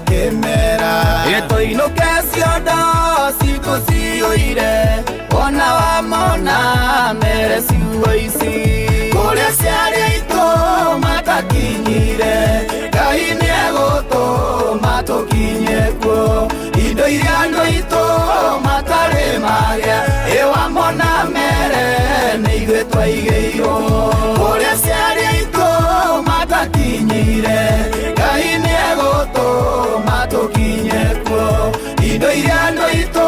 Kĩmera ĩtũinũke ciondo citũ ciyũire, wona wamona mere ciugo ici, kũrĩa ciarĩ aitũ matakinyire, Ngai nĩegũtũma tũkinye kuo. Indo iria andũ aitũ matarĩ magĩa, ĩwamona mere nĩ ithuĩ twaigĩirwo. Kũrĩa ciarĩ aitũ matakinyire, Ngai nĩegũtũma tũkinye kuo. Indo iria andũ aitũ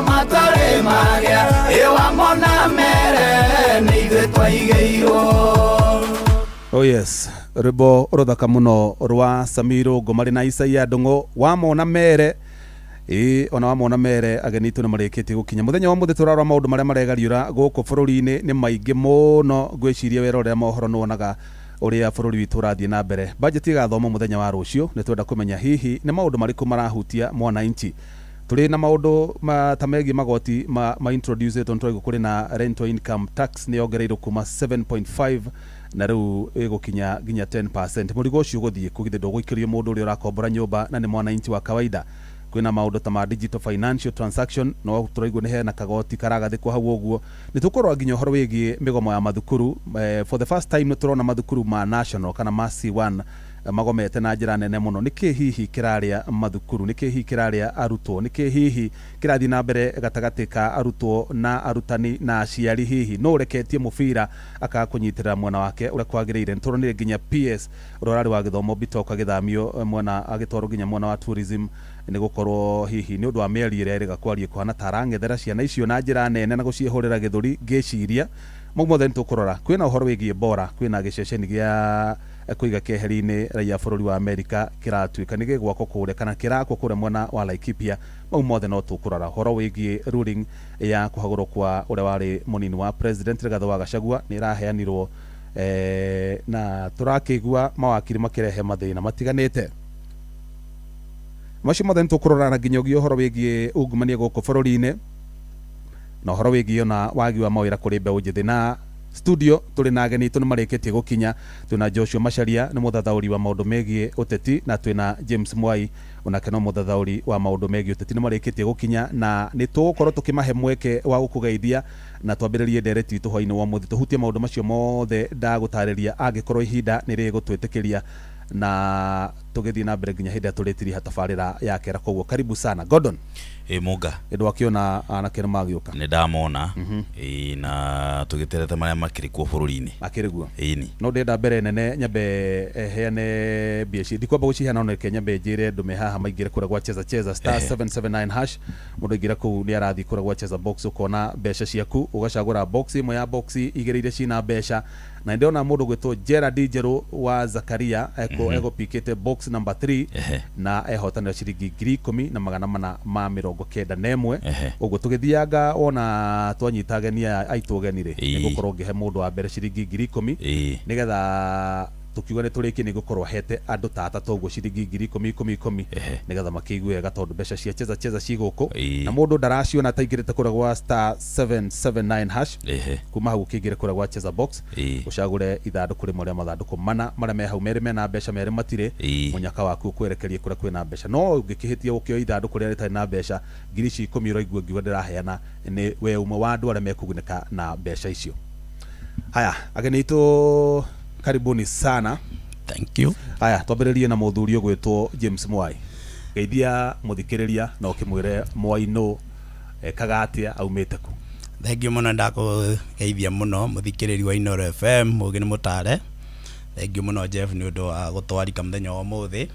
matarĩ magĩa, ĩwamona mere nĩ ithuĩ twaigĩirwo. Oh yes, rwĩmbo rũthaka mũno rwa Samiro Ngomari na Isaia Ndung'u, wamona mere. Ĩĩ, ona wamona mere. Ageni itũ nĩ marĩkĩtie gũkinya. Mũthenya wa mũthĩ tũrarora maũndũ marĩa maregariũra gũkũ bũrũri-inĩ. Nĩ maingĩ mũno. Ngwĩciria werorera mohoro nĩ wonaga ũrĩa bũrũri witũ ũrathiĩ na mbere. Bajeti ĩgathomwo mũthenya wa rũciũ. Nĩ twenda kũmenya hihi nĩ maũndũ marĩkũ marahutia mwananchi. Tũrĩ na maũndũ ta megiĩ magoti ma introduce ĩtwo. Nĩ tũraigua kũrĩ na rental income tax, nĩ yongereirwo kuma 7.5 na rĩu ĩgũkinya nginya 10%. Mũrigo ũcio ũgũthiĩ kũ? Githĩ ndũgũikĩrio mũndũ ũrĩa ũrakombora nyũmba na nĩ mwananchi wa kawaida? Kwĩna maũndũ ta ma digital financial transaction, no tũraigua nĩ hena kagoti karagathĩkwo hau. Ũguo nĩ tũkũrora nginya ũhoro wĩgiĩ mĩgomo ya mathukuru. For the first time nĩ tũrona mathukuru ma national kana ma C1 magomete na njĩra nene mũno. Nĩkĩ hihi kĩrarĩa mathukuru? Nĩkĩ hihi kĩrarĩa arutwo? Nĩkĩ hihi kĩrathiĩ na mbere gatagatĩ ka arutwo na arutani na aciari? Hihi no ũreketie mũbira akaga kũnyitĩrĩra mwena wake ũrĩa kwagĩrĩire? Nĩ tũronire nginya PS ũrĩa ũrarĩ wa gĩthomo Bitok agĩthamio mwena, agĩtwarwo nginya mwena wa tourism, nĩ gũkorwo hihi nĩ ũndũ wa mĩario ĩrĩa ĩrĩga kwaria kũhana ta arang'ethera ciana icio na njĩra nene na gũciĩhũrĩra gĩthũri. Ngĩciria mau mothe nĩ tũkũrora. Kwĩna ũhoro wĩgiĩ bora, kwĩna gĩceceni gĩa kũiga keheri-inĩ raia bũrũri wa Amerika kĩratuĩka nĩ gĩgwakwo kũrĩa kana kĩrakwo kũrĩa mwena wa Laikipia. Mau mothe no tũkũrora. Ũhoro wĩgiĩ ruling ya kũhagũrwo kwa ũrĩa warĩ mũnini wa president Rigathĩ wa Gachagua nĩ ĩraheanirwo, na tũrakĩigua mawakiri makĩrehe mathĩna matiganĩte. Macio mothe nĩ tũkũrora, na nginya ũgie ũhoro wĩgiĩ ungumania gũkũ bũrũri-inĩ na ũhoro wĩgiĩ ona wagi wa mawĩra kũrĩ mbeũ njĩthĩ. Na studio tũrĩ na ageni itũ nĩ marĩkĩtie gũkinya. Twĩna Joshua Macharia, nĩ mũthathaũri wa maũndũ megiĩ ũteti, na twĩna James Mwai, onake no mũthathaũri wa maũndũ megiĩ ũteti. Nĩ marĩkĩtie gũkinya na nĩ tũgũkorwo tũkĩmahe mweke wa gũkũgeithia na twambĩrĩrie ndereti itũ hwainĩ wa ũmũthĩ, tũhutie maũndũ macio mothe ndagũtarĩria angĩkorwo ihinda nĩ rĩgũtwĩtĩkĩria, na tũgĩthiĩ na mbere nginya hĩndĩ ĩrĩa tũrĩtiriha tabarĩra ya kera. Koguo karibu sana, Gordon. Ĩ Mũnga. Ndwakĩona anake nĩ magĩũka? Nĩ ndamona. Ĩ, na tũgĩterete marĩa makĩrĩ kuo bũrũri-inĩ. Akĩrĩ guo. Ĩni. No ndĩrenda mbere nene nyambe heane mbia ici. Ndikwamba gũciheana, no reke nyambe njĩre ndũme haha maingĩre kũrĩa gwa Cheza Cheza, *779#. Mũndũ aingĩra kũu nĩ arathiĩ kũrĩa gwa Cheza Box, ũkona mbeca ciaku, ũgacagũra box ĩmwe ya box igĩrĩ iria cina mbeca. Na ndĩrona mũndũ gwĩtwo Gerard Njerũ wa Zakaria egũpikĩte box number 3 na ehotanĩra ciringi 10,491. Ũguo tũgĩthianga wona twanyita ageni aya aitũ ũgeni rĩ, nĩ ngũkorwo ngĩhe mũndũ wa mbere ciringi 10,000, nĩgetha tũkiuga nĩ tũrĩkie nĩ ngũkorwo hete andũ ta atatũ ũguo ciringi ngiri ikũmi ikũmi ikũmi, nĩgetha makĩigue wega, tondũ mbeca cia Cheza Cheza ci gũkũ na mũndũ ndaraciona ataingĩrĩte kũrĩa gwa *779#. Kuma hau ũkĩingĩre kũrĩa gwa Cheza Box, ũcagũre ithandũkũ rĩmwe rĩa mathandũkũ mana marĩa me hau. Merĩ mena mbeca, merĩ matirĩ. Mũnyaka waku ũkwerekerie kũrĩa kwĩna mbeca. No ũngĩkĩhĩtia ũkĩoya ithandũkũ rĩrĩa rĩtarĩ na mbeca, ngiri icio 10 ũraigua ngiuga ndĩraheana, nĩ we ũmwe wa andũ arĩa mekũgunĩka na mbeca icio. Haya, ageni aitũ, karibuni sana. Thank you. Haya, twambĩrĩrie na mũthuri ũgwĩtwo James Mwai. Geithia mũthikĩrĩria na ũkĩmwĩre Mwai nũ, ekaga atĩa, aumĩte kũ? Thank you mũno. Ndakũgeithia mũno mũthikĩrĩri wa Inooro FM. Mũgĩ nĩ mũtare. Thank you mũno, Jeff, nĩ ũndũ wa gũtwarika mũthenya wa ũmũthĩ,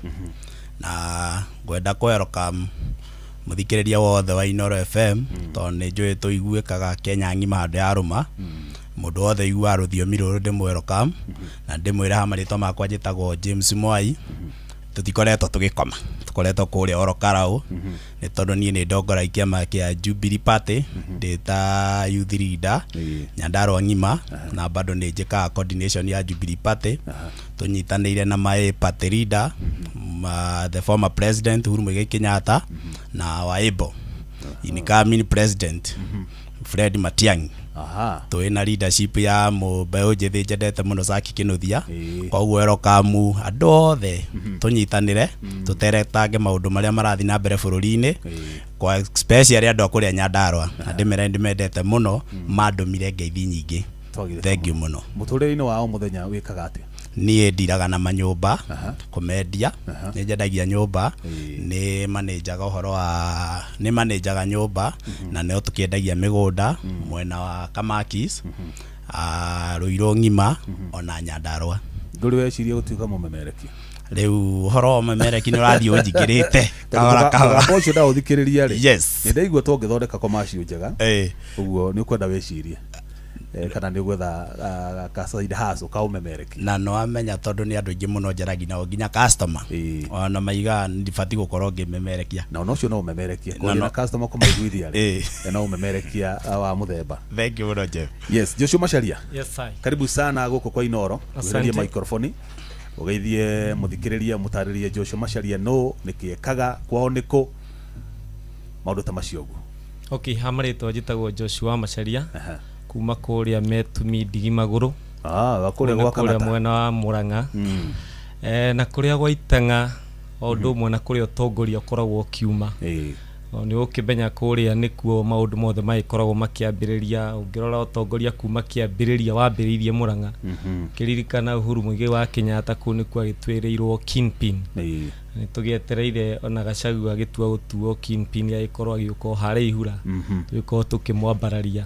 na ngwenda kũ welcome mũthikĩrĩria wothe wa Inooro FM, tondũ nĩ njũĩ tũiguĩkaga Kenya ng'ima handũ yarũma. Mũndũ wothe ũiguaga rũthiomi rũrũ ndĩmũ welcome na ndĩmwĩre ha marĩtwa makwa njĩtagwo James Mwai. Tũtikoretwo tũgĩkoma, tũkoretwo kũrĩa oro Karau, nĩ tondũ niĩ nĩ ndongoragia kĩama kĩa Jubilee Party ndĩ ta youth leader Nyandarua ng'ima, na bado nĩ njĩkaga coordination ya Jubilee Party tũnyitanĩire na my party leader, the former president Uhuru Muigai Kenyatta, na wa able incoming president Fred Matiang'i. Aha. Twĩ na leadership ya mbeũ njĩthĩ njendete mũno, Saki Kĩnuthia. Koguo welcome andũ othe, tũnyitanĩre, tũteretange maũndũ marĩa marathiĩ na mbere bũrũri-inĩ, kwa especially andũ a kũrĩa Nyandarua, na ndĩmere ndĩmendete mũno, mandũmire ngeithi nyingĩ. Twagire. Thank you mũno. Mũtũrĩre-inĩ wa o mũthenya wĩkaga atĩa? Niĩ ndiraga na manyũmba, kũmendia, nĩ nyendagia nyũmba, nĩ manĩnjaga ũhoro wa nĩ manĩnjaga nyũmba, na no tũkĩendagia mĩgũnda mwena wa Kamakis, Ruiru ng'ima ona Nyandarua. Ndũrĩ weciria gũtuĩka mũmemerekia? Rĩu ũhoro wa ũmemereki nĩ ũrathiĩ ũnjingĩrĩte kahora kahora. Mũgambo ũcio ndaũthikĩrĩria rĩ, nĩ ndaigua tũngĩthondeka commercial njega. Ũguo nĩ ũkwenda wĩcirie kana nĩ ũgwetha ka side hustle ka ũmemerekia. Na no amenya tondũ nĩ andũ aingĩ mũno njaragia nao, nginya customer, ona maigaga ndibatiĩ gũkorwo ngĩmemerekia. Na ona ũcio no ũmemerekie. Na kwaria na customer kũmaiguithia rĩ, no ũmemerekia wa mũthemba. Thank you mũno, Jeff. Yes, Joshua Macharia. Yes, I. Karibu sana gũkũ kwa Inoro. Asante. Weherie microphone, ũgeithie mũthikĩrĩria, mũtarĩrie Joshua Macharia no nĩkĩ ekaga, kwao nĩkũ, maũndũ ta macio ũguo. Okay, ha marĩtwa njĩtagwo Joshua Macharia kuma kũrĩa Metumi Ndigi Magũrũ. Ah, wa kũrĩa gwa kũrĩa Kang'ata. Mwena wa Murang'a. Na kũrĩa gwa Itang'a o ũndũ ũmwe na kũrĩa ũtongoria ũkoragwo ũkiuma. O nĩ ũkĩmenya kũrĩa nĩkuo maũndũ mothe magĩkoragwo makĩambĩrĩria. Ũngĩrora ũtongoria kuma kĩambĩrĩria wambĩrĩirie Murang'a, kĩririkana Uhuru Muigai wa Kenyatta kũu nĩkuo agĩtuĩrĩirwo kingpin. Nĩ tũgĩetereire ona Gachagua agĩtua gũtuo kingpin agĩkorwo agĩũka o harĩa ihura, tũgĩkorwo tũkĩmwambararia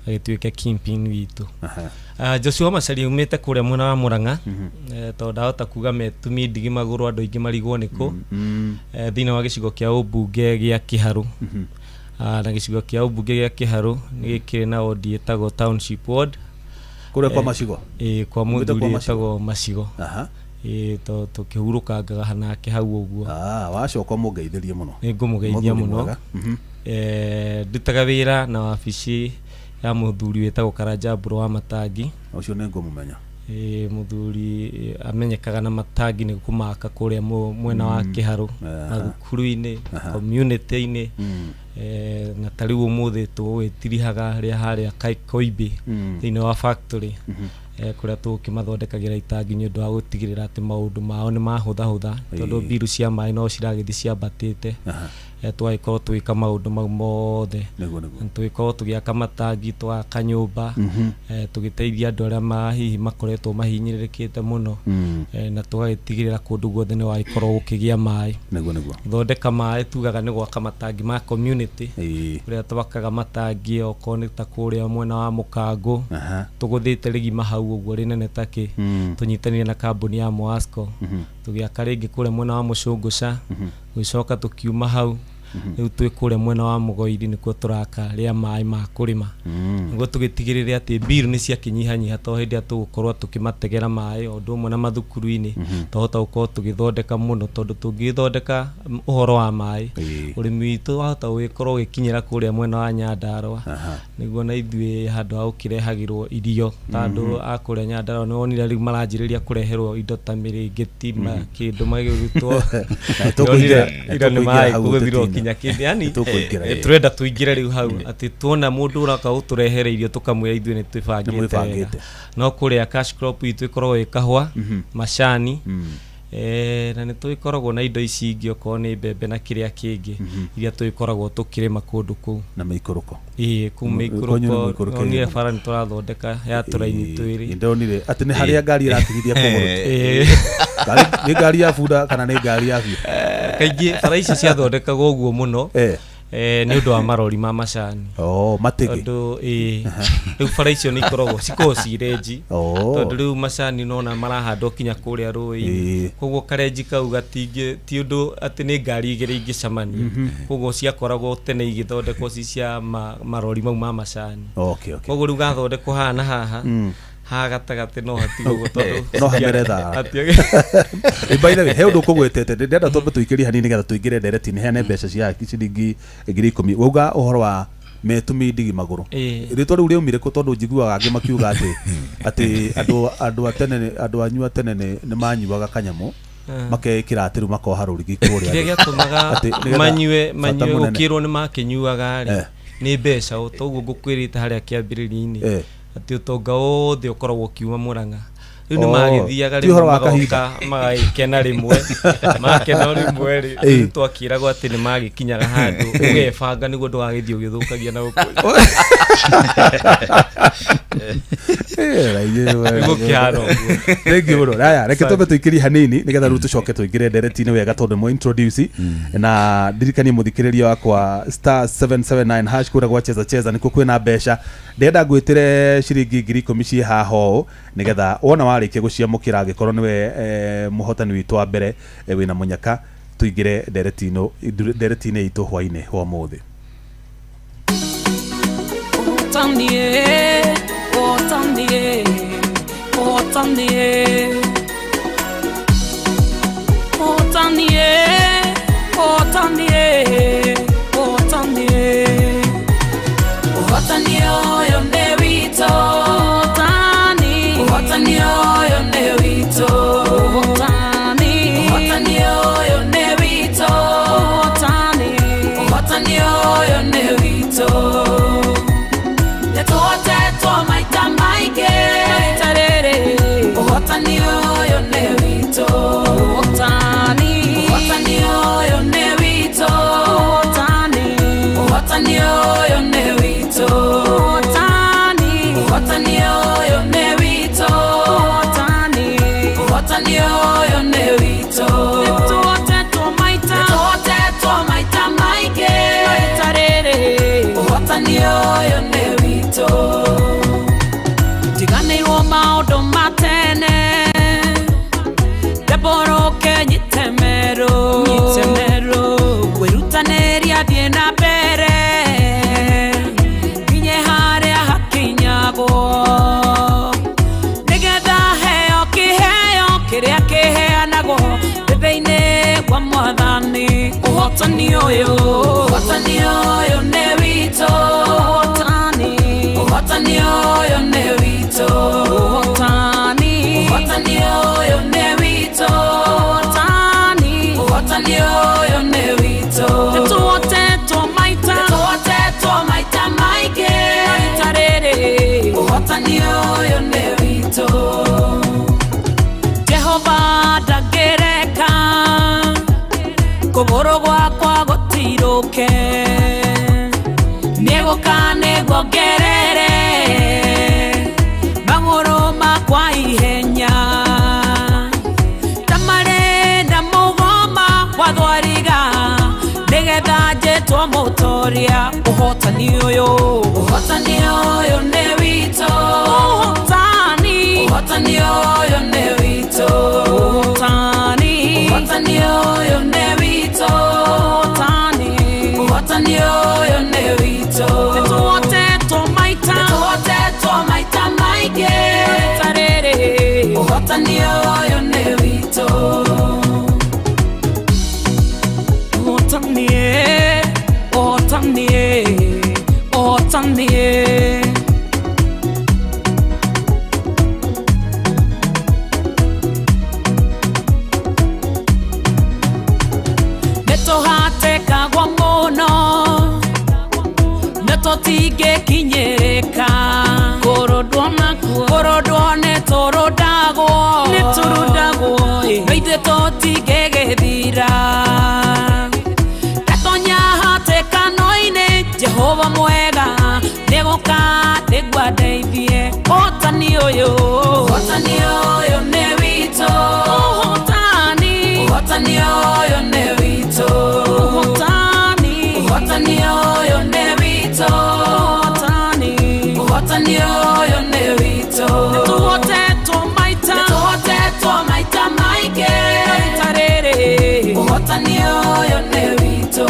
agĩtuĩke kingpin witũ. Joshua Macharia umĩte kũrĩa mwena wa Murang'a, tondũ ndahota kuga Metumi Ndigi Magũrũ andũ aingĩ marigwo nĩkũ, thĩinĩ wa gĩcigo kĩa ũmbunge gĩa Kĩharũ. Na gĩcigo kĩa ũmbunge gĩa Kĩharũ nĩ gĩkĩrĩ na wodi ĩtagwo Township Ward. Kũrĩa kwa Macigo. Ĩĩ, kwa Umĩte kwa mũthuri Macigo? ĩtagwo Macigo. Ĩĩ, to tũkĩhurũkangaga nake hau ũguo. Ah, wacoka mũngeithĩrie mũno. Nĩ ngũmũgeithia Mũthuri mũno. mwega. Ndutaga wĩra na wabici ya mũthuri wĩtagwo Karanja Mbũrũ wa Matangi. Ũcio nĩ ngũmũmenya. Ĩĩ, mũthuri amenyekaga na matangi nĩ kũmaka kũrĩa mwena wa Kĩharũ, mathukuru-inĩ, community-inĩ. Na ta rĩu ũmũthĩ tũgũgĩtirihaga harĩa harĩa Koimbĩ thĩinĩ wa factory, kũrĩa tũgũkĩmathondekagĩra itangi nĩ ũndũ wa gũtigĩrĩra atĩ maũndũ mao nĩ mahũthahũtha, tondũ mbiru cia maĩ no ciragĩthiĩ ciambatĩte. Tũgagĩkorwo tũgĩka maũndũ mau mothe. Nĩguo nĩguo. Tũgĩkorwo tũgĩaka matangi, tũgaka nyũmba, tũgĩteithia andũ arĩa hihi makoretwo mahinyĩrĩrĩkĩte mũno, na tũgagĩtigĩrĩra kũndũ guothe nĩ wagĩkorwo gũkĩgĩa maĩ. Nĩguo nĩguo. Gũthondeka maĩ tugaga nĩ gwaka matangi ma community, kũrĩa twakaga matangi okorwo nĩ ta kũrĩa mwena wa Mũkangũ, tũgũthĩte rĩgima hau ũguo rĩnene takĩ, tũnyitanĩire na kambuni ya Moasco, tũgĩaka rĩngĩ kũrĩa mwena wa Mũcũngũca, gũgĩcoka tũkiuma hau, rĩu twĩ kũrĩa mwena wa Mũgoiri nĩkuo tũraka rĩa maĩ ma kũrĩma, nĩguo tũgĩtigĩrĩre atĩ mbiru nĩ ciakĩnyihanyiha, to hĩndĩ ĩrĩa tũgũkorwo tũkĩmategera maĩ o ũndũ ũmwe na mathukuru-inĩ, twahota gũkorwo tũgĩthondeka mũno, tondũ tũngĩthondeka ũhoro wa maĩ, ũrĩmi witũ wahota gũgĩkorwo ũgĩkinyĩra kũrĩa mwena wa Nyandarua, nĩguo na ithuĩ handũ ha gũkĩrehagĩrwo irio ta andũ a kũrĩa Nyandarua, nĩ wonire rĩu maranjĩrĩria kũreherwo indo ta mĩrĩngĩti, kĩndũ magĩrutwo. Nĩtũkũingĩra- Ira nĩ nĩtũkũingĩra maĩ hau kũgũthirwo ũteti-inĩ. kinya kĩndũ yani. Nĩtũkũingĩra, Tũrenda tũingĩre rĩu hau atĩ tuona mũndũ ũroka gũtũrehere irio tũkamwĩra ithuĩ nĩ twĩbangĩte Nĩmwĩbangĩte. wega. No kũrĩa cash crop itũ ĩkoragwo ĩ kahũa, macani, na nĩ tũgĩkoragwo na indo ici ingĩ okorwo nĩ mbembe na kĩrĩa kĩngĩ iria tũgĩkoragwo tũkĩrĩma kũndũ kũu. Na mĩikũrũko. Ĩĩ, kũu Kwanyu nĩ mĩikũrũko. mũikũrũke Nonire mũno. bara nĩ tũrathondeka ya tũraini twĩrĩ. Ndonire atĩ nĩ harĩa ngari ĩratigithia kũgũrũ. Ĩĩ. Nĩ ngari ya bunda kana nĩ ngari ya biũ? Kaingĩ bara icio ciathondekagwo ũguo mũno nĩ ũndũ wa marori ma macani. Oh, matĩgĩ. Tondũ ĩĩ, rĩu bara icio nĩ ikoragwo cikoragwo ci renji, tondũ rĩu macani nona marahandwo kinya kũrĩa rũĩ-inĩ, koguo karenji kau gatingĩ ti ũndũ atĩ nĩ ngari igĩrĩ ingĩcemania, koguo ciakoragwo tene igĩthondekwo ci cia marori mau ma macani. Okay. Koguo rĩu gathondekwo haha na haha, haha gatagatĩ no hatigwo ũguo tondũ No hamere thara. By the way, he ũndũ ũkũgwetete ndĩrenda twambe tũikĩrie hanini nĩgetha tũingĩre ndereti-inĩ, heane mbeca cia ciringi 10,000. Wauga ũhoro wa Metumi Ndigi Magũrũ. Rĩtwa rĩu rĩaumire kũ? Tondũ njiguaga angĩ makiuga atĩ andũ a tene andũ anyu a tene nĩ manyuaga kanyamũ, makeĩkĩra atĩ rĩu makoha rũrigi kũrĩa Kĩrĩa thĩ. gĩatũmaga Atĩ nĩgetha manyue bata manyue mũnene. gũkĩrwo nĩ makĩnyuaga rĩ, Nĩ mbeca o toguo ngũkwĩrĩte harĩa kĩambĩrĩria-inĩ atĩ ũtonga wothe ũkoragwo ũkiuma Murang'a. Rĩu nĩ magĩthiaga Ti ũhoro rĩmwe wa kahinda. magoka magagĩkena rĩmwe makena rĩmwe rĩ rĩu twakĩragwo atĩ nĩ magĩkinyaga handũ ũgebanga nĩguo ndũgagĩthiĩ ũgĩthũkagia na gũkũ. Nĩgũkĩhana ũguo. Thank you mũno. Raya, reke twambe tũikĩrie hanini nĩgetha rĩu tũcoke tũingĩre ndereti-inĩ wega tondũ mo introduce na ndirikanie mũthikĩrĩria wakwa star 779 hash kũrĩa gwa cheza cheza nĩkuo kwĩna mbeca. Ndĩrenda ngwĩtĩre ciringi 10,000 ciĩ haha ũũ nĩgetha wona warĩkia gũciamũkĩra angĩkorwo nĩwe mũhotani witũ wa mbere wĩna mũnyaka tũingĩre ndereti-inĩ itũ hwainĩ wa ũmũthĩ. Ũhotani, ũhotani, ũhotani, ũhotani, ũhotani, ũhotani ũyũ nĩ witũ. Ũhotani, ũhotani ũyũ nĩ witũ. Ũhotani, ũhotani ũyũ nĩ witũ. Ũhotani, ũhotani ũyũ nĩ witũ. Nĩtũhotetwo maita maingĩ maita rĩrĩ. Ũhotani ũyũ nĩ witũ. Ũhotani, ũhotani ũyũ nĩ witũ. Ũhotani, ũhotani ũyũ nĩ witũ. Ũhotani, ũhotani ũyũ nĩ witũ. Ũhotani, ũhotani ũyũ nĩ witũ. Nĩtũhotetwo maita, nĩtũhotetwo maita maingĩ maita rĩrĩ. Ũhotani ũyũ nĩ witũ. Ndiganĩirwo maũndũ ma tene ndembũrũke nyite meru nyite meru kwĩrutanĩria thiĩ na mbere nginye harĩa hakinyagwo nĩgetha heo kĩheo kĩrĩa kĩheanagwo thĩinĩ wa mwathani. Ũhotani ũyũ, ũhotani ũyũ nĩ witũ. Ũhotani, ũhotani ũyũ nĩ witũ. Ũhotani, ũhotani ũyũ nĩ witũ. Ũhotani, ũhotani ũyũ nĩ witũ. Nĩtũhotetwo maita, nĩtũhotetwo maita maingĩ maita rĩrĩ. Ũhotani ũyũ nĩ witũ. Jehova ndangĩreka kũgũrũ gwakwa gũtirũke nĩgũka nĩguo ngerere magũrũ makwa ihenya ta marĩ na mũgoma wa thwariga nĩgetha njĩtwo mũtoria. Ũhotani ũyũ, ũhotani ũyũ nĩ witũ. Ũhotani, ũhotani ũyũ nĩ witũ. Ũhotani, ũhotani ũyũ nĩ witũ. Ũhotani, ũhotani ũyũ nĩ witũ. Nĩtũhotetwo maita, nĩtũhotetwo maita maingĩ maita rĩrĩ. Ũhotani ũyũ nĩ witũ. Ũhotani, ũhotani, ũhotani. Nĩtũhatĩkagwo mũno nĩtũtingĩkinyĩrĩka kũrũndwo nakuo kũrũndwo nĩtũrũndagwo nĩtũrũndagwo no ithuĩ tũtingĩgĩthira ndatonya hatĩkano-inĩ Jehova mwega nĩgũka nĩguo andeithie. Ũhotani ũyũ, ũhotani ũyũ nĩ witũ. Ũhotani, ũhotani ũyũ nĩ witũ. Ũhotani, ũhotani ũyũ nĩ witũ. Ũhotani, ũhotani ũyũ nĩ witũ. Nĩtũhotetwo maita, nĩtũhotetwo maita maingĩ maita rĩrĩ. Ũhotani ũyũ nĩ witũ.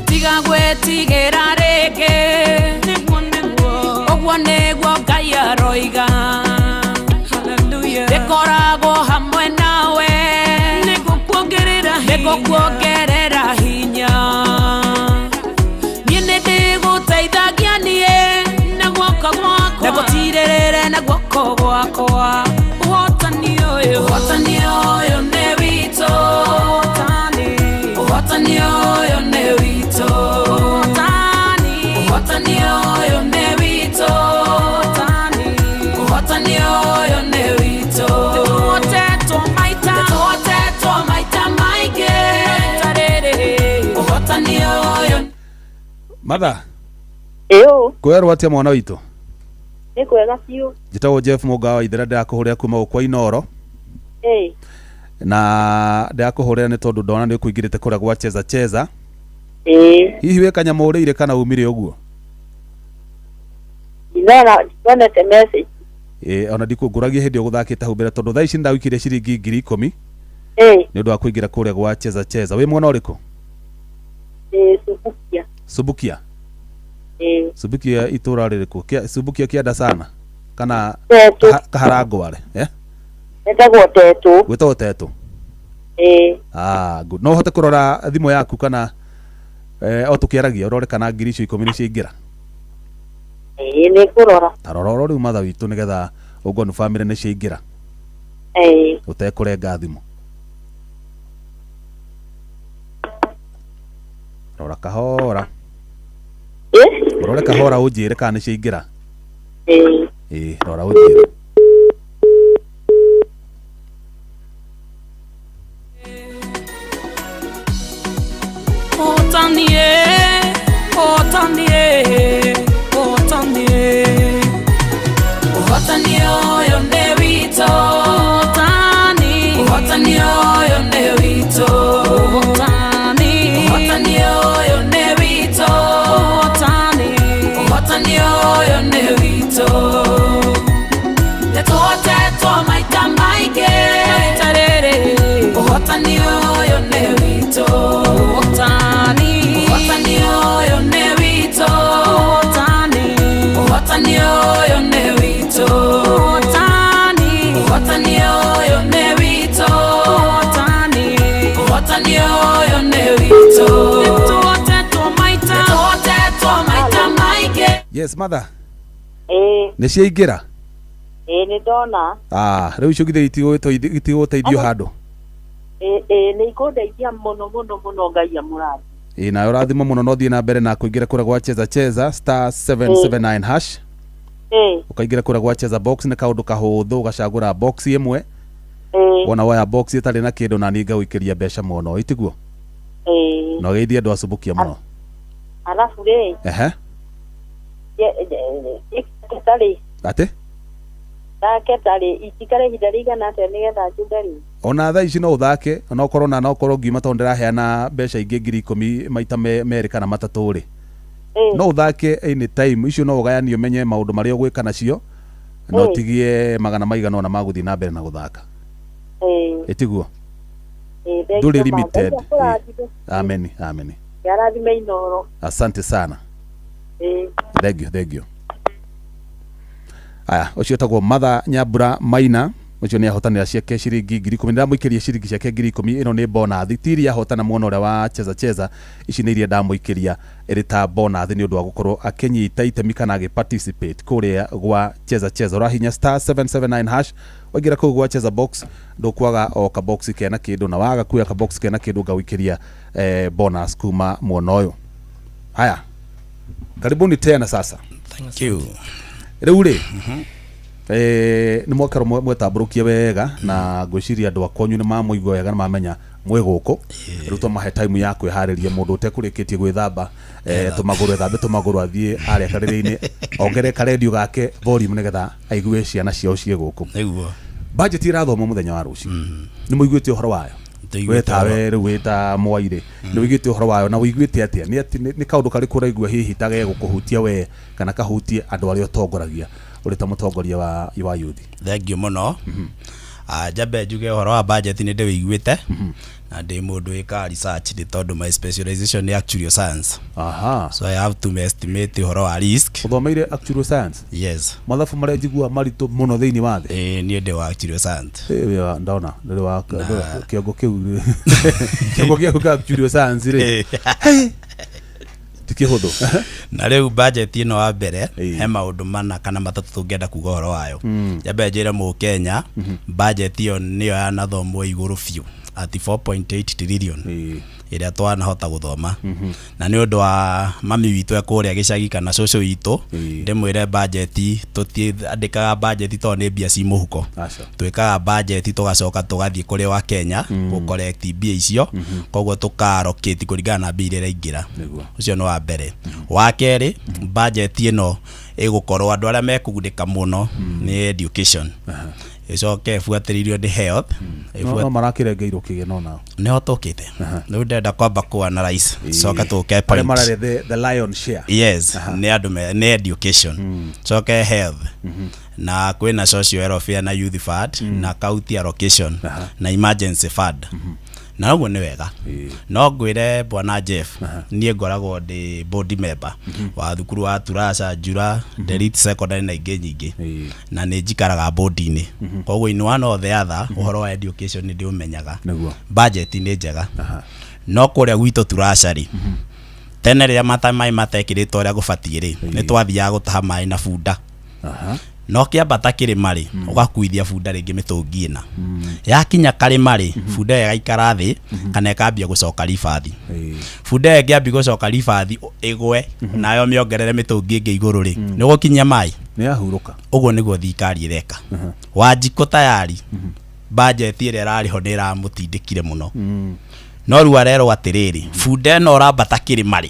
Tiga gwĩtigĩra rĩngĩ nĩguo nĩguo ũguo nĩguo Ngai aroiga. Hallelujah. Ndĩkoragwo hamwe nawe nĩgũkuongerera hinya, nĩgũkuongerera hinya. Niĩ nĩndĩgũteithagia niĩ na guoko gwakwa nĩgũtirĩrĩre na guoko gwakwa. Ũhotani ũyũ, ũhotani ũyũ nĩ witũ. Ũhotani, ũhotani ũyũ nĩ witũ. Ũhotani, Matha. Ĩũ. Kwĩrwo atĩa mwana witũ? Nĩ kwega biũ. Njĩtagwo Jeff Mũnga wa Ithera, ndĩrakũhũrĩra kuma gũkũ kwa Inoro. Na ndĩrakũhũrĩra nĩ tondũ ndona nĩ ũkũingĩrĩte kũrĩa gwa Cheza Cheza. Hihi wĩ kanyamũ ũrĩire kana umire ũguo? Ndinona, ndionete message. Ĩ, ona ndikũngũragia hĩndĩ ĩyo gũthakĩte hau mbere tondũ thaa ici nĩndagũikĩria ciringi 10,000 nĩ ũndũ wa kũingĩra kũrĩa gwa Cheza Cheza. Wĩ mwena ũrĩkũ? Subukia. Subukia? Subukia itũra rĩrĩkũ? Subukia kĩanda sana kana Tetũ. Kaharangware? Eh? Etagwo Tetũ. Gwĩtagwo Tetũ? Ĩĩ. Ah, good. No ũhote kũrora thimũ yaku kana o tũkĩaragia ũrore kana ngiri icio ikũmi nĩ ciaingĩra? Ĩĩ, nĩ ngũrora. Ta rora oro rĩu matha witũ nĩgetha ũngonu bamĩrĩ nĩ ciaingĩra. Ũtekũrenga thimũ. Rora kahora. Ũrore kahora ũnjĩre kana nĩ ciaingĩra. Ĩĩ, rora ũnjĩre. Otanie, otanie, otanie. Ũhotani ũyũ nĩ witũ. Ũhotani. Ũhotani ũyũ nĩ witũ. Ũhotani. Ũhotani ũyũ nĩ witũ. Ũhotani. Ũhotani ũyũ nĩ witũ. Nĩtũhotetwo maita maingĩ. Maita rĩrĩ. Ũhotani ũyũ nĩ witũ. Ũhotani. Ũhotani ũyũ nĩ witũ. Ũhotani. Ũhotani ũyũ nĩ witũ. Ũhotani. Ũhotani ũyũ nĩ witũ. Ũhotani. Ũhotani ũyũ nĩ witũ. Nĩtũhotetwo maita. Nĩtũhotetwo maita maingĩ. Yes, mother. Ĩĩ. Nĩ ciaingĩra? Ĩĩ, nĩ ndona. Ah, rĩu icio githĩ itigũgũteithio handũ? Ĩĩ, nĩ ikũndeithia mũno mũno mũno, Ngai amũrathime. Ĩĩ, nawe ũrathimwo mũno no thiĩ na mbere na kũingĩra kũrĩa gwa Cheza Cheza *779 hash. Ũkaingĩra kũrĩa gwa Cheza Box, nĩ kaũndũ kahũthũ, ũgacagũra box ĩmwe. Wona woya box ĩtarĩ na kĩndũ na niĩ ngagũikĩria mbeca mũno, ĩtiguo? Ĩĩ. Na ũgeithie andũ acumbukia mũno. Arabu rĩ, tarĩ Atĩ? thake tarĩ itikare ihinda rĩigana atĩa nĩgetha njũke rĩ? Ona thaa ici no ũthake, ona ũkorwo na no ũkorwo ngiuma tondũ ndĩraheana mbeca ingĩ 10,000 maita merĩ kana matatũ rĩ. No ũthake anytime, icio no ũgayanie ũmenye maũndũ marĩa ũgwĩka nacio na ũtigie magana maigana ũna ma gũthiĩ na mbere na gũthaka. Ĩtiguo? Ĩĩ, thank Ndũrĩ you, ma. limited. Ngai akũrathime. Amen, amen. Arathime Inoro. Asante sana. Thank you, thank you. Aya, ũcio ũtagwo Mother Nyambura Maina, ũcio nĩ ahotanĩra ciake ciringi 10,000. Ndamũikĩria ciringi ciake 10,000. Ĩno nĩ bonathi, ti iria ahotana mwena ũrĩa wa Cheza Cheza, ici nĩ iria ndamũikĩria ĩrĩ ta bonathi nĩ ũndũ wa gũkorwo akĩnyita itemi kana agĩ participate kũrĩa gwa Cheza Cheza. Ũrahinya *779 hash, waingĩra kũu gwa Cheza Box, ndũkwaga o kabox kena kĩndũ, na waga kuoya kabox kena kĩndũ ngagũikĩria bonus kuma mwena ũyũ. Haya, karibuni tena sasa. Thank you. Rĩu rĩ, nĩ mwakerwo mwetambũrũkie wega na ngwĩciria andũ akwanyu nĩ mamũigua wega na mamenya mwĩ gũkũ. Rĩu twamahe time ya kwĩharĩria, mũndũ ũtekũrĩkĩtie gwĩthamba tũmagũrũ ethambe tũmagũrũ athiĩ harĩa karĩrĩ-inĩ ongere karendio gake volume nĩgetha aigue ciana ciao ciĩ gũkũ. Nĩguo. Budget ĩrathomwo mũthenya wa rũciũ, nĩ mũiguĩte ũhoro wayo? Tũiguĩte We tawe rĩu wĩ ta mwairĩ nĩ ũiguĩte ũhoro wayo na ũiguĩte atĩa? Nĩ atĩ nĩ kaũndũ karĩkũ ũraigua hihi ta gegũkũhutia we kana kahutie andũ arĩa ũtongoragia ũrĩ ta mũtongoria wa youth? Thank you mũno. Ah, njambe njuge ũhoro wa budget nĩ ndĩwĩiguĩte na ndĩ mũndũ wĩkaga research nĩ tondũ my specialization nĩ actuarial science. So I have to estimate ũhoro wa risk. Ũthomeire actuarial science? Yes. Mathabu marĩa njiguaga maritũ mũno thĩinĩ wa thĩ. Ĩĩ, niĩ ndĩ wa actuarial science. Ĩ, wĩ wa- ndona ndũrĩ wa kĩongo kĩu, kĩongo gĩaku kĩa actuarial science rĩ, ti kĩhũthũ. Na rĩu budget ĩno, wa mbere, Ĩĩ. he maũndũ mana kana matatũ tũngĩenda kuga ũhoro wayo. Njambe njĩre mũkenya budget ĩyo nĩyo yanathomwo igũrũ biũ at 4.8 trillion. Ĩrĩa twanahota gũthoma na nĩ ũndũ wa mami witũ e kũrĩa gĩcagi kana cũcũ witũ. Ndĩmwĩre budget, tũtiandĩkaga budget tondũ nĩ mbia ci mũhuko. Aca. Twĩkaga budget tũgacoka tũgathiĩ kũrĩ wa Kenya gũ collect mbia icio, koguo tũka allocate kũringana na mbia iria iraingĩra. Ũcio nĩ wa mbere. Wa kerĩ, budget ĩno ĩgũkorwo andũ arĩa mekũgunĩka mũno nĩ education, ĩcoke ĩbuatĩrĩirio nĩ health. No marakĩrengeirwo kĩgĩna onao. Nĩho tũkĩte rĩu, ndĩrenda kwamba kũ analyze coke tũke Arĩa point. mararĩa the lion share. Yes, nĩ andũ nĩ education, coke health, na kwĩna social welfare na youth fund na county allocation na emergency fund, na ũguo nĩ wega. No ngwĩre bwana Jeff, niĩ ngoragwo ndĩ board member wa thukuru wa Turasa, Njura, Derit Secondary na ingĩ nyingĩ, na nĩ njikaraga board-inĩ, koguo in one or the other ũhoro wa education nĩ ndĩũmenyaga. Budget nĩ njega, no kũrĩa gwitũ Turasa rĩ, tene rĩrĩa mata maĩ matekĩrĩtwo ũrĩa gũbatiĩ rĩ, nĩ twathiaga gũtaha maĩ na bunda. No kĩambata kĩrĩma rĩ, ũgakuithia bunda rĩngĩ mĩtũngi ĩna, yakinya karĩma rĩ, bunda ĩyo ĩgaikara thĩ kana ĩkambia gũcoka ribathi. Bunda ĩyo ĩngĩambia gũcoka ribathi ĩgwe, nayo mĩongerere mĩtũngi ĩngĩ igũrũ rĩ, nĩ ũgũkinyia maĩ. Nĩ yahurũka. Ũguo nĩguo thirikari ĩreka. Wanjikũ tayari budget ĩrĩa ĩrarĩ ho nĩ ĩramũtindĩkire mũno, no rĩu arerwo atĩrĩrĩ, bunda ĩno ũrambata kĩrĩma rĩ,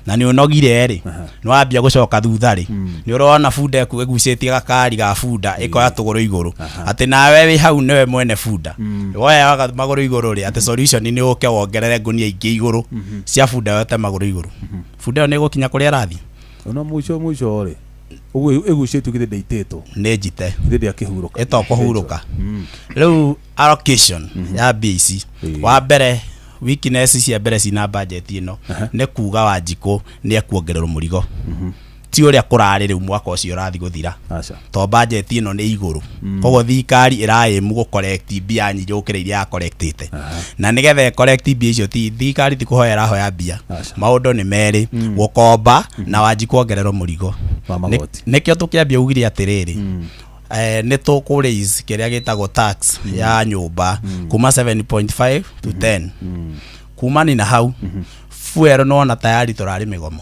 na nĩ ũnogire rĩ, nĩ wambia gũcoka thutha rĩ, nĩ ũrona bunda ĩgucĩtie gakari ga bunda ĩkoya tũgũrũ igũrũ, atĩ nawe wĩ hau nĩwe mwene bunda woyaga magũrũ igũrũ rĩ, atĩ solution nĩ ũke wongerere ngũnia ingĩ igũrũ cia bunda yote magũrũ igũrũ, bunda ĩyo nĩ ĩgũkinya kũrĩa ĩrathiĩ. Ona mũico mũico rĩ, ũguo ĩgucĩtio githĩ ndĩitĩtwo? Nĩ njite. Githĩ ndĩakĩhurũka? Ĩtokũhurũka. Rĩu allocation ya mbia ici, wa mbere, weakness cia mbere cina budget ĩno nĩ kuga Wanjikũ nĩ ekuongererwo mũrigo, ti ũrĩa kũrarĩ rĩu mwaka ũcio ũrathiĩ gũthira. Aca. To budget ĩno nĩ igũrũ, koguo thirikari ĩraĩmu gũ collect mbia nyingĩ gũkĩra iria ya collectĩte, na nĩgetha ĩ collect mbia icio, ti thirikari ti kũhoya ĩrahoya mbia. Aca. Maũndũ nĩ merĩ, gũkomba na Wanjikũ kuongererwo mũrigo wa magoti. Nĩkĩo tũkĩambia ugire atĩrĩrĩ, nĩ tũkũ raise kĩrĩa gĩtagwo tax ya nyũmba kuma 7.5 to 10. Kumani na hau fuel, nona tayari tũrarĩ mĩgomo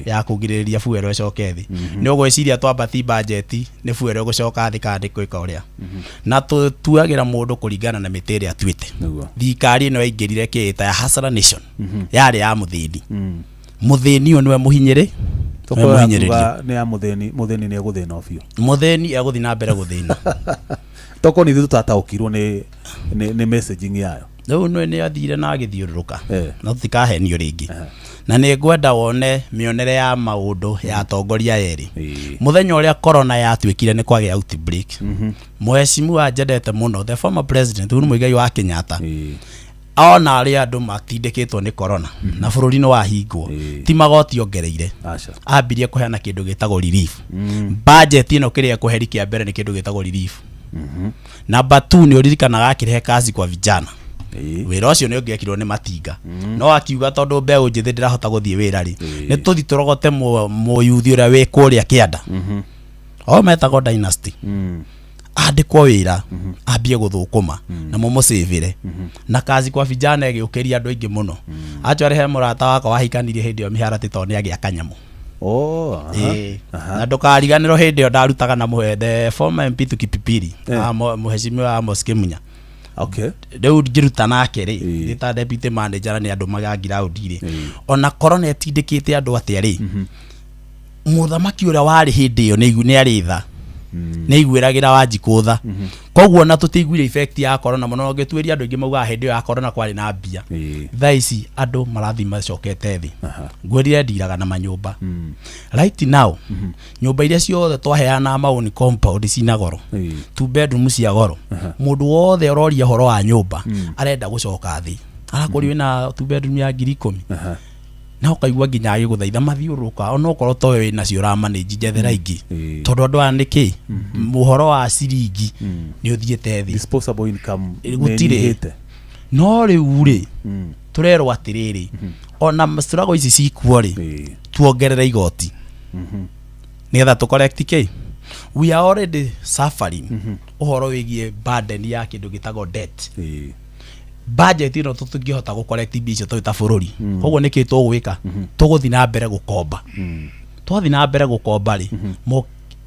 ya kũgirĩrĩria fuel ĩcoke thĩ. Nĩ ũgwĩciria twambati budget nĩ fuel ĩgũcoka thĩ kana nĩ gwĩka ũrĩa? Na tũtuagĩra mũndũ kũringana na mĩtĩ ĩrĩa atuĩte. Thirikari ĩno yaingĩrire kĩĩta ya Hustler Nation, yarĩ ya mũthĩni. Mũthĩni ũyũ nĩwe mũhinyĩrĩ, nĩwe Tokorwo mũhinyĩrĩrio. yakuga nĩ ya mũthĩni, mũthĩni nĩ egũthĩna o biũ. Mũthĩni egũthiĩ na mbere gũthĩna. Tokorwo nĩ ithuĩ tũtataũkirwo nĩ messaging yayo. Rĩu nĩ nĩ athire na agĩthiũrũrũka. No tũtikahenio rĩngĩ, na nĩ ngwenda wone mĩonere ya maũndũ ya atongoria erĩ. Mũthenya ũrĩa corona yatuĩkire nĩ kwagĩa outbreak, mũhecimu njendete mũno, the former president Uhuru Muigai wa Kenyatta, ona arĩa andũ matindĩkĩtwo nĩ corona na bũrũri nĩ wahingwo, ti magoti ongereire. Aca. Ambirie kũheana kĩndũ gĩtagwo relief. Budget ĩno kĩrĩa ĩkũheri kĩa mbere nĩ kĩndũ gĩtagwo relief. Number 2, nĩ ũririkanaga akĩrehe kazi kwa vijana. Wĩra ũcio nĩ ũngĩekirwo nĩ matinga, no akiuga tondũ mbeũ njĩthĩ ndĩrahota gũthiĩ wĩra rĩ, nĩ tũthi tũrogote mũyuthi ũrĩa wĩ kũrĩa kĩanda o metagwo dynasty, andĩkwo wĩra ambie gũthũkũma na mũmũcĩvĩre, na kazi kwa vijana ĩgĩũkĩria andũ aingĩ mũno. Actually he mũrata wakwa wahikanirie hĩndĩ ĩyo mĩharatĩ tondũ nĩ agĩa kanyamũ. Oh, aha. Ĩĩ. Na ndũkariganĩrwo hĩndĩ ĩyo ndarutaga na mũhe the former MP Tukipipiri. Mũhecimiwa Amos Kĩmunya. Rĩu ngĩruta nake rĩ, ndĩ ta deputy manager na nĩ andũ maga ground rĩ, ona corona ĩtindĩkĩte andũ atĩa rĩ, mũthamaki ũrĩa warĩ hĩndĩ ĩyo nĩ arĩ tha, nĩ aiguĩragĩra Wanjikũ tha, koguo ona tũtiaiguire effect ya corona mũno. Ũngĩtuĩria andũ aingĩ maugaga hĩndĩ ĩyo ya corona kwarĩ na mbia. Thaa ici andũ marathiĩ macokete thĩ. Ngwĩrire ndiraga na manyũmba. Right now nyũmba iria ciothe twaheana maũni compound cina goro, two bedroom cia goro, mũndũ wothe ũroria ũhoro wa nyũmba arenda gũcoka thĩ, arakũria wĩna two bedroom ya 10,000, na ũkaigua nginya agĩgũthaitha mathiũrũrũka, ona okorwo to we wĩnacio ũramanĩnji, njethera ingĩ, tondũ andũ aya nĩkĩ ũhoro wa ciringi nĩ ũthiĩte thĩ. Disposable income nĩ Gũtirĩ. ĩnyihĩte. No rĩu rĩ, tũrerwo atĩrĩrĩ, ona struggle ici cikuo rĩ, tuongerere igoti nĩgetha tũ collect kĩ. We are already suffering ũhoro wĩgiĩ burden ya kĩndũ gĩtagwo debt. Budget ĩno tũtingĩhota gũ collect mbia icio tũrĩ ta bũrũri. Koguo nĩkĩ tũgwĩka? Tũgũthiĩ na mbere gũkomba. Twathiĩ na mbere gũkomba rĩ,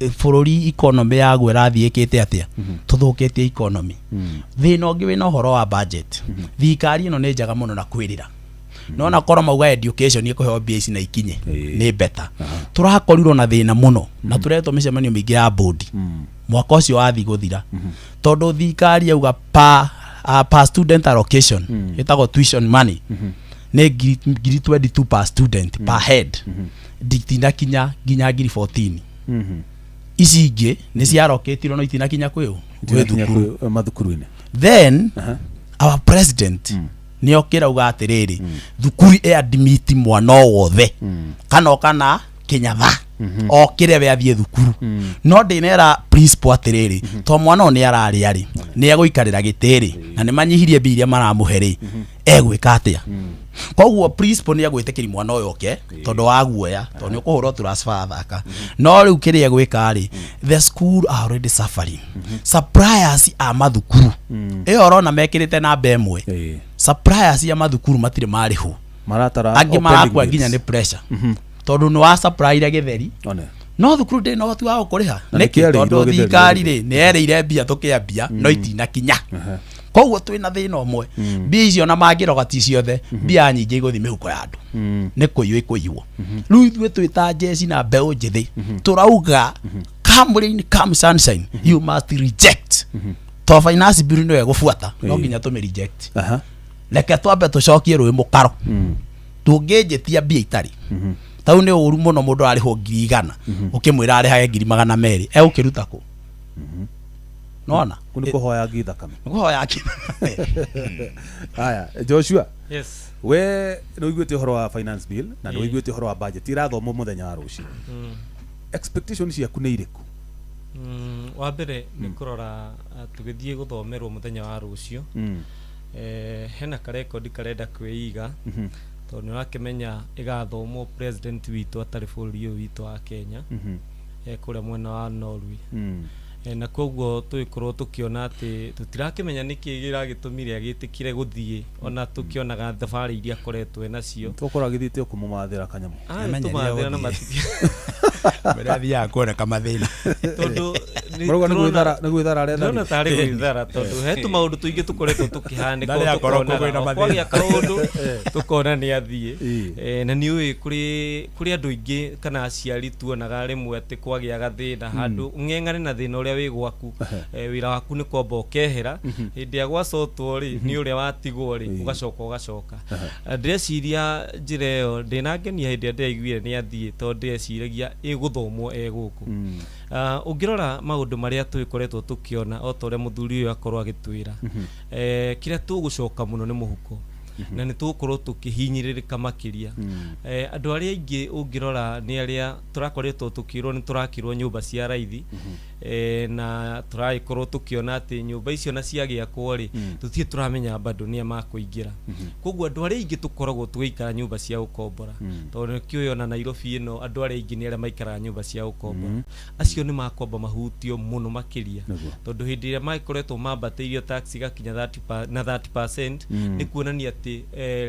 bũrũri economy yaguo ĩrathiĩ ĩkĩte atĩa? Tũthũkĩtie economy. Thĩna ũngĩ wĩna ũhoro wa budget, thirikari ĩno nĩ njega mũno na kwĩrĩra, nona korwo mauga education ĩkũheo mbia ici na ikinye nĩ beta. Tũrakorirwo na thĩna mũno na tũretwo mĩcemanio mĩingĩ ya board mwaka ũcio wathiĩ gũthira, tondũ thirikari yauga per student allocation, ĩtagwo tuition money, nĩ ngiri 22 per student per head, nditinakinya nginya ngiri 14. Ici ingĩ nĩ ciaroketirwo no itinakinya kwĩ gwĩ thukuru. Mathukuru-inĩ. Then our president nĩ okĩra uga atĩrĩrĩ, thukuru ĩ admit mwana o wothe kana kana kĩnyatha okĩre we athiĩ thukuru. No ndĩnera principal atĩrĩrĩ, to mwana ũyũ nĩ ararĩa rĩ, nĩ egũikarĩra gĩtĩ rĩ, na nĩ manyihirie mbia iria maramũhe rĩ, egwĩka atĩa? Koguo principal nĩ egwĩtĩkĩri mwana ũyũ oke tondũ wa guoya, tondũ nĩ ũkũhũrwo transfer athaka. No rĩu kĩrĩa egwĩka rĩ, the school are already suffering. Suppliers a mathukuru ĩyo ũrona mekĩrĩte namba 1, suppliers a mathukuru matirĩ marĩhwo. Maratara Angĩ o marakua pending nginya bills. nĩ pressure, tondũ nĩ wa supplyire gĩtheri One. no thukuru ndĩ na ũhoti wa gũkũrĩha. Na Nĩkĩ? nĩkĩarĩirwo Tondũ gĩtheri. thirikari rĩ, nĩ yerĩire mbia tũkĩambia no itinakinya. Koguo twĩna thĩna ũmwe, mbia icio na mangĩroga ti ciothe, mbia nyingĩ igũthiĩ mĩhuko ya andũ, nĩ kũiywo ikũiywo. Rĩu ithuĩ twĩ ta njeci na mbeũ njĩthĩ tũrauga, come rain, come sunshine, you must reject to finance bill. Nĩwe ĩgũbuata, no nginya tũmĩ reject. Reke twambe tũcokie rũĩ mũkaro. Tũngĩnjĩtia mbia itarĩ tau nĩ ũru mũno. Mũndũ ararĩhwo 100,000, ũkĩmwĩra arĩhage 200,000, egũkĩruta kũ? Nona. Kũ nĩ kũhoya ngi thakame. Kũhoya ngi. Haya, Joshua. Yes. We nĩ ũiguĩte ũhoro wa finance bill na nĩ ũiguĩte ũhoro wa budget irathomwo mũthenya wa rũciũ. Expectation ciaku nĩ irĩkũ? Wa mbere nĩ kũrora, tũgĩthiĩ gũthomerwo mũthenya wa rũciũ, hena karekondi karenda kwĩiga, tondũ nĩ ũrakĩmenya ĩgathomwo president witũ atarĩ bũrũri ũyũ witũ wa Kenya, kũrĩa mwena wa Norway. Na koguo tũgĩkorwo tũkĩona atĩ tũtirakĩmenya nĩkĩ kĩragĩtũmire agĩtĩkĩre gũthiĩ, ona tũkĩonaga thabarĩ iria akoretwo nacio. Tũkorwo agĩthiĩte o kũmũmathĩra kanyamũ. Amenyeria Tũmathĩra na gũthiĩ. matikĩ. Mbere athiaga kuoneka mathĩna. Tondũ Marauga nĩ gwĩthara, nĩ gwĩthara ndĩrona arethari. tarĩ gwĩthara, tondũ he tũmaũndũ tũingĩ tũkoretwo tũkĩhanĩka. Ndarĩ akorwo kũ kwĩna mathĩna. Kwagĩa kaũndũ tũkona nĩ athiĩ. Na nĩ ũĩ kũrĩ andũ aingĩ kana aciari tuonaga rĩmwe atĩ kwagĩa gathĩna handũ ũng'eng'ane na thĩna ũrĩa wĩ gwaku, wĩra waku nĩ kwamba ũkehera. Hĩndĩ ya gwacotwo rĩ, nĩ ũrĩa watigwo rĩ, ũgacoka ũgacoka. Ndĩreciria njĩra ĩyo ndĩnangenia hĩndĩ ĩrĩa ndĩraiguire nĩ athiĩ, tondũ ndĩreciragia ĩgũthomwo e gũkũ. Ũngĩrora maũndũ marĩa tũgĩkoretwo tũkĩona, o ta ũrĩa mũthuri ũyũ akorwo agĩtwĩra, kĩrĩa tũgũcoka mũno nĩ mũhuko, na nĩ tũgũkorwo tũkĩhinyĩrĩrĩka makĩria. Andũ arĩa aingĩ ũngĩrora nĩ arĩa tũrakoretwo tũkĩrwo nĩ tũrakĩrwo nyũmba cia raithi, na tũragĩkorwo tũkĩona atĩ nyũmba icio na ciagĩakwo rĩ, tũtirĩ tũramenya bado nĩa makũingĩra. Koguo andũ arĩa aingĩ tũkoragwo tũgĩikara nyũmba cia gũkombora, tondũ nĩkĩũĩ ona Nairobi ĩno andũ arĩa aingĩ nĩ arĩa maikaraga nyũmba cia gũkombora. Acio nĩ makwamba mahutio mũno makĩria, tondũ hĩndĩ ĩrĩa magĩkoretwo mambatĩirio tax igakinya 30 na 30%, nĩ kuonania atĩ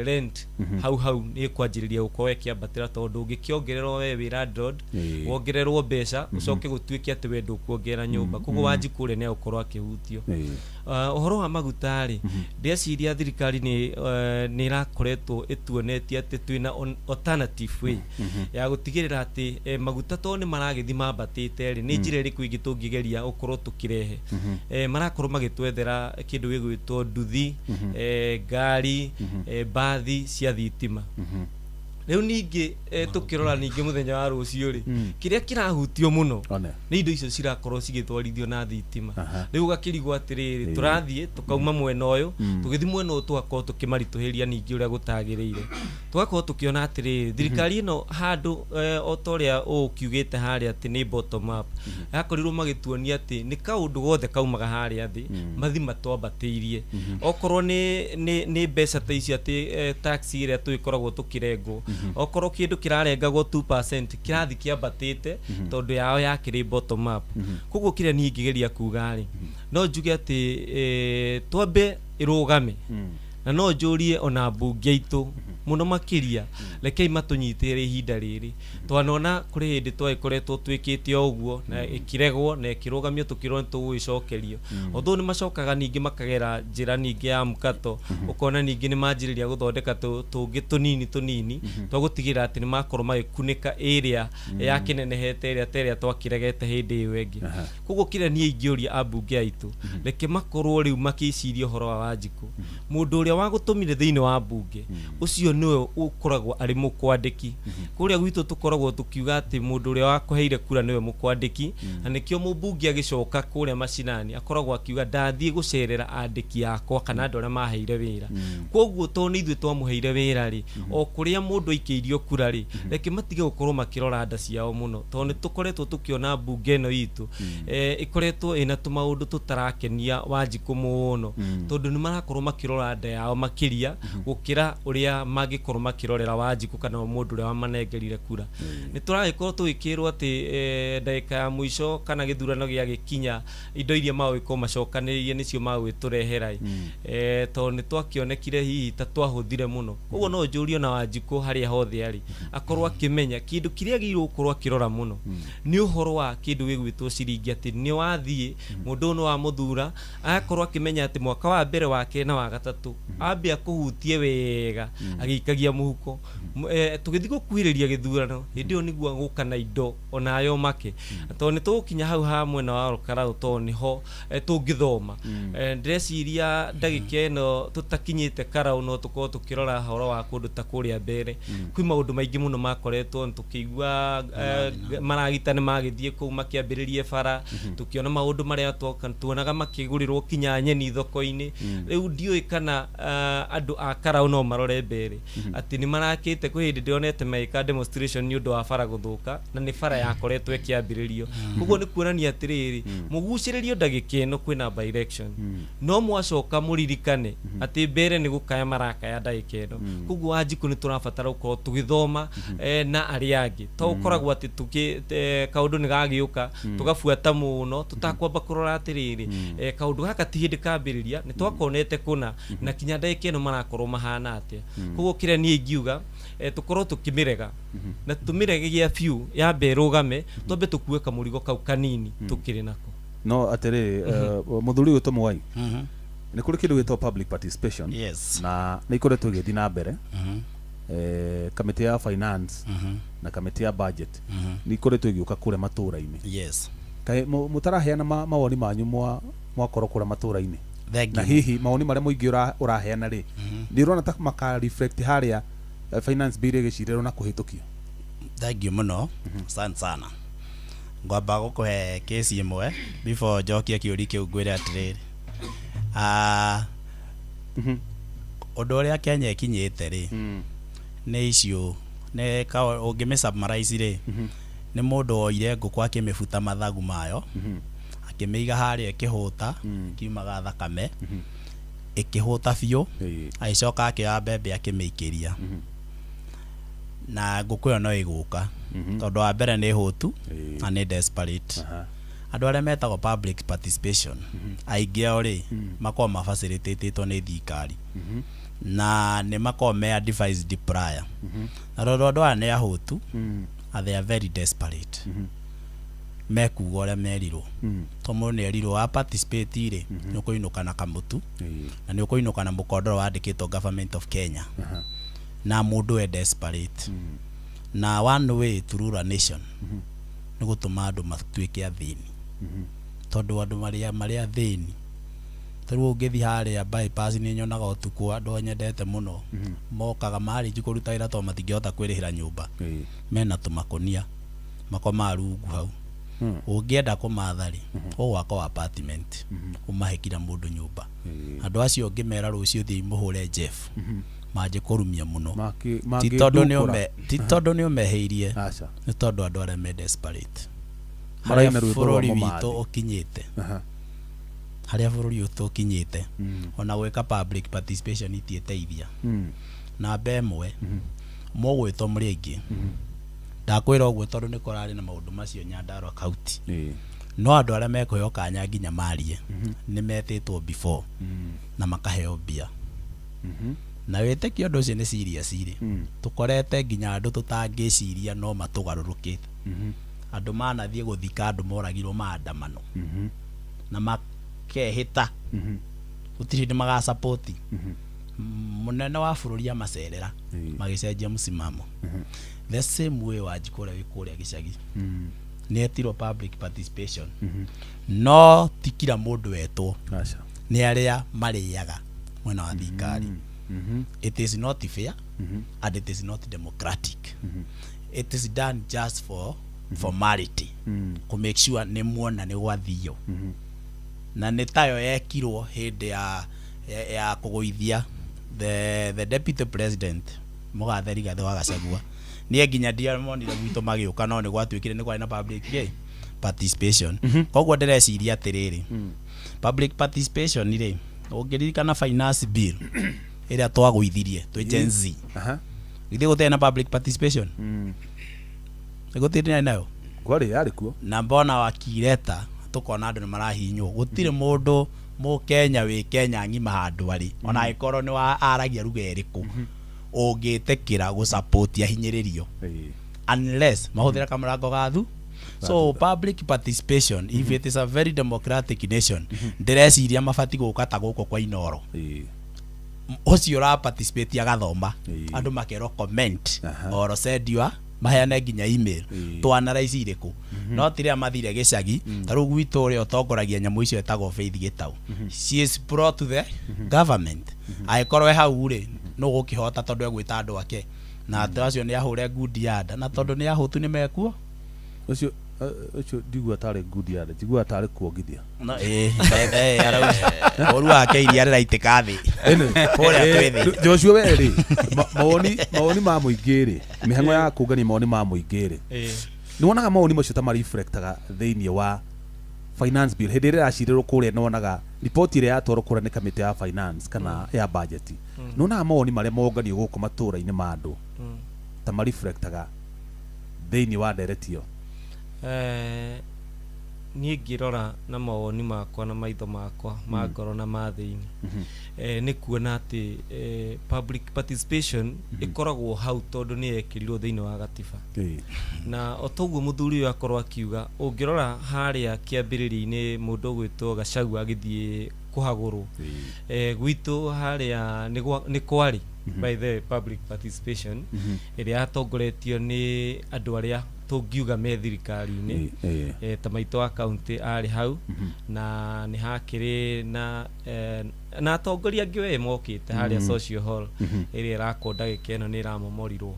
rent hau hau nĩ ĩkwanjĩrĩria gũkorwo ĩkĩambatĩra, tondũ ũngĩkĩongererwo we wĩ landlord, wongererwo mbeca, ũcoke gũtuĩke atĩ we ndũkuongerera nyũmba. Koguo Wanjikũ ũrĩa nĩ egũkorwo akĩhutio. Ũhoro wa maguta rĩ, ndĩreciria thirikari nĩ ĩrakoretwo ĩtuonetie atĩ twĩna alternative way ya gũtigĩrĩra atĩ maguta to nĩ maragĩthiĩ mambatĩte rĩ, nĩ njĩra ĩrĩkũ ĩngĩ tũngĩgeria gũkorwo tũkĩrehe. Marakorwo magĩtwethera kĩndũ gĩgwĩtwo nduthi, ngari, mbathi cia thitima. Rĩu ningĩ tũkĩrora ningĩ mũthenya wa rũciũ rĩ, kĩrĩa kĩrahutio mũno One. nĩ indo icio cirakorwo cigĩtwarithio na thitima. Rĩu ũgakĩrigwo atĩrĩrĩ, tũrathiĩ tũkauma mwena ũyũ tũgĩthiĩ mwena ũyũ, tũgakorwo tũkĩmaritũhĩria ningĩ ũrĩa gũtagĩrĩire. Tũgakorwo tũkĩona atĩrĩrĩ, thirikari ĩno handũ o ta ũrĩa ũkiugĩte harĩa atĩ nĩ bottom up, yakorirwo magĩtuonia atĩ nĩ kaũndũ gothe kaumaga harĩa thĩ mathi matwambatĩirie. Okorwo nĩ mbeca ta icio atĩ tax ĩrĩa tũgĩkoragwo tũkĩrengwo, okorwo kĩndũ kĩrarengagwo 2% kĩrathi kĩambatĩte, tondũ yao yakĩrĩ bottom up. Koguo kĩrĩa niĩ ingĩgeria kuga rĩ, no njuge atĩ twambe ĩrũgame. Na no njũrie ona mbunge aitũ mũno makĩria, rekei matũnyitĩre ihinda rĩrĩ. Twanona kũrĩ hĩndĩ twagĩkoretwo twĩkĩte o ũguo na ĩkĩregwo na ĩkĩrũgamio tũkĩrwo nĩ tũgũgĩcokerio. Although nĩ macokaga ningĩ makagera njĩra ningĩ ya mũkato, ũkona ningĩ nĩ manjĩrĩria gũthondeka tũngĩ tũnini tũnini twa gũtigĩrĩra atĩ nĩ makorwo magĩkunĩka ĩrĩa yakĩnenehete ĩrĩa ta ĩrĩa twakĩregete hĩndĩ ĩyo ĩngĩ. Koguo kĩrĩa niĩ ingĩũria ambunge aitũ, reke makorwo rĩu makĩciria ũhoro wa Wanjikũ. Mũndũ ũrĩa wagũtũmire thĩinĩ wa mbunge ũcio nĩwe ũkoragwo arĩ mũkwandĩki. Kũrĩa gwitũ tũkoragwo tũkiuga atĩ mũndũ ũrĩa wakũheire kura nĩwe mũkwandĩki, na nĩkĩo mũmbunge agĩcoka kũrĩa macinani akoragwo akiuga ndathiĩ gũcerera andĩki akwa kana andũ arĩa maheire wĩra. Koguo tondũ nĩ ithuĩ twamũheire wĩra rĩ, o kũrĩa mũndũ aikĩirio kura rĩ, reke matige gũkorwo makĩrora nda ciao mũno, tondũ nĩ tũkoretwo tũkĩona mbunge ĩno itũ ĩkoretwo ĩna tũmaũndũ tũtarakenia Wanjikũ mũno, tondũ nĩ marakorwo makĩrora nda yao makĩria gũkĩra ũrĩa mangĩkorwo makĩrorera Wanjikũ kana mũndũ ũrĩa wamanengerire kura. Nĩ tũragĩkorwo tũgĩkĩrwo atĩ ndagĩka ya mũico kana gĩthurano gĩagĩkinya indo iria magũgĩkorwo macokanĩrĩirie nĩcio magũgĩtũrehera, tondũ nĩ twakĩonekire hihi ta twahũthire mũno. Koguo no njũrie ona Wanjikũ harĩa hothe arĩ akorwo akĩmenya kĩndũ kĩrĩa agĩrĩirwo gũkorwo akĩrora mũno nĩ ũhoro wa kĩndũ gĩgwĩtwo ciringi, atĩ nĩ wathiĩ mũndũ ũyũ nĩ wamũthura, agakorwo akĩmenya atĩ mwaka wa mbere wa kerĩ na wa gatatũ ambia kũhutie wega agĩikagia mũhuko. Tũgĩthiĩ gũkuhĩrĩria gĩthurano hĩndĩ ĩyo nĩguo agũka na indo onayo make, tondũ nĩ tũgũkinya hau ha mwena wa Olkalau, tondũ nĩho tũngĩthoma. Ndĩreciria ndagĩka ĩno tũtakinyĩte Karau no tũkorwo tũkĩrora horo wa kũndũ ta kũrĩa mbere. Kwĩ maũndũ maingĩ mũno makoretwo tũkĩigua maragita nĩ magĩthiĩ kũu makĩambĩrĩrie bara, tũkĩona maũndũ marĩa tuonaga makĩgũrĩrwo kinya nyeni thoko-inĩ. Rĩu ndiũĩ kana andũ a Karau no marore mbere atĩ nĩ marakĩte. Kwĩ hĩndĩ ndĩronete magĩka demonstration nĩ ũndũ wa bara gũthũka, na nĩ bara yakoretwo ĩkĩambĩrĩrio. Koguo nĩ kuonania atĩrĩrĩ, mũgucĩrĩrio ndagĩka ĩno kwĩna by election, no mwacoka mũririkane atĩ mbere nĩ gũkaya marakaya ndagĩka ĩno. Koguo Wanjikũ nĩ tũrabatara gũkorwo tũgĩthoma na arĩa angĩ, to gũkoragwo atĩ kaũndũ nĩ gagĩũka tũgabuata mũno tũtakwamba kũrora atĩrĩrĩ, kaũndũ gaka ti hĩndĩ kambĩrĩria, nĩ twakonete kũna na kinya ndagĩka ĩno marakorwo mahana atĩa. Koguo kĩrĩa niĩ ingiuga, tũkorwo tũkĩmĩrega na tũmĩregegia biũ, yambe ĩrũgame, twambe tũkue kamũrigo kau kanini tũkĩrĩ nako. No atĩrĩrĩ, mũthuri ũyũ Tomwai, nĩ kũrĩ kĩndũ gĩtagwo public participation na nĩ ikoretwo ĩgĩthiĩ na mbere, kamĩtĩ ya finance na kamĩtĩ ya budget nĩ ikoretwo ĩgĩũka kũrĩa matũũra-inĩ. Kaĩ mũtaraheana mawoni manyu mwakorwo kũrĩa matũũra-inĩ? Thank Na you. hihi mawoni marĩa mũingĩ ũraheana rĩ, nĩ ũrona ta maka reflect harĩa finance bill ĩgĩcirĩrwo na kũhĩtũkio? Thank you mũno, asante sana. Ngwamba gũkũhe kesi ĩmwe before njokie kĩũri kĩu. Ngwĩre atĩrĩrĩ, ũndũ ũrĩa Kenya ĩkinyĩte rĩ, nĩ issue nĩ ũngĩmĩ summarize rĩ, nĩ mũndũ woire ngũkũ akĩmĩbuta mathagu mayo, akĩmĩiga harĩa ĩkĩhũta, kiumaga thakame, ĩkĩhũta biũ, agĩcoka akĩoya mbembe akĩmĩikĩria, na ngũkũ ĩyo no ĩgũka, tondũ wa mbere nĩ hũtu na nĩ desperate. Andũ arĩa metagwo public participation, aingĩ ao rĩ, makoragwo mafacilitatĩtwo nĩ thirikari na nĩ makoragwo me advised prior, na tondũ andũ aya nĩ ahũtu and they are very desperate, mekuga ũrĩa merirwo, to mũndũ nĩ erirwo wa participate rĩ, nĩ ũkũinũka na kamũtu na nĩ ũkũinũka na mũkondoro wandĩkĩtwo Government of Kenya, na mũndũ e desperate. Na one way to rule a nation nĩ gũtũma andũ matuĩke athĩni, tondũ andũ marĩa marĩ athĩni, ta rĩu ũngĩthiĩ harĩa bypass, nĩ nyonaga ũtukũ andũ nyendete mũno mokaga marĩki kũruta wĩra, tondũ matingĩhota kwĩrĩhĩra nyũmba, mena tũmakũnia makomaga rungu hau. Ũngĩenda kũmatha rĩ, ũgwaka o apartment, ũmahe kila mũndũ nyũmba. Andũ acio ũngĩmera rũciũ thiĩ mũhũre Jeff, manjie kũrumia mũno. Ti tondũ nĩ Mangĩndukũra. Ti tondũ nĩ ũmehĩirie, Aca. nĩ tondũ andũ arĩa me desperate. Maraina Harĩa rwĩmbo rwa bũrũri mũmathi. witũ ũkinyĩte, harĩa bũrũri witũ ũkinyĩte, ona gwĩka public participation itiĩteithia. Namba ĩmwe, mũgwĩtwo mũrĩ aingĩ. Ndakwĩra ũguo tondũ nĩ kũrarĩ na maũndũ macio Nyandarua County, no andũ arĩa mekũheo kanya nginya marie nĩ metĩtwo before na makaheo mbia. Na wĩtĩkie ũndũ ũcio nĩ serious rĩ, tũkorete nginya andũ tũtangĩciria no matũgarũrũkĩte. Andũ manathiĩ gũthika andũ moragirwo maandamano na makehĩta gũtirĩ hĩndĩ magasapoti mũnene wa bũrũri amacerera, magĩcenjia msimamo. The same way Wanjikũ ũrĩa wĩ kũrĩa gĩcagi nĩ etirwo public participation, no ti kila mũndũ wetwo. Aca. Nĩ arĩa marĩaga mwena wa thirikari. It is not fair and it is not democratic. It is done just for formality, ku make sure nĩ muona nĩ gwathio. Na nĩ tayo yekirwo hĩndĩ ya kũgũithia the deputy president Mũgathe Rigathĩ wa Gachagua. Niĩ nginya ndiamonire gwitũ magĩũka, no nĩ gwatuĩkire nĩ kwarĩ na public participation. Koguo ndĩreciria atĩrĩrĩ, public participation rĩ, ũngĩririkana finance bill ĩrĩa twagũithirie twĩ Gen Z, githĩ gũtirĩ na public participation? Gũtirĩ nayo. Kwarĩ, yarĩ kuo. Na mbona wakireta tukona andũ nĩ marahinywo. Gũtirĩ mũndũ mũkenya wĩ Kenya ng'ima handũ arĩ, ona angĩkorwo nĩ wa aragia ruga ĩrĩkũ, ũngĩtĩkĩra gũsupport ahinyĩrĩrio unless mahũthĩre kamũrango ga so public participation, if it is a very democratic nation, ndĩreciria mabati gũka ta gũkũ kwa Inoro, ũcio ũra participate agathoma, andũ makerwo comment or send your, maheane nginya email, twanaraici irĩkũ. No tiria mathire gĩcagi ta rĩu gwitũ, ũrĩa ũtongoragia nyamũ icio etagwo Faith Gĩtau. She is pro to the government. Angĩkorwo e hau rĩ, nũ gũkĩhota tondũ egwĩta andũ ake na andũ acio nĩ ahũre ngundi ya nda, na tondũ nĩ ahũtu nĩ mekuo. Ũcio ndigua tarĩ ngundi ya nda, njiguaga tarĩ kuongithia. No ĩ arauga ũru wake iria rĩraitĩka thĩ kũrĩa twĩ thĩ. Joshua, we rĩ, mawoni ma mũingĩ rĩ, mĩhang'o ya kũngania mawoni ma mũingĩ rĩ, nĩ wonaga mawoni macio ta mareflectaga thĩinĩ wa finance bill hĩndĩ ĩrĩa ĩracirĩrwo kũrĩa? Nĩ wonaga riboti ĩrĩa yatwarwo kũrĩa nĩ kamĩtĩ ya finance kana ya budget, nĩ wonaga mawoni marĩa monganio gũkũ matũũra-inĩ ma andũ ta mareflectaga thĩinĩ wa ndereti ĩyo? Niĩ ngĩrora na mawoni makwa na maitho makwa ma ngoro na ma thĩinĩ, nĩ kuona atĩ public participation ĩkoragwo hau tondũ nĩ yekĩrirwo thĩinĩ wa gatiba. Na o toguo mũthuri ũyũ akorwo akiuga, ũngĩrora harĩa kĩambĩrĩria-inĩ mũndũ ũgwĩtwo Gachagua agĩthiĩ kũhagũrwo, gwitũ harĩa nĩ kwarĩ by the way public participation ĩrĩa yatongoretio nĩ andũ arĩa tũngiuga me thirikari-inĩ. Ta maitũ wa kaunti arĩ hau, na nĩ hakĩrĩ na atongoria angĩ we mokĩte harĩa social hall ĩrĩa ĩrakwo ndagĩka ĩno nĩ ĩramomorirwo.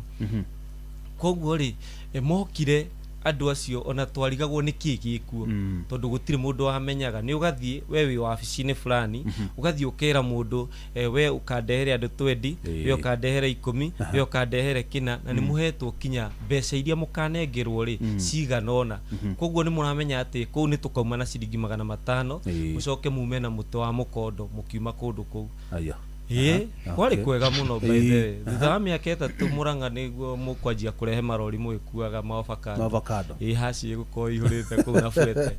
Koguo rĩ, mokire andũ acio, ona twarigagwo nĩ kĩĩ gĩkuo, tondũ gũtirĩ mũndũ wamenyaga. Nĩ ũgathiĩ we wĩ wabici-inĩ fulani, ũgathiĩ ũkera mũndũ, we ũkandehere andũ 20, we ũkandehere 10, we ũkandehere kĩna, na nĩ mũhetwo kinya mbeca iria mũkanengerwo rĩ cigana ũna. Koguo nĩ mũramenya atĩ kũu nĩ tũkauma na ciringi 500, mũcoke mume na mũtĩ wa mũkondo mũkiuma kũndũ kũu. Aya. Ĩĩ, kwarĩ kwega mũno by the way. Thutha wa mĩaka 3 Mũrang'a nĩguo mũkwanjia kũrehe marori mũgĩkuaga maavocado. Avocado. Ĩĩ, haci ĩgũkorwo ihũrĩte kũu na buete.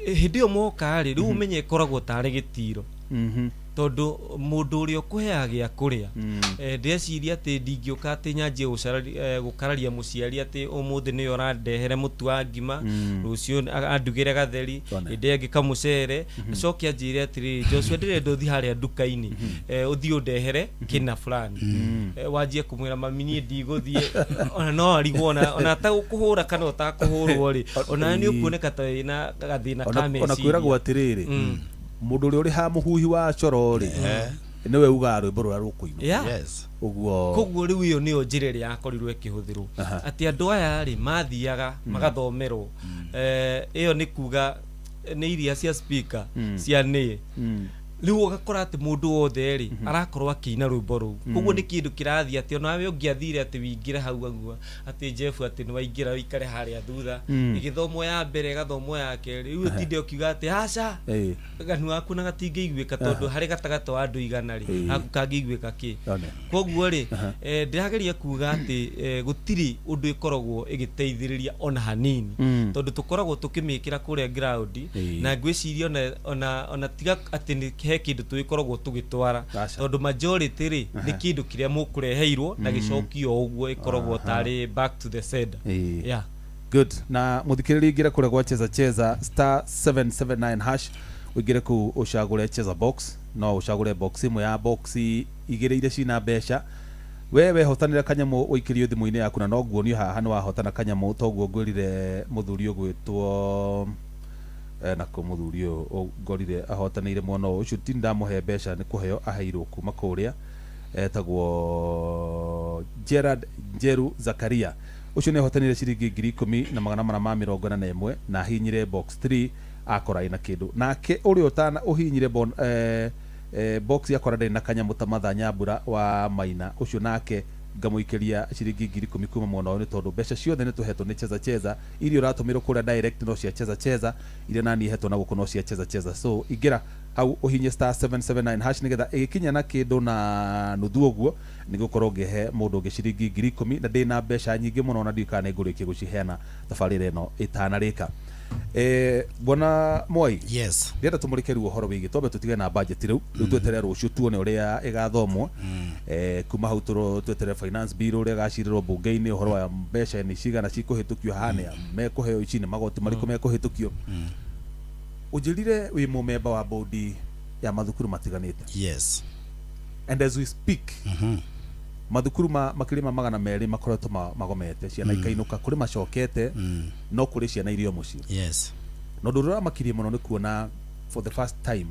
Hĩndĩ ĩyo moka rĩ, rĩu ũmenye ĩkoragwo tarĩ gĩtiro, tondũ mũndũ ũrĩa ũkũheaga gĩa kũrĩa, ndĩreciria atĩ ndingĩũka atĩ nyanjie gũkararia mũciari atĩ ũmũthĩ nĩwe ũrandehere mũtu wa ngima, rũciũ andugĩre gatheri, One. hĩndĩ ĩyo ĩngĩ kamũcere, acoke anjĩre atĩrĩrĩ, "Joshua, ndĩrenda ũthiĩ harĩa nduka-inĩ, ũthiĩ ũndehere kĩna fulani." Wanjie kũmwĩra, "Mami, niĩ ndigũthiĩ," ona no arigwo ona atagũkũhũra kana ũtakũhũrwo rĩ, ona nĩ ũkuoneka ta wĩna gathĩna ka Ona meciria. kwĩragwo atĩrĩrĩ, mũndũ ũrĩa ũrĩhaga mũhuhi wa coro rĩ, nĩwe ugaga rwĩmbo rũrĩa rũkũinwo. Ũguo. Koguo rĩu ĩyo nĩyo njĩra ĩrĩa yakorirwo ĩkĩhũthĩrwo, atĩ andũ aya rĩ mathiaga magathomerwo. Ĩyo nĩ kuga nĩ iria cia speaker cia nĩ rĩu ũgakora atĩ mũndũ wothe rĩ arakorwo akĩina rwĩmbo rũu. Koguo nĩ kĩndũ kĩrathiĩ atĩ onawe ũngĩathire atĩ wĩingĩre hau ũguo atĩ Jeff atĩ nĩ waingĩra ũikare harĩa thutha, ĩgĩthomwo ya mbere, ĩgathomwo ya kerĩ, rĩu ũtinde ũkiuga atĩ aca, kanua gaku na gatingĩiguĩka, tondũ harĩ gatagatĩ wa andũ 100 rĩ, haku kangĩiguĩka kĩ? One. Koguo rĩ, ndĩrageria kuga atĩ gũtirĩ ũndũ ĩkoragwo ĩgĩteithĩrĩria ona hanini, tondũ tũkoragwo tũkĩmĩkĩra kũrĩa ground. Na ngwĩciria ona tiga atĩ nĩ he he kĩndũ tũgĩkoragwo tũgĩtwara. Aca. Tondũ majority rĩ, nĩ kĩndũ kĩrĩa mũkũreheirwo na gĩcokio ũguo, ĩkoragwo tarĩ back to the sender. Yeah. Good. Na muthikiriria, ingire kuria gwa Cheza Cheza, star 779 hash, uingire kuu ucagure Cheza Box. No ucagure box imwe ya box igĩrĩ iria cina mbeca. We wehotanĩra kanyamũ, ũikĩrio thimũ-inĩ yaku, na no nguonio haha nĩ wahotana kanyamũ. Toguo ngwĩrire mũthuri ũgwĩtwo nako mũthuri ũyũ ngorire ahotanĩire mwana ũyũ ũcio, ti ndamũhe mbeca, nĩ kũheo aheirwo kuma kũrĩa, etagwo Gerard Njeru Zakaria. Ũcio nĩ ahotanire ciringi 10,441 na ahinyire box 3, akora ĩna kĩndũ. Nake ũrĩa ũtana ũhinyire box yakora ndĩrĩ na kanyamũ, ta Matha Nyambura wa Maina, ũcio nake ngamũikĩria ciringi 10,000 kuma mwena ũyũ, nĩ tondũ mbeca ciothe nĩ tũhetwo nĩ Cheza Cheza. Iria ũratũmĩrwo kũrĩa direct no cia Cheza Cheza, iria nani hetwo na gũkũ no cia Cheza Cheza. So ingĩra hau ũhinye star 779 hash, nĩgetha ĩgĩkinya na kĩndũ na nuthu ũguo nĩ gũkorwo ngĩhe mũndũ ũngĩ ciringi 10,000. Na ndĩna mbeca nyingĩ mũno na ndiũĩ kana nĩ ngũrĩkia gũciheana tabarĩra ĩno ĩtanarĩka. Bwana Mwai, Yes. ndĩrenda tũmũrĩke rĩu ũhoro wĩgiĩ, twambe tũtige na budget rĩu. Rĩu tweterere rũciũ tuone ũrĩa ĩgathomwo. Kuma hau tweterere finance bill ũrĩa ĩgacirĩrwo mbunge-inĩ, ũhoro wa mbeca nĩ cigana cikũhĩtũkio haha, nĩ mekũheo ici, nĩ magoti marĩkũ mekũhĩtũkio. Ũnjĩrire wĩ mũmemba wa bodi ya mathukuru matiganĩte. And as we speak, mathukuru makĩria ma 200 makoretwo magomete, ciana ikainũka, kũrĩ macokete, no kũrĩ ciana irio mũciĩ. Na ũndũ ũrĩa ũramakirie mũno nĩ kuona for the first time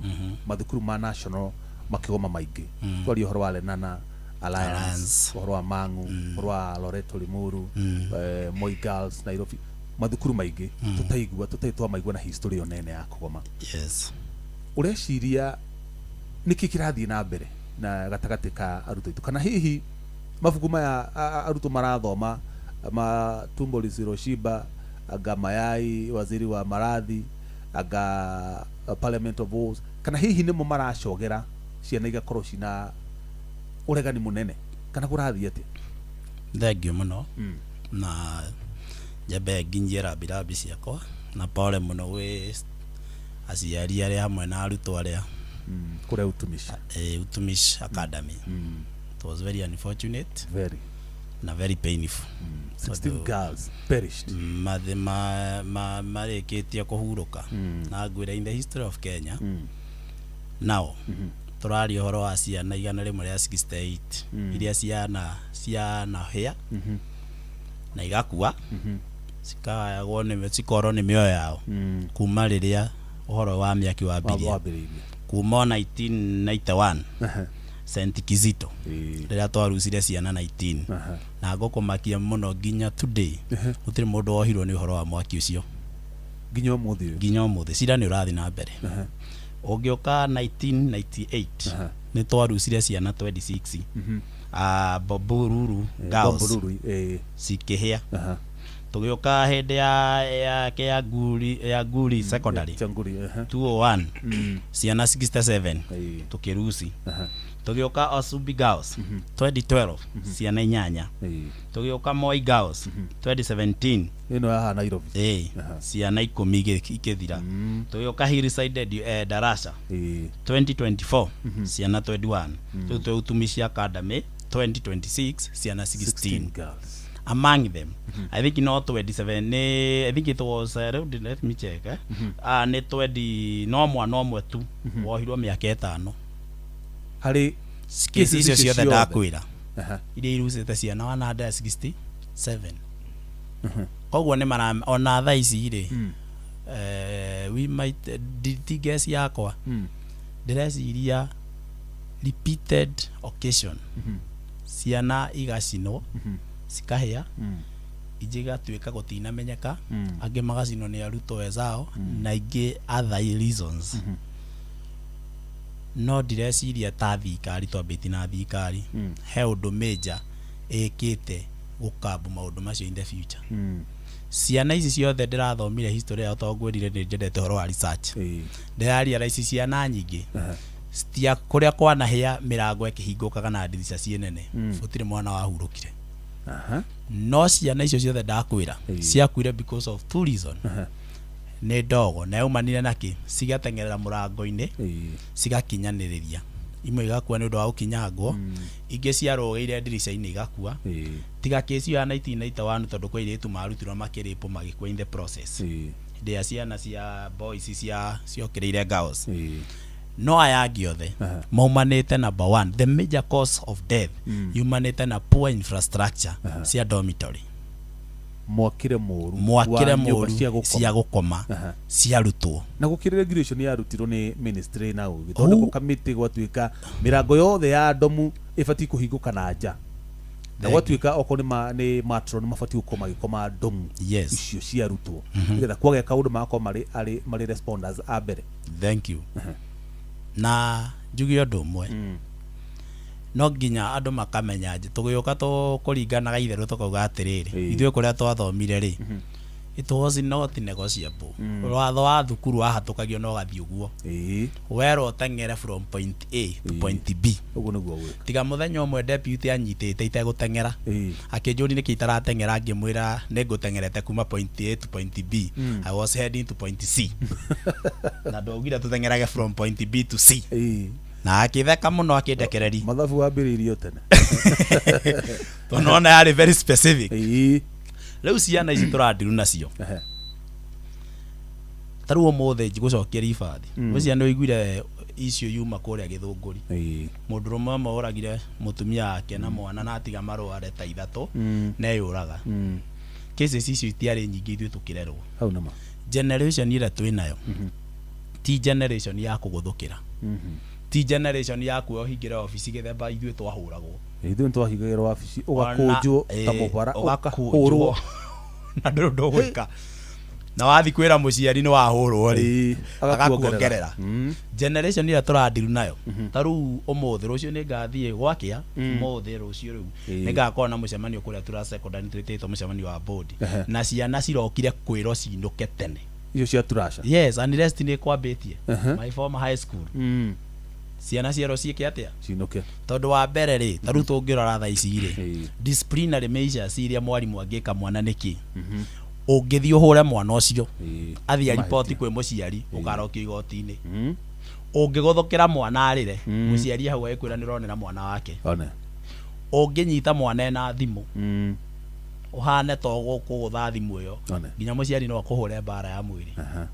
mathukuru ma national makĩgoma maingĩ. Twaria ũhoro wa Lenana Alliance, Alliance. Ũhoro wa Mangu, ũhoro wa Loreto Limuru, Moi Girls Nairobi, mathukuru maingĩ tũtaigua, tũtarĩ twamaigua na history ĩyo nene ya kũgoma. Ũreciria nĩkĩ kĩrathiĩ na mbere na gatagatĩ ka arutwo aitũ, kana hihi mabuku maya arutwo marathoma ma tumbo lisiloshiba, anga mayai waziri wa maradhi, anga Parliament of Wolves, kana hihi nĩmo maracogera ciana igakorwo cina ũregani mũnene, kana kũrathiĩ atĩa? Thengiũ mũno. Na njambe nginyie rambirambi ciakwa na pole mũno gwĩ aciari arĩa hamwe na arutwo arĩa Kũrĩa Utumishi. Utumishi Academy. It was very unfortunate Very. na very painful. 16 Tondũ girls perished. Mathĩ marĩkĩtie kũhurũka, na ngwĩra in the history of Kenya now tũraria ũhoro wa ciana 168 iria ciana cianahĩa na igakua, cikagwo nĩ cikorwo nĩ mĩoyo yao kuma rĩrĩa ũhoro wa mĩaki wambirie, wambĩrĩirie kuma o 1991 St Kizito, rĩrĩa twarucire ciana 19. Na ngũkũmakia mũno, nginya today gũtirĩ mũndũ wohirwo nĩ ũhoro wa mwaki ũcio. Nginya ũmũthĩ ũyũ? Nginya ũmũthĩ cira nĩ ũrathiĩ na mbere. Ũngĩũka 1998, nĩ twarucire ciana 26, Bombolulu Girls. Bombolulu. Cikĩhĩa. Tũgĩũka hĩndĩ ya Nguri Secondary, Changuri. 201, ciana 67 tũkĩruci. Tũgĩũka Osubi Girls 2012, ciana inyanya. Tũgĩũka Moi Girls 2017, ĩno yaha Nairobi. Ciana 10 ikĩthira. Tũgĩũka Hillside Darasa 2024, ciana 21. Rĩu twĩ Utumishi Academy 2026, ciana 16. 16 girls. Among them, I think no 27 nĩ, I think it was let me check, eh? Ah, nĩ 20, no mwana ũmwe tu wohirwo mĩaka 5. Harĩ kesi icio icio ciothe ciothe. Ndakwĩra iria irucĩte ciana 167. Koguo nĩ mara ona thaa ici rĩ, we might ti guess yakwa, ndĩreciria repeated occasion ciana igacinwo cikahĩa, ingĩ igatuĩka gũtinamenyeka, angĩ magacinwo nĩ arutwo wenzao na ingĩ other reasons. No ndireciria ta thirikari, twambĩtie na thirikari, he ũndũ major ĩkĩte gũkambu maũndũ macio in the future. Ciana ici ciothe ndĩrathomire history yao, tondũ ngwĩrire nĩ njendete ũhoro wa research. Ndĩrarealize ciana nyingĩ citia kũrĩa kwanahĩa, mĩrango ĩkĩhingũkaga na ndirica ciĩ nene, gũtirĩ mwana wahurũkire. No ciana icio ciothe ndakwĩra ciakuire because of two reason. Nĩ ndogo na yaumanire na kĩ cigateng'erera mũrango-inĩ, cigakinyanĩrĩria, imwe igakua nĩ ũndũ wa gũkinyangwo, ingĩ ciarũgĩire ndirica-inĩ igakua. Tiga kĩci ya 1991, tondũ kwĩ airĩtu marutirwo makĩrĩpwo magĩkua in the process hĩndĩ ya ciana cia boys cia ciokĩrĩire girls. No aya angĩ othe maumanĩte, number one, the major cause of death yumanĩte na poor infrastructure cia dormitory. Mwakire mũru Mwakĩre wa nyũmba mũru cia gũkoma. Cia gũkoma cia arutwo. Na gũkĩrĩ regulation yarutirwo nĩ ministry na gũgĩthondekwo kamĩtĩ, gwatuĩka mĩrango yothe ya ndomu ĩbatiĩ kũhingũka na nja, na Thank gwatuĩka okorwo nĩ matron mabatiĩ gũkorwo magĩkoma ndomu icio cia arutwo, nĩgetha kwagĩa kaũndũ magakorwo marĩ responders a mbere. Thank you. Na njuge ũndũ ũmwe, no nginya andũ makamenya tũgĩũka tũkũringanaga itherũ, tũkauga atĩrĩrĩ, ithuĩ kũrĩa twathomire rĩ, it was not negotiable. Watho wa thukuru wahatũkagio na ũgathiĩ ũguo werwo ũteng'ere from point A to point B. Ũguo nĩguo gwĩka. Tiga mũthenya ũmwe deputy anyitĩte itegũteng'era, akĩnjũria nĩkĩ itarateng'era, ngĩmwĩra nĩ ngũteng'erete kuma point A to point B. I was heading to point C, na ndaugire tũteng'erage from point B to C. Na akĩtheka mũno, akĩndekereri. Mathabu wambĩrĩirio tene. Tondũ ona yarĩ very specific. Rĩu ciana ici tũrandiru nacio, ta rĩu ũmũthĩ ngũcokia ribathi, gwĩ ciana ũiguire icio yuma kũrĩa Gĩthũngũri, mũndũrũme ũmwe oragire mũtumia wake na mwana na atiga marũa ta 3 neyũraga. Cases icio itiarĩ nyingĩ ithuĩ tũkĩrerwo. Hau nama. Generation ĩrĩa twĩ nayo ti generation ya kũgũthũkĩra, ti generation ya kuoya ũhingĩre obici gĩthemba ithuĩ twahũragwo. Ithuĩ nĩtwahingagĩrwo wabici, ũgakũnjwo ta mũbara. Ũgakũnjwo. Ũkahũrwo. Na ndũrĩ ũndũ ũgwĩka, na wathi kwĩra mũciari nĩ wahũrwo rĩ, Agakuongerera. Agakuongerera. Generation ĩrĩa tũrandiru nayo, ta rĩu ũmũthĩ rũciũ nĩ ngathiĩ gwakĩa, ũmũthĩ rũciũ rĩu nĩ ngakorwo na mũcemanio kũrĩa Tura Secondary, twĩtĩtwo mũcemanio wa board, na ciana cirokire kwĩrwo cinũke tene. Icio cia Turasha? Yes, unrest nĩ kwambĩtie my former high school. Ciana cierwo ciĩke atĩa? Cinũke. Tondũ wa mbere rĩ, ta rĩu tũngĩrora thaa ici rĩ, disciplinary measures iria mwarimũ angĩka mwana nĩkĩ? Ũngĩthiĩ ũhũre mwana ũcio, athiĩ ariboti kwĩ mũciari, ũkarokio igoti-inĩ. Ũngĩgũthũkĩra mwana arĩre, mũciari hau agĩkwĩra nĩ ũronera mwana wake. One. Ũngĩnyita mwana ena thimũ, ũhane to gũkũgũtha thimũ ĩyo, One. nginya mũciari no akũhũre mbara ya mwĩrĩ.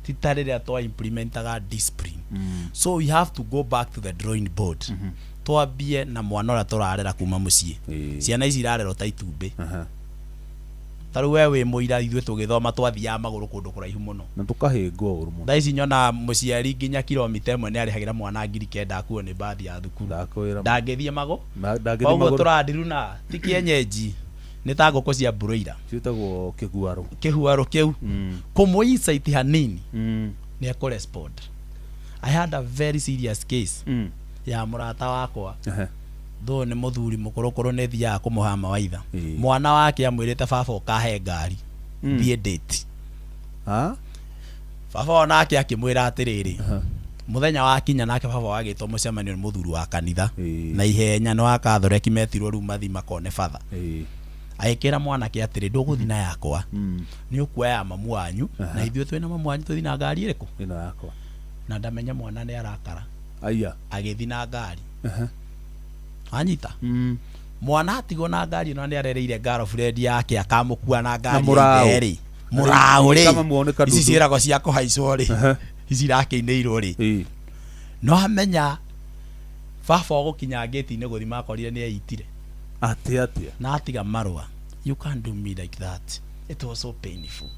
Ti ta rĩrĩa twa implementaga discipline. So we have to go back to the drawing board, twambie na mwana ũrĩa tũrarera kuma mũciĩ. Ciana ici irarerwo ta itumbĩ. Ta rĩu we wĩ mũira, ithuĩ tũgĩthoma twathiaga magũrũ kũndũ kũraihu mũno. Na tũkahĩngwo ũru mũno. Thaa ici nyona mũciari nginya kilomita 1 nĩ arĩhagĩra mwana 9,000 akuo nĩ mbathi ya thukuru. Ndakwĩra. Ndangĩthiĩ magũ. Ndangĩthiĩ Koguo magũrũ. tũrandiru na ti kienyeji, nĩ ta ngũkũ cia broiler. Ciĩtagwo kĩguarũ. Kĩhuarũ kĩu kũmũ insight hanini nĩ ekũrespond. I had a very serious case ya mũrata wakwa, though nĩ mũthuri mũkũrũkũrũ, nĩ thiaga kũmũha mawaitha. Mwana wake amwĩrĩte, "Baba, ũkahe ngari thiĩ date." Ah? Baba onake akĩmwĩra atĩrĩrĩ, mũthenya wakinya nake baba wagĩtwo mũcemanio nĩ mũthuri wa kanitha na ihenya, nĩ wa kathoreki metirwo rĩu mathi makone batha. Agĩkĩra mwanake atĩrĩ, "Ndũgũthi na yakwa, nĩ ũkuoya ya mamu wanyu, na ithuĩ twĩna mamu wanyu tũthi na ngari ĩrĩkũ?" Ĩno yakwa. Na ndamenya mwana nĩ arakara. Aya. Agĩthi na ngari anyita mwana atigwo na ngari ĩno, nĩ arereire girlfriend yake akamũkua na ngari. Na mũraũ. Ĩthe rĩ, mũraũ rĩ. Kama muone kadudu. Ici ciĩragwo cia kũhaicwo rĩ, ici irakĩinĩirwo rĩ, no amenya baba ũgũkinya ngĩti-inĩ gũthi makorire nĩ eitire. Atĩ atĩa? Na atiga marũa, "You can't do me like that. It was so painful.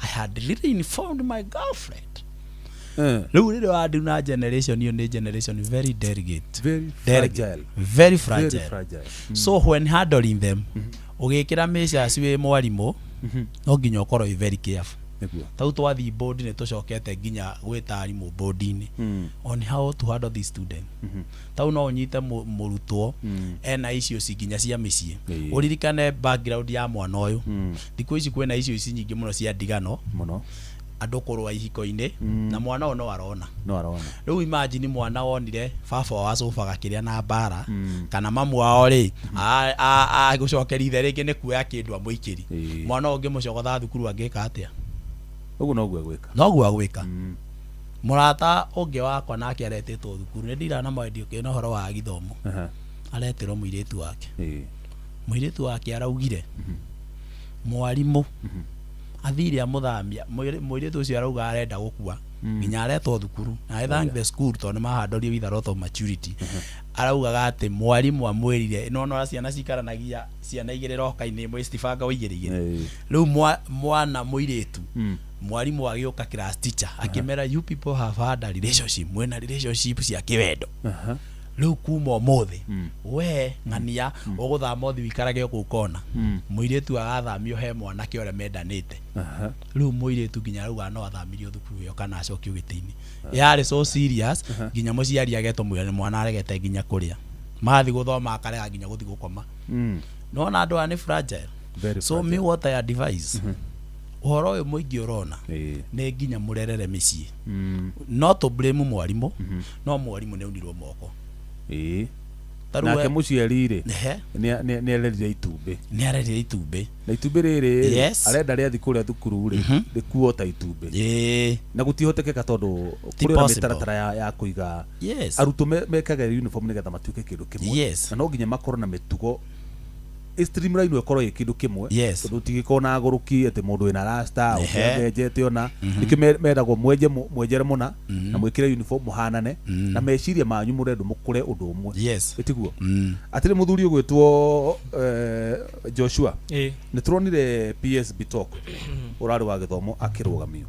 I had really informed my girlfriend." Rĩu rĩrĩa wandiu na generation ĩyo nĩ generation very delicate. Very Delicate. fragile. Very fragile. Very fragile. So when handling them, ũgĩkĩra measures wĩ mwarimũ, no nginya ũkorwo wĩ very careful. Nĩguo. Tau twathiĩ board nĩ tũcokete nginya gwĩta arimũ board-inĩ on how to handle the student. Tau no ũnyite mũrutwo ena issues nginya cia mĩciĩ. Ũririkane background ya mwana ũyũ. Thikũ ici kwĩna issues nyingĩ mũno cia ndigano, Mũno. Andũ kũrũa ihiko-inĩ, na mwana ũyũ no arona. No arona. Rĩu imagine mwana wonire baba wao acũbaga kĩrĩa na mbara, kana mamu wao rĩ agũcokeria ithe rĩngĩ nĩ kuoya kĩndũ amũikĩri. Mwana ũyũ ũngĩmũcogotha thukuru angĩka atĩa? Ũguo noguo egwĩka. Noguo agwĩka. Mũrata ũngĩ wakwa nake aretĩtwo thukuru, nĩ ndira na mwendio kĩna ũhoro wa gĩthomo. Aretĩrwo mũirĩtu wake. Mũirĩtu wake araugire mwarimũ athire amũthamia, mũirĩtu ũcio arauga arenda gũkua nginya aretwo thukuru, na I thank the school tondũ nĩ mahandorie with a lot of maturity. Araugaga atĩ mwarimũ amwĩrire no no ciana cikaranagia ciana igĩrĩ roka-inĩ ĩmwe citibangagwo igĩrĩ igĩrĩ. Rĩu mwana mũirĩtu mwarimũ agĩũka class teacher akĩmera you people have had a relationship, mwĩna relationship cia kĩwendo. Rĩu kuma ũmũthĩ we ng'ania ũgũthama ũthiĩ ũikarage kũu kona. Mũirĩtu agathamio he mwanake ũrĩa mendanĩte. Rĩu mũirĩtu nginya arauga no athamirio thukuru ĩyo kana acokio gĩtĩ-inĩ. Yarĩ so serious nginya mũciari agetwo mwĩra mwana aregete nginya kũrĩa. Mathiĩ gũthoma akarega nginya gũthiĩ gũkoma. Nĩwona andũ aya nĩ fragile. Very so fragile. Me what I advise, ũhoro ũyũ mũingĩ ũrona nĩ nginya mũrerere mĩciĩ. Not to blame mwarimũ, no mwarimũ nĩ aunirwo moko. Nake mũciari rĩ nĩ arerire itumbĩ. Nĩ arerire itumbĩ. Na itumbĩ rĩrĩ arenda rĩathi kũrĩa thukuru rĩ rĩkuo ta itumbĩ. Na gũtihotekeka tondũ kũrĩ na mĩtaratara ya kũiga arutwo mekage uniform nĩgetha matuĩke kĩndũ kĩmwe. Na no nginya makorwo na mĩtugo streamline ĩkorwo ĩ kĩndũ kĩmwe, tondũ ũtigĩkorwo na agũrũki atĩ mũndũ wĩna rasta ũkĩenjete ona nĩkĩo meragwo mwenje mwenjere mũna na mwĩkĩre uniform mũhanane na meciria manyu mũrendwo mũkũre ũndũ ũmwe. Ĩtiguo atĩrĩ mũthuri ũgwĩtwo Joshua, nĩ tũronire PS Bitok ũrarĩ wa gĩthomo akĩrũgamio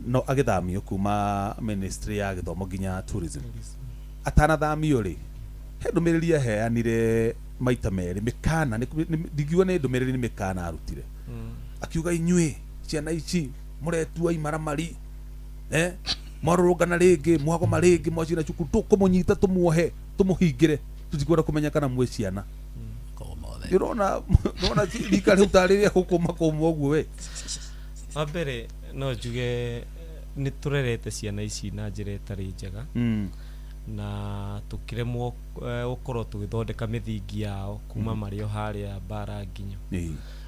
no agĩthamio kuma ministry ya gĩthomo nginya tourism. Atanathamio rĩ he ndũmĩrĩri aheanire maita merĩ mĩkana, ndingiuga nĩ ndũmĩrĩri nĩ mĩkana arutire. Akiuga inyuĩ ciana ici mũretua imaramari, mwarũrũngana rĩngĩ mwagoma rĩngĩ mwacina cukuru tũkũmũnyita tũmuohe tũmũhingĩre tũtikwenda kũmenya kana mwĩ ciana. Ũrona rika rĩu tarĩ rĩa gũkũma kũma ũguo we. Wa mbere no njuge nĩ tũrerete ciana ici na njĩra ĩtarĩ njega na tukiremwo gukorwo tugithondeka mithingi yao kuma marĩ o harĩa mbara nginya.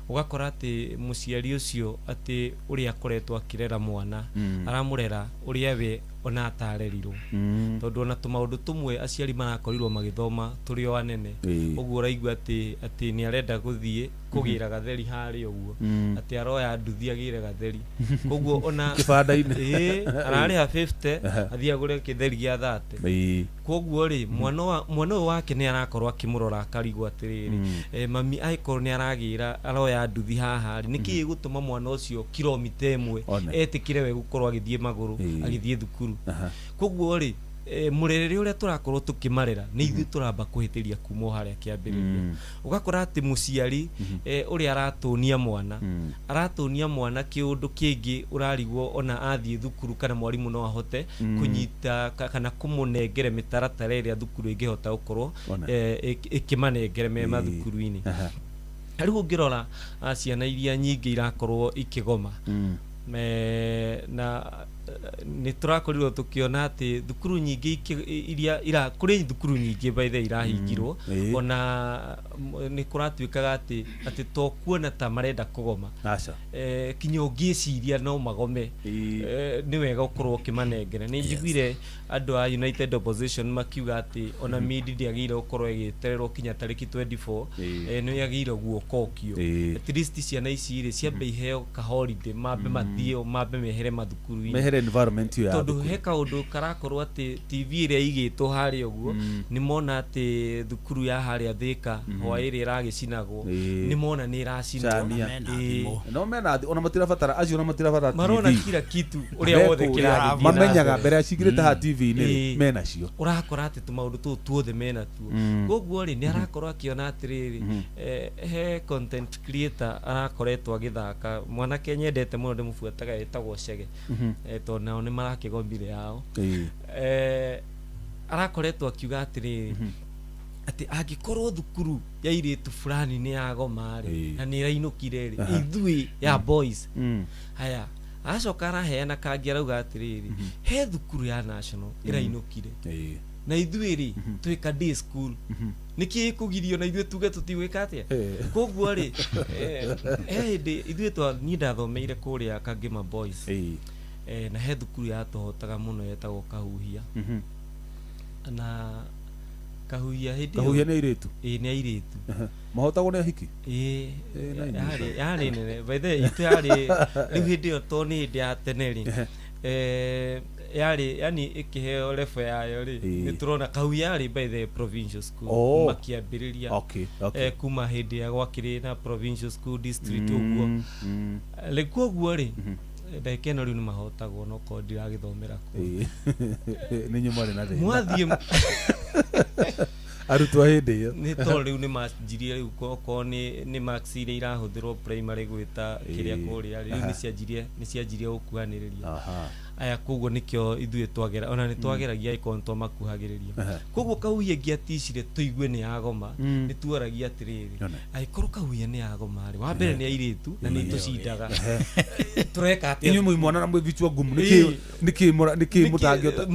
Ũgakora atĩ mũciari ũcio atĩ ũrĩa akoretwo akĩrera mwana aramũrera ũrĩa we ona atarerirwo, tondũ ona tũmaũndũ tũmwe aciari marakorirwo magĩthoma tũrĩ o anene, ũguo ũraigua atĩ atĩ nĩ arenda gũthiĩ kũgĩra gatheri harĩa ũguo, atĩ aroya nduthi agĩre gatheri, koguo ona kĩbanda-inĩ ararĩha 50 athiĩ agũre kĩtheri gĩa 30. Koguo rĩ mwana ũyũ wake nĩ arakorwo akĩmũrora akarigwo atĩrĩrĩ, mami angĩkorwo nĩ aragĩra aroya nduthi haha rĩ, nĩkĩ gĩgũtũma mwana ũcio kilomita ĩmwe etĩkĩre we gũkorwo agĩthiĩ magũrũ agĩthiĩ thukuru. Koguo rĩ mũrerere ũrĩa tũrakorwo tũkĩmarera nĩ ithuĩ tũramba kũhĩtĩria kuma o harĩa kĩambĩrĩria. Ũgakora atĩ mũciari ũrĩa aratũnia mwana aratũnia mwana kĩũndũ kĩngĩ ũrarigwo ona athiĩ thukuru kana mwarimũ no ahote kũnyita kana kũmũnengere mĩtaratara ĩrĩa thukuru ĩngĩhota gũkorwo ĩkĩmanengere me mathukuru-inĩ. Rĩu ũngĩrora ciana iria nyingĩ irakorwo ikĩgoma na nĩ tũrakorirwo tũkĩona atĩ thukuru nyingĩ iria kũrĩ thukuru nyingĩ by the way irahingirwo, ona nĩ kũratuĩkaga atĩ atĩ to kuona ta marenda kũgoma, kinya ũngĩciria no magome, nĩ wega ũkorwo ũkĩmanengera. Nĩ njiguire andũ a United Opposition makiuga atĩ ona midi ndĩagĩrĩire gũkorwo ĩgĩetererwo kinya tarĩki 24, nĩ yagĩrĩire guokokio at least ciana ici rĩ ciambe iheo ka holiday, mambe mathiĩ mambe mehere mathukuru-inĩ, mehere environment ya tondũ he kaũndũ karakorwo atĩ TV ĩrĩa ĩigĩtwo harĩa ũguo nĩ mona atĩ thukuru ya harĩa Thika hwa ĩrĩa ĩragĩcinagwo nĩ mona nĩ ĩracinwo, no mena ona matirabatara acio ona matirabatara TV marona kila kitu ũrĩa wothe kĩragĩthiĩ mamenyaga mbere acigĩrĩte ha TV-inĩ mena cio, ũrakora atĩ tũmaũndũ tũu tuothe mena tuo. Koguo rĩ nĩ arakorwo akĩona atĩrĩrĩ, he content creator arakoretwo agĩthaka mwanake nyendete mũno ndĩmũbuataga etagwo Chege, tondũ nao nĩ marakĩgomire yao, arakoretwo akiuga atĩrĩrĩ atĩ angĩkorwo thukuru ya airĩtu fulani nĩ yagoma rĩ na nĩ ĩrainũkire rĩ ithuĩ ya boys haya, acoka araheana kangĩ arauga atĩrĩrĩ he thukuru ya national ĩrainũkire Na ithuĩ rĩ, twĩka day school, nĩkĩ ĩkũgirio na ithuĩ tuge tũtigwĩka atĩa? Koguo rĩ, he hĩndĩ ithuĩ twa niĩ ndathomeire kũrĩa Kangema Boys. Na he thukuru yatũhotaga mũno yetagwo Kahuhia. Na Kahuhia hĩndĩ ĩyo- Kahuhia nĩ airĩtu? Ĩĩ, nĩ airĩtu. Mahotagwo nĩ ahiki? Ĩĩ. Ĩĩ, na Yarĩ nene by the way, itũ yarĩ rĩu hĩndĩ ĩyo, tondũ nĩ hĩndĩ ya tene rĩ, yarĩ yani ĩkĩheo level yayo rĩ, nĩ tũrona Kahuhia yarĩ by the provincial school kuma kĩambĩrĩria. Kuma hĩndĩ ya gwakĩrĩ na provincial school district ũguo. Rĩu koguo rĩ, ndagĩka ĩno rĩu nĩ mahotagwo, no korwo ndiragĩthomera kuo. Nĩ inyuĩ mwarĩ na thĩna. Mwathiĩ Arutwo a hĩndĩ ĩyo. Nĩ tondũ rĩu nĩ manjirie rĩu okorwo nĩ marks iria irahũthĩrwo primary gwĩta kĩrĩa kũrĩa rĩ, rĩu nĩ cianjirie gũkuhanĩrĩria. Aya, koguo nĩkĩo ithuĩ twagera ona nĩ twageragia ĩkorwo nĩ twamakuhagĩrĩria. Koguo Kahuhia ĩngĩaticire tũigue nĩ yagoma, nĩ tuoragia atĩrĩrĩ, angĩkorwo Kahuhia nĩ yagoma rĩ, wa mbere nĩ airĩtu na nĩ tũcindaga, tũreka atĩa? Inyuĩ mwĩ mwana na mwĩ vichwa ngumu, nĩkĩ nĩkĩ mũtangĩhota?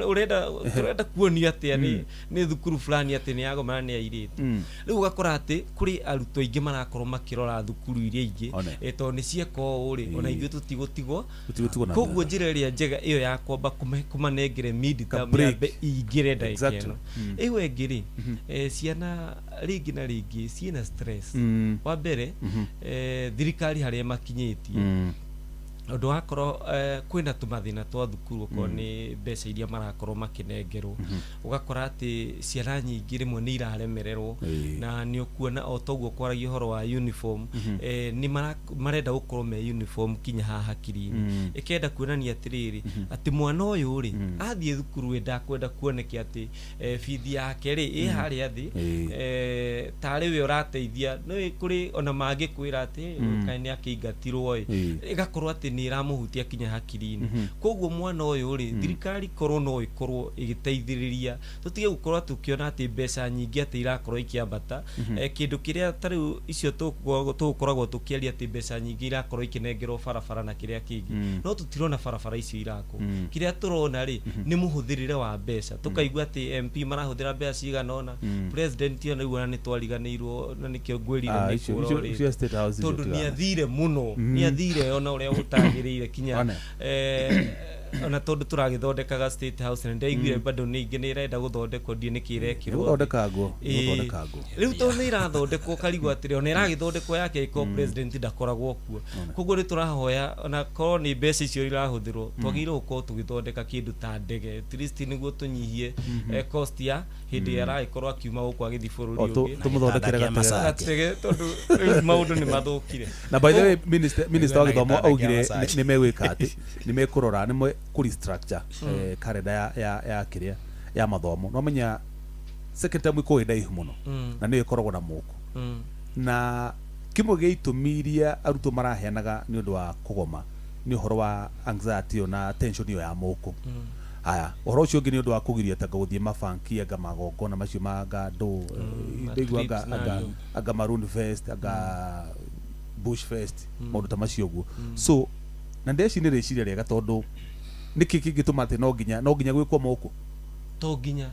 Ũrenda tũrenda kuonio atĩa nĩ thukuru fulani atĩ nĩ yagoma na nĩ airĩtu? Rĩu ũgakora atĩ kũrĩ arutwo aingĩ marakorwo makĩrora thukuru iria ingĩ, tondũ nĩ cieka ũũ rĩ, ona ithuĩ tũtigũtigwo. Tũtigũtigwo na Koguo njĩra ĩrĩa njega ĩyo ya kwamba kũmanengere mid Ka term break. yambe ingĩre ndagĩka ĩno. Ĩyo ĩngĩ rĩ, ciana rĩngĩ na rĩngĩ ciĩna stress. Wa mbere, thirikari harĩa makinyĩtie, ũndũ wakorwo kwĩna tũmathĩna twa thukuru, okorwo nĩ mbeca iria marakorwo makĩnengerwo, ũgakora atĩ ciana nyingĩ rĩmwe nĩ iraremererwo. Na nĩ ũkuona o toguo kwaragia ũhoro wa uniform, nĩ marenda gũkorwo me uniform kinya haha hakiri-inĩ, ĩkenda kuonania atĩrĩrĩ, atĩ mwana ũyũ rĩ, athiĩ thukuru ĩ, ndakwenda kuoneke atĩ bithi yake rĩ ĩ harĩa thĩ, tarĩ we ũrateithia. Nĩ kũrĩ ona mangĩkwĩra atĩ kaĩ nĩ akĩingatirwo ĩ, ĩgakorwo atĩ nĩ ĩramũhutia kinya hakiri-inĩ. Koguo mwana ũyũ rĩ, thirikari korwo no ĩkorwo ĩgĩteithĩrĩria, tũtige gũkorwo tũkĩona atĩ mbeca nyingĩ atĩ irakorwo ikĩambata. Kĩndũ kĩrĩa ta rĩu icio tũgũkoragwo tũkĩaria atĩ mbeca nyingĩ irakorwo ikĩnengerwo barabara na kĩrĩa kĩngĩ, no tũtirona barabara icio irakwo. Kĩrĩa tũrona rĩ, nĩ mũhũthĩrĩre wa mbeca, tũkaigua atĩ MP marahũthĩra mbeca cigana ũna, president ona rĩu ona nĩ twariganĩirwo, na nĩkĩo ngwĩrire Ah, nĩ kũra ũrĩ. Icio State House icio Tondũ nĩ tigana. athire mũno, nĩ athire ona ũrĩa gũtagĩrĩire kinya ona tondũ tũragĩthondekaga State House na ndaiguire bado ningĩ nĩ ĩrenda gũthondekwo, ndiĩ nĩkĩ ĩrekĩrwo thĩ. Nĩgũthondekangwo, nĩgũthondekangwo. Rĩu tondũ nĩ irathondekwo, karigwo atĩrĩ, ona ĩragĩthondekwo yake ĩkorwo president ndakoragwo kuo. Koguo nĩ tũrahoya, ona korwo nĩ mbeca icio irahũthĩrwo, twagĩrĩirwo gũkorwo tũgĩthondeka kĩndũ ta ndege at least, nĩguo tũnyihie cost ya hĩndĩ ĩrĩa aragĩkorwo akiuma gũkũ agĩthiĩ bũrũri O, ũngĩ. tũmũthondekere Na gĩtanda kĩa gatege. massage. Gatege, tondũ rĩu maũndũ nĩ mathũkire. Na by the way, minister wa Na gĩthomo gĩtanda kĩa augire massage. nĩ megwĩka atĩ nĩ mekũrora, nĩ mekũ restructure kalenda ya kĩrĩa ya mathomo. No menya second term ĩkoragwo ĩ ndaihu mũno, na nĩyo ĩkoragwo na mũku, na kĩmwe gĩa itũmi iria arutwo maraheanaga nĩ ũndũ wa kũgoma nĩ ũhoro wa anxiety ĩyo na tension ĩyo ya mũkũ. Haya, ũhoro ũcio ũngĩ nĩ ũndũ wa kũgiria tanga gũthiĩ mabanki, anga magongona macio ma anga ndũ, ndaigua anga trips na anga ndũ. Anga Maroon Fest, anga Bush Fest, maũndũ ta macio ũguo. So na ndeci nĩ rĩciria rĩega, tondũ nĩkĩ kĩngĩtũma atĩ no nginya gwĩkwo mũkũ? To nginya.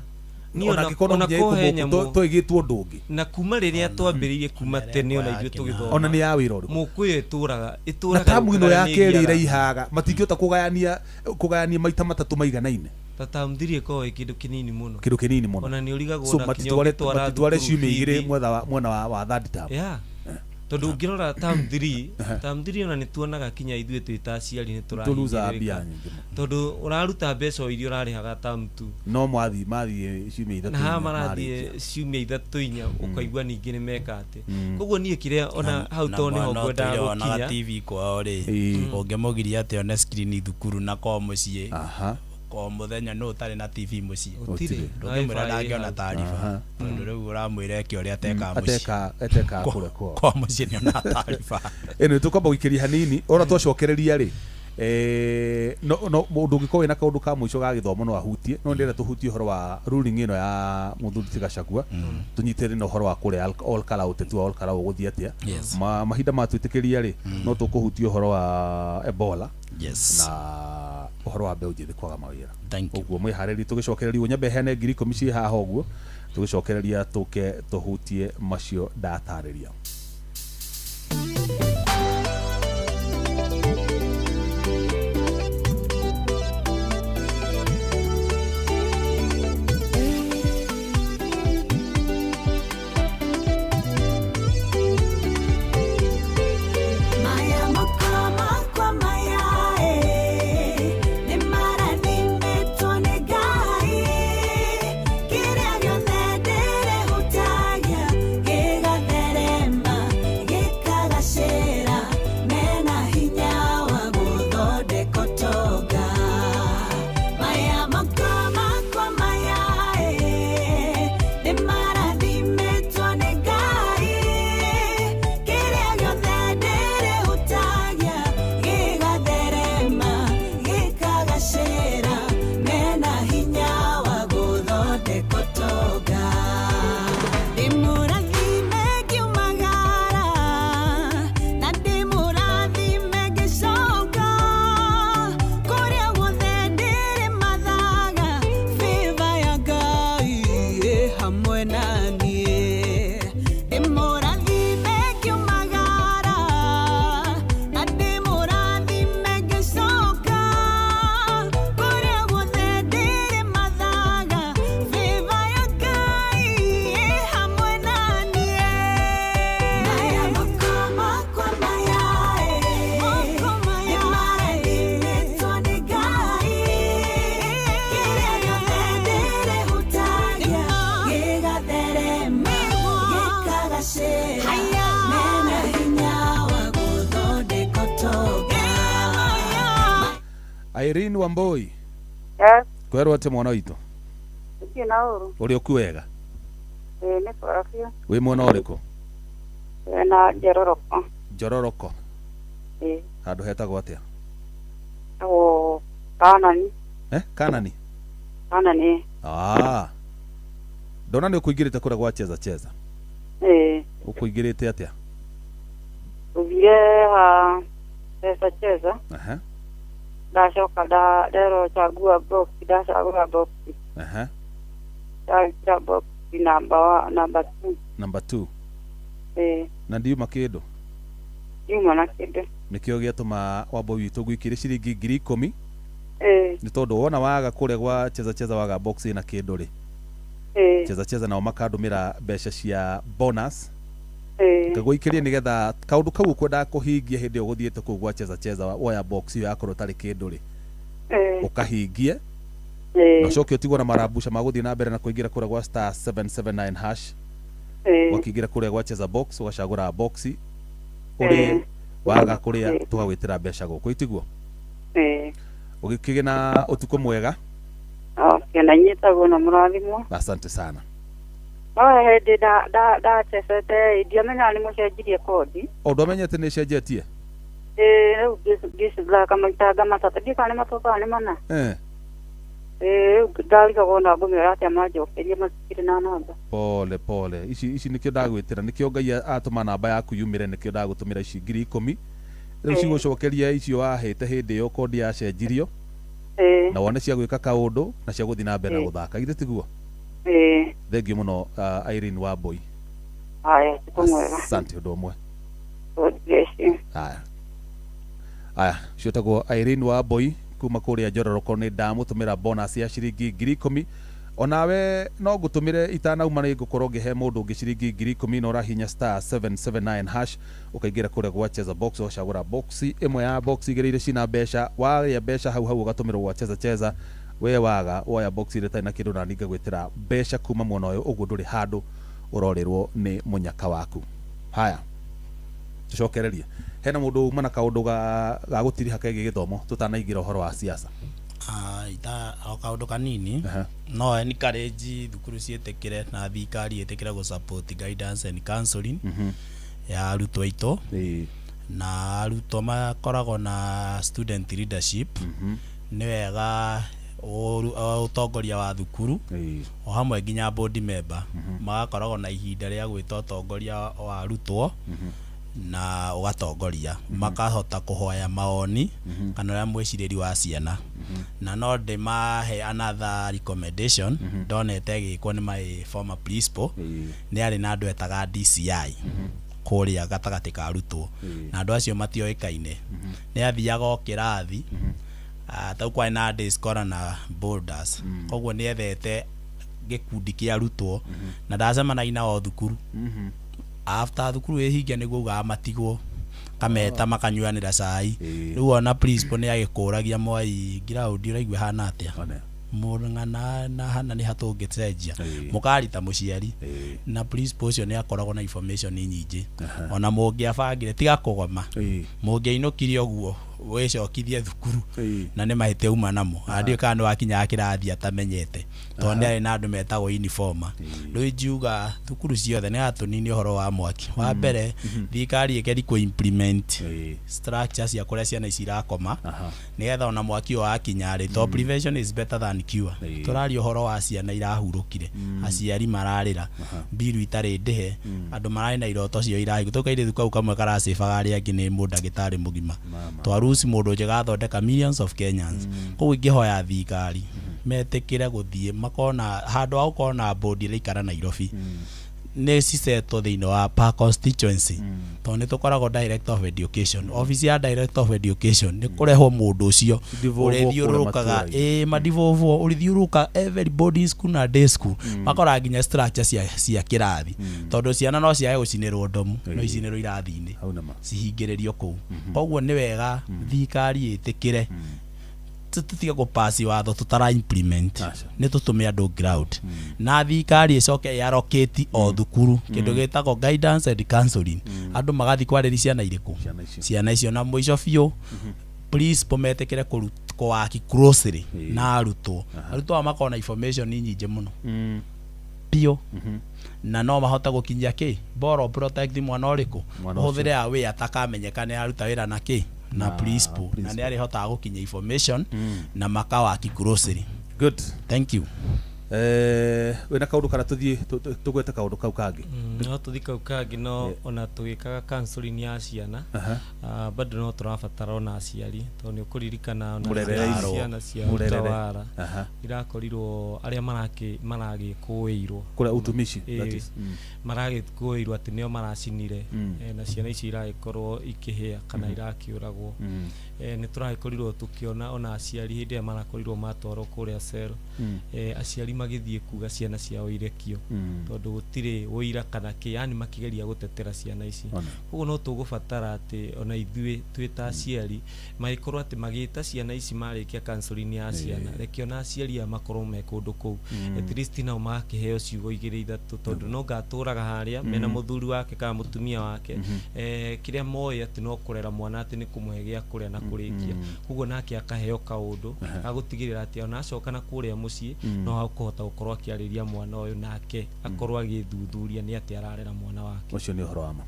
Niĩ Ona angĩkorwo no ona nginya ko he ĩkwo mũkũ, nyamũ to ĩgĩtwo ũndũ ũngĩ. Na kuma rĩrĩa twambĩrĩirie, kuma Ona tene ona ĩrĩa ithuĩ yakĩna. tũgĩthoma, Ona nĩ ya wĩra ũrĩkũ? Mũkũ ĩyo ĩtũraga Na ĩtũraga tamu ĩno yũkaga ya nĩ kerĩ ĩgĩaga. ĩraihaga, matingĩhota kũgayania maita matatũ maiganaine. Ta term three ĩkoragwo ĩ kĩndũ kĩnini mũno. Kĩndũ kĩnini mũno. Ona nĩ ũrigagwo So ona kinya matitware ũngĩtwara matitware thukuru ciumia igĩrĩ bithi. mwena wa third term. Yeah, tondũ ũngĩrora term 3 ona nĩ tuonaga kinya ithuĩ twĩ ta aciari nĩ Tũluzaga mbia tũrahinyĩrĩrĩka, nyingĩ mũno. Tondũ ũraruta mbeca o iria ũrarĩhaga term 2. No mathiĩ ciumia ithatũ Na haha inya, marathiĩ marĩkia. ciumia ithatũ inya, ũkaigua ningĩ nĩ meka atĩ. Koguo niĩ kĩrĩa ona hau Na to nĩho mwana ngwendaga ũtũire wonaga gũkinya. TV kwao rĩ, ũngĩmũgiria atĩ one screen thukuru na kwao mũciĩ, kwa mũthenya nũ ũtarĩ na TV mũciĩ? Gũtirĩ. Ndũngĩmwĩra Wi-Fi ĩ ndangĩona hau. taariba, tondũ rĩu ũramwĩra eke ũrĩa atekaga mũciĩ. Ateka kũrĩa kwao. Kwa mũciĩ nĩona taariba. Ĩno tũkwamba gũikĩria hanini, ona twacokereria rĩ, no mũndũ ũngĩkorwo wĩna kaũndũ ka mũico ga gĩthomo no ahutie, no ndĩrenda tũhutie ũhoro wa ruling ĩno ya mũthuri ti Gachagua, tũnyitĩrĩre na ũhoro wa kũrĩa Ol Kalou, ũteti wa Ol Kalou ũgũthiĩ atĩa. Mahinda matwĩtĩkĩria rĩ, no tũkũhutia ũhoro wa Ebola na Ũhoro wa mbeũ njĩthĩ kwaga mawĩra. Thank you. Ũguo mwĩharĩrie tũgĩcokereria nyambe heane 10,000 ciĩ haha ũguo tũgĩcokereria tũke tũhutie macio ndatarĩria. Maya moko makwa maya nĩ marathimĩtwo nĩ Ngai kĩrĩa gĩothe ndĩrĩhutagia gĩgatherema gĩkagacĩra mena hinya wa gũthondeka ũtonga. Maya moko makwa maya nĩ marathimĩtwo nĩ Ngai kĩrĩa gĩothe ndĩrĩhutagia gĩgatherema gĩkagacĩra mena hinya wa gũthondeka ũtonga. Ndĩmũrathime ngiumagara na ndĩmũrathime ngĩcoka kũrĩa guothe ndĩrĩmathaga favor ya Ngai ĩ hamwe na niĩ. Ndĩmũrathime ngiumagara na ndĩmũrathime ngĩcoka kũrĩa guothe ndĩrĩmathaga favor ya Ngai ĩ hamwe na niĩ. Maya moko makwa maya nĩ marathimĩtwo nĩ Ngai kĩrĩa gĩothe ndĩrĩhutagia gĩgatherema gĩkagacĩra mena hinya wa gũthondeka ũtonga. Irene Wamboi. Yes, Kwerwo atĩ mwana witũ gũtirĩ na ũru. ũrĩ ũku wega? Ĩĩ nĩ kwega biũ. Wĩ mwena ũrĩkũ? Wĩna Njororoko. Njororoko. Ĩĩ. Handũ hetagwo atĩa? Etagwo Kanani. Kanani. Kanani. Ah, ndona nĩ ũkũingĩrĩte kũrĩa gwa cheza cheza. Ĩĩ. Ũkũingĩrĩte atĩa? Tũthire ha cheza cheza. Aha. Ndacoka nderwo chagua box, ndacagũra box. Aha. Ndakĩra box namba namba 2. Number 2. Ĩĩ. Na ndiuma kĩndũ? Ndiuma na kĩndũ. Nĩkĩo gĩatũma Wamboi witũ ngũikĩrie ciringi 10,000. Ĩĩ. Nĩ tondũ wona waga kũrĩa gwa cheza cheza waga box ĩna kĩndũ rĩ. Ĩĩ. Cheza cheza nao makandũmĩra mbeca cia bonus. Ĩĩ. Ngagũikĩrie nĩgetha kaũndũ kau ũkwendaga kũhingia hĩndĩ ĩyo ũgũthiĩte kũu gwa cheza cheza woya box ĩyo yakorwo ĩtarĩ kĩndũ rĩ. Ĩĩ. Ũkahingie. Ĩĩ. Na ũcoke ũtigwo na marambusha ma gũthiĩ na mbere na kũingĩra kũrĩa gwa star 779 hash. Ĩĩ. Ũkĩingĩra kũrĩa gwa cheza box ũgacagũra box ũrĩe waga kũrĩa tũgagwĩtĩra mbeca gũkũ itiguo. Ĩĩ. Ũgĩkĩgĩa na ũtukũ mwega. Okay, na inyitagwo na mũrathimwo. Asante sana. No hĩndĩ ndachecete ndiamenyaga nĩ mũcenjirie kodi. O ndwamenyete nĩ ĩcenjetie? Ĩĩ, rĩu ngĩcithaka maitanga matatũ ndiũĩ kana nĩ matatũ kana nĩ mana. Eh. Ĩĩ, rĩu ndarigagwo na ngũmera atĩa manjokerie matikĩrĩ na namba. Pole pole. Ici nĩkĩo ndagwĩtĩra nĩkĩo Ngai atũma namba yaku yumĩre nĩkĩo ndagũtũmĩra ici 10,000. Rĩu cigũcokeria icio wahĩte hĩndĩ ĩyo kodi yacenjirio. Ĩĩ. Na wone cia gwĩka kaũndũ na cia gũthiĩ na mbere na gũthaka githĩ tiguo? Ĩĩ. Thengiũ mũno Irene Wamboi. Haya, ũtukũ mwega. Asante ũndũ ũmwe. God bless you. Haya. Haya, ũcio ũtagwo Irene Wamboi kuma kũrĩa Njororoko nĩ ndamũtũmĩra bonus ya ciringi 10,000. Onawe no ngũtũmĩre itanauma nĩ ngũkorwo ngĩhe mũndũ ũngĩ ciringi 10,000 na ũrahinya star 779 hash ũkaingĩra kũrĩa gwa cheza box ũgacagũra box ĩmwe ya box igĩrĩ iria cina mbeca warĩa mbeca hau hau ũgatũmĩrwo gwa cheza cheza we waga woya box ĩrĩa ĩtarĩ na kĩndũ na ningagwĩtĩra mbeca kuma mwena ũyũ ũguo ndũrĩ handũ ũrorĩrwo nĩ mũnyaka waku. Haya, tũcokererie hena mũndũ uma na kaũndũ ga gũtiriha kegiĩ gĩthomo tũtanaingĩra ũhoro wa siasa. O kaũndũ kanini. No encourage thukuru ciĩtĩkĩre na thirikari ĩtĩkĩre gũ support guidance and counseling ya arutwo aitũ. Na arutwo makoragwo na student leadership. Nĩ wega ũtongoria wa thukuru o hamwe nginya board member magakoragwo na ihinda rĩa gwĩta ũtongoria wa arutwo. Na ũgatongoria makahota kũhoya maoni kana ũrĩa mwĩcirĩri wa ciana. Na no ndĩmahe another recommendation ndonete ĩgĩkwo nĩ my former principal. Nĩ arĩ na andũ etaga DCI kũrĩa gatagatĩ ka arutwo, na andũ acio matioĩkaine. Nĩ athiaga o kĩrathi. Tau kwarĩ na day scholar na boarders, koguo nĩ ethete gĩkundi kĩa arutwo na ndacemanagia nao thukuru. After thukuru ĩhinge nĩguo augaga matigwo, kameta makanyuanĩra cai. Rĩu ona principal nĩ agĩkũragia, "Mwai, ground ũraigua ĩhana atĩa?" One. Mũng'ana na hana nĩ hatũngĩcenjia. Mũkarita mũciari. Na principal ũcio nĩ akoragwo na information nyingĩ. Ona mũngĩabangire tiga kũgoma, mũngĩainũkire ũguo wĩcokithie thukuru na nĩ mahĩtia uma namo. Ndiũĩ kana nĩ wakinyaga kĩrathi atamenyete, tondũ nĩ arĩ na andũ metagwo informer. Rĩu ingiuga thukuru ciothe nĩ gatũnini ũhoro wa mwaki. Wa mbere, thirikari ĩgeri kũ implement structure cia kũrĩa ciana ici irakoma, nĩgetha ona mwaki ũyũ wakinya rĩ, to prevention is better than cure. Tũraria ũhoro wa ciana irahurũkire, aciari mararĩra, mbiru itarĩ ndĩhe, andũ mararĩ na iroto ciao irahingwo. Tũu kairĩtu kau kamwe karacĩbaga arĩa angĩ nĩ mũndagĩtarĩ mũgima. Twaruci mũndũ njega athondeka millions of Kenyans. Koguo ingĩhoya thirikari metĩkĩre gũthiĩ makona handũ ha gũkorwo na board ĩraikara Nairobi, nĩ cisetwo thĩinĩ wa per constituency, tondũ nĩ tũkoragwo director of education, office ya director of education, nĩ kũrehwo mũndũ ũcio Devolve kũrĩa ũrĩthiũrũrũkaga. Matũra-inĩ. Ĩ madevolve, ũrĩthiũrũrũka every boarding school na day school, makora nginya structure cia kĩrathi, tondũ ciana no ciage gũcinĩrwo ndomu, no icinĩrwo irathi-inĩ, Hau nĩma. cihingĩrĩrio kũu. Koguo nĩ wega thirikari ĩtĩkĩre tũtige kũpasi watho tũtara implement. Aca. Nĩ tũtũme andũ ground, na thirikari ĩcoke ĩarokĩti o thukuru kĩndũ gĩtagwo guidance and counseling, andũ magathiĩ kwarĩria ciana irĩkũ? Ciana icio. Ciana icio. Na mũico biũ, principal metĩkĩre kũwaki closely na arutwo. Arutwo aya makoragwo na information nyingĩ mũno biũ, na no mahote gũkinyia kĩ boro protect mwana ũrĩkũ. Mwana ũcio. Ũhũthĩre a wĩ atakamenyeka nĩ aruta wĩra na kĩ na Na principal, na principal. nĩ arĩhotaga gũkinyia information na makawaki closely. Good. Thank you. Wĩna kaũndũ kana tũthiĩ tũgwete kaũndũ kau kangĩ? No tũthi kau kangĩ. No ona tũgĩkaga counseling ya ciana, bado no tũrabatara ona aciari, tondũ nĩ ũkũririkana ona Mũrerere ciana icio. ciana cia Mũrerere. Utawala irakorirwo arĩa maragĩkũĩirwo Kũrĩa utumishi, that is. Maragĩkũĩirwo atĩ nĩo maracinire. Na ciana icio iragĩkorwo ikĩhĩa kana irakĩũragwo. Nĩ tũragĩkorirwo tũkĩona ona aciari hĩndĩ ĩrĩa marakorirwo matwarwo kũrĩa cell, aciari magĩthiĩ kuga ciana ciao irekio tondũ gũtirĩ ũira kana kĩ, yani makĩgeria gũtetera ciana ici. Ona. Koguo no tũgũbatara atĩ ona ithuĩ twĩ ta aciari magĩkorwo atĩ magĩta ciana ici marĩkia counseling ya ciana, reke ona aciari aya makorwo me kũndũ kũu, at least nao magakĩheo ciugo igĩrĩ ithatũ, tondũ no ngatũraga harĩa mena mũthuri wake kana mũtumia wake, kĩrĩa moĩ atĩ no kũrera mwana, atĩ nĩ kũmũhe gĩa kũrĩa na kũrĩkia. Koguo nake akaheo kaũndũ gagũtigĩrĩra atĩ ona acoka na kũrĩa mũciĩ no akũhota gũkorwo akĩarĩria mwana ũyũ, nake akorwo agĩthuthuria nĩ atĩ ararera mwana wake. Ũcio nĩ ũhoro wa ma.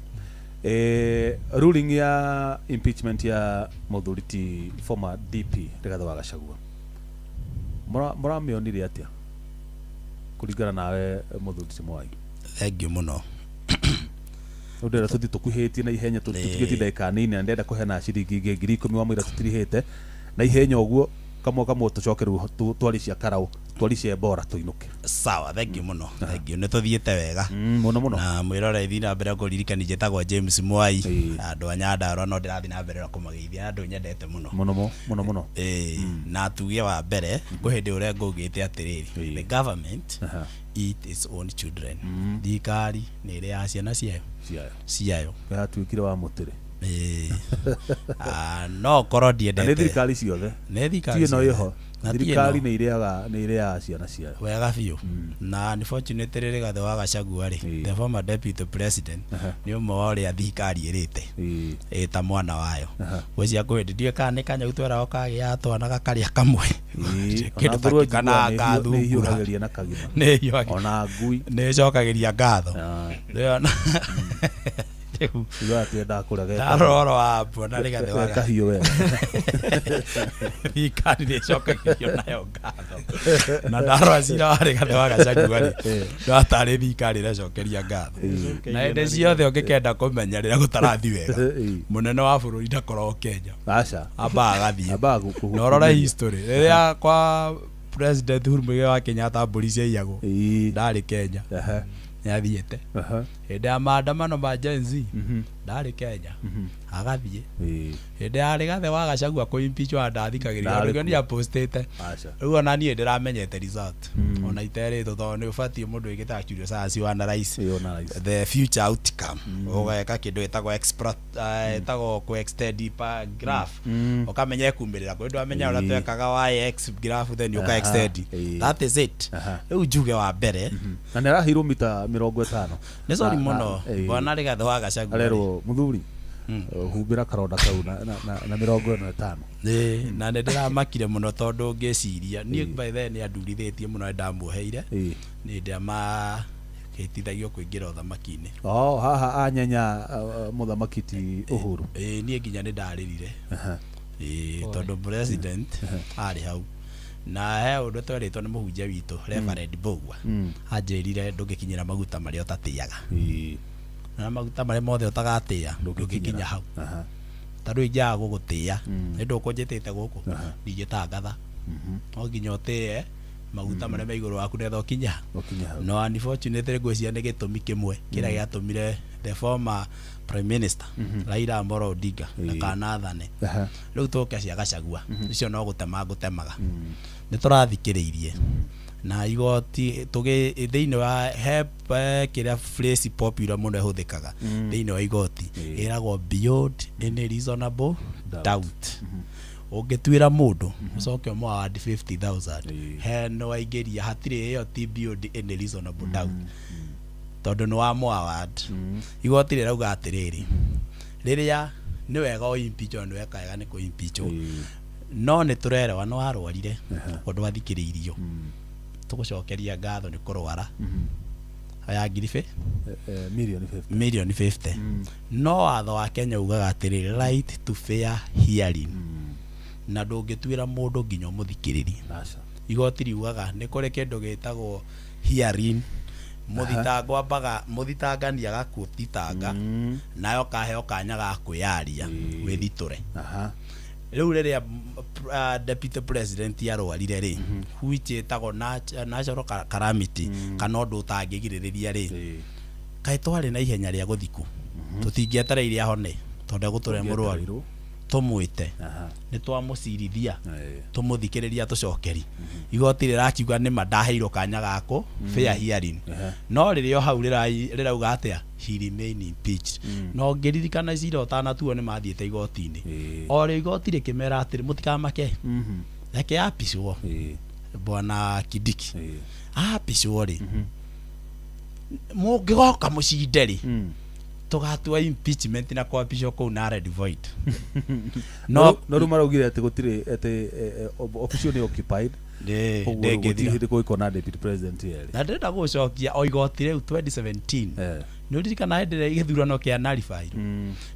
Ruling ya impeachment ya mũthuri ti former DP Rigathĩ wa Gachagua, mũramĩonire atĩa kũringana nawe, mũthuri ti Mwai? Thank you mũno. Rĩu ndĩrenda tũthiĩ tũkuhĩtie na ihenya, tũtigĩtie ndagĩka nini, na ndĩrenda kũheana ciringi ingĩ 10,000 wa mũira tũtirihĩte na ihenya ũguo kamwe kamwe, tũcoke rĩu twari cia karau, twari cia Ebola, tũinũke. Sawa, thank you mũno, thank you, nĩ tũthiĩte wega. Mũno mũno. Na mwĩrore ithi na mbere kũririkani, njĩtagwo James Mwai. Andũ a Nyandarua no ndĩrathiĩ na mbere na kũmageithia, andũ nyendete mũno. Mũno mũno mũno. Ĩĩ, na tuge wa mbere kwĩ hĩndĩ ũrĩa ngũgĩte atĩrĩrĩ, the government eat its own children. Thirikari nĩ ĩrĩaga ciana ciayo. Ciayo. Ciayo. Yatuĩkire wa mũtĩrĩ. Ĩĩ. No korwo Na nĩ ndiendete thirikari ciothe. Nĩ thirikari Ti ĩno ciothe. ĩho. Na ti Thirikari ĩno. nĩ ĩrĩaga ciana ciayo. Wega biũ. Na unfortunately Rigathĩ wa Gachagua rĩ, the former deputy president, nĩ ũmwe wa ũrĩa thirikari ĩrĩte ĩta mwana wayo. Gwĩcia kwĩ hĩndĩ ndiũĩ kana nĩ kanyau tweragwo kagĩaga twana gakarĩa kamwe. Kĩndũ Ona ta ngũrwe kana njiguaga nĩ gathungura. ihiũragĩria na kagima. Nĩ ĩhiũhagĩria. Ona ngui. Nĩ ĩcokagĩria ngatho. Ndĩrona Rĩu Uga atĩ endaga kũrĩa ge ndarora ũhoro wa bwana Rigathĩ wa Gachagua kahiũ wega. Thirikari nĩ ĩcokagĩrio nayo ngatho na ndarora cira wa Rigathĩ wa Gachagua rĩ ndwatarĩ thirikari ĩracokeria ngatho na hĩndĩ ciothe ũngĩkenda kũmenya rĩrĩa gũtarathi wega mũnene wa bũrũri ndakoragwo Kenya Aca. ambaga agathiĩ Ambaga na ũrore history rĩrĩa kwa president Uhuru Muigai wa Kenyatta mbũri ciaiyagwo ndarĩ Kenya nĩ athiĩte hĩndĩ ya maandamano ma Gen Z ndarĩ Kenya agathiĩ hĩndĩ ya Rigathĩ wa Gachagua kũ-impeachwo ndathikagĩrĩria Ndarĩ tondũ nĩkĩo niĩ apostĩte Aca. rĩu ona niĩ ndĩramenyete result ona iterĩtwo tondũ nĩ ũbatiĩ mũndũ wĩkĩte actuarial science you analyze Ĩĩ, analyze. the future outcome ũgeka kĩndũ gĩtagwo ĩtagwo kũ extend pa graph ũkamenya ĩkumĩrĩra kwĩ ndũ amenya ũrĩa twekaga yx graph then ũka extend Ĩĩ. that is it rĩu njuge wa mbere Na nĩ araheirwo mita 50. nĩ sorry mũno bwana Rigathĩ wa Gachagua rĩ. Arerwo muthuri humbĩra karonda kau na 55. Ĩĩ, na nĩ ndĩramakire mũno tondũ ngĩciria niĩ by then nĩ andurithĩtie mũno nĩ ndamuoheire Ĩĩ. nĩ hĩndĩ ĩrĩa makĩtithagio kũingĩra ũthamaki-inĩ. Oh, haha anyenya mũthamaki ti Uhuru. Ĩĩ, niĩ nginya nĩ ndarĩrire. Ĩĩ, tondũ president arĩ hau na he ũndũ twerĩtwo nĩ mũhunjia witũ Reverend Mbũgua anjĩrire ndũngĩkinyĩra maguta marĩa ũtatĩaga na maguta marĩa mothe ũtagatĩa ndũngĩkinya hau ta rĩu ingĩaga gũgũtĩa nĩ ndũkũnjĩtĩte gũkũ ndingĩtangatha no nginya ũtĩe maguta marĩa me igũrũ waku nĩgetha ũkinye hau. Ũkinye hau. No unfortunately ngwĩciria nĩ gĩtũmi kĩmwe kĩrĩa gĩatũmire the former prime minister Raila Amolo Odinga ndakanathane. Rĩu tũke cia Gachagua icio no gũtema ngũtemaga nĩ tũrathikĩrĩirie na igoti tũgĩ thĩinĩ wa he kĩrĩa phrase popular mũno ĩhũthĩkaga thĩinĩ wa igoti ĩragwo beyond any reasonable doubt. Ũngĩtuĩra mũndũ ũcoke ũmũ award 50,000 he nĩ waingĩria hatirĩ ĩyo ti beyond any reasonable doubt tondũ nĩ wa mũ award. Igoti rĩrauga atĩrĩrĩ rĩrĩa nĩ wega ũ impeach nĩ weka wega nĩ kũ impeach no nĩ tũrerewa nĩ warwarire ũndũ wathikĩrĩirio tũgũcokeria ngatho nĩ kũrwara ya ngiri Mirioni 50. Mirioni 50 no watho wa Kenya ugaga atĩrĩrĩ right to fair hearing na ndũngĩtuĩra mũndũ nginya ũmũthikĩrĩrie. Aca. Igoti riugaga nĩ kũrĩ kĩndũ gĩtagwo hearing mũthitango ambaga mũthitangani agakũthitanga nayo kaheo kanya ga kwĩyaria wĩthitũre. Rĩu rĩrĩa deputy president arwarire rĩ which ĩtagwo natural calamity kana ũndũ ũtangĩgirĩrĩria rĩ kaĩ twarĩ na ihenya rĩa gũthikũ tũtingĩetereire ahone tondũ egũtũre mũrwaru tũmwĩte nĩ twamũcirithia tũmũthikĩrĩria tũcokeri igoti rĩrakiuga nĩ ma ndaheirwo kanya gakũ fair hearing no rĩrĩa o hau rĩrauga atĩa he remain impeached no ngĩririkana cira ũtanatuo nĩ mathiĩte igoti-inĩ o rĩo igoti rĩkĩmera atĩrĩ mũtikamake reke apicwo bwana Kindiki apicwo rĩ mũngĩgoka mũcinde rĩ tũgatua impeachment na kwapicwo kũu na red void. No no rĩu maraugire atĩ gũtirĩ atĩ office nĩ occupied. Ndĩ- Koguo rĩu ndĩngĩthira. gũtirĩ hĩndĩ kũngĩkorwo na deputy president yerĩ. Na ndĩrenda gũcokia o igoti rĩu 2017 nĩ ũririkana hĩndĩ ĩrĩa gĩthurano kĩa nullified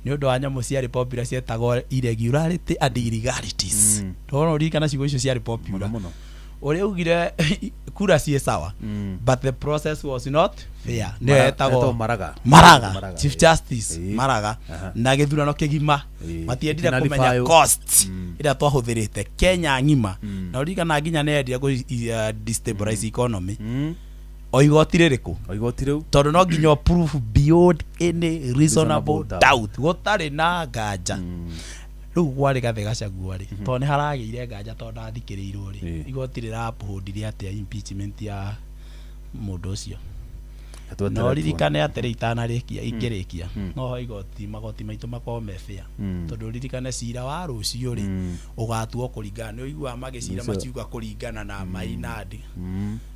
nĩ ũndũ wa nyamũ ciarĩ popular cietagwo irregularity and illegalities tondũ ũririkana ciugo icio ciarĩ popular ũrĩa ugire kura ciĩ sawa but the process was not fair nĩyo Etagwo etagwo Maraga. Maraga Maraga, Chief ĩĩ. Justice Ĩĩ. Maraga na gĩthurano kĩgima matiendire Ĩkĩnullify kũmenya cost ĩrĩa twahũthĩrĩte Kenya ng'ima na ũririkana nginya nĩ endire kũ destabilize economy o igoti rĩrĩkũ O igoti rĩu tondũ no nginya proof beyond any reasonable Reasonable doubt. doubt gũtarĩ na nganja rĩu kwarĩ Gathe Gachagua rĩ tondũ nĩ haragĩire nganja tondũ ndathikĩrĩirwo rĩ igoti rĩrapũhũndire atĩa impeachment ya mũndũ ũcio no ririkane atĩrĩ itanarĩkia ingĩrĩkia no ho igoti magoti maitũ makorwo me fair tondũ ririkane cira wa rũciũ rĩ ũgatuo kũringana nĩ ũiguaga magĩcira Nĩcio. makiuga kũringana na mainandi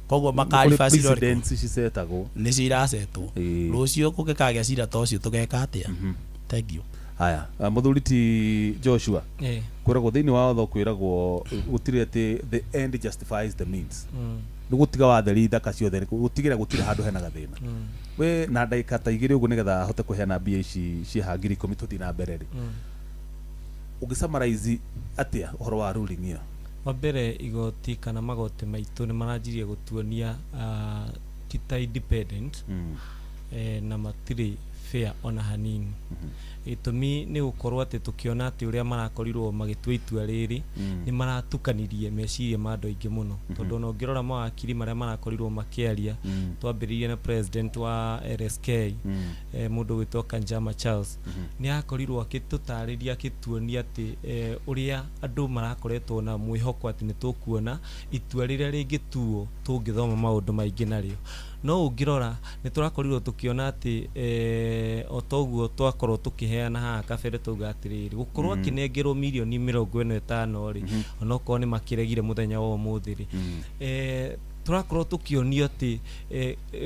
koguo Nĩ kũrĩ makariba cira ũrĩkũ precedents cicetagwo nĩcio iracetwo rũciũ kũngĩkagĩa cira ta ũcio tũgeka atĩa thank you. Haya, mũthuri ti Joshua Ĩĩ. kwĩragwo thĩinĩ wa watho kwĩragwo gũtirĩ atĩ the end justifies the means. Nĩ gũtiga watheri ithaka ciothe gũtigĩra gũtirĩ handũ hena gathĩna. We na ndagĩka ta igĩrĩ ũguo nĩgetha ahote kũheana mbia ici cia 10,000 tũthiĩ na mbere rĩ. Ũngĩ-summarize atĩa ũhoro wa ruling ĩyo? Wa mbere igoti kana magoti maitũ nĩ maranjirie gũtuonia ti ta independent na matirĩ fair ona hanini. Gĩtũmi nĩ gũkorwo atĩ tũkĩona atĩ ũrĩa marakorirwo magĩtua itua rĩrĩ nĩ maratukanirie meciria ma andũ aingĩ mũno, tondũ ona ũngĩrora mawakiri marĩa marakorirwo makĩaria, twambĩrĩirie na president wa LSK, mũndũ ũgwĩtwo Kanjama Charles, nĩ akorirwo agĩtũtarĩria agĩtuonia atĩ ũrĩa andũ marakoretwo na mwĩhoko atĩ nĩ tũkuona itua rĩrĩa rĩngĩtuo tũngĩthoma maũndũ maingĩ narĩo. No ũngĩrora nĩ tũrakorirwo tũkĩona atĩ o toguo twakorwo tũkĩheana haha kabere tauga atĩrĩrĩ, gũkorwo akĩnengerwo mirioni 45 rĩ, onokorwo nĩ makĩregire mũthenya wa ũmũthĩ rĩ, tũrakorwo tũkĩonio atĩ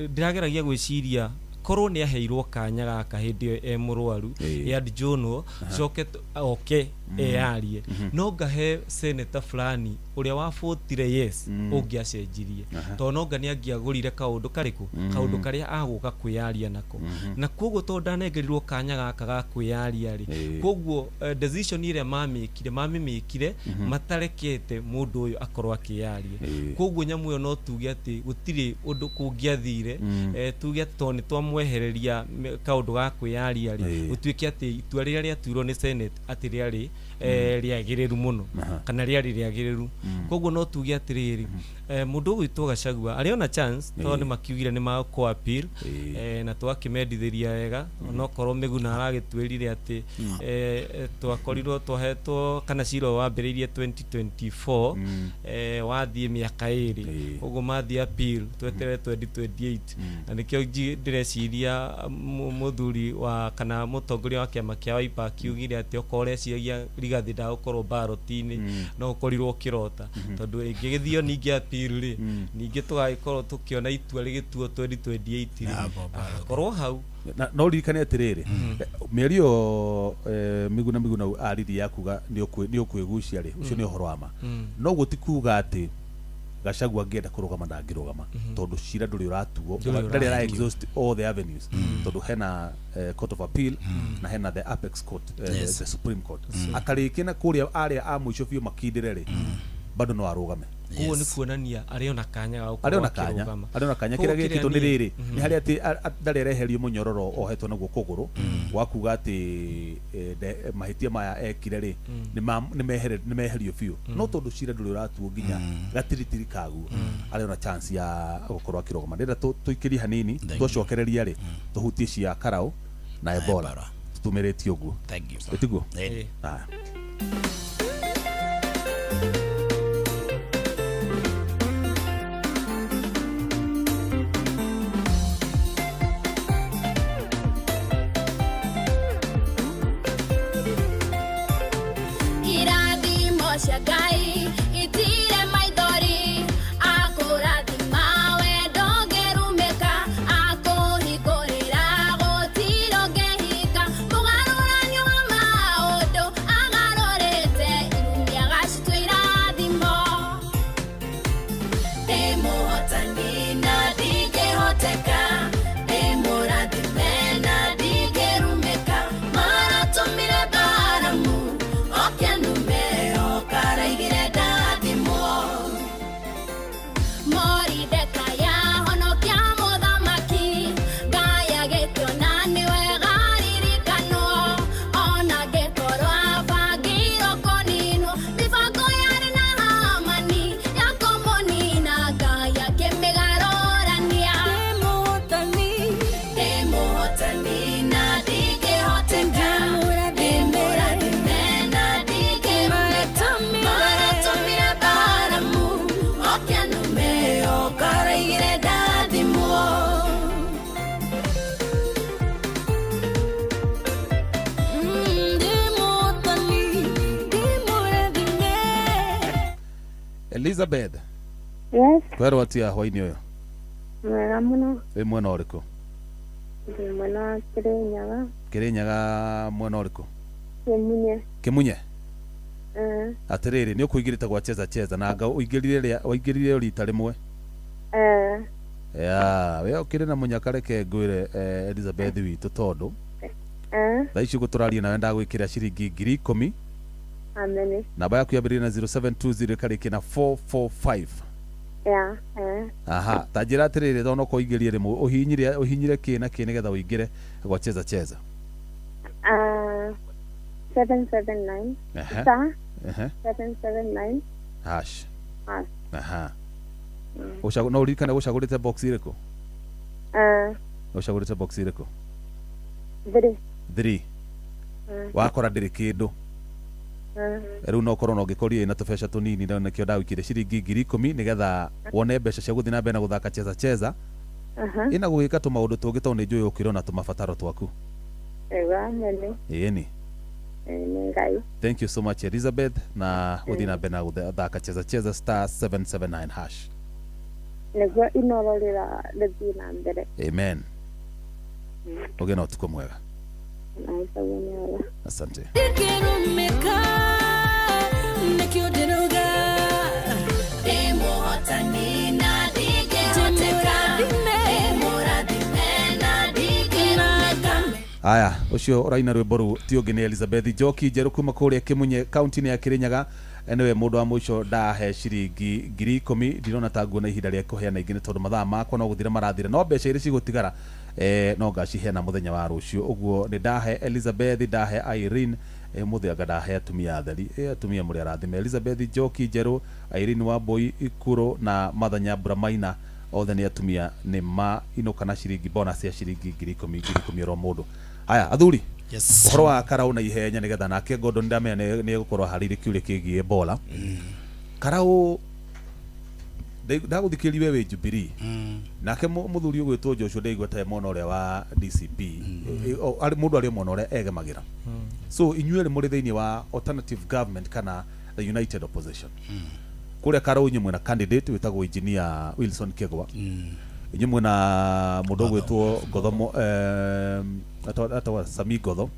ndĩrageragia gwĩciria korwo nĩ aheirwo kanya gaka hĩndĩ ĩyo e mũrwaru adjournwo coke oke eyarie, no ngahe senator fulani ũrĩa wabũtire yes ũngĩacenjirie, tondũ no nga nĩ angĩagũrire kaũndũ karĩkũ, kaũndũ karĩa agũka kwĩyaria nako, na koguo tondũ ndanengerirwo kanya gaka ga kwĩyaria rĩ, koguo decision ĩrĩa mamĩmĩkire matarekete mũndũ ũyũ akorwo akĩyaria. Koguo nyamũ ĩyo no tuge atĩ gũtirĩ ũndũ kũngĩathire, tuge atĩ tondũ nĩ twamwehereria kaũndũ ga kwĩyaria rĩ, gũtuĩke atĩ itua rĩrĩa rĩatuirwo nĩ Senate atĩ rĩarĩ rĩagĩrĩru mũno kana rĩarĩ rĩagĩrĩru. Koguo no tuge atĩrĩrĩ, mũndũ ũgwĩtwo Gachagua arĩ ona chance, tondũ nĩ makiugire nĩ makũ appeal, na twakĩmendithĩria wega, onokorwo Mĩguna aragĩtwĩrire atĩ twakorirwo twahetwo kana cira wambĩrĩirie 2024, wathiĩ mĩaka ĩrĩ, koguo mathiĩ appeal tweterere 2028, na nĩkĩo ndĩreciria mũthuri wa kana mũtongoria wa kĩama kĩa Wiper akiugire atĩ okorwo ũreciragia Rigathi ndagũkorwo ballot-inĩ, no ũkorirwo ũkĩrota, tondũ ĩngĩgĩthio ningĩ appeal rĩ, ningĩ tũgagĩkorwo tũkĩona itua rĩgĩtuo 2028 rĩ, akorwo hau. Na no ririkane atĩrĩrĩ, mĩario Mĩguna aririe ya kuga nĩ ũkwĩgucia rĩ, ũcio nĩ ũhoro wa ma. No gũti kuga atĩ Gachagua angĩenda kũrũgama ndangĩrũgama, tondũ cira ndũrĩ ũratuo, ndarĩ ara exhaust all the avenues, tondũ hena court of appeal na hena the apex court, the Supreme Court. Akarĩkia na kũrĩa arĩa a mũico biũ makindĩre rĩ, bado no arũgame. Koguo nĩ kuonania arĩ ona kanya ga gũkorwo akĩrũgama, arĩ ona kanya. Kĩrĩa gĩkĩtwo nĩ rĩrĩ, nĩ harĩa atĩ ndarĩ areherio mũnyororo ohetwo naguo kũgũrũ wa kuga atĩ mahĩtia maya ekire rĩ nĩ meherio biũ, no tondũ cira ndũrĩ ũratuo nginya gatiritiri kaguo, arĩ ona chance ya gũkorwo akĩrũgama. Ndĩrenda tũikĩrie hanini, twacokereria rĩ tũhutie cia Karau na Ebola, tũtũmĩrĩtie ũguo. Ĩtiguo? Elizabeth. Yes. Kwero atia hwaini uyu? Mwega muno. Wi mwena uriku? Ndi mwena wa Kirinyaga. Kirinyaga mwena uriku? Kimunye. Kimunye? Atiriri ni ukuingirite gwa cheza cheza na anga uingirire rita rimwe. Eh. Ya we ũkĩrĩ na mũnyaka, reke ngwĩre Elizabeth witũ, tondũ thaa ici ũguo tũraria nawe ndagwĩkĩra ciringi 10,000. Ameni. Namba yaku yambĩrĩria na 0720 ĩkarĩkia na 445. Ya, eh. Aha, ta njĩra atĩrĩrĩ, tondũ no kũingĩrie rĩmwe ũhihinyire, ũhihinyire kĩ na kĩ nĩgetha ũingĩre gwa Cheza Cheza? Ah, 779. Star 779 hash. Hash. Aha. No ũririkane gũcagũrĩte box ĩrĩkũ? Ah. Ũcagũrĩte box ĩrĩkũ? 3. 3. Wakora ndĩrĩ kĩndũ. Rĩu no korwo no ũngĩkorire ĩna tũbeca tũnini, na nĩkĩo ndagwĩkĩire ciringi 10,000 nĩgetha wone mbeca cia gũthiĩ na mbere na gũthaka Cheza Cheza ĩna gũgĩka tũmaũndũ tũngĩ, tondũ nĩ njũĩ ũkĩrĩ ona tũmabataro twaku. Ego, ameni. Ĩni. Nĩ Ngai. Thank you so much, Elizabeth, na gũthiĩ na mbere na gũthaka Cheza Cheza star 779 hash. Nĩguo Inoro rĩra rĩthiĩ na mbere. Amen. Ũgĩe na ũtukũ mwega. Na ĩtagwo nĩ wega. Asante. Ndikĩrumĩka nĩkĩo ndĩrauga ndĩ mũhotani na ndingĩhoteka, ndĩ mũrathime na ndingĩrumĩka. Aya, ũcio ũraina rwĩmbo rũu ti ũngĩ nĩ Elizabeth Njoki Njerũ kuma kũrĩa Kĩmunye, kaunti-inĩ ya Kĩrĩnyaga. Nĩwe mũndũ wa mũico ndahe ciringi 10,000. Ndirona ta nguona ihinda rĩa kũheana ingĩ, nĩ tondũ mathaa makwa no gũthira marathira, no mbeca iria cigũtigara no ngaciheana mũthenya wa rũciũ. Ũguo nĩ ndahe Elizabeth, ndahe Irene, mũthĩ anga ndahe atumia atheri. Atumia mũrĩ arathime. Elizabeth Njoki Njerũ, Irene Wambui Ikuru na Martha Nyambura Maina, othe nĩ atumia, nĩ mainũka na ciringi bonus ya ciringi 10,000 10,000 oro mũndũ. Haya athuri. Yes. Ũhoro wa Karau na ihenya, nĩgetha nake Gordon ndamenya nĩ egũkorwo aharĩirie kĩũria kĩgiĩ Ebola. Karau, ndagũthikĩrĩria we wĩ Jubilee, nake mũthuri ũgwĩtwo Joshua ndaigua ta e mwena ũrĩa wa DCP. Arĩ mũndũ arĩ mwena ũrĩa egemagĩra. So inyuĩ erĩ mũrĩ thĩinĩ wa alternative government kana the united opposition. Kũrĩa Karau inyuĩ mwĩna candidate wĩtagwo Engineer Wilson Kegwa, inyuĩ mwĩna mũndũ ũgwĩtwo Gotho, atagwo Sami Gotho,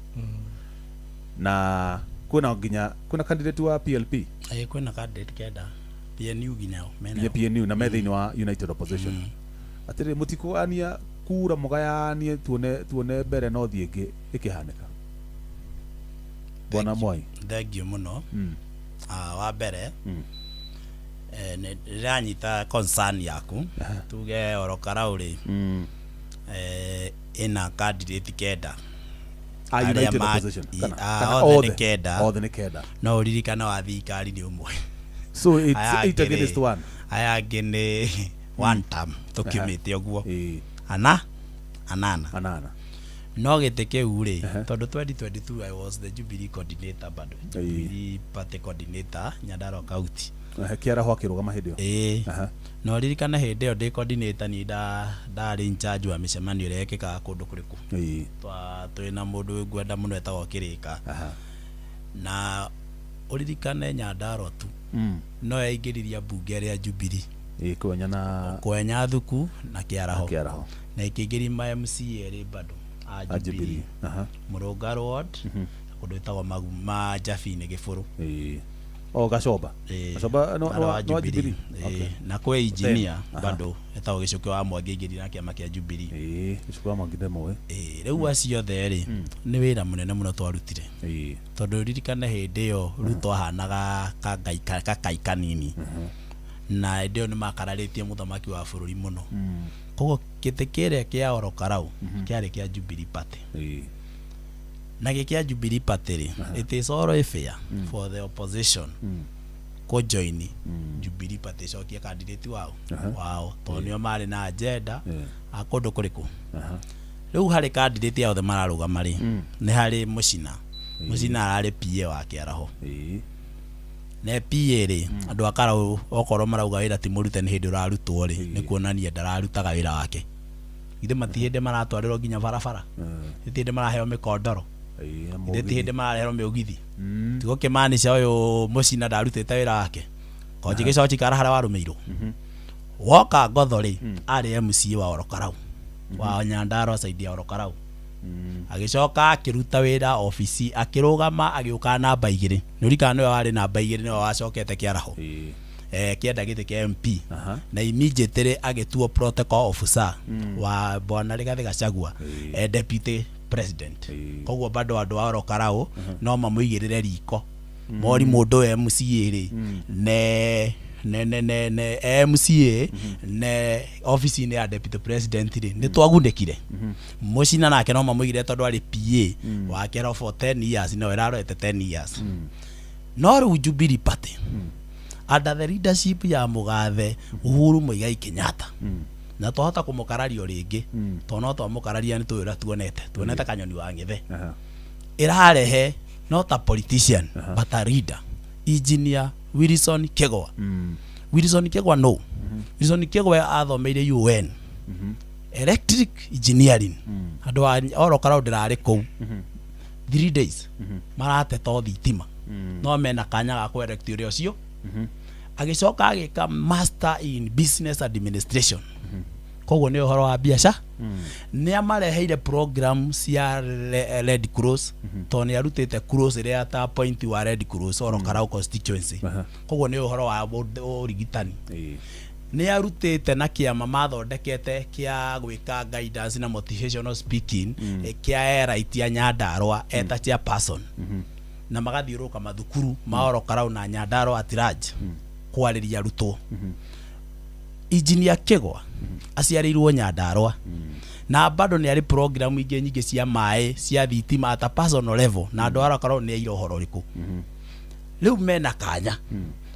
na kwĩna nginya kwĩna candidate wa PLP. Ĩ, kwĩna candidate kenda PNU nginya nginya mena. PNU na me thĩinĩ wa united opposition. Atĩrĩ, mũtikũgania kura mũgayanie, tuone mbere no thiĩ ĩngĩ ĩkĩhanĩka, bwana Mwai? Thank you mũno. Ah, wa mbere nĩ ndĩranyita concern yaku. Tuge oro Karau rĩ, ĩna candidate kenda. A Arĩa united opposition kana, kana othe nĩ kenda. Othe nĩ kenda. No ũririkane wa thirikari nĩ ũmwe. So it's Aya eight angĩ against one. Aya angĩ nĩ one term, tũkiumĩte ũguo. Ana anana. Anana. No gĩtĩ kĩu rĩ, tondũ 2022 I was the Jubilee coordinator bado, Jubilee party coordinator Nyandarua County. Kĩaraho akĩrũgama hĩndĩ ĩyo. Ĩĩ. Na ũririkane hĩndĩ ĩyo ndĩ coordinator niĩ ndarĩ in charge wa mĩcemanio ĩrĩa ĩkĩkaga kũndũ kũrĩkũ. Twa twĩna mũndũ ngwenda mũno etagwo Kĩrĩka. Na ũririkane Nyandarua tu no yaingĩririe mbunge ĩrĩa Jubilee. Kwenya na Kwenya Thuku na Kĩaraho. Kĩaraho. Na ĩkĩingĩria ma MCA erĩ bado a A Jubilee. Jubilee. Mũrũngarũ ward, kũndũ gwĩtagwo ma Jabini Gĩbũrũ. O Gacomba. Ĩĩ, Gacomba no barũ no wa no wa Jubilee. Jubilee. Ĩĩ, na kwĩ engineer bado etagwo Gĩcũkĩ wa Mwangi, aingĩrire na kĩama kĩa Jubilee. Gĩcũkĩ wa Mwangi ndĩmũĩ. Ĩĩ, rĩu acio othe rĩ, nĩ wĩra mũnene mũno twarutire, tondũ ririkane hĩndĩ ĩyo Ruto ahanaga kangai kakai kanini, na hĩndĩ ĩyo nĩ makararĩtie mũthamaki wa bũrũri mũno. Koguo gĩtĩ kĩrĩa kĩa Oro Karau kĩarĩ kĩa Jubilee Party. Na gĩ kĩa Jubilee Party rĩ, it is always fair for the opposition kũjoin Jubilee Party, ĩcokie candidate wao tondũ nĩo marĩ na agenda a kũndũ kũrĩkũ. Rĩu harĩ candidate othe mararũgama rĩ, nĩ harĩ Mũcina. Mũcina ararĩ PA wa Kĩaraho. Na PA rĩ, andũ a Karau okorwo marauga wĩra ti mũrute nĩ hĩndĩ ũrarutwo rĩ, nĩ kuonania ndararutaga wĩra wake. Githĩ mati hĩndĩ maratwarĩrwo nginya barabara? Githĩ ti hĩndĩ maraheo mĩkondoro? Githĩ ti hĩndĩ marareherwo mĩũgithi? Tigo kĩmaanisha ũyũ Mũcina ndarutĩte wĩra wake konji gĩcoki kara harĩa warũmĩirwo. Woka Ngotho rĩ, arĩ MCA wa Oro Karau, wa Nyandarua, side ya Oro Karau. Agĩcoka akĩruta wĩra obici, akĩrũgama, agĩũka namba 2. Nĩ ũririkana nĩwe warĩ namba 2, nĩwe wacokete Kĩaraho. Kĩenda gĩtĩ kĩa MP na immediately agĩtuo protocol officer wa bwana Rigathĩ Gachagua, deputy president. Koguo bado andũ a Oro Karau no mamũigĩrĩre riko mori mũndũ ũyũ MCA rĩ ne ne ne ne ne MCA ne ofici-inĩ ya deputy president rĩ, nĩ twagunĩkire. Mũcina nake no mamũigĩrĩre tondũ arĩ PA wake ro for 10 years, no ĩrarorete 10 years. No rĩu Jubilee Party under the leadership ya mũgathe Uhuru Muigai Kenyatta, na twahota kũmũkararia o rĩngĩ tondũ no twamũkararia, nĩ tũĩ ũrĩa tuonete kanyoni wa ng'ethe ĩrarehe not a politician but a leader, Engineer Wilson Kegwa. Wilson Kegwa, no Wilson Kegwa athomeire UN electric engineering. Andũ a Oro Karau ndĩrarĩ kũu 3 days marateta o thitima, no mena kanya ga kũ-elect ũrĩa ũcio. Agĩcoka agĩka master in business administration, koguo nĩ ũhoro wa biacara. Nĩ amareheire program cia Red Cross tondũ nĩ arutĩte cross ĩrĩa ta point wa Red Cross Oro Karau constituency. Koguo nĩ ũhoro wa ũrigitani. Nĩ arutĩte na kĩama mathondekete kĩa gwĩka guidance na motivational speaking, kĩa Elite ya Nyandarua, eta chairperson, na magathiũrũrũka mathukuru ma Oro Karau na Nyandarua at large kwarĩria arutwo. Engineer Kigwa aciarĩirwo Nyandarua na bado nĩ arĩ program ingĩ nyingĩ cia maĩ, cia thitima at a personal level, na andũ a Karau nĩ aira ũhoro ũrĩkũ. Rĩu mena kanya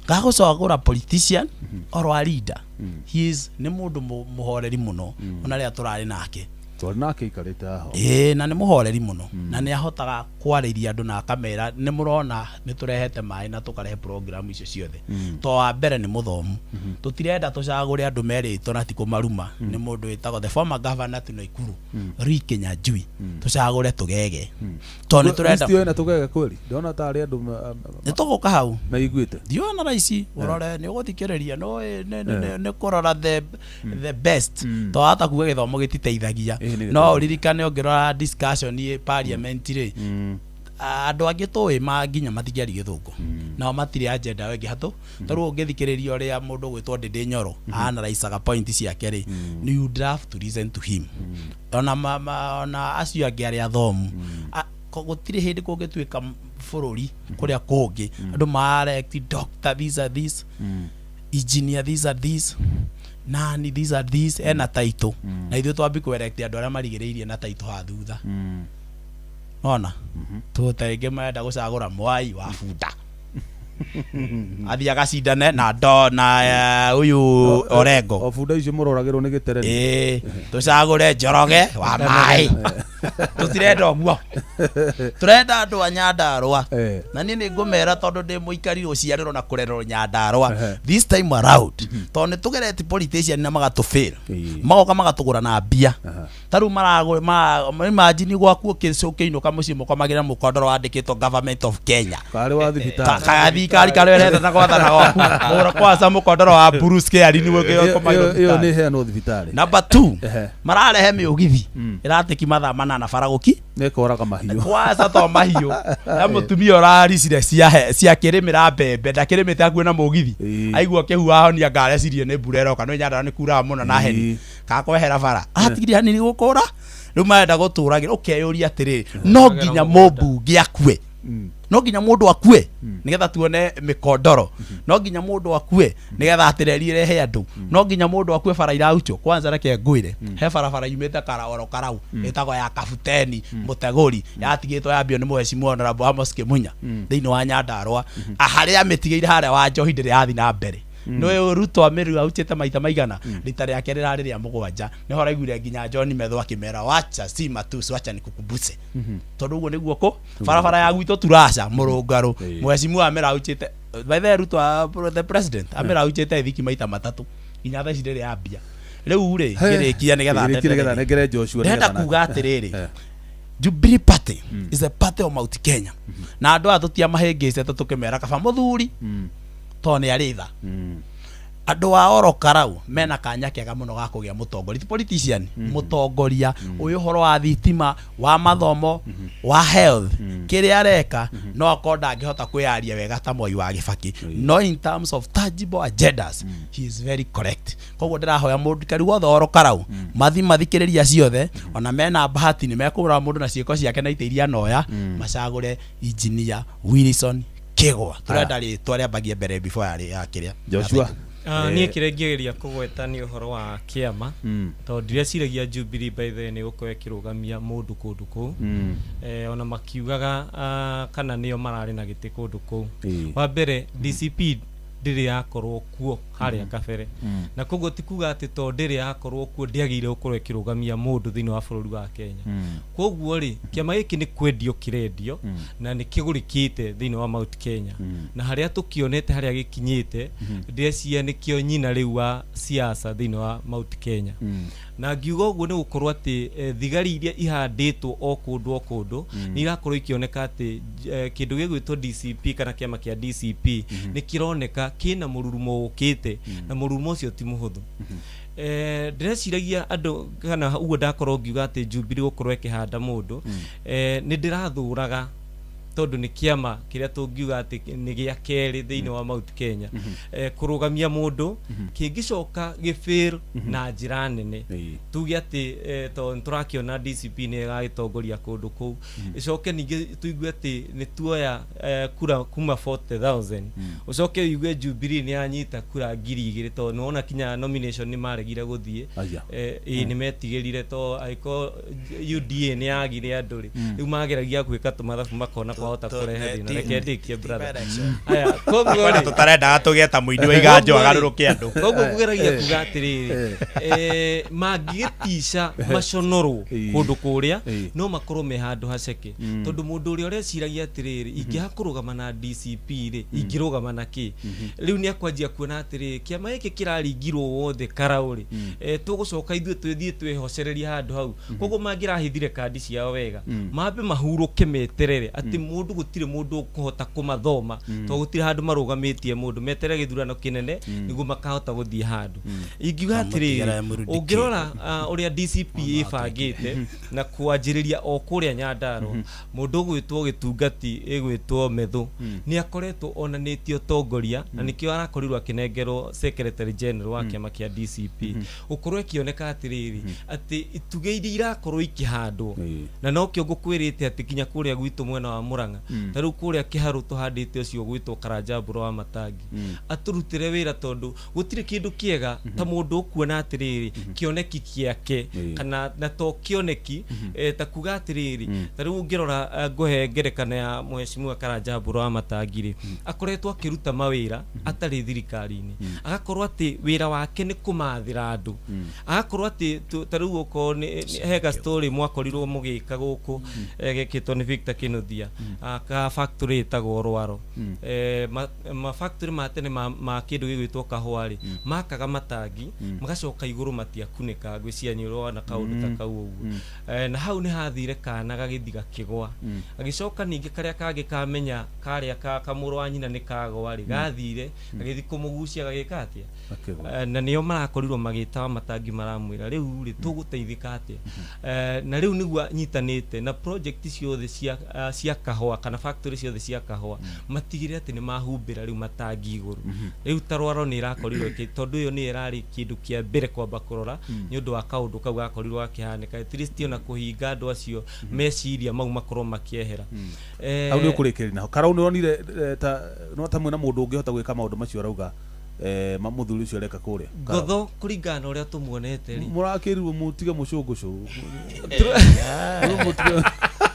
ga gũcagũra politician or a leader. He is nĩ mũndũ mũhoreri mũno, ona rĩrĩa tũrarĩ nake. Twarĩ nake ikarĩte haha. Ĩĩ, na nĩ mũhoreri mũno na nĩ ahotaga kwarĩria andũ na akamera nĩ mũrona nĩ tũrehete maĩ na tũkarehe program icio ciothe. To wa mbere nĩ mũthomu. Tũtirenda tũcagũre andũ merĩtwo na ti kũmaruma, nĩ mũndũ wĩtagwo the former governor to Naikuru, Lee Kinyanjui. Tũcagũre tũgege tondũ nĩ tũrenda List ĩyo ĩna tũgege kweli? Ndĩrona tarĩ andũ nĩ tũgũka hau. Maiguĩte. Thiona raici ũrore nĩ ũgũthikĩrĩria no nĩ kũrora the best, to hata kuga gĩthomo gĩtiteithagia. Ĩĩ, nĩ No gĩteithagia. ũririkane ũngĩrora discussion ĩ parliament rĩ, andũ angĩ tũĩ ma nginya matingĩaria gĩthũngũ, nao matirĩ agenda ĩyo ĩngĩ hatũ. Tarĩu ũngĩthikĩrĩria ũrĩa mũndũ ũgwĩtwo Ndĩndĩ Nyoro analyzaga point ciake rĩ, you would love to listen to him. Ona ona acio angĩ arĩa athomu. Gũtirĩ hĩndĩ kũngĩtuĩka bũrũri kũrĩa kũngĩ andũ marelect doctor, these are this, engineer, these are this, nani, these are this, ena title, na ithuĩ twambi kũelect andũ arĩa marigĩrĩirie na title haha thutha. Ona ta rĩngĩ marenda gũcagũra mwai wa bunda athiĩ agacindane na ndo na ũyũ Orengo. O bunda icio mũroragĩrwo nĩ gĩtereni. Ĩĩ, tũcagũre Njoroge wa maĩ. Tũtirenda ũguo, tũrenda andũ a Nyandarũa. Na niĩ nĩ ngũmera tondũ ndĩ mũikari gũciarĩrwo na kũrerwo Nyandarũa. This time around, tondũ nĩ tũgereti politician na magatũfail, magoka magatũgũra na mbia. Ta rĩu maragũ imagine gwaku ũkĩinũka mũciĩ mũkomagĩra mũkondoro wandĩkĩtwo Government of Kenya. Karĩ wa thibitarĩ. Kaya thirikari karĩa ũrenda na gwathana gwaku mũgũra kwaca mũkondoro wa Bruce Care nĩguo Ĩyo ĩyo nĩ heanwo thibitarĩ. Number 2, mararehe mĩũgithi ĩratĩki mathaa 8 bara gũki nĩ koraga mahiũ. Kwaca to mahiũ ya mũtumia ũraricire ciakĩrĩmĩra mbembe, ndakĩrĩmĩte akuĩ na mũgithi. Aigua kĩhua ahonia ngarecirie nĩ mbura ĩroka, nĩ Nyandarua nĩ kuraga mũno na heni kakwehera bara atigirie hanini gũkũra. Rĩu marenda gũtũragĩra ũkeyũria atĩrĩrĩ, no nginya mũmbunge akue, no nginya mũndũ akue nĩgetha tuone mĩkondoro, no nginya mũndũ akue nĩgetha atĩreri ĩrehe andũ, no nginya mũndũ akue bara iraucho? Kwanza reke ngwĩre, he barabara yumĩte Oro Karau ĩtagwo ya Kabuteni Mũtegũri, yatigĩtwo yambio nĩ mũhecimu Honorable Amos Kĩmunya thĩinĩ wa Nyandarua. Harĩa amĩtigĩire harĩa wa njohi ndĩrĩ yathiĩ na mbere. Nĩ Ruto amĩrauchĩte maita maigana, rita rĩake rĩrarĩ rĩa mũgwanja. Nĩho araiguire nginya John Methu akĩmera, "Wacha si matusi, wacha nikukumbuse," tondũ ũguo nĩguo kũ barabara ya gwitũ Turasha mũrũngarũ mũhecimu amĩrauchĩte. By the way, Ruto, the president amĩrauchĩte thiki maita 3, nginya thaa ici ndĩrĩ yambia. Rĩu rĩ, ngĩrĩkia nĩgetha Ngĩrĩkia nĩgetha nengere Joshua ndĩrenda nĩgetha kuga atĩrĩrĩ, Jubilee Party is a party of Mount Kenya, na andũ aya tũtiamahĩngĩcete tũkĩmera kaba mũthuri tondũ nĩ arĩ tha. Andũ a Oro Karau mena kanya kega mũno ga kũgĩa mũtongoria, ti politician, mũtongoria ũyũ ũhoro wa thitima, wa mathomo, wa health. Kĩrĩa areka no akorwo ndangĩhota kwĩyaria wega ta Moi wa Gĩbaki, no in terms of tangible agendas he is very correct. Koguo ndĩrahoya mũndũ wothe oro Karau mathi mathikĩrĩria ciothe, ona mena bahati nĩ mekũrora mũndũ na ciĩko ciake na itĩ iria noya, macagũre Engineer Wilson Kĩgwa. Tũrenda rĩtwa rĩambagie mbere before ya kĩrĩa. Joshua. Niĩ kĩrĩa ingĩgeria kũgweta nĩ ũhoro wa kĩama, tondũ ndireciiragia Jubilee by the way nĩ gũkorwo ĩkĩrũgamia mũndũ kũndũ kũu, ona makiugaga kana nĩo mararĩ na gĩtĩ kũndũ kũu. Wa mbere, DCP ndĩrĩ yakorwo kuo harĩa kabere, na koguo ti kuga atĩ tondũ ndĩrĩ yakorwo kuo ndĩagĩrĩire gũkorwo ĩkĩrũgamia mũndũ thĩinĩ wa bũrũri wa Kenya. Koguo rĩ, kĩama gĩkĩ nĩ kwendio kĩrendio na nĩ kĩgũrĩkĩte thĩinĩ wa Mount Kenya, na harĩa tũkĩonete harĩa gĩkinyĩte, ndĩreciria nĩkĩo nyina rĩu wa siasa thĩinĩ wa Mount Kenya. Na ngiuga ũguo nĩ gũkorwo atĩ thigari iria ihandĩtwo o kũndũ o kũndũ nĩ irakorwo ikĩoneka atĩ kĩndũ gĩgwĩtwo DCP kana kĩama kĩa DCP nĩ kĩroneka kĩna mũrurumo ũkĩte, na mũrurumo ũcio ti mũhũthũ. Ndĩreciragia andũ kana ũguo ndakorwo ngiuga atĩ Jubilee gũkorwo ĩkĩhanda mũndũ, nĩ ndĩrathũraga tondũ nĩ kĩama kĩrĩa tũngiuga atĩ nĩ gĩa kerĩ thĩinĩ wa Mount Kenya kũrũgamia mũndũ kĩngĩcoka gĩfail na njĩra nene. Tuge atĩ tondũ nĩtũrakĩona DCP nĩ ĩgagĩtongoria kũndũ kũu, ĩcoke ningĩ tũigue atĩ nĩ tuoya kura kuma 40,000, ũcoke ũigue Jubilee nĩ yanyita kura 2,000, tondũ nĩwona kinya nomination nĩ maregire gũthiĩ. Ĩĩ, nĩ metigĩrire tondũ angĩkorwo UDA nĩ yagire andũ rĩ, rĩu mageragia gwĩka tũmathabu makona kwahota kũrehe thĩna. Reke ndĩkie, brother. Aya, koguo rĩ, Tũtarendaga tũgĩe ta mũini wa iganjo agarũrũke andũ. Koguo kũgeragia kuga atĩrĩrĩ, mangĩgĩtica maconorwo kũndũ kũrĩa, no makorwo me handũ haceke, tondũ mũndũ ũrĩa ũreciragia atĩrĩrĩ, ingĩaga kũrũgama na DCP rĩ, ingĩrũgama na kĩ? Rĩu nĩ akwanjia kuona atĩrĩrĩ, kĩama gĩkĩ kĩraringirwo wothe Karau rĩ, tũgũcoka ithuĩ twĩthiĩ twĩhocererie handũ hau. Koguo mangĩrahithire kandi ciao wega, mambe mahurũke, meterere atĩ mũndũ gũtirĩ mũndũ ũkũhota kũmathoma, tondũ gũtirĩ handũ marũgamĩtie mũndũ, meterere gĩthurano kĩnene nĩguo makahota gũthiĩ handũ. Ingiuga atĩrĩrĩ, ũngĩrora ũrĩa DCP ĩbangĩte na kwanjĩrĩria o kũrĩa Nyandarua, mũndũ ũgwĩtwo gĩtungati ĩgwĩtwo Methu nĩ akoretwo onanĩtie ũtongoria, na nĩkĩo arakorirwo akĩnengerwo secretary general wa kĩama kĩa DCP, gũkorwo ĩkĩoneka atĩrĩrĩ atĩ itugĩ iria irakorwo ikĩhandwo, na nokĩo ngũkwĩrĩte atĩ kinya kũrĩa gwitũ mwena wa Murang'a, ta rĩu kũrĩa Kĩharũ tũhandĩte ũcio ũgwĩtwo Karanja Mbũrũ wa Matangi atũrutĩre wĩra, tondũ gũtirĩ kĩndũ kĩega ta mũndũ ũkuona atĩrĩrĩ kĩoneki kĩake, kana na to kĩoneki, ta kuga atĩrĩrĩ, ta rĩu ũngĩrora, ngũhe ngerekano ya mheshimiwa Karanja Mbũrũ wa Matangi rĩ, akoretwo akĩruta mawĩra atarĩ thirikari-inĩ, agakorwo atĩ wĩra wake nĩ kũmathĩra andũ, agakorwo atĩ ta rĩu okorwo nĩ hega story mwakorirwo mũgĩka gũkũ, gekĩtwo nĩ Victor Kinuthia, ka factory ĩtagwo Rwaro, ma factory ma tene ma kĩndũ gĩgwĩtwo kahũa rĩ, makaga matangi magacoka igũrũ matiakunĩka, ngwĩciria nĩ ũrona kaũndũ ta kau ũguo. Na hau nĩ hathire kana gagĩthi gakĩgwa, agĩcoka ningĩ karĩa kangĩ kamenya karĩa ka kamũrũ wa nyina nĩ kagwa rĩ, gathire gagĩthi kũmũgucia gagĩka atĩa? Na nĩo marakorirwo magĩta matangi, maramwĩra rĩu rĩ tũgũteithĩka atĩa? Na rĩu nĩguo anyitanĩte na project ciothe cia kahũa kana factory ciothe cia kahũa, matigĩrĩre atĩ nĩ mahumbĩra rĩu matangi igũrũ. Rĩu ta Rwaro nĩ ĩrakorirwo tondũ ĩyo nĩyo ĩrarĩ kĩndũ kĩa mbere kwamba kũrora nĩ ũndũ wa kaũndũ kau gakorirwo gakĩhanĩka, at least ona kũhinga andũ acio meciria mau makorwo makĩehera. Hau nĩ ũkũrĩkĩrĩria naho. Karau, nĩ wonire ta no ta mwĩna mũndũ ũngĩhota gwĩka maũndũ macio arauga mũthuri ũcio areka kũrĩa? Ngotho, kũringana na ũrĩa tũmuonete rĩ, Mũrakĩrirwo mũtige mũcũngũcũ.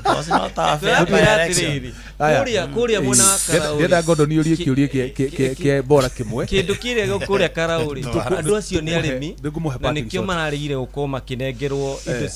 Because not a fair tũrakwĩra by-election. atĩrĩrĩ, Aya. kũrĩa mwena wa Karau rĩ, Ndĩrenda Ngondo nĩ ũrie kĩũria kĩa bora kĩmwe. Kĩndũ kĩrĩa gĩ kũrĩa Karau rĩ, andũ acio nĩ arĩmi, Nĩngũmũhe na parting nĩkĩo shot. mararegire gũkorwo makĩnengerwo indo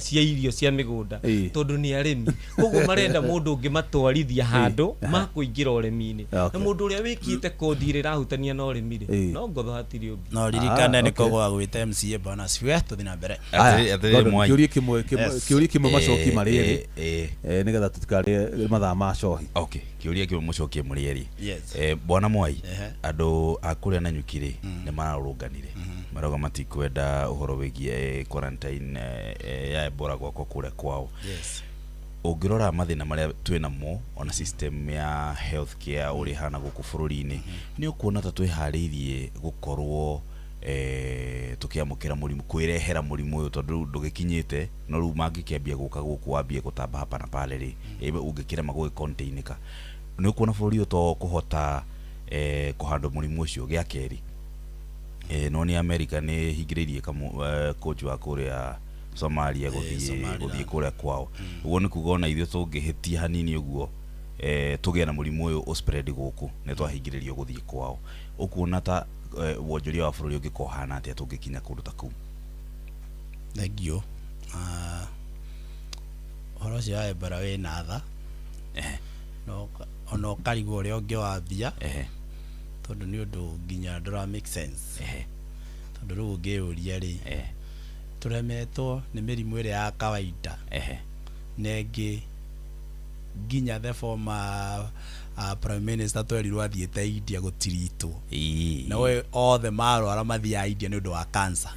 cia irio cia mĩgũnda, tondũ nĩ arĩmi, koguo marenda mũndũ ũngĩ matwarithia handũ makũingĩra ũrĩmi-inĩ, na mũndũ ũrĩa wĩkĩte kothi ĩrĩa ĩrahutania na ũrĩmi rĩ, no Ngotho, hatirĩ ũngĩ. No ririkane nĩ okay. kũgwa gwĩte MCA. Bwana asifiwe, tũthiĩ na mbere. Aya, Atĩrĩrĩ, Gordon, Mwai. kĩũria kĩmwe kĩũria kĩmwe, macoki marĩ erĩ, nĩgetha tũtikarĩe mathaa ma cohi. Okay, kĩũria kĩmwe mũcokie mũrĩ erĩ. Yes. Bwana Mwai, Ehe. andũ a kũrĩa Nanyuki rĩ, nĩ mararũrũnganire marauga matikwenda ũhoro wĩgiĩ quarantine ya Ebola gwakwo kũrĩa kwao. Yes. Ũngĩrora mathĩna marĩa twĩ namo ona system ya healthcare ũrĩa ĩhana gũkũ bũrũri-inĩ, nĩ ũkuona ta twĩharĩirie gũkorwo tũkĩamũkĩra mũrimũ, kwĩrehera mũrimũ ũyũ, tondũ rĩu ndũgĩkinyĩte, no rĩu mangĩkĩambia gũka gũkũ wambie gũtamba hapa na pale rĩ, ũngĩkĩrema gũgĩcontainĩka, nĩ ũkuona bũrũri ũyũ to kũhota kũhandwo mũrimũ ũcio? Gĩa kerĩ, no nĩ America nĩ hingĩrĩirie coach wa kũrĩa Somalia gũthiĩ Somaliland. Gũthiĩ kũrĩa kwao. Ũguo nĩ kuga ona ithuĩ tũngĩhĩtia hanini ũguo, tũgĩe na mũrimũ ũyũ ũspread gũkũ, nĩ twahingĩrĩrio gũthiĩ kwao. Ũkuona ta wonjoria wa bũrũri ũngĩkorwo ũhana atĩa tũngĩkinya kũndũ ta kũu? Thank you. Ũhoro ũcio wa Ebola wĩna tha, no ona ũkarigwo ũrĩa ũngĩwambia, tondũ nĩ ũndũ nginya ndũra make sense, tondũ rĩu ũngĩyũria rĩ, tũremetwo nĩ mĩrimũ ĩrĩa ya kawaida na ĩngĩ nginya the former prime minister twerirwo athiĩte India gũtiritwo, na we othe marwara mathiaga India nĩ ũndũ wa cancer.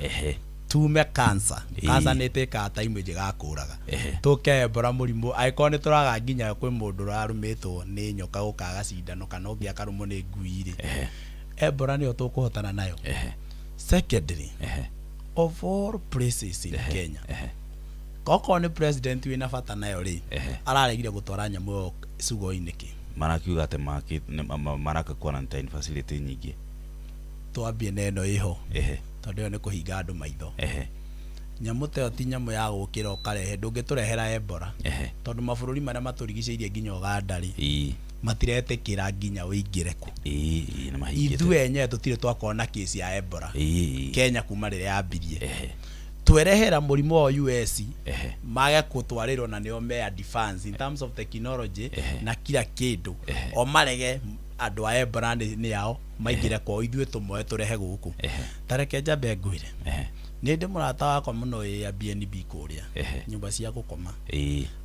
Tume cancer. Cancer nĩ ĩtĩkaga time ĩngĩgakũraga. Tũke Ebola, mũrimũ angĩkorwo nĩ tũraga nginya kwĩ mũndũ ũrarũmĩtwo nĩ nyoka gũkaga cindano, kana ũngĩ akarũmwo nĩ ngui rĩ, Ebola nĩyo tũkũhotana nayo? Secondly, of all places in Kenya, okorwo nĩ president wĩna bata nayo rĩ, araregire gũtwara nyamũ ĩyo Sugoi nĩkĩ? Marakiuga atĩ maraka quarantine facility nyingĩ. Twambie na ĩno ĩho, tondũ ĩyo nĩ kũhinga andũ maitho. Nyamũ ta ĩyo ti nyamũ ya gũkĩra ũkarehe, ndũngĩtũrehera Ebola, tondũ mabũrũri marĩa matũrigicĩirie nginya Uganda rĩ, matiretĩkĩra nginya ũingĩre kũ. Ĩĩ, nĩ mahingĩte. Ithuĩ enyewe tũtirĩ twakorwo na kesi ya Ebola Kenya kuma rĩrĩa yambirie. Twerehera mũrimũ wa US, mage gũtwarĩrwo na nĩo me advance in terms of technology na kila kĩndũ, o marege andũ a Ebola nĩ ao maingĩre kwao, ithuĩ tũmoe tũrehe gũkũ. Ta reke njambe ngwĩre, nĩ ndĩ mũrata wakwa mũno wĩ Airbnb kũrĩa, nyũmba cia gũkoma,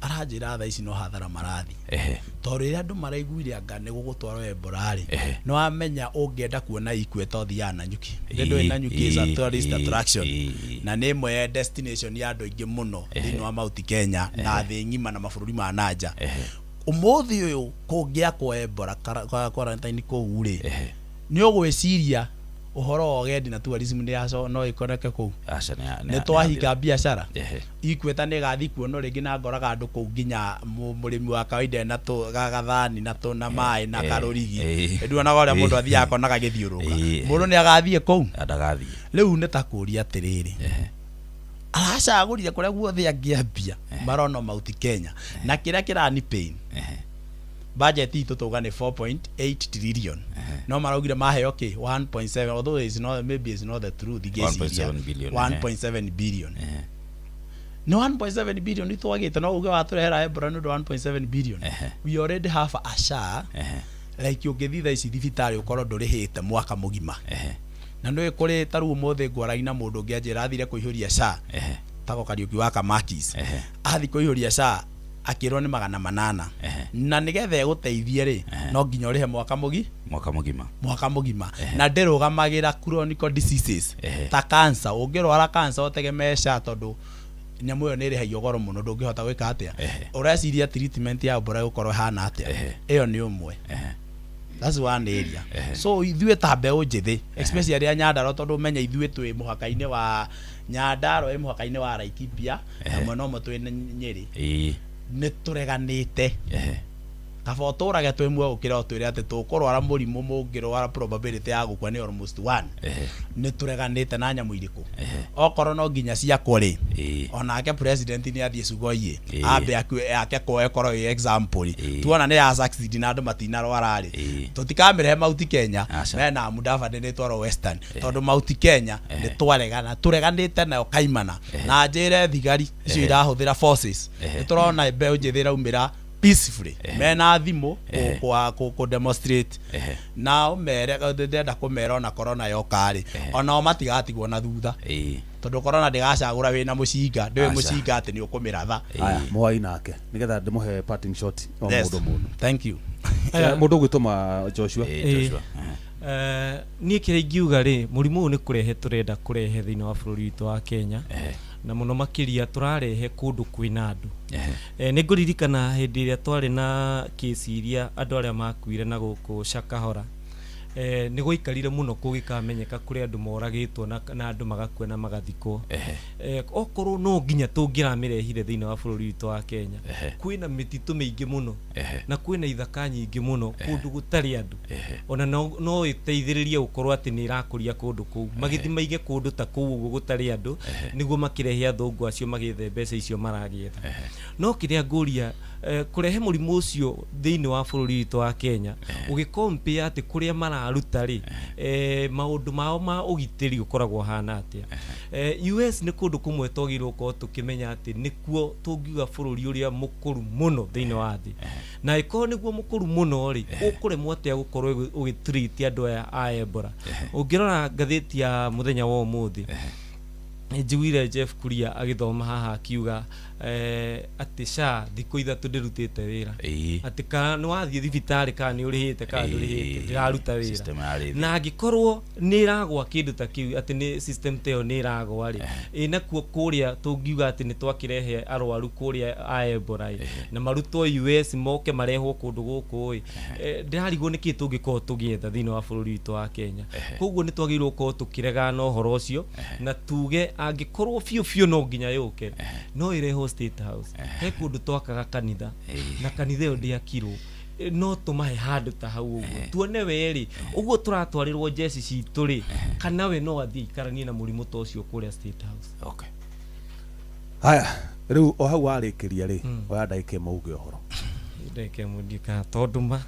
aranjĩra thaa ici no hathara marathiĩ, tondũ rĩrĩa andũ maraiguire anga nĩ gũgũtwarwo Ebola rĩ, nĩ wamenya ũngĩenda kuona Equator ũthiaga Nanyuki. Ndĩ Nanyuki is a tourist attraction, na nĩ ĩmwe ya destination ya andũ aingĩ mũno thĩinĩ wa Mount Kenya na thĩ ng'ima na mabũrũri ma nanja. Ũmũthĩ ũyũ kũngĩakwo Ebola quarantine kũu rĩ, nĩ ũgwĩciria ũhoro wa ũgendi na tourism nĩ yaco no ĩkoneke kũu? Aca, Nĩ twahinga biacara. Equator nĩ ĩgathiĩ kuonwo rĩngĩ na ngoraga andũ kũu nginya mũrĩmi wa kawaida ena gathani na tũ na maĩ na karũrigi. Nduonaga ũrĩa mũndũ athiaga akonaga gĩthiũrũrũka? Mũndũ nĩ agathiĩ kũu? Ndagathiĩ. Rĩu nĩ ta kũũria atĩrĩrĩ, aracagũrire kũrĩa guothe angĩambia marona Mount Kenya, na kĩrĩa kĩrani pain, budget itũ tauga nĩ 4.8 trillion, no maraugire maheo kĩ 1.7, although it's not, maybe it's not the truth ngĩciria. 1.7 billion, 1.7 billion. Nĩ 1.7 billion itwagĩte, no uge watũrehera Ebola nĩ ũndũ wa 1.7 billion? We already have a SHA. Like ũngĩthiĩ thaa ici thibitarĩ ũkorwo ndũrĩhĩte mwaka mũgima, na nĩ kũrĩ ta rĩu ũmũthĩ ngwaragia na mũndũ ũngĩ anjĩra athire kũihũria SHA, tago Kariũki wa Kamakis, athi kũihũria SHA akĩrwo nĩ 800, na nĩgetha ĩgũteithie rĩ, no nginya ũrĩhe mwaka mũgi Mwaka mũgima. Mwaka mũgima, na ndĩrũgamagĩra chronic diseases ta cancer. Ũngĩrwara cancer ũtegemee SHA, tondũ nyamũ ĩyo nĩ ĩrĩhagio goro mũno, ndũngĩhota gwĩka atĩa? Ũreciria treatment ya Ebola ĩgũkorwo ĩhana atĩa? Ĩyo nĩ ũmwe. That's one area. So ithuĩ ta mbeũ njĩthĩ, especially a Nyandarua, tondũ ũmenye ithuĩ twĩ mũhaka-inĩ wa Nyandarua, ĩ mũhaka-inĩ wa Laikipia, na mwena ũmwe twĩ Nyĩrĩ, nĩ tũreganĩte. Kaba ũtũrage twĩ muoyo gũkĩra ũtwĩre atĩ tũkũrwara mũrimũ mũngĩrwara probability ya gũkua nĩ almost one. Nĩ tũreganĩte na nyamũ irĩkũ, okorwo no nginya ciakwo rĩ, onake president nĩ athiĩ Sugoi, ambe ake kwao ĩkorwo ĩ example. Tuona nĩ ya succeed na andũ matinarwara rĩ, tũtikamĩrehe Mount Kenya. Aca. Mena Mudavadi nĩ twarwo Western, tondũ Mount Kenya nĩ twaregana, tũreganĩte nayo kaimana. Na njĩre thigari icio irahũthĩra forces, nĩ tũrona mbeũ njĩthĩ ĩraumĩra peacefully mena thimũ kũ demonstrate, na ũmere ndĩrenda kũmera ona corona yoka rĩ, onao matigatigwo na thutha, tondũ corona ndĩgacagũra wĩna mũcinga, ndĩũĩ Aca. mũcinga atĩ nĩ ũkũmĩratha. Aya mũhai nake nigetha ndĩmũhe parting shot o Yes. mũndũ mũndũ. Thank you. Mũndũ ũgwĩtũma Joshua. Joshua. Niĩ kĩrĩa ingiuga rĩ, mũrimũ ũyũ nĩ kũrehe tũrenda kũrehe thĩinĩ wa bũrũri witũ wa Kenya. Na mũno makĩria tũrarehe kũndũ kwĩna andũ. Nĩ ngũririkana hĩndĩ ĩrĩa twarĩ na kĩsi iria andũ arĩa makuire na gũkũ Shakahola, nĩ gwaikarire mũno kũgĩkamenyeka kũrĩ andũ moragĩtwo na andũ magakua na magathikwo. Okorwo no nginya tũngĩramĩrehire thĩinĩ wa bũrũri witũ wa Kenya, kwĩna mĩtitũ mĩingĩ mũno na kwĩna ithaka nyingĩ mũno kũndũ gũtarĩ andũ, ona no ĩteithĩrĩrie gũkorwo atĩ nĩ ĩrakũria kũndũ kũu, magĩthiĩ maige kũndũ ta kũu ũguo gũtarĩ andũ, nĩguo makĩrehe athũngũ acio magĩethe mbeca icio maragĩetha. No kĩrĩa ngũria, kũrehe mũrimũ ũcio thĩinĩ wa bũrũri witũ wa Kenya, ũgĩkompea atĩ kũrĩa mararuta rĩ, maũndũ mao ma ũgitĩri ũkoragwo ũhana atĩa? US nĩ kũndũ kũmwe twagĩrĩirwo gũkorwo tũkĩmenya atĩ nĩkuo tũngiuga bũrũri ũrĩa mũkũru mũno thĩinĩ wa thĩ, na ĩkorwo nĩguo mũkũru mũno rĩ, ũkũremwo atĩa gũkorwo ũgĩtreat andũ aya a Ebola? Ũngĩrora ngathĩti ya mũthenya wa ũmũthĩ, njiguire Jeff Kuria agĩthoma haha akiuga atĩ SHA thikũ 3 ndĩrutĩte wĩra, atĩ kana nĩ wathiĩ thibitarĩ kana nĩ ũrĩhĩte kana ndũrĩhĩte, ndĩraruta wĩra. Na angĩkorwo nĩ ĩragwa kĩndũ ta kĩu, atĩ nĩ system ta ĩyo nĩ ĩragwa rĩ, nakuo kũrĩa tũngiuga atĩ nĩ twakĩrehe arwaru kũrĩa a Ebola ĩ, na marutwo US moke marehwo kũndũ gũkũ ĩ, ndĩrarigwo nĩkĩ tũngĩkorwo tũgĩetha thĩinĩ wa bũrũri witũ wa Kenya. Koguo nĩ twagĩrĩirwo gũkorwo tũkĩregana na ũhoro ũcio, na tuge angĩkorwo biũ biũ no nginya yũke, no ĩrehwo State House. He kũndũ twakaga kanitha, na kanitha ĩyo ndĩakirwo, no tũmahe handũ ta hau ũguo, tuone we rĩ, ũguo tũratwarĩrwo njeci citũ rĩ, kana we no athiĩ aikaranie na mũrimũ ta ũcio kũrĩa State House. Okay. Haya, rĩu o hau warĩkĩria rĩ, oya ndagĩka ĩmwe uge ũhoro. Ndagĩka ĩmwe ndikaga tondũ ma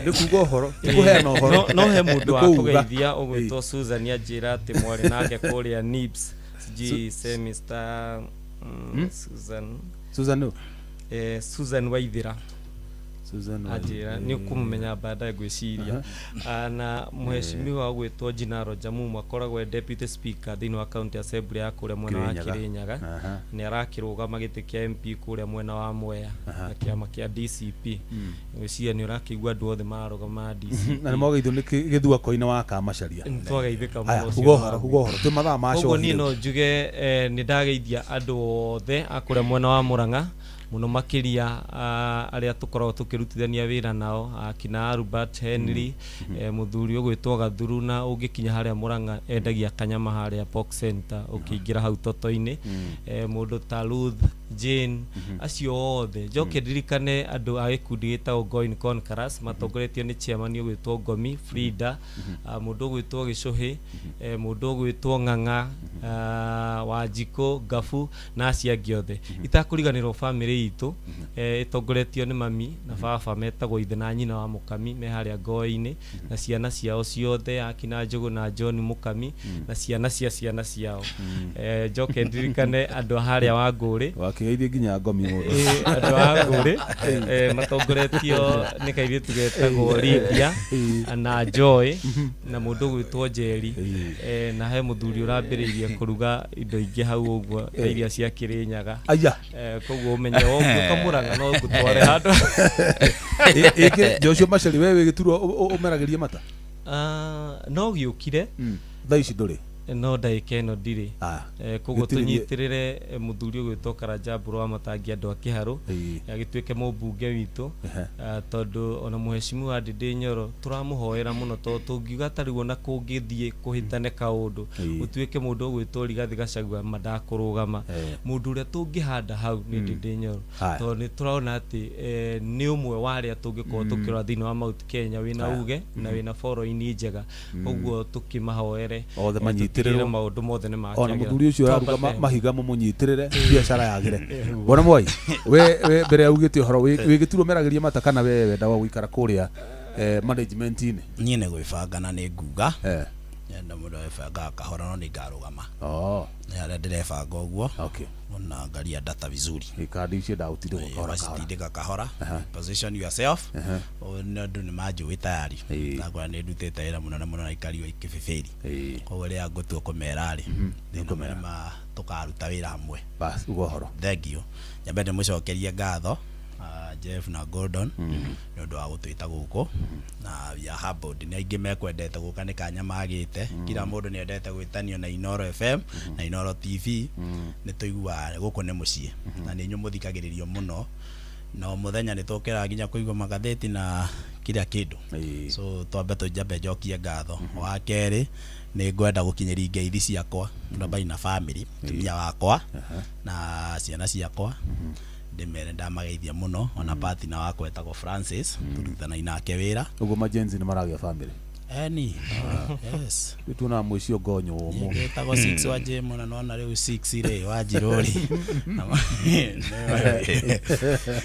Nĩ kuga ũhoro, ti kũheana ũhoro. No he mũndũ wa Nĩ kũuga. kũgeithia ũgwĩtwo Susan anjĩra atĩ mwarĩ nake kũrĩa NIBS, sijui semester, Susan. Susan nũ? Susan Waithira. Susan Anjĩra nĩ ũkũmũmenya baadaye ngwĩciria. Na mheshimiwa ũgwĩtwo Jinaro Jamumu akoragwo e deputy speaker thĩinĩ wa county assembly ya kũrĩa mwena wa Kirinyaga. Kirinyaga. Nĩ arakĩrũgama gĩtĩ kĩa MP kũrĩa mwena wa Mwea na kĩama kĩa DCP. Ngwĩciria nĩ ũrakĩigua andũ othe mararũgama na DCP. Na nĩ mwageithio nĩ gĩthuako-inĩ wa Kamacharia. Nĩ twageithĩka Haya, mũno ũcio uga nĩ ũhoro, wa uga ũhoro. Twĩ mathaa ma Koguo niĩ cohi. no njuge nĩ ndageithia andũ othe a kũrĩa mwena wa Murang'a, mũno makĩria arĩa tũkoragwo tũkĩrutithania wĩra nao, akina Albert Henry, mũthuri ũgwĩtwo Gathuru, na ũngĩkinya harĩa Murang'a endagia kanyama harĩa Pork Center, ũkĩingĩra hau toto-inĩ, mũndũ ta Ruth Jane, acio othe. Njoke ndirikane andũ a gĩkundi gĩtagwo Going Conquerors, matongoretio nĩ chairman ũgwĩtwo Ngomi Frida, mũndũ ũgwĩtwo Gĩcũhĩ, mũndũ ũgwĩtwo Ng'ang'a, Wanjikũ Ngabu na acio angĩ othe. Itakũriganĩrwo famĩlĩ itũ, ĩtongoretio nĩ mami na baba metagwo ithe na nyina wa Mũkami, me harĩa Ngoĩ-inĩ, na ciana ciao ciothe, akina Njũgũ na John Mũkami, na ciana cia ciana ciao. Njoke ndirikane andũ a harĩa Wangũrĩ. Wakĩgeithie nginya Ngomi mũndũ. Andũ a Wangũrĩ, matongoretio nĩ kairĩtu getagwo Lydia na Joy na mũndũ ũgwĩtwo Njeri, na he mũthuri ũrambĩrĩirie kũruga indo ingĩ hau ũguo ta iria cia Kĩrĩnyaga. Aya. Koguo ũmenye ũngĩũka Murang'a no ngũtware handũ. Ĩngĩ Joshua Macari, we wĩ gĩturwa ũmeragĩrie mata? No gĩũkire. Thaa ici ndũrĩ? No ndagĩka ĩno ndirĩ. Koguo Gĩtirĩ. tũnyitĩrĩre mũthuri ũgwĩtwo Karanja Mbũrũ wa Matangi andũ a Kĩharũ, agĩtuĩke mũmbunge witũ, tondũ ona mũheshimiwa Ndindi Nyoro tũramũhoera mũno, tondũ tũngiuga ta rĩu ona kũngĩthiĩ kũhĩtane kaũndũ, gũtuĩke mũndũ ũgwĩtwo Rigathĩ Gachagua ma ndakũrũgama, mũndũ ũrĩa tũngĩhanda hau nĩ Ndindi Nyoro, tondũ nĩ tũrona atĩ nĩ ũmwe wa arĩa tũngĩkorwo tũkĩrora thĩinĩ wa Mount Kenya wĩna uge na wĩna following njega, ũguo tũkĩmahoere Othe tũtigĩrĩre manyitĩrĩrwo. Maũndũ mothe nĩ Ona makĩagĩra. mũthuri ũcio ũraruga Twambate. Mahiga mũmũnyitĩrĩre biacara yagĩre. Bwana Mwai, we mbere ya ugĩte ũhoro wĩ gĩturwa meragĩria mata, kana we wendaga gũikara kũrĩa management-inĩ? Niĩ nĩ gwĩbanga na nĩ nguga enda mũndũ agĩbangaga kahora, no nĩ ngarũgama. Nĩ harĩa ndĩrebanga ũguo, unaangalia data vizuri. Kandi icio ndagũtindĩkwo kahora kahora. Ũgacitindĩka kahora, position yourself. Nĩ andũ nĩ manjũĩ tayari, ndakora nĩ ndutĩte wĩra mũnene mũno na aikari wa Kĩbĩbĩri, koguo rĩrĩa ngũtua kũmera rĩ, nĩ tũkaruta wĩra hamwe. Bas, uga ũhoro. Thank you. Nyambe ndĩmũcokerie ngatho, Jeff na Gordon nĩ ũndũ wa gũtwĩta gũkũ, na we are humbled. Nĩ aingĩ mekwendete gũka nĩ kanya magĩte. Kila mũndũ nĩ endete gwĩtanio na Inooro FM na Inooro TV. Nĩ tũiguaga gũkũ nĩ mũciĩ na nĩ inyuĩ mũthikagĩrĩrio mũno, na o mũthenya nĩ tũkĩraga nginya kũigua magathĩti na kila kĩndũ. So twambe tũnjambe njokie ngatho. Wa kerĩ, nĩ ngwenda gũkinyĩria ngeithi ciakwa ndambai na family, mũtumia wakwa na ciana ciakwa, ndĩmere ndamageithia mũno, ona partner wakwa etagwo Francis, tũrutithanagia nake wĩra. Ũguo majenzi nĩ maragĩa family? Eni, yes. Rĩu tuonaga mũici ngonyo ũmũ. Gĩtagwo six wa Jemo, na nona rĩu six rĩ wanjirũ rĩ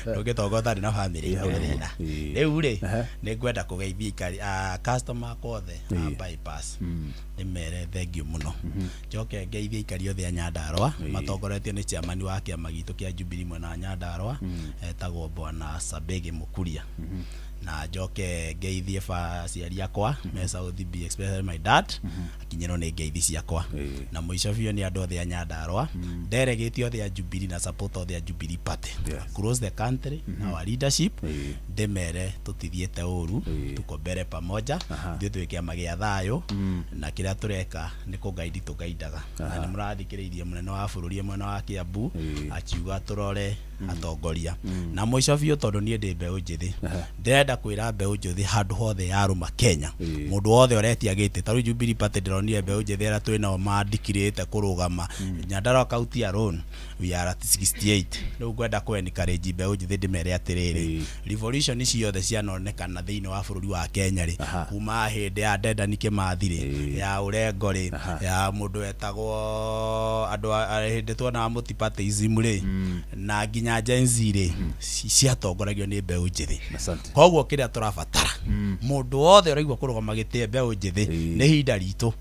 ndũngĩtonga ũtarĩ na family, Hau nĩ nĩguo. thĩna. Rĩu rĩ, nĩ ngwenda kũgeithia ikari a customer akwa othe a Bypass, ndĩmere thank you mũno. Njoke ngeithie aikari othe a Nyandarũa matongoretio nĩ chairman wa kĩama gitũ kĩa Jubilee mwena wa Nyandarũa, etagwo Bwana Sabege Mukuria. Na njoke ngeithie aciari akwa me South B, especially my dad, akinyĩrwo nĩ ngeithi ciakwa. Na mũico biũ, nĩ andũ othe a Nyandarũa, delegate othe a Jubilee na support othe a Jubilee Party across the country, our leadership, ndĩmere tũtithiĩte ũru, tuko mbere pamoja. Ithuĩ twĩ kĩama gĩa thayũ, na kĩrĩa tũreka nĩ kũgaidi tũgaidaga, na nĩ mũrathikĩrĩirie mũnene wa bũrũri mwena wa Kiambu akiuga tũrore atongoria. Na mũico biũ, tondũ niĩ ndĩ mbeũ njĩthĩ, ndĩrenda kwĩra mbeũ njĩthĩ handũ hothe yarũma Kenya, mũndũ wothe ũretia gĩtĩ, ta rĩu Jubilee Party ndĩronire mbeũ njĩthĩ arĩa twĩ nao mandikirĩte kũrũgama Nyandarua County alone, we are at 68. Rĩu ngwenda kũ encourage mbeũ njĩthĩ, ndĩmere atĩrĩrĩ, revolution ciothe cianonekana thĩinĩ wa bũrũri wa Kenya rĩ, kuma hĩndĩ ya Dedan Kimathi rĩ, ya Ũrengo rĩ, ya mũndũ wetagwo andũ hĩndĩ tuonaga multipartyism rĩ, na nginya Gen Z rĩ, ciatongoragio nĩ mbeũ njĩthĩ. Asante. Koguo kĩrĩa tũrabatara, mũndũ wothe ũraigua kũrũgama gĩtĩ, mbeũ njĩthĩ, nĩ ihinda ritũ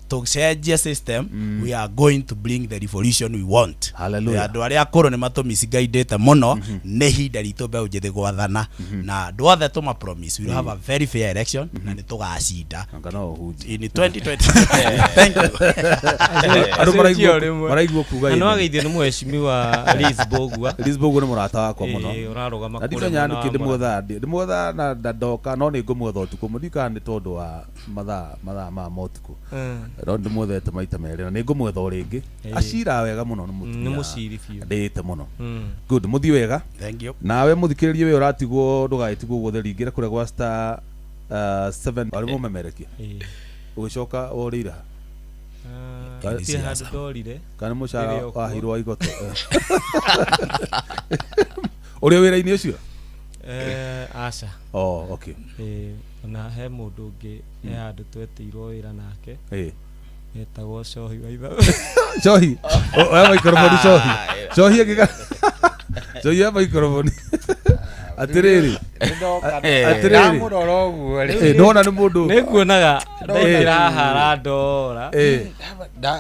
tũcenjie system. We are going to bring the revolution we want. Hallelujah. Andũ arĩa akũrũ nĩ matũmisgaidĩte mũno. Nĩ ihinda ritũ mbeũ njĩthĩ gwathana, na andũ othe tũma promise we will have a very fair election na nĩ tũgacinda Anga no ũhunjie. in 2020. Thank you. Andũ Acenjia o rĩmwe. maraigua kuga Na nĩ amen. wageithio nĩ mheshimiwa Liz Mbũgua. Liz Mbũgua nĩ mũrata wakwa mũno. Ĩĩ, ũrarũgama Na kũrĩa ndimenya mwena nĩkĩ wa Mũrang'a. ndĩmwetha na ndoka, no nĩ ngũmwetha ũtukũ mũndikana nĩ tondũ wa mathaa ma ũtukũ, no ndĩmwethete maita merĩ na nĩ ngũmwetha o rĩngĩ. Acira wega mũno, nĩ mũtumia Nĩ mũciri biũ. ndĩĩte mũno. Good, mũthiĩ wega. Thank you. Nawe mũthikĩrĩrie, we ũratigwo, ndũgagĩtigwo ũguo theri, ingĩra kũrĩa gwa star 7 warĩ mũmemerekia, ũgĩcoka worĩire ha? Ah, Kana- gũtirĩ handũ ndorire. Kana nĩ mũcara Rĩrĩa ũkuo. waheirwo wa igoto ũrĩ wĩra-inĩ ũcio? Aca. Oh, okay. Ĩĩ, ona he mũndũ ũngĩ, he handũ twetĩirwo wĩra nake, etagwo Cohi wa Ithabu. Cohi oya microphone. Cohi, Cohi ĩngĩka Cohi oya microphone. Atĩrĩrĩ, atĩrĩrĩ. Ndamũrora ũguo rĩ. Nĩwona nĩ mũndũ. Nĩ nguonaga ndaingĩra haha arandora.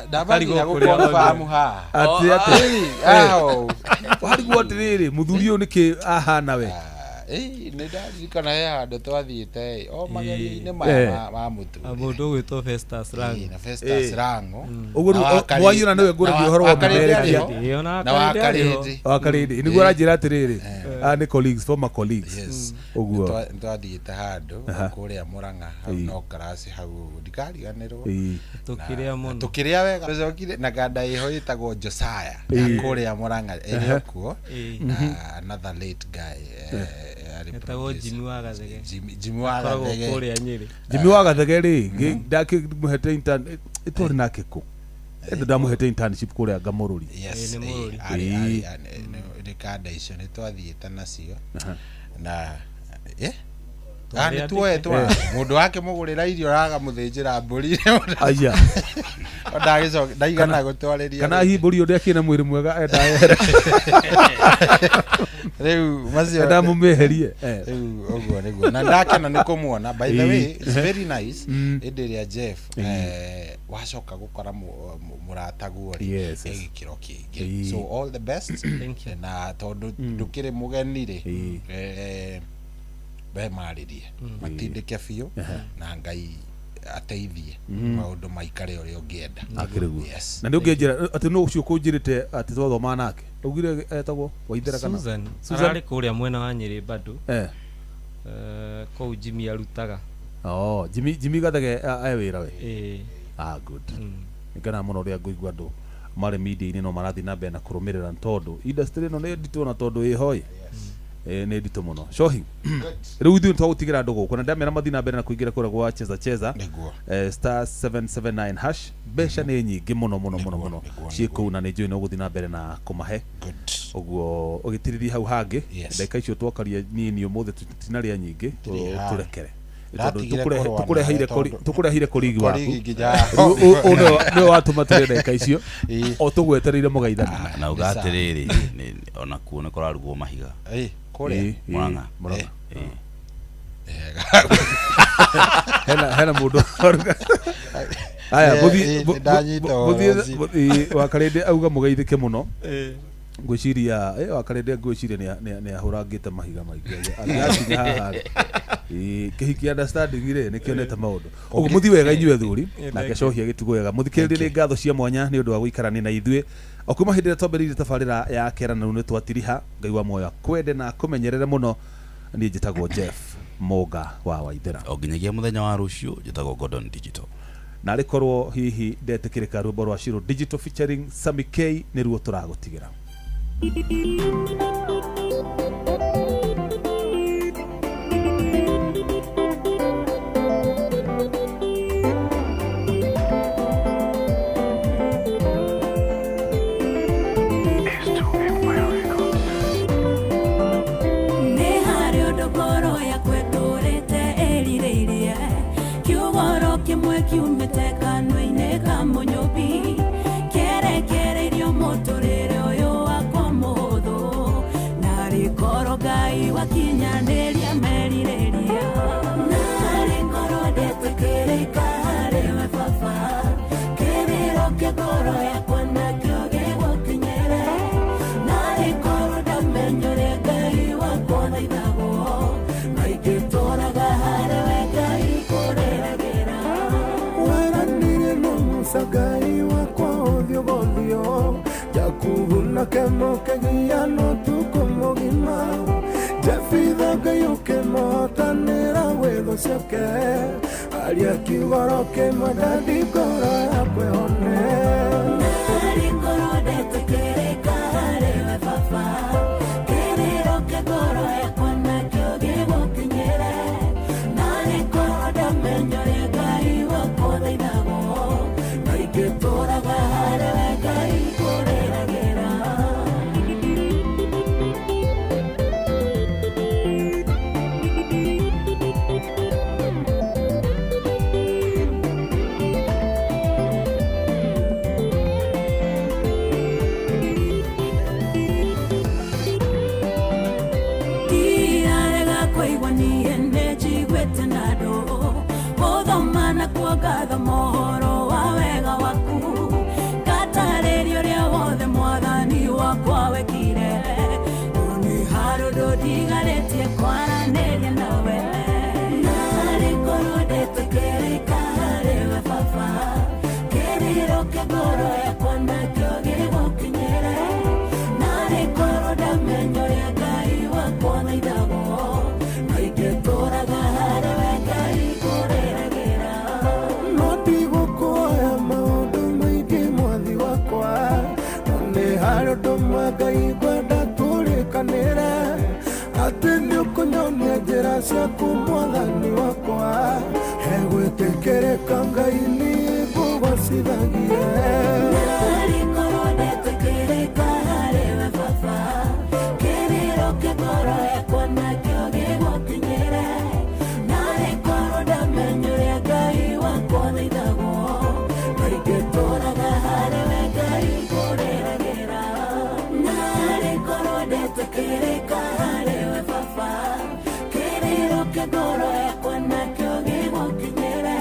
Ndambaginya Karigwo kũrĩa gũkonfamu haha. Atĩ Ĩĩ, aho. Warigwo atĩrĩrĩ, mũthuri ũyũ nĩkĩ ahana we? Ĩĩ, nĩ ndaririkana he handũ twathiĩte o magerio-inĩ maya ma mũtũrĩre. Mũndũ ũgwĩtwo Festus Rango. Na Festus Rango. Ũguo Na rĩu, mwaiyũra nĩwe ngũragia na ũhoro wa Wakarĩndĩ mũmerekia. arĩ ho. Ĩĩ, ona Na Wakarĩndĩ arĩ ho. Wakarĩndĩ. Wakarĩndĩ nĩguo aranjĩra atĩrĩrĩ, aya nĩ colleagues, former colleagues. Yes. Ũguo. Nĩtwathiĩte handũ kũrĩa Mũrang'a hau, no karasi hau ũguo, ndikariganĩrwo. Tũkĩrĩa mũno. Tũkĩrĩa wega, tũcokire na kanda ĩho ĩtagwo Josiah ya kũrĩa Mũrang'a ĩrĩ o kuo, na another late guy, arĩ Etagwo producer. Jimmy wa Gathege. Jimmy wa Akoragwo Gathege. kũrĩa Nyĩrĩ. Jimmy wa Gathege rĩ, ndakĩmũhete intern ĩtwarĩ nake kũ, ĩndĩ ndamũhete internship kũrĩa Ngamũrũri. Yes. Ĩĩ, nĩ Mũrũri. Arĩ nĩ kanda icio nĩ twathiĩte nacio na Twarĩ nĩ tuoetwo mũndũ wakĩmũgũrĩra irio agamũthĩnjĩra mbũri. Aya. Ndagĩcoka ndaigana gũtwarĩria. Kana hihi mbũri ĩyo ndĩakĩrĩ na mwĩrĩ mwega, enda yehere. Rĩu macio. Enda mũmĩeherie. Rĩu ũguo nĩguo, na ndakena nĩ kũmuona. By the way, it's very nice hĩndĩ ĩrĩa Jeff, wacoka gũkora mũrataguo rĩ, Yes, yes. ĩ gĩkĩro kĩngĩ. So all the best. Thank you. Na tondũ ndũkĩrĩ mũgeni rĩ, we marĩrie matindĩke biũ, na Ngai ateithie maũndũ maikare ũrĩa ũngĩenda. Akĩrĩ guo. Yes. Na nĩ ũngĩnjĩra atĩ nũ ũcio kũnjĩrĩte atĩ twathomaga nake? Ugire etagwo Waithera kana Susan Susan. Ararĩ kũrĩa mwena wa Nyĩrĩ bado. Eh. Kũu Jimmy arutaga. Oh, Jimmy Gathege e wĩra we. Ĩĩ. Ah, good. Nĩngena mũno ũrĩa ngũigua andũ marĩ media-inĩ no marathiĩ na mbere na kũrũmĩrĩra nĩ tondũ industry ĩno nĩ nditũ na tondũ ĩho ĩ. Nĩ nditũ mũno. Shohi. Rĩu ithuĩ nĩtwagũtigĩra andũ gũkũ na ndamera mathiĩ na mbere na kũingĩra kũrĩa gwa cheza cheza. Nĩguo. Star 779 hash. Mbeca nĩ nyingĩ mũno mũno mũno mũno ciĩ kũu na nĩ njũĩ no gũthiĩ na mbere na kũmahe. Good. Ũguo ũgĩtirithia hau hangĩ. Yes. Ndagĩka icio twakaria nini ũmũthĩ tinarĩa nyingĩ Tũtirĩ tũrekere. Ndatigire Tondũ kũrũa tũkũreheire nawe tondũ- tũkũreheire korigi waku. Korigi nginya- Rĩu nĩwe watũma tũrĩe ndagĩka icio. Ĩĩ. O tũgwetereire mũgaithani. Na uga atĩrĩrĩ, ona kuo nĩ kũrarugwo mahiga. Ĩĩ, kũrĩa. Ĩĩ, Mũrang'a. Mũrang'a. Ĩĩ. Hena mũndũ waruga. Aya, Ĩĩ, nĩndanyita ũhoro ũcio. mũthiĩ Wakarĩndĩ auga mũgeithĩke mũno. Ngwĩciria Wakarĩndĩ ngwĩciria nĩ ahũrangĩte mahiga maingĩ. Angĩgakinya haha rĩ. Ĩĩ, kĩhiki understanding rĩ nĩkĩonete maũndũ. Ũguo mũthiĩ wega inyuĩ athuri, nake Cohi agĩtigwo wega. Mũthikĩrĩrie nĩ ngatho cia mwanya nĩ ũndũ wa gũikarania na ithuĩ. O kuma hĩndĩ ĩrĩa twambĩrĩirie tabarĩra ya Kera na rĩu nĩ twatiriha. Ngai wa muoyo akwende na akũmenyerere mũno. Niĩ njĩtagwo Jeff Mũnga wa Waithera. O nginyagia mũthenya wa rũciũ njĩtagwo Gordon Digital. Na rĩkorwo hihi ndetĩkĩrĩka rwĩmbo rwa Shiro Digital featuring Sammy K nĩruo tũragũtigĩra. Nĩ harĩ ũndũ ngoro yakwa ĩtũrĩte ĩrirĩirie, kiugoro kĩmwe kiumĩte kanua-inĩ ka mũnyũmbi, kĩerekereirio mũtũrĩre ũyũ wakwa mũhũthũ, narĩ korwo Ngai wakinyanĩria merirĩria, narĩ korwo ndetĩkĩrĩka harĩ we baba, kĩrĩro kĩa ngoro yakwa nakĩo gĩgũkinyĩre, narĩ korwo ndamenya ũrĩa Ngai wakwa thaithagwo, na ingĩtũraga harĩ we Ngai kũrĩragĩra. Weranire na Musa Ngai wakwa ũthiũ gothio, Jakubu nake mũkĩgiana ũtukũ mũgima, Jefitha Ngai ũkĩmũhotanĩra gwĩthũ ciake, aria kiugoro kĩmwe ndadi ngoro yakwa ĩhone. Narĩ korwo ndetĩkĩrĩka harĩ we baba, kĩrĩro kĩa ngoro yakwa nakĩo gĩgũkinyĩre, narĩ korwo ndamenya ũrĩa Ngai wakwa thaithagwo, na ingĩtũraga harĩ we Ngai kũrĩragĩra. Ndirarega kũigua niĩ nĩnjiguĩte na andũ, gũthoma na kuongatha mohoro wa wega waku, ngatarĩria ũrĩa wothe mwathani wakwa wekire, no nĩ harĩ ũndũ ndigarĩtie kwaranĩria nawe. Narĩ korwo ndetĩkĩrĩka harĩ we baba, kĩrĩro kĩa ngoro yakwa nakĩo gĩgũkinyĩre, narĩ korwo ndamenya ũrĩa Ngai wakwa thaithagwo, na ingĩtũraga harĩ we Ngai kũrĩragĩra. No ndigũkũoya maũndũ maingĩ mwathi wakwa, no nĩ harĩ ũndũ ũmwe Ngai ngwenda tũrĩkanĩre, atĩ nĩũkũnyonia njĩra ciaku mwathani wakwa, hegwĩtĩkĩrĩka Ngai niĩ ngũgocithagie. Narĩ korwo ndetĩkĩrĩka harĩ we baba, kĩrĩro kĩa ngoro yakwa nakĩo gĩgũkinyĩre, narĩ korwo ndamenya ũrĩa Ngai wakwa thaithagwo, na ingĩtũraga harĩ we Ngai kũrĩragĩra. Narĩ korwo ndetĩkĩrĩka harĩ we baba, kĩrĩro kĩa ngoro yakwa nakĩo gĩgũkinyĩre,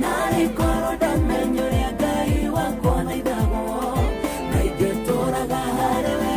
narĩ korwo ndamenya ũrĩa Ngai wakwa thaithagwo, na ingĩtũraga harĩ we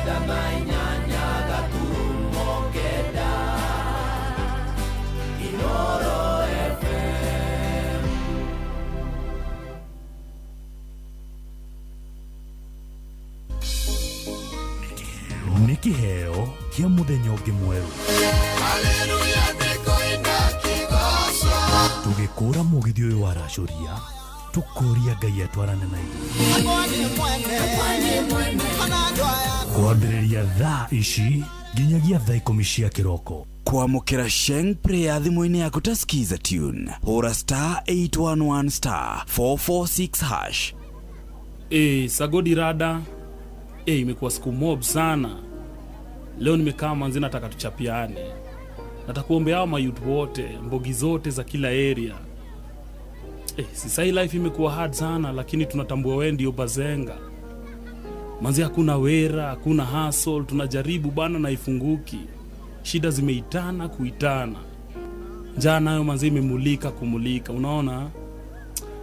kenda na inyanya gaturumo kenda. Inoro FM. Nĩ kĩheo kĩa mũthenya ũngĩ mwerũ. Tũgĩkũra mũgithi ũyũ wa racũria, tũkũria Ngai atwarane na ithuĩ. Kwambĩrĩria thaa ici nginyagia thaa 10 cia kĩroko. Kwamũkĩra Sheng Prayer thimũ-inĩ yaku ta Skiza Tune. Hũra star 811 star 446 hash. Sagodi rada. Imekuwa siku mob sana. Leo nimekaa manzi, nataka tuchapiane. Nataka kuombea hao mayouth wote, mbogi zote za kila area. Sisai life imekuwa hard sana, lakini tunatambua wewe ndio bazenga. Manzi hakuna wera, hakuna hustle, tunajaribu bana na ifunguki. Shida zimeitana kuitana. Njaa nayo manzi imemulika kumulika, unaona?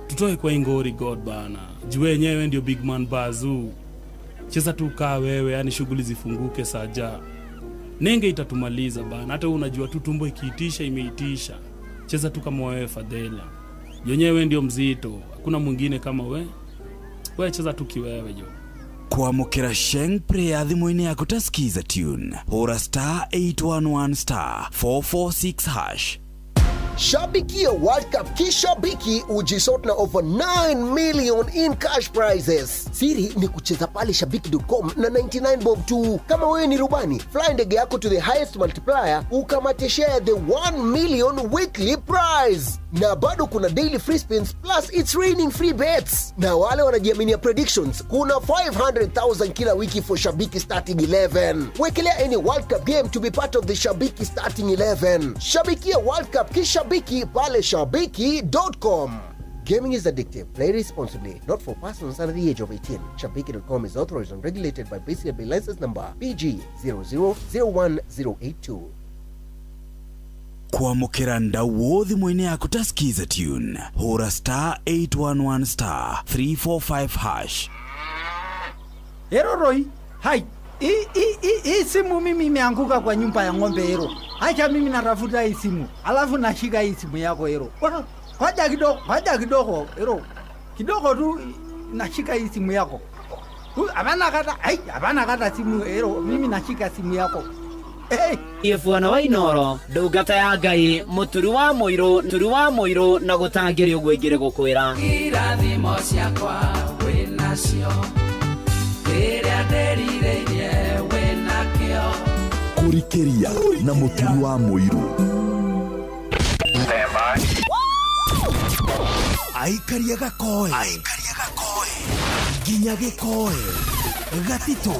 Tutoe kwa ingori God bana. Juu wenyewe ndio big man bazoo. Cheza tu kaa wewe, yani shughuli zifunguke saja. Nenge itatumaliza bana, hata unajua tu tumbo ikiitisha imeitisha. Cheza tu kama wewe Fadhela. Yenyewe ndio mzito, hakuna mwingine kama we. Wewe cheza tu kiwewe jo. Kwamũkĩra Sheng Prayer thimũ-inĩ yaku ta Skiza Tune. Hũra star 811 star 446 hash. Shabikia World Cup kishabiki ujisort na over 9 million in cash prizes. Siri ni kucheza pale shabiki.com na 99 bob tu. Kama wewe ni rubani, fly ndege yako to the highest multiplier ukamate share the 1 million weekly prize. Na bado kuna daily free spins plus it's raining free bets. Na wale wanajiaminia predictions, kuna 500,000 kila wiki for Shabiki starting 11. Wekelea any World Cup game to be part of the Shabiki starting 11. Shabikia World Cup kishabiki pale shabiki.com. Gaming is addictive. Play responsibly. Not for persons under the age of 18. Shabiki.com is authorized and regulated by BCLB license number PG 0001082. Kwamũkĩra ndauo thimũ-inĩ yaku ta Skiza Tune. Hũra star 811 star 345 hash. Ero Roy, hai. Hii simu mimi imeanguka kwa nyumba ya ng'ombe Ero. Acha mimi natafuta hii simu. Alafu nashika hii simu yako Ero. Ngoja kidogo Ero. Kidogo tu nashika hii simu yako. Hapana kata simu Ero. Mimi nashika simu yako. Hey. Bwana wa Inoro ndungata ya Ngai muturu wa muiru turu wa muiru na gutangiri uguo ingire gukwira irathimo ciakwa winacio kiria ndirireirie winakio kurikiria na muturu wa muiru aikaria gakoe nginya gikoe gatito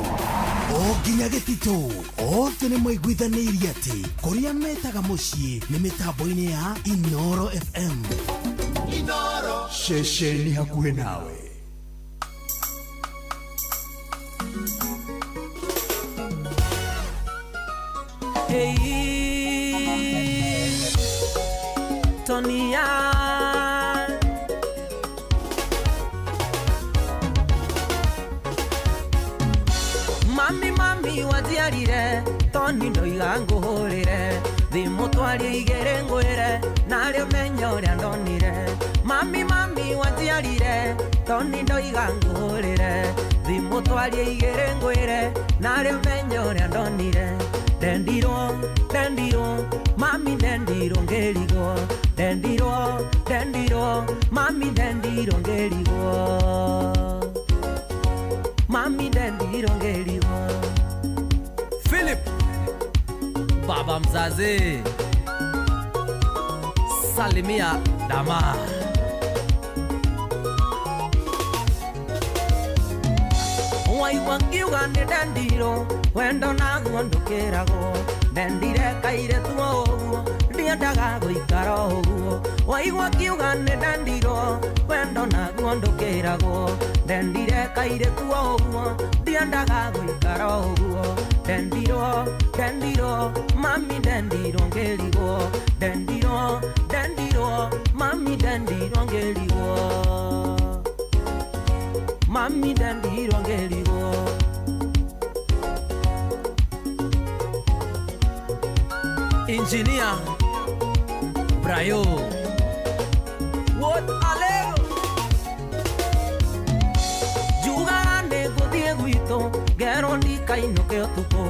o nginya gĩtitũ othe nĩ maiguithanĩirie atĩ kũrĩa metaga mũciĩ nĩ mĩtambo-inĩ ya Inoro FM. Inoro ceceni hakuhĩ nawe. Hey, Tonia Mami wajiarire Toni ndoiga nguhurire thimu twarie igere ngwire nario menya uria ndonire Mami wajiarire Toni ndoiga nguhurire thimu twarie igere ngwire nario menya uria ndonire Ndendirwo ndendirwo mami ndendirwo ngirigwo ndendirwo ndendirwo mami ndendirwo ngirigwo mami ndendirwo ngirigwo. Philip baba mzazi salimia dama Waigua ngiuga nĩ ndendirwo wendo naguo ndũkĩragwo ndendire kairĩtu o ũguo ndiendaga gũikara o ũguo waigua ngiuga nĩ ndendirwo wendo naguo ndũkĩragwo ndendire kairĩtu o ũguo ndiendaga gũikara o ũguo ndendirwo ndendirwo mami ndendirwo ngĩrigwo ndendirwo ndendirwo mami ndendirwo ngĩrigwo mami ndendirwo ngĩrigwo. Engineer Brayo What alego Jugaga nĩ ngũthiĩ gwitũ ngerwo ndikainũke ũtukũ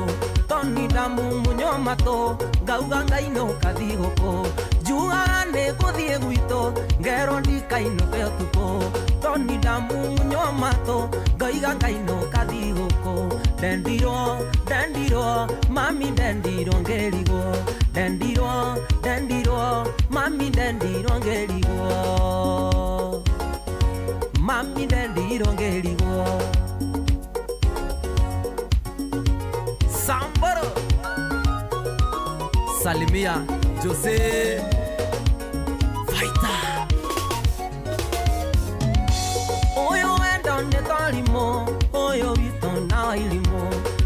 Toni ndamumunywo matũ ngauga ngainũka thigũkũ Njugaga nĩ ngũthiĩ gwitũ ngerwo ndikainũke ũtukũ Toni ndamumunywo matũ ngaiga ngainũka thigũkũ Ndendirwo ndendirwo mami ndendirwo ngĩrigwo Ndendirwo ndendirwo mami ndendirwo ngĩrigwo Mami ndendirwo ngĩrigwo Samboro Salimia Jose Fighter Ũyũ wendo nĩ torimũ ũyũ witũ na wairimũ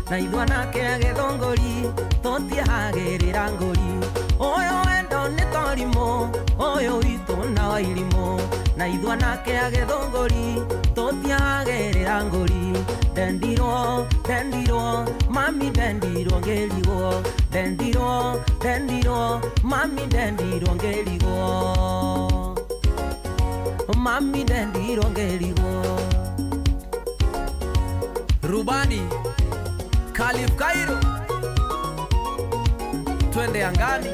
na ithuĩ anake a gĩthũngũri tũtiehagĩrĩra ngũri Ũyũ wendo nĩ torimũ ũyũ witũ na wairimũ na ithuĩ anake a gĩthũngũri tũtiehagĩrĩra ngũri Ndendirwo ndendirwo mami ndendirwo ngĩrigwo Ndendirwo ndendirwo mami ndendirwo ngĩrigwo Mami ndendirwo ngĩrigwo Rubani Khalif Cairo Twende angani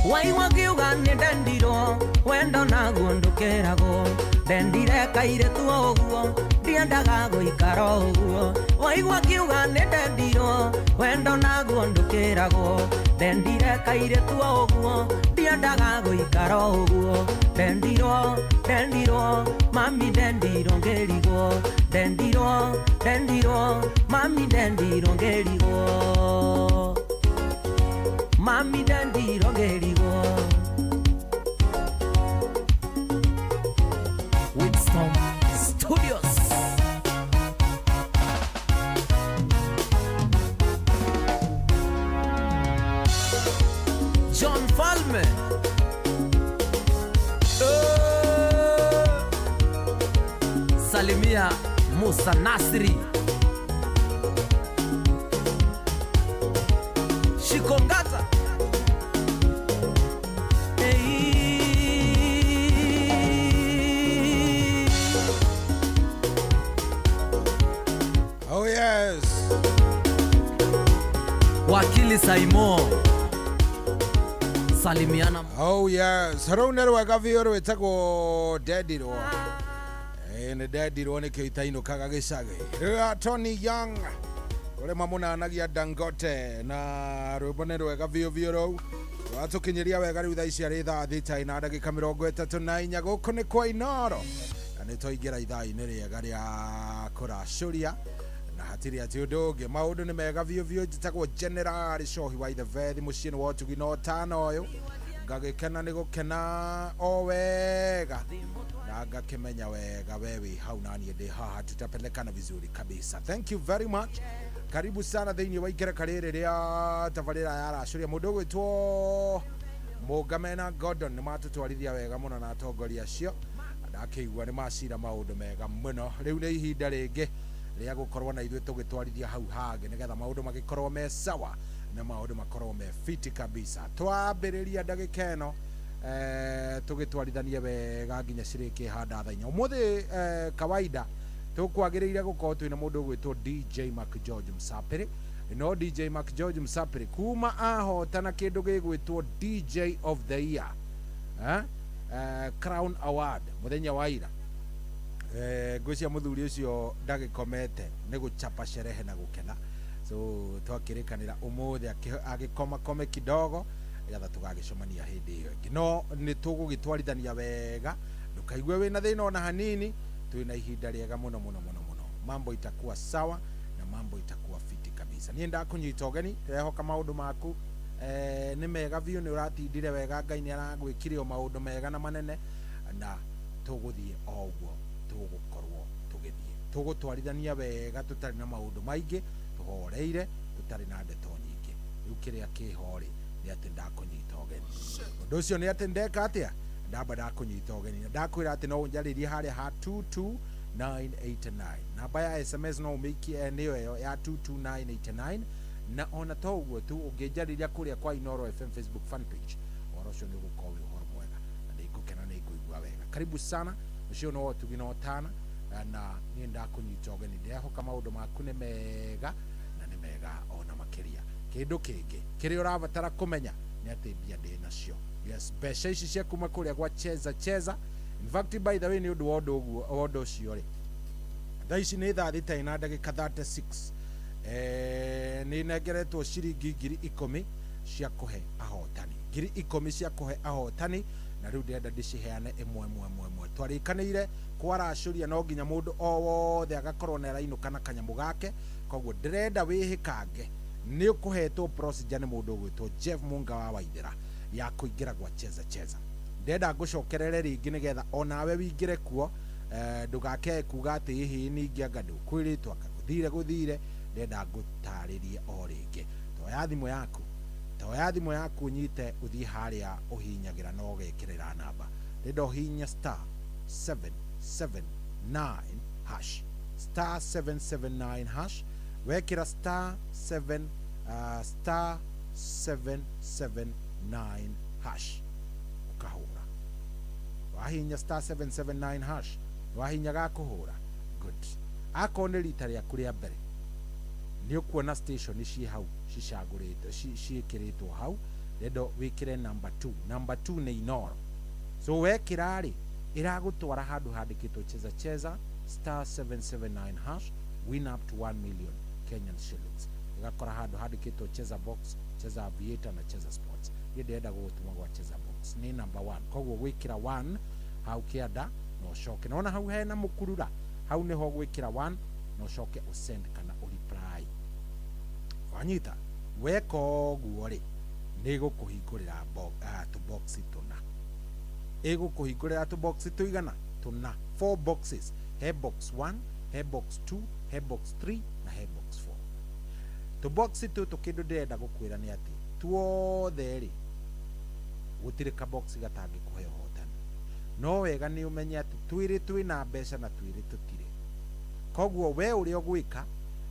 Waigua ngiuga nĩ ndendirwo wendo naguo ndũkĩragwo Ndendire kairĩtu o ũguo ndiendaga gũikara o ũguo Waigua ngiuga nĩ ndendirwo wendo naguo ndũkĩragwo Ndendire kairĩtu o ũguo ndiendaga gũikara o ũguo Ndendirwo ndendirwo mami ndendirwo ngĩrigwo Ndendirwo ndendirwo mami ndendirwo ngĩrigwo Mami ndendirwo ngĩrigwo Winston Studios John Falme Salimia Musa Nasri Shikongata Oh yes. Wakili Saimo Salimiana. Oh yes. Rau nĩ rwega biũ rwĩtagwo ndendirwo. Nĩ ndendirwo nĩkĩo itainũkaga gĩcagi. Rwa Tony Young ũrĩa mamunanagia Dangote na rwĩmbo nĩ rwega biũ biũ rũu. Rwatũkinyĩria wega rĩu thaa ici arĩ thaa thita na ndagĩka 34 gũkũ nĩ kwa Inoro. Na nĩ twaingĩra ithaa-inĩ rĩega rĩa kũracũria na hatirĩ atĩ ũndũ ũngĩ maũndũ nĩ mega biũ biũ. Njĩtagwo General Cohi wa Ithebethi mũciĩ nĩ wa ũtugi na ũtana ũyũ ngagĩkena nĩ gũkena o wega na ngakĩmenya wega we wĩ hau na niĩ ndĩ haha tutapelekana vizuri kabisa. Thank you very much. Karibu sana thĩinĩ wa ikereka rĩrĩ rĩa tabarĩra ya racũria. Mũndũ ũgwĩtwo Mũngamena Gordon nĩ matũtwarithia wega mũno na atongoria acio ndakĩigua nĩ macira maũndũ mega mũno. Rĩu nĩ ihinda rĩngĩ rĩa gũkorwo na ithuĩ tũgĩtwarithia hau hangĩ nĩgetha maũndũ magĩkorwo me sawa na maũndũ makorwo me fiti kabisa. Twambĩrĩria ndagĩka ĩno tũgĩtwarithanie wega nginya cirĩkĩ handa thaa inya. Ũmũthĩ kawaida tũkwagĩrĩire gũkorwo twĩna mũndũ ũgwĩtwo DJ Mark George Msapiri. No DJ Mark George Msapiri kuma ahotana kĩndũ gĩgwĩtwo DJ of the Year Crown Award mũthenya wa ira. Ngwĩciria mũthuri ũcio ndagĩkomete nĩ gũchapa sherehe na gũkena. So twakĩrĩkanĩra ũmũthĩ agĩkoma kome kidogo nĩgetha tũgagĩcemania hĩndĩ ĩyo ĩngĩ. No nĩ tũgũgĩtwarithania wega ndũkaigue wĩna thĩna ona hanini. Twĩna ihinda rĩega mũno mũno mũno mũno. Mambo itakuwa sawa na mambo itakuwa fiti kabisa. Niĩ ndakũnyita ũgeni ndĩrehoka maũndũ maku nĩ mega biũ nĩ ũratindire wega. Ngai nĩ aragwĩkire o maũndũ mega na manene na tũgũthiĩ o ũguo tũgũkorwo tũgĩthiĩ tũgũtwarithania wega tũtarĩ na maũndũ maingĩ tũhoreire tũtarĩ na ndeto nyingĩ. Rĩu kĩrĩa kĩho rĩ nĩ atĩ ndakũnyita ũgeni. Ũndũ ũcio nĩ atĩ ndeka atĩa ndamba ndakũnyita ũgeni na ndakwĩra atĩ no ũnjarĩrie harĩa ha 22 22989. Namba ya SMS no ũmĩikie nĩyo ĩyo ya 22989. Na ona to ũguo tu, ũngĩnjarĩria kũrĩa kwa Inooro FM Facebook fan page, ũhoro ũcio nĩ ũgũkorwo wĩ ũhoro mwega na nĩ ngũkena, nĩ ngũigua wega. Karibu sana, ũcio no ũtugi na ũtana, na niĩ ndakũnyita ũgeni. Ndĩrehoka maũndũ maku nĩ mega na nĩ mega ona makĩria. Kĩndũ kĩngĩ kĩrĩa ũrabatara kũmenya nĩ atĩ mbia ndĩ nacio. Yes, mbeca ici cia kuma kũrĩa gwa Cheza Cheza. In fact, by the way, nĩ ũndũ wa ũndũ ũguo, wa ũndũ ũcio rĩ, thaa ici nĩ thaa 6 na ndagĩka 36. Nĩ nengeretwo ciringi 10,000 cia kũhe ahotani, 10,000 cia kũhe ahotani, na rĩu ndĩrenda ndĩciheane ĩmwe ĩmwe ĩmwe ĩmwe. Twarĩkanĩire kwaracũria no nginya mũndũ o wothe agakorwo nĩ arainũka na kanyamũ gake. Koguo ndĩrenda wĩhĩkange nĩ ũkũhetwo procedure nĩ mũndũ ũgwĩtwo Jeff Munga wa Waithera ya kũingĩra gwa Cheza Cheza. Ndĩrenda ngũcokerere rĩngĩ nĩgetha onawe wĩingĩre kuo, ndũgakee kuga atĩ hihi ningĩ anga ndũkwĩrĩtwo anga gũthire gũthire. Ndĩrenda ngũtarĩrie o rĩngĩ. Toya thimũ yaku, toya thimũ yaku ũnyite, ũthiĩ harĩa ũhihinyagĩra na ũgekĩrĩra namba. Ndĩrenda ũhihinye star 779 hash, star 779 hash. Wekĩra star 7 star 779 hash, ũkahũra. Wahihinya star 779 hash, wahihinya gakũhũra. Good. Akorwo nĩ rita rĩaku rĩa mbere, nĩ ũkuona station ciĩ hau cicagũrĩtwo, ciĩkĩrĩtwo hau. Ndĩrenda wĩkĩre number 2. Number 2 nĩ Inooro. So wekĩra rĩ, ĩragũtwara handũ handĩkĩtwo Cheza Cheza star 779 hash, win up to 1 million Kenyan shillings. Ĩgakora handũ handĩkĩtwo Cheza Box, Cheza Aviator na Cheza Sports. Niĩ ndĩrenda gũgũtũma gwa Cheza Box, nĩ number 1. Koguo gwĩkĩra 1 hau kĩanda na ũcoke nona hau hena mũkurura, hau nĩho gwĩkĩra 1 na ũcoke ũsend kana ũreply. Wanyita weka ũguo rĩ, nĩ ĩgũkũhingũrĩra tũboxi tũna. Ĩgũkũhingũrĩra tũboxi tũigana tũna, 4 boxes. He box 1, he box 2, he box 3 na he box 4. Tũboxi tũtũ, kĩndũ ndĩrenda gũkwĩra nĩ atĩ tuothe rĩ, gũtirĩ kaboxi gatangĩkũhe ũhotani. No wega nĩ ũmenye atĩ twĩrĩ twĩna mbeca na twĩrĩ tũtirĩ. Koguo we ũrĩa ũgwĩka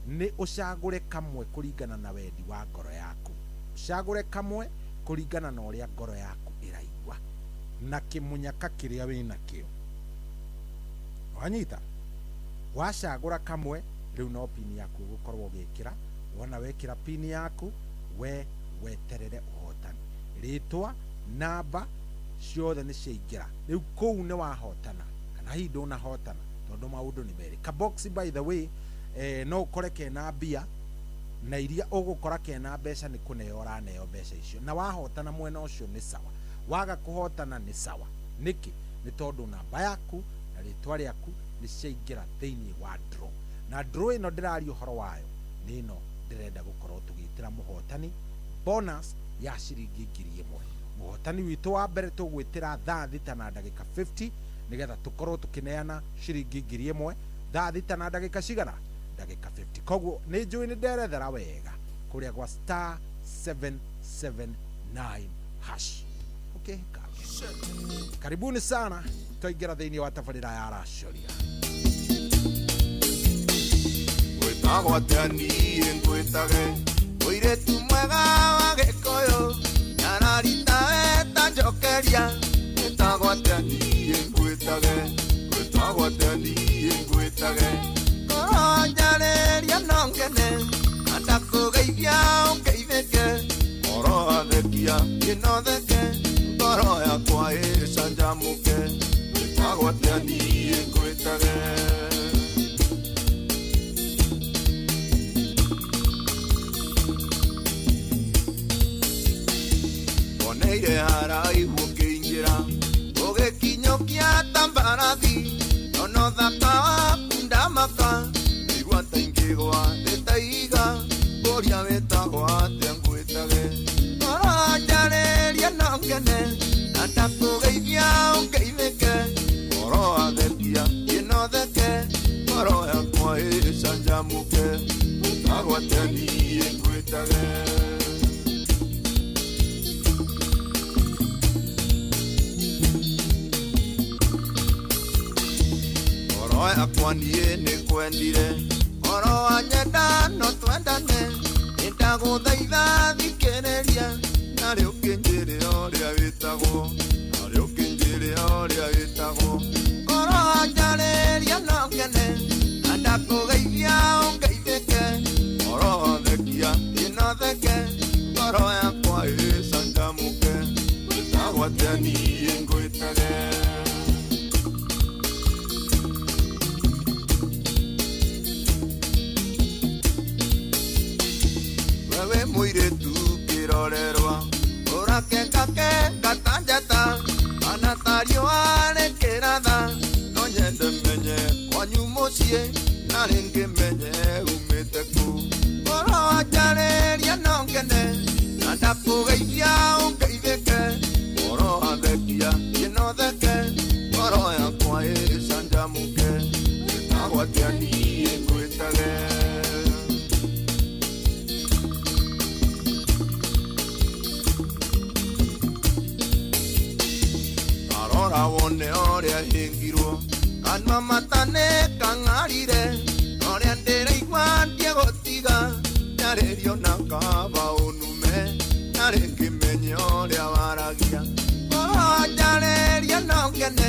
nĩ ũcagũre kamwe kũringana na wendi wa ngoro yaku, ũcagũre kamwe kũringana na ũrĩa ngoro yaku ĩraigua na kĩmunyaka kĩrĩa wĩnakĩo. Wanyita, wacagũra kamwe, rĩu no pini yaku ũgũkorwo ũgĩkĩra. Wona wekĩra pini yaku, we weterere ũhotani. Rĩtwa, namba ciothe nĩ ciaingĩra. Rĩu kũu nĩ wahotana kana hihi ndũnahotana, tondũ maũndũ nĩ merĩ. Kaboxi, by the way, no ũkore kena mbia, na iria ũgũkora kena mbeca nĩ kũneo ũraneo mbeca icio. Na wahotana mwena ũcio nĩ sawa, waga kũhotana nĩ sawa. Nĩkĩ? Nĩ tondũ namba yaku na rĩtwa rĩaku nĩ ciaingĩra thĩinĩ wa draw. Na draw ĩno ndĩraria ũhoro wayo nĩ ĩno ndĩrenda gũkorwo tũgĩtĩra mũhotani bonus ya ciringi 1,000. Mũhotani witũ wa mbere tũgwĩtĩra thaa 6 na ndagĩka 50, nĩgetha tũkorwo tũkĩneana ciringi 1,000 thaa 6 na ndagĩka cigana? Ndagĩka 50. Koguo nĩ njũĩ nĩ nderethera wega kũrĩa gwa star 779 hash. Okay, karibuni sana, twaingĩra thĩinĩ wa tabarĩra ya Racũria. Gwĩtagwo atĩa niĩ ngwĩtage mũirĩtu mwega wa Gĩkũyũ, nyararita weta njokeria. Gwĩtagwo atĩa niĩ ngwĩtage, gwĩtagwo atĩa niĩ ngwĩtage, ngoro njarĩria no ngene, na ndakũgeithia ũngeithĩke, ngoro athekia niĩ no theke, ngoro yakwa ĩcanjamũke. Gwĩtagwo atĩa niĩ ngwĩtage. Oneire haraihu ũkĩingĩra, ũgĩkinyũkia ta mbarathi, nono thaka waku ndamaka, ndaigua ta ingĩgwa thĩ ta ihiga, ngũria wĩtagwo atĩa ngwĩtage. Ngoro njarĩria no ngene, na ndakũgeithia ũngeithĩke, ngoro athekia niĩ no theke, ngoro yakwa ĩcanjamũke. Gwĩtagwo atĩa niĩ ngwĩtage. Ngoro yakwa niĩ nĩ kwendire Oro wanyenda no twendane Nĩndagũthaitha thikĩrĩria Narĩ ũkĩnjĩre ũrĩa wĩtagwo Narĩ ũkĩnjĩre ũrĩa wĩtagwo Ngoro wanjarĩria no ngene Na ndakũgeithia ũngeithĩke Ngoro thekia ĩno theke Ngoro yakwa ĩcanjamũke Wĩtagwo atĩa niĩ ngwĩtage. Wewe mũirĩtu kĩrorerwa ũrakengakenge ta njata kana ta riũa rĩkĩratha no nyende menye kwanyu mũciĩ na rĩngĩ menye umĩte kũ ngoro wanjarĩria no ngene na ndakũgeithia ũngeithĩke ngoro wathekia ĩno theke ngoro yakwa ĩcanjamũke wĩtagwo atĩa niĩ ngwĩtage. Rora wone ũrĩa hĩngirwo kanua mata nĩ kang'arire ũrĩa ndĩraigua ndiegũtiga njarĩrio na kaba ũnume na rĩngĩ menye ũrĩa waragia ngoro njarĩria no ngene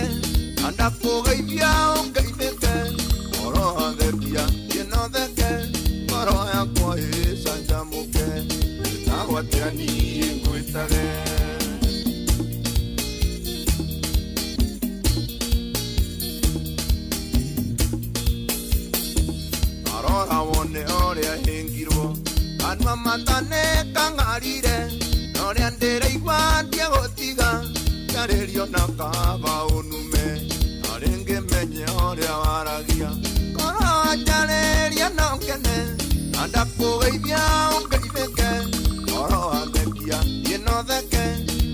na ndakũgeithia ũngeithĩke ngoro thekia ĩno theke ngoro yakwa ĩcanjamũke wĩtagwo atĩa niĩ ngwĩtage. Rora wone ũrĩa hĩngirwo kanua mata nĩ kang'arire ũrĩa ndĩraigua ndiegũtiga njarĩrio na kaba ũnume na rĩngĩ menye ũrĩa waragia ngoro wanjarĩria no ngene na ndakũgeithia ũngeithĩke ngoro wathekia ĩno theke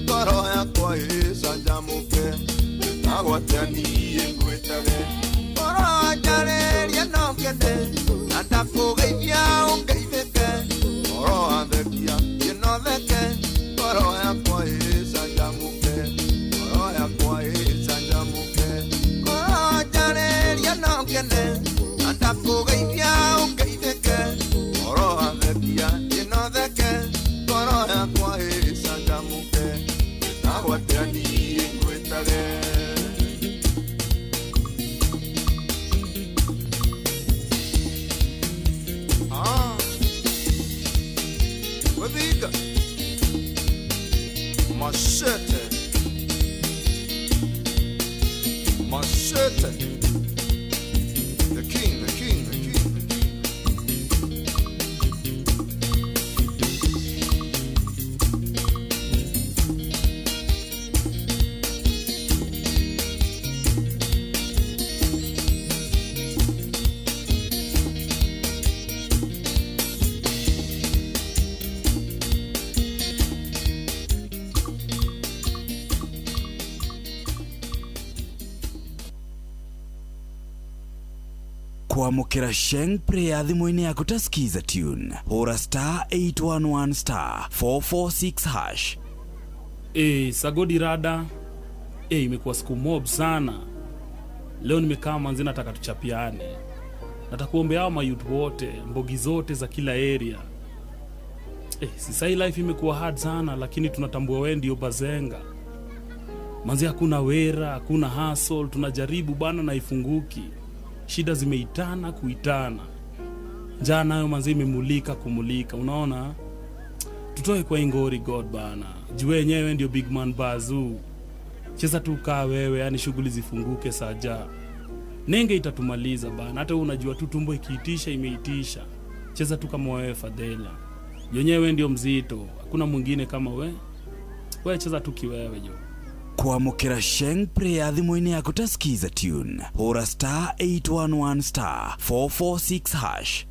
ngoro yakwa ĩcanjamũke wĩtagwo atĩa niĩ ngwĩtage ngoro wanjarĩria no ngene na ndakũgeithia ũngeithĩke ngoro wathekia ĩno theke ngoro yakwa ĩcanjamũke ngoro yakwa ĩcanjamũke ngoro wanjarĩria no ngene na ndakũgeithia ũngeithĩke ngoro wathekia ĩno theke ngoro yakwa ĩcanjamũke wĩtagwo atĩa niĩ ngwĩtage. Wethiga Machete Machete The king, the king, the king, the king. Kwamũkĩra Sheng Prayer thimũ-inĩ yaku ta skiza tune hũra star 811 star 446 hash. Sagodi rada. Imekuwa siku mob sana. Leo nimekaa manzi nataka tuchapiane. Nataka kuombea hao mayouth wote, mbogi zote za kila area. Sisai life imekuwa hard sana lakini tunatambua wewe ndio bazenga. Manzi hakuna wera, hakuna hustle, tunajaribu bana na ifunguki. Shida zimeitana kuitana. Njaa nayo manzi imemulika kumulika, unaona? Tutoe kwa ingori God bana. Juu wenyewe ndio big man bazoo. Cheza tu kaa wewe, yani shughuli zifunguke saja. Nenge itatumaliza bana. Hata unajua tu tumbo ikiitisha imeitisha. Cheza tu kama wewe Fadhela. Yenyewe ndio mzito, hakuna mwingine kama we. Wewe cheza tu kiwewe jo. Kwamũkĩra Sheng Prayer thimũ-inĩ yaku ta skiza tune hũra star 811 star 446 hash.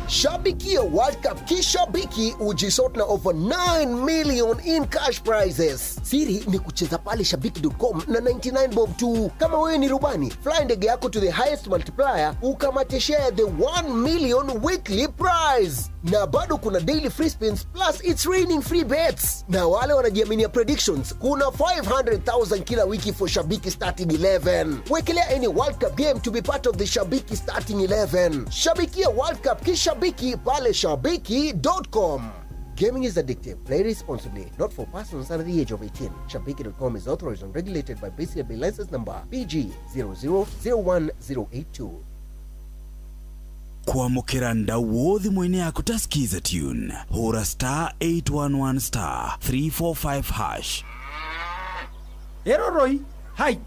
Shabikia World Cup kishabiki ujisort na over 9 million in cash prizes. Siri ni kucheza pale shabiki.com na 99 bob tu. Kama wewe ni rubani, fly ndege yako to the highest multiplier ukamate share the 1 million weekly prize. Na bado kuna daily free spins plus it's raining free bets. Na wale wanajiaminia predictions, kuna 500,000 kila wiki for Shabiki starting 11. Wekelea any World Cup game to be part of the Shabiki starting 11. Shabikia World Cup kishabiki pale shabiki.com. Gaming is addictive. Play responsibly. Not for persons under the age of 18. Shabiki.com is authorized and regulated by BCLB license number PG 0001082. Kwamũkĩra ndauo thimũ-inĩ yaku ta skiza tune hũra star 811 star 345 hash. Ero Roy, hai.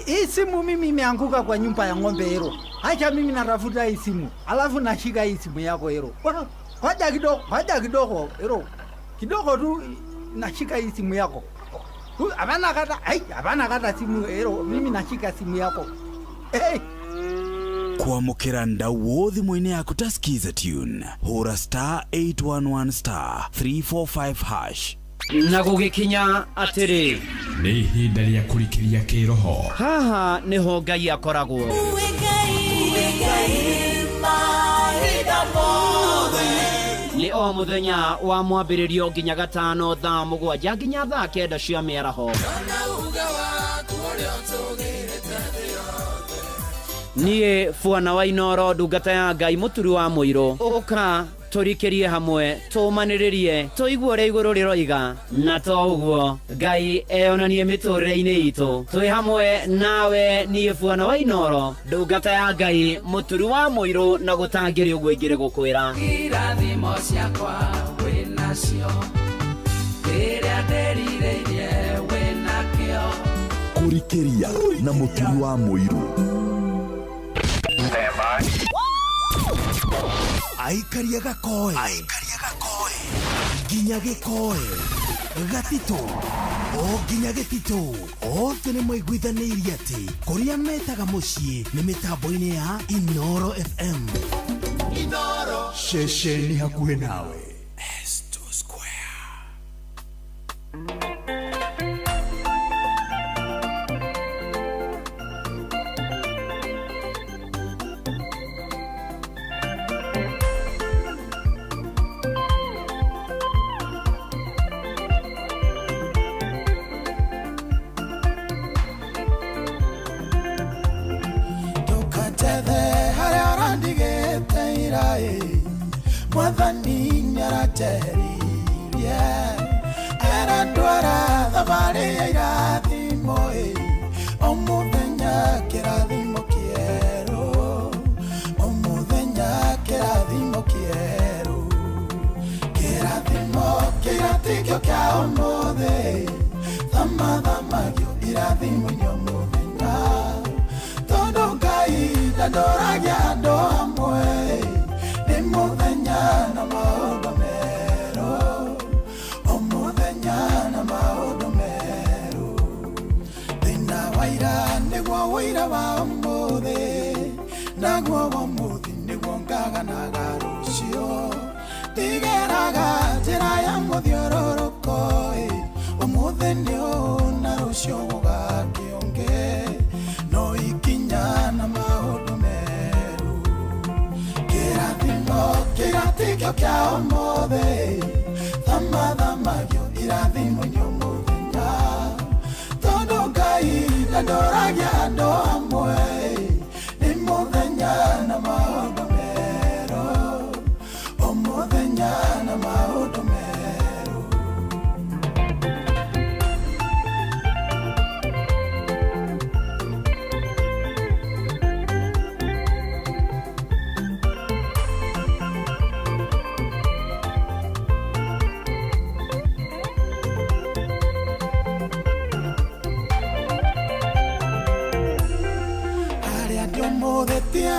Hii simu mimi imeanguka kwa nyumba ya ng'ombe Ero. Acha mimi natafuta hii simu, alafu nashika hii simu yako Ero. Ngoja kidogo, ngoja kidogo Ero. Kidogo tu nashika hii simu yako. Hapana kata, hai, hapana kata simu Ero, mimi nashika simu yako. Hey. Kwamũkĩra ndauo thimũ-inĩ yaku ta skiza tune hũra star 811 star 345 hash. Na gũgĩkinya atĩrĩ, nĩ ihinda rĩa kũrikĩria kĩroho. Haha nĩho Ngai akoragwo. Nĩ o mũthenya wa mwambĩrĩrio nginya gatano thaa 7 nginya thaa 9 cia mĩaraho. Niĩ Bwana wa Inooro, ndungata ya Ngai, mũturi wa mũirũ, ũka tũrikĩrie hamwe, tũmanĩrĩrie, tũigue ũrĩa igũrũ rĩroiga, na to ũguo Ngai eyonanie mĩtũrĩre-inĩ itũ. Twĩ hamwe nawe niĩ Bwana wa Inooro, ndungata ya Ngai, mũturi wa mũirũ, na gũtangĩrĩ ũguo ingĩrĩ gũkwĩra. Irathimo ciakwa wĩ nacio, kĩrĩa ndĩrirĩirie wĩ nakĩo. Kũrikĩria na mũturi wa mũirũ. Aikaria gakoe nginya gĩkoe gatitũ o nginya gĩtitũ othe nĩ maiguithanĩirie atĩ kũrĩa metaga mũciĩ nĩ mĩtambo-inĩ ya Inooro FM. Inooro ceceni hakuhĩ nawe. S2 Square. Mwathani nĩaranjeririe arandwara thabarĩ ya irathimo ĩ o mũthenya kĩrathimo kĩerũ o mũthenya kĩrathimo kĩerũ kĩrathimo kĩratikio kĩa ũmũthĩ thamathamagio irathimo-inĩ o mũthenya tondũ Ngai ndandoragia andũ amwe nĩ mũthenya na maũndũ merũ o mũthenya na maũndũ merũ thĩna wa ira nĩguo ũira wa ũmũthĩ naguo wa ũmũthĩ nĩguo ngaganaga rũciũ ndigeraga njĩra ya mũthiũrũrũko ũmũthĩ nĩ ũũ na rũciũ gũgakĩũngĩ no ikinya na maũndũ merũ kĩrathimo kĩratikio kĩa ũmũthĩ thamathamagio irathimo-inĩ o mũthenya tondũ Ngai ndandoragia andũ amwe nĩ mũthenya na maũndũ merũ o mũthenya na maũndũ merũ.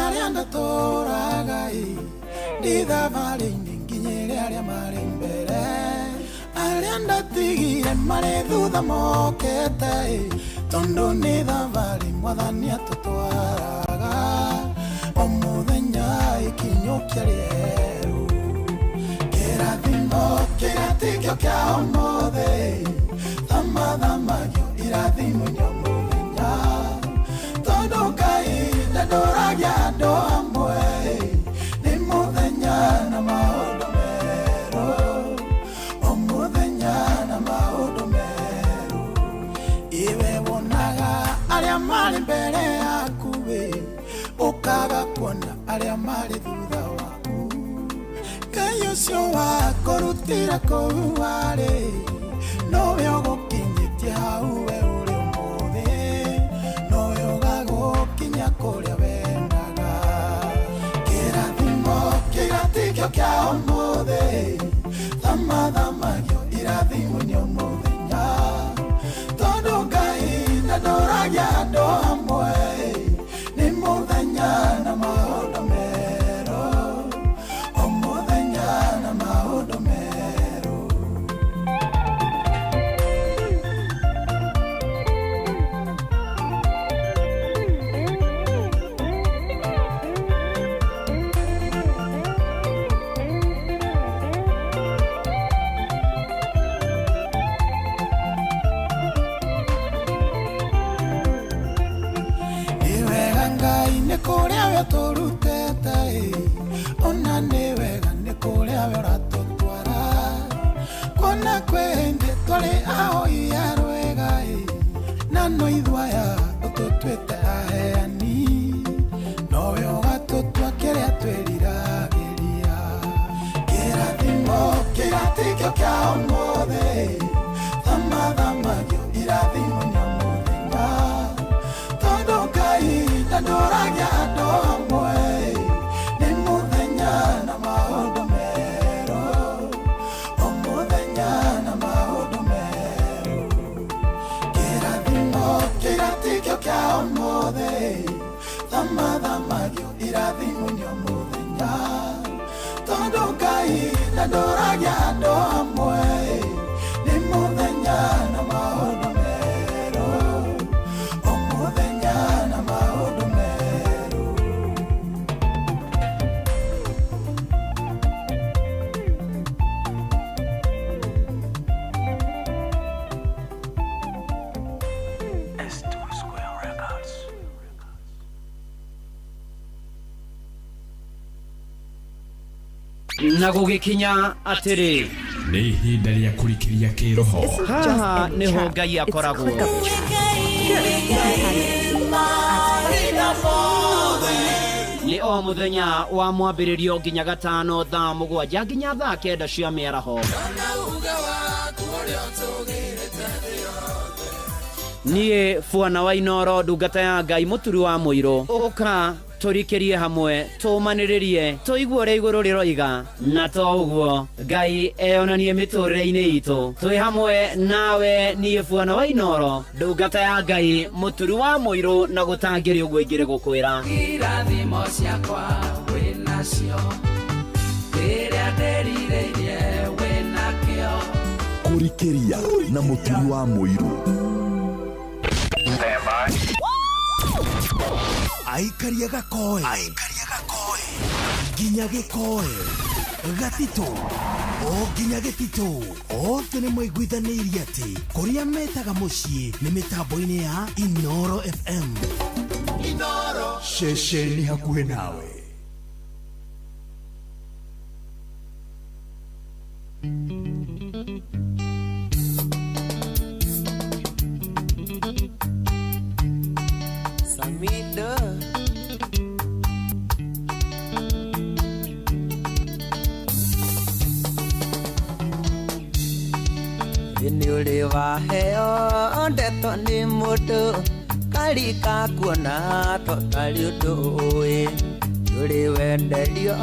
Arĩa ndatũraga ĩ ndĩ thabarĩ-inĩ nginyĩre arĩa marĩ mbere arĩa ndatigire marĩ thutha mokete ĩ tondũ nĩ thabarĩ mwathani atũtwaraga o mũthenya ikinyũkia rĩera. Kĩratikio kĩa ũmũthĩ thamathamagio irathimo nĩ mũthenya tondũ Ngai ndandũragia andũ amwe nĩ mũthenya na maũndũ merũ o mũthenya na maũndũ merũ iwe wonaga arĩa marĩ mbere yaku we ũkaga kuona arĩa marĩ thutha waku Ngai ũcio wakũrutĩra kũu warĩ nowe ũgũkinyĩtie hau we ũrĩ ũmũthĩ nowe ũgagũkinya kũrĩa wendaga kĩrathimo kĩratikio kĩa ũmũthĩ thamathamagio irathimo nĩ mũthenya tondũ Ngai ndandũragia andũ amwe nĩ mũthenya na maũndũ merũ o mũthenya na maũndũ merũ. Nĩ wega Ngai nĩ kũrĩa we ũtũrutĩte ĩ, ona nĩ wega nĩ kũrĩa we ũratũtwara kuona kwĩ hĩndĩ twarĩ ahoi a rwĩga ĩ, na no ithuĩ aya ũtũtuĩte aheani nowe ũgatũtua kĩrĩa twĩriragĩria kĩrathimo kĩratikio kĩa ũmũthĩ thamathamagio irathimo nĩ mũthenya tondũ Ngai ndandũragia andũ amwe nĩ mũthenya na maũndũ merũ o mũthenya na maũndũ merũ kĩrathimo kĩratikio kĩa ũmũthĩ thamathamagio irathimo nĩ mũthenya tondũ Ngai ndandũragia andũ amwe nĩ mũthenya na maũndũ merũ o mũthenya na maũndũ merũ. S2 Square Records. Na gũgĩkinya atĩrĩ nĩ ihinda rĩa kũrikĩria kĩroho haha nĩho Ngai akoragwo nĩ o mũthenya wa mwambĩrĩrio nginya gatano thaa 7 nginya thaa 9 cia mĩaraho. Niĩ Bwana wa Inooro ndungata ya Ngai mũturi wa mũirũ ũka tũrikĩrie hamwe tũmanĩrĩrie tũigue ũrĩa igũrũ rĩroiga na to ũguo Ngai eyonanie mĩtũrĩre-inĩ itũ twĩ hamwe nawe niĩ Bwana wa Inooro ndungata ya Ngai mũturi wa mũirũ na gũtangĩrĩ ũguo ingĩrĩ gũkwĩra irathimo ciakwa wĩnacio rĩrĩa ndĩrirĩirie wĩnakĩo Kũrikĩria na mũturi wa mũirũ aikaria gakoe nginya gĩkoe gatitũ o nginya gĩtitũ othe nĩ maiguithanĩirie atĩ kũrĩa metaga mũciĩ nĩ mĩtambo-inĩ ya Inooro FM. Ceceni hakuhĩ nawe. Samida Nĩ ũrĩ waheo ndeto nĩ mũndũ karika kuona to tarĩ ũndũ ũĩ ndũrĩ wenderio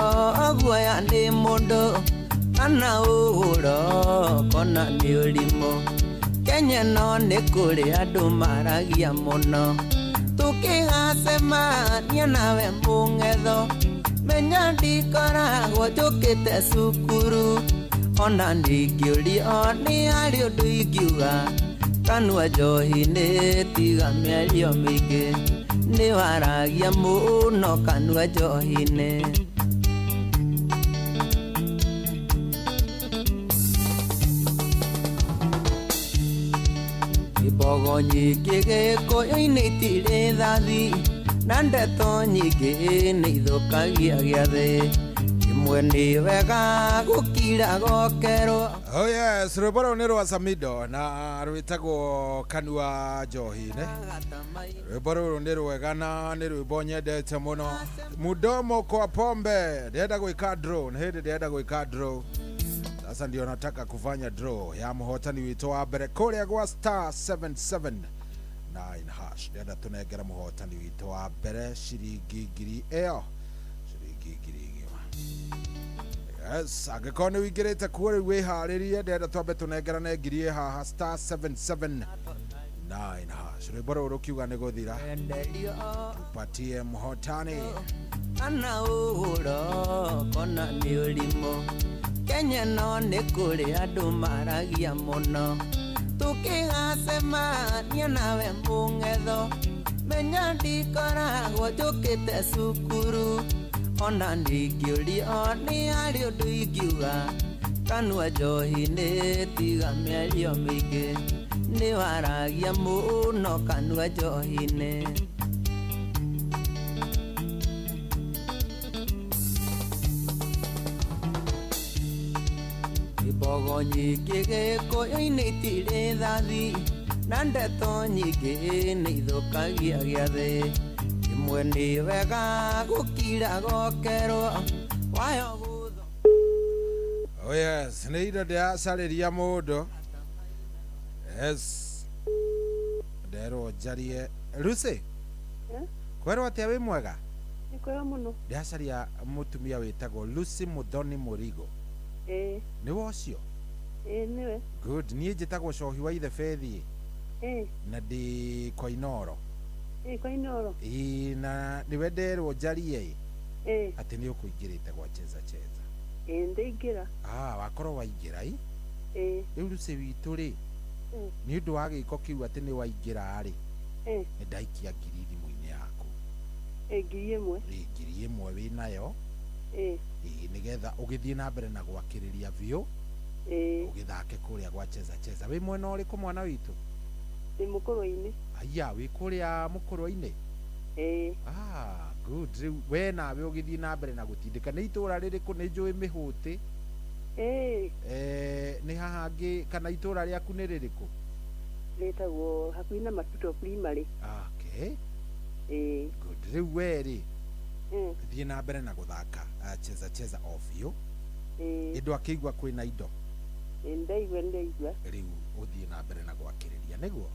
guoya nĩ mũndũ kana ũhũro kona nĩ ũrimũ Kenya no nĩ kũrĩ andũ maragia mũno tukĩgacemania nawe mũng'etho menya ndikoragwo njũkĩte cukuru ona ningĩũrio nĩ harĩ ũndũ ingiuga kanua njohi-inĩ tiga mĩario mĩingĩ nĩ waragia mũno kanua njohi-inĩ. Ibogo nyingĩ gĩkũyũ-inĩ itirĩ thathi na ndeto nyingĩ nĩ ithũkagia gĩathĩ imwe nĩ wega gũkira gokerwo. Oh yes, rwĩmbo rũu nĩ rwa Samido na rwĩtagwo Kanua Njohi-inĩ. Rwĩmbo rũrũ nĩ rwega na nĩ rwĩmbo nyendete mũno. Mudomo kwa pombe, ndĩrenda gwĩka draw, nĩ hĩndĩ ndĩrenda gwĩka draw. Sasa ndio nataka kufanya draw ya mũhotani witũ wa mbere kũrĩa gwa star 779 hash. Ndĩrenda tũnengere mũhotani witũ wa mbere ciringi ngiri ĩyo, ciringi ngiri ng'ima. Yes, angĩkorwo nĩ wĩingĩrĩte kuo rĩu wĩharĩrie, ndĩrenda twambe tũnengerane ngiri ĩ haha star 779 hash. Rwĩmbo rũrũ rũkiuga nĩ gũthira, tupatie mũhotani. Kana ũhoro kona nĩ ũrimũ Kenya no nĩ kũrĩ andũ maragia mũno tũkĩgacemania nawe mũng'etho menya ndikoragwo njũkĩte cukuru ona ndingĩũrio nĩ harĩ ũndũ ingiuga kanua njohi-inĩ tiga mĩario mĩingĩ nĩ waragia mũno kanua njohi-inĩ. Ibogo nyingĩ gĩkũyũ-inĩ itirĩ thathi na ndeto nyingĩ nĩ ithũkagia gĩathĩ imwe nĩ wega gũkira gokerwo wayo gũtho. Oh yes, nĩ indo ndĩracarĩria mũndũ. Yes, nderwo njarie. Lucy, kwerwo atĩa wĩ mwega? Nĩ kwega mũno. Ndĩracaria mũtumia wĩtagwo Lucy Muthoni Mũrigo. Nĩwe ũcio? Nĩwe. Good, niĩ njĩtagwo Cohi wa Ithe Bethi na ndĩ kwa Inooro. Kwa Inooro. Ĩĩ, na nĩwe nderwo njarie atĩ nĩ ũkũingĩrĩte gwa Cheza Cheza. Ndĩingĩra. Ah, wakorwo waingĩra ĩ? Rĩu Lucy witũ rĩ, nĩ ũndũ wa gĩko kĩu atĩ nĩ waingĩra rĩ, nĩ ndaikia ngiri thimũ-inĩ yaku. Ngiri ĩmwe. Ĩ, ngiri ĩmwe wĩ nayo. Ĩ, nĩgetha ũgĩthiĩ na mbere na gwakĩrĩria biũ, ũgĩthake kũrĩa gwa Cheza Cheza. Wĩ mwena ũrĩkũ mwana witũ? Ndĩ mũkũrwe-inĩ. Aya, wĩ kũrĩa mũkũrwe-inĩ? Ah, good. Rĩu we nawe ũgĩthiĩ na mbere na gũtindĩka. Nĩ itũra rĩrĩkũ? Nĩ njũĩ mĩhũtĩ. Nĩ haha ngĩ kana itũra rĩaku nĩ rĩrĩkũ? Rĩtagwo hakuhĩ na Matuto Primary. Okay. Good. Rĩu we rĩ, thiĩ na mbere na gũthaka Cheza Cheza o biũ. Ĩndũ akĩigua kwĩna indo. Ndaigua. Rĩu ũthiĩ na mbere na gwakĩrĩria nĩguo?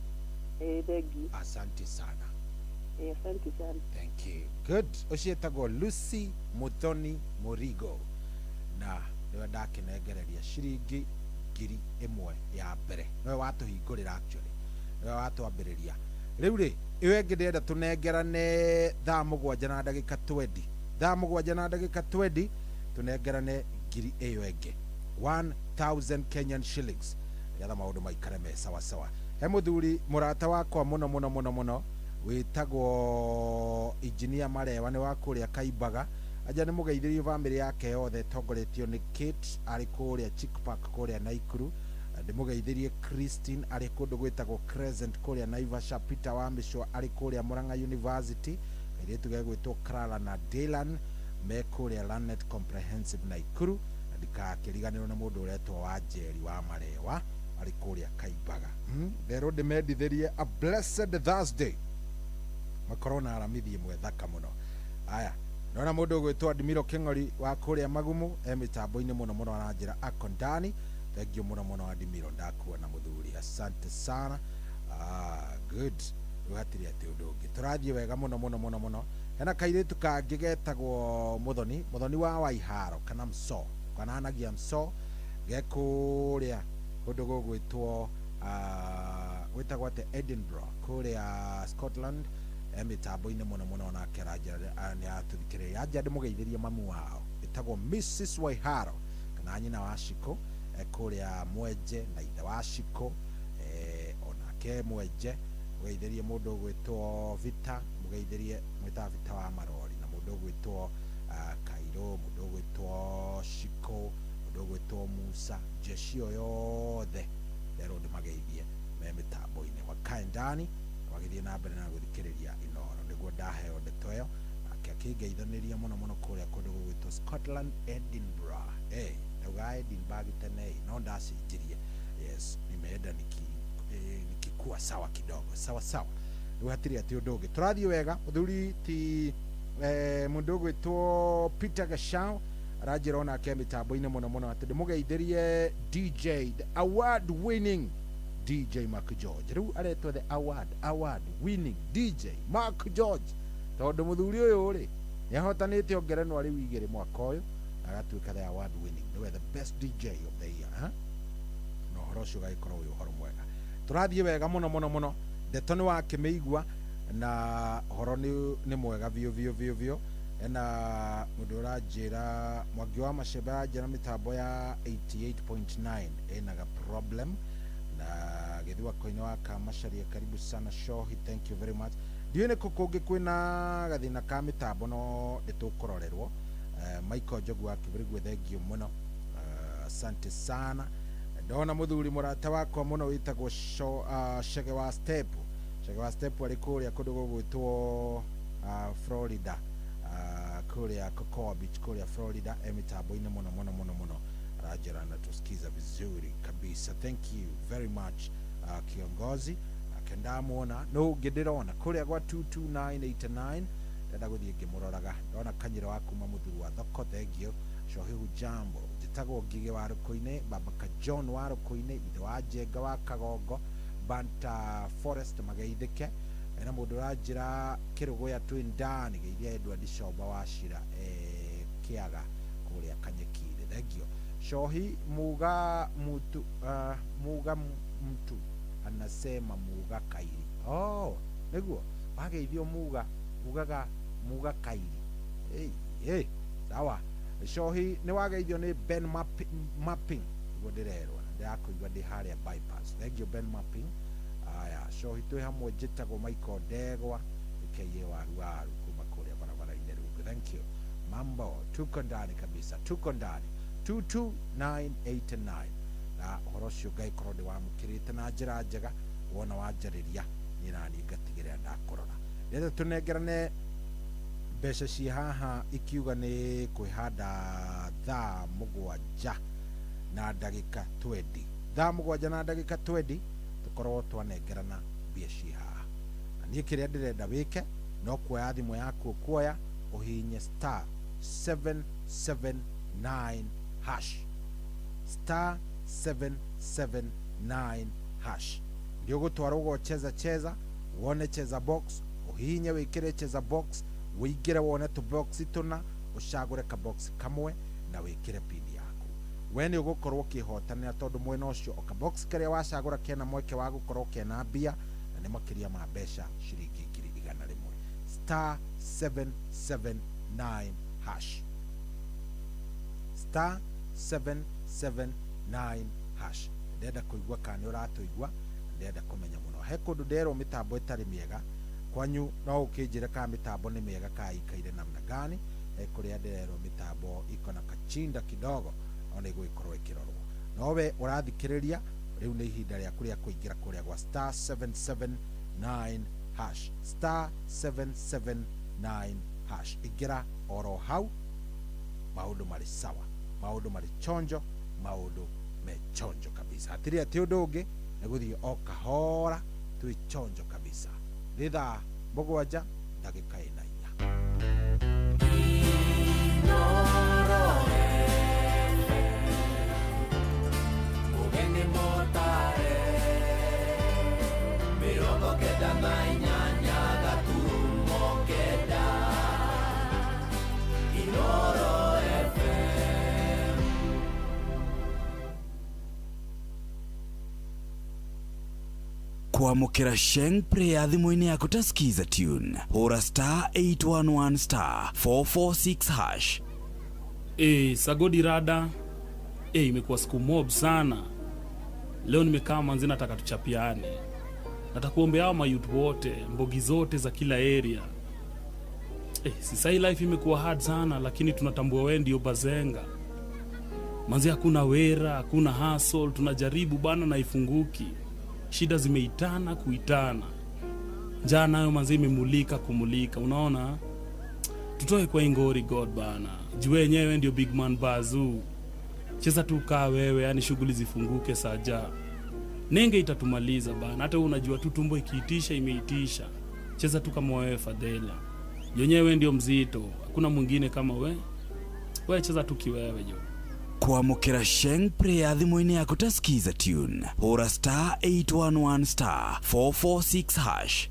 Thengi. Asante sana. Asante sana. Thank you. Good. Ũcio etagwo Lucy Muthoni Mũrigo na nĩwe ndakĩnengereria ciringi ngiri ĩmwe ya mbere. Nĩwe watũhingũrĩra actually. Nĩwe watwambĩrĩria. Rĩu rĩ, ĩyo ĩngĩ ndĩrenda tũnengerane thaa mũgwanja na ndagĩka 20. Thaa mũgwanja na ndagĩka 20 tũnengerane ngiri ĩyo ĩngĩ. 1000 Kenyan shillings. Nĩgetha maũndũ maikare me sawa sawa. He mũthuri mũrata wakwa mũno mũno mũno mũno wĩtagwo Engineer Marewa, nĩ wa kũrĩa Kaimbaga. Aja nĩ mũgeithĩrie bamĩrĩ yake yothe ĩtongoretio nĩ Kate arĩ kũrĩa Chick Park kũrĩa Naikuru. Ndĩmũgeithĩrie Christine arĩ kũndũ gwĩtagwo Crescent kũrĩa Naivasha. Peter wa Mĩcwa arĩ kũrĩa Murang'a University. Kairĩtu gegwĩtwo Clara na Dylan me kũrĩa Lanet Comprehensive Naikuru. Na ndikakĩriganĩrwo nĩ mũndũ ũretwo wa Njeri wa Marewa arĩ kũrĩa Kaimbaga. Nderwo ndĩmendithĩrie a blessed Thursday, makorwo na aramithi ĩmwe thaka mũno. Aya, ndona mũndũ ũgwĩtwo Admiro Kĩng'ori wa kũrĩa Magumu e mĩtambo-inĩ mũno mũno aranjĩra akondani. Thank you mũno mũno Admiro, ndakuona mũthuri, asante sana. Good. Rĩu hatirĩ atĩ ũndũ ũngĩ, tũrathiĩ wega mũno mũno mũno mũno. Hena kairĩtu kangĩ getagwo Muthoni, Muthoni wa Waiharo kana Mso, kananagia Mso, ge kũrĩa kũndũ gũgwĩtwo gwĩtagwo atĩ Edinburgh kũrĩa Scotland. E mĩtambo-inĩ mũno mũno onake aranjĩra nĩ atũthikĩrĩria. Anja ndĩmũgeithĩrie mamu wao ĩtagwo Mrs Waiharo kana nyina wa Shiko kũrĩa Mwenje, na ithe wa Shiko onake Mwenje. Mũgeithĩrie mũndũ ũgwĩtwo Vita, mũgeithĩrie mwĩtaga Vita wa Marori, na mũndũ ũgwĩtwo Kairo, mũndũ ũgwĩtwo Shiko, mũndũ ũgwĩtwo Musa, jeshi ĩyo yothe nderwo ndĩmageithie. Me mĩtambo-inĩ wakae ndani wagĩthiĩ na mbere na gũthikĩrĩria Inoro. Nĩguo ndaheo ndeto ĩyo, nake akĩngeithanĩria mũno mũno kũrĩa kũndũ gũgwĩtwo Scotland, Edinburgh. Hey, ndauga Edinburgh tene no ndacenjirie. Yes, nimeenda nikikuwa sawa kidogo, sawa sawa. Rĩu hatirĩ atĩ ũndũ ũngĩ, tũrathiĩ wega. Mũthuri ti mũndũ ũgwĩtwo Peter Gachau aranjĩra onake mĩtambo-inĩ mũno mũno atĩ ndĩmũgeithĩrie DJ, the award winning DJ Mark George. Rĩu aretwo the award winning DJ Mark George, tondũ mũthuri ũyũ rĩ nĩ ahotanĩte ngerenwa rĩu igĩrĩ mwaka ũyũ, agatuĩka the award winning, nĩwe the best DJ of the year, ha? Na ũhoro ũcio ũgagĩkorwo wĩ ũhoro mwega. Tũrathiĩ wega mũno mũno mũno. Ndeto nĩ wakĩmĩigua na ũhoro nĩ mwega biũ biũ biũ biũ. Ena mũndũ ũranjĩra, Mwangi wa Macembe aranjĩra mĩtambo ya 88.9 ĩnaga problem na gĩthua-koine wa Kamacharia. Karibu sana Shohi, thank you very much. Ndiũĩ nĩ kũ kũngĩ kwĩna gathĩna ka mĩtambo, no nĩtũkũrorerwo. Michael Njogu wa Kĩbĩrĩgwe, thengio mũno, asante sana. Ndona mũthuri mũrata wakwa mũno wĩtagwo Chege wa Step. Chege wa Step arĩ kũrĩa kũndũ gũgwĩtwo Florida, kũrĩa Cocoa Beach kũrĩa Florida, e mĩtambo-inĩ mũno mũno mũno mũno, aranjĩra anatusikiza vizuri kabisa. Thank you very much, kiongozi. Ake ndamuona no ũngĩ ndĩrona kũrĩa gwa 22989, ndenda gũthiĩ ngĩmũroraga. Ndona Kanyĩra wa kuma mũthuri wa thoko, thengio. Shohi hujambo, njĩtagwo Ngigĩ wa Rũkũ-inĩ, baba ka John wa Rũkũ-inĩ, ithe wa Njenga wa Kagongo, Banta Forest mageithĩke. Ena mũndũ ũranjĩra Kĩrũgũya twĩ ndani, geithia Edward Comba wa Cira, Kĩaga kũrĩa Kanyeki-inĩ, thengio. Shohi muga mutu, muga mtu anasema muga kairi. Oh, nĩguo wageithio muga ugaga muga kairi. Hey, hey, sawa. Shohi nĩ wageithio nĩ Ben Mapping, nĩguo ndĩrerwo na ndĩrakũigua ndĩ harĩa bypass. Thank you Ben Mapping. Aya, Shohi twĩ hamwe, njĩtagwo Michael Ndegwa aka Waru Waru kuma kũrĩa barabara-inĩ rungu. Thank you. Mambo, tuko ndani kabisa, tuko ndani 22989 na ũhoro ũcio ngagĩkorwo ndĩ wamũkĩrĩte na njĩra njega. Wona wanjarĩria niĩ naniĩ ngatigĩrĩra ndakũrora. Rĩrĩa tũnengerane mbeca ciĩ haha ikiuga nĩ kwĩhanda thaa 7 na ndagĩka 20, thaa 7 na ndagĩka 20 tũkorwo twanengerana mbia ciĩ haha. Na niĩ kĩrĩa ndĩrenda wĩke no kuoya thimũ yaku, ũkuoya ũhihinye star 779 hash, star 779 hash. Ndio gũtwara ũgocheza cheza, wone cheza box, ũhihinye wĩkĩre cheza box, wĩingĩre wone tũbox tũna, ũcagũre kabox kamwe na wĩkĩre pin yaku. We nĩ ũgũkorwo ũkĩhotanĩra, tondũ mwena ũcio o kabox karĩa wacagũra kena mweke wa gũkorwo kena mbia, na nĩ makĩria ma mbeca ciringi 100,000. Star 779 hash, star 779 hash. Ndĩrenda kũigua kana nĩ ũratũigua, ndĩrenda kũmenya mũno. He kũndũ nderwo mĩtambo ĩtarĩ mĩega kwanyu, no ũkĩnjĩre kana mĩtambo nĩ mĩega kana ikaire namna gani. He kũrĩa ndĩrerwo mĩtambo iko na kachinda kidogo, no nĩ ĩgũgĩkorwo ĩkĩrorwo. No we ũrathikĩrĩria rĩu nĩ ihinda rĩaku rĩa kũingĩra kũrĩa gwa star 779 hash, star 779 hash. Ingĩra oro hau, maũndũ marĩ sawa, maũndũ marĩ chonjo, maũndũ me chonjo kabisa. Hatirĩ atĩ ũndũ ũngĩ, nĩ gũthiĩ o kahora, twĩ chonjo kabisa. Nĩ thaa 7 ndagĩka 4. Ũgeni mũtare 98.9 Inoro FM. Kwamũkĩra Sheng Prayer thimũ-inĩ yaku ta Skiza tune, hũra star 811 star 446 hash. Sagodi rada. Imekuwa siku mob sana. Leo nimekaa manzi, nataka tuchapiane. Nataka kuombea hao mayouth wote, mbogi zote za kila area. Sasa hii life imekuwa hard sana, lakini tunatambua wewe ndio bazenga. Manzi hakuna wera, hakuna hustle, tunajaribu bana na ifunguki. Shida zimeitana kuitana, njaa nayo manze imemulika kumulika. Unaona, tutoe kwa ingori God bana, juu wenyewe ndio big man bazoo. Cheza tu kaa wewe, yani shughuli zifunguke saja. Nenge itatumaliza bana, hata wewe unajua tu tumbo ikiitisha imeitisha. Cheza tu kama wewe Fadhela, yenyewe ndio mzito, hakuna mwingine kama we. We cheza tu kiwewe jo. Kwamũkĩra Sheng Prayer thimũ-inĩ yaku ta Skiza tune hũra star 811 star 446 hash.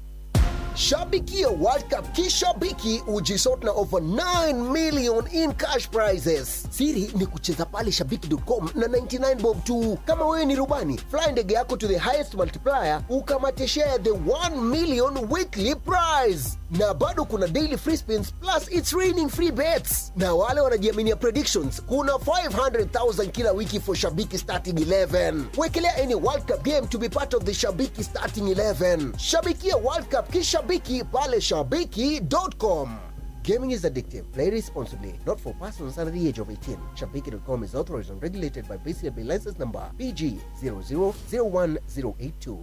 Shabikia World Cup kishabiki ujisort na over 9 million in cash prizes. Siri ni kucheza pale shabiki.com na 99 bob tu. Kama wewe ni rubani, fly ndege yako to the highest multiplier ukamate share the 1 million weekly prize. Na bado kuna daily free spins plus it's raining free bets. Na wale wanajiaminia predictions, kuna 500,000 kila wiki for Shabiki starting 11. Wekelea any World Cup game to be part of the Shabiki starting 11. Shabikia World Cup kishabiki pale shabiki.com. Gaming is addictive. Play responsibly. Not for persons under the age of 18. Shabiki.com is authorized and regulated by BCLB license number PG 0001082.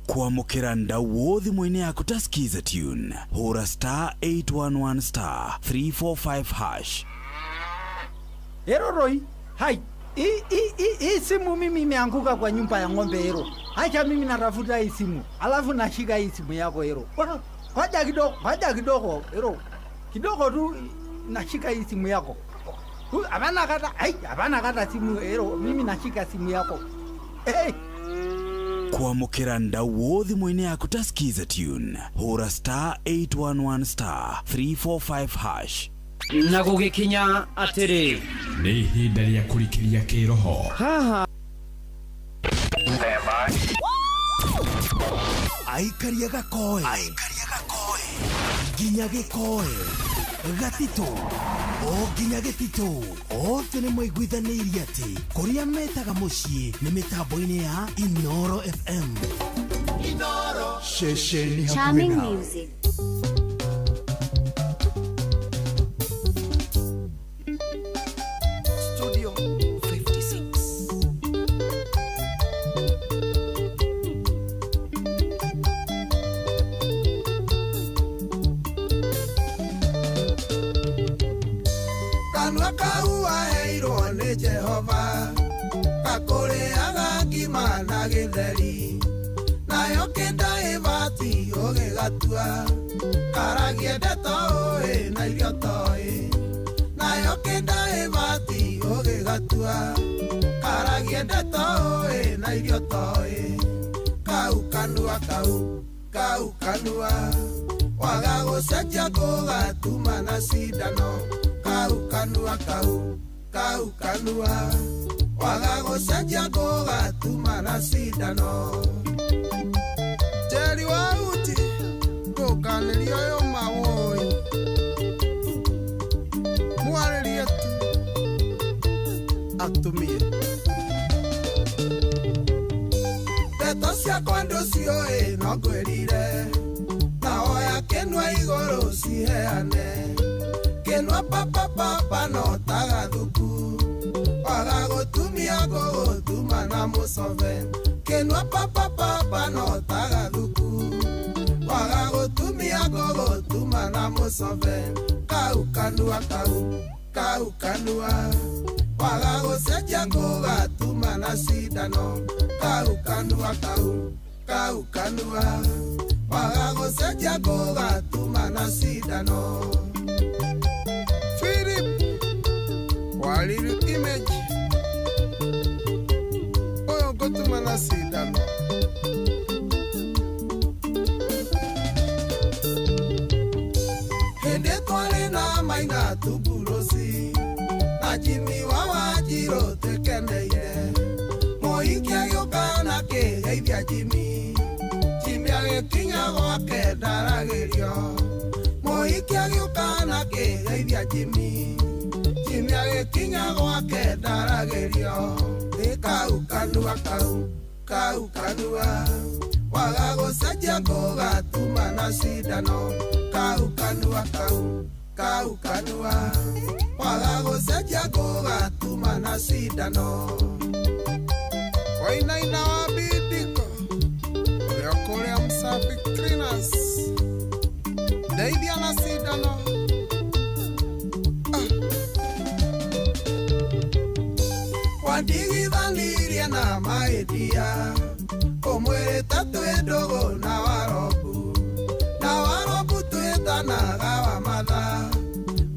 Kwamũkĩra ndauo thimũ-inĩ yaku ta Skiza tune hũra star 811 star 345 hash. Ero Roy, hai. Hii simu mimi imeanguka kwa nyumba ya ng'ombe Ero. Acha mimi natafuta hii simu, alafu nashika hii simu yako Ero. Ngoja kidogo, ngoja kidogo Ero. Kidogo tu nashika hii simu yako. Hapana kata, hai, hapana kata simu Ero, mimi nashika simu yako. Hey. Kwamũkĩra ndauo thimũ-inĩ yaku ta Skiza tune hũra star 811 star 345 hash. Na gũgĩkinya atĩrĩ, nĩ ihinda rĩa kũrikĩria kĩroho. Haha Aikaria gakoe nginya gĩkoe gatitũ o nginya gĩtitũ othe nĩ maiguithanĩirie atĩ kũrĩa metaga mũciĩ nĩ mĩtambo-inĩ ya Inoro FM. Inoro ceceni hakuhĩ Charming nawe. Music. Studio 56. Kanua kau waheirwo nĩ Jehova gakũrĩaga ngima na gĩtheri, nayo kĩnda ĩbati ũgĩgatua karagie ndeto ũĩ na irio toĩ, nayo kĩnda ĩbati ũgĩgatua karagie ndeto ũĩ na irio toĩ. Kau kanua kau kau kanua waga gũcenjia gũgatuma na cindano. Kau kanua kau kau kanua waga gũcenjia gũgatuma na cindano. Njeri wa uti ndũkanĩrio ũyũ mawũi mwarĩrie tu atumie ndeto ciakwa ndũciũĩ no ngwĩrire na oya kĩnua igũrũ ciheane kĩnua papapapa no tagathuku waga gũtumia ngũgũtuma na mũcobe kĩnua papapapa no tagathuku waga gũtumia ngũgũtuma na mũcobe. Kau kanua kau kau kanua waga gũcenjia ngũgatuma na cindano. Kau kanua kau kau kanua waga gũcenjia ngũgatuma na cindano. Philip Waliru image ũyũ ngũtuma na cindano. Hĩndĩ twarĩ na maina tuburosi na Jimmy wa Wanjirũ twĩkeneire, mũhiki agĩũka na kĩgeithia Jimmy, Jimmy agĩkinya gwake ndaragĩrio. Mũhiki agĩũka na kĩgeithia Jimmy, Jimmy agĩkinya gwake ndaragĩrio. Ĩ kau kanua kau kau kanua waga gũcenjia ngũgatuma na cindano. Kau kanua kau kau kanua waga gũcenjia ngũgatuma na cindano. Wainaina wa Bidiko ũrĩa kũrĩa Msafi Cleaners ndeithia na cindano. Wandigithanirie na mahĩtia ũmwĩrĩte twĩ ndũgũ na warobu na warobu twĩtanaga wa matha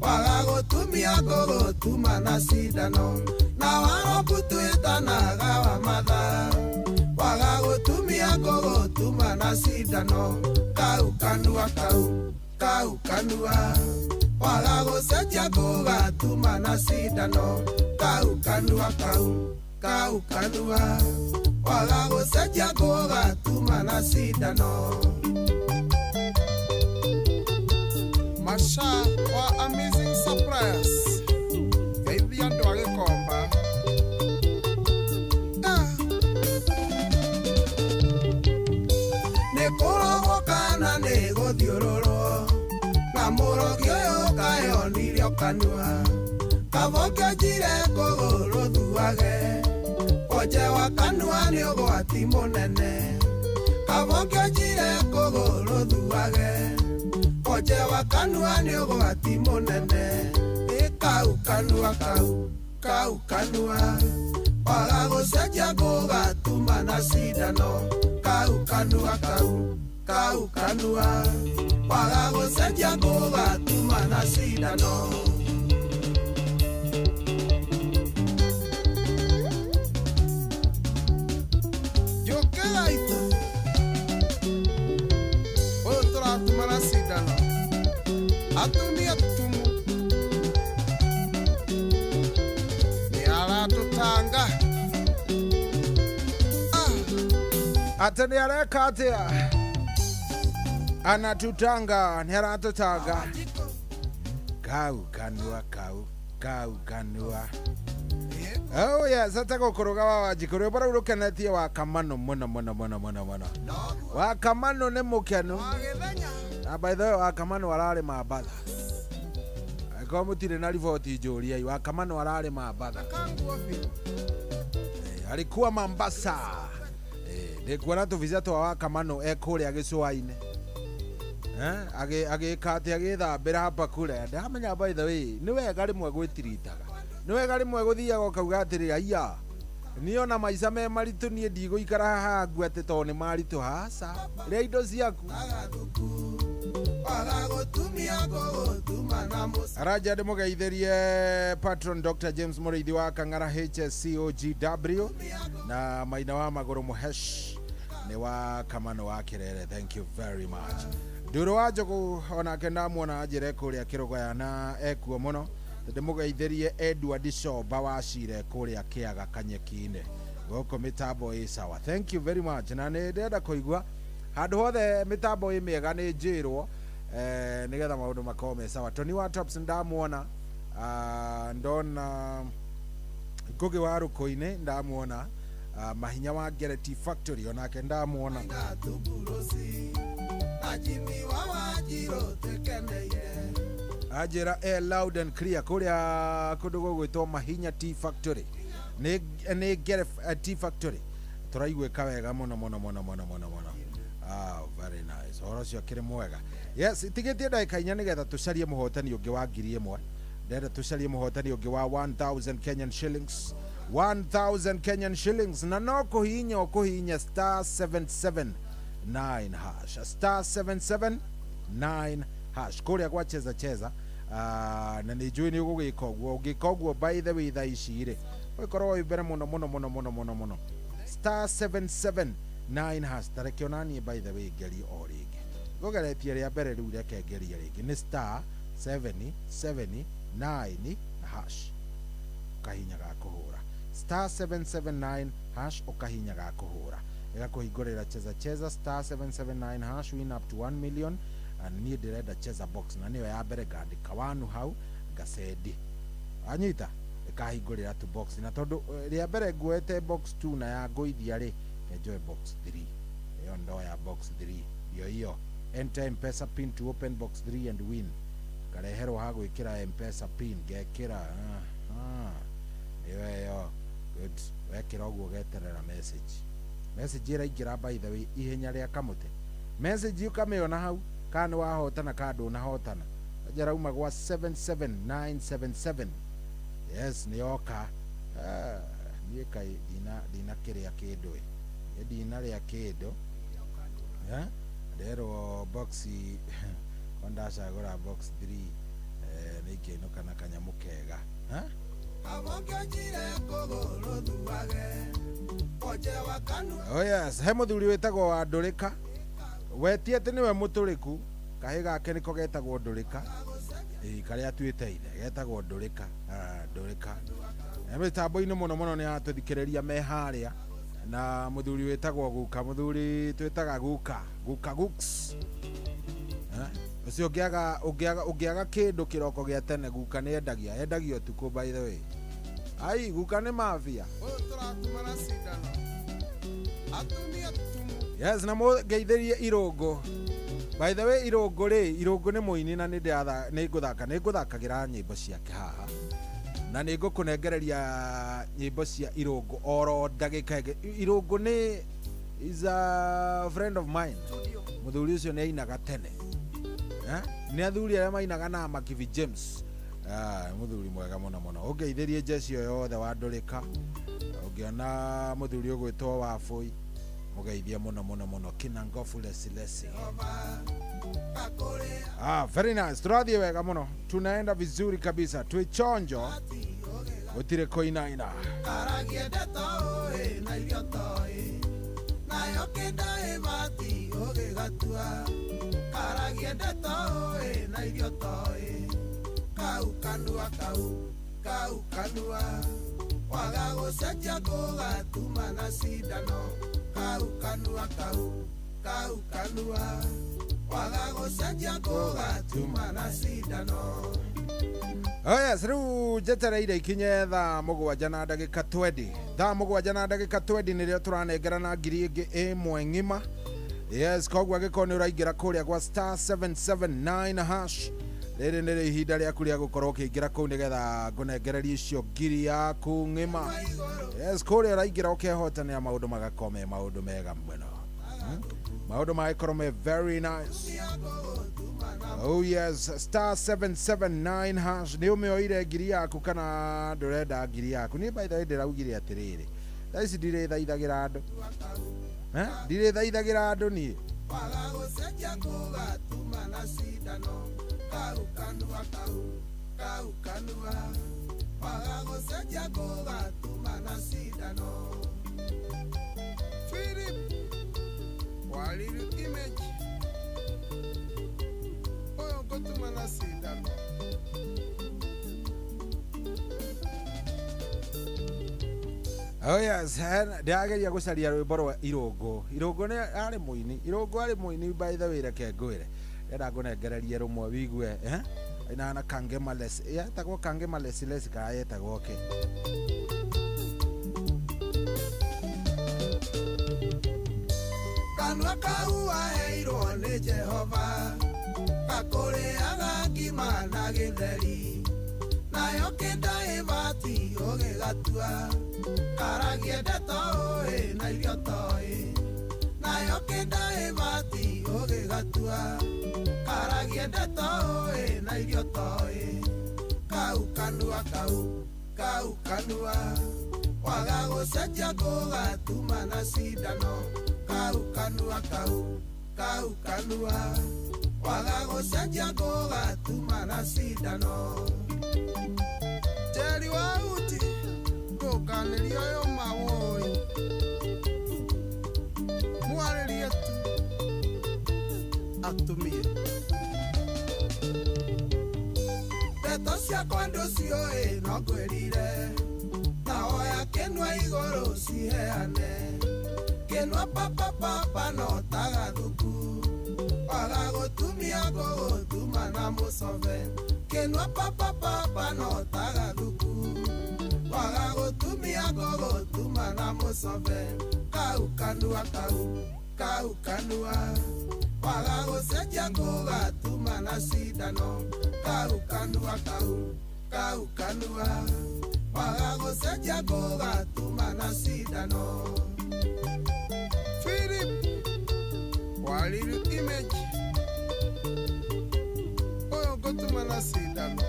waga gũtumia ngũgũtuma na cindano na warobu twĩtanaga wa matha waga gũtumia ngũgũtuma na cindano kau kanua kau kau kanua waga gũcenjia ngũgatuma na cindano kau kanua kau kau kanua waga gũcenjia ngũgatuma na cindano. Masha wa Amazing Surprise geithia andũ a Gĩkomba. Nĩ kũrogwo kana nĩ gũthiũrũrwo na mũrogi ũyũ kayonirio kanua kaboke njire kũgũrũ thuage onje wa kanua nĩ ũgwati mũnene kaboke njire kũgũrũ thuage onje wa kanua nĩ ũgwati mũnene ĩ kau kanua kau kau kanua waga gũcenjia ngũgatuma na cindano kau kanua kau kau kanua waga gũcenjia ngũgatuma na cindano. Njũkĩra itu ũyũ tũratuma na cindano atumia tumu nĩ aratũtanga atĩ nĩ areka atĩa anatutanga nĩ aratũtanga kau kanua kau kau kanua. Oh yes, atako kũrũga wa Wanjikũ rwĩmbo rũu rũkenetie wa Kamano mũno mũno mũno mũno mũno. Wa Kamano nĩ mũkenu na by the way wa Kamano ararĩ Mambatha. Angĩkorwo mũtirĩ na riboti njũriai, wa Kamano ararĩ Mambatha. Alikuwa Mombasa. Ndĩkuona tũbica twa wa Kamano e kũrĩa gĩcũa-inĩ. Agĩka atĩ agĩthambĩra hapa kule. Ndamenya by the way nĩ wega rĩmwe gwĩtiritaga nĩ wega rĩmwe gũthiaga ũkauga atĩrĩ aiya niĩ ona maica me maritũ niĩ ndigũikara haha ngue atĩ tondũ nĩ maritũ haca rĩa indo ciaku. Aranja ndĩmũgeithĩrie patron Dr. James Mũrĩithi wa Kang'ara HSCOGW na maina wa magũrũ mũhesh nĩ wa Kamano wa Kĩrere. Thank you very much. Ndũrũ wa Njũgũ onake ndamuona anjĩre kũrĩa Kĩrũgaya na ekuo mũno. Ndĩmũgeithĩrie Edward Comba wa Cire kũrĩa Kĩaga Kanyeki-inĩ gũkũ mĩtambo ĩ sawa. Thank you very much. Na nĩ ndĩrenda kũigua handũ hothe mĩtambo ĩ mĩega nĩ njĩrwo nĩgetha maũndũ makorwo me sawa. Tony wa Tops ndamuona, ndona Ngũgĩ wa Rũkũ-inĩ ndamuona, Mahinya wa Gereti Factory onake ndamuona. Anjĩra e loud and clear kũrĩa kũndũ gũgwĩtwo Mahinya Tea Factory nĩ Geref Tea Factory tũraiguĩka wega mũno mũno mũno mũno mũno mũno. Ah, very nice. Ũhoro ũcio ũkĩrĩ mwega. Yes, itigĩtie ndagĩka inya nĩgetha tũcarie mũhotani ũngĩ wa 1000. Ndĩrenda tũcarie mũhotani ũngĩ wa 1000 Kenyan shillings. 1000 Kenyan shillings na no kũhihinya ũkũhihinya star 779 hash star 779 hash kũrĩa gwa cheza cheza. Na nĩ njũĩ nĩ ũgũgĩka ũguo ũngĩka ũguo by the way thaa ici rĩ ũgĩkorwo wĩ mbere mũno mũno mũno mũno mũno mũno star 779 hash. Tareke onaniĩ by the way ngerie o rĩngĩ ngũgeretie rĩa mbere rĩu reke ngerie rĩngĩ nĩ star 779 hash ũkahihinya ga kũhũra star 779 hash ũkahihinya ga kũhũra ĩgakũhingũrĩra cheza cheza star 779 hash win up to 1 million. Na niĩ ndĩrenda cheza box na nĩyo ya mbere ngandĩka wanu hau ngacendi anyita ĩkahingũrĩra tu box na tondũ rĩa mbere nguoete box 2 na ya ngũithia rĩ enjoy box 3 ĩyo ndoya box 3 iyo iyo enter M-Pesa pin to open box 3 and win ngareherwo ha gwĩkĩra M-Pesa pin ngekĩra ĩyo ĩyo Good. Wekĩra ũguo ũgeterera message. Message ĩraingĩra, by the way, ihenya rĩa kamũtĩ. Message ũkamĩona hau kana nĩ wahotana kana ndũnahotana. Njarauma gwa 77977. Yes, nĩ yoka. Ah, niĩ kaĩ ndina kĩrĩa kĩndũ ĩ. Niĩ ndinarĩa kĩndũ. Eh? Nderwo box ko ndacagũra box 3, nĩ ingĩinũka na kanyamũ kega. Eh? Oh yes, he mũthuri wĩtagwo wa Ndũrĩka. Wetie atĩ nĩwe mũtũrĩku, kahĩ gake nĩko getagwo Ndũrĩka. Ĩĩ, karĩa atuĩte ithe getagwo Ndũrĩka. Ah, Ndũrĩka. Mĩtambo-inĩ mũno mũno nĩ aratũthikĩrĩria me harĩa na mũthuri wĩtagwo guka, mũthuri twĩtaga guka, guka guks. Eh? Ũcio ũngĩaga kĩndũ kĩroko gĩa tene, guka nĩ endagia, endagia ũtukũ, by the way. Ai, guka nĩ mafia. Yes, na mũngeithĩrie Irũngũ. By the way, Irũngũ rĩ, Irũngũ nĩ mũini na nĩ ngũthaka nĩ ngũthakagĩra nyĩmbo ciake haha na nĩ ngũkũnengereria nyĩmbo cia Irũngũ oro ndagĩka ĩngĩ. Irũngũ nĩ is a friend of mine. Mũthuri ũcio nĩ ainaga tene. Eh? Nĩ athuri arĩa mainaga na Makibi James. Ah, mũthuri mwega mũno mũno. Ũngeithĩrie jeci o yothe wa Ndũrĩka. Ũngĩona mũthuri ũgwĩtwo Wabũi, mũgeithie mũno mũno mũno. Kina Ngofu Lesilesi. Ah, very nice. Turathiĩ wega mũno. Tunaenda vizuri kabisa. Twĩ chonjo. Gũtirĩ kũinaina. Karagie ndeto ũĩ na irio toĩ nayo kĩnda ĩbati ũgĩgatua karagie ndeto ũĩ na irio toĩ kau kanua kau kau kanua waga gũcenjia gũgatuma na cindano kau kanua kau kau kanua waga gũcenjia gũgatuma na cindano. Oh yes, rĩu njetereire ikinye thaa 7 na ndagĩka 20. Thaa 7 na ndagĩka 20 nĩrĩo tũranengerana ngiri ĩngĩ ĩmwe ng'ima. Yes, koguo angĩkorwo nĩ ũraingĩra kũrĩa gwa star 779 hash, rĩrĩ nĩrĩo ihinda rĩaku rĩa gũkorwo ũkĩingĩra kũu nĩgetha ngũnengererie icio ngiri yaku ng'ima. Yes, kũrĩa ũraingĩra ũkehotanĩra maũndũ magakorwo me maũndũ mega mũno. Maũndũ magĩkorwo me very nice. Oh yes, star 779 hash. Nĩ ũmĩoire ngiri yaku kana ndũrenda ngiri yaku? Niĩ by the way ndĩraugire atĩrĩrĩ, thaa ici ndirĩthaithagĩra andũ. Eh? Ndirĩthaithagĩra andũ niĩ. Waga gũcenjia gũgatuma na cindano kau kanua kau kau kanua waga gũcenjia gũgatuma na cindano. Philip Waliru image ũyũ ngũtuma na cindano. Oh yes, ndĩrageria gũcaria rwĩmbo rwa Irũngũ. Irũngũ nĩ arĩ mũini. Irũngũ arĩ mũini, by the way, reke ngwĩre. Ndĩrenda ngũnengererie rũmwe wigue, eh? Ainaga na Kangema Les. Yetagwo Kangema Lesilesi kana yetagwo kĩ? Kanua kau waheirwo nĩ Jehova gakũrĩaga ngima na gĩtheri nayo kĩnda ĩbati ũgĩgatua karagie ndeto ũĩ na irio toĩ nayo kĩnda ĩbati ũgĩgatua karagie ndeto ũĩ na irio toĩ kau kanua kau kau kanua waga gũcenjia gũgatuma na cindano kau kanua kau kau kanua waga gũcenjia gũgatuma na cindano. Njeri wa uti ndũkanĩrie ũyũ mawũi mwarĩrie tu atumie. Ndeto ciakwa ndũciũĩ no ngwĩrire na oya kĩnua igũrũ ciheane kĩnua papapapa no tagathuku waga gũtumia gũgũtuma na mũcobe kĩnua papapapa no tagathuku waga gũtumia gũgũtuma na mũcobe kau kanua kau kau kanua waga gũcenjia gũgatuma na cindano kau kanua kau Kau kanua waga gũcenjia gũgatuma na cindano. Philip Waliru image ũyũ ngũtuma na cindano.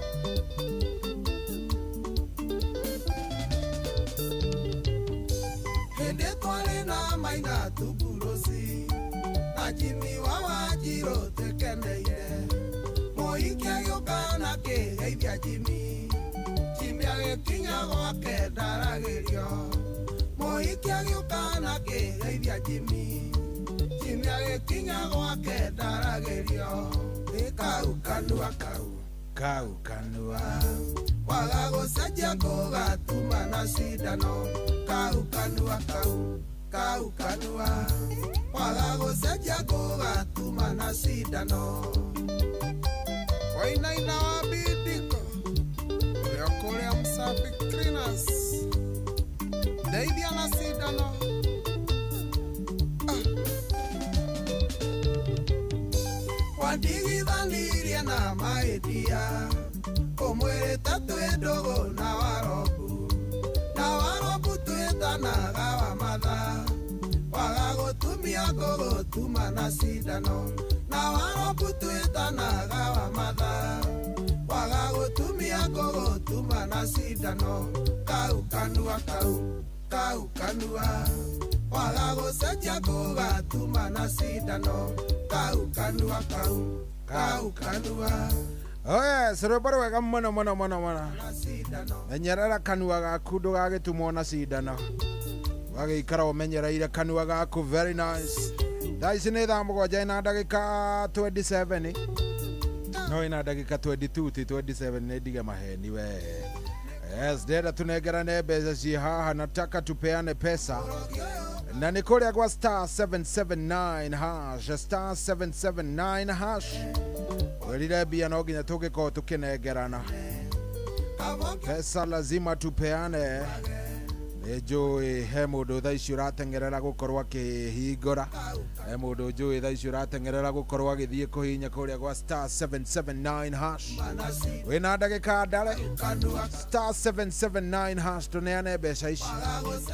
Hĩndĩ twarĩ na maina tuburosi na Jimmy wa Wanjirũ twĩkeneire. Mũhiki agĩũka na kĩgeithia Jimmy, Jimmy agĩkinya gwake ndaragĩrio. Mũhiki agĩũka na kĩgeithia Jimmy, Jimmy agĩkinya gwake ndaragĩrio. Nĩ kau kanua kau kau kanua waga gũcenjia gũgatuma na cindano. Kau kanua kau kau kanua waga gũcenjia gũgatuma na cindano. Wainaina wa bidiko ũrĩa kũrĩa Msafi Cleaners ndeithia na cindano. Wandigithanirie na mahĩtia ũmwĩrĩte twĩ ndũgũ na warobu, na warobu twĩtanaga wa matha. Waga gũtumia ngũgũtuma na cindano, na warobu twĩtanaga wa matha. Waga gũtumia ngũgũtuma na cindano. Kau kanua kau kau kanua waga gũcenjia gũgatuma na cindano. Kau kanua kau kau kanua. Oh yes, rwĩmbo rwega mũno mũno mũno mũno. Menyerera kanua gaku ndũgagĩtumwo na cindano. Ũgagĩikara ũmenyereire kanua gaku. Very nice. Thaa ici nĩ thaa 7 na ndagĩka 27. No ina ndagĩka 22 ti 27 nĩ ndige maheni we. Yes, ndĩrenda tũnengerane mbeca ciĩ haha, nataka tupeane pesa. Na nĩ kũrĩa gwa star 779 hash, star 779 hash. Wĩrire mbia no nginya tũngĩkorwo tũkĩnengerana. Pesa lazima tupeane. Nĩ njũĩ he mũndũ thaa ici ũrateng'erera gũkorwo akĩhingũra, he mũndũ njũĩ thaa ici ũrateng'erera gũkorwo agĩthiĩ kũhihinya kũrĩa gwa star 779 hash. Wĩna ndagĩka ndare star 779 hash tũneane mbeca ici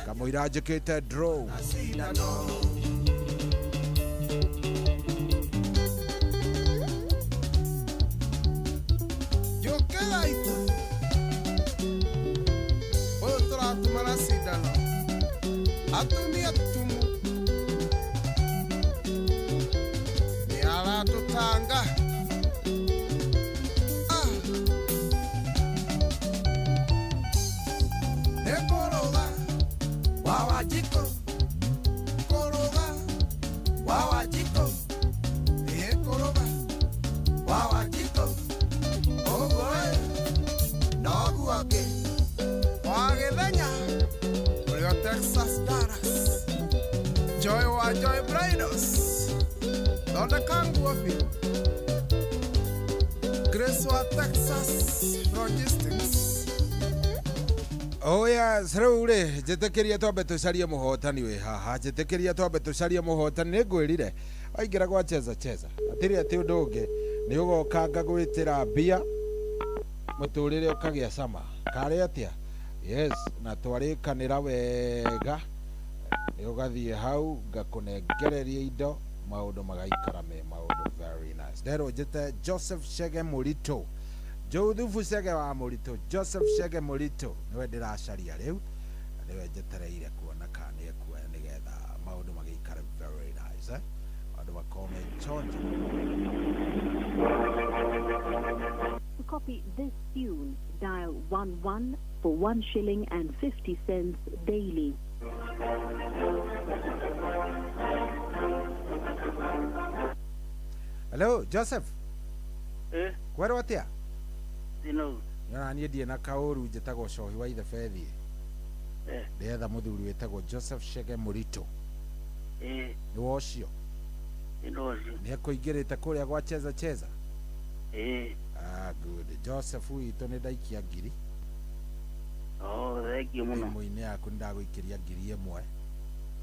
kamũira njĩkĩte draw. Atumia tumu nĩ aratũtanga. Nĩ kũrũga wa Wanjikũ, kũrũga wa Wanjikũ, ĩ kũrũga wa Wanjikũ, ũguo ĩ noguo ngĩ wa Gĩthenya ũrĩa Texas Dallas, Joy wa Joy Bridals, thondeka nguo biũ. Grace wa Texas Logistics. Oh yes, rĩu rĩ njĩtĩkĩrie twambe tũcarie mũhotani wĩ haha, njĩtĩkĩrie twambe tũcarie mũhotani. Nĩ ngwĩrire waingĩra gwa cheza cheza hatirĩ atĩ ũndũ ũngĩ, nĩ ũgoka ngagwĩtĩra mbia mũtũrĩre ũkagĩa cama karĩ atĩa. Yes, na twarĩkanĩra wega nĩ ũgathiĩ hau ngakũnengereria indo maũndũ magaikara me maũndũ very nice. Nderwo njĩte Joseph Chege Mũritũ, Jothubu Chege wa Mũritũ, Joseph Chege Mũritũ nĩwe ndĩracaria rĩu, nĩwe njetereire kuona kana nĩ ekuoya nĩgetha maũndũ magĩikare very nice, eh? Maũndũ makorwo me chonjo. To copy this tune, dial 11 for 1 shilling and 50 cents daily. Hello, Joseph. Kwerwo atia? Dino. Nĩona niĩ ndirĩ na kaũru, njĩtagwo Cohi wa Ithe Bethi. Ndĩretha mũthuri wĩtagwo Joseph Chege Mũritũ. Nĩ wa ũcio? Nĩ ũcio. Nĩ ekũingĩrĩte kũrĩa gwa cheza cheza? Ah, good. Joseph witũ nĩ ndaikia ngiri. Oh, thank you mũno. Thimũ-inĩ yaku nĩ ndagũikĩria 1000.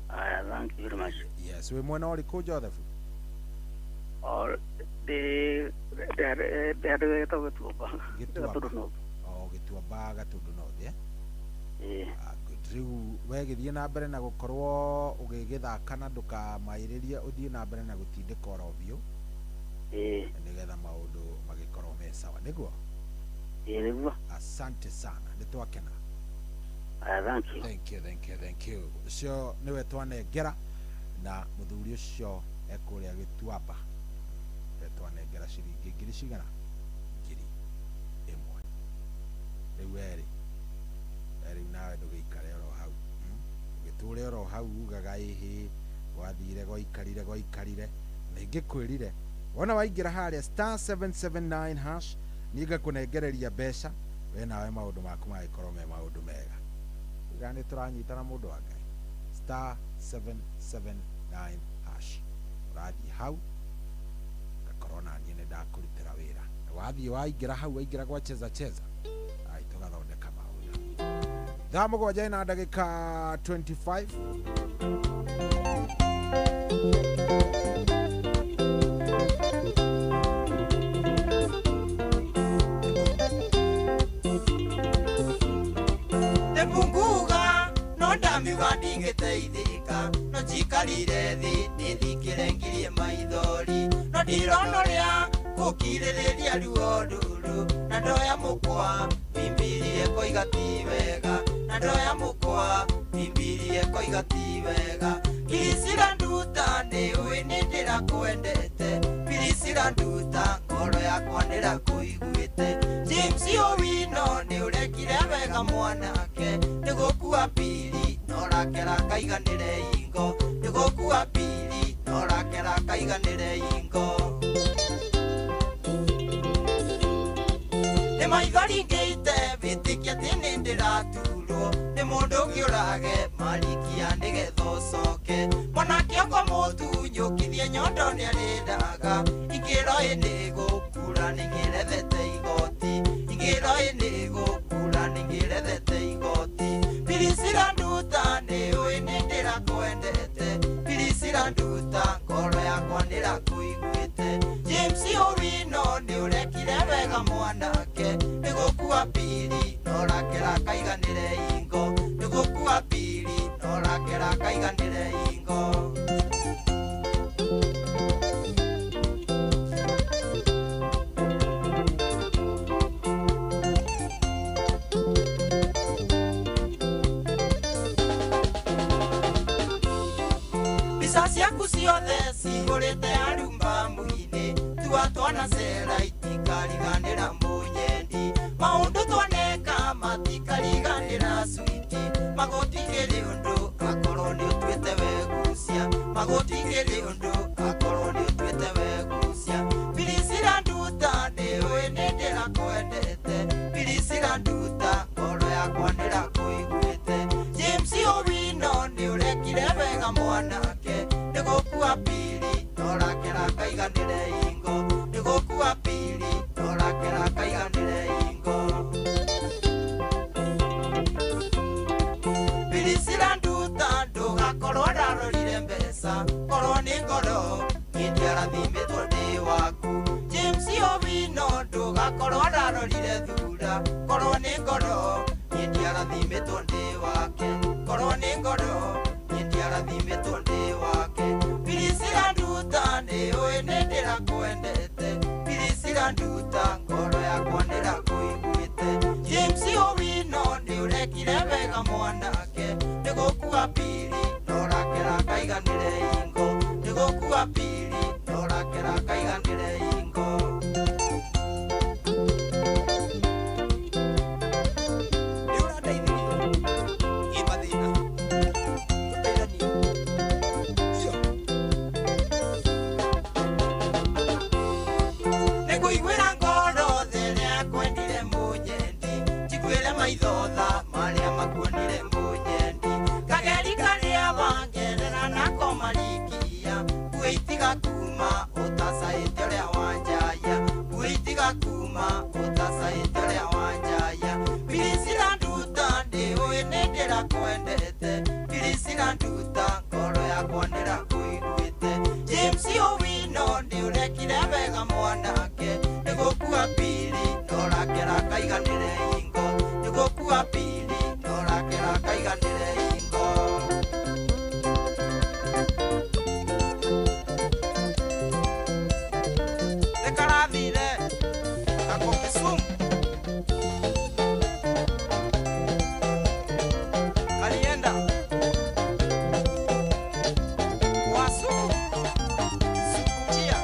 Aya, thank you very much. Yes, wĩ mwena ũrĩkũ Joseph? Oh, ndĩ handũ hetagwo Gĩtuamba. Gĩtuamba. Oh, Gĩtuamba Gatundu North eh? Ĩĩ. Good. Rĩu we gĩthiĩ na mbere na gũkorwo ũgĩgĩthaka na ndũkamaĩrĩrie, ũthiĩ na mbere na gũtindĩka oro biũ. Ĩĩ. Nĩgetha maũndũ magĩkorwo me sawa, nĩguo? Ĩĩ nĩguo. Asante sana, nĩ twakena. Aya, thank you. Thank you, thank you, thank you. Ũcio nĩwe twanengera na mũthuri ũcio ekũrĩa Gĩtuamba. We twanengera ciringi ngiri cigana? 1,000. Rĩu werĩ, rĩu nawe ndũgĩikare oro hau, ũgĩtũre oro hau ugaga ĩhĩ gwathire gwaikarire gwaikarire. Na ingĩkwĩrire wona waingĩra harĩa star 779 hash niĩ ngakũnengereria mbeca, we nawe maũndũ maku magĩkorwo me maũndũ mega. Uga nĩ tũranyitana mũndũ wa Ngai. Star 779 hash ũrathiĩ hau ngakorwo na niĩ nĩ ndakũrutĩra wĩra. Na wathiĩ waingĩra hau, waingĩra gwa cheza cheza, ai tũgathondeka maũndũ. Thaa 7 na ndagĩka 25. Nĩmunguga no ndamiuga ndingĩteithĩka, no njikarire thĩ ndĩthikĩre ngirie maithori, no ndirona ũrĩa gũkirĩrĩria ruo rũrũ, na ndoya mũkwa bimbirie koiga ti wega, na ndoya mũkwa bimbirie koiga ti wega. Pirisira nduta nĩũĩ nĩndĩrakwendete, pirisira nduta ngoro yakwa nĩrakũiguĩte. James Owino nĩũrekire wega mwanake, nĩgũkua pili norakera kaiganĩre ingo, nĩgũkua pili norakera kaiganĩre ingo. Nĩ maithori ngĩite wĩtĩkie atĩ nĩndĩraturwo, nĩ mũndũ ũngĩ ũrage marikia nĩgetha ũcoke. Mwanake ũkwa mũtunyũkithie nyondo nĩarĩraga, ingĩro ĩ nĩgũkura nĩngĩrethete igoti, ingĩro ĩ nĩgũkura nĩngĩrethete igoti. Pirisira nduta nĩũĩ nĩndĩrakwendete, pirisira nduta ngoro yakwa nĩrakũiguĩte. James Owino nĩũrekire wega mwanake, nĩgũkua pili norakera kaiganĩre ingo, nĩgũkua pili norakera kaiganĩre ingo. Mbica ciaku ciothe cihũrĩte arumba mũinĩ, tua twana cera itikariganĩra mũnyendi, maũndũ twaneka matikariganĩra switi, magũtigĩrĩ ũndũ akorwo nĩũtuĩte wegucia, magũtigĩrĩ ũndũ akorwo nĩũtuĩte wegucia. Pirisira nduta nĩũĩ nĩndĩrakwendete, pirisira nduta ngoro yakwa nĩrakũiguĩte. James Owino nĩũrekire wega mwanake, nĩgũkua pili norakera kaiganĩre ingo, nĩgũkua pili norakera kaiganĩre ingo. Pirisira nduta ndũgakorwo ndarorire mbeca, korwo nĩ ngoro niĩ ndiarathimĩtwo ndĩ waku. James Owino ndũgakorwo ndarorire thura, korwo nĩ ngoro niĩ ndiarathimĩtwo ndĩ wake, korwo nĩ ngoro niĩ ndiarathimĩtwo ndĩ wake. Pirisira nduta nĩũĩ nĩndĩrakwendete, pirisira nduta ngoro yakwa nĩrakũiguĩte. James Owino nĩũrekire wega mwanake, nĩgũkua pili norakera kaiganĩre ingo, nĩgũkua pili norakera kaiganĩre ingo. Nĩngũiguĩra ngoro thĩrĩa kwendire mũnyendi, njiguĩre maithotha marĩa makuonire mũnyendi. Kageri karĩa wangerera nako marikia, nguo itiga kuma ũtacaĩte ũrĩa wanjaya, nguo itiga kuma ũtacaĩte ũrĩa wanjaya. Pirisira nduta ndĩũĩ nĩndĩrakwendete, pirisira nduta ngoro yakwa nĩrakũiguĩte. James Owino nĩũrekire wega mwanake, nĩgũkua pili norakera kaiganĩre ingo, Jumapili torakera kaiganire ingo Tekarathire ako Kisumu Kalienda Wasu Sukukia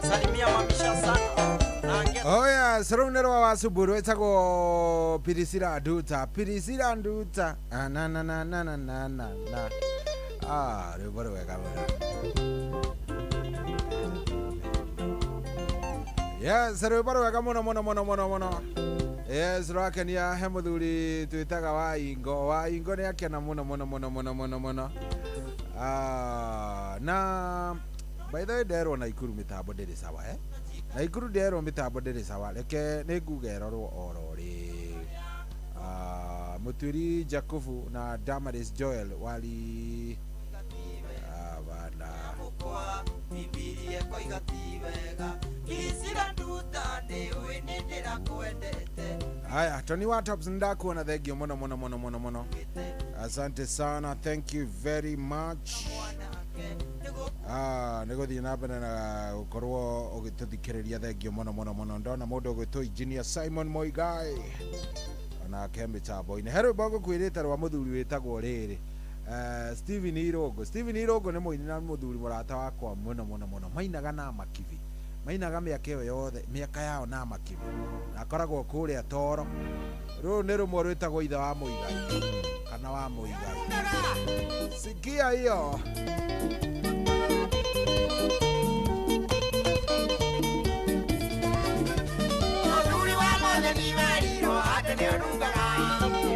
Salimia mamisha sana. Oh yes, rũu rwa Wacuburu wĩtagwo Pirisira Nduta, Pirisira Nduta. Ah, na na na na na na na na. Ah, rwĩmbo rwega mũno. Yes, rwĩmbo rwega mũno mũno mũno mũno mũno. Yes, rwakenia he mũthuri twĩtaga Waingo. Waingo nĩ akena mũno mũno mũno mũno mũno mũno. Ah, na by the way nderwo Naikuru mĩtambo ndĩrĩ sawa eh? Naikuru nderwo mĩtambo ndĩrĩ sawa reke nĩ nguga ĩrorwo oro rĩ. Ah, Mũtwiri Jakubu na Damaris Joel wali ah, bana Bibilia koiga ti wega Pirisira Nduta ndĩũĩ nĩ ndĩrakwendete Haya, Tony Watops ndakuona thengio mũno mũno mũno mũno mũno. Asante sana, thank you very much. Ah, nĩ gũthiĩ na mbere na gũkorwo ũgĩtũthikĩrĩria thengio mũno mũno mũno. Ndona mũndũ ũgwĩtwo Engineer Simon Moigai onake mĩtambo-inĩ. He rwĩmbo ngũkwĩrĩte rwa mũthuri wĩtagwo rĩrĩ Steven Irũngũ. Steven Irũngũ nĩ mũini na mũthuri mũrata wakwa mũno mũno mũno. Mainaga na Makibi, mainaga mĩaka ĩyo yothe, mĩaka yao na Makibi, na akoragwo kũrĩa Toro. Rũrũ nĩ rũmwe rwĩtagwo ithe wa Mũigai kana wa Mũigai. Sikia hiyo. Mũthuri wa mũtheni werirwo atĩ nĩũnungaga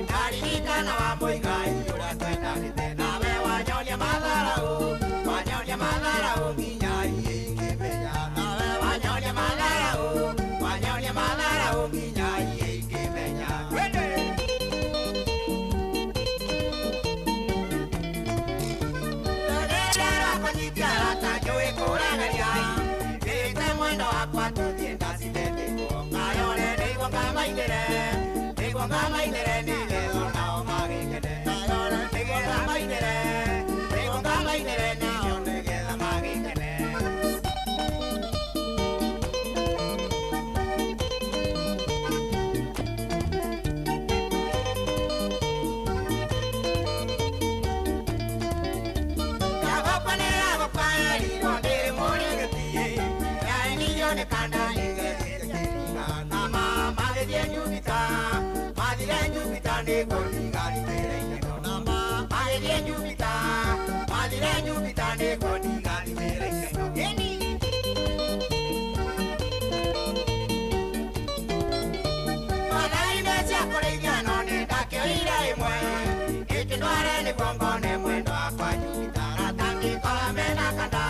Ndaririkana wa Mũigai ũrĩa twendanĩte nawe wanyonia matharaũ wanyonia matharaũ nginya iĩ ingĩmenya nawe wanyonia matharaũ wanyonia matharaũ nginya iĩ ingĩmenya Wende Ndagĩrĩra kũnyitia arata njũĩ kũrageria Ndĩte mwendo wakwa tũthiĩ ndacitendĩtwo Kayore nĩguo ngamainĩre nĩguo ngamainĩre nĩgetha onao magĩkene Kayore nĩgetha mainĩre nĩguo ngamainĩre nao nĩgetha magĩkene Yagokwa nĩ yagokwa yerirwo ndĩrĩ mũrĩgĩtie Yaenirio nĩ kanda ĩgethete kĩriga Na ma magĩthiĩ Jupiter mathire Jupiter nĩguo ndigaritĩre ikeno Na ma magĩthiĩ Jupiter mathire Jupiter nĩguo ndigaritĩre ikeno Ĩni Mathai-inĩ cia kũrĩithia no nĩ ndakĩoire ĩmwe Ĩkĩndware nĩguo ngone mwendo wakwa Jupiter Rata ngĩkora mena kanda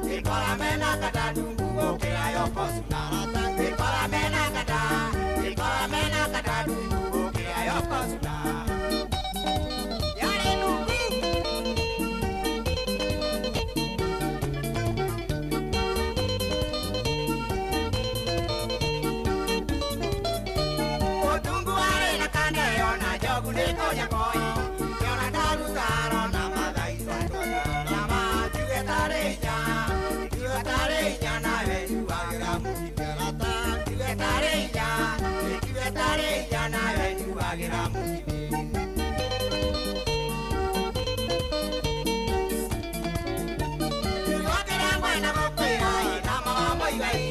ngĩkora mena kanda ndungu gũkĩra Yokozuna Rata ngĩkora mena kanda ngĩkora mena kanda ndungu gũkĩra Yokozuna Yarĩ nungu Mũtungu warĩ na kanda ĩyo na njogu nĩ kũnyakoi Kĩona ndarutaro na mathai twatũna Na ma njuge tarĩ hinya njuge tarĩ hinya nawe njuagĩra mũkibia rata njuge tarĩ hinya njuge tarĩ hinya nawe njuagĩra mũkibia Kiugo kĩrĩa ngwenda gũkwĩra ĩ nama wa Mũigai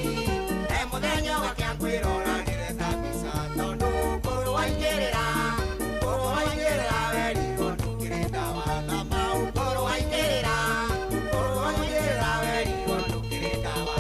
he mũthenya ũgakĩa ngwĩroranĩre ta mbica tondũ kũrũ waingĩrĩra kũrũ waingĩrĩra werirwo ndũkĩrĩ ndawa na mau kũrũ waingĩrĩra kũrũ waingĩrĩra werirwo ndũkĩrĩ ndawa.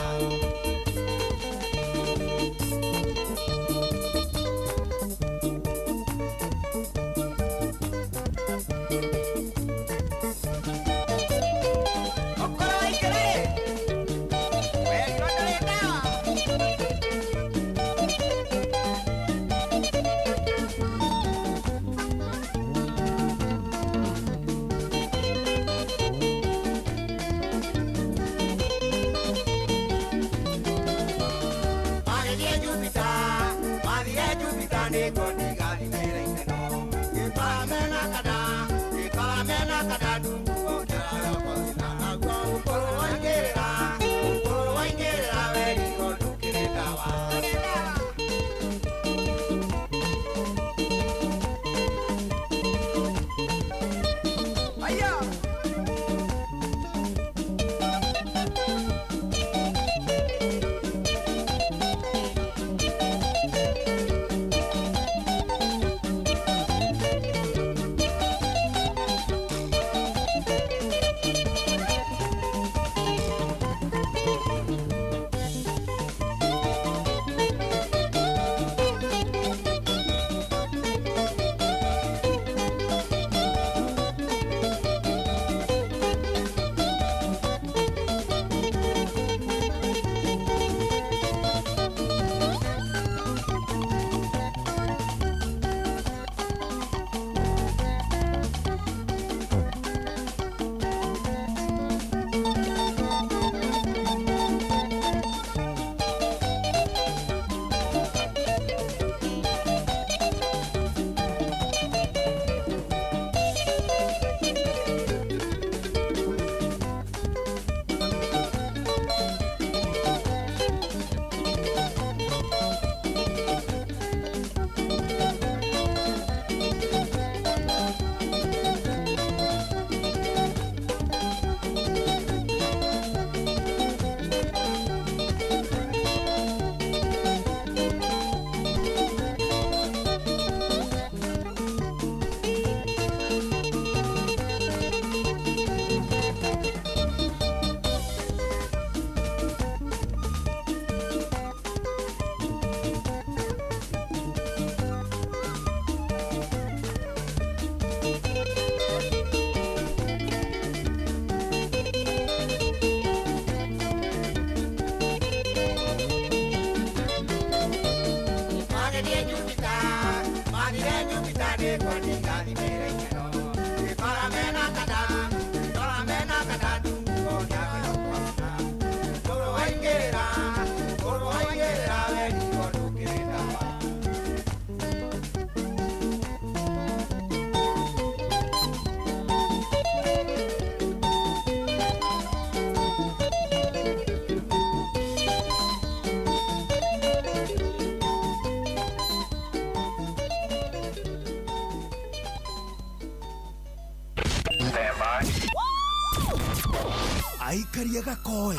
Aikaria gakoe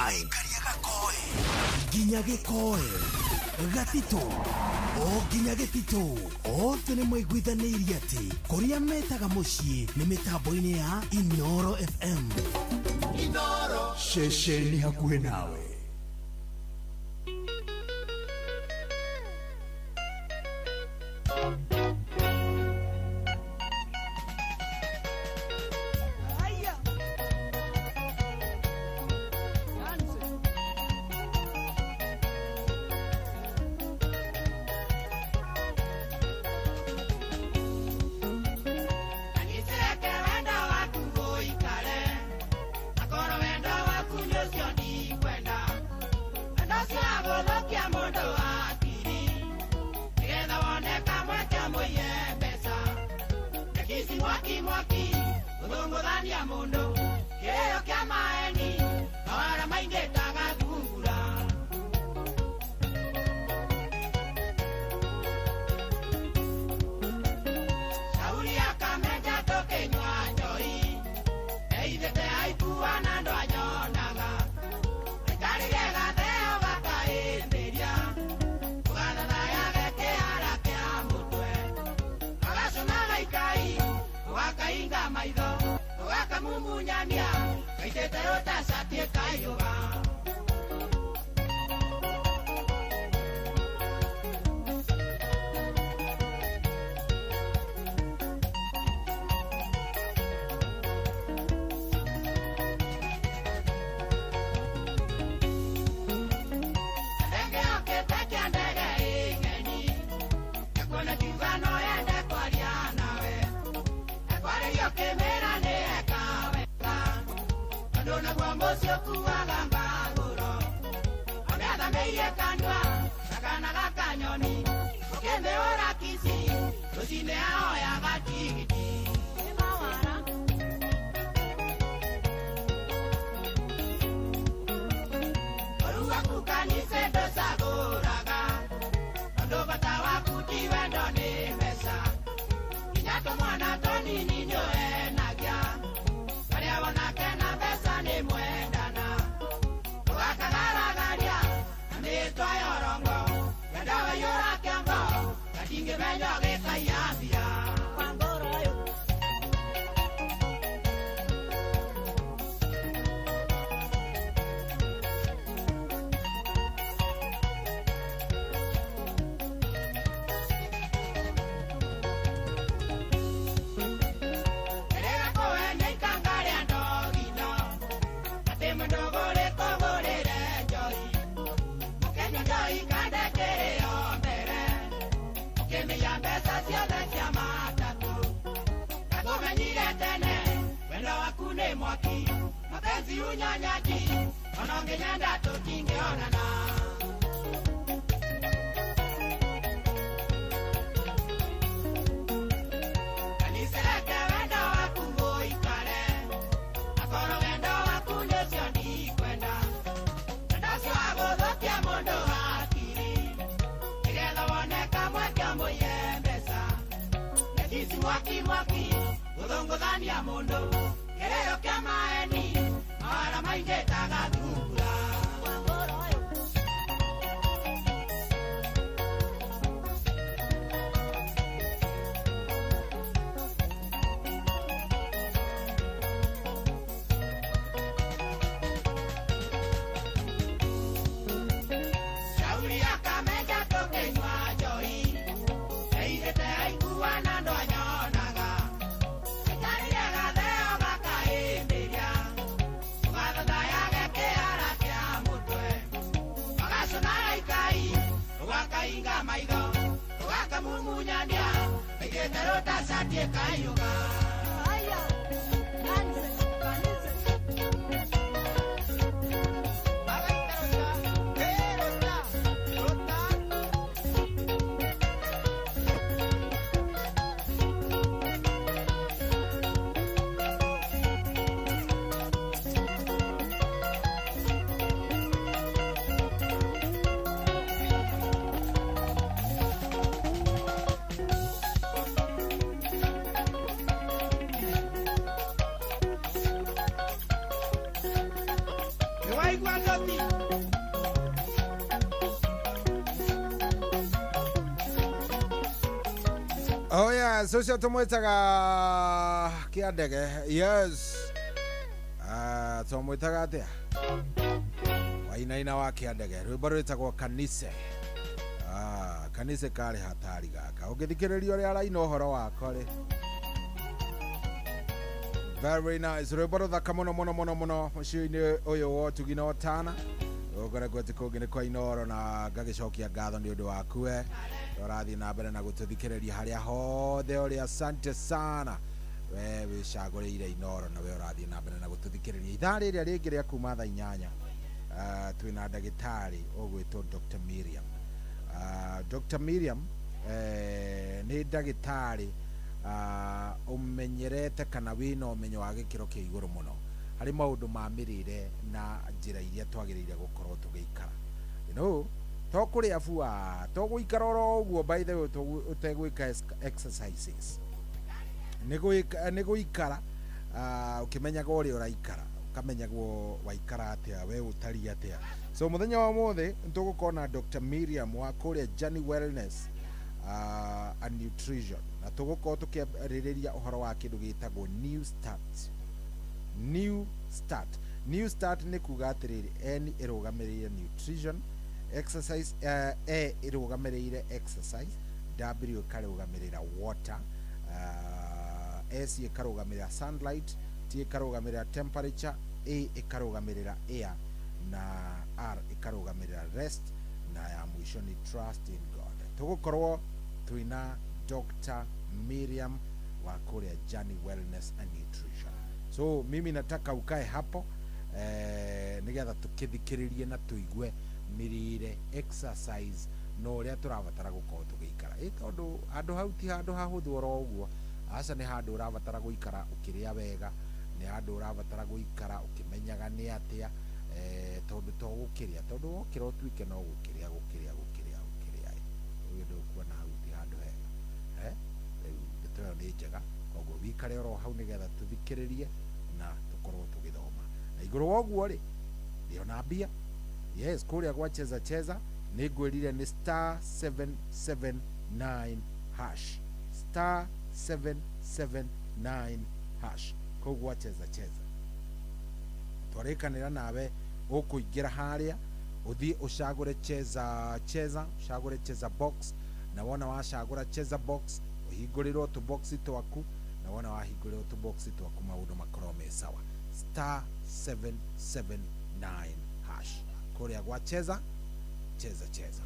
nginya gĩkoe gatitũ o nginya gĩtitũ othe nĩ maiguithanĩirie atĩ kũrĩa metaga mũciĩ nĩ mĩtambo-inĩ ya Inoro FM. Inoro ceceni hakuhĩ nawe. Kanitha wendo waku ũikare, akorwo wendo waku nĩ ũcio ndikwenda. Wendo ũcio wa gũthũkia mũndũ hakiri, nĩgetha wone kamweke mũiye mbeca. Tekici mwaki mwaki, gũthũngũthania mũndũ, kĩrĩo kĩa maeni, mawara maingĩ ta gathungura. Shauri akamenja tũkĩnyua njohi, eithĩte aikua na andũ anyonaga. Aikarire gatheo gakaĩmbĩria, ũgathathayage kĩara kĩa mũtwe. Agacũna gaikai, ũgakainga maitho, ũgakamumunyania, gaitĩte rũtacati ĩkaiyũga. Ndege yokĩte kĩa ndege ĩng'eni, ekuona kiuga no yende kwaria nawe. Ekwarĩria ũkĩmĩra nĩ eka wega, tondũ naguo mũciĩ ũkuaga mbagũro. Amĩathamĩirie kanua ta kana gakanyoni, ũkĩmĩhũra kici, rũcinĩ ahoyaga tigiti. Ũru waku kanitha ndũcagũraga, tondũ bata waku ti wendo nĩ mbeca. Nginya tũmwana tũnini nĩũhenagia, arĩa wonake na mbeca nĩ mwendana. Ũgakagaragaria na mĩtwa ya ũrongo, wendo waiyũra kĩongo, gatingĩmenya ũgĩkaiya mbia. Erega kũhenia ikanga rĩa ndogino, atĩ mũndũgũrĩte ũgũrĩre njohi. Mũkĩnyua njohi kande kĩrĩo mbere, ũkĩmĩiya mbeca ciothe cia matatũ. Ndakũmenyire tene, wendo waku nĩ mwaki, mapenzi unyonyaji, ona ũngĩnyenda tũtingĩonana. Kanitha reke wendo waku ũikare, akorwo wendo waku nĩ ũcio ndikwenda. Wendo ũcio wa gũthũkia mũndũ hakiri, nĩgetha wone kamweke ũmũiye mbeca. Netici mwaki mwaki, gũthũngũthania mũndũ, kĩrĩo kĩa maeni, mawara maingĩ ta gathungura. Shauri akamenja tũkĩnyua njohi, eithĩte aikua na andũ anyonaga. Aikarire gatheo gakaĩmbĩria, ũgathathayage kĩara kĩa mũtwe. Ũgacũna gaikai, ũgakainga maitho, ũgakamumunyania, gaitĩte rũtacati ĩkaiyũga. Yes, ũcio tũmwĩtaga kĩandege. Yes. Ah, twamwĩtaga atĩa? Wainaina wa kĩandege. Rwĩmbo rwĩtagwo Kanise. Ah, kanise karĩ hatari gaka. Ũngĩthikĩrĩria ũrĩa araina ũhoro wako rĩ. Very nice. Rwĩmbo rũthaka mũno mũno mũno mũno mũciĩ-inĩ ũyũ wa ũtugi na ũtana. Ũkoretwo atĩ kũngĩ nĩ kwa Inooro na ngagĩcokia ngatho nĩ ũndũ waku we ũrathiĩ na mbere na gũtũthikĩrĩria harĩa hothe ũrĩ. Asante sana we wĩcagũrĩire Inooro na we ũrathiĩ na mbere na gũtũthikĩrĩria ithaa rĩrĩa rĩngĩ rĩa kuma thaa 8. Twĩna ndagĩtarĩ ũgwĩtwo Dr. Miriam. Dr. Miriam nĩ ndagĩtarĩ ũmenyerete kana wĩna ũmenyo wa gĩkĩro kĩa igũrũ mũno harĩ maũndũ ma mĩrĩre na njĩra iria twagĩrĩire gũkorwo tũgĩikara. You know, to kũrĩa bua, to gũikara oro ũguo, by the way, ũtegwĩka exercises. Nĩ gũikara ũkĩmenyaga ũrĩa ũraikara, ũkamenyagwo waikara atĩa, we ũtariĩ atĩa. So mũthenya wa ũmũthĩ nĩtũgũkorwo na Dr. Miriam wa kũrĩa Journey Wellness and Nutrition, na tũgũkorwo tũkĩarĩrĩria ũhoro wa kĩndũ gĩtagwo New Start. New Start. New Start nĩ kuga atĩrĩrĩ, N ĩrũgamĩrĩire nutrition, exercise, E ĩrũgamĩrĩire exercise, W ĩkarũgamĩrĩra water, S ĩkarũgamĩrĩra sunlight, T ĩkarũgamĩrĩra temperature, A ĩkarũgamĩrĩra air na R ĩkarũgamĩrĩra rest, na ya mũico nĩ trust in God. Tũgũkorwo twĩna Dr. Miriam wa kũrĩa Journey Wellness and Nutrition. So mimi nataka ukae hapo nigetha tukithikiririe na tuigue mĩrĩre, exercise na ũrĩa tũrabatara gũkorwo tũgĩikara. Ĩ tondũ handũ hau ti handũ hahũthũ oro ũguo. Aca, nĩ handũ ũrabatara gũikara ũkĩrĩa wega, nĩ handũ ũrabatara gũikara ũkĩmenyaga nĩ atĩa, tondũ to gũkĩrĩa, tondũ wokĩra ũtuĩke no gũkĩrĩa gũkĩrĩa gũkĩrĩa gũkĩrĩa, rĩu ndũkuona hau ti handũ hega. Rĩu ndeto ĩyo nĩ njega, koguo wikare oro hau nĩgetha tũthikĩrĩrie na tũkorwo tũgĩthoma. Na igũrũ wa ũguo rĩ, ndĩona mbia. Yes, kũrĩa gwa Cheza Cheza nĩ ngwĩrire nĩ star 779 hash, star 779 hash kũu gwa Cheza Cheza. Twarĩkanĩra nawe ũkũingĩra harĩa ũthiĩ ũcagũre Cheza Cheza, ũcagũre Cheza Box, na wona wacagũra Cheza Box ũhingũrĩrwo tũboxi twaku, na wona wahingũrĩrwo tũboxi twaku maũndũ makorwo me sawa. Star 779 hash kũrĩa gwa Cheza Cheza Cheza.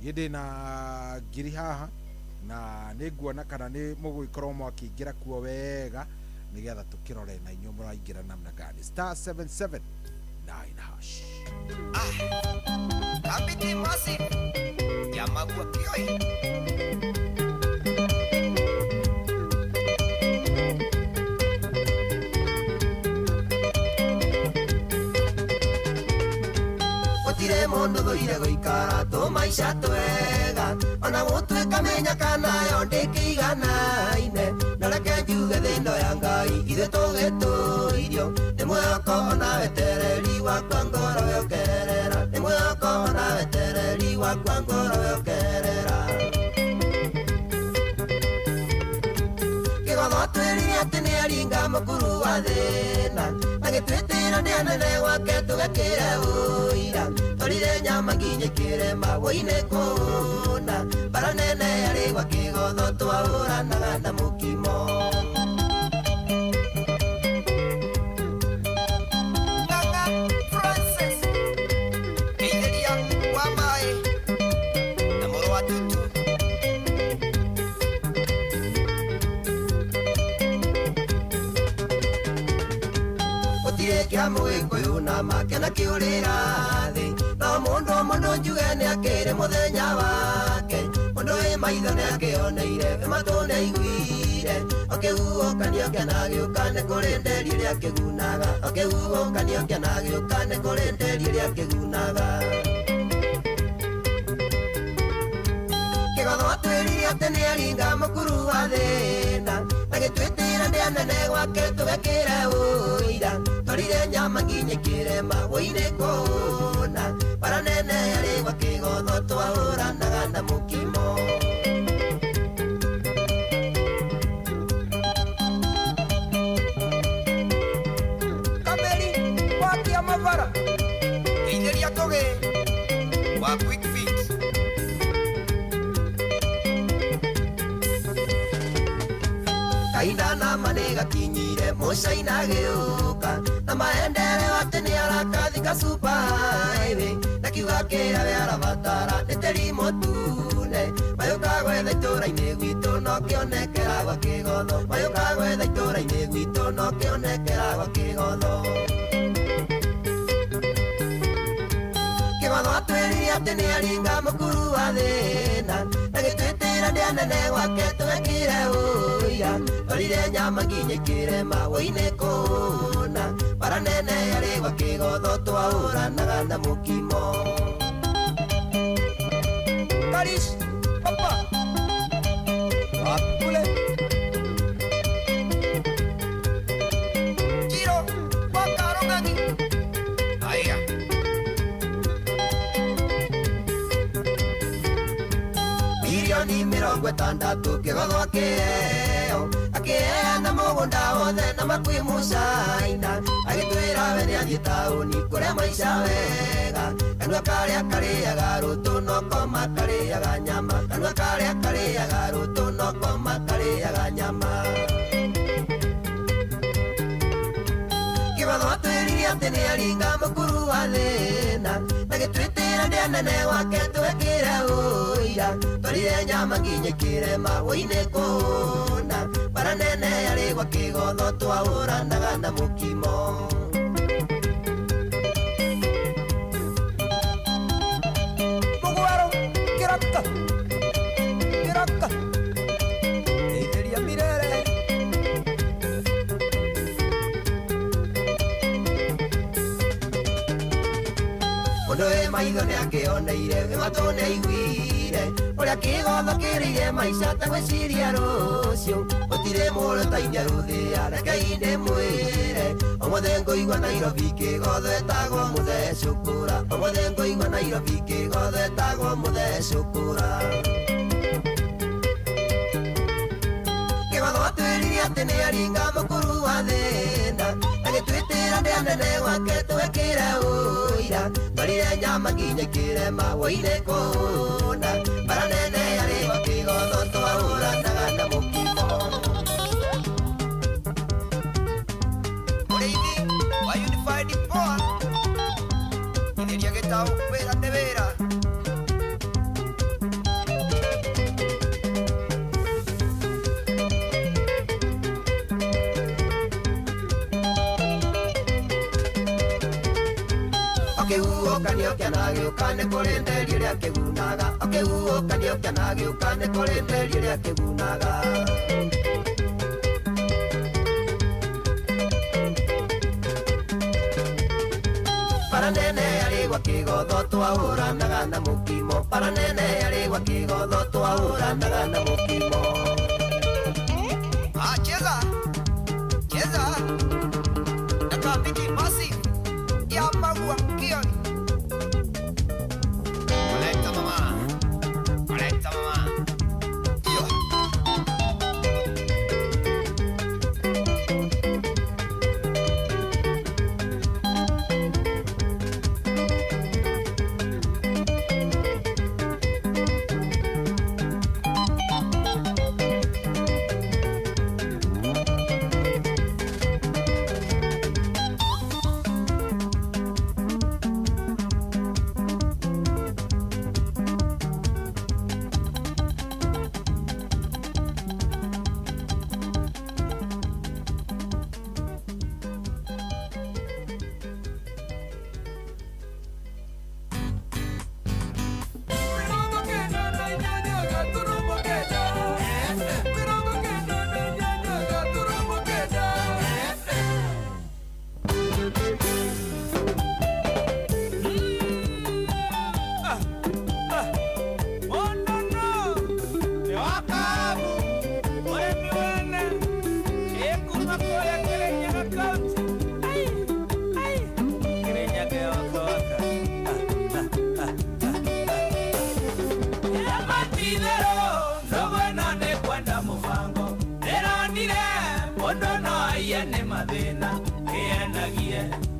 Niĩ ndĩna ngiri haha na nĩ nguona kana nĩ mũgũgĩkorwo mwakĩingĩra kuo wega nĩgetha tũkĩrore na inyuĩ mũraingĩra namna gani. Star 779 hash. Kapiti Masi ya Magua Kioi. Gũtirĩ mũndũ thũire gũikara tũmaica twega, ona gũtuĩka mĩnyaka nayo ndĩkĩiganaine. Na reke njuge thĩ ĩno ya Ngai ithuĩ tũgĩtũirio, nĩ mwĩhoko ona wetereri wakwa ngoro yokerera, nĩ mwĩhoko ona wetereri wakwa ngoro yokerera. Kĩgotho twĩrire atĩ nĩaringa mũkuru wa thĩna, agĩtwĩtĩra nĩ anene gwake tũgekĩre ũira. Twarire nyama nginya kĩrĩma wũinĩ kũna, bara nene yarĩ gwa Kĩgotho twahũranaga na mũkimo. Ng'ang'a Francis Kĩitheria wa maĩ na mũrũ wa Tutu. Gũtirĩ kĩa mũgĩkũyũ na make na kĩũrĩra thĩ, no mũndũ mũndũ njuge nĩakĩrĩ mũthenya wake. Mũndũ wĩ maitho nĩakĩoneire, wĩ matũ nĩaiguire, ũkĩhuhũkanio kĩana gĩũka nĩ kũrĩ nderi ĩrĩa kĩgunaga, ũkĩhuhũkanio kĩana gĩũka nĩ kũrĩ nderi ĩrĩa kĩgunaga. Kĩgotho atwĩrire atĩ nĩaringa mũkuru wa thĩna, agĩtwĩtĩra nĩ anene gwake tũgekĩre ũira. Twarire nyama nginya kĩrĩma wũinĩ kũna, bara nene yarĩ gwa Kĩgotho twahũranaga na mũkimo. Wa quick feet. Kainda na manega kinyire mucaina gĩũka na maendeleo atĩ nĩ arakathika super highway na kiuga kĩrĩa we arabatara nĩ tĩri mũtune mayũka gwetha itũra-inĩ gwitũ no kĩonekera gwa kĩgotho mayũka gwetha itũra-inĩ gwitũ no kĩonekera gwa kĩgotho kĩgotho atwĩrire atĩ nĩ aringa mũkuru wa thĩna na gĩtwĩtĩra ndĩa nene gwake twekire ũira twarire nyama nginya ikĩrema wũinĩ kũna bara nene yarĩ gwa kĩgotho twahũranaga na mũkimo. Karish, papa. Akule. Chiro, wakarongagi. Aya. Milioni 60 kĩgotho akĩheo akĩheana mũgũnda wothe na makwĩ mũcaina agĩtwĩra we nĩathiĩ taũni kũrĩa maica wega kanua karĩa karĩaga rũtũ no koma karĩaga nyama kanua karĩa karĩaga rũtũ no koma karĩaga nyama. Kĩgotho atwĩrire atĩ nĩaringa mũkuru wa thĩna na gĩtwĩtĩra ndĩa nene gwake twekĩre ũira twarire nyama nginya ikĩrema wũinĩ kũna bara nene yarĩ gwa kĩgotho twahũranaga na mũkimo. Mũgwaro, kĩraka, kĩraka. Ĩtĩria mirere. Mũndũ wĩ maitho nĩakĩoneire wĩ matũ nĩaiguire ũrĩa kĩgotho kĩrĩire maica ta gwĩciria rũciũ gũtirĩ mũndũ tainia rũthĩa rekei ndĩmwĩre ũmũthĩ ngũigua Nairobi kĩgotho etagwo mũthee cũkũra ũmũthĩ ngũigua Nairobi kĩgotho etagwo mũthee cũkũra. Kĩgotho atwĩrire atĩ nĩaringa mũkuru wa thĩna agĩtwĩtĩra ndĩa nene gwake twekĩre ũira twarire nyama nginya ikĩrema wũinĩ kũna bara nene yarĩ gwa kĩgotho twahũranaga na mũkimo. Mũrĩithi wa Unified Poa. Ithĩria gĩtaũ wĩra nĩ wĩra. Ũkĩhuhũkanio kĩanagĩũka nĩ kũrĩ nderi ĩrĩa kĩgunaga ũkĩhuhũkanio kĩanagĩũka nĩ kũrĩ nderi ĩrĩa kĩgunaga. Bara nene yarĩ gwa kĩgotho twahũranaga na mũkimo bara nene yarĩ gwa kĩgotho twahũranaga na mũkimo. Ah, cheza. Cheza. Nakabidi basi. Ya magua kioni. Koleta mama. Koleta mama. Iyo.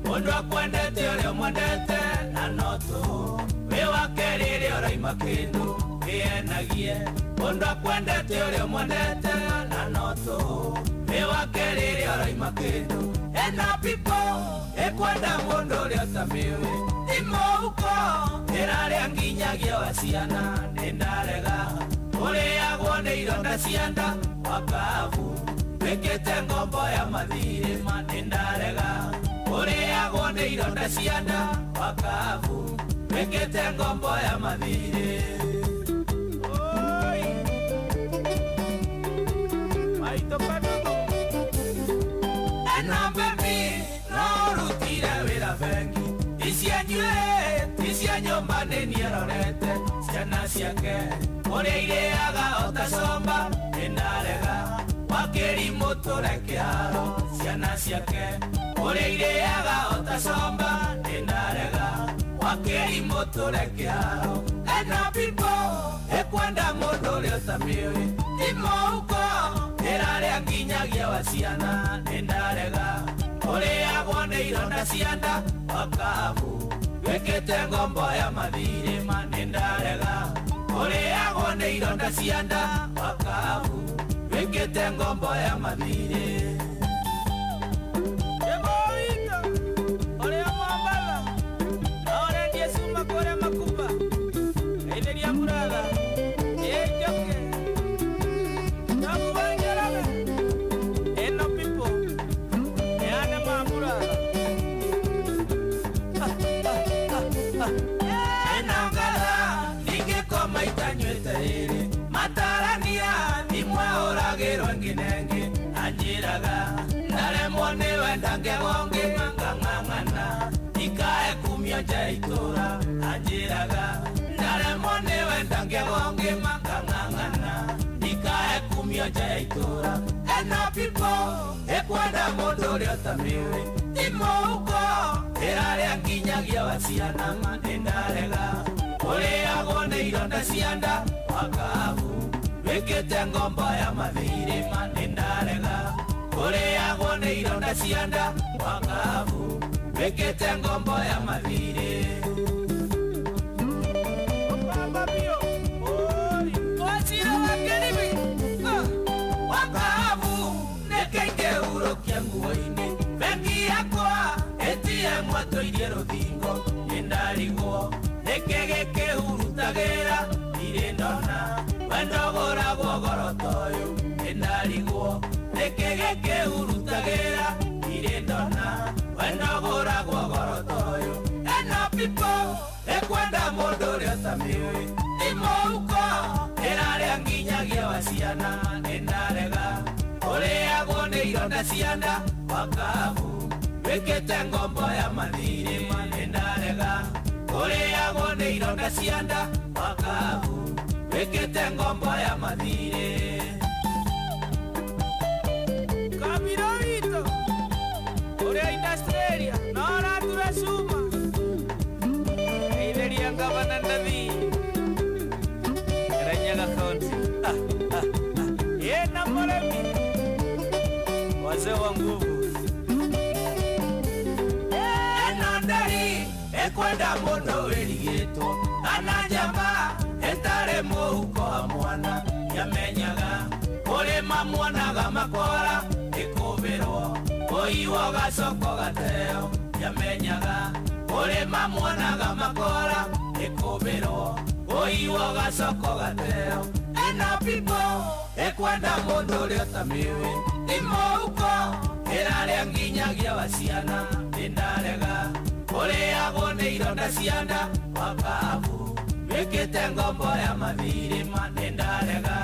Mundu akwendete uria mwendete na no tu wi wa keri. ũraima kĩndũ kĩenagie mũndũ akwendete ũrĩa ũmwendete na no tũhũ ĩ wake rĩrĩa ũraima kĩndũ ena pipo ĩkwenda mũndũ ũrĩa ũtamĩũĩ ti mũhuko ĩrarĩa nginyagia wa ciana nĩndarega ũrĩagwo nĩ ironda cia nda wakabu wĩkĩte ngombo ya mathirĩ ma nĩndarega ũrĩagwo nĩ ironda cia nda wakabu wĩkĩte ngombo ya mathirĩ. Oi maito kadudu ena bebi no ũrutire wĩra bengi icianyue ticia nyũmba nĩ niarorete ciana ciake ũrĩa irĩaga ota comba nĩndarega wakĩrimũ tũre kĩharo ciana ciake ũrĩa irĩaga ota comba nĩndarega wakĩrimũ tũre kĩharo ena pipo ĩkwenda mũndũ ũrĩa ũtamĩũĩ ti mũhuko ĩrarĩa nginyagia wa ciana nĩndarega ũrĩagwo nĩ ironda cia nda wakabu wĩkĩte ngombo ya mathirĩ ma nĩndarega ũrĩagwo nĩ ironda cia nda wakabu wĩkĩte ngombo ya mathirĩ. Eboito ũrĩa Mombatha na ũrendie cuma kũrĩa Makuba geithĩria mũratha ĩ njoke Njogu wa Njoroge ĩno pipo ĩane ma mũratha ĩno ngatha ningĩkoma itanyuĩte ĩrĩ matarania thimũ ahũragĩrwo ĩngĩ na ĩngĩ anjĩraga ndaremwo nĩwe ndangĩgwo ngĩma ngang'ang'ana ikae kumio nja ya itũra anjĩraga ndaremwo nĩwe ndangĩgwo ngĩma ngang'ang'ana ikae kumio nja ya itũra ena pipo ĩkwenda mũndũ ũrĩa ũtamĩũĩ ti mũhuko ĩrarĩa nginyagia wa ciana ma nĩndarega ũrĩagwo nĩ ironda cia nda wakabu wĩkĩte ngombo ya mathirĩ ma nĩndarega ũrĩagwo nĩ ironda cia nda wakabu wĩkĩte ngombo ya mathirĩ. Baba bio oi wachira wakeribi wakabu nĩkĩingĩhurũkia nguo-inĩ bengi yakwa ATM atũirie rũthingo nĩndarigwo nĩkĩ gĩkĩhurutagĩra ndirĩ ndona wendo ũgũragwo goro ta ũyũ nĩndarigwo nĩkĩ gĩkĩhurutagĩra ndirĩ ndona wendo ũgũragwo goro ta ũyũ ena pipo ĩkwenda mũndũ ũrĩa ũtamĩũĩ ti mũhuko ĩrarĩa nginyagia wa ciana nĩndarega ũrĩagwo nĩ ironda cia nda wakabu wĩkĩte ngombo ya mathirĩ ma nĩndarega ũrĩagwo nĩ ironda cia nda wakabu wĩkĩte ngombo ya mathirĩ. Kabiro witũ ũrĩa industriaria na ũratura cuma geithĩria ngavana Ndathi Kirinyaga County ĩna mũrĩmi wazee wa nguvu ĩno ndari ĩkwenda mũndũ wĩrigĩtwo kana njamba ĩtarĩ mũhuko wa mwana yamenyaga kũrĩma muonaga makora ĩkũbĩrwo kũiywo gacoko gateo yamenyaga kũrĩma muonaga makora ĩkũbĩrwo kũiywo gacoko gateo ĩno pipo ĩkwenda mũndũ ũrĩa ũtamĩũĩ ti mũhuko ĩrarĩa nginyagia wa ciana nĩndarega ũrĩagwo nĩ ironda cia nda wakabu wĩkĩte ngombo ya mathirĩ ma nĩndarega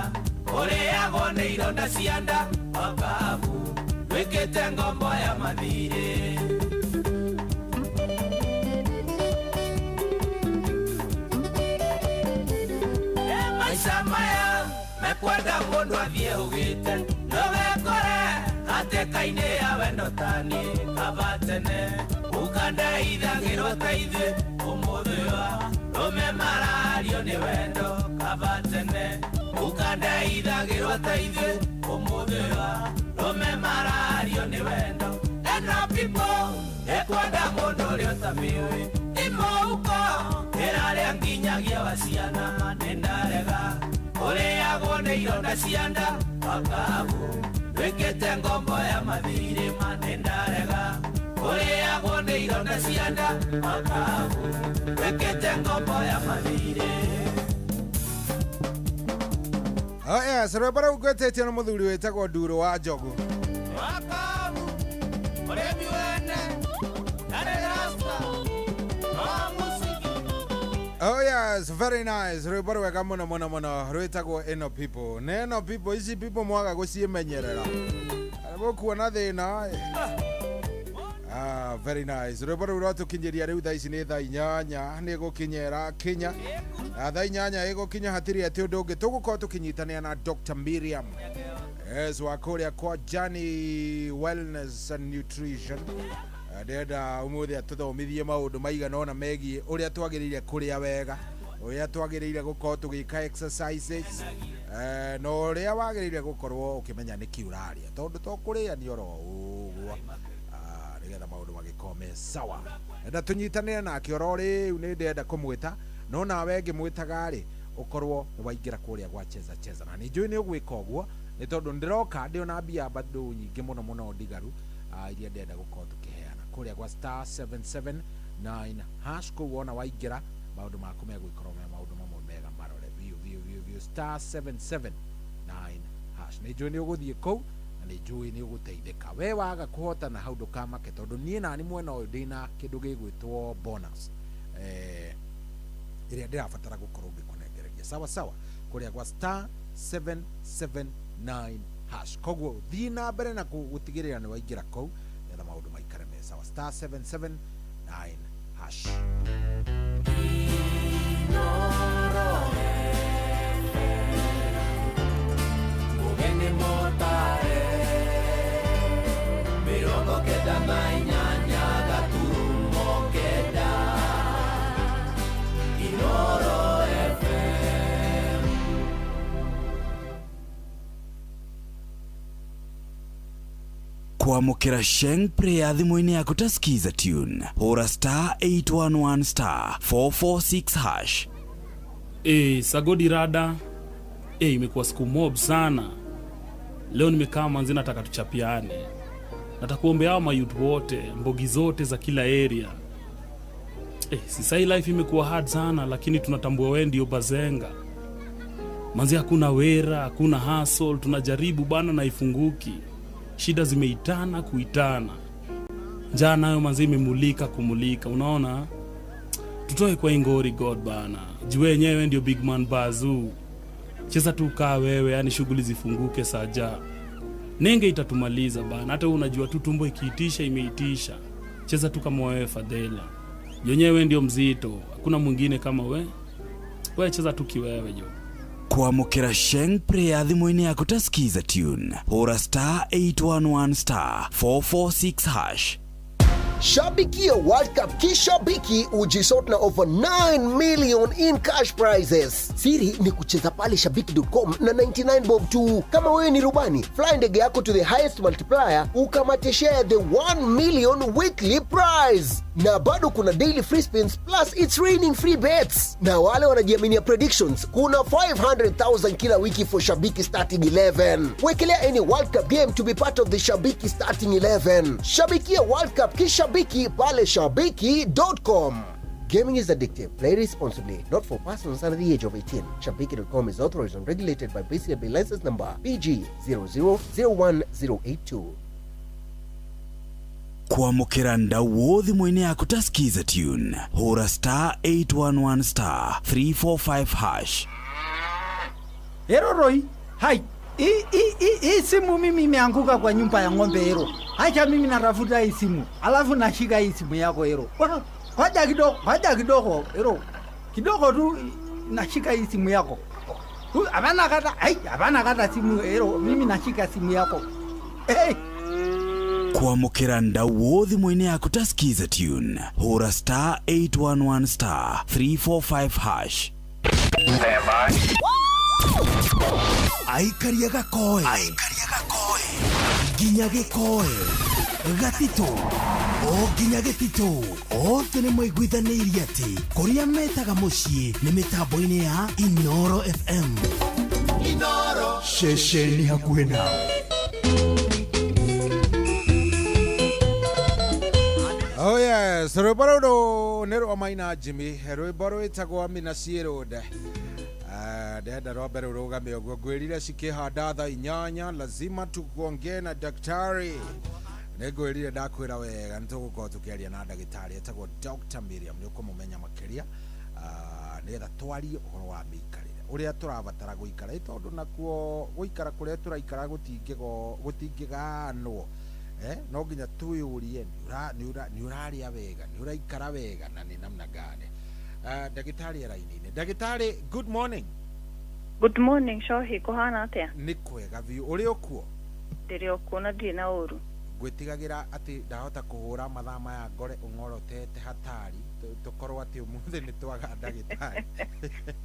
ũrĩagwo nĩ ironda cia nda wakabu wĩkĩte ngombo ya mathirĩ. Maica maya mekwenda mũndũ athiĩ ũgĩte ndũgekore hatĩka-inĩ ya wendo taniĩ kaba tene ũkandeithagĩrwo ta ithuĩ ũmũthĩ wa rũme marario nĩ wendo kaba tene ũkandeithagĩrwo ta ithuĩ ũmũthĩ wa rũme marario nĩ wendo ena pipo ĩkwenda mũndũ ũrĩa ũtamĩũĩ ti mũhuko ĩrarĩa nginyagia wa ciana. Nĩ ironda cia nda wakabu Wĩkĩte ngombo ya mathirĩ ma nĩndarega Kũrĩagwo nĩ ironda cia nda wakabu Wĩkĩte ngombo ya mathirĩ. Oh yes, rwĩmbo rũu ngwĩtĩtio nĩ mũthuri wĩtagwo Nduro wa Njogu. Wakabu ũrĩmi wene na nĩ rasta wa mũcigi. Oh yes, very nice. Rwĩmbo rwega mũno mũno mũno rwĩtagwo Ĩno People. Na ĩno people, ici people mwaga gũciĩmenyerera mũkuona thĩna. Ah, very nice. Rwĩmbo rũu rwatũkinyĩria rĩu thaa ici nĩ thaa 8 nĩ gũkinya ĩrakinya. Na thaa 8 ĩgũkinya hatirĩ atĩ ũndũ ũngĩ tũgũkorwo tũkĩnyitanĩra na Dr. Miriam. Yes, wa kũrĩa kwa Journey Wellness and Nutrition. Ndĩrenda ũmũthĩ atũthomithie maũndũ maigana ũna megiĩ ũrĩa twagĩrĩire kũrĩa wega, ũrĩa twagĩrĩire gũkorwo tũgĩka exercises, na ũrĩa wagĩrĩire gũkorwo ũkĩmenya nĩkĩ ũrarĩa, tondũ to kũrĩa nĩ oro ũguo, nĩgetha maũndũ magĩkorwo me sawa. Enda tũnyitanĩre nake oro rĩu, nĩ ndĩrenda kũmwĩta, no nawe ngĩmwĩtaga rĩ ũkorwo nĩ waingĩra kũrĩa gwa Cheza Cheza, na nĩ njũĩ nĩ ũgwĩka ũguo nĩ tondũ ndĩroka ndĩ ona mbia bado nyingĩ mũno mũno ndigaru, iria ndĩrenda gũkorwo tũkĩheana kũrĩa gwa star 779 hash. Kũu wona waingĩra maũndũ maku megũikorwo me maũndũ mamwe mega marore biũ biũ biũ biũ. Star 779 hash, nĩ njũĩ nĩ ũgũthiĩ kũu na nĩ njũĩ nĩ ũgũteithĩka. We waga kũhotana hau ndũkamake, tondũ niĩ nani mwena ũyũ ndĩna kĩndũ gĩgwĩtwo bonus ĩrĩa ndĩrabatara gũkorwo ngĩkũnengereria sawa sawa kũrĩa gwa star 779 hash. Koguo thiĩ na mbere na gũtigĩrĩra nĩ waingĩra kũu nĩgetha maũndũ maikare me sawa. Star 779 hash. Mugeni motare 98.9 Inoro FM. Kwamũkĩra Sheng Prayer thimũ-inĩ yaku ta Skiza tune, hũra star 811 star 446 hash. Sagodi rada. Imekuwa siku mob sana. Leo nimekaa manzi, nataka tuchapiane. Nataka kuombea hao mayouth wote, mbogi zote za kila area. Sisai life imekuwa hard sana, lakini tunatambua wewe ndio bazenga. Manzi hakuna wera, hakuna hustle, tunajaribu bana na ifunguki. Shida zimeitana kuitana. Njaa nayo manzi imemulika kumulika, unaona? Tutoe kwa ingori God bana. Juu wenyewe ndio big man bazoo. Cheza tu kaa wewe, yani shughuli zifunguke saja. Nenge itatumaliza bana. Hata wewe unajua tu tumbo ikiitisha imeitisha. Cheza tu kama wewe Fadhela. Yenyewe ndio mzito, hakuna mwingine kama we. Wewe cheza tu kiwewe jo. Kwamũkĩra Sheng Prayer thimũ-inĩ yaku ta Skiza tune, hũra star 811 star 446 hash. Shabikia World Cup kishabiki ujisort na over 9 million in cash prizes. Siri ni kucheza pale shabiki.com na 99 bob tu. Kama wewe ni rubani, fly ndege yako to the highest multiplier ukamate share the 1 million weekly prize. Na bado kuna daily free spins plus it's raining free bets. Na wale wanajiaminia predictions, kuna 500,000 kila wiki for Shabiki starting 11. Wekelea any World Cup game to be part of the Shabiki starting 11. Shabikia World Cup kishabiki pale shabiki.com. Gaming is addictive. Play responsibly. Not for persons under the age of 18. Shabiki.com is authorized and regulated by BCLB license number PG 0001082. Kwamũkĩra ndauo thimũ-inĩ yaku ta Skiza tune, hũra star 811 star 345 hash. Ero Roy, hai. Hii simu mimi imeanguka kwa nyumba ya ng'ombe Ero. Acha mimi natafuta hii simu, alafu nashika hii simu yako Ero. Ngoja kidogo, ngoja kidogo Ero. Kidogo tu nashika hii simu yako. Hapana kata, hai, hapana kata simu Ero, mimi nashika simu yako. Hey. Kwamũkĩra ndauo thimũ-inĩ yaku ta Skiza tune, hũra star 811 star 345 hash. Aikaria gakoe nginya gĩkoe. Gatitũ o nginya gĩtitũ, othe nĩ maiguithanĩirie atĩ kũrĩa metaga mũciĩ nĩ mĩtambo-inĩ ya Inoro FM. Inoro. Ceceni hakuhĩ nawe. Oh yes, rwĩmbo rũrũ nĩ rwa Maina Jimmy, rwĩmbo rwĩtagwo Amina Road. Ndĩrenda rwambe rũrũgame ũguo. Ngwĩrire cikĩhanda thaa 8 lazima tukuongee na daktari. Nĩ ngwĩrire ndakwĩra wega nĩ tũgũkorwo tũkĩaria na ndagĩtarĩ etagwo Dr. Miriam, nĩ ũkũmũmenya makĩria, nĩgetha twarie ũhoro wa mĩikarĩre ũrĩa tũrabatara gũikara, ĩ tondũ nakuo gũikara kũrĩa tũraikara gũtingĩganwo. No nginya twĩyũrie nĩ ũrarĩa wega, nĩ ũraikara wega, na nĩ namna gani. Ndagĩtarĩ araini-inĩ. Ndagĩtarĩ, good morning. Good morning, Shohi, kũhana atĩa? Nĩ kwega biũ. Ũrĩ ũkuo? Ndĩrĩ o kuo na ndirĩ na ũru. Ngwĩtigagĩra atĩ ndahota kũhũra mathaa maya ngore ũng'orotete hatari, tũkorwo atĩ ũmũthĩ nĩ twaga ndagĩtarĩ.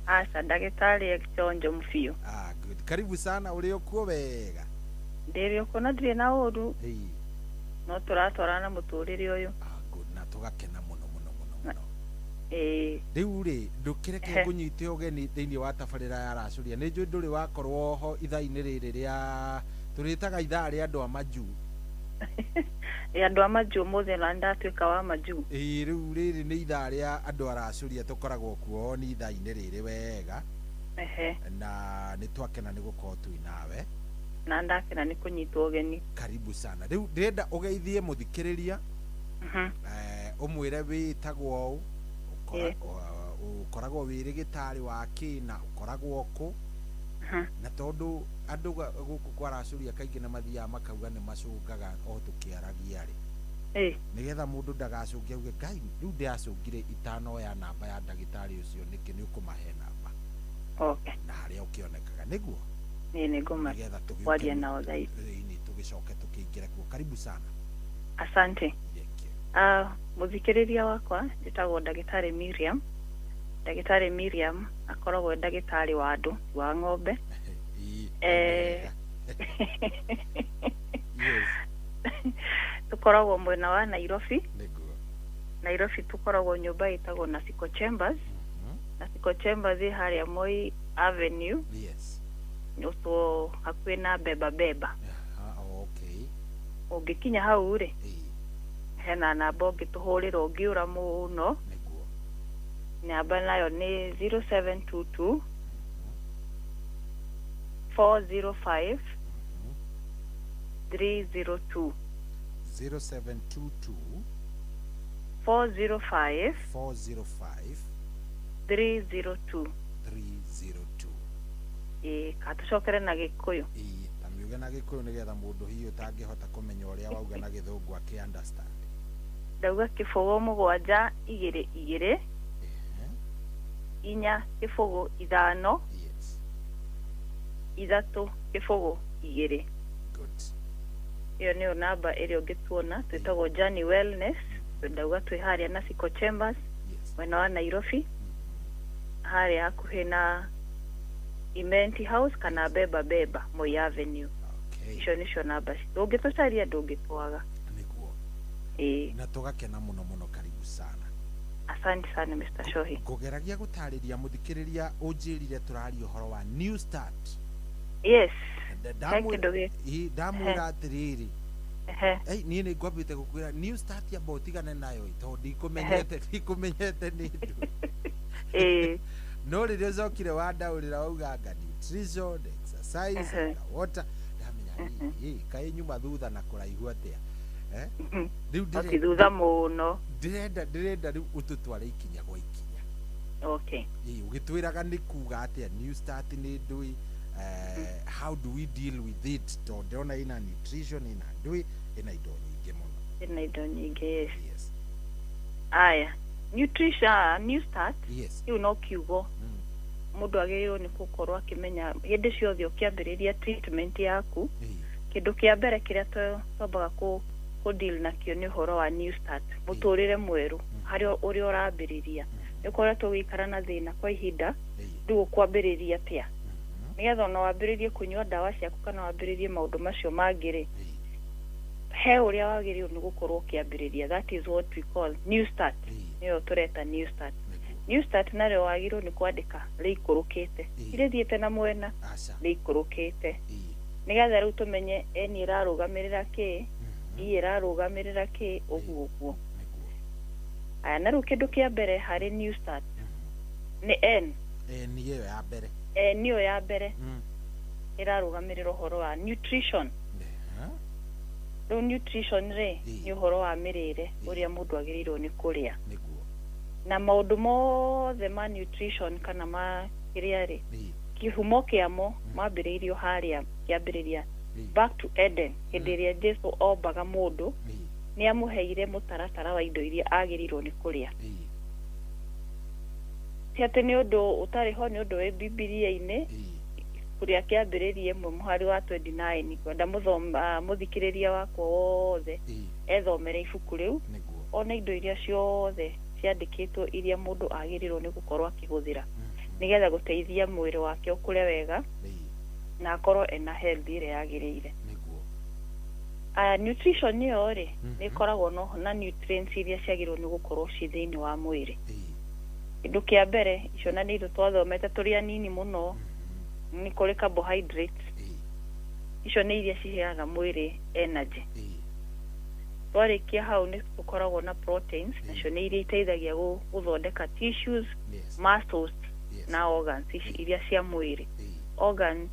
Aca, ndagĩtarĩ e chonjo biũ. Ah, good. Karibu sana. Ũrĩ ũkuo wega? Ndĩrĩ o kuo na ndirĩ na ũru. Ĩĩ. No tũratwarana mũtũrĩre ũyũ. Ah, good. Na tũgakena mũno mũno mũno mũno. Ĩĩ. Rĩu rĩ, ndũkĩreke ngũnyite ũgeni thĩinĩ wa tabarĩra ya Racũria. Nĩ njũĩ ndũrĩ wakorwo ho ithaa-inĩ rĩrĩ rĩa tũrĩtaga ithaa rĩa andũ a majuu. Ĩ, andũ a majuu ũmũthĩ na ndatuĩka wa majuu. Ĩĩ, rĩu rĩrĩ nĩ ithaa rĩa andũ a Racũria, tũkoragwo kuo nĩ ithaa-inĩ rĩrĩ wega. Ehe. Na nĩ twakena nĩ gũkorwo twĩ nawe. Na ndakena nĩ kũnyitwo ũgeni. Karibu sana. Rĩu ndĩrenda ũgeithie mũthikĩrĩria, ũmwĩre wĩtagwo ũ, ũkoragwo wĩ rĩgĩtarĩ wa kĩ na ũkoragwo kũ. Na tondũ andũ gũkũ kwa Racũria kaingĩ nĩ mathiaga makauga nĩ macũngaga o tũkĩaragia rĩ, nĩgetha mũndũ ndagacũnge auge Ngai rĩu ndĩracũngire itanoya namba ya ndagĩtarĩ ũcio nĩkĩ, nĩ ũkũmahe namba. Okay. Na harĩa ũkĩonekaga nĩguo. Ĩĩ, nĩ ngũma nĩgetha tũgĩũke kwaria nao thaa ici. Ĩĩ, tũgĩcoke tũkĩingĩre kuo. Karibu sana. Asante. Mũthikĩrĩria wakwa, njĩtagwo ndagĩtarĩ Miriam. Ndagĩtarĩ Miriam akoragwo e ndagĩtarĩ wa andũ, ti wa ng'ombe. Tũkoragwo mwena wa Nairobi. Nairobi tũkoragwo nyũmba ĩtagwo Nasiko Chambers. Nasiko Chambers ĩ harĩa Moi Avenue. Yes. Ũtwo hakuhĩ na Beba Beba. Ah, okay. Ũngĩkinya hau rĩ, hena namba ũngĩtũhũrĩra ũngĩũra mũno. Namba nayo nĩ 0722 405 302. 0722 405 405 302. 302. Ĩĩ, katũcokere na Gĩkũyũ. Ĩĩ, ta miuge na Gĩkũyũ nĩgetha mũndũ hihi ũtangĩhota kũmenya ũrĩa wauga na Gĩthũngũ akĩ understand. Ndauga 0 7 2 2 4 0 5 3 0 2. Good. Ĩyo nĩyo namba ĩrĩa ũngĩtuona. Twĩtagwo Journey Wellness. Ndauga twĩ harĩa Nasiko Chambers, mwena wa Nairobi, harĩa hakuhĩ na Imenti House kana Beba Beba, Moi Avenue. Icio nĩcio namba citũ. Ũngĩtũcaria ndũngĩtwaga. Nĩguo. Ĩĩ. Na tũgakena mũno mũno. Karibu sana. Asante sana Mr. Shohi. Ngũgeragia gũtarĩria mũthikĩrĩria ũnjĩrire tũraria ũhoro wa new start. Yes. He kĩndũ gĩ- Ndamwĩra atĩrĩrĩ, Ehe. ei niĩ nĩ ngwambĩte gũkwĩra new start amba ũtigane nayo ĩ, tondũ ndikũmenyete nĩ ndũ. Ĩĩ. No rĩrĩa ũcokire wandaũrĩra wauga anga nutrition, exercise, anga water, ndamenya ĩ kaĩ nyuma thutha na kũraihu atĩa. Rĩu Ati thutha mũno. Ndĩrenda rĩu ũtũtware ikinya gwa ikinya. Okay. Ĩĩ, ũgĩtwĩraga nĩ kuga atĩa new start nĩ ndũĩ, how do we deal with it, tondũ ndĩrona ĩna nutrition, ĩna ndũĩ, ĩna indo nyingĩ mũno. Ĩna indo nyingĩ, yes. Yes. Aya, nutrition, new start. Yes. Kĩu no kiugo mũndũ agĩrĩirwo nĩ gũkorwo akĩmenya hĩndĩ ciothe ũkĩambĩrĩria treatment yaku. Kĩndũ kĩa mbere kĩrĩa twambaga kũ deal nakĩo nĩ ũhoro wa new start, mũtũrĩre mwerũ harĩa ũrĩa ũrambĩrĩria. Nĩ ũkoretwo ũgĩikara na thĩna kwa ihinda, rĩu ũkwambĩrĩria atĩa nĩgetha ona wambĩrĩrie kũnyua ndawa ciaku kana wambĩrĩrie maũndũ macio mangĩ rĩ, He ũrĩa wagĩrĩirwo nĩ gũkorwo ũkĩambĩrĩria, that is what we call new start. Nĩyo tũreta new start. New start narĩo wagĩrĩirwo nĩ kwandĩka rĩikũrũkĩte, irĩthiĩte na mwena rĩikũrũkĩte, nĩgetha rĩu tũmenye N ĩrarũgamĩrĩra kĩ, E ĩrarũgamĩrĩra kĩ, ũguo ũguo. Aya, na rĩu kĩndũ kĩa mbere harĩ new start nĩ N. N ĩyo ya mbere. N ĩyo ya mbere ĩrarũgamĩrĩra ũhoro wa nutrition. Rĩu nutrition rĩ, nĩ ũhoro wa mĩrĩre, ũrĩa mũndũ agĩrĩirwo nĩ kũrĩa, na maũndũ mothe ma nutrition kana ma kĩrĩa rĩ, kĩhumo kĩamo mambĩrĩirio harĩa kĩambĩrĩria, back to Eden, hĩndĩ ĩrĩa Jesu ombaga mũndũ, nĩ amũheire mũtaratara wa indo iria agĩrĩirwo nĩ kũrĩa. Ti atĩ nĩ ũndũ ũtarĩ ho, nĩ ũndũ wĩ Bibilia-inĩ, kũrĩa kĩambĩrĩria 1 mũhari wa 29. Ngwenda mũthikĩrĩria wakwa wothe ethomere ibuku rĩu, ona indo iria ciothe ciandĩkĩtwo iria mũndũ agĩrĩirwo nĩ gũkorwo akĩhũthĩra nĩgetha gũteithia mwĩrĩ wake ũkũre wega na akorwo ena health ĩrĩa yagĩrĩire. Aya, nutrition ĩyo rĩ, nĩ ĩkoragwo na nutrients iria ciagĩrĩirwo nĩ gũkorwo ciĩ thĩinĩ wa mwĩrĩ. Kĩndũ kĩa mbere, icio na nĩ indo twathomete tũrĩ anini mũno, nĩ kũrĩ carbohydrates. Icio nĩ iria ciheaga mwĩrĩ energy. Twarĩkia hau nĩ tũkoragwo na proteins, nacio nĩ iria iteithagia gũthondeka tissues, muscles na organs ici iria cia mwĩrĩ. Organ,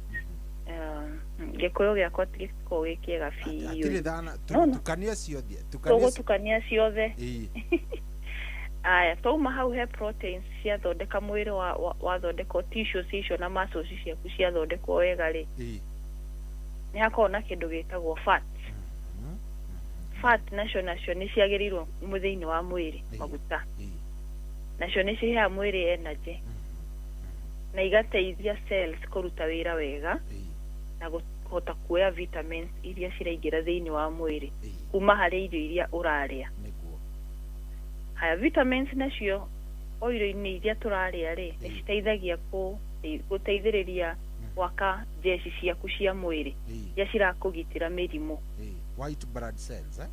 Gĩkũyũ gĩakwa gĩtikoragwo gĩ kĩega biũ. Hatirĩ thana. No, no. Tukania ciothe, tukania. Tũgũtukania ciothe. Aya, twauma hau he proteins ciathondeka mwĩrĩ, wathondekwo tissues icio na muscles ciaku ciathondekwo wega rĩ, nĩ hakoragwo na kĩndũ gĩtagwo fat. Fat nacio nĩ ciagĩrĩirwo thĩinĩ wa mwĩrĩ, maguta. Nacio nĩ ciheaga mwĩrĩ energy na igateithia cells kũruta wĩra wega na kũhota kuoya vitamins iria ciraingĩra thĩinĩ wa mwĩrĩ kuma harĩ irio iria ũrarĩa. Haya, vitamins nacio o irio-inĩ iria tũrarĩa rĩ, nĩ citeithagia gũteithĩrĩria gwaka jeshi ciaku cia mwĩrĩ iria cirakũgitĩra mĩrimũ. White blood cells, eh?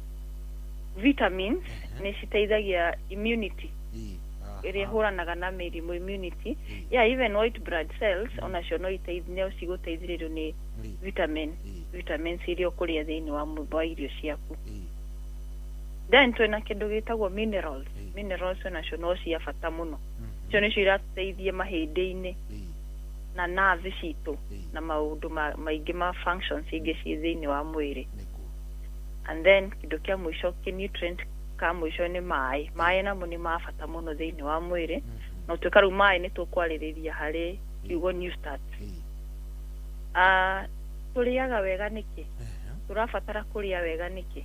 Vitamins nĩ citeithagia immunity ĩrĩa ĩhũranaga na mĩrimũ, immunity. Yeah, even white blood cells onacio no iteithie, no cigũteithĩrĩrio nĩ vitamins iria ũkũrĩa thĩinĩ wa irio ciaku. Then twĩna kĩndũ gĩtagwo minerals. Minerals onacio no cia bata mũno. Icio nĩcio iratũteithia mahĩndĩ-inĩ na nerve citũ na maũndũ maingĩ ma functions ingĩ ciĩ thĩinĩ wa mwĩrĩ. And then kĩndũ kĩa mũico, kĩ nutrient ka mũico, nĩ maĩ. Maĩ namo nĩ ma bata mũno thĩinĩ wa mwĩrĩ, na ũtuĩka rĩu maĩ nĩ tũkwarĩrĩria harĩ kiugo new start. Tũrĩaga wega nĩkĩ? Tũrabatara kũrĩa wega nĩkĩ?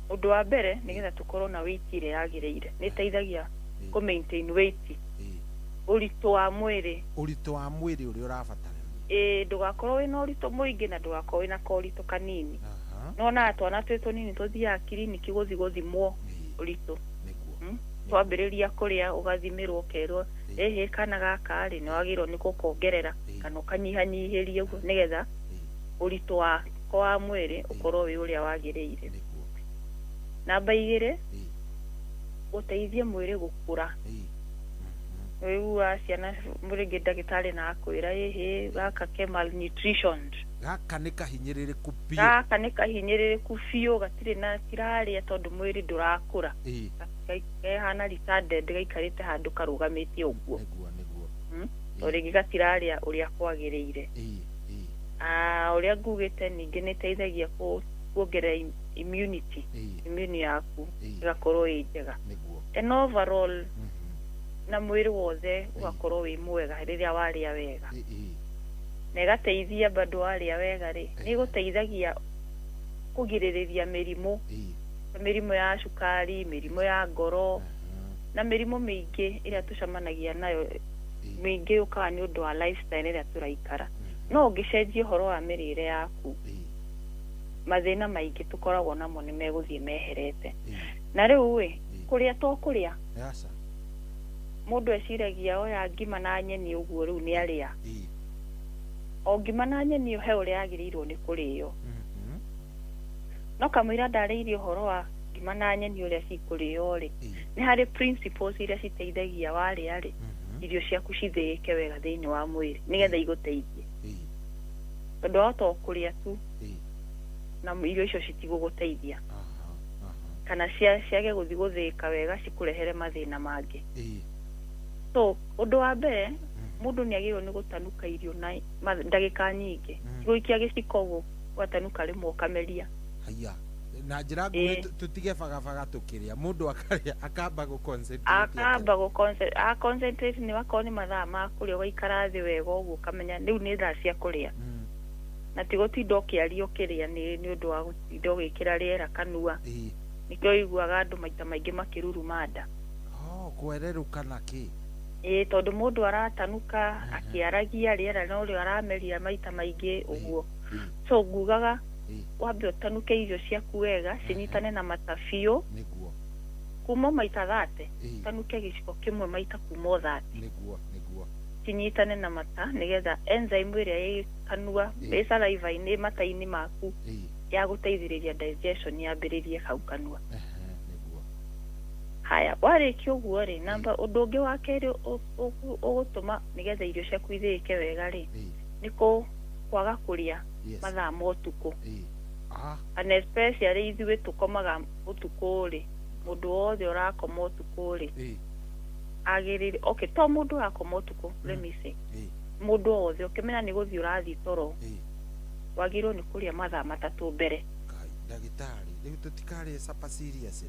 Ũndũ wa mbere, nĩgetha tũkorwo na weight ĩrĩa yagĩrĩire. Nĩ ĩteithagia kũ maintain weight, ũritũ wa mwĩrĩ. Ũritũ wa mwĩrĩ ũrĩa ũrabatara. Ĩ, ndũgakorwo wĩna ũritũ mũingĩ na ndũgakorwo wĩna koritũ kanini. Nona twana twĩ tũnini tũthiaga kiriniki gũthiĩ gũthimwo ũritũ. Twambĩrĩria kũrĩa ũgathimĩrwo, ũkerwo ĩhĩ, kana gaka rĩ, nĩ wagĩrĩirwo nĩ gũkongerera kana ũkanyihanyihĩria ũguo, nĩgetha ũritũ wako wa mwĩrĩ ũkorwo wĩ ũrĩa wagĩrĩire. Namba 2, gũteithia mwĩrĩ gũkũra. Wĩiguaga ciana rĩngĩ ndagĩtarĩ na akwĩra, ĩhĩ, gaka ke malnutrition, Gaka nĩ kahinyĩrĩrĩku biũ. Gaka nĩ kahinyĩrĩrĩku biũ, gatirĩ na tirarĩa tondũ mwĩrĩ ndũrakũra, kehana retarded, gaikarĩte handũ karũgamĩte ũguo. To rĩngĩ gatirarĩa ũrĩa kwagĩrĩire. Ũrĩa ngugĩte, ningĩ nĩ ĩteithagia kuongerera immunity, immune yaku ĩgakorwo ĩ njega, and overall na mwĩrĩ wothe ũgakorwo wĩ mwega rĩrĩa warĩa wega. Na ĩgateithia bado, warĩa wega rĩ, nĩ ĩgũteithagia kũgirĩrĩria mĩrimũ, mĩrimũ ya cukari, mĩrimũ ya ngoro na mĩrimũ mĩingĩ ĩrĩa tũcemanagia nayo. Mĩingĩ yũkaga nĩ ũndũ wa lifestyle ĩrĩa tũraikara. No ũngĩcenjia ũhoro wa mĩrĩre yaku, mathĩna maingĩ tũkoragwo namo nĩ megũthiĩ meherete. Na rĩu ĩ, kũrĩa to kũrĩa, Aca. Mũndũ eciragia oya ngima na nyeni ũguo rĩu nĩ arĩa. O ngima na nyeni he ũrĩa yagĩrĩirwo nĩ kũrĩo. No kamũira ndarĩirie ũhoro wa ngima na nyeni ũrĩa cikũrĩo rĩ, nĩ harĩ principles iria citeithagia warĩa rĩ, irio ciaku cithĩĩke wega thĩinĩ wa mwĩrĩ nĩgetha igũteithie. Tondũ wahota o kũrĩa tu na irio icio citigũgũteithia, kana ciage gũthiĩ gũthĩĩka wega cikũrehere mathĩna mangĩ. So ũndũ wa mbere, mũndũ nĩ agĩrĩirwo nĩ gũtanuka irio na ndagĩka nyingĩ. Gũikia gĩciko ũguo ũgatanuka rĩmwe ũkameria. Haya, na njĩra nguhĩ, tũtige bagabaga tũkĩrĩa, mũndũ akarĩa akamba gũ-concentrate. Akamba gũ concentrate, nĩ wakorwo nĩ mathaa ma kũrĩa, ũgaikara thĩ wega ũguo ũkamenya rĩu nĩ thaa cia kũrĩa, na ti gũtinda ũkĩaria ũkĩrĩa, nĩ ũndũ wa gũtinda ũgĩkĩra rĩera kanua. Nĩkĩo ũiguaga andũ maita maingĩ makĩruruma nda. Oh, kwererũka na kĩ? Ĩĩ, tondũ mũndũ aratanuka akĩaragia, rĩera norĩo arameria maita maingĩ ũguo. So ngugaga wambe ũtanuke irio ciaku wega cinyitane na mata biũ. Kuma maita 30, tanuke gĩciko kĩmwe maita kuma o 30. Nĩguo nĩguo Cinyitane na mata nĩgetha enzyme ĩrĩa ĩ kanua, ĩ saliva-inĩ, mata-inĩ maku, ya gũteithĩrĩria digestion yambĩrĩrie hau kanua. Haya, warĩkia ũguo rĩ, namba ũndũ ũngĩ wa kerĩ ũgũtũma nĩgetha irio ciaku ithĩĩke wega rĩ, nĩ kwaga kũrĩa mathaa ma ũtukũ. And especially ithuĩ tũkomaga ũtukũ rĩ, mũndũ wothe ũrakoma ũtukũ rĩ agĩrĩire, okay, to mũndũ ũrakoma ũtukũ, let me say mũndũ wothe ũkĩmenya nĩ gũthiĩ ũrathiĩ toro, wagĩrĩirwo nĩ kũrĩa mathaa 3 mbere. Ndagĩtarĩ, rĩu tũtikarĩe supper serious?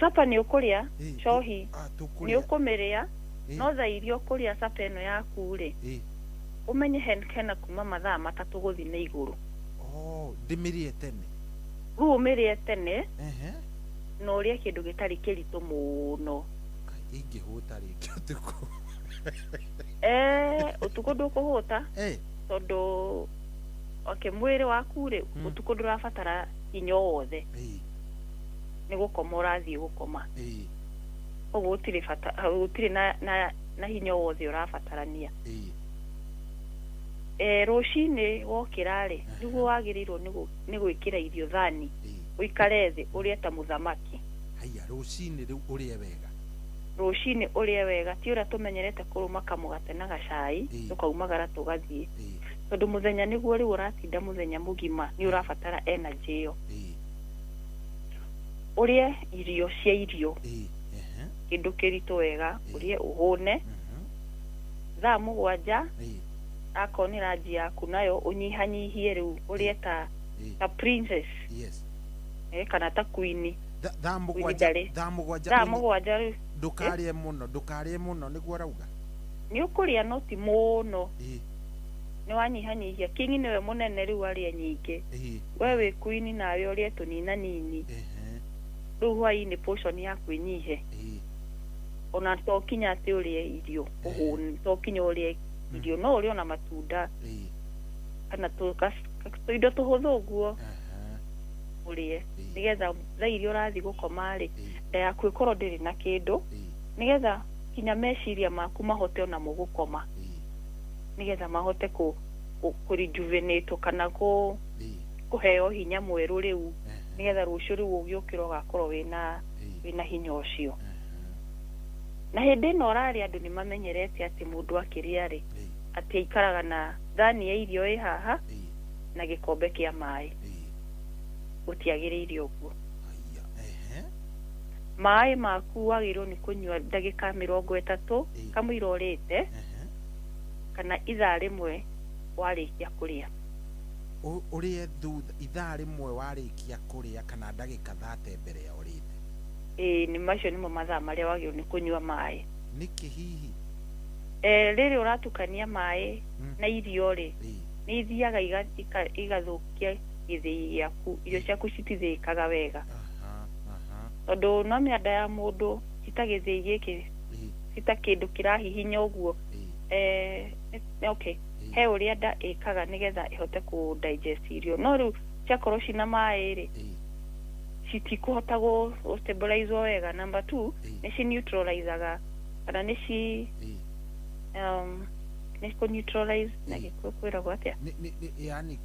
Supper nĩ ũkũrĩa, cohi nĩ tũkũrĩa. Ũkũmĩrĩa, no thaa iria ũkũrĩa supper ĩno yaku rĩ, ũmenye hena kuma mathaa 3 gũthiĩ na igũrũ. Oh, ndĩmĩrĩe tene. Rĩu ũmĩrĩe tene na ũrĩe kĩndũ gĩtarĩ kĩritũ mũno. Ingĩhũta rĩngĩ ũtukũ? Ũtukũ ndũkũhũta, tondũ okay, mwĩrĩ waku rĩ, ũtukũ ndũrabatara hinya o wothe, nĩ gũkoma ũrathiĩ gũkoma. Koguo gũtirĩ bata, gũtirĩ na hinya o wothe ũrabatarania. Rũcinĩ wokĩra rĩ, nĩguo wagĩrĩirwo nĩ gwĩkĩra irio thani, ũikare thĩ ũrĩe ta mũthamaki. Haya, rũcinĩ rĩu ũrĩe wega. Rũcinĩ ũrĩe wega, ti ũrĩa tũmenyerete kũrũma kamũgate na gacai tũkaumagara tũgathiĩ, tondũ mũthenya nĩguo rĩu ũratinda mũthenya mũgima, nĩ ũrabatara energy ĩyo. Ũrĩe irio cia irio, kĩndũ kĩritũ wega, ũrĩe ũhũne. Thaa 7, akorwo nĩ ranji yaku nayo ũnyihanyihie, rĩu ũrĩe ta princess kana ta queen. Thaa 7? Ndarĩ. Thaa 7? Thaa 7 rĩu. Ndũkarĩe mũno, ndũkarĩe mũno, nĩguo arauga. Nĩ ũkũrĩa no ti mũno, nĩ wanyihanyihia. King nĩwe mũnene, rĩu arĩe nyingĩ. We wĩ queen, nawe ũrĩe tũnina nini. Rĩu hwaĩ-inĩ portion yaku ĩnyihe, ona to kinya atĩ ũrĩe irio ũhũne, to kinya ũrĩe irio, no ũrĩe ona matunda kana tũindo tũhũthũ ũguo ũrĩe, nĩgetha thaa iria ũrathiĩ gũkoma rĩ, nda yaku ĩkorwo ndĩrĩ na kĩndũ, nĩgetha kinya meciria maku mahote onamo gũkoma, nĩgetha mahote kũ rejuvenate kana kũheo hinya mwerũ rĩu, nĩgetha rũciũ rĩu ũgĩũkĩra ũgakorwo wĩna hinya ũcio. Na hĩndĩ ĩno ũrarĩa, andũ nĩ mamenyerete atĩ mũndũ akĩrĩa rĩ, atĩ aikaraga na thani ya irio ĩ haha na gĩkombe kĩa maĩ. Gũtiagĩrĩire ũguo. Maĩ maku wagĩrĩirwo nĩ kũnyua ndagĩka 30 kamũira ũrĩte, kana ithaa 1 warĩkia kũrĩa. Ũrĩe thutha ithaa 1 warĩkia kũrĩa, kana ndagĩka 30 mbere ya ũrĩte? Ĩĩ, nĩ macio nĩmo mathaa marĩa wagĩrĩirwo nĩ kũnyua maĩ. Nĩkĩ hihi? Rĩrĩ ũratukania maĩ na irio rĩ, nĩ ithiaga igathũkia gĩthĩi gĩaku, irio ciaku citithĩĩkaga wega, tondũ no mĩanda ya mũndũ cita gĩthĩi gĩkĩ, cita kĩndũ kĩrahihinya ũguo. Okay, he ũrĩa nda ĩkaga nĩgetha ĩhote kũ digest irio, no rĩu ciakorwo cina maĩ rĩ, citikũhota gũ stabilize wega. Number two, nĩ ci neutralizaga kana nĩ ci Nĩ kũ neutralize na gĩkũyũ kwĩragwo atĩa? Nĩ yani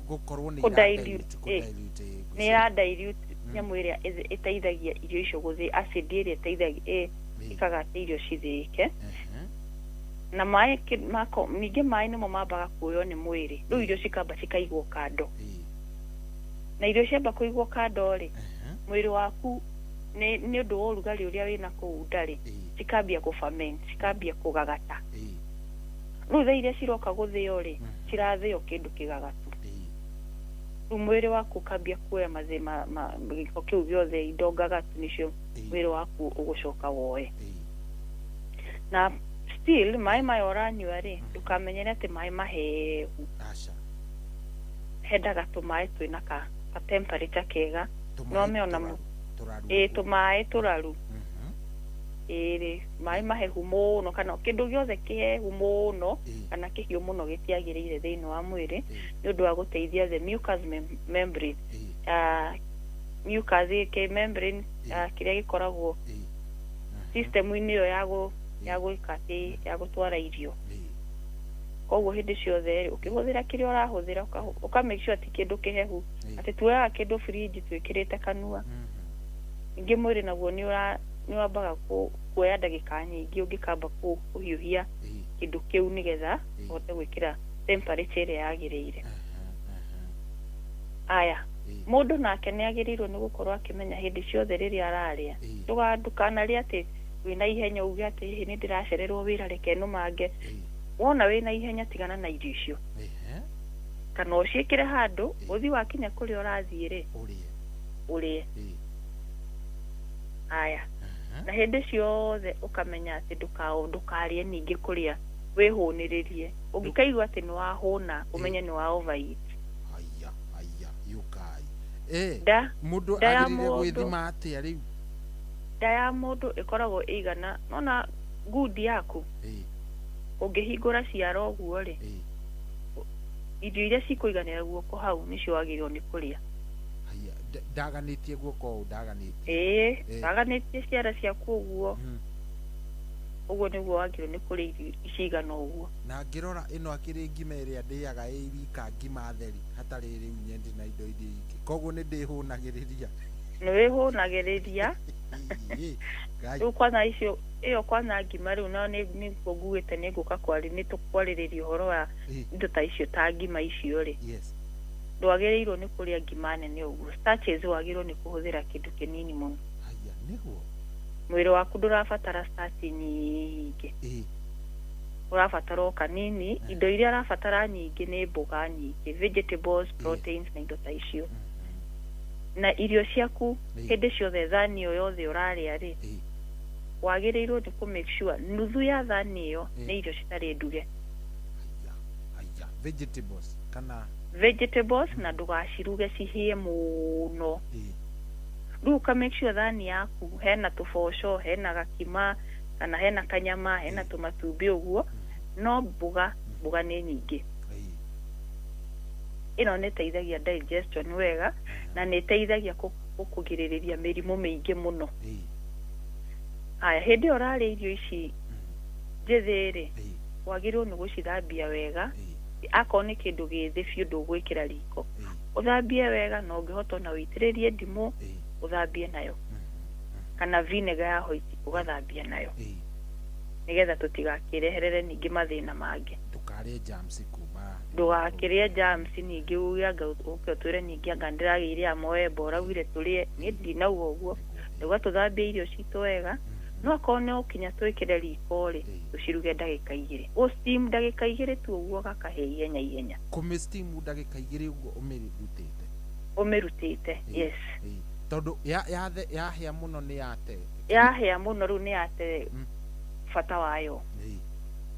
gũkorwo nĩ Kũ dilute, kũ dilute, nĩ ĩra dilute nyamũ ĩrĩa ĩteithagia irio icio gũthĩ, acid ĩrĩa ĩteithagia ĩkaga atĩ irio cithĩĩke. Na maĩ ningĩ maĩ nĩmo mambaga kuoywo nĩ mwĩrĩ, rĩu irio cikamba cikaigwo kando. Na irio ciamba kũigwo kando rĩ, mwĩrĩ waku nĩ ũndũ wa ũrugarĩ ũrĩa wĩna kũu nda rĩ, cikambia kũ ferment, cikambia kũgagata. Rĩu thaa iria ciroka gũthĩo rĩ, cirathĩo kĩndũ kĩgagatu. Rĩu mwĩrĩ waku ũkambia kuoya gĩko kĩu gĩothe, indo ngagatu nĩcio mwĩrĩ waku ũgũcoka woe. Na still maĩ maya ũranyua rĩ, ndũkamenyere atĩ maĩ mahehu. Hendaga tũmaĩ twĩna ka temperature kega. No meona tũmaĩ tũraru. Ĩrĩ maĩ mahehu mũno kana kĩndũ gĩothe kĩhehu mũno kana kĩhiũ mũno gĩtiagĩrĩire thĩinĩ wa mwĩrĩ nĩ ũndũ wa gũteithia the mucous membrane. Mucous membrane kĩrĩa gĩkoragwo system-inĩ ĩyo ya gwĩka atĩ ya gũtwara irio. Koguo hĩndĩ ciothe rĩ, ũkĩhũthĩra kĩrĩa ũrahũthĩra ũka make sure ti kĩndũ kĩhehu, atĩ tuoyaga kĩndũ fridge twĩkĩrĩte kanua. Ningĩ mwĩrĩ naguo nĩ wambaga kuoya ndagĩka nyingĩ ũngĩkamba kũhiũhia kĩndũ kĩu nĩgetha ũhote gwĩkĩra temperature ĩrĩa yagĩrĩire. Aya, mũndũ nake nĩ agĩrĩirwo nĩ gũkorwo akĩmenya hĩndĩ ciothe rĩrĩa ararĩa, ndũkanarĩe atĩ wĩna ihenya uge atĩ nĩ ndĩracererwo wĩra reke nũmange. Wona wĩna ihenya tigana na irio icio, kana ũciĩkĩre handũ ũthi wakinya kũrĩa ũrathiĩ rĩ ũrĩe. Aya, na hĩndĩ ciothe ũkamenya atĩ ndũkarĩe ningĩ kũrĩa wĩhũnĩrĩrie. Ũngĩkaigua atĩ nĩ wahũna, ũmenye nĩ wa overeat. Aya yukai. Mũndũ agĩrĩire gwĩthima atĩa rĩu? Nda ya mũndũ ĩkoragwo ĩigana, nona ngundi yaku ũngĩhingũra ciara ũguo rĩ, irio iria cikũiganĩra guoko hau nĩcio wagĩrĩirwo nĩ kũrĩa. Ndaganĩtie guoko ũũ, ndaganĩtie. Ndaganĩtie ciara ciaku ũguo. Ũguo nĩguo wagĩrĩirwo nĩ kũrĩa irio cigana ũguo. Na ngĩrora ĩno akĩrĩ ngima ĩrĩa ndĩaga ĩ wika, ngima theri hatarĩ rĩu nyendi na indo iria ingĩ, koguo nĩ ndĩhũnagĩrĩria. Nĩ wĩhũnagĩrĩria. Rĩu kwanza icio ĩyo kwanza ngima rĩu nao nĩguo nguĩte nĩ ngũka nĩ tũkwarĩrĩria ũhoro wa indo ta icio ta ngima icio rĩ. Ndwagĩrĩirwo nĩ kũrĩa ngima nene ũguo. Starches wagĩrĩirwo nĩ kũhũthĩra kĩndũ kĩnini mũno. Mwĩrĩ waku ndũrabatara starch nyingĩ, ũrabatara o kanini. Indo iria arabatara nyingĩ nĩ mboga nyingĩ, vegetables, proteins na indo ta icio. Na irio ciaku hĩndĩ ciothe thani ĩyo yothe ũrarĩa rĩ, wagĩrĩirwo nĩ kũ make sure nuthu ya thani ĩyo nĩ irio citarĩ nduge. Vegetables kana vegetables, na ndũgaciruge cihĩe mũno. Rĩu ũka make sure thani yaku hena tũboco, hena gakima, kana hena kanyama, hena tũmatumbĩ ũguo, no mboga nĩ nyingĩ. Ĩno nĩ ĩteithagia digestion wega na nĩ ĩteithagia kũgirĩrĩria mĩrimũ mĩingĩ mũno. Aya, hĩndĩ ĩyo ũrarĩa irio ici njĩthĩ rĩ, wagĩrĩirwo nĩ gũcithambia wega. Akorwo nĩ kĩndũ gĩthĩ biũ ndũgwĩkĩra riko, ũthambie wega, na ũngĩhota ona ũitĩrĩrie ndimũ ũthambie nayo, kana vinegar ya hoiti ũgathambia nayo, nĩgetha tũtigakĩreherere ningĩ mathĩna mangĩ. Ndũkarĩe germs kuma, ndũgakĩrĩe germs ningĩ uge anga ũke ũtwĩre ningĩ anga ndĩragĩire amoemba ũraugire tũrĩe. Niĩ ndinauga ũguo, ndauga tũthambie irio citũ wega. No akorwo nĩ ũkinya twĩkĩre riko rĩ, tũciruge ndagĩka igĩrĩ, ũ steam ndagĩka igĩrĩ tu ũguo gakahĩa ihenya ihenya. Kũmĩ steam ndagĩka igĩrĩ ũguo ũmĩrutĩte? Ũmĩrutĩte, yes. Tondũ yahĩa mũno nĩ yate. Yahĩa mũno rĩu nĩ yate bata wayo.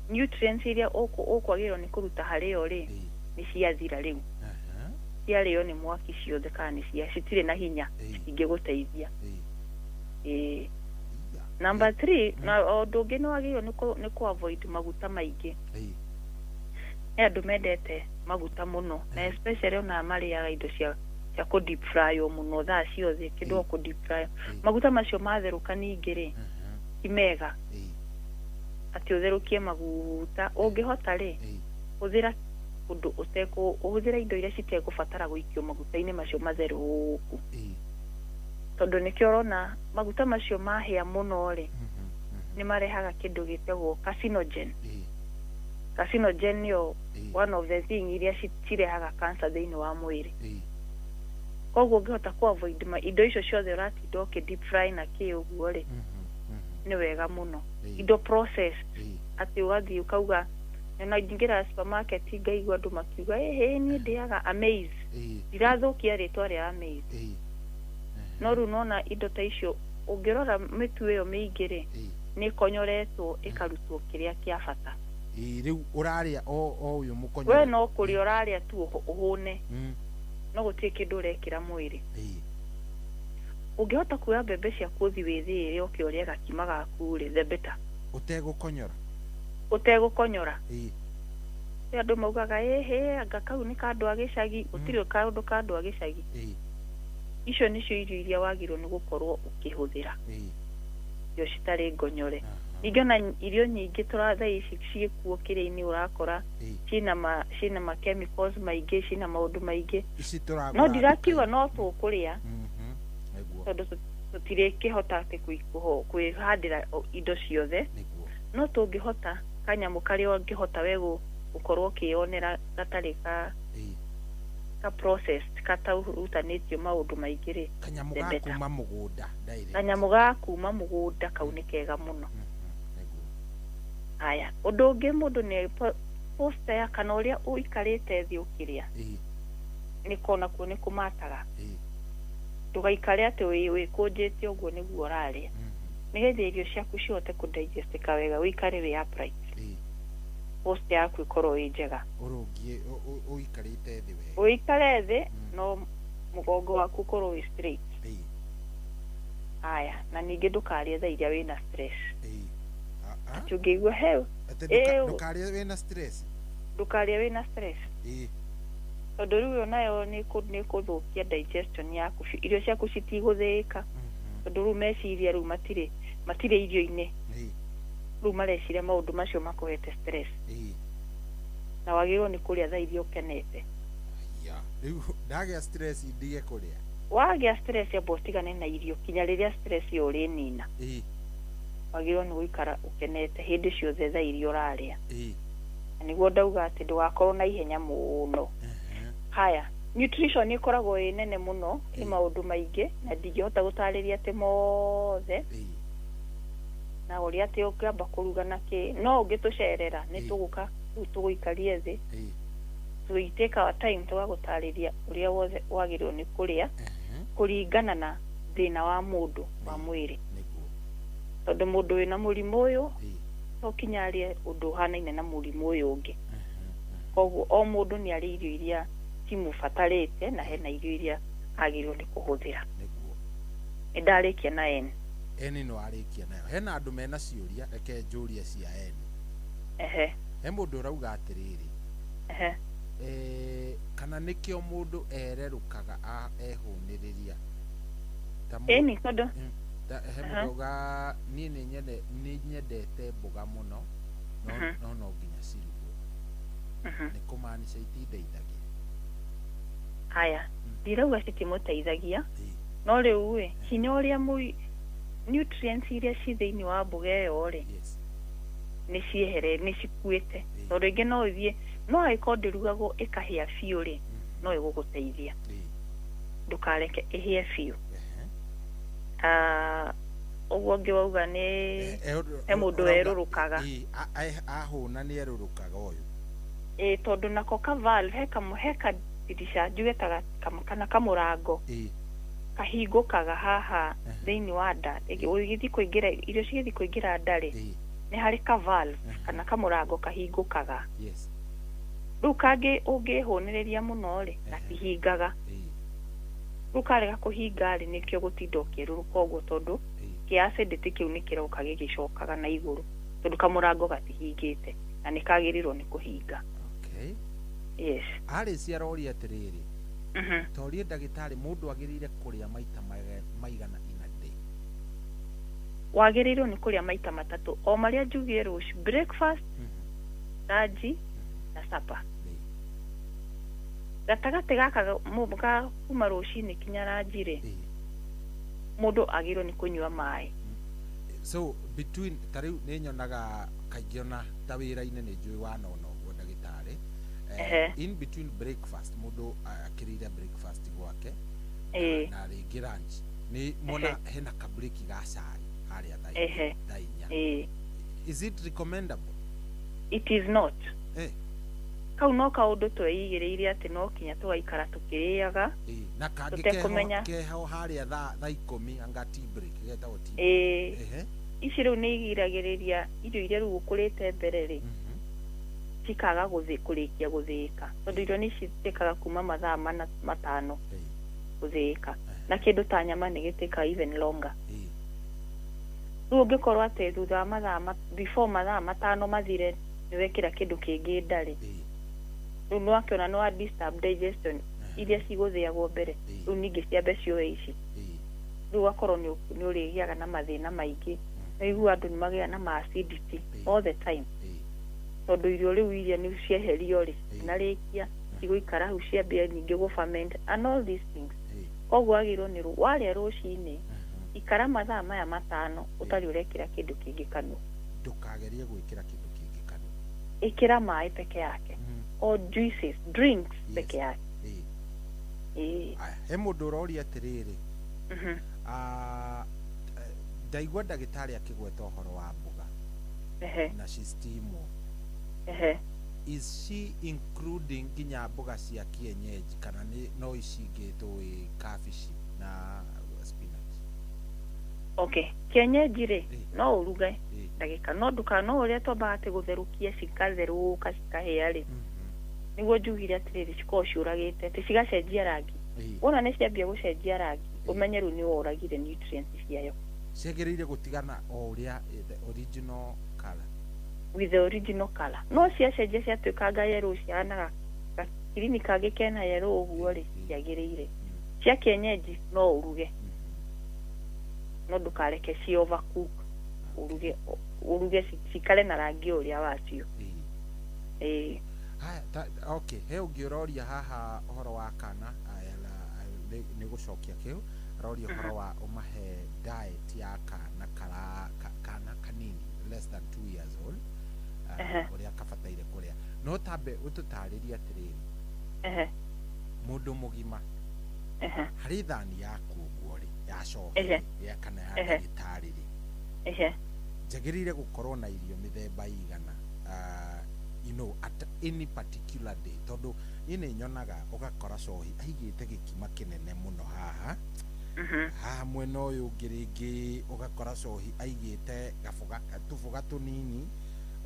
Nutrients iria ũkwagĩrĩirwo nĩ kũruta harĩ yo rĩ, nĩ ciathira rĩu. Ciarĩo nĩ mwaki ciothe kana nĩ cia citirĩ na hinya cingĩgũteithia. Number 3, na ũndũ ũngĩ nĩ wagĩrĩirwo nĩ kũ avoid maguta maingĩ. Nĩ andũ mendete maguta mũno, na especially ona marĩaga indo cia kũ deep fry mũno thaa ciothe, kĩndũ o kũ deep fry. Maguta macio matherũka ningĩ rĩ, ti mega. Atĩ ũtherũkie maguta ũngĩhota rĩ, hũthĩra ũndũ ũtekũ ũhũthĩra indo iria citekũbatara gũikio maguta-inĩ macio matherũku, tondũ nĩkĩo ũrona maguta macio mahĩa mũno rĩ, nĩ marehaga kĩndũ gĩtagwo carcinogen. Carcinogen nĩyo one of the thing iria cirehaga cancer thĩinĩ wa mwĩrĩ. Koguo ũngĩhota ku avoid indo icio ciothe ũratinda ũkĩ deep fry na kĩ ũguo rĩ, nĩ wega mũno. Indo processed, atĩ ũgathiĩ ũkauga na ingĩra supermarket ngaigua andũ makiuga, ĩhĩ, niĩ ndĩaga Amaze. Ndirathũkia rĩtwa rĩa Amaze, no rĩu nona indo ta icio ũngĩrora mĩtu ĩyo mĩingĩ rĩ, nĩ ĩkonyoretwo ĩkarutwo kĩrĩa kĩa bata. Rĩu ũrarĩa o ũyũ mũkonyo. We no kũrĩa ũrarĩa tu ũhũne, no gũtirĩ kĩndũ ũrekĩra mwĩrĩ. Ũngĩhota kuoya mbembe ciaku ũthiĩ wĩthĩĩre ũke ũrĩe gakima gaku rĩ, the better. Ũtegũkonyora. Ũtegũkonyora. Kwĩ andũ maugaga, ĩhĩ, anga kau nĩ ka andũ a gĩcagi. Gũtirĩ kaũndũ ka andũ a gĩcagi. Icio nĩcio irio iria wagĩrĩirwo nĩ gũkorwo ũkĩhũthĩra, irio citarĩ ngonyore. Ningĩ ona irio nyingĩ tũra thaa ici ciĩkuo kĩrĩa-inĩ, ũrakora ciĩna ma chemicals maingĩ, ciĩna maũndũ maingĩ. Ici tũragũra. No ndirakiuga no tũkũrĩa, tondũ tũtirĩkĩhota atĩ kwĩhandĩra indo ciothe, no tũngĩhota kanyamũ karĩa ũngĩhota we gũkorwo ũkĩyonera gatarĩ ka processed, katarutanĩtio maũndũ maingĩ rĩ, kanyamũ the ga better. Kuma mũgũnda direct. Kanyamũ ga kuma mũgũnda kau nĩ kega mũno. Haya, ũndũ ũngĩ mũndũ nĩ posture ya kana ũrĩa ũikarĩte thĩ ũkĩrĩa, nĩ kona kuo nĩ kũmataga. Ndũgaikare atĩ wĩkũnjĩte ũguo nĩguo ũrarĩa. Nĩgetha irio ciaku cihote kũdigestĩka wega, ũikare wĩ upright, posture yaku ĩkorwo ĩ njega. Ũrũngiĩ ũikarĩte thĩ wega. Ũikare thĩ no mũgongo waku ũkorwo wĩ straight. Haya, na ningĩ ndũkarĩe thaa iria wĩna stress, atĩ ũngĩigua he Atĩ ndũkarĩe wĩna stress. Ndũkarĩe wĩna stress, tondũ rĩu ĩyo nayo nĩ ĩkũthũkia digestion yaku biũ. Irio ciaku citigũthĩĩka, tondũ rĩu meciria rĩu matirĩ irio-inĩ, rĩu mareciria maũndũ macio makũhete stress. Na wagĩrĩirwo nĩ kũrĩa thaa iria ũkenete. Ya, rĩu ndagĩa stress ndige kũrĩa? Wagĩa stress, amba ũtigane na irio kinya rĩrĩa stress ĩyo ũrĩnina. Wagĩrĩirwo nĩ gũikara ũkenete hĩndĩ ciothe thaa iria ũrarĩa. Na nĩguo ndauga atĩ ndũgakorwo na ihenya mũno. Haya, nutrition ĩkoragwo ĩ nene mũno, ĩ maũndũ maingĩ, na ndingĩhota gũtarĩria atĩ mothe na ũrĩa atĩ ũngĩamba kũruga na kĩ, no ũngĩtũcerera nĩ tũgũka rĩu tũgũikarie thĩ, we take our time tũgagũtarĩria ũrĩa wothe wagĩrĩirwo nĩ kũrĩa kũringana na thĩna wa mũndũ wa mwĩrĩ, tondũ mũndũ wĩna mũrimũ ũyũ to kinya arĩe ũndũ ũhanaine na mũrimũ ũyũ ũngĩ. Koguo o mũndũ nĩ arĩ irio iria cimũbatarĩte na hena irio iria agĩrĩirwo nĩ kũhũthĩra. Nĩ ndarĩkia na N. N no arĩkia nayo. Hena andũ mena ciũria, reke njũrie cia N. He mũndũ ũrauga atĩrĩrĩ, kana nĩkĩo mũndũ ererũkaga ehũnĩrĩria ta Ĩni, tondũ he mũndũ auga, niĩ nĩ nyendete mboga mũno, no no nginya cirugwo, nĩ kũmaanisha itindeithagia? Haya, ndirauga citimũteithagia, no rĩu ĩ hinya ũrĩa nutrients iria ci thĩinĩ wa mboga ĩyo rĩ, nĩ ciehere, nĩ cikuĩte, tondũ rĩngĩ no ĩthiĩ, no angĩkorwo ndĩrugagwo ĩkahĩa biũ rĩ, no ĩgũgũteithia. Ndũkareke ĩhĩe biũ. Ah, ũguo ũngĩ wauga nĩ he mũndũ werũrũkaga. Ahũna nĩ erũrũkaga ũyũ. Ĩ, tondũ nako ka valve he kadirisha njuge ta kana kamũrango kahingũkaga haha thĩinĩ wa nda. Ũgĩthiĩ kũingĩra, irio cigĩthiĩ kũingĩra nda rĩ, nĩ harĩ ka valve kana kamũrango kahingũkaga. Rĩu kangĩ ũngĩhũnĩrĩria mũno rĩ, gatihingaga. Rĩu karega kũhinga rĩ, nĩkĩo gũtinda ũkĩerũrũka ũguo, tondũ kĩ acidity kĩu nĩ kĩroka gĩgĩcokaga na igũrũ, tondũ kamũrango gatihingĩte na nĩ kagĩrĩirwo nĩ kũhinga. Yes. Arĩcia aroria atĩrĩrĩ, torie ndagĩtarĩ, mũndũ agĩrĩire kũrĩa maita maigana in a day? Wagĩrĩirwo nĩ kũrĩa maita matatũ o marĩa njugie rũciũ, breakfast, lunch na supper. Gatagatĩ gaka ga kuma rũcinĩ kinya lunch rĩ, mũndũ agĩrĩirwo nĩ kũnyua maĩ. So between ta rĩu nĩ nyonaga kaingĩ ona ta wĩra-inĩ nĩ njũĩ wanona ũguo ndagĩtarĩ, in between breakfast mũndũ akĩrĩire breakfast gwake na rĩngĩ lunch nĩ mona hena kabreki ga cai harĩa thaa inya. Is it recommendable? It is not. Kau no kaũndũ tweigĩrĩire atĩ no kinya tũgaikara tũkĩrĩaga na kangĩ keho harĩa thaa ikũmi anga tea break getagwo tea break. Ici rĩu nĩ igiragĩrĩria irio iria rĩu ũkũrĩte mbere rĩ cikaga kũrĩkia gũthĩĩka, tondũ irio nĩ citĩkaga kuma mathaa mana matano gũthĩĩka, na kĩndũ ta nyama nĩ gĩtĩkaga even longer. Rĩu ũngĩkorwo atĩ thutha wa mathaa before mathaa matano mathire nĩ wekĩra kĩndũ kĩngĩ nda rĩ, rĩu nĩ wakĩona nĩ wa disturb digestion iria cigũthĩagwo mbere, rĩu ningĩ ciambe cioe ici, rĩu ũgakorwo nĩ ũrĩgĩaga na mathĩna maingĩ. Nĩigua andũ nĩ magĩaga na acidity all the time, tondũ irio rĩu iria nĩ cieherio rĩ cinarĩkia cigũikara hau ciambie ningĩ gũ ferment and all these things. Koguo wagĩrĩirwo nĩ warĩa rũcinĩ ikara mathaa maya matano ũtarĩ ũrekĩra kĩndũ kĩngĩ kanua. Ndũkagerie gwĩkĩra kĩndũ kĩngĩ kanua, ĩkĩra maĩ peke yake or juices, drinks peke yake. He mũndũ ũroria atĩrĩrĩ, ndaigua ndagĩtarĩ akĩgweta ũhoro wa mboga na ci steamwo. Is she including nginya mboga cia kienyeji kana nĩ no ici ingĩ tũĩ kabici na spinach? Okay, kienyeji rĩ no ũruge ndagĩka, no nduka no ũrĩa twambaga atĩ gũtherũkia cikatherũka cikahĩa rĩ, nĩguo njugire atĩrĩrĩ cikorwo ciũragĩte atĩ cigacenjia rangi. Wona nĩ ciambia gũcenjia rangi ũmenye rĩu nĩ woragire nutrients ciayo. Ciagĩrĩire gũtigana o ũrĩa the original color, with the original color. No ciacenjia ciatuĩkanga yellow, cihanaga gakirini kangĩ kena yellow ũguo rĩ, ciagĩrĩire. Cia kienyeji no ũruge, no ndũkareke ci overcook, ũruge cikare na rangi ũrĩa wacio. Haya, okay, he ũngĩ ũroria haha ũhoro wa kana nĩ gũcokia kĩu aroria ũhoro wa ũmahe diet ya kana kana kanini less than 2 years old, ũrĩa kabataire kũrĩa. No tambe ũtũtarĩrie atĩrĩrĩ, mũndũ mũgima harĩ thani yaku ũguo rĩ ya cohi ya kana ya ndagĩtarĩ rĩ, njagĩrĩire gũkorwo na irio mĩthemba igana you know, at any particular day? Tondũ niĩ nĩ nyonaga ũgakora cohi aigĩte gĩkima kĩnene mũno haha haha mwena ũyũ ũngĩ rĩngĩ ũgakora cohi aigĩte tũboga tũnini,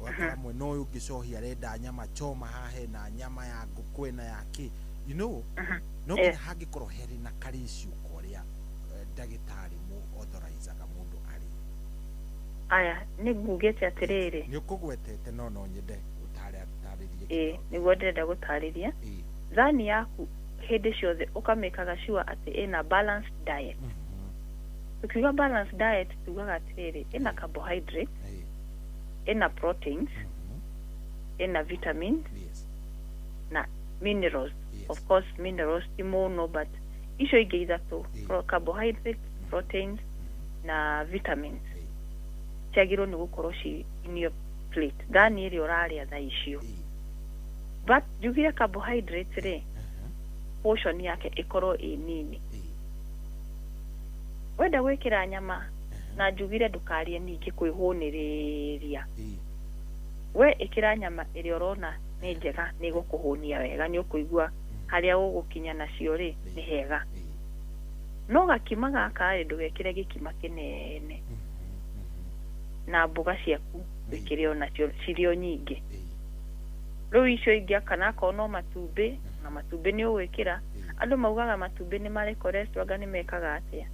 ũgakora mwena ũyũ ũngĩ cohi arenda nyama choma haha hena nyama ya ngũkũ ĩna ya kĩ, you know, no nginya hangĩkorwo herĩ na karĩciũ korĩa ndagĩtarĩ mũ authorizaga mũndũ arĩ. Aya, nĩ ngugĩte atĩrĩrĩ, nĩ ũkũgwetete no no nyende ũtarĩrie. Nĩguo ndĩrenda gũtarĩria. Thani yaku hĩndĩ ciothe ũkamĩkaga sure atĩ ĩna balanced diet. Tukiuga balanced diet tugaga atĩrĩrĩ, ĩna carbohydrates, ĩna proteins, ĩna vitamins, na minerals. Of course minerals ti mũno, but icio ingĩ ithatũ, carbohydrates, proteins na vitamins, ciagĩrĩirwo nĩ gũkorwo ci in your plate thani ĩrĩa ũrarĩa thaa icio. But njugire carbohydrates rĩ, portion yake ĩkorwo ĩ nini. Wenda gwĩkĩra nyama na njugire ndũkarĩe ningĩ kwĩhũnĩrĩria, we ĩkĩra nyama ĩrĩa ũrona nĩ njega, nĩ ĩgũkũhũnia wega, nĩ ũkũigua harĩa ũgũkinya nacio rĩ nĩ hega. No gakima gaka rĩ, ndũgekĩre gĩkima kĩnene, na mboga ciaku wĩkĩre onacio cirĩ o nyingĩ. Rĩu icio ingĩ kana akorwo no matumbĩ, na matumbĩ nĩ ũgwĩkĩra. Andũ maugaga matumbĩ nĩ marĩ cholesterol, anga nĩ mekaga atĩa?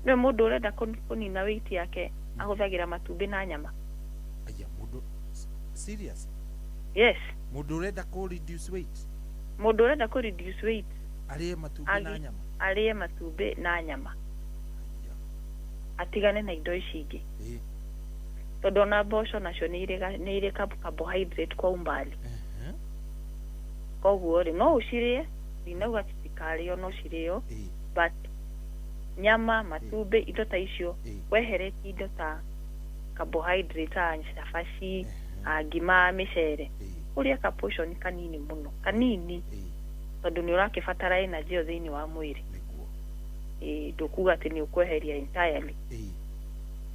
Nĩwe mũndũ ũrenda kũnina weight yake ahũthagĩra matumbĩ na nyama. Aya, mũndũ serious? Yes. Mũndũ ũrenda kũ reduce weight? Mũndũ ũrenda kũ reduce weight arĩe matumbĩ na nyama? Arĩe matumbĩ na nyama. Atigane na indo ici ingĩ. Tondũ ona mboco nacio nĩ irĩ carbohydrate kwa umbali. Koguo rĩ no ũcirĩe, ndinauga citikarĩo, no cirĩo, but nyama, matumbĩ, indo ta icio weheretie indo ta carbohydrate ta cabaci, ngima, mĩcere, ũrĩe ka portion kanini mũno, kanini, tondũ nĩ ũrakĩbatara energy ĩyo thĩinĩ wa mwĩrĩ. Ndũkuga atĩ nĩ ũkweheria entirely.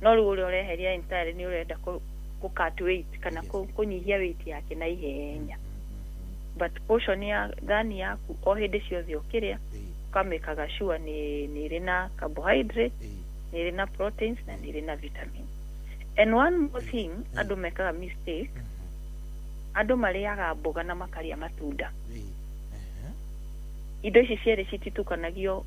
No rĩu ũrĩa ũreheria entirely nĩ ũrenda kũ cut weight kana kũnyihia weight yake na ihenya. But portion ya thani yaku o hĩndĩ ciothe ũkĩrĩa ũkamĩkaga sure nĩ ĩrĩ na carbohydrate, nĩ ĩrĩ na proteins na nĩ ĩrĩ na vitamin. And one more thing andũ mekaga mistake, andũ marĩaga mboga na makarĩa matunda. Indo ici cierĩ cititukanagio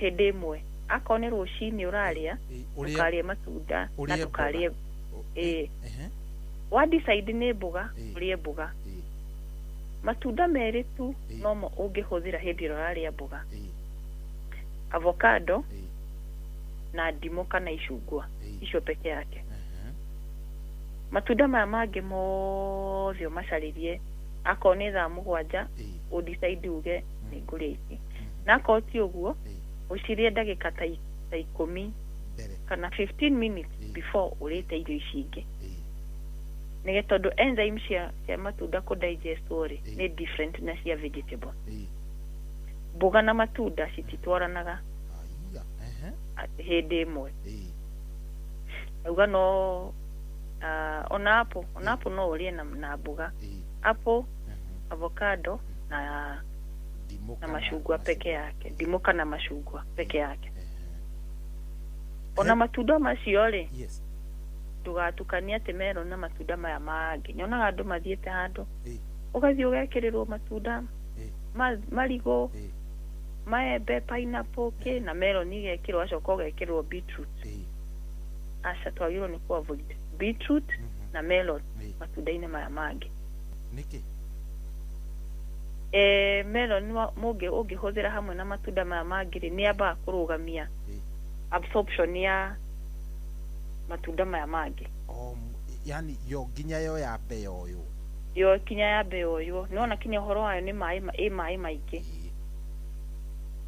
hĩndĩ ĩmwe. Akorwo nĩ rũcinĩ ũrarĩa, ndũkarĩe matunda na ndũkarĩe wa decide nĩ mboga, ũrĩe mboga. Matunda merĩ tu nomo ũngĩhũthĩra hĩndĩ ĩrĩa ũrarĩa mboga. Avocado na ndimũ kana icungwa, icio peke yake. Matunda maya mangĩ mothe ũmacarĩrie, akorwo nĩ thaa 7 ũ decide uge nĩ ngũrĩa ici. Na akorwo ti ũguo, ũcirĩe ndagĩka ta 10 kana 15 minutes before ũrĩte irio ici ingĩ. Nĩ tondũ enzyme cia matunda kũ digest rĩ nĩ different na cia vegetable. Mboga na matunda cititwaranaga hĩndĩ ĩmwe. Auga no ona apple no ũrĩe na mboga. Apple, avocado na machungwa peke yake, ndimũ kana machungwa peke yake. Ona matunda macio rĩ, ndũgatukanie atĩ melon na matunda maya mangĩ. Nyonaga andũ mathiĩte handũ ũgathiĩ ũgekĩrĩrwo matunda marigũ, maembe, pineapple kĩ, na melon igekĩrwo, acoka ũgekĩrwo beetroot. Aca, twagĩrĩirwo nĩ ku avoid beetroot na melon matunda-inĩ maya mangĩ. Nĩkĩ? Melon ũngĩhũthĩra hamwe na matunda maya mangĩ rĩ, nĩ yambaga kũrũgamia absorption ya matunda maya mangĩ. Yani yo nginya yo yambe yoywo. Yo kinya yambe yoywo. Nĩwona kinya ũhoro wayo nĩ maĩ maingĩ.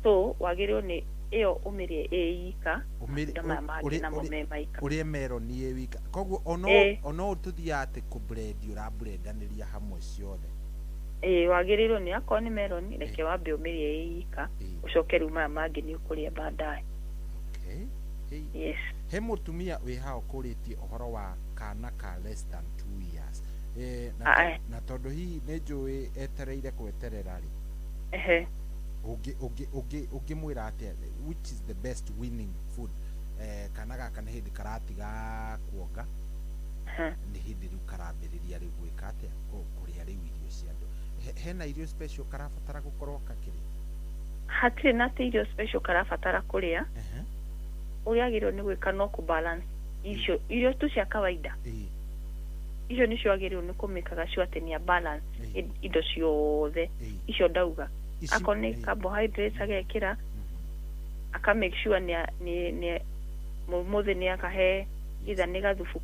So wagĩrĩirwo nĩ ĩyo ũmĩrĩe ĩ ika, matunda maya mangĩ namo me maika. Ũrĩe melon ĩ wika. Koguo ono tũthiaga atĩ kũ-blend, ũra-blendanĩria hamwe ciothe. Wagĩrĩirwo nĩ akorwo nĩ melon, reke wambe ũmĩrĩe ĩ ika, ũcoke rĩu maya mangĩ nĩ ũkũrĩa baadaye. Yes. He mũtumia wĩ haha ũkũrĩtie ũhoro wa kana ka less than 2 years. Na tondũ hihi nĩ njũĩ etereire gweterera rĩ. Ũngĩmwĩra atĩa which is the best winning food? Kana gaka nĩ hĩndĩ karatiga kuonga, nĩ hĩndĩ rĩu karambĩrĩria rĩu gwĩka atĩa, kũrĩa rĩu irio cia andũ. Hena irio special karabatara gũkorwo kakĩrĩa? Hatirĩ na atĩ irio special karabatara kũrĩa. Ũrĩa agĩrĩirwo nĩ gwĩka no kũ balance icio irio tu cia kawaida. Icio nĩcio agĩrĩirwo nĩ kũmĩkaga sure atĩ nĩ a balance indo ciothe icio ndauga. Akorwo nĩ carbohydrates agekĩra, aka make sure nĩ mũthĩ nĩ akahe either nĩ gathubu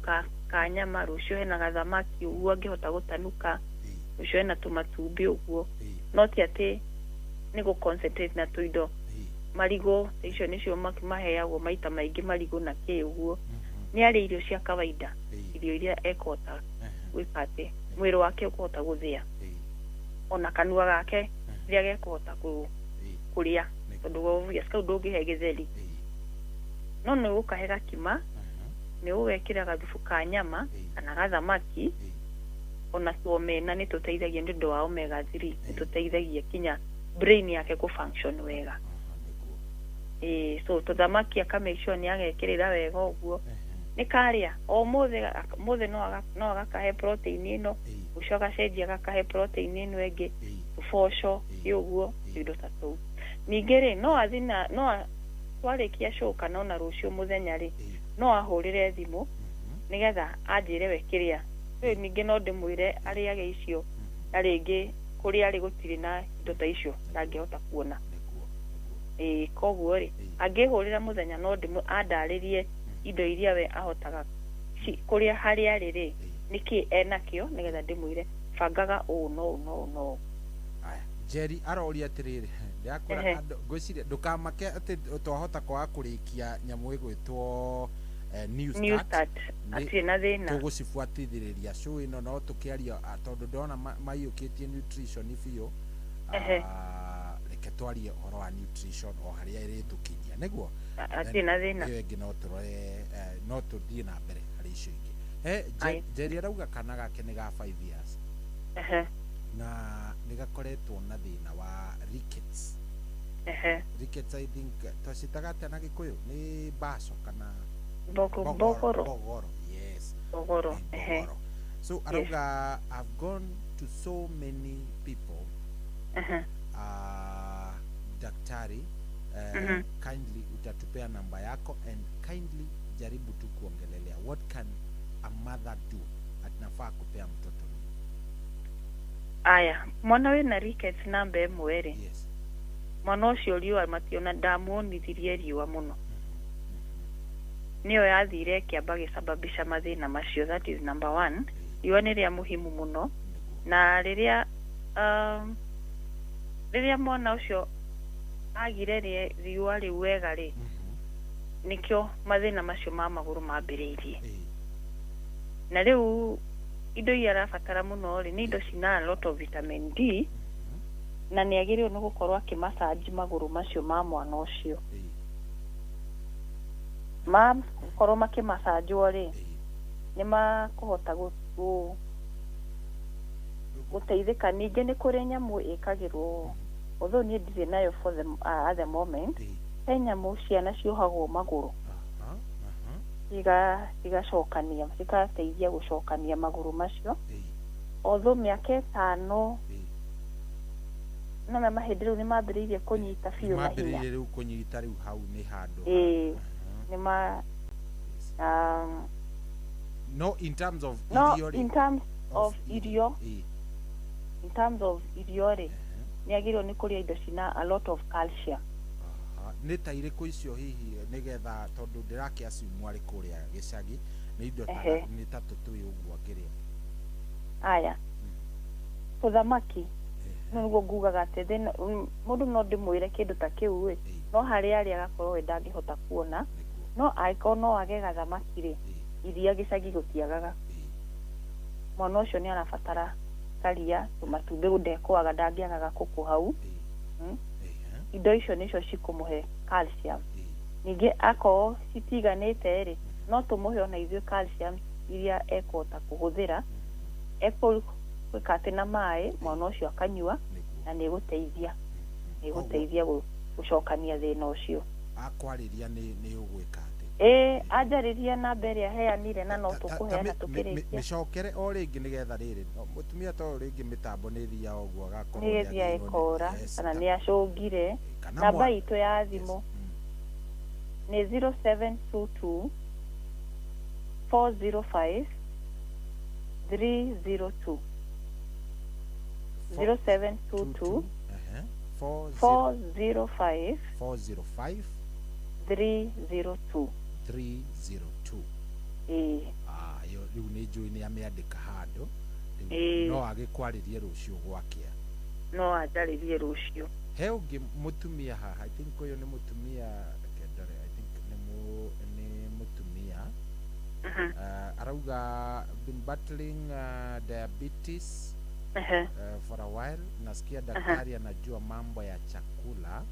ka nyama, rũciũ hena gathamaki ũguo angĩhota gũtanuka, rũciũ hena tũmatumbĩ ũguo. No ti atĩ nĩ gũ concentrate na tũindo marigũ, icio nĩcio maheagwo maita maingĩ, marigũ na kĩ ũguo. Nĩ arĩ irio cia kawaida, irio iria ekũhota gwĩka atĩ mwĩrĩ wake ũkũhota gũthĩa, ona kanua gake rĩrĩa gekũhota kũrĩa, tondũ obvious kau ndũngĩhe gĩtheri. No nĩ ũgũkahe gakima, nĩ ũgekĩra gathubu ka nyama kana gathamaki, ona tuomena nĩ tũteithagia nĩ ũndũ wa omega 3, nĩ tũteithagia kinya brain yake kũ function wega. So tũthamaki aka make sure nĩ agekĩrĩra wega ũguo. Nĩ karĩa o mũthĩ no agakahe protein ĩno, ũcio agacenjia agakahe protein ĩno ĩngĩ, tũboco ũguo, indo ta tũu. Ningĩ rĩ no athi na no twarĩkia show kana ona rũciũ mũthenya rĩ, no ahũrĩre thimũ nĩgetha anjĩre we kĩrĩa. Rĩu ningĩ no ndĩmwĩre arĩage icio, na rĩngĩ kũrĩa arĩ gũtirĩ na indo ta icio ndangĩhota kuona. Ĩĩ, koguo rĩ, angĩhũrĩra mũthenya no ndĩmũ andarĩrie indo iria we ahotaga kũrĩa harĩa arĩ rĩ, nĩkĩ enakĩo, nĩgetha ndĩmwĩre bangaga ũũ no ũũ no ũũ no ũũ. Jerry aroria atiriri, ndakora andũ ngwĩciria ndũkamake atĩ twahota kwaga kũrĩkia nyamũ ĩgwĩtwo New New Start. Start, hatirĩ na thĩna. Tũgũcibuatithĩrĩria show ĩno no tũkĩaria, tondũ ndona maiyũkĩtie nutrition biũ. Reke twarie ũhoro wa nutrition o harĩa ĩrĩtũkinyia nĩguo. Hatirĩ na thĩna. Ĩyo ĩngĩ no tũrore, no tũthiĩ na mbere harĩ icio ingĩ. He Jerry arauga kana gake nĩ ga 5 years na nĩ gakoretwo na thĩna wa rickets. Rickets, I think twacitaga atĩa na Gĩkũyũ, nĩ baco kana Bogoro. Bogoro, yes. Bogoro. Bogoro. So arauga, "I've gone to so many people, daktari, kindly utatupea namba yako and kindly jaribu tu kuongelelea what can a mother do, atinafaa kupea mtoto nini." Aya, mwana wĩna rickets namba ĩmwe rĩ, Yes. mwana ũcio riũa mationa, ndamuonithirie riũa mũno, nĩyo yathire ĩkĩamba gĩsababisha mathĩna macio. That is number one. Riũa nĩ rĩa muhimu mũno, na rĩrĩa mwana ũcio agire riũa rĩu wega rĩ, nĩkĩo mathĩna macio ma magũrũ mambĩrĩirie. Na rĩu indo iria arabatara mũno rĩ, nĩ indo cina a lot of vitamin D, na nĩ agĩrĩirwo nĩ gũkorwo akĩmacanji magũrũ macio ma mwana ũcio. Makorwo makĩmacanjwo rĩ, nĩ makũhota gũteithĩka. Ningĩ nĩ kũrĩ nyamũ ĩkagĩrwo, although niĩ ndirĩ nayo for the, at the moment, he nyamũ ciana ciohagwo magũrũ cigacokania, cigateithia gũcokania magũrũ macio. Although mĩaka 5 nona mahĩndĩ rĩu nĩ mambĩrĩirie kũnyita biũ na hinya. Mambĩrĩirie rĩu kũnyita, rĩu hau nĩ handũ. Ĩĩ, nĩ ma No, in terms of no irio rĩ, in terms of irio, in terms of irio rĩ, nĩ agĩrĩirwo nĩ kũrĩa indo cina a lot of calcium. Nĩ ta irĩkũ icio hihi, nĩgetha tondũ ndĩrakĩ assume arĩ kũrĩa gĩcagi, nĩ indo ta nĩ ta tũtũĩ ũguo angĩrĩa? Aya, tũthamaki nĩguo ngugaga atĩ thĩna mũndũ no ndĩmwĩre kĩndũ ta kĩu ĩ, no harĩa arĩ agakorwo we ndangĩhota kuona, no angĩkorwo no age gathamaki rĩ, iria gĩcagi gũtiagaga. Mwana ũcio nĩ arabatara karia, tũmatumbĩ ndekwaga, ndangĩagaga kũkũ hau. Indo icio nĩcio cikũmũhe calcium. Ningĩ akorwo citiganĩte rĩ, no tũmũhe ona ithuĩ calcium iria ekũhota kũhũthĩra, ekũĩka atĩ na maĩ mwana ũcio akanyua, na nĩ ĩgũteithia gũcokania thĩna ũcio. Akwarĩria nĩ ũgwĩka atĩ? Ĩĩ, anjarĩria namba ĩrĩa heanire na no tũkũheana tũkĩrĩkia. Mĩcokere o rĩngĩ nĩgetha rĩrĩ mũtumia to rĩngĩ mĩtambo nĩ ĩthiaga ũguo agakorwo nĩ ĩthiaga ĩkora kana nĩ acũngire. Namba itũ ya thimũ nĩ 0722 405 302. 0722 405 405 302. 302. Ĩĩ. Ĩyo rĩu nĩ njũĩ nĩ amĩandĩka handũ. No agĩkwarĩrie rũciũ gwakĩa. No anjarĩrie rũciũ. He ũngĩ mũtumia haha, I think ũyũ nĩ mũtumia, ndore, I think nĩ mũtumia. Arauga, "Been battling diabetes for a while. Nasikia daktari anajua mambo ya chakula.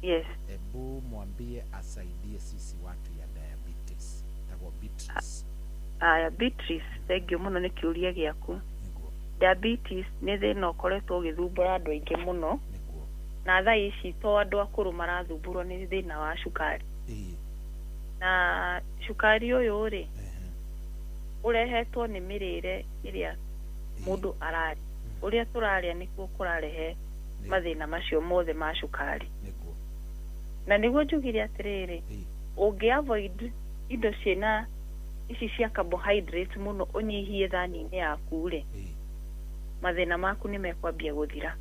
Yes. Ebu mwambie asaidie sisi watu ya diabetes." Tagwo Beatrice. Aya, Beatrice, thank you mũno nĩ kĩũria gĩaku. Diabetes nĩ thĩna ũkoretwo ũgĩthumbũra andũ aingĩ mũno. Na thaa ici to andũ akũrũ marathumbũrwo nĩ thĩna wa cukari. Na cukari ũyũ rĩ, ũrehetwo nĩ mĩrĩre ĩrĩa mũndũ ararĩa. Ũrĩa tũrarĩa nĩkuo kũrarehe mathĩna macio mothe ma cukari. Na nĩguo njugire atĩrĩrĩ, ũngĩ avoid indo ciĩna ici cia carbohydrates mũno, ũnyihie thani-inĩ yaku rĩ, mathĩna maku nĩ mekwambia gũthira.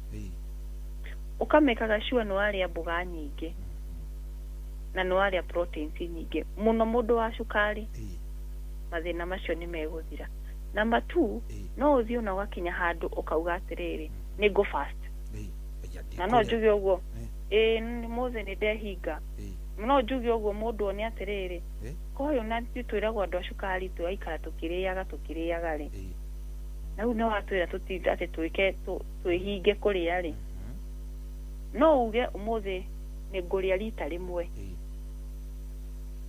Ũkamĩkaga sure nĩ warĩa mboga nyingĩ. Na nĩ warĩa proteins nyingĩ mũno mũndũ wa cukari, mathĩna macio nĩ megũthira. Number 2, no ũthiĩ ona ũgakinya handũ ũkauga atĩrĩrĩ, nĩ ngũ fast. Na no njuge ũguo, ĩĩ mũthĩ nĩ ndehinga. No njuge ũguo mũndũ one atĩrĩrĩ, koyo na ithuĩ twĩragwo andũ a cukari tũraikara tũkĩrĩaga rĩ, na rĩu nĩ watwĩra tũtinda atĩ twĩke twĩhinge kũrĩa rĩ, no uge ũmũthĩ nĩ ngũrĩa rita rĩmwe.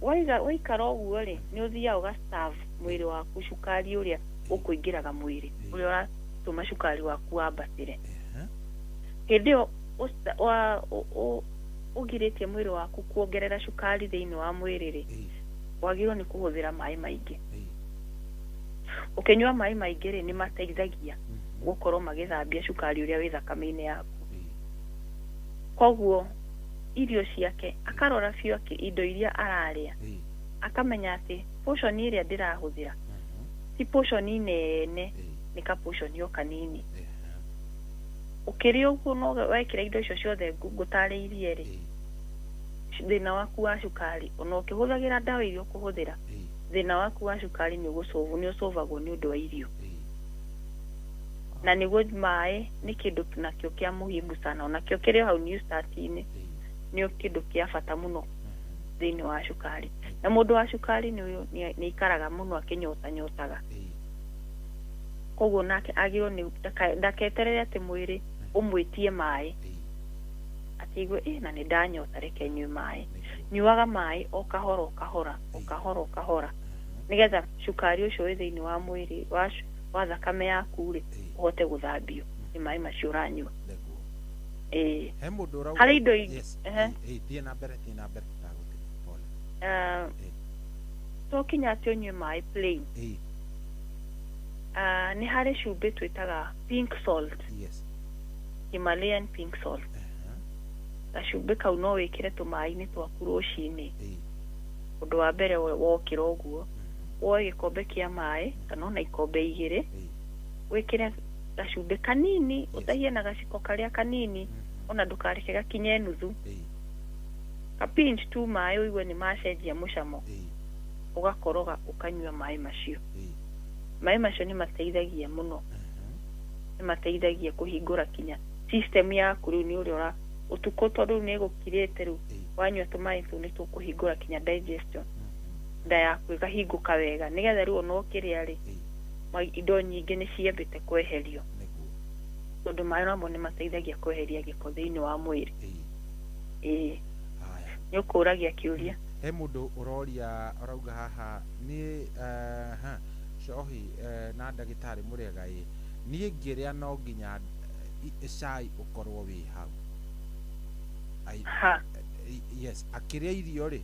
Waikara ũguo rĩ, nĩ ũthiaga ũga-starve mwĩrĩ waku cukari ũrĩa ũkũingĩraga mwĩrĩ, ũrĩa ũratũma cukari waku wambatĩre. Hĩndĩ ĩyo ũgirĩtie mwĩrĩ waku kuongerera cukari thĩinĩ wa mwĩrĩ rĩ, wagĩrĩirwo nĩ kũhũthĩra maĩ maingĩ. Ũkĩnyua maĩ maingĩ rĩ, nĩ mateithagia gũkorwo magĩthambia cukari ũrĩa wĩ thakame-inĩ yaku. Koguo irio ciake akarora biũ indo iria ararĩa, akamenya atĩ portion ĩrĩa ndĩrahũthĩra ti portion nene, nĩ ka portion o kanini. Ũkĩrĩa ũguo no wekĩra indo icio ciothe ngũtarĩirie rĩ, thĩna waku wa cukari ona ũkĩhũthagĩra ndawa iria ũkũhũthĩra, thĩna waku wa cukari nĩ ũcũvagwo nĩ ũndũ wa irio. Na nĩguo maĩ nĩ kĩndũ nakĩo kĩa muhimu sana, onakĩo kĩrĩ hau New Start-inĩ, nĩ kĩndũ kĩa bata mũno thĩinĩ wa cukari. Na mũndũ wa cukari nĩ aikaraga mũno akĩnyotanyotaga. Koguo nake agĩrĩirwo nĩ ndaketerere atĩ mwĩrĩ ũmwĩtie maĩ, atĩ aigue na nĩ ndanyota, reke nyue maĩ. Nyuaga maĩ o kahora o kahora o kahora o kahora, nĩgetha cukari ũcio wĩ thĩinĩ wa mwĩrĩ wa thakame yaku rĩ, ũhote gũthambio nĩ maĩ macio ũranyua. He mũndũ ũrauga harĩ indo ingĩ. Thiĩ na mbere, thiĩ na mbere. To kinya atĩ ũnyue maĩ plain. Nĩ harĩ cumbĩ twĩtaga pink salt. Himalayan pink salt. Gacumbĩ kau no wĩkĩre tũmaĩ-inĩ twaku rũcinĩ. Ũndũ wa mbere wokĩra ũguo, woe gĩkombe kĩa maĩ kana ona ikombe igĩrĩ, wĩkĩre gacumbĩ kanini, ũtahie na gaciko karĩa kanini, ona ndũkareke gakinye nuthu. Ka pinch tu maĩ ũigue nĩ macenjia mũcamo, ũgakoroga ũkanyua maĩ macio. Maĩ macio nĩ mateithagia mũno, nĩ mateithagia kũhingũra kinya system yaku rĩu nĩ ũrĩa ũra ũtukũ, tondũ rĩu nĩ ĩgũkirĩte rĩu, wanyua tũmaĩ tũu nĩ tũkũhingũra kinya digestion, nda yaku ĩkahingũka wega, nĩgetha rĩu ona ũkĩrĩa rĩ, indo nyingĩ nĩ ciambĩte kweherio, tondũ maĩ namo nĩ mateithagia kweheria gĩko thĩinĩ wa mwĩrĩ. Nĩ ũkũragia kĩũria. He mũndũ ũroria ũrauga haha nĩ cohi na ndagĩtarĩ mũrega ĩ, niĩ ngĩrĩa no nginya cai ũkorwo wĩ hau. Yes, akĩrĩa irio rĩ,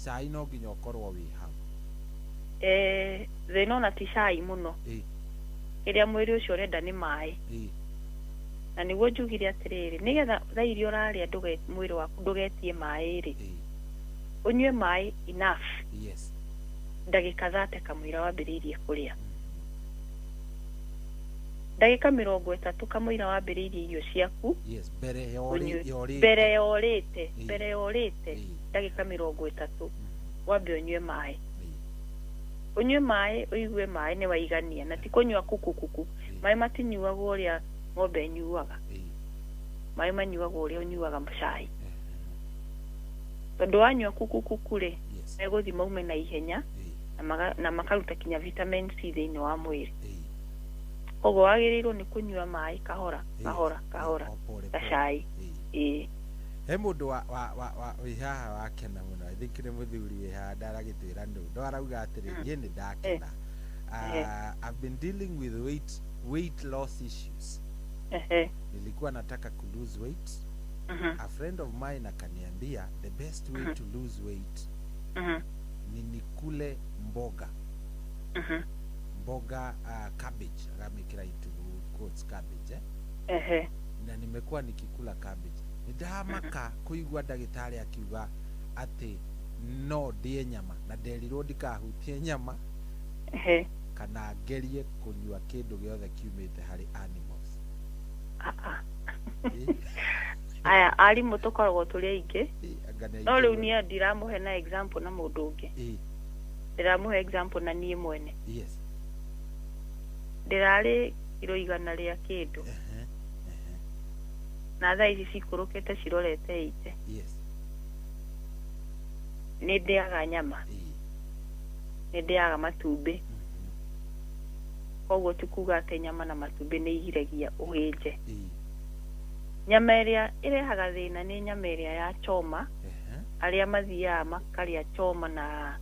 cai no nginya ũkorwo wĩ hau. Thĩna ona ti cai mũno, kĩrĩa mwĩrĩ ũcio ũrenda nĩ maĩ. Na nĩguo njugire atĩrĩrĩ, nĩgetha thaa iria ũrarĩa mwĩrĩ waku ndũgetie maĩ rĩ, ũnyue maĩ enough. Ndagĩka 30 kamũira wambĩrĩirie kũrĩa. Ndagĩka 30 kamũira wambĩrĩirie irio ciaku. Mbere ya ũrĩte, mbere ya ũrĩte ndagĩka 30 wambe ũnyue maĩ. Ũnyue maĩ ũigue maĩ nĩ waigania, na ti kũnyua kukukuku. Maĩ matinyuagwo ũrĩa ng'ombe ĩnyuaga. Maĩ manyuagwo ũrĩa ũnyuaga cai. Tondũ wanyua kukukuku rĩ, megũthiĩ maume na ihenya na makaruta kinya vitamin C thĩinĩ wa mwĩrĩ. Koguo wagĩrĩirwo nĩ kũnyua maĩ kahora kahora kahora ta cai. He mũndũ wa wĩ haha wakena mũno, I think nĩ mũthuri wĩ haha ndaragĩtwĩra nũ, no arauga atĩrĩ, niĩ nĩ ndakena. I've been dealing with weight loss issues. Nilikuwa nataka ku lose weight. A friend of mine akaniambia the best way to lose weight ni nikule mboga. Mboga, cabbage, akamekira into quotes cabbage, Na nimekuwa nikikula cabbage. Ndamaka kuigua ndagĩtarĩ akiuga atĩ no ndĩe nyama na nderirwo ndikahutie nyama, kana ngerie kũnyua kĩndũ gĩothe kiumĩte harĩ animals. Aya arimũ tũkoragwo tũrĩ aingĩ. No rĩu niĩ ndiramũhe na example na mũndũ ũngĩ, ndĩramũhe example na niĩ mwene. Yes. Ndĩrarĩ kiro 100 rĩa kĩndũ na thaa ici cikũrũkĩte cirorete 80. Yes. Nĩ ndĩaga nyama, nĩ ndĩaga matumbĩ, koguo ti kuga atĩ nyama na matumbĩ nĩ igiragia ũhĩnje. Nyama ĩrĩa ĩrehaga thĩna nĩ nyama ĩrĩa ya choma, arĩa mathiaga makarĩa choma na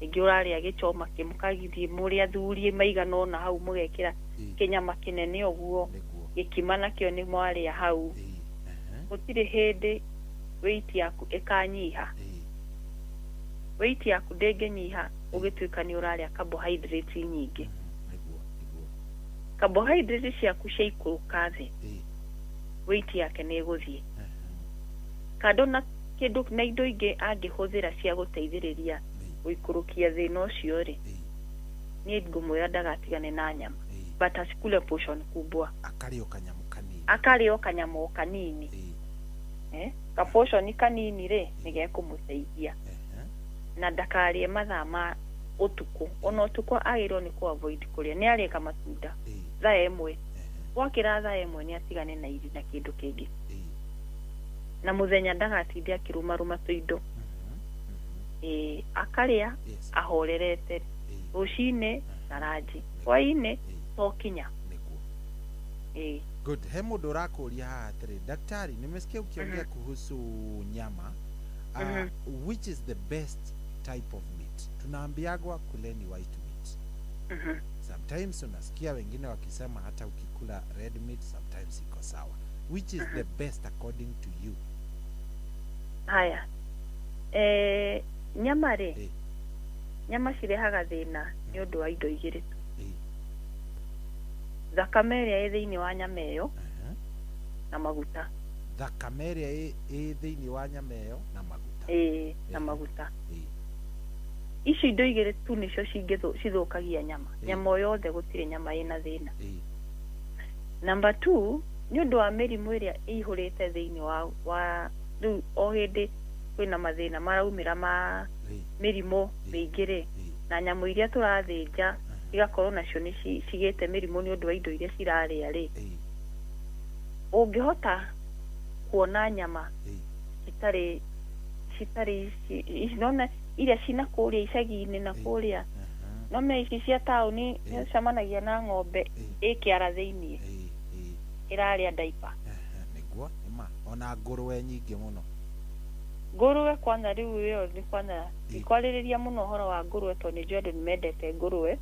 rĩngĩ ũrarĩa gĩchoma kĩmũkagithiĩ mũrĩ athuri maigana ũna hau mũgekĩra kĩnyama kĩnene ũguo, gĩkima nakĩo nĩ mwarĩa hau. Gũtirĩ hĩndĩ weight yaku ĩkanyiha. Weight yaku ndĩngĩnyiha ũgĩtuĩka nĩ ũrarĩa carbohydrates nyingĩ. Carbohydrates ciaku ciaikũrũka thĩ, weight yake nĩ ĩgũthiĩ. Kando na kĩndũ na indo ingĩ angĩhũthĩra cia gũteithĩrĩria gũikũrũkia thĩna ũcio rĩ, niĩ ngũmwĩra ndagatigane na nyama, but asikule portion kubwa, akarĩo kanyamũ kanini, akarĩo kanyamũ kanini, ka portion kanini rĩ nĩ gekũmũteithia, na ndakarĩe mathaa ma ũtukũ. Ona ũtukũ agĩrĩirwo nĩ kũ avoid kũrĩa, nĩ arĩe kamatunda thaa 1, gwakĩra thaa 1 nĩ atigane na iri na kĩndũ kĩngĩ, na mũthenya ndagatinde akĩrũmarũma tũindo. Akarĩa ahorerete rũcinĩ na ranji, hwaĩ-inĩ to kinya. Good. He mũndũ ũrakũria haha atĩrĩ, daktari, nimesikia ukiongea kuhusu nyama, which is the best type of meat? Tunaambiagwa kuleni white meat. Sometimes unasikia wengine wakisema hata ukikula red meat sometimes iko sawa. Which is the best according to you? Haya. Nyama rĩ, nyama cirehaga thĩna nĩ ũndũ wa indo igĩrĩ tu. Thakame ĩrĩa ĩ thĩinĩ wa nyama ĩyo na maguta. Thakame ĩrĩa ĩ thĩinĩ wa nyama ĩyo na maguta. Na maguta. Icio indo igĩrĩ tu nĩcio cithũkagia nyama. Nyama o yothe gũtirĩ nyama ĩna thĩna. Number 2, nĩ ũndũ wa mĩrimũ ĩrĩa ĩihũrĩte thĩinĩ wa rĩu o hĩndĩ kwĩna mathĩna maraumĩra ma mĩrimũ mĩingĩ rĩ, na nyamũ iria tũrathĩnja igakorwo nacio nĩ cigĩte mĩrimũ nĩ ũndũ wa indo iria cirarĩa rĩ, ũngĩhota kuona nyama citarĩ nona iria cina kũrĩa icagi-inĩ na kũrĩa, no me ici cia taũni nĩ ũcemanagia na ng'ombe ĩ kĩara thĩiniĩ ĩrarĩa ndaipa. Nĩguo nĩma, ona ngũrwe nyingĩ mũno. Ngũrwe kwanza rĩu ĩyo nĩ kwanza ndikwarĩrĩria mũno ũhoro wa ngũrwe tondũ nĩ njũĩ andũ nĩ mendete ngũrwe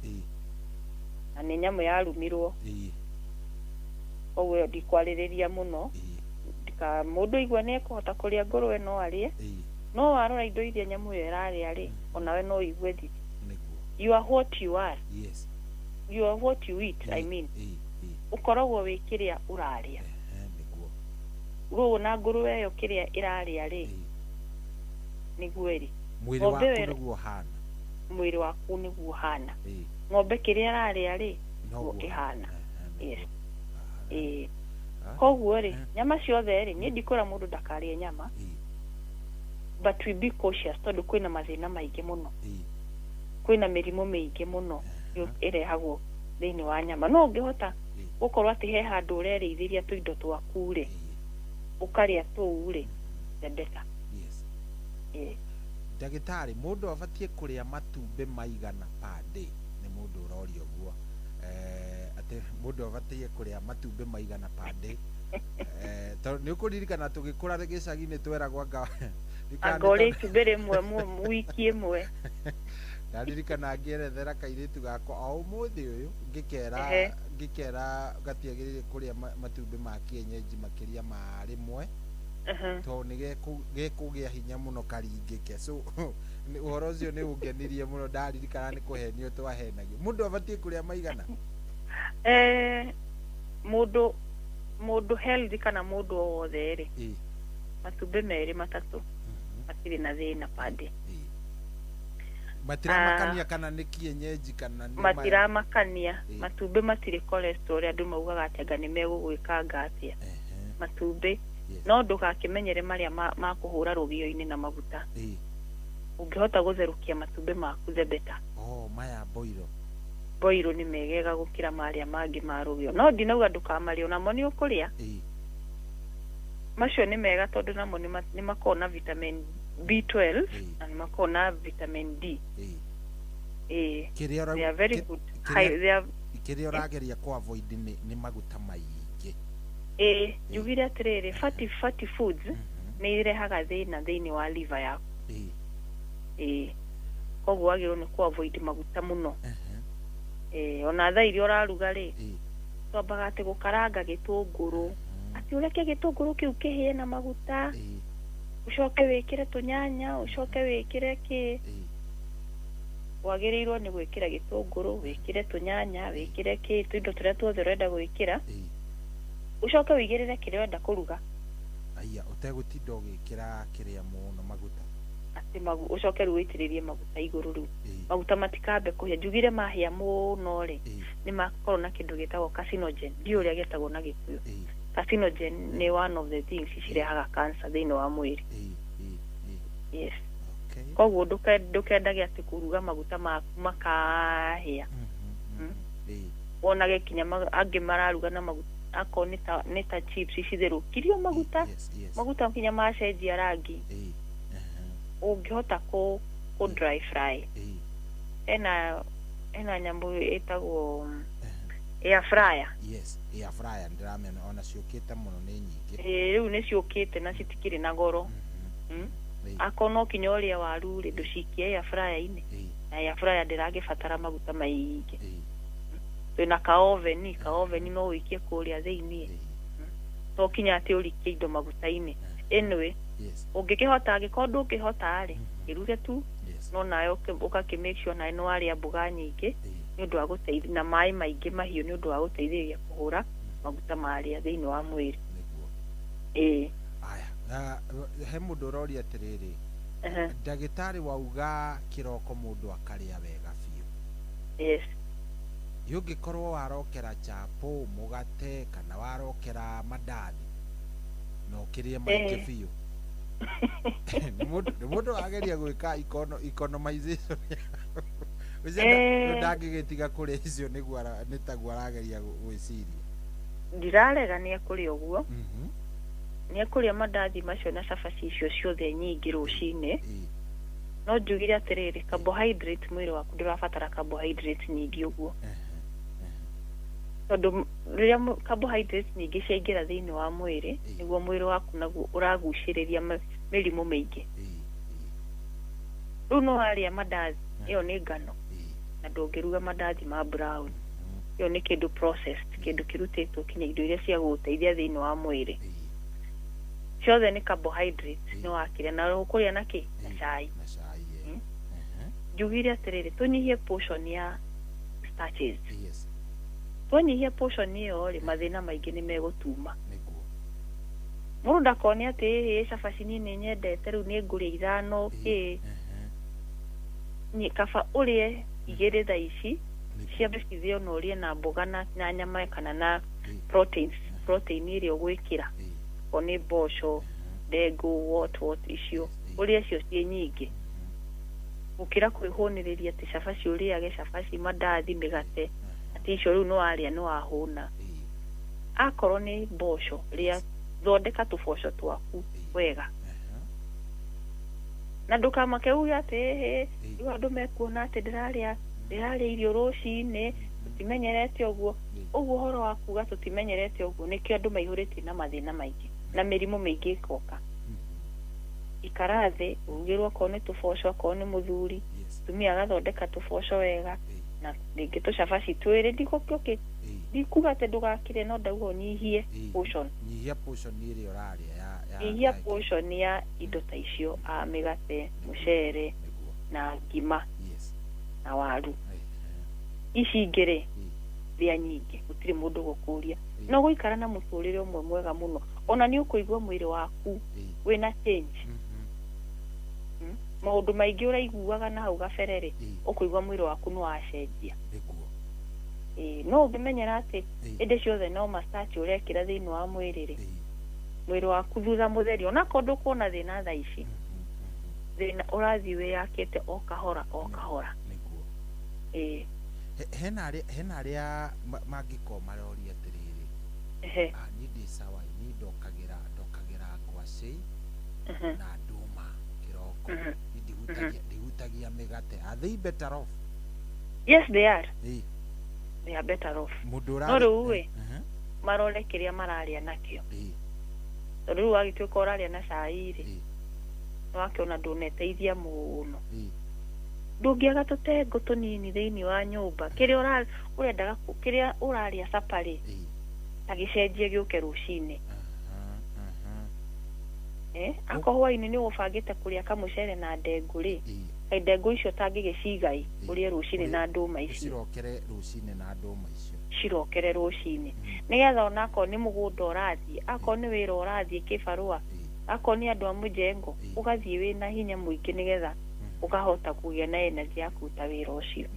na nĩ nyamũ yarumirwo, koguo ĩyo ndikwarĩrĩria mũno. Mũndũ igua nĩ ekũhota kũrĩa ngũrwe no arĩe, no warora indo iria nyamũ ĩyo ĩrarĩa rĩ, onawe no ũigue thiti. You are what you are. Yes. You are what you eat, I mean. Ũkoragwo wĩ kĩrĩa ũrarĩa. Rũũ na ngũrwe ĩyo kĩrĩa ĩrarĩa rĩ, nĩguo ĩrĩ. Mwĩrĩ waku nĩguo ũhana. Mwĩrĩ waku nĩguo ũhana. Ng'ombe kĩrĩa ĩrarĩa rĩ, nĩguo ĩhana. Yes. Koguo rĩ, nyama ciothe rĩ, niĩ ndikwĩra mũndũ ndakarĩe nyama, but we be cautious tondũ kwĩna mathĩna maingĩ mũno, kwĩna mĩrimũ mĩingĩ mũno ĩrehagwo thĩinĩ wa nyama. No ũngĩhota gũkorwo atĩ he handũ ũrerĩithĩria tũindo twaku rĩ, ũkarĩa tũu rĩ, the better. Yes. Ndagĩtarĩ, mũndũ abatiĩ kũrĩa matumbĩ maigana per day? Nĩ mũndũ ũroria ũguo, atĩ mũndũ abatiĩ kũrĩa matumbĩ maigana per day? Tondũ nĩ ũkũririkana tũgĩkũra gĩcagi-inĩ tweragwo anga ũrĩ itumbĩ rĩmwe wiki ĩmwe. Ndaririkana ngĩerethera kairĩtu gakwa o ũmũthĩ ũyũ, ngĩkera gatiagĩrĩire kũrĩa matumbĩ ma kienyeji makĩria ma rĩmwe, tondũ nĩ gekũgĩa hinya mũno karingĩke. So ũhoro ũcio nĩ ũngenirie mũno, ndaririkana nĩ kũhenio twahenagio. Mũndũ abatiĩ kũrĩa maigana? Mũndũ healthy kana mũndũ o wothe rĩ, matumbĩ 2 3 matirĩ na thĩna pande. Matiramakania kana nĩ kienyeji kana nĩ matiramakania. Matumbĩ matirĩ cholesterol, andũ maugaga atĩ anga nĩ megũgwĩkanga atĩa. Matumbĩ No ndũgakĩmenyere marĩa ma kũhũra rũgĩo-inĩ na maguta. Ũngĩhota gũtherũkia matumbĩ maku the better. Oh, maya boiro. Boiro nĩ megega gũkĩra marĩa mangĩ ma rũgĩo. No ndinauga ndũkamarĩe onamo nĩ ũkũrĩa. Macio nĩ mega tondũ namo nĩ makoragwo na vitamin B12 na nĩ makoragwo na vitamin D. Kĩrĩa They are very good. High, they are kĩrĩa ũrageria kũ avoid nĩ maguta maingĩ. Njugire atĩrĩrĩ, fatty foods nĩ irehaga thĩna thĩinĩ wa liver yaku. Koguo wagĩrĩirwo nĩ kũ avoid maguta mũno. Ona thaa iria ũraruga rĩ, twambaga atĩ gũkaranga gĩtũngũrũ, atĩ ũreke gĩtũngũrũ kĩu kĩhĩe na maguta, ũcoke wĩkĩre tũnyanya, ũcoke wĩkĩre kĩ. Wagĩrĩirwo nĩ gwĩkĩra gĩtũngũrũ, wĩkĩre tũnyanya, wĩkĩre kĩ, tũindo tũrĩa tuothe ũrenda gwĩkĩra, ũcoke ũigĩrĩre kĩrĩa ũrenda kũruga. Aya, ũtegũtinda ũgĩkĩra kĩrĩa mũno maguta. Atĩ ũcoke rĩu ũitĩrĩrie maguta igũrũ rĩu. Maguta matikambe kũhĩa. Njugire mahĩa mũno rĩ, nĩ makorwo na kĩndũ gĩtagwo carcinogen. Ndiũĩ ũrĩa gĩtagwo na Gĩkũyũ. Carcinogen nĩ one of the things cirehaga cancer thĩinĩ wa mwĩrĩ. Yes. Koguo ndũkendage atĩ kũruga maguta maku makahĩa. Wonage kinya angĩ mararuga na maguta akorwo nĩ ta chips citherũkirio maguta, maguta kinya macenjia rangi. Ũngĩhota kũ dry fry. Ena nyamũ ĩtagwo air fryer. Yes, air fryer ndĩramena ona ciũkĩte mũno nĩ nyingĩ. Rĩu nĩ ciũkĩte na citikĩrĩ na goro. Akorwo no kinya ũrĩe waru rĩ, ndũcikie air fryer-inĩ. Na air fryer ndĩragĩbatara maguta maingĩ. Twĩna ka oven no ũikie kũrĩa thĩiniĩ. To kinya atĩ ũrikie indo maguta-inĩ. Anyway, ũngĩkĩhota, angĩkorwo ndũngĩhota rĩ, ĩruge tu, no nawe ũgakĩ make sure nawe nĩ warĩa mboga nyingĩ nĩ ũndũ wa gũteithia, na maĩ maingĩ mahiũ nĩ ũndũ wa gũteithĩrĩria kũhũra maguta marĩa thĩinĩ wa mwĩrĩ. Aya, he mũndũ ũroria atĩrĩrĩ, ndagĩtarĩ wauga kĩroko mũndũ akarĩa wega biũ. Yes. Ũngĩkorwo warokera chapo, mũgate kana warokera mandathi, no ũkĩrĩe maingĩ biũ. Nĩ mũndũ ageria gwĩka economization. Ũcio ndangĩgĩtiga kũrĩa icio nĩguo nĩ taguo arageria gwĩciria. Ndirarega nĩ ekũrĩa ũguo. Nĩ ekũrĩa mandathi macio na cabaci icio ciothe nyingĩ rũcinĩ. No njugire atĩrĩrĩ, carbohydrate mwĩrĩ waku ndũrabatara carbohydrate nyingĩ ũguo. Tondũ rĩrĩa carbohydrate nyingĩ ciaingĩra thĩinĩ wa mwĩrĩ, nĩguo mwĩrĩ waku naguo ũragucĩrĩria mĩrimũ mĩingĩ. Rĩu no warĩa mandathi, ĩyo nĩ ngano, na ndũngĩruga mandathi ma brown. Ĩyo nĩ kĩndũ processed, kĩndũ kĩrutĩtwo kinya indo iria cia gũgũteithia thĩinĩ wa mwĩrĩ. Ciothe nĩ carbohydrate, nĩ wakĩrĩa na ũkũrĩa na kĩ? Na cai. Njugire atĩrĩrĩ, tũnyihie portion ya starches. Twanyihia portion ĩyo rĩ, mathĩna maingĩ nĩ megũtuma. Mũndũ ndakone atĩ ĩhĩ cabaci niĩ nĩ nyendete rĩu nĩ ngũrĩa ithano kĩ. Kaba ũrĩe igĩrĩ thaa ici, ciambe cithĩo na ũrĩe na mboga na nyama kana na proteins, protein ĩrĩa ũgwĩkĩra. O nĩ mboco, ndengũ, what icio, ũrĩe cio ciĩ nyingĩ. Gũkĩra kwĩhũnĩrĩria atĩ cabaci ũrĩage cabaci, mandathi, mĩgate, atĩ icio rĩu nĩ warĩa nĩ wahũna. Akorwo nĩ mboco, rĩa thondeka tũboco twaku wega. Na ndũkamake uge atĩ ĩhĩ, rĩu andũ mekuona atĩ ndĩrarĩa irio rũcinĩ, tũtimenyerete ũguo. Ũguo ũhoro wa kuga tũtimenyerete ũguo nĩkĩo andũ maihũrĩtie na mathĩna maingĩ na mĩrimũ mĩingĩ ĩkoka. Ikara thĩ ũrugĩrwo okorwo nĩ tũboco, okorwo nĩ mũthuri, mũtumia agathondeka tũboco wega na rĩngĩ tũcabaci twĩrĩ. Ndikuga atĩ ndũgakĩrĩe, no ndauga ũnyihie portion. Nyihia portion ĩrĩa ũrarĩa ya nyihia portion ya indo ta icio, mĩgate, mũcere na ngima na waru. Ici ingĩ rĩ, rĩa nyingĩ, gũtirĩ mũndũ gũkũria. No gũikara na mũtũrĩre ũmwe mwega mũno, ona nĩ ũkũigua mwĩrĩ waku wĩna change. Maũndũ maingĩ ũraiguaga na hau gabere rĩ, ũkũigua mwĩrĩ waku nĩ wacenjia. No ũngĩmenyera atĩ hĩndĩ ciothe no mastachi ũrekĩra thĩinĩ wa mwĩrĩ rĩ, Mwĩrĩ waku thutha mũtheri onakorwo ndũkuona thĩna thaa ici, thĩna ũrathiĩ wĩyakĩte o kahora o kahora. Ĩĩ. Hena arĩa mangĩkorwo maroria atĩrĩrĩ, niĩ ndĩ sawa, niĩ ndokagĩra ngwacĩ na ndũma kĩroko, ndihutagia mĩgate. Are they better off? Yes, they are. They are better off. No rĩu ĩ, marore kĩrĩa mararĩa nakĩo. Tondũ rĩu wagĩtuĩka ũrarĩa na cai rĩ, nĩwakĩona ndũneteithia mũno. Ndũngĩaga tũtengo tũnini thĩinĩ wa nyũmba, kĩrĩa ũrendaga, kĩrĩa ũrarĩa capa rĩ, ta gĩcenjie gĩũke rũcinĩ. Akorwo hwainĩ nĩ ũbangĩte kũrĩa kamũcere na ndengũ rĩ, kaĩ ndengũ icio tangĩgĩcigai ũrĩe rũcinĩ na ndũma icio. Cirokere rũcinĩ na ndũma icio. Cirokere rũcinĩ. Nĩgetha onakorwo nĩ mũgũnda ũrathiĩ, akorwo nĩ wĩra ũrathiĩ kĩbarũa, akorwo nĩ andũ a mũjengo, ũgathiĩ wĩna hinya mũingĩ nĩgetha ũkahota kũgĩa na energy ya kũruta wĩra ũcio.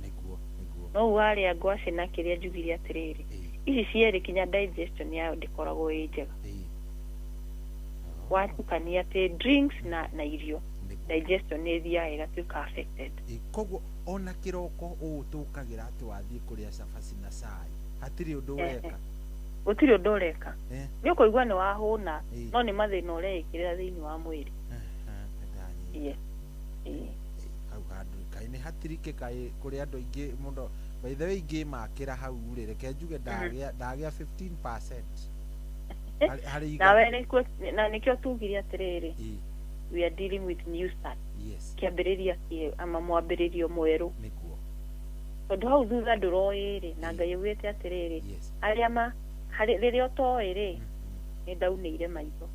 No warĩa ngwacĩ na kĩrĩa njugire atĩrĩrĩ, ici cierĩ kinya digestion yayo ndĩkoragwo ĩ njega. Watukania atĩ drinks na irio, digestion nĩ ĩthiaga ĩgatuĩka affected. Koguo ona kĩroko ũũ tũkagĩra atĩ wathiĩ kũrĩa cabaci na cai, hatirĩ ũndũ ũreka. Gũtirĩ ũndũ ũreka. Nĩ ũkũigua nĩ wahũna, no nĩ mathĩna ũreĩkĩrĩra thĩinĩ wa mwĩrĩ. Yes. Hau handũ kaĩ nĩ hatirike, kaĩ kũrĩ andũ aingĩ mũno. By the way, ingĩmakĩra hau rĩ, reke njuge ndagĩa 15%. Nawe na nĩkĩo tugire atĩrĩrĩ, we are dealing with new start. Yes. Kĩambĩrĩria ama mwambĩrĩrio mwerũ. Tondũ hau thutha ndũroĩ rĩ, na Ngai augĩte atĩrĩrĩ, arĩa rĩrĩa ũtoĩ rĩ, nĩ ndaunĩire maitho.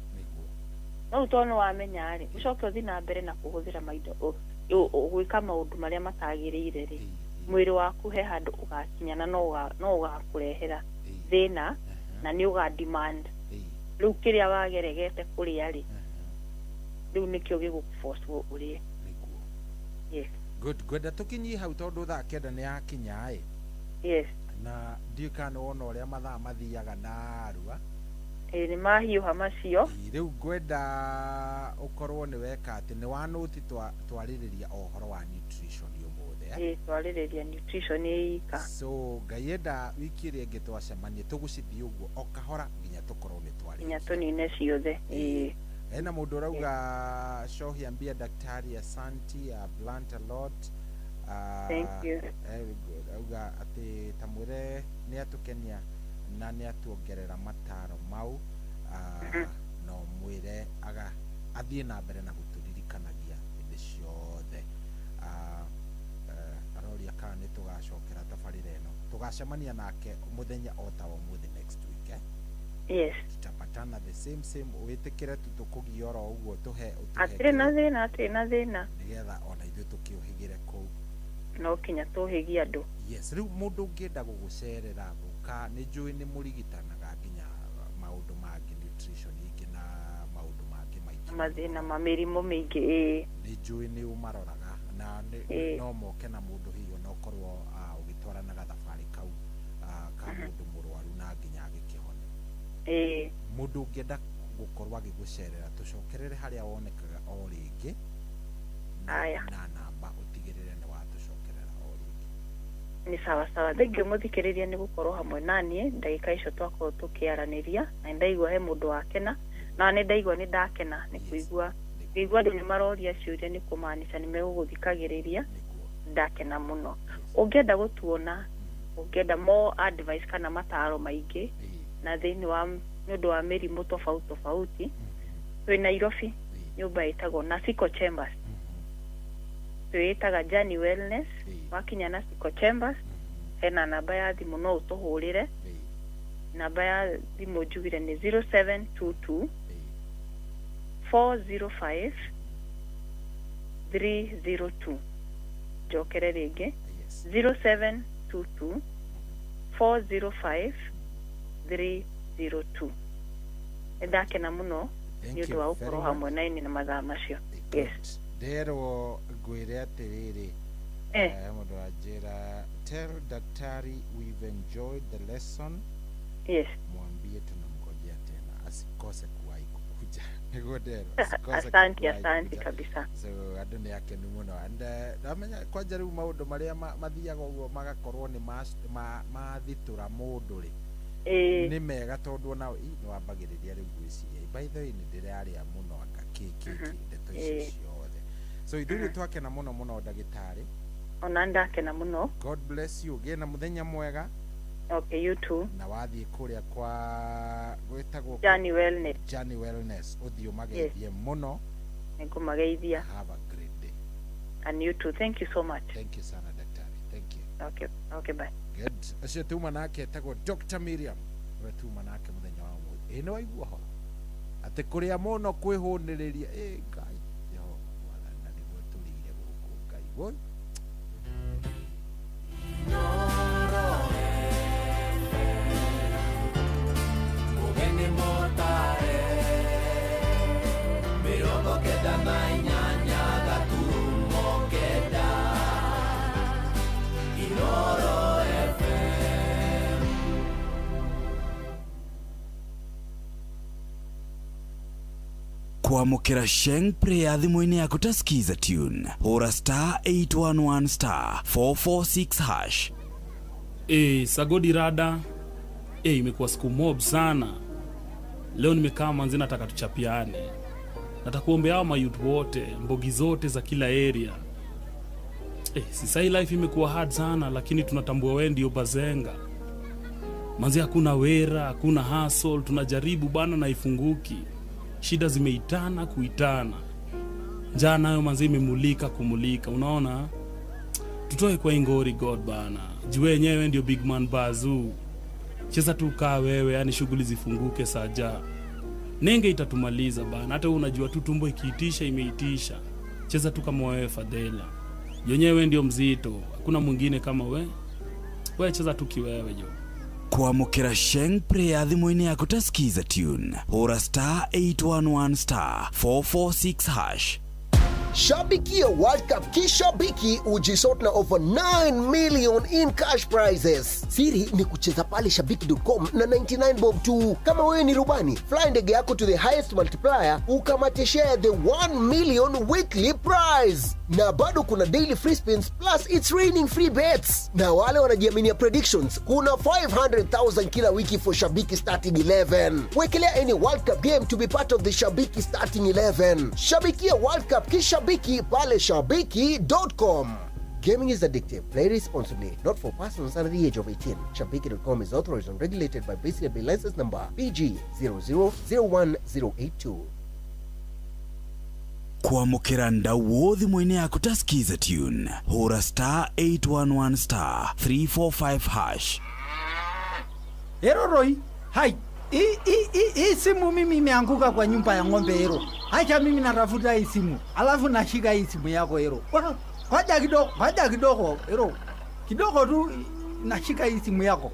No tondũ nĩ wamenya rĩ, ũcoke ũthiĩ na mbere na kũhũthĩra maitho, gwĩka maũndũ marĩa matagĩrĩire rĩ, mwĩrĩ waku he handũ ũgakinya na no ũgakũrehera thĩna na nĩ ũga demand. Rĩu kĩrĩa wageregete kũrĩa rĩ, rĩu nĩkĩo gĩgũkũforce ũrĩe. Yes. Good. Ngwenda tũkinyie hau tondũ thaa 9 nĩ yakinya ĩ. Yes. Na ndiũĩ kana nĩ wona ũrĩa mathaa mathiaga narua. Ĩĩ, nĩ mahiũha macio. Rĩu ngwenda ũkorwo nĩ weka atĩ nĩ wanũti twarĩrĩria o ũhoro wa nutrition ũmũthĩ. Ĩĩ, twarĩrĩria nutrition ĩ ika. So Ngai enda wiki ĩrĩa ĩngĩ twacemanie tũgũcithiĩ ũguo o kahora nginya tũkorwo nĩ twarĩkia. Nginya tũnine ciothe. Ĩĩ. Hena mũndũ ũrauga Shohi ambia daktari asanti, I've learned a lot. Thank you. Auga atĩ ta mwĩre nĩ atũkenia na nĩ atuongerera mataro mau, no mwĩre athiĩ na mbere na gũtũririkanagia hĩndĩ ciothe. Aroria kana nĩ tũgacokera tabarĩra ĩno, tũgacemania nake mũthenya o ta wa ũmũthĩ next week. Yes. Tutapatana the same wĩtĩkĩre tu tũkũgia oro ũguo tũhe Hatirĩ na thĩna, hatirĩ na thĩna, nĩgetha ona ithuĩ tũkĩũhĩgĩre kũu. No kinya tũhĩgie andũ. Yes. Rĩu mũndũ ũngĩenda gũgũcerera gũka, nĩ njũĩ nĩ mũrigitanaga nginya maũndũ mangĩ, nutrition ingĩ na maũndũ mangĩ maingĩ, mathĩna ma mĩrimũ mĩingĩ. Ĩĩ. Nĩ njũĩ nĩ ũmaroraga na no moke na mũndũ hihi onokorwo ũgĩtwaranaga thabarĩ kau ka mũndũ mũrwaru na nginya agĩkĩhone. Ĩĩ. Mũndũ ũngĩenda gũkorwo agĩgũcerera, tũcokerere harĩa wonekaga o rĩngĩ na namba ũtigĩrĩre nĩ watũcokerera o rĩngĩ. Nĩ sawa sawa. Thengiũ mũthikĩrĩria nĩ gũkorwo hamwe naniĩ ndagĩka icio twakorwo tũkĩaranĩria, na nĩndaigua he mũndũ wakena, na nĩ ndaigua nĩ ndakena nĩ kũigua ngĩigua andũ nĩ maroria ciũria, nĩ kũmaanisha nĩ megũgũthikagĩrĩria. Ndakena mũno. Ũngĩenda gũtuona, ũngĩenda more advice kana mataro maingĩ na thĩinĩ wa nĩ ũndũ wa mĩrimũ tofauti tofauti, twĩ Nairobi, nyũmba ĩtagwo Nasiko Chambers. Twĩĩtaga Journey Wellness. Wakinya Nasiko Chambers, hena namba ya thimũ no ũtũhũrĩre. Namba ya thimũ njugire nĩ 0722 405 302. Njokere rĩngĩ, 0722 405 302. Nĩndakena mũno nĩ ũndũ wa gũkorwo hamwe na inyuĩ na mathaa macio. Yes. Nderwo ngwĩre atĩrĩrĩ, mũndũ anjĩra, tell daktari we've enjoyed the lesson. Yes. Mwambie tunamngojea tena, asikose kuwahi kukuja. Nĩguo nderwo. Asante, asante kabisa. So andũ nĩ akenu mũno and ndamenya kwanja rĩu maũndũ marĩa mathiaga ũguo magakorwo nĩ mathitũra mũndũ rĩ, nĩ mega tondũ ona nĩ wambagĩrĩria rĩu gwĩciria, by the way nĩ ndĩrarĩa mũno anga kĩ ndeto ici ciothe. So ithuĩ twakena mũno mũno ndagĩtarĩ. Ona ndakena mũno. God bless you. Gĩe na mũthenya mwega. Okay, you too. Na wathiĩ kũrĩa kwa gwĩtagwo Journey Wellness. Journey Wellness, ũthiĩ ũmageithie mũno. Nĩngũmageithia. Have a great day. And you too. Thank you so much. Thank you sana daktari. Thank you. Okay, okay, bye. Good. Acio tuma nake etagwo Dr. Miriam. Ũrĩa tuma nake mũthenya wa ũmũthĩ. Ĩ nĩ waigua ũhoro atĩ kũrĩa mũno kwĩhũnĩrĩria. Ĩ Ngai Jehova Mwathani, na nĩguo tũrĩire gũkũ Ngai woi. 98.9 Inoro FM. Kwamũkĩra Sheng Prayer thimũ-inĩ yaku ta Skiza tune, hũra star 811 star 446 hash. Sagodi rada. Imekuwa siku mob sana. Leo nimekaa manzi, nataka tuchapiane. Nataka kuombea hao mayouth wote, mbogi zote za kila area. Sisai life imekuwa hard sana, lakini tunatambua wewe ndio bazenga. Manzi hakuna wera, hakuna hustle, tunajaribu bana na ifunguki. Shida zimeitana kuitana. Njaa nayo manzi imemulika kumulika, unaona? Tutoe kwa ingori God bana. Jiwe yenyewe ndio big man bazoo. Cheza tu kaa wewe, yani shughuli zifunguke saja. Nenge itatumaliza bana. Hata unajua tu tumbo ikiitisha imeitisha. Cheza tu kama wewe Fadhela. Yenyewe ndio mzito, hakuna mwingine kama we. Wewe cheza tu kiwewe jo. Kwamũkĩra Sheng Prayer thimũ-inĩ yaku ta Skiza tune, hũra star 811 star 446 hash. Shabikia World Cup kishabiki, ujisort na over 9 million in cash prizes. Siri ni kucheza pale shabiki.com na 99 bob tu. Kama wewe ni rubani, fly ndege yako to the highest multiplier, ukamate share the 1 million weekly prize. Na bado kuna daily free spins plus it's raining free bets. Na wale wanajiaminia predictions, kuna 500,000 kila wiki for Shabiki starting 11. Wekelea any World Cup game to be part of the Shabiki starting 11. Shabikia World Cup kishabiki pale shabiki.com. Gaming is addictive. Play responsibly. Not for persons under the age of 18. Shabiki.com is authorized and regulated by BCLB license number PG 0001082. Kwamũkĩra ndauo thimũ-inĩ yaku ta Skiza tune, hũra star 811 star 345 hash. Eroroi, hai. Hii simu mimi imeanguka kwa nyumba ya ng'ombe ero. Acha mimi natafuta hii simu, alafu nashika hii simu yako ero. Ngoja kidogo, ngoja kidogo ero. Kidogo tu nashika hii simu yako.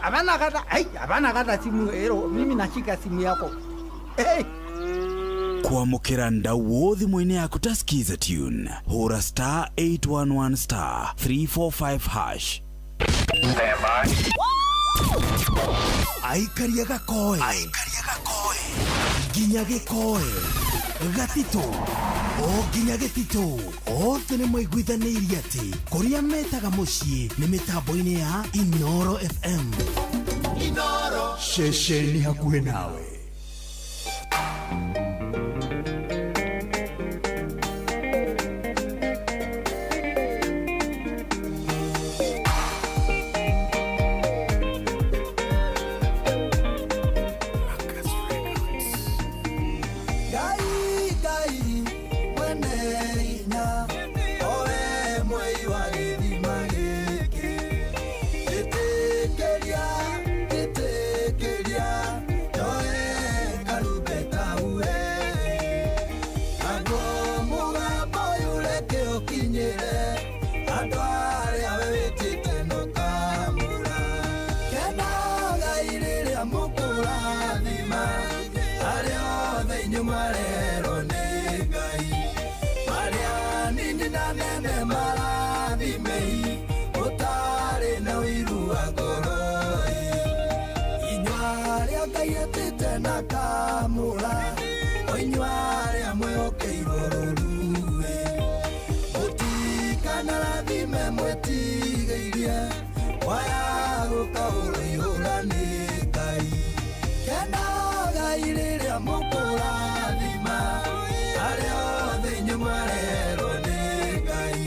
Hapana kata, hai, hapana kata simu ero, mimi nashika simu yako. Hey. Kwamũkĩra ndauo thimũ-inĩ yaku ta Skiza tune, hũra star 811 star 345 hash. Aikaria gakoe nginya gĩkoe gatitũ o nginya gĩtitũ othe nĩ maiguithanĩirie atĩ kũrĩa metaga mũciĩ nĩ mĩtambo-inĩ ya Inoro FM. Inoro ceceni hakuhĩ nawe. Oinyuarĩa mwĩhokeirwo rũruĩ Mũtikanarathime mwĩtigĩirie Waya gũkaũrũihũra nĩ Ngai Kenagai rĩrĩa mũkũrathima Arĩa othe inyuĩ mwareherwo nĩ Ngai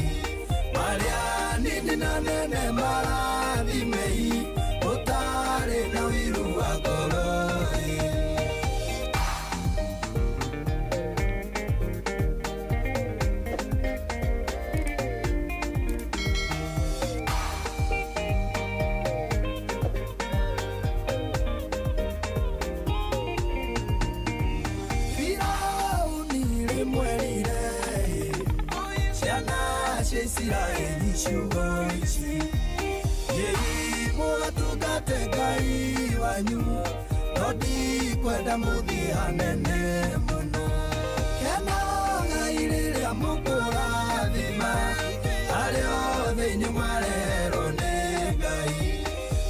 Marĩa nini na nene marathimei Mũtarĩ na ũiru wa ngoro. Isiraeli ciugo ici Yei mũgatungate Ngai wanyu No ndikwenda mũthiĩ hanene mũno Kenagai rĩrĩa mũkũrathima Arĩa othe inyuĩ mwareherwo nĩ Ngai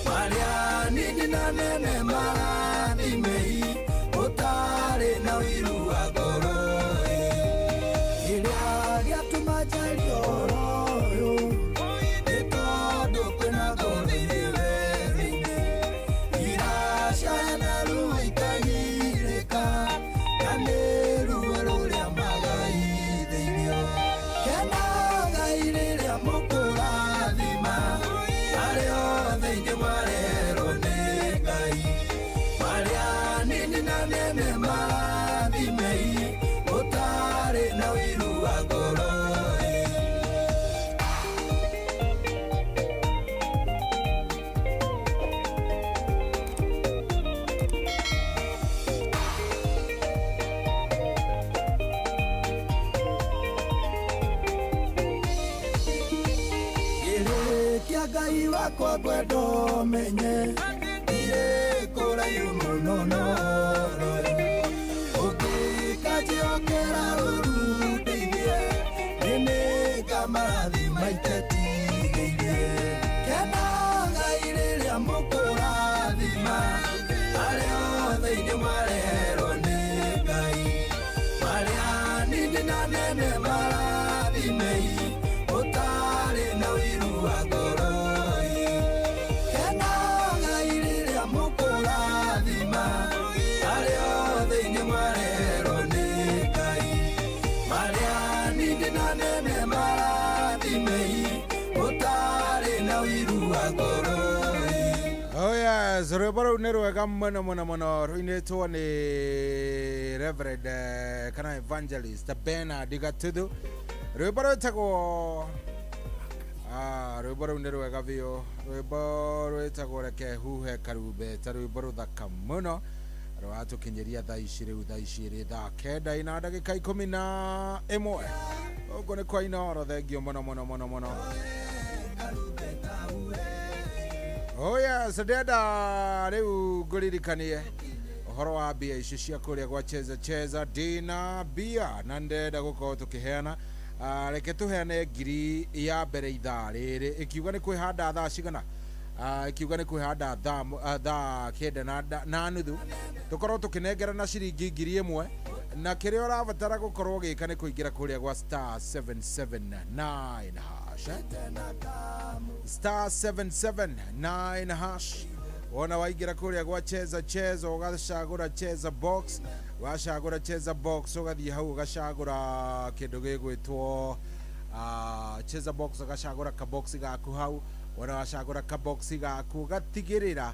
Marĩa nini na nene marathimei Mũtarĩ na ũiru wa ngoro. Kĩrĩa gĩatũma njarie ũhoro ũyũ Nĩ tondũ kwĩna ngũthi werũ-inĩ Iracaya na ruo ikagirĩka Na nĩ ruo rũrĩa magaithĩirio Kenagai rĩrĩa mũkũrathima Arĩa othe inyuĩ mwareherwo nĩ Ngai Marĩa nini na nene marathimei Mũtarĩ na ũiru wa ngoro. Kĩrĩkia Ngai wakwa ngwenda ũmenye Ndirĩ kũraihu mũno noro Ũngĩkanjĩhokera rũũru ndeithie Nĩnĩngamarathima itetigĩirie Kenagai rĩrĩa mũkũrathima Arĩa othe inyuĩ mwareherwo nĩ Ngai Marĩa nini na nene marathimei Mũtarĩ na ũiru wa ngoro. Kenagai rĩrĩa mũkũrathima Arĩa othe inyuĩ mwareherwo nĩ Ngai Marĩa nini na nene marathimei Mũtarĩ na ũiru wa ngoro. Oh yes, rwĩmbo rũu nĩ rwega mũno mũno mũno rũinĩtwo nĩ Reverend kana Evangelist Bernard Gatuthu. Rwĩmbo rwĩtagwo rwĩmbo rũu nĩ rwega biũ. Rwĩmbo rwĩtagwo Reke Huhe Karumbeta, rwĩmbo rũthaka mũno rwatũkinyĩria thaa ici rĩu thaa ici ĩrĩ thaa 9 na ndagĩka 11. Ũguo nĩ kwa Inooro, thengio mũno mũno mũno mũno. Oh yes, ndĩrenda rĩu ngũririkanie ũhoro wa mbia ici cia kũrĩa gwa Cheza Cheza. Ndĩna mbia na ndĩrenda gũkorwo tũkĩheana. Reke tũheane ngiri ya mbere ithaa rĩrĩ ĩkiuga nĩ kwĩhanda thaa cigana, ikiuga nĩ kwĩhanda thaa 9:30 tũkorwo tũkĩnengerana ciringi 1,000 na kĩrĩa ũrabatara gũkorwo ũgĩka nĩ kũingĩra kũrĩa gwa star 779 hash star 779 hash. Wona waingĩra kũrĩa gwa Cheza Cheza ũgacagũra Cheza Box, wacagũra Cheza Box ũgathiĩ hau ũgacagũra kĩndũ gĩgwĩtwo Cheza Box, ũgacagũra kabox gaku hau. Wona wacagũra kabox gaku ũgatigĩrĩra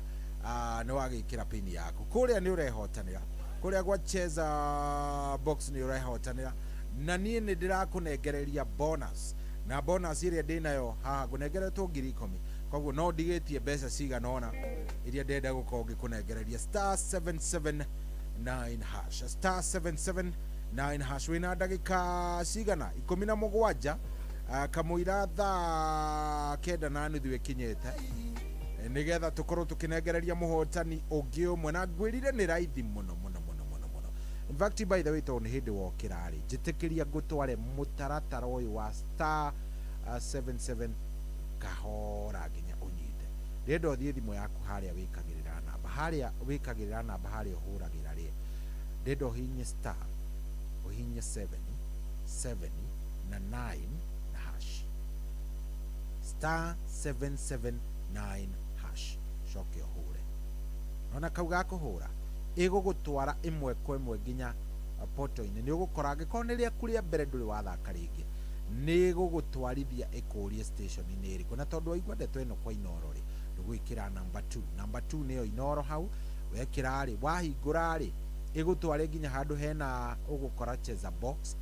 nĩ wagĩkĩra pin yaku kũrĩa nĩ ũrehotanĩra kũrĩa gwa Cheza Box nĩ ũrehotanĩra na niĩ nĩ ndĩrakũnengereria bonus na bonus ĩrĩa ndĩnayo haha ngũnengeretwo 10,000 koguo no ndigĩtie mbeca cigana ũna iria ndĩrenda gũkorwo ngĩkũnengereria star 779 hash star 779 hash. Wĩna ndagĩka cigana 17 kamũira thaa 9:30 ĩkinyĩte nĩgetha tũkorwo tũkĩnengereria mũhotani ũngĩ ũmwe na ngwĩrire nĩ raithi mũno mũno mũno mũno mũno. In fact, by the way, tondũ nĩ hĩndĩ wokĩra rĩ, njĩtĩkĩria ngũtware mũtaratara ũyũ wa star 77 kahora nginya ũnyite. Ndĩrenda ũthiĩ thimũ yaku harĩa wĩkagĩrĩra namba, harĩa wĩkagĩrĩra namba, harĩa ũhũragĩra rĩ, ndĩrenda ũhihinye star Ũhihinye 7 7 na 9 na hash. Star 779 hash. Coke ũhũre. Nona kau ga kũhũra ĩgũgũtwara ĩmwe kwa ĩmwe nginya poto-inĩ. Nĩ ũgũkora angĩkorwo nĩ rĩaku rĩa mbere ndũrĩ wathaka rĩngĩ, nĩ ĩgũgũtwarithia ĩkũrie station nĩ ĩrĩkũ. Na tondũ waigua ndeto ĩno kwa Inooro rĩ, ndũgwĩkĩra number 2. Number 2 nĩyo Inooro hau wekĩra rĩ, wahingũra rĩ, ĩgũtware nginya handũ hena ũgũkora Cheza Box,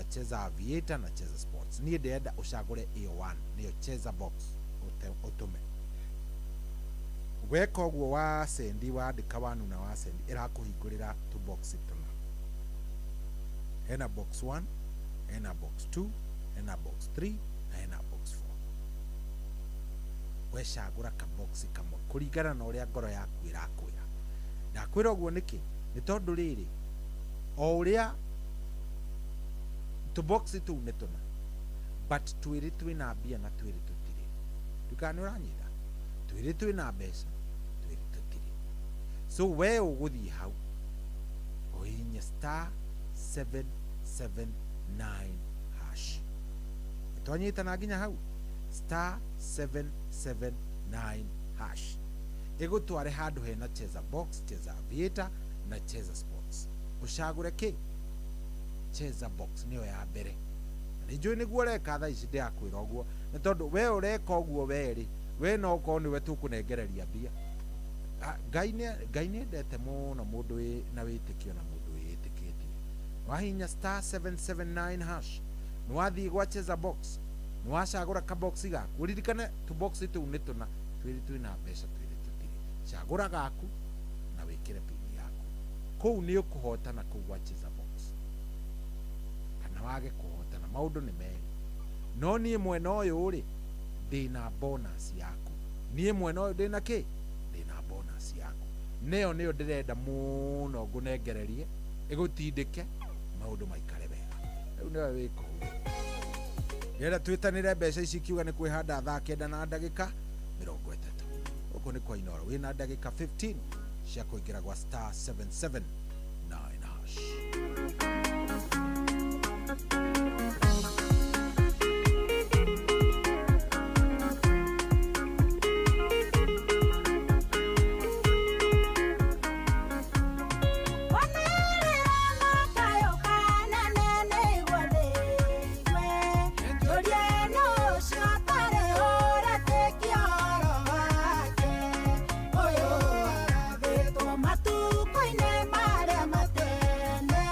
Cheza Aviator na Cheza Sports. Niĩ ndĩrenda ũcagũre ĩyo 1 nĩyo Cheza Box ũtũme. Weka ũguo wa sendi, wandĩka wanu na wa sendi, ĩrakũhingũrĩra tu box tũna. Hena box 1, hena box 2, hena box 3 na hena box 4. Wecagũra ka box kamwe kũringana na ũrĩa ngoro yaku ĩrakwĩra. Ndakwĩra ũguo nĩkĩ? Nĩ tondũ rĩrĩ, o ũrĩa tũbox tũu nĩ tũna, but twĩrĩ twĩna mbia na twĩrĩ tũtirĩ. Ndukana nĩ ũranyita? Twĩrĩ twĩna mbeca, twĩrĩ tũtirĩ. So we ũgũthiĩ hau ũhihinye star 779 hash. Twanyitana nginya hau star 779 hash. Ĩgũtware handũ hena Cheza Box, Cheza Aviator na Cheza Sports. Ũcagũre kĩ? Cheza Box nĩyo ya mbere. Na nĩ njũĩ nĩguo ũreka thaa ici ndĩrakwĩra ũguo, nĩ tondũ we ũreka ũguo werĩ, we no ũkorwo nĩwe tũkũnengereria mbia. Ngai nĩ endete mũno mũndũ wĩ na wĩtĩkio na mũndũ wĩĩtĩkĩtie. Wahinya star 779 hash, nĩ wathiĩ gwa Cheza Box, nĩ wacagũra kabox gaku. Ũririkane tũbox tũu nĩ tũna, twĩrĩ twĩna mbeca, twĩrĩ tũtirĩ. Cagũra gaku na wĩkĩre pini yaku. Kũu nĩ ũkũhotana kũu gwa Cheza Box, kana wage kũhotana, maũndũ nĩ merĩ. No niĩ mwena ũyũ rĩ, ndĩna bonus yaku. Niĩ mwena ũyũ ndĩna kĩ? Ndĩna bonus yaku. Nĩyo nĩyo ndĩrenda mũno ngũnengererie, ĩgũtindĩke maũndũ maikare wega. Rĩu nĩwe wĩ kũu. Ndĩrenda twĩtanĩre mbeca ici ikiuga nĩ kwĩhanda thaa 9 na ndagĩka 30. Gũkũ nĩ kwa Inooro. Wĩna ndagĩka 15 cia kũingĩra gwa star 779 hash. Matuko ine mare matene.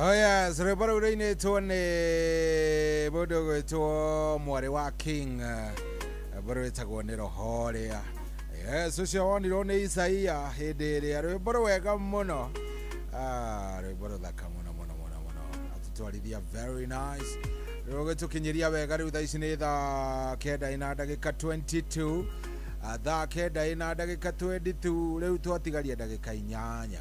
Oh yes, rwĩmbo rũu rũinĩtwo nĩ mũndũ ũgwĩtwo mwarĩ wa King, rwĩmbo rwĩtagwo nĩ roho ũrĩa. Yes, ũcio wonirwo nĩ Isaia hĩndĩ ĩrĩa, rwĩmbo rwega mũno. Ah, rwĩmbo rũthaka mũno mũno mũno mũno, atũtwarithia very nice, rũgĩtũkinyĩria wega. Rĩu thaa ici nĩ thaa 9 ina ndagĩka 22. Thaa 9 ina ndagĩka 22, rĩu twatigaria ndagĩka 8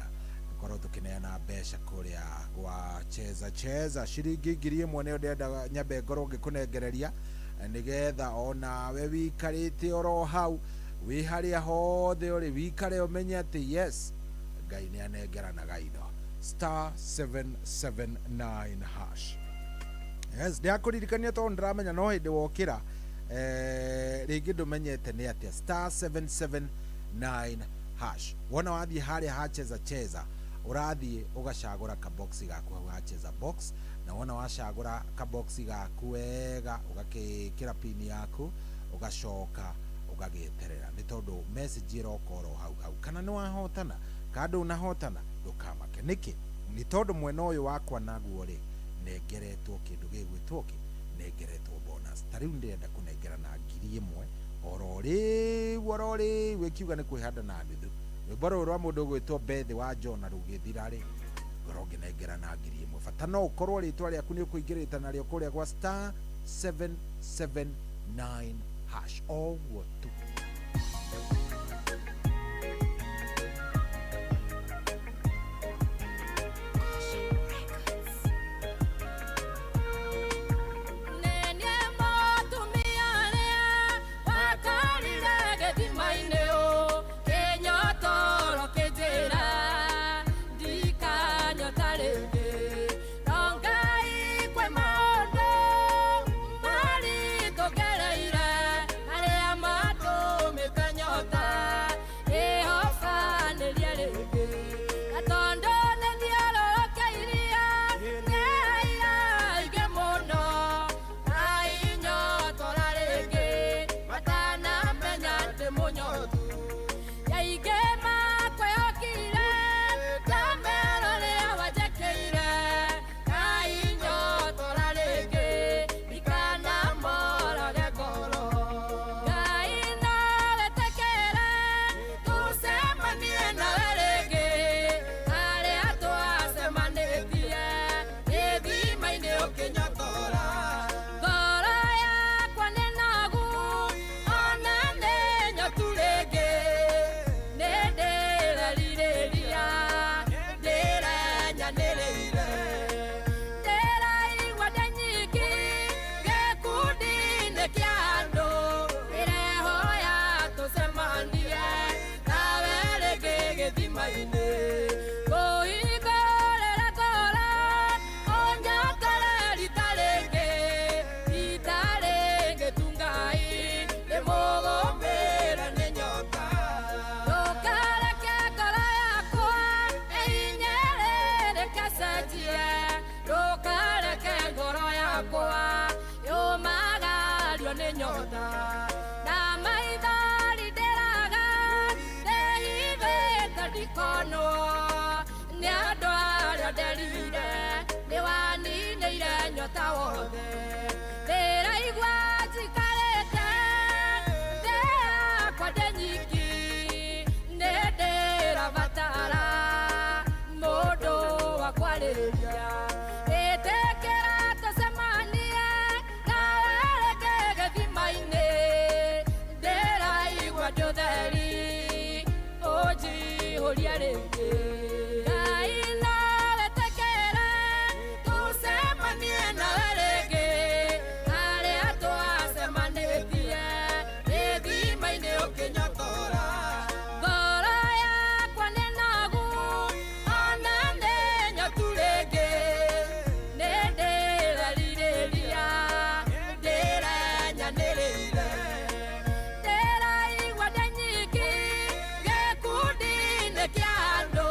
tũkorwo tũkĩneana mbeca kũrĩa gwa Cheza Cheza. Ciringi 1000 nĩyo ndĩrenda nyambe ngorwo ngĩkũnengereria, nĩgetha onawe wikarĩte oro hau wĩ harĩa hothe ũrĩ, wikare ũmenye atĩ yes, Ngai nĩ anengeranaga indo. Star 779 hash. Yes, ndĩrakũririkania tondũ ndĩramenya no hĩndĩ wokĩra, rĩngĩ ndũmenyete nĩ atĩa. Star 779 hash. Wona wathiĩ harĩa ha Cheza Cheza, ũrathiĩ ũgacagũra kaboxi gaku hau ha Cheza Box, na wona wacagũra kaboxi gaku wega, ũgakĩkĩra pini yaku, ũgacoka ũgagĩeterera, nĩ tondũ message ĩroka oro hau hau kana nĩ wahotana kana ndũnahotana. Ndũkamake. Nĩkĩ? Nĩ tondũ mwena ũyũ wakwa naguo rĩ, nengeretwo kĩndũ gĩgwĩtwo kĩ, nengeretwo bonus. Ta rĩu ndĩrenda kũnengera na 1000 oro rĩu, oro rĩu ĩkiuga nĩ kwĩhanda na nuthu. Rwĩmbo rũrũ rwa mũndũ ũgwĩtwo Beth wa Jona rũgĩthira rĩ, ngorwo ngĩnengera na 1000. Bata no ũkorwo rĩtwa rĩaku nĩ ũkũingĩrĩte narĩo kũrĩa gwa star 779 hash, o ũguo tu. Ndĩraigua ndĩ nyiki gĩkundi-inĩ kĩa andũ.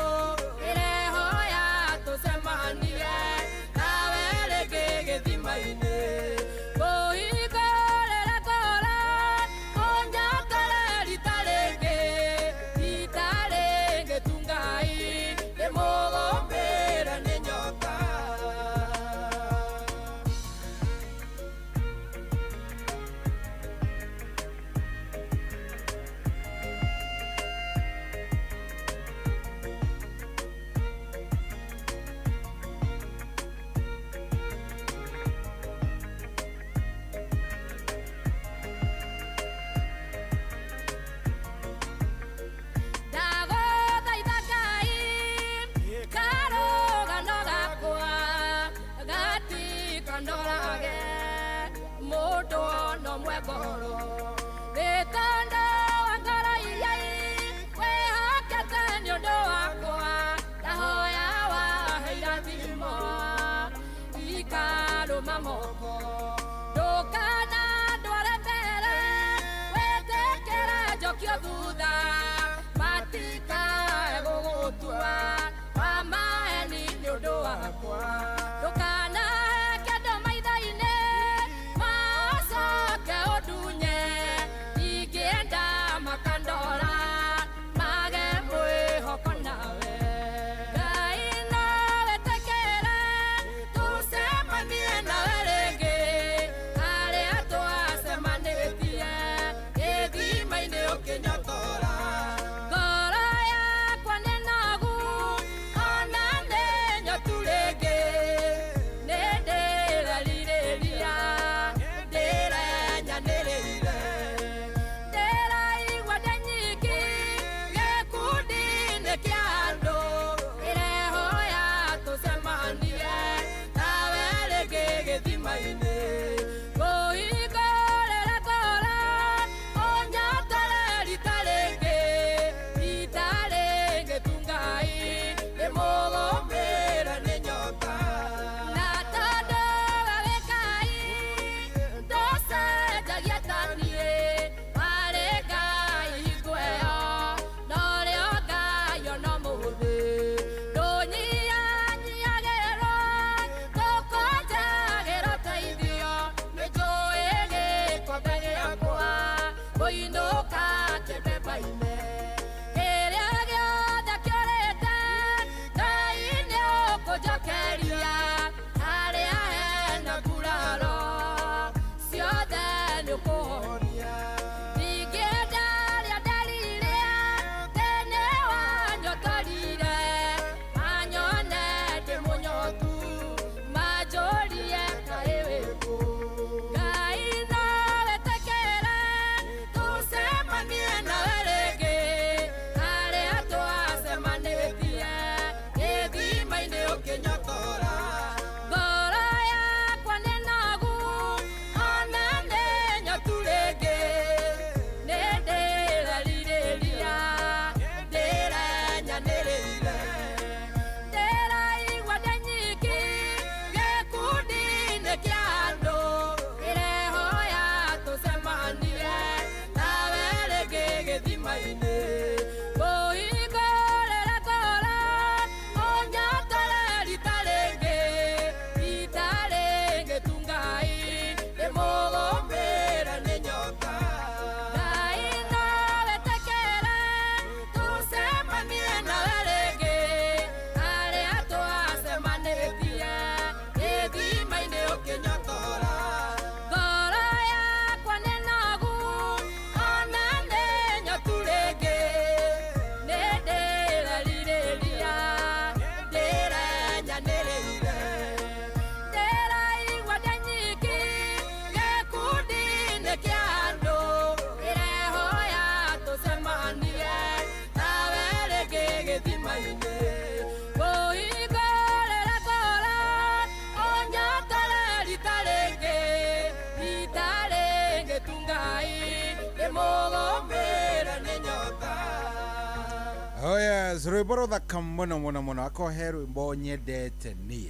Oh yes, rwĩmbo rũthaka mũno mũno mũno akohe rwĩmbo nyendete niĩ.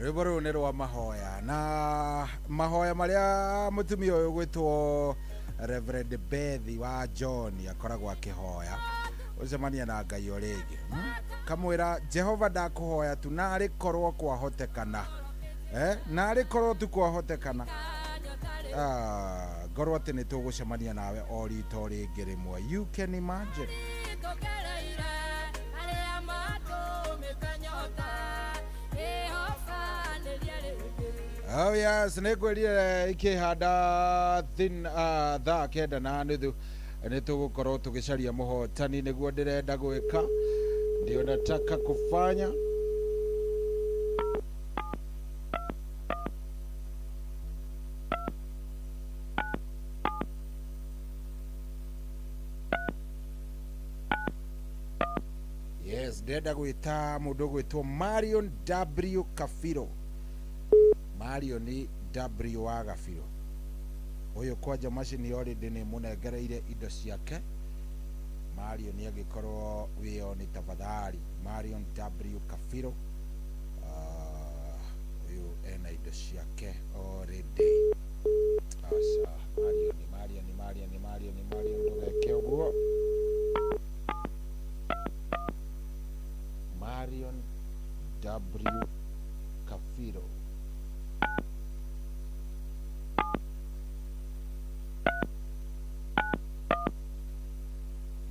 Rwĩmbo rũrũ nĩ rwa mahoya na mahoya marĩa mũtumia ũyũ gwĩtwo Reverend Bethi wa John akoragwo akĩhoya ũcemania na Ngai o rĩngĩ. Kamwĩra Jehova ndakũhoya tu narĩ korwo kwahotekana, narĩ korwo tu kwahotekana, ngorwo atĩ nĩ tũgũcemania nawe o rita o rĩngĩ rĩmwe. You can imagine. Oh yes, nĩ ngwĩrire ikĩhanda thaa 9:30 nĩ tũgũkorwo tũgĩcaria mũhotani nĩguo ndĩrenda gwĩka, ndio nataka kufanya. Yes, ndĩrenda gwĩta mũndũ ũgwĩtwo Marion W Kafiro. Marion W wa Gabiro ũyũ kwanja macini already nĩ mũnengereire indo ciake. Marion angĩkorwo wĩyo nĩ tafadhali, Marion W Kafiro ũyũ ena indo ciake already. Aca Marion Marion Marion Marion Marion ndũgeke ũguo. Marion W Kafiro.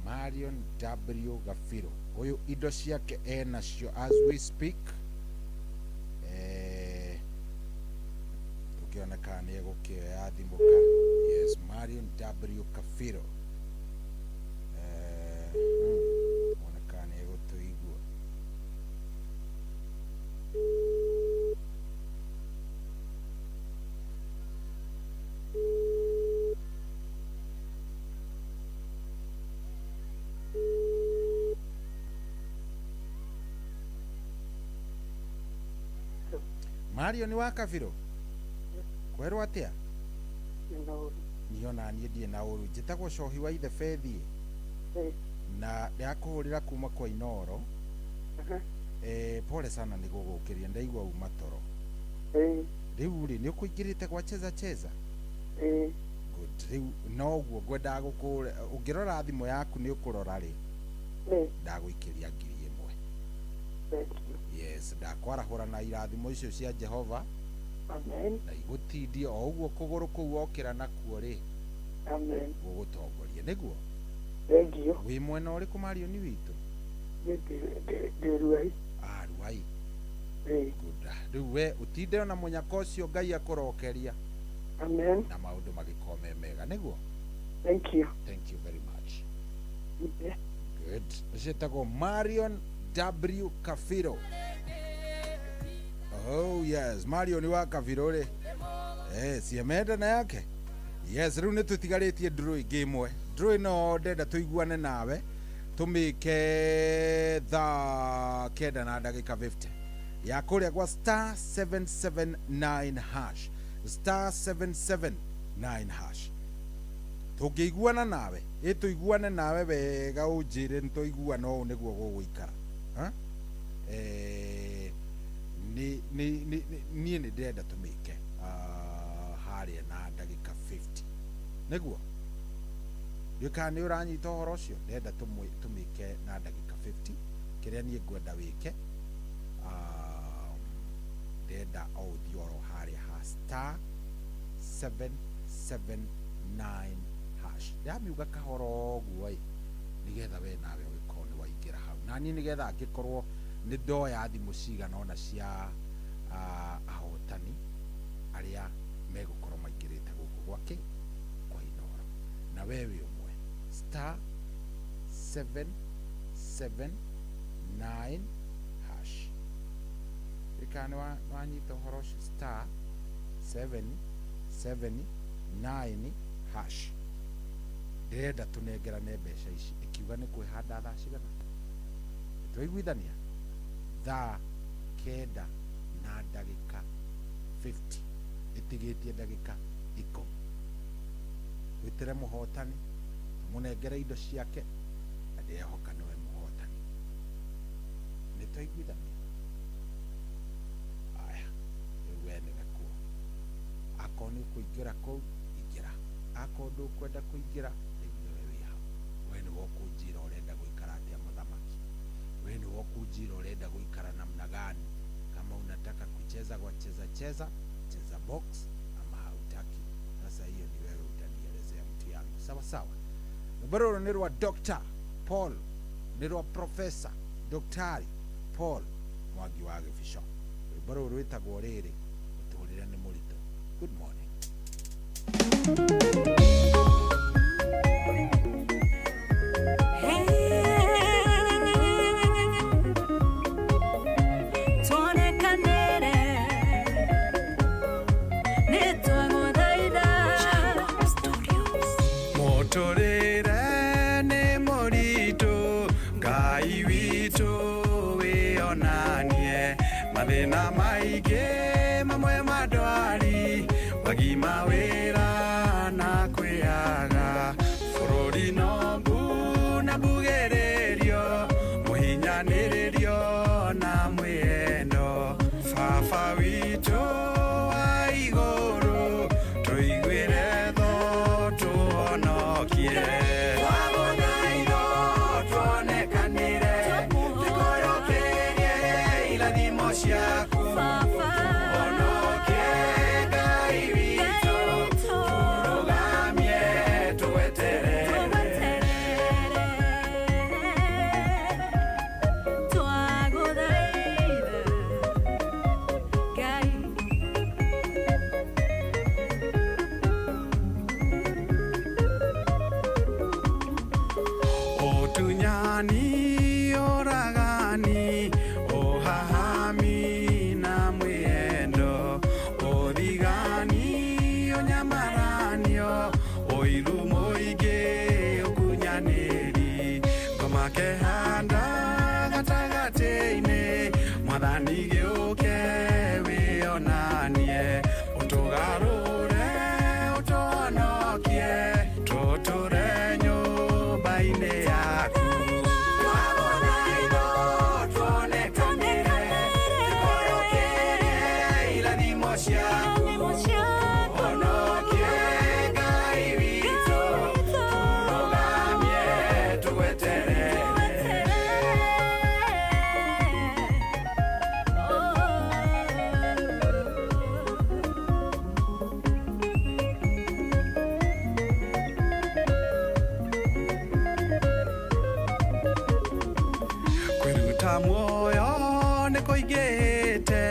Marion W Gafiro uyu indo ciake enacio as we speak. Tukiona kana nĩ egũkĩoya thimũ ka. Yes, Marion W Kafiro ona kana nĩ egũtũigua. Marion wa Kafiro kwerwo atia? Niĩ ona niĩ ndirĩ na ũru, njĩtagwo Cohi wa ithe Bethi na ndĩrakũhũrĩra kuma kwa Inoro. Pole sana nĩ gũgũkĩria, ndaigua uma toro. Rĩu rĩ nĩ ũkũingĩrĩte gwa cheza cheza? Good. Rĩu noguo ngwendaga gũkũra, ũngĩrora thimũ yaku nĩ ũkũrora rĩ, ndagũikĩria 1000. Yes, ndakwarahũra na irathimo icio cia Jehova. Amen. Na igũtindie o ũguo kũgũrũ kũu wokĩra nakuo rĩ. Amen. Gũgũtongoria nĩguo. Thank you. Wĩ mwena ũrĩkũ Marion witũ? Ndĩ Ruai. Ruai. Good. Rĩu we ũtinde ona mũnyaka ũcio Ngai akũrokeria. Amen. Na maũndũ magĩkorwo me mega nĩguo. Thank you. Thank you very much. Yeah. Good. Ũcio etagwo Marion W Kafiro. Oh yes, Marion wa Kafiro rĩ. Ciemenda na yake. Yes, rĩu nĩ tũtigarĩtie draw ĩngĩ ĩmwe. Draw ĩno ndenda tũiguane nawe tũmĩke thaa 9:50 ya kũrĩa gwa star 779 hash, star 779 hash. Tũngĩiguana nawe, tũiguane nawe wega ũnjĩre nĩ twaiguana ũũ nĩguo gũgũikara. Niĩ nĩ ndĩrenda tũmĩke harĩa na ndagĩka 50 nĩguo. Ndiũĩ kana nĩ ũranyita ũhoro ũcio. Ndĩrenda tũmĩke na ndagĩka 50. Kĩrĩa niĩ ngwenda wĩke, ndĩrenda o ũthiĩ oro harĩa ha star 779 hash. Ndamiuga kahora ũguo ĩ, nĩgetha we nawe ũgĩkorwo nĩ waingĩra hau, na niĩ nĩgetha angĩkorwo nĩ ndoya thimũ cigana ona cia ahotani arĩa megũkorwo maingĩrĩte gũkũ gwake kwa Inoro, na we wĩ ũmwe. Star 779 hash. Kana wanyita ũhoro ũcio, star 779 hash. Ndĩrenda tũnengerane mbeca ici, ĩkiuga nĩ kwĩhanda thaa cigana? Twaiguithania thaa 9:50, ĩtigĩtie ndagĩka 10. Wĩtĩre mũhotani, tũmũnengere indo ciake, na ndĩrehoka nĩwe Twaiguithania aya rĩu we nĩwe kuo akorwo nĩ ũkũingĩra kũu ingĩra akorwo ndũkwenda kũingĩra rĩu nĩwe wĩ hau we nĩwe ũkũnjĩra ũrenda gũikara atĩa mũthamaki we nĩwe ũkũnjĩra ũrenda gũikara namna gani kama unataka kucheza kwa cheza cheza cheza box ama hautaki sasa hiyo ni wewe utanielezea mtu yangu sawa sawa rwĩmbo rũrũ nĩ rwa Dr. Paul nĩ rwa Professor Dr. Paul Mwangi wa Gĩbico rwĩmbo rũrũ rwĩtagwo rĩrĩ mũtũrĩre nĩ mũritũ good morning. Mũtũrĩre nĩ mũritũ Ngai witũ wĩonanie mathĩna maingĩ mamwe mandwari wagima wĩra na kwĩaga bũrũri no mbu na mbugĩrĩrio mũhinyanĩrĩrio na mwĩendo baba witũ wa igũrũ tũiguĩre tho tũhonokie twagũtha itho tuonekanĩre tũkũrũkĩrie irathimo ciaku tũhonokie Ngai witũ tũrũgamie tũgweterere Ũtunyani ũragani ũhahami na mwĩendo ũthigani ũnyamaranio ũiru mũingĩ ũkunyanĩri ngoma kehanda gatagatĩ-inĩ mwathani gĩũke wĩonanie ũtũgarũre ũtũhonokie tũtũre nyũmba-inĩ yaku twagũtha itho tuonekanĩre tũkũrũkĩrie irathimo ciaku tũhonokie Ngai witũ tũrũgamie tũgweterere. Kwĩruta muoyo nĩ kũingĩhĩte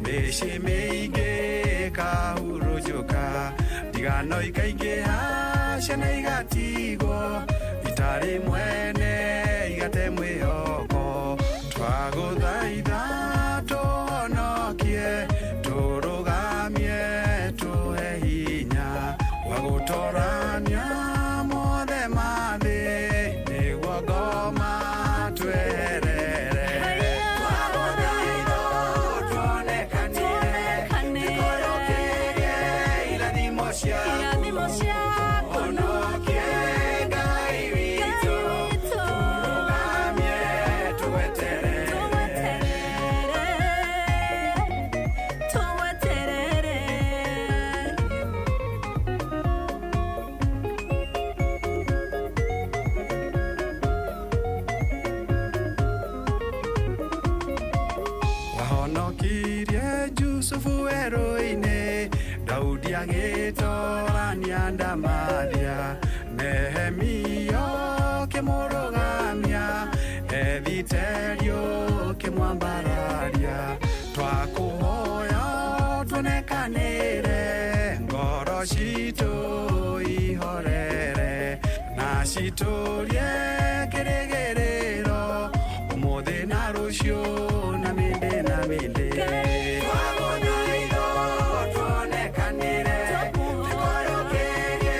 mĩciĩ mĩingĩ ĩkahurunjũka ndigano ikaingĩha ciana igatigwo itarĩ mwene igate mwĩhoko twagũthaitha tũhonokie tũrũgamie tũhe hinya wa gũtorania mothe ma thĩ nĩguo ngoma tweherere twagũtha itho tuonekanĩre tũkũrũkĩrie irathimo ciaku tũhonokie Ngai witũ tũrũgamie tũgweterere. Wahonokirie Jusufu werũ-inĩ Daudi agĩtorania ndamathia Nehemia ũkĩmũrũgamia Ethiteri ũkĩmwambararia twakũhoya tuonekanĩre ngoro citũ ihorere na citũrie kĩrĩgĩrĩro ũmũthĩ na rũciũ na mĩndĩ na mĩndĩ twagũtha itho tuonekanĩre tũkũrũkĩrie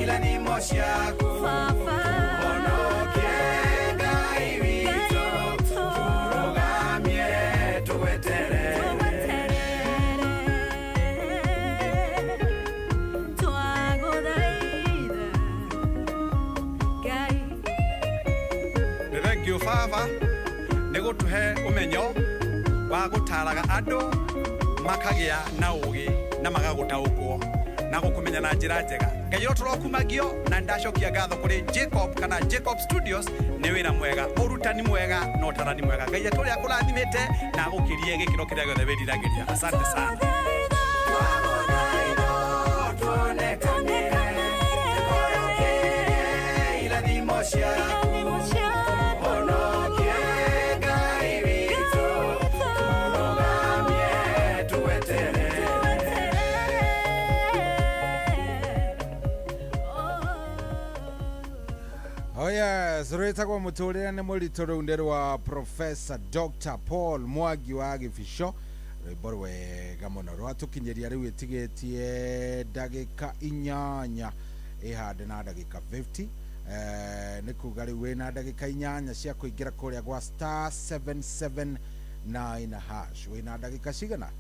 irathimo ciaku tũhonokie Ngai witũ tũrũgamie tũgweterere. Nĩ thank you baba nĩ Gũtũhe ũmenyo wa gũtaraga andũ makagĩa na ũgĩ na magagũtaũkwo na gũkũmenya na njĩra njega. Ngai ũrotũrokumagio na ndacokia ngatho kũrĩ Jacob kana Jacob Studios nĩ wĩra mwega, ũrutani mwega na ũtarani mwega. Ngai atũrĩa akũrathimĩte na agũkĩrie gĩkĩro kĩrĩa gĩothe wĩriragĩria. Asante sana. Oh yes, rwĩtagwo mũtũrĩre nĩ mũritũ rũu nĩ rwa Professor Dr. Paul Mwangi wa Gĩbico, rwĩmbo rwega mũno rwatũkinyĩria rĩu ĩtigĩtie ndagĩka 8 ĩhande na ndagĩka 50. Nĩ kuga rĩu wĩna ndagĩka 8 cia kũingĩra kũrĩa gwa star 779 hash. Wĩna ndagĩka cigana?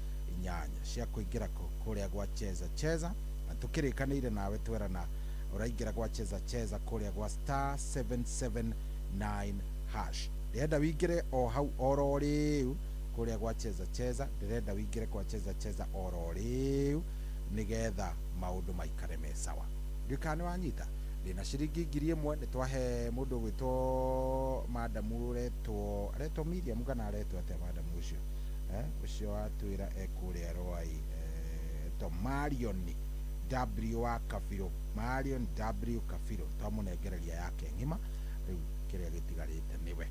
8 cia kũingĩra kũrĩa gwa cheza cheza, na tũkĩrĩkanĩire nawe twerana ũraingĩra gwa cheza cheza kũrĩa gwa star 779 hash. Ndĩrenda wĩingĩre o hau oro rĩu kũrĩa gwa cheza cheza, ndĩrenda wĩingĩre kwa cheza cheza oro rĩu nĩgetha maũndũ maikare me sawa. Ndiũĩ kana nĩ wanyita. Ndĩna ciringi 1000 nĩ twahe mũndũ ũgwĩtwo madamu aretwo Miriam kana aretwo atĩa madamu ũcio, ũcio watwĩra ekũrĩa Rwai, to Marion W wa Kabiro, Marion W Kabiro, twamũnengereria yake ng'ima. Rĩu kĩrĩa gĩtigarĩte nĩwe,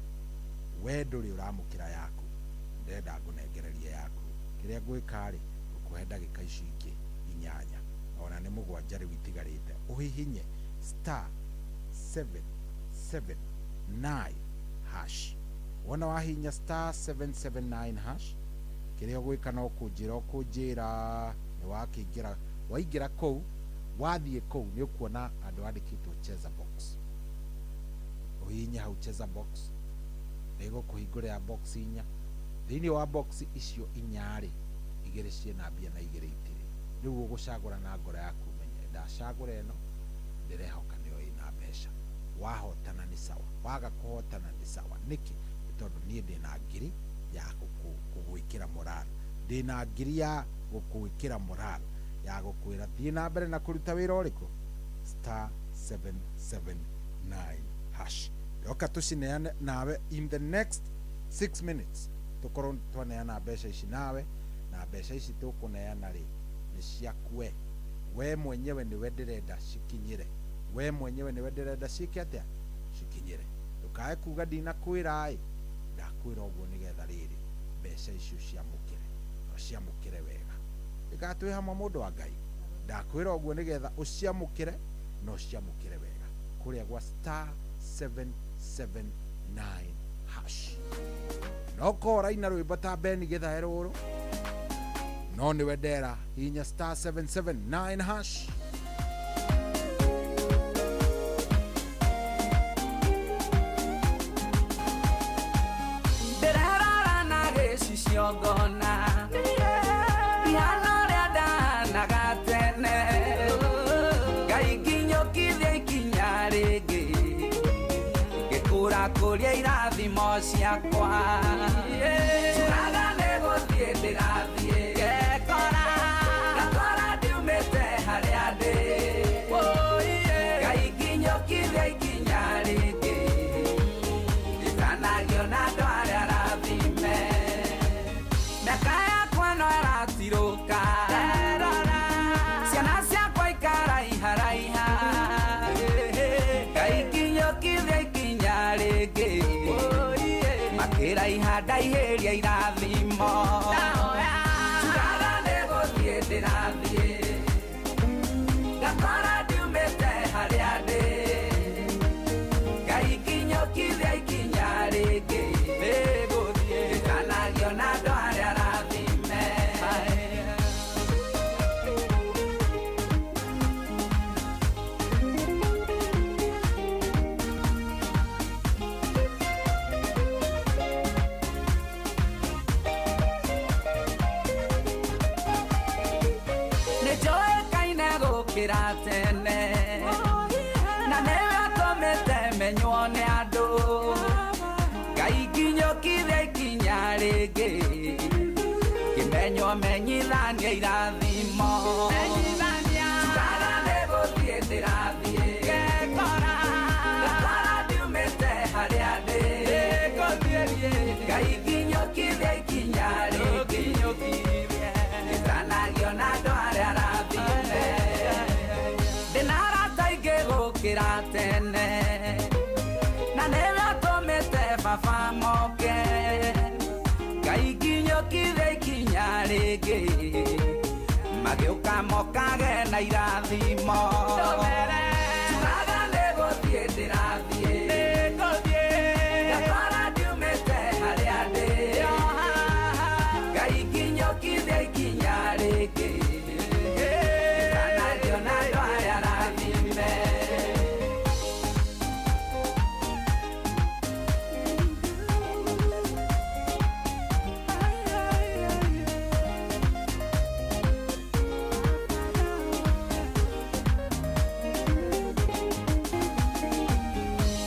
we ndũrĩ ũramũkĩra yaku, ndĩrenda ngũnengereria yaku. Kĩrĩa ngwĩka rĩ, ngũkũhe ndagĩka ici ingĩ 8 ona nĩ 7 rĩu itigarĩte, ũhihinye star 779 hash. Wona wahihinya star 779 hash, kĩrĩa ũgwĩka no kũnjĩra ũkũnjĩra nĩ wakĩingĩra. Waingĩra kũu, wathiĩ kũu nĩ ũkuona andũ andĩkĩtwo cheza box. Ũhihinye hau cheza box, nĩ ĩgũkũhingũrĩra box 4. Thĩinĩ wa box icio 4 rĩ, 2 ciĩna mbia na 2 itirĩ. Rĩu ũgũcagũra na ngoro yaku ũmenye ndacagũra ĩno ndĩrehoka nĩyo ĩna mbeca. Wahotana nĩ sawa, waga kũhotana nĩ sawa. Nĩkĩ? Nĩ tondũ niĩ ndĩna ngiri ya gũgwĩkĩra moral, ndĩna ngiri ya gũgwĩkĩra moral ya gũkwĩra thiĩ na mbere na kũruta wĩra ũrĩkũ, star 779 hash. Ndoka tũcineane nawe in the next 6 minutes, tũkorwo twaneana mbeca ici nawe, na mbeca ici tũkũneana rĩ nĩ ciaku we, we mwenyewe nĩwe ndĩrenda cikinyĩre, we mwenyewe nĩwe ndĩrenda ciĩke atĩa, cikinyĩre. Ndũkae kuga ndinakwĩra ĩ, ndakwĩra ũguo nĩgetha rĩrĩ mbeca icio ciamũkĩre, na ciamũkĩre wega. Ĩgatwĩ hamwe mũndũ wa Ngai, ndakwĩra ũguo nĩgetha ũciamũkĩre na ũciamũkĩre wega kũrĩa gwa star 779 hash. No korwo ũraina rwĩmbo ta Ben Githae rũrũ, no nĩwe ndera, hihinya star 779 hash. Ndĩrerora na gĩcicio ngona ihana ũrĩa ndahanaga tene, Ngai nginyũkithia ikinya rĩngĩ ngĩkũrakũria irathimo ciakwa. Njuraga nĩ gũthiĩ ndĩrathiĩ ngekora ngakora ndiumĩte harĩa ndĩ, Ngai nginyũkithia ikinya rĩngĩ ndikanagio na andũ arĩa arathime. Mĩaka yakwa no ĩratirũka, ciana ciakwa ikaraiharaiha, Ngai nginyũkithia ikinya rĩngĩ makĩraiha ndaihĩria irathimo. Njuraga nĩ gũthiĩ ndĩrathiĩ ngakora ndiumĩte harĩa ndĩ, Ngai nginyũkithia ikinya rĩngĩ nĩgũthiĩ ndikanagio na andũ arĩa arathime. Nĩnjũĩkaine gũkĩra tene, na nĩwe atũmĩte menywo nĩ andũ, Ngai nginyũkithia Menyithania irathimo Njugaga nĩ gũthiĩ ndĩrathiĩ Ngekora Ngakora ndiumĩte harĩa ndĩ Ngai nginyũkithia ikinya rĩngĩ Gĩtanagio na andũ arĩa arathime Ndĩna arata aingĩ gũkĩra tene Na nĩwe ũtũmĩte baba moke Ngai nginyũkithia ikinya rĩngĩ Magĩũka mokage na irathimo Njugaga nĩ gũthiĩ ndĩrathiĩ Ngakora ndiumĩte harĩa ndĩ Ngai nginyũkithia ikinya rĩngĩ Gĩtanagio na andũ arĩa arathime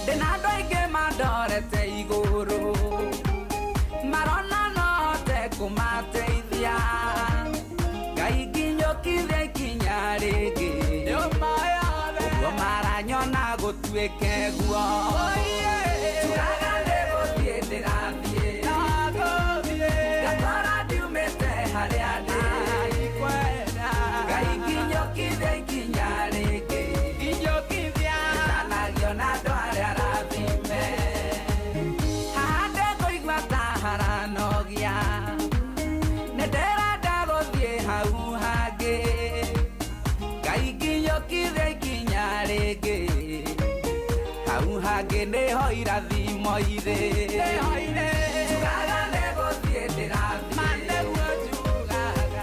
Ndĩna andũ aingĩ mandorete igũrũ Marona no hote kũmateithia Ngai nginyũkithia ikinya rĩngĩ Ũguo maranyona gũtuĩke guo Njugaga nĩ gũthiĩ ndĩrathiĩ Ngakora ndiumĩte harĩa ndĩ Ngai nginyũkithia ikinya rĩngĩ Gĩtanagio na andũ arĩa arathime Haha ndĩkũigua ta haranogia Nĩ ndĩrenda gũthiĩ hau hangĩ Ngai nginyũkithia ikinya rĩngĩ Hau hangĩ nĩho irathimo irĩ Njugaga nĩ gũthiĩ ndĩrathiĩ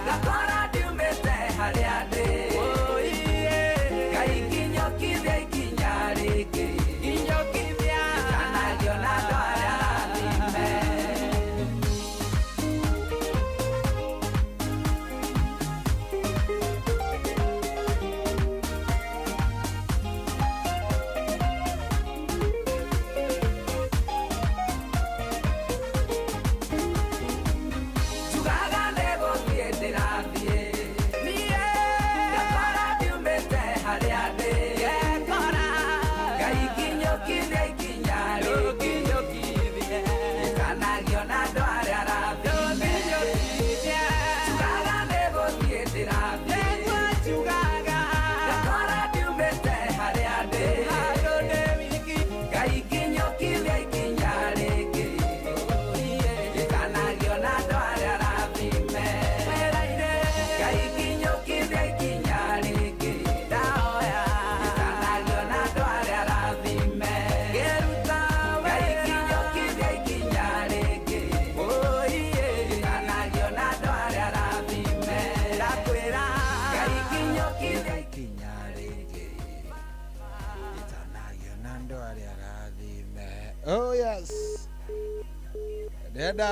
Ngakora ndiumĩte harĩa ndĩ Ngai nginyũkithia ikinya rĩngĩ Gĩtanagio na andũ arĩa arathime Njugaga nĩ gũthiĩ ndĩrathiĩ Ngakora ndiumĩte harĩa ndĩ Ngai nginyũkithia ikinya rĩngĩ Gĩtanagio na andũ arĩa arathime Njugaga nĩ gũthiĩ ndĩrathiĩ Ngakora ndiumĩte harĩa ndĩ Ngai nginyũkithia ikinya rĩngĩ Gĩtanagio na andũ arĩa arathime Ngai nginyũkithia ikinya rĩngĩ Gĩtanagio na andũ arĩa arathime Ngai nginyũkithia ikinya rĩngĩ Gĩtanagio na andũ arĩa arathime Ngai nginyũkithia ikinya rĩngĩ Gĩtanagio na andũ arĩa arathime. Oh yes. Ndĩrenda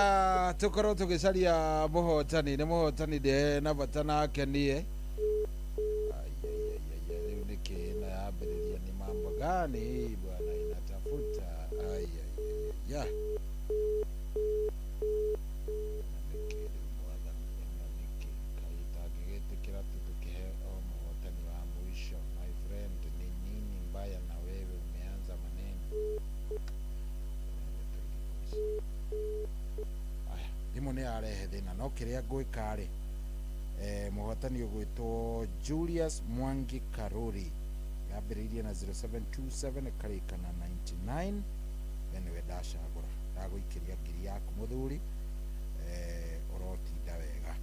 tũkorwo tũgĩcaria mũhotani nĩ mũhotani ndĩ na bata nake niĩ rĩu nĩkĩ ĩno yambĩrĩria ni mambo gani hii bwana inatafuta ya itangĩgĩtĩkĩra tu tũkĩhe o mũhotani wa mũico. My friend, ni nini mbaya na wewe umeanza maneno. Aya, thimũ nĩ yarehe thĩna no kĩrĩa ngwĩka rĩ mũhotani ũgwĩtwo Julius Mwangi Karuri yambĩrĩirie na 0727 ĩkarĩka na 99 we nĩwe ndacagũra ndagũikĩria ngiri yaku mũthuri ũrotinda wega.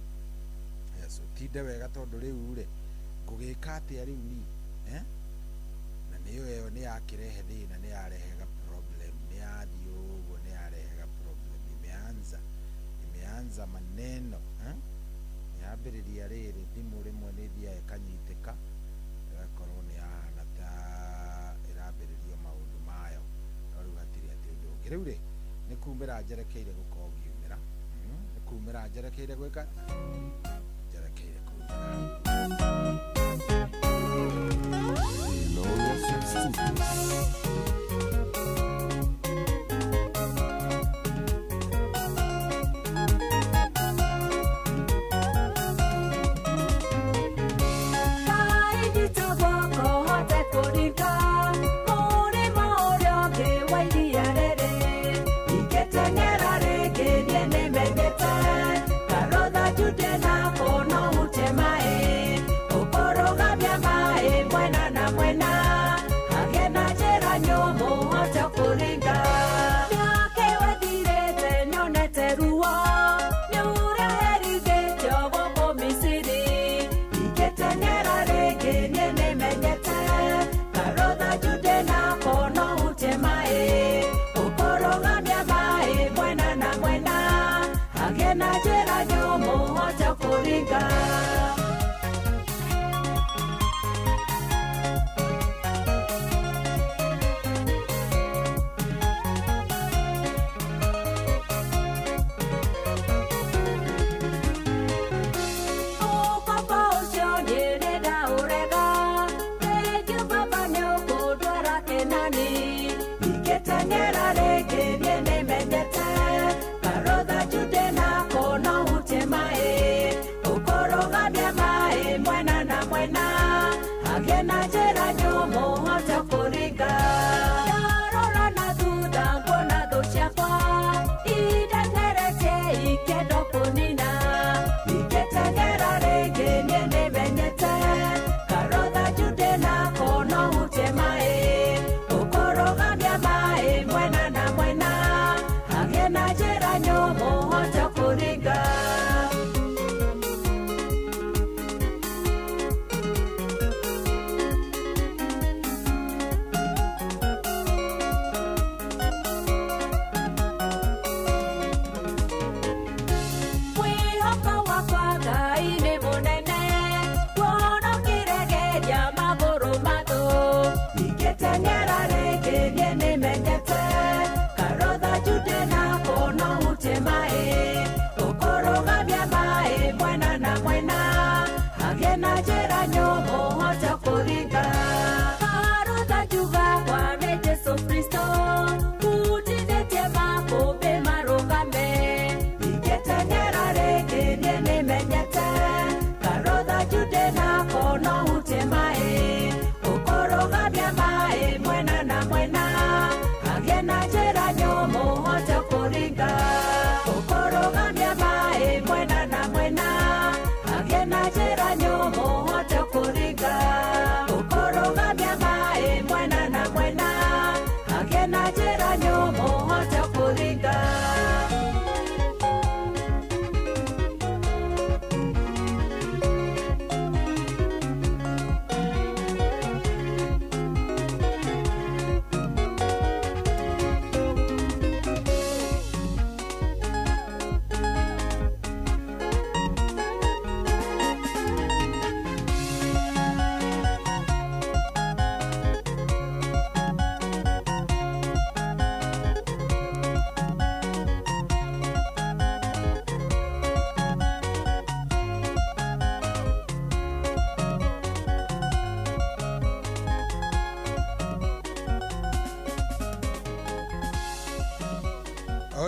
Yes, ũtinde wega tondũ rĩu rĩ ngũgĩka atĩa rĩu ni na nĩyo ĩyo nĩ yakĩrehe thĩna nĩ yarehega problem nĩ yathiĩ ũguo nĩ yarehega problem imeanza maneno yambĩrĩria rĩrĩ thimũ rĩmwe nĩ ĩthiaga ĩkanyitĩka ĩgakorwo nĩ yahana ta ĩrambĩrĩria maũndũ mayo no rĩu hatirĩ atĩ ũndũ ũngĩ rĩu rĩ nĩ kumĩra njerekeire gũkorwo ngiumĩra nĩ kumĩra njerekeire gwĩka njerekeire kumĩra. Inooro FM Studios. kũringa.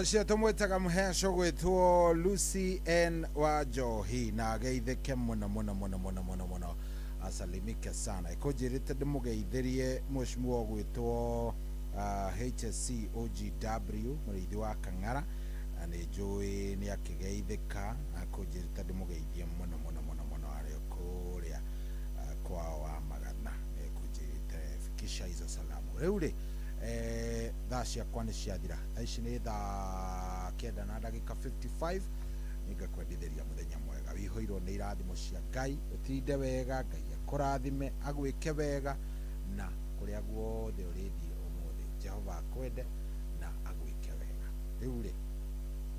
Ũcio tũmwĩtaga mũheaco gwĩtwo Lucy N wa Njohi na ageithĩke mũno mũno mũno mũno mũno mũno, asalimike sana. Ĩkũnjĩrĩte ndĩmũgeithĩrie mheshimiwa ũgwĩtwo HSC OGW mũrĩithi wa Kang'ara, na nĩ njũĩ nĩ akĩgeithĩka, na akũnjĩrĩte ndĩmũgeithie mũno mũno mũno mũno arĩ kũrĩa kwao wa Magana, nĩ ekũnjĩrĩte fikisha hizo salamu. Rĩu rĩ thaa ciakwa nĩ ciathira, thaa ici nĩ thaa 9 na ndagĩka 55. Nĩngakwendithĩria mũthenya mwega wĩihũirwo nĩ irathimo cia Ngai, ũtinde wega, Ngai akũrathime, agwĩke wega, na kũrĩa guothe ũrĩthiĩ ũmũthĩ Jehova akwende na agwĩke wega. Rĩu rĩ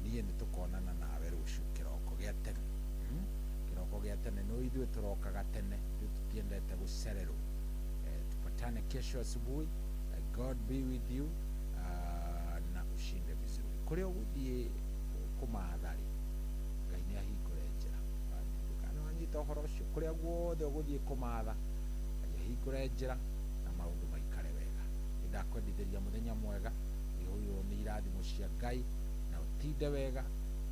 niĩ nĩ tũkonana nawe rũciũ kĩroko gĩa tene. Kĩroko gĩa tene no ithuĩ tũrokaga tene, ithuĩ tũtiendete gũcererwo. Tupatane kesho asubuhi. God be with you, na ushinde vizuri. Kũrĩa ũgũthiĩ kũmatha rĩ, Ngai nĩ ahingũre njĩra. Kana wanyita ũhoro ũcio, kũrĩa guothe ũgũthiĩ kũmatha, Ngai ahingũre njĩra na maũndũ maikare wega. Nĩ ndakwendithĩria mũthenya mwega, wĩihũirwo nĩ irathimo cia Ngai, na ũtinde wega,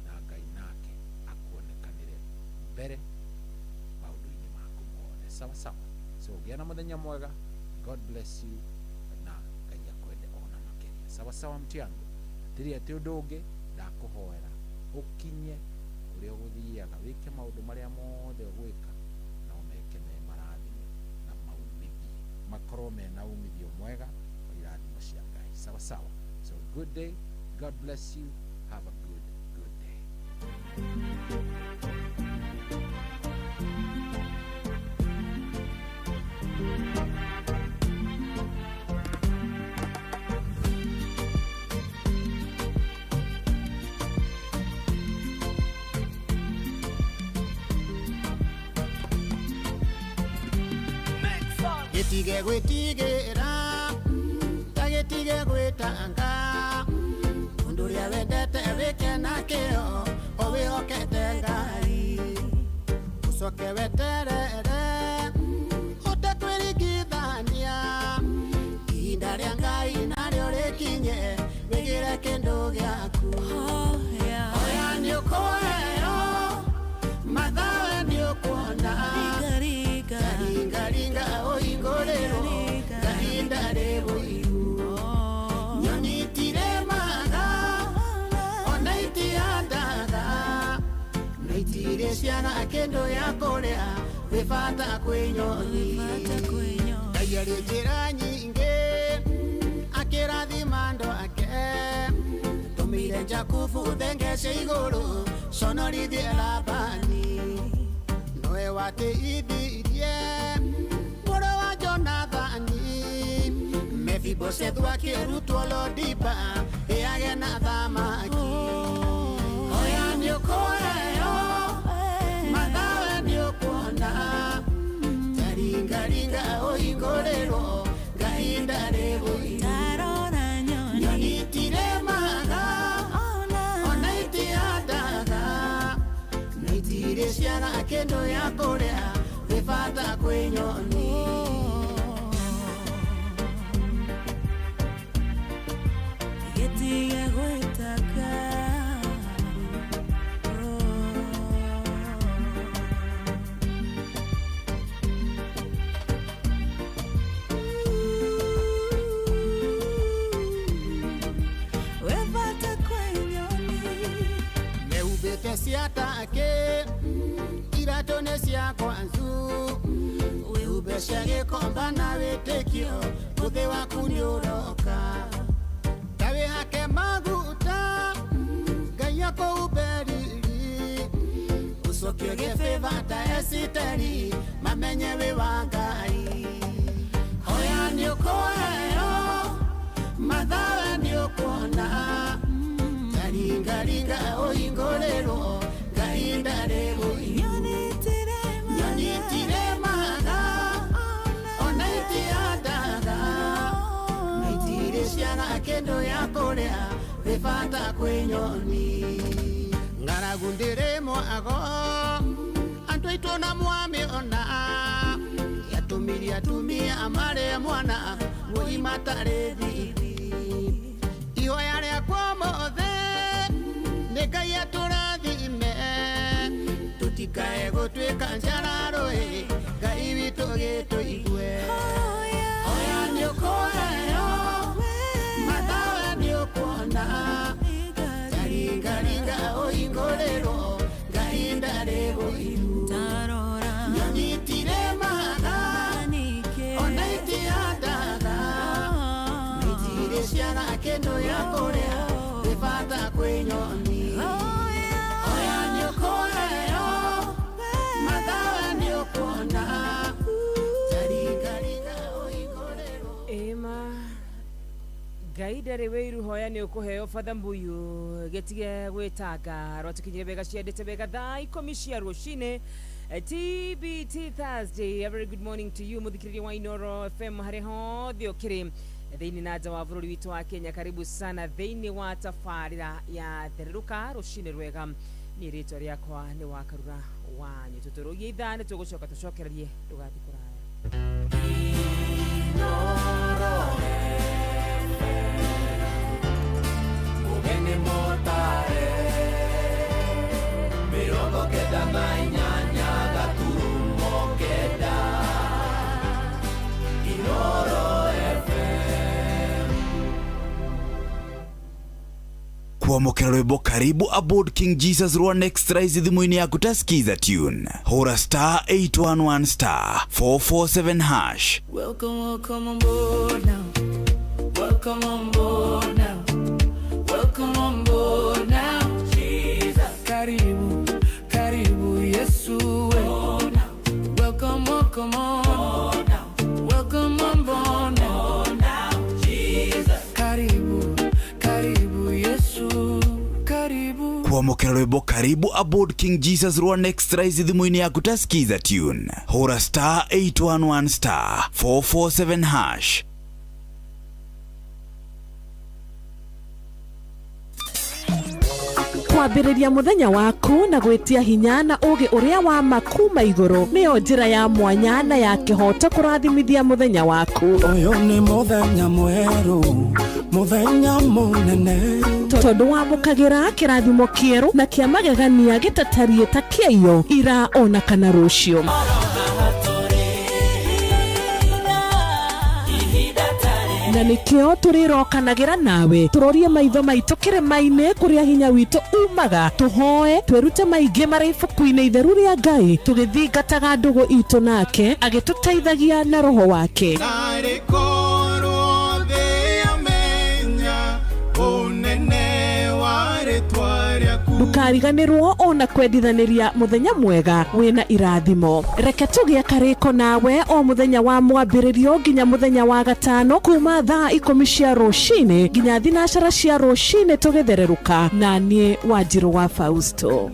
na Ngai nake akuonekanĩre mbere maũndũ-inĩ maku mothe. Sawa sawa. So gĩa na mũthenya mwega. God bless you. Sawa sawa mti yangu, tiri atĩ ũndũ ũngĩ ndakũhoera ũkinye kũrĩa ũgũthiaga, wĩke maũndũ marĩa mothe ũgwĩka na ũmeke me marathime na maumithie, makorwo mena umithio mwega wa irathimo cia Ngai. Sawa sawa. So good day, God bless you, have a good day. Gĩtige gwĩtigĩra ta gĩtige gwĩtanga ũndũ ũrĩa wendete wĩke nakĩo o wĩhokete Ngai ũcoke weterere ũtekwĩringithania ihinda rĩa Ngai narĩo rĩkinye wĩgĩre kĩndũ gĩaku. Oya nĩũkũheo mathawe nĩũkuona ringaringa ũhingũrĩrwo kahinda rĩgũiru nyoni itiremaga ona itihandaga na itirĩ ciana kĩndũ ya kũrĩa wĩ bata kwĩ nyoni. Ngai arĩ njĩra nyingĩ akĩrathima andũ ake tũmĩire Jakubu thenge cia igũrũ conorithie Labani nowe wateithirie mũrũ wa Jonathani Mefiboshethu akĩrutwo Lodiba ĩage na thamaki. Oya nĩũkũheo mathawe nĩũkuona taringaringa ũhingũrĩrwo ngahinda rĩgũiru nyoni itiremaga ona itihandaga na itirĩ ciana kĩndũ ya kũrĩa wĩ bata kwĩ nyoni. Gĩtige gwĩtanga wĩ bata kwĩ nyoni. Mehumbĩte ciatake iratũ nĩ ciakwa nzu wĩhumbe cia gĩkomba na wĩtĩkio mũthĩ waku nĩũroka ta wĩhake maguta Ngai akũhumbe riri ũcoke ũgĩbĩba ta Esiteri mamenye wĩ wa Ngai. Oya nĩũkũheo mathawe nĩũkuona taringaringa ũhingũrĩrwo ngahinda rĩgũiru nyoni itiremaga ona itihandaga na itirĩ ciana kĩndũ ya kũrĩa wĩ bata kwĩ nyoni. Ng'aragu ndĩrĩ mwago andũ aitũ na mwamĩona yatũmirie atumia marĩ mwana wũi matarĩ thithi ihoya rĩakwa mothe nĩ Ngai atũrathime tũtikae gũtuĩka njararũĩ Ngai witũ gĩtũigue. Oya nĩũkũheo mathawe nĩũkuona taringaringa ũhingũrĩrwo ngahinda rĩgũiru nyoni itiremaga ona itihandaga na itirĩ ciana kĩndũ ya kũrĩa wĩ bata kwĩ nyoni. Oya nĩũkũheo mathawe nĩũkuona taringaringa ũhingũrĩrwo. Ĩma Ngai ndarĩ wĩiru hoya nĩ ũkũheo Father Mbuyu gĩtige gwĩtanga rwatũkinyire wega ciendete wega thaa 10 cia rũcinĩ TBT Thursday. A very good morning to you mũthikĩrĩria wa Inoro FM harĩ hothe ũkĩrĩ thĩinĩ na nja wa bũrũri witũ wa Kenya. Karibu sana thĩinĩ wa tabarĩra ya therũka rũcinĩ rwega. Niĩ rĩtwa rĩakwa nĩ Wakarura Wanyu. Tũtũrũgie ithaa nĩ tũgũcoka tũcokererie ndũgathiĩ kũraya. Ugeni motare 98 gaturumo kenda Inoro FM. Kuamokera rwimbo karibu aboard King Jesus rwa Next Rise thimũ-inĩ yaku tasikiza tune hũra star 811 star 447 hash. Welcome, welcome on board now. Welcome on board now. Welcome on board now. Jesus. Karibu, karibu Yesu. Oh, now. Welcome, welcome on. Oh, now. Welcome on board now. Oh, now. Jesus. Karibu, karibu Yesu. Karibu. Kwamũkĩra rwĩmbo karibu aboard King Jesus rwa Next Rise thimũ-inĩ yaku ta skiza tune. Hũra star 811 star 447 hash. Kwambĩrĩria mũthenya waku na gwĩtia hinya na ũũgĩ ũrĩa wa ma kuma igũrũ nĩyo njĩra ya mwanya na ya kĩhooto kũrathimithia mũthenya waku. Ũyũ nĩ mũthenya mwerũ, mũthenya mũnene, tondũ wamũkagĩra kĩrathimo kĩerũ na kĩa magegania gĩtatariĩ ta kĩaiyo ira ona kana rũciũ. Na nĩkĩo tũrĩrokanagĩra nawe tũrorie maitho maitũ kĩrĩma-inĩ kũrĩa hinya witũ umaga, tũhoe twĩrute maingĩ marĩ ibuku-inĩ itheru rĩa Ngai, tũgĩthingataga ndũgũ itũ nake agĩtũteithagia na roho wake. Ndũkariganĩrwo ona kwendithanĩria mũthenya mwega wĩna irathimo. Reke tũgĩe karĩko nawe o mũthenya wa mwambĩrĩrio nginya mũthenya wa gatano kuma thaa 10 cia rũcinĩ nginya 9 cia rũcinĩ tũgĩthererũka na niĩ Wanjirũ wa Fausto.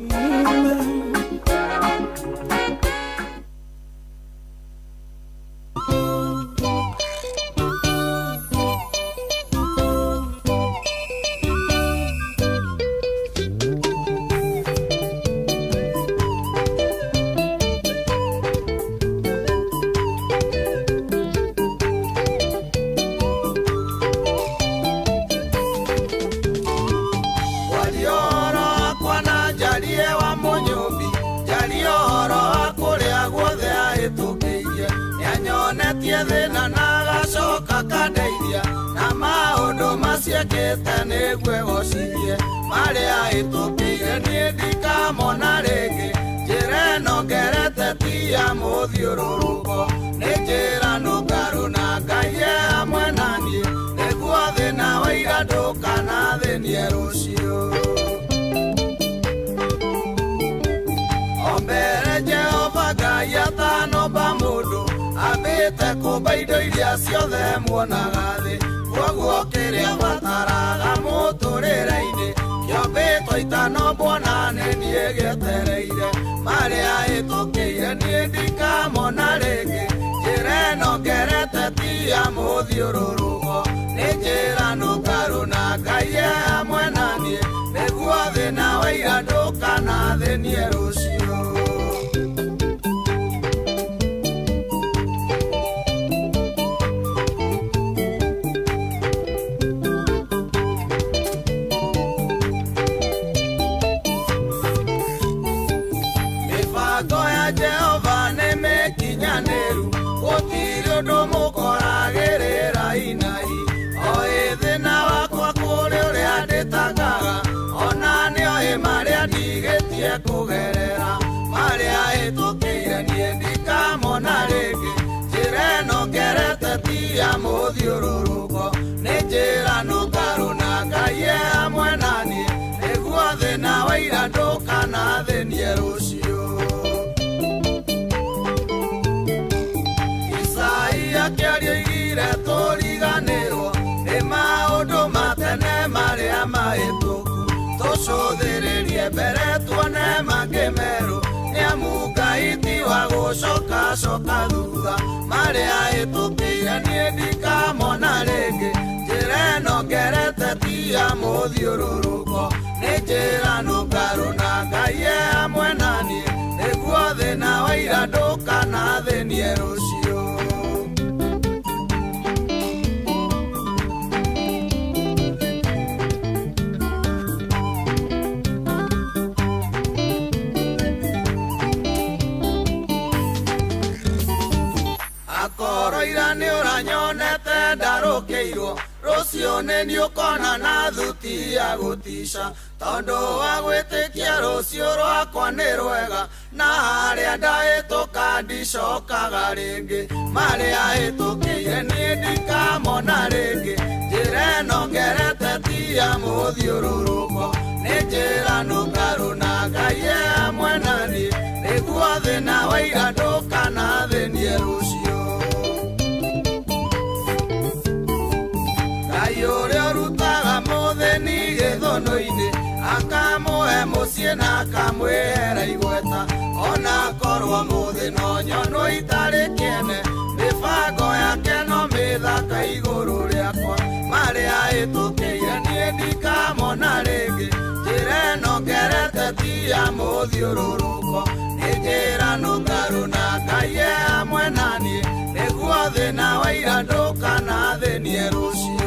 Mũciĩ na akamwĩhera igweta ona korwo mũthĩ no nyonwo itarĩ kĩene mĩbango yake no mĩthaka igũrũ rĩakwa marĩa ĩtũkĩire niĩ ndikamona rĩngĩ njĩra ĩno ngerete ti ya mũthiũrũrũko nĩ njĩra nũngaru na Ngai e hamwe na niĩ nĩguo thĩna wa ira ndũkanathĩnie rũciũ.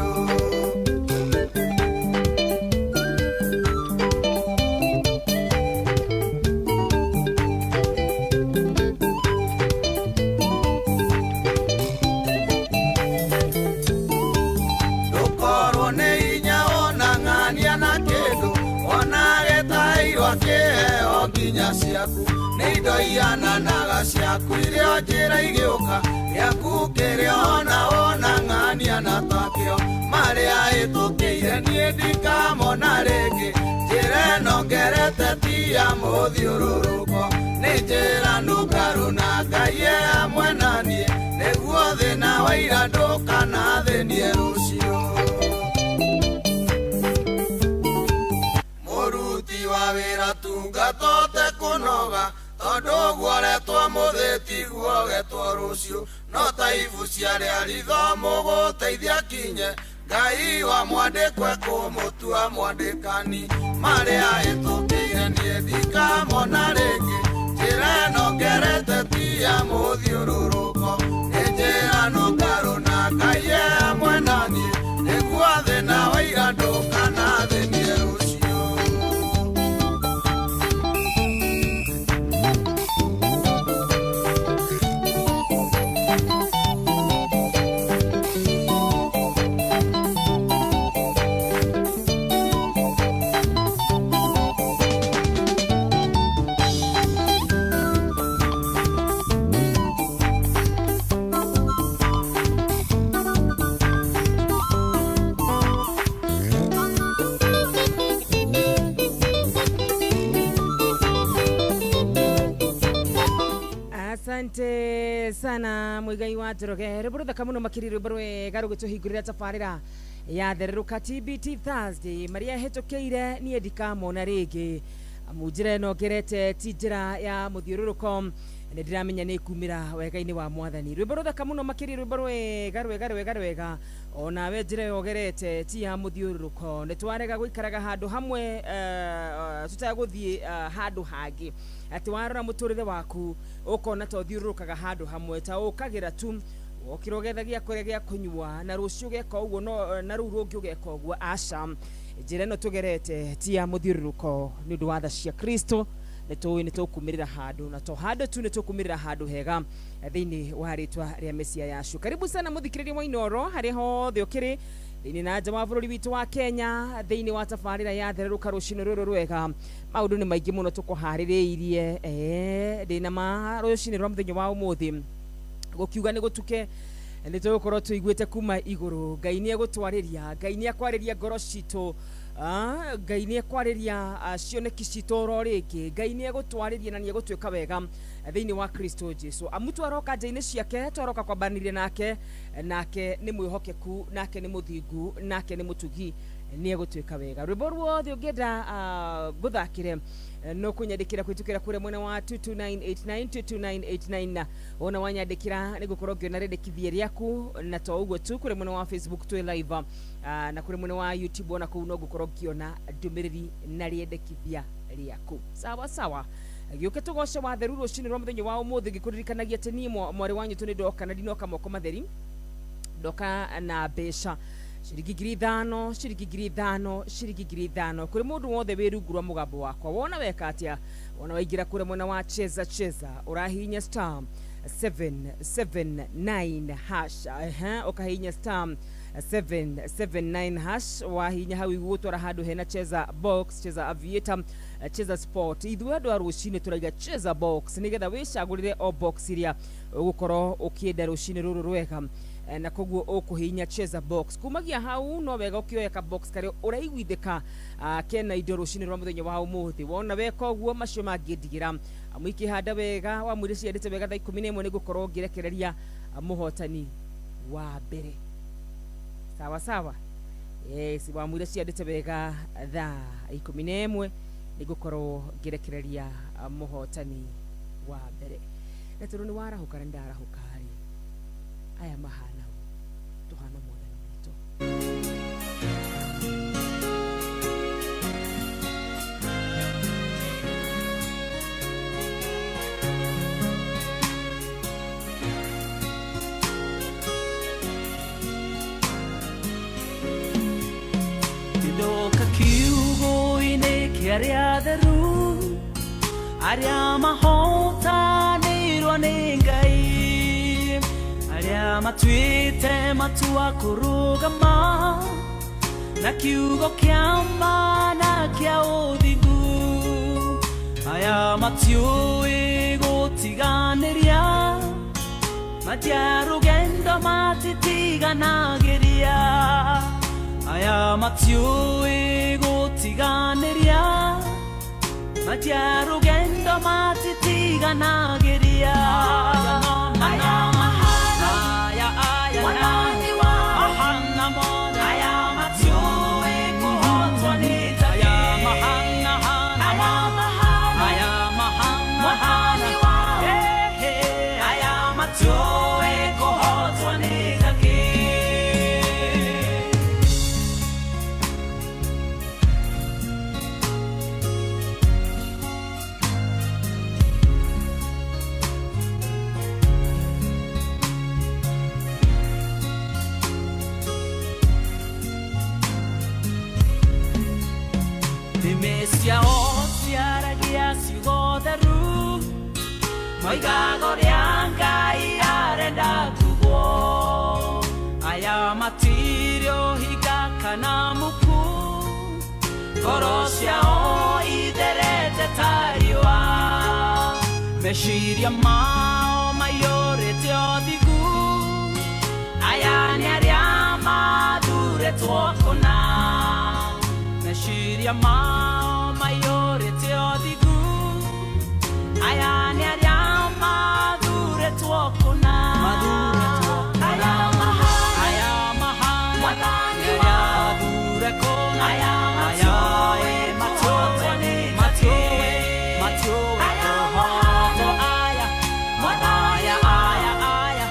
Ciaku nĩ indo ihananaga ciaku iria njĩra igĩũka gĩaku kĩrĩa ona wona ng'ania na takĩo marĩa ĩtũkĩire niĩ ndikamona rĩngĩ njĩra ĩno ngerete ti ya mũthiũrũrũko nĩ njĩra nũngaru na Ngai e hamwe na niĩ nĩguo thĩna wa ira ndũkanathĩnie rũciũ. Mũruti wa wĩra tungatote kũnoga tondũ ũguo ũretwo mũthĩ tiguo ũgetwo rũciũ no ta ibu ciarĩa ritho mũgũteithia kinye Ngai wa mwandĩkwe kũmũtua mwandĩkani marĩa ĩtũkĩire niĩ ndikamona rĩngĩ njĩra ĩno ngerete ti ya mũthiũrũrũko nĩ njĩra nũngaru na Ngai e hamwe na niĩ nĩguo thĩna wa ira ndũkanathĩnie rũciũ. Asante sana Muigai wa Njoroge rwĩmbo rũthaka mũno makĩria rwĩmbo rwega rũgĩtũhingũrĩra tabarĩra ya thererũka TBT Thursday marĩa hĩtũkĩire niĩ ndikamona rĩngĩ amu njĩra ĩno ngerete ti njĩra ya mũthiũrũrũko nĩ ndĩramenya nĩ kumĩra wega-inĩ wa mwathani rwĩmbo rũthaka mũno makĩria rwĩmbo rwega rwega rwega rwega onawe njĩra ĩyo ũgerete ti ya mũthiũrũrũko nĩ twarega gũikaraga handũ hamwe tũtagũthiĩ handũ hangĩ atĩ warora mũtũrĩre waku ũkona ta ũthiũrũrũkaga handũ hamwe ta ũkagĩra tu wokĩra ũgetha gĩa kũrĩa gĩa kũnyua na rũciũ ũgeka ũguo no na rũu rũngĩ ũgeka ũguo aca njĩra ĩno tũgerete ti ya mũthiũrũrũko nĩ ũndũ wa tha cia Kristo nĩ tũĩ nĩ tũkumĩrĩra handũ na to handũ tu nĩ tũkumĩrĩra handũ hega thĩinĩ wa rĩtwa rĩa Mesia yacu. Karibu sana mũthikĩrĩria wa Inooro harĩa hothe ũkĩrĩ thĩinĩ na nja wa bũrũri witũ wa Kenya thĩinĩ wa tabarĩra ya thererũka rũcinĩ rũrũ rwega maũndũ nĩ maingĩ mũno tũkũharĩrĩirie ndĩna ma rũcinĩ rwa mũthenya wa ũmũthĩ gũkiuga nĩ gũtuke nĩ tũgũkorwo tũiguĩte kuma igũrũ Ngai nĩ egũtwarĩria Ngai nĩ ekwarĩria ngoro citũ Ngai nĩ ekwarĩria cioneki citũ oro rĩngĩ Ngai nĩ egũtwarĩria na nĩ egũtuĩka wega thĩinĩ wa Kristo Jesu amu twaroka nja-inĩ ciake twaroka kwambanĩria nake nake nĩ mwĩhokeku nake nĩ mũthingu nake nĩ mũtugi nĩ egũtuĩka wega rwĩmbo ruothe ũngĩenda ngũthakĩre no kũnyandĩkĩra kũhĩtũkĩra kũrĩa mwena wa 22989 22989 wona wanyandĩkĩra nĩ ngũkorwo ngĩona rĩndĩkithia rĩaku na to ũguo tu kũrĩa mwena wa Facebook twĩ live na kũrĩa mwena wa YouTube ona kũu no ngũkorwo ngĩona ndũmĩrĩri na rĩendekithia rĩaku sawa sawa gĩũke tũgoce watheru rũcinĩ rwa mũthenya wa ũmũthĩ ngĩkũririkanagia atĩ niĩ mwarĩ wanyu tũ nĩ ndoka na ndinoka moko matheri ndoka na mbeca ciringi 5,000 ciringi 5,000 ciringi 5,000 kuri mundu wothe wi rungu rwa mugambo wakwa wona weka atia wona waingira kuri mwena wa cheza cheza urahinya star 779 hash ukahinya star 779 hash wahinya hau igũgũtwara handũ hena cheza box cheza aviator cheza sport ithuĩ andũ a rũcinĩ tũraiga cheza box nĩgetha wĩcagũrĩre o box iria ũgũkorwo ũkĩenda rũcinĩ rũrũ rwega na koguo ũkũhinya cheza box kumagia hau no wega ũkĩoya ka box karĩa ũraiguithĩka kena indo rũcinĩ rwa mũthenya wa ũmũthĩ wona weka ũguo macio mangĩndigĩra amu ikĩhanda wega wamwĩre ciendete wega thaa 11 nĩ ngũkorwo ngĩrekereria mũhotani wa mbere sawa sawa yes wamwĩre ciendete wega thaa 11 Nĩngũkorwo ngĩrekereria mũhotani wa mbere. Na tondũ nĩ warahũka na nĩndarahũka rĩ, aya mahana ũũ, tũhana mwathani witũ. Ndoka kiugo-inĩ kĩa arĩa atheru, arĩa mahotanĩirwo nĩ Ngai, arĩa matuĩte matua kũrũgama na kiugo kĩa ma na kĩa ũthingu. Aya matiũĩ gũtiganĩria, matia rũgendo matitiganagĩria. Aya matiũĩ gũtiganĩria, matia rũgendo matitiganagĩria. Aya mahana, aya aya mwathani wa mahana mothe, aya matiũĩ kũhotwo nĩ ta aya mahana, aya mahana, aya mahana mwathani wa aya matiũĩ kũhotwo nĩ ta kĩ. Nĩmĩ ciao ciaragia ciugo theru, moigaga ũrĩa Ngai arenda tugwo. Aya matirĩ ũhinga kana muku, ngoro ciao itherete ta riũa. Meciria mao maiyũrĩte ũthingu, aya nĩ arĩa mathurĩtwo kũna. Meciria mao maiyũrĩte ũthingu, aya nĩ arĩa mathurĩtwo kũna. Aya mahana, aya mahana, mwathani wao mathure kũna. Aya matiũĩ kũhotwo nĩ matiũĩ, matiũĩ kũhotwo. Aya mwathani aya aya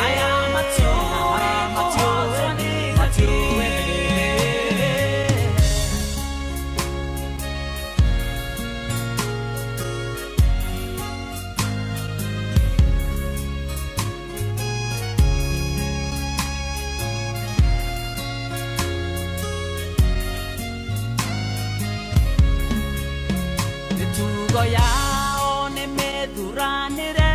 aya matiũĩ kũhotwo nĩ matiũĩ. Mĩtugo yao nĩ mĩthuranĩre,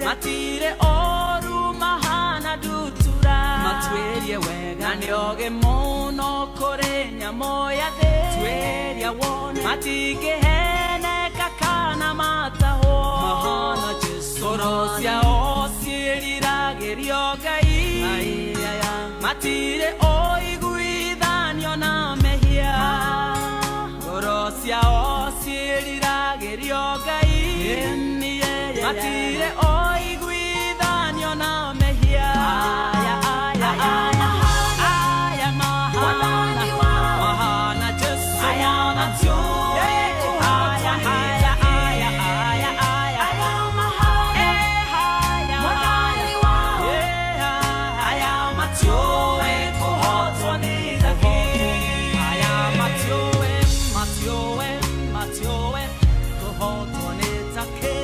matirĩ ũru mahana ndutura. Matuĩrie wega na nĩ ogĩ mũno kũrĩ nyamũ ya thĩ. Tuĩria wone matingĩheneka kana matahwo. Mahana Jesũ, ngoro ciao ciĩriragĩrio Ngai. Matirĩ ũiguithanio na mehia, ngoro ciao ciĩriragĩrio Ngai. Matirĩ ũiguithanio na mehia. Aya aya aya aya mahana, mahana Jesũ, aya matiũĩ kũhotwo nĩ aya aya aya aya aya mwathani wao aya matiũĩ kũhotwo nĩ ta kĩ. Aya matiũĩ, matiũĩ, matiũĩ kũhotwo nĩ ta kĩ.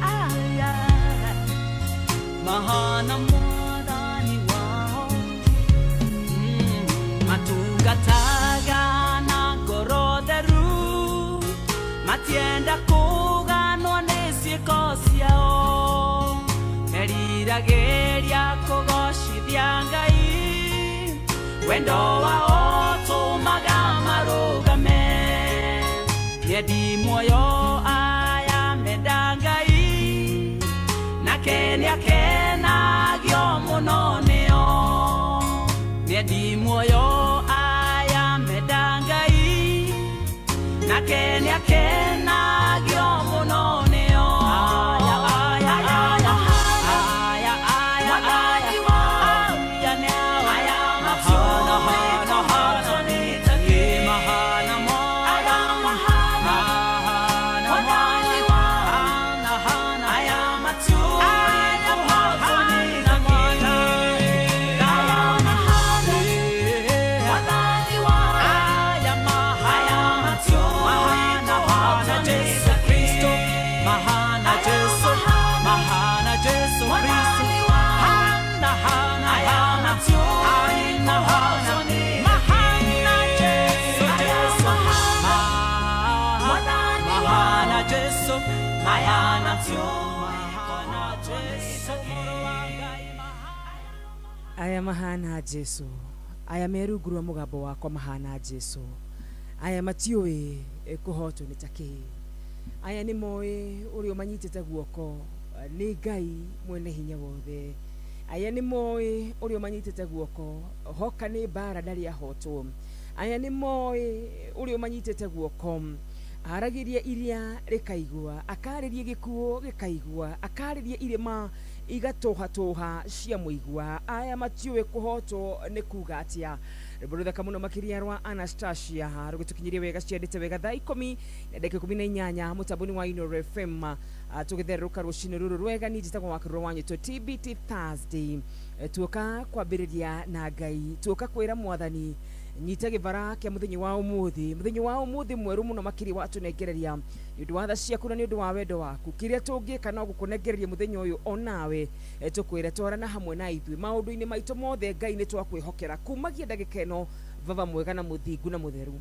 Aya mahana mwathani wao, matungataga na ngoro theru, matienda kũganwo nĩ ciĩko ciao. Meriragĩria kũgocithia Ngai, wendo wao tũmaga marũgame. Nyendi muoyo aya menda Ngai, nake nĩakenagio mũno nĩo. Nyendi muoyo aya menda Ngai, nake nĩakenagio mũno nĩo. Aya aya aya aya aya aya aya nĩao Aya mahana Jesu, aya me rungu rwa mũgambo wakwa mahana Jesu, aya matiũĩ kũhotwo nĩ ta kĩĩ, aya nĩ moĩ ũrĩa ũmanyitĩte guoko nĩ Ngai mwene hinya wothe, aya nĩ moĩ ũrĩa ũmanyitĩte guoko hoka nĩ mbara ndarĩ ahotwo, aya nĩ moĩ ũrĩa ũmanyitĩte guoko aragĩria iria rĩkaigua, akarĩria gĩkuũ gĩkaigua, akarĩria irĩma igatũhatũha cia mũigua, aya matiũĩ kũhotwo nĩ kuga atĩa. Rwĩmbo rũthaka mũno makĩria rwa Anastasia rũgĩtũkinyirie wega ciendete wega thaa 10:18 mũtambo-inĩ wa Inooro FM, tũgĩthererũka rũcinĩ rũrũ rwega. Niĩ njĩtagwo Wakĩrũrũ wa Nyĩtũ TBT Thursday, tuoka kwambĩrĩria na Ngai, tuoka kwĩra Mwathani nyita gĩbara kĩa mũthenya wa ũmũthĩ, mũthenya wa ũmũthĩ mwerũ mũno makĩria watũnengereria nĩ ũndũ wa tha ciaku na nĩ ũndũ wa wendo waku. Kĩrĩa tũngĩka no gũkũnengereria mũthenya ũyũ onawe tũkwĩre twarana hamwe na ithuĩ maũndũ-inĩ maitũ mothe. Ngai nĩ twakwĩhokera kumagia ndagĩka ĩno, baba mwega na mũthingu na mũtheru,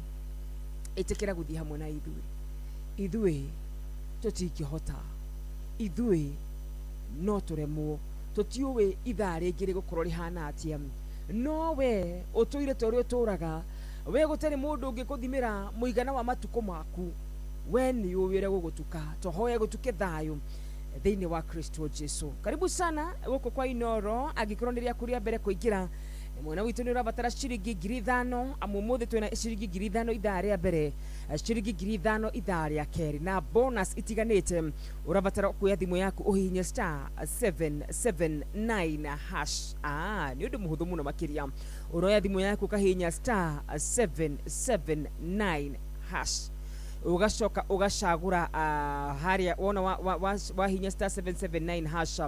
ĩtĩkĩra gũthiĩ hamwe na ithuĩ. Ithuĩ tũtingĩhota, ithuĩ no tũremwo, tũtiũĩ ithaa rĩngĩ rĩgũkorwo rĩhana atĩa, no we ũtũire ta ũrĩa ũtũraga, we gũtarĩ mũndũ ũngĩkũthimĩra mũigana wa matukũ maku, we nĩ ũĩ ũrĩa gũgũtuka. Tũhoe gũtuke thayũ thĩinĩ wa Kristo Jesu. Karibu sana gũkũ kwa Inooro. Angĩkorwo nĩ rĩaku rĩa mbere kũingĩra, mwena witũ nĩ ũrabatara ciringi 5,000, amu ũmũthĩ twĩna ciringi 5,000 ithaa rĩa mbere, ciringi 5,000 ithaa rĩa kerĩ, na bonus itiganĩte. Ũrabatara kuoya thimũ yaku ũhihinye star 779 hash. Nĩ ũndũ mũhũthũ mũno makĩria. Ũroya thimũ yaku ũkahihinya star 779 hash, ugacoka ugacagura haria wona wahinya star 779 hash,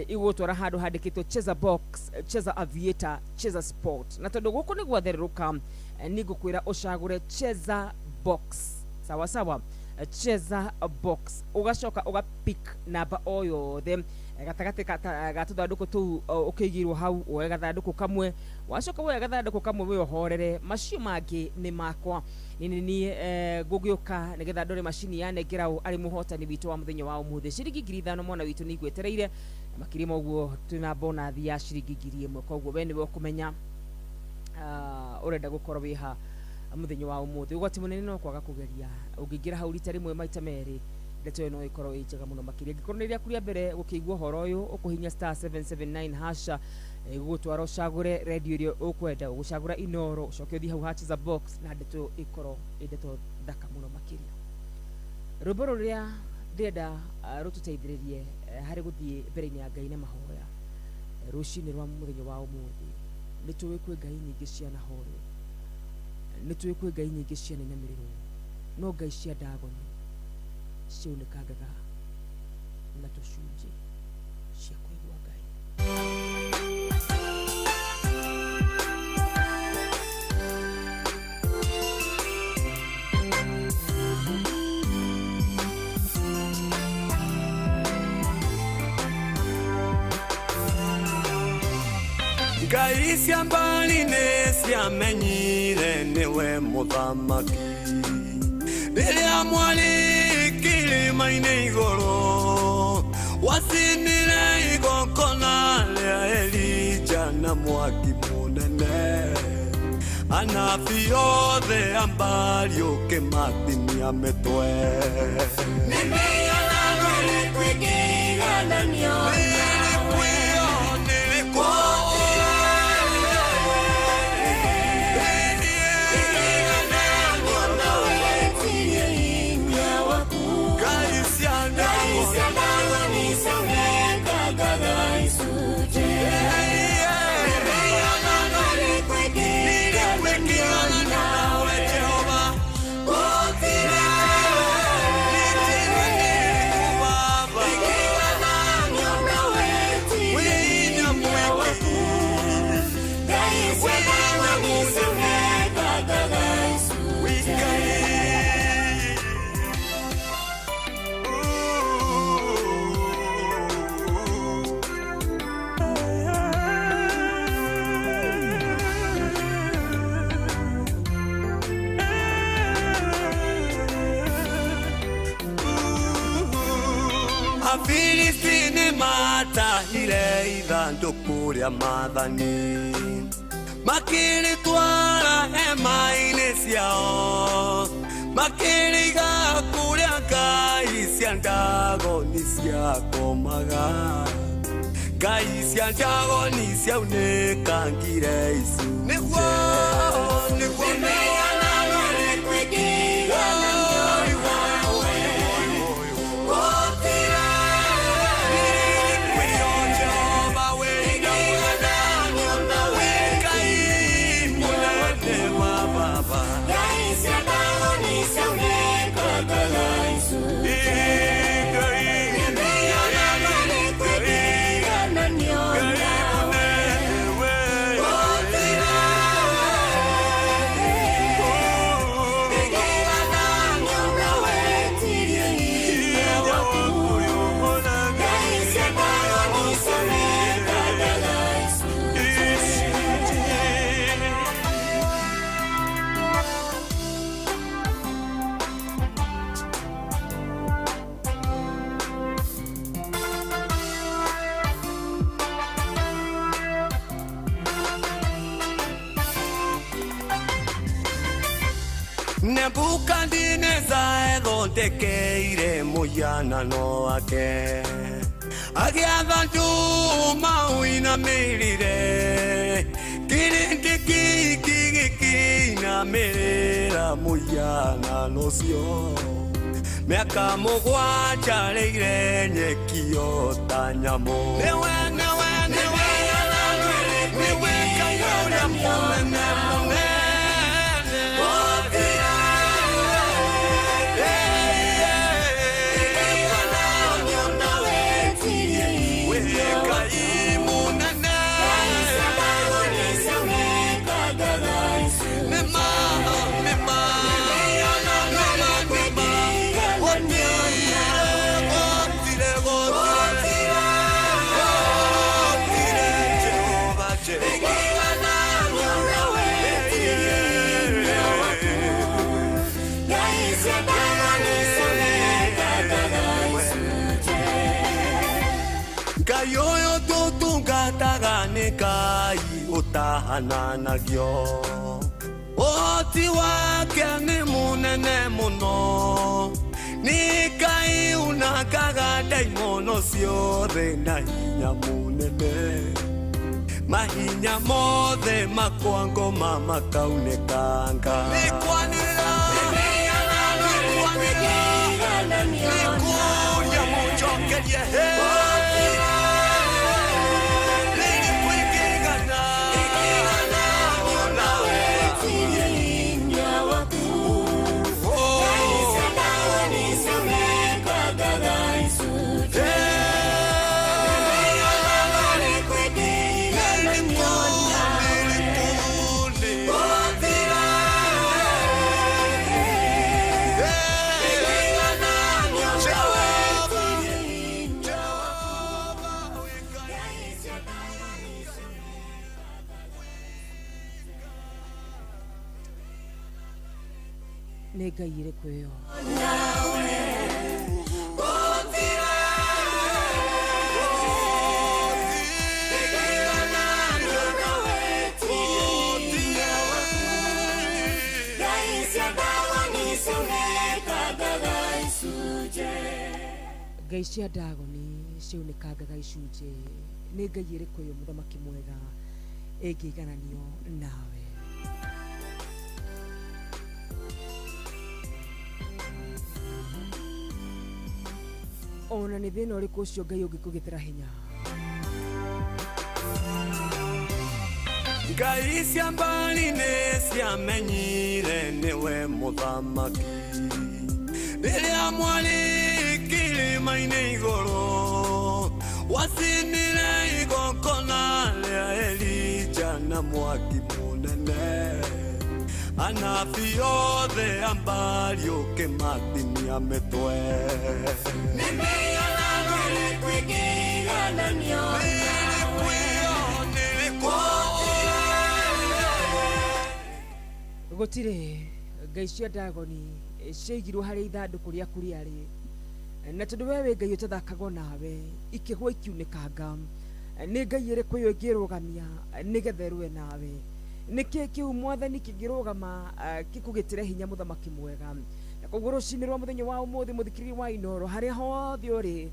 igũgũtwara handũ handĩkĩtwo cheza box, cheza aviator, cheza sport. Na tondũ gũkũ nĩ gwathererũka, nĩ ngũkwĩra ũcagũre cheza box, sawa sawa, cheza box, ugacoka ũgapick namba o yothe gatagatĩ ga tũthandũkũ tũu ũkĩigĩirwo hau, woe gathandũkũ kamwe, wacoka woe gathandũkũ kamwe wĩohorere, macio mangĩ nĩ makwa. Nĩ niĩ ngũgĩũka nĩgetha ndore macini yanengera ũ arĩ mũhotani witũ wa mũthenya wa ũmũthĩ. Ciringi 5,000 mwana witũ nĩ igwetereire, na makĩria ma ũguo twĩna bonathi ya ciringi 1,000, koguo we nĩwe ũkũmenya ũrenda gũkorwo wĩha mũthenya wa ũmũthĩ. Ũgwati mũnene no kwaga kũgeria, ũngĩingĩra hau rita rĩmwe maita merĩ, ndeto ĩyo no ĩkorwo ĩ njega mũno makĩria. Angĩkorwo nĩ rĩaku rĩa mbere gũkĩigua ũhoro ũyũ, ũkũhinya star 779 hash, ĩgũgũtwara ũcagũre redio ĩrĩa ũkwenda, ũgũcagũra Inooro, ũcoke ũthiĩ hau ha cheza box, na ndeto ĩkorwo ĩ ndeto thaka mũno makĩria. Rwĩmbo rũrĩa ndĩrenda rũtũteithĩrĩrie harĩ gũthiĩ mbere-inĩ ya Ngai na mahoya rũcinĩ rwa mũthenya wa ũmũthĩ. Nĩ tũĩ kwĩ Ngai nyingĩ cianahoywo, nĩ tũĩ kwĩ Ngai nyingĩ cianainamĩrĩrwo, no Ngai cia Ndagoni ciunĩkangaga na tũcunjĩ cia kũigua Ngai. Ngai cia mbali nĩ ciamenyire nĩwe mũthamaki, rĩrĩa mwarĩ kĩrĩma-inĩ igũrũ wacinire igongona rĩa Elija na mwaki mũnene, anabii othe a mbari ũkĩmatinia mĩtwe. Mĩhianano ĩrĩkũ ĩngĩigananio nawe? We Matahire ithandũkũ rĩa maathani makĩrĩtwara hema-inĩ ciao makĩrĩiga kũrĩa ngai cia Ndagoni ciakomaga ngai cia Ndagoni ciaunĩkangire icunjĩ nĩguo nĩguo Nebukadineza ethondekeire mũhianano wake agĩatha ndũma ũinamĩrĩre kĩrĩndĩ kĩingĩ gĩkĩinamĩrĩra mũhianano ũcio mĩaka mũgwanja rĩire nyeki o ta nyamũ nĩwe nĩwe nĩwe nĩwe Ngai ũrĩa mũnene mũnene Ngai ũtahananagio ũhoti wake nĩ mũnene mũno nĩ Ngai unangaga ndaimono ciothe na hinya mũnene mahinya mothe makwa ngoma makaunĩkanga nĩkwanĩrĩra nĩkũria mũnjokerie nĩ Ngai ĩrĩkũ ĩyo ngai cia Ndagoni ciunĩkangaga icunjĩ nĩ Ngai ĩrĩkũ ĩyo mũthamaki mwega ĩngĩigananio nawe ona nĩ thĩna ũrĩkũ ũcio Ngai ũngĩkũgitĩra hinya Ngai cia mbali nĩ ciamenyire nĩwe mũthamaki rĩrĩa mwarĩ kĩrĩma-inĩ igũrũ wacinire igongona rĩa Elija na mwaki mũnene anabii othe a mbari ũkĩmatinia mĩtwe gũtirĩ ngai cia Ndagoni ciaigirwo harĩa ithandũkũ rĩaku rĩarĩ Na tondu we wĩ Ngai ũtathakagwo nawe, ikĩgwa ikiunĩkanga. Nĩ Ngai ĩrĩkũ ĩyo ĩngĩrũgamia nĩgetha ĩrũe nawe? Nĩkĩ kĩu mwathani kĩngĩrũgama gĩkũgĩtĩre hinya mũthamaki mwega? Na koguo rũcinĩ rwa mũthenya wa ũmũthĩ, mũthikĩrĩria wa Inooro, harĩa hothe ũrĩ,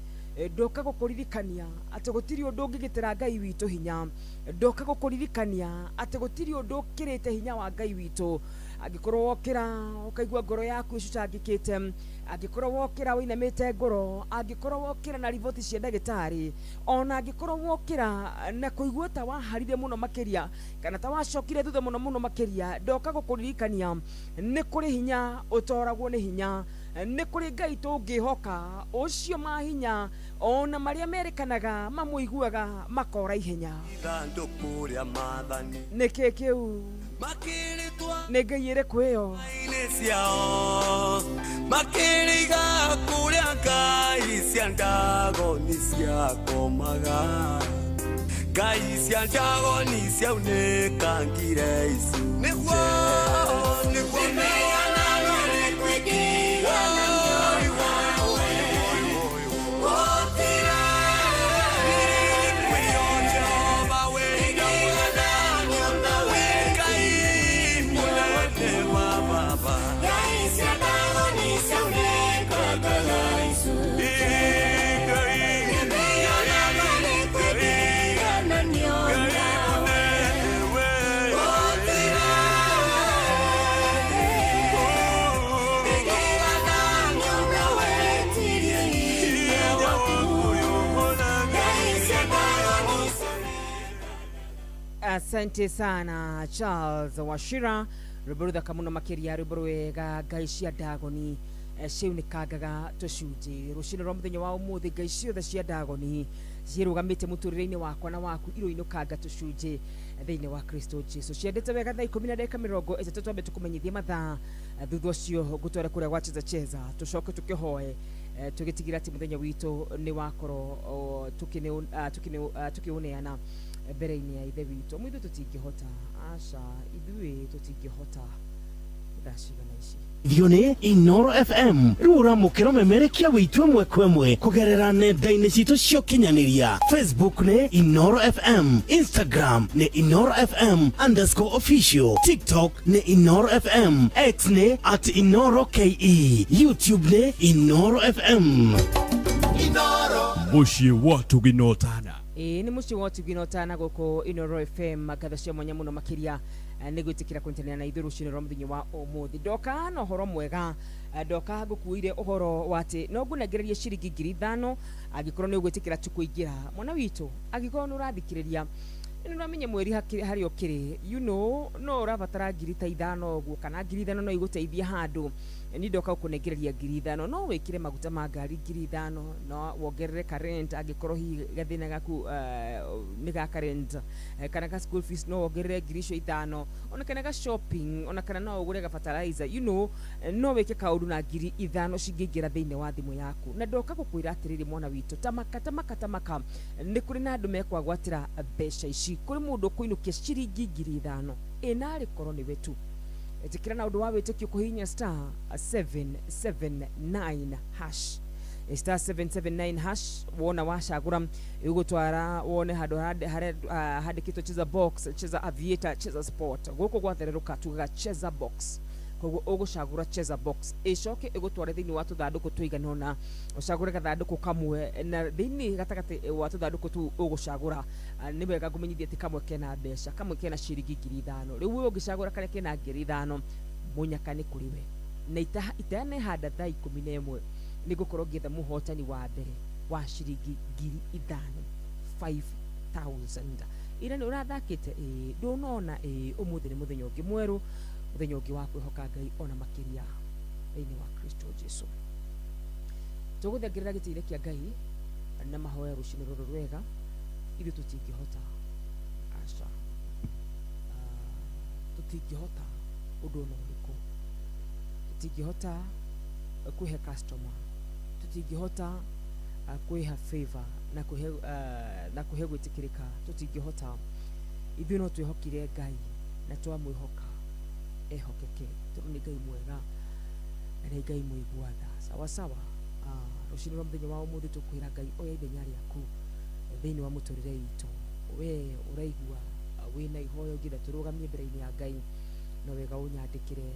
ndoka gũkũririkania atĩ gũtirĩ ũndũ ũngĩgĩtĩra Ngai witũ hinya. Ndoka gũkũririkania atĩ gũtirĩ ũndũ ũkĩrĩte hinya wa Ngai witũ. Angĩkorwo wokĩra ũkaigua ngoro yaku ĩcucangĩkĩte, angĩkorwo wokĩra wĩinamĩte ngoro, angĩkorwo wokĩra na riboti cia ndagĩtarĩ, ona angĩkorwo wokĩra na kũigua ta waharire mũno makĩria kana ta wacokire thutha mũno mũno makĩria, ndoka gũkũririkania nĩ kũrĩ hinya ũtoragwo nĩ hinya, nĩ kũrĩ Ngai tũngĩhoka ũcio mahinya ona marĩa merĩkanaga mamũiguaga makora ihenya. Ithandũkũ rĩa maathani. Nĩkĩ kĩu? Makĩrĩtwa Nĩ Ngai ĩrĩkũ ĩyo? inĩ ciao, makĩrĩiga kũrĩa ngai cia Ndagoni ciakomaga. Ngai cia Ndagoni ciaunĩkangire icunjĩ. Nĩguo, nĩguo Asante sana Charles Wachira, rwĩmbo rũthaka mũno makĩria, rwĩmbo rwega ngai cia Ndagoni ciunĩkangaga tũcunjĩ. Rũcinĩ rwa mũthenya wa ũmũthĩ, ngai ciothe cia Ndagoni ciĩrũgamĩte mũtũrĩre-inĩ wakwa na waku, iroinũkanga tũcunjĩ thĩinĩ wa Kristo Jesu. Ciendete wega thaa 10:30, twambe tũkũmenyithie mathaa, thutha ũcio ngũtware kũrĩa gwa cheza cheza, tũcoke tũkĩhoe, tũgĩtigĩra atĩ mũthenya witũ nĩ wakorwo tũkĩũneana mbere-inĩ ya ithe witũ. Ithuĩ tũtingĩhota, aca, ithuĩ tũtingĩhota. Thaa cigana ici? Ithio nĩ Inooro FM. Rĩu ũramũkĩra ũmemerekia wĩitũ ĩmwe kwa ĩmwe kũgerera nenda-inĩ citũ cia ũkinyanĩria. Facebook nĩ Inooro FM, Instagram nĩ Inooro FM underscore official, TikTok nĩ Inooro FM, X nĩ at Inooro KE, YouTube nĩ Inooro FM. Mũciĩ wa Tũginotana. Ĩĩ nĩ mũciĩ wa Tũginotana gũkũ Inooro FM. Ngatho cia mwanya mũno makĩria nĩ gwĩtĩkĩra kũnyitanĩra na ithuĩ rũcinĩ rwa mũthenya wa ũmũthĩ. Ndoka na ũhoro mwega, ndoka ngũkuĩire ũhoro wa atĩ no ngũnengererie ciringi 5,000 angĩkorwo nĩ ũgwĩtĩkĩra tu kũingĩra. Mwana witũ, angĩkorwo nĩ ũrathikĩrĩria, nĩ ũramenya mweri harĩa ũkĩrĩ, you know, no ũrabatara 5,000 ũguo, kana 5,000 no igũteithie handũ. Ni ndoka gũkũnengereria 5,000, no wĩkĩre maguta ma ngari 5,000, no wongerere ka rent angĩkorwo hihi gathĩna gaku nĩ ga ka rent, kana ka school fees no wongerere 5,000, ona kana ga shopping, ona kana no ũgũre ga fertilizer, you know, no wĩke kaũndũ na 5,000 cingĩingĩra thĩinĩ wa thimũ yaku. Na ndoka gũkwĩra atĩrĩrĩ mwana witũ, tamaka tamaka tamaka, nĩ kũrĩ na andũ mekwagwatĩra mbeca ici. Kũrĩ mũndũ ũkũinũkia ciringi 5,000, ĩ narĩ korwo nĩwe tu. Ĩtĩkĩra na ũndũ wa wĩtĩkio kũhihinya star 779 hash, star 779 hash. Wona wacagũra ĩgũtwara wone handũ handĩkĩtwo cheza box, cheza aviator, cheza sport. Gũkũ gwathererũka tugaga cheza box, koguo ũgũcagũra cheza box, ĩcoke ĩgũtware thĩinĩ wa tũthandũkũ tũigana ũna. Ũcagũre gathandũkũ kamwe, na thĩinĩ gatagatĩ wa tũthandũkũ tũu ũgũcagũra, nĩ wega ngũmenyithie atĩ kamwe kena mbeca, kamwe kena ciringi 5,000. Rĩu we ũngĩcagũra karĩa kena 5,000, mũnyaka nĩ kũrĩ we. Na itanehanda thaa 11 nĩ ngũkorwo ngĩetha mũhotani wa mbere wa ciringi 5,000, 5,000. Ira nĩ ũrathakĩte, ĩĩ, ndũnona, ĩĩ, ũmũthĩ nĩ mũthenya ũngĩ mwerũ, mũthenya ũngĩ wa kwĩhoka Ngai ona makĩria thĩinĩ wa Kristo Jesu. Tũgũthengerera gĩtĩ-inĩ kĩa Ngai na mahoya rũcinĩ rũrũ rwega. Ithuĩ tũtingĩhota, aca, tũtingĩhota ũndũ ona ũrĩkũ, tũtingĩhota kwĩhe customer, tũtingĩhota kwĩha favor na kwĩhe na kwĩhe gwĩtĩkĩrĩka, tũtingĩhota. Ithuĩ no twĩhokire Ngai na twamwĩhoka ehokeke, tondũ nĩ Ngai mwega na nĩ Ngai mũigua tha. Sawa sawa. Rũcinĩ rwa mũthenya wa ũmũthĩ tũkwĩra Ngai oya ithenya rĩaku thĩinĩ wa mũtũrĩre witũ. We ũraigua wĩna ihoya ũngĩenda tũrũgamie mbere-inĩ ya Ngai, no wega ũnyandĩkĩre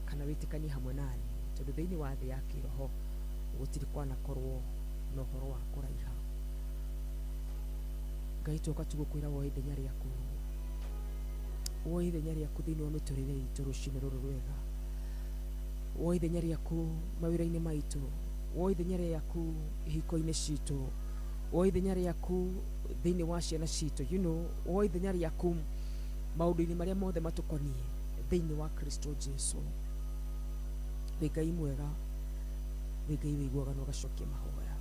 kana wĩtĩkanie hamwe nani, tondũ thĩinĩ wa thĩ ya kĩroho gũtirĩ kwanakorwo na ũhoro wa kũraiha. Ngai tũka tũgũkwĩra woe ithenya rĩaku, woe ithenya rĩaku thĩinĩ wa mĩtũrĩre itũ rũcinĩ rũrũ rwega, woe ithenya rĩaku mawĩra-inĩ maitũ, woe ithenya rĩaku ihiko-inĩ citũ, woe ithenya rĩaku thĩinĩ wa ciana citũ, you know, woe ithenya rĩaku maũndũ-inĩ marĩa mothe matũkoniĩ thĩinĩ wa Kristo Jesu. Wĩ Ngai mwega, wĩ Ngai wĩiguaga na ũgacokia mahoya.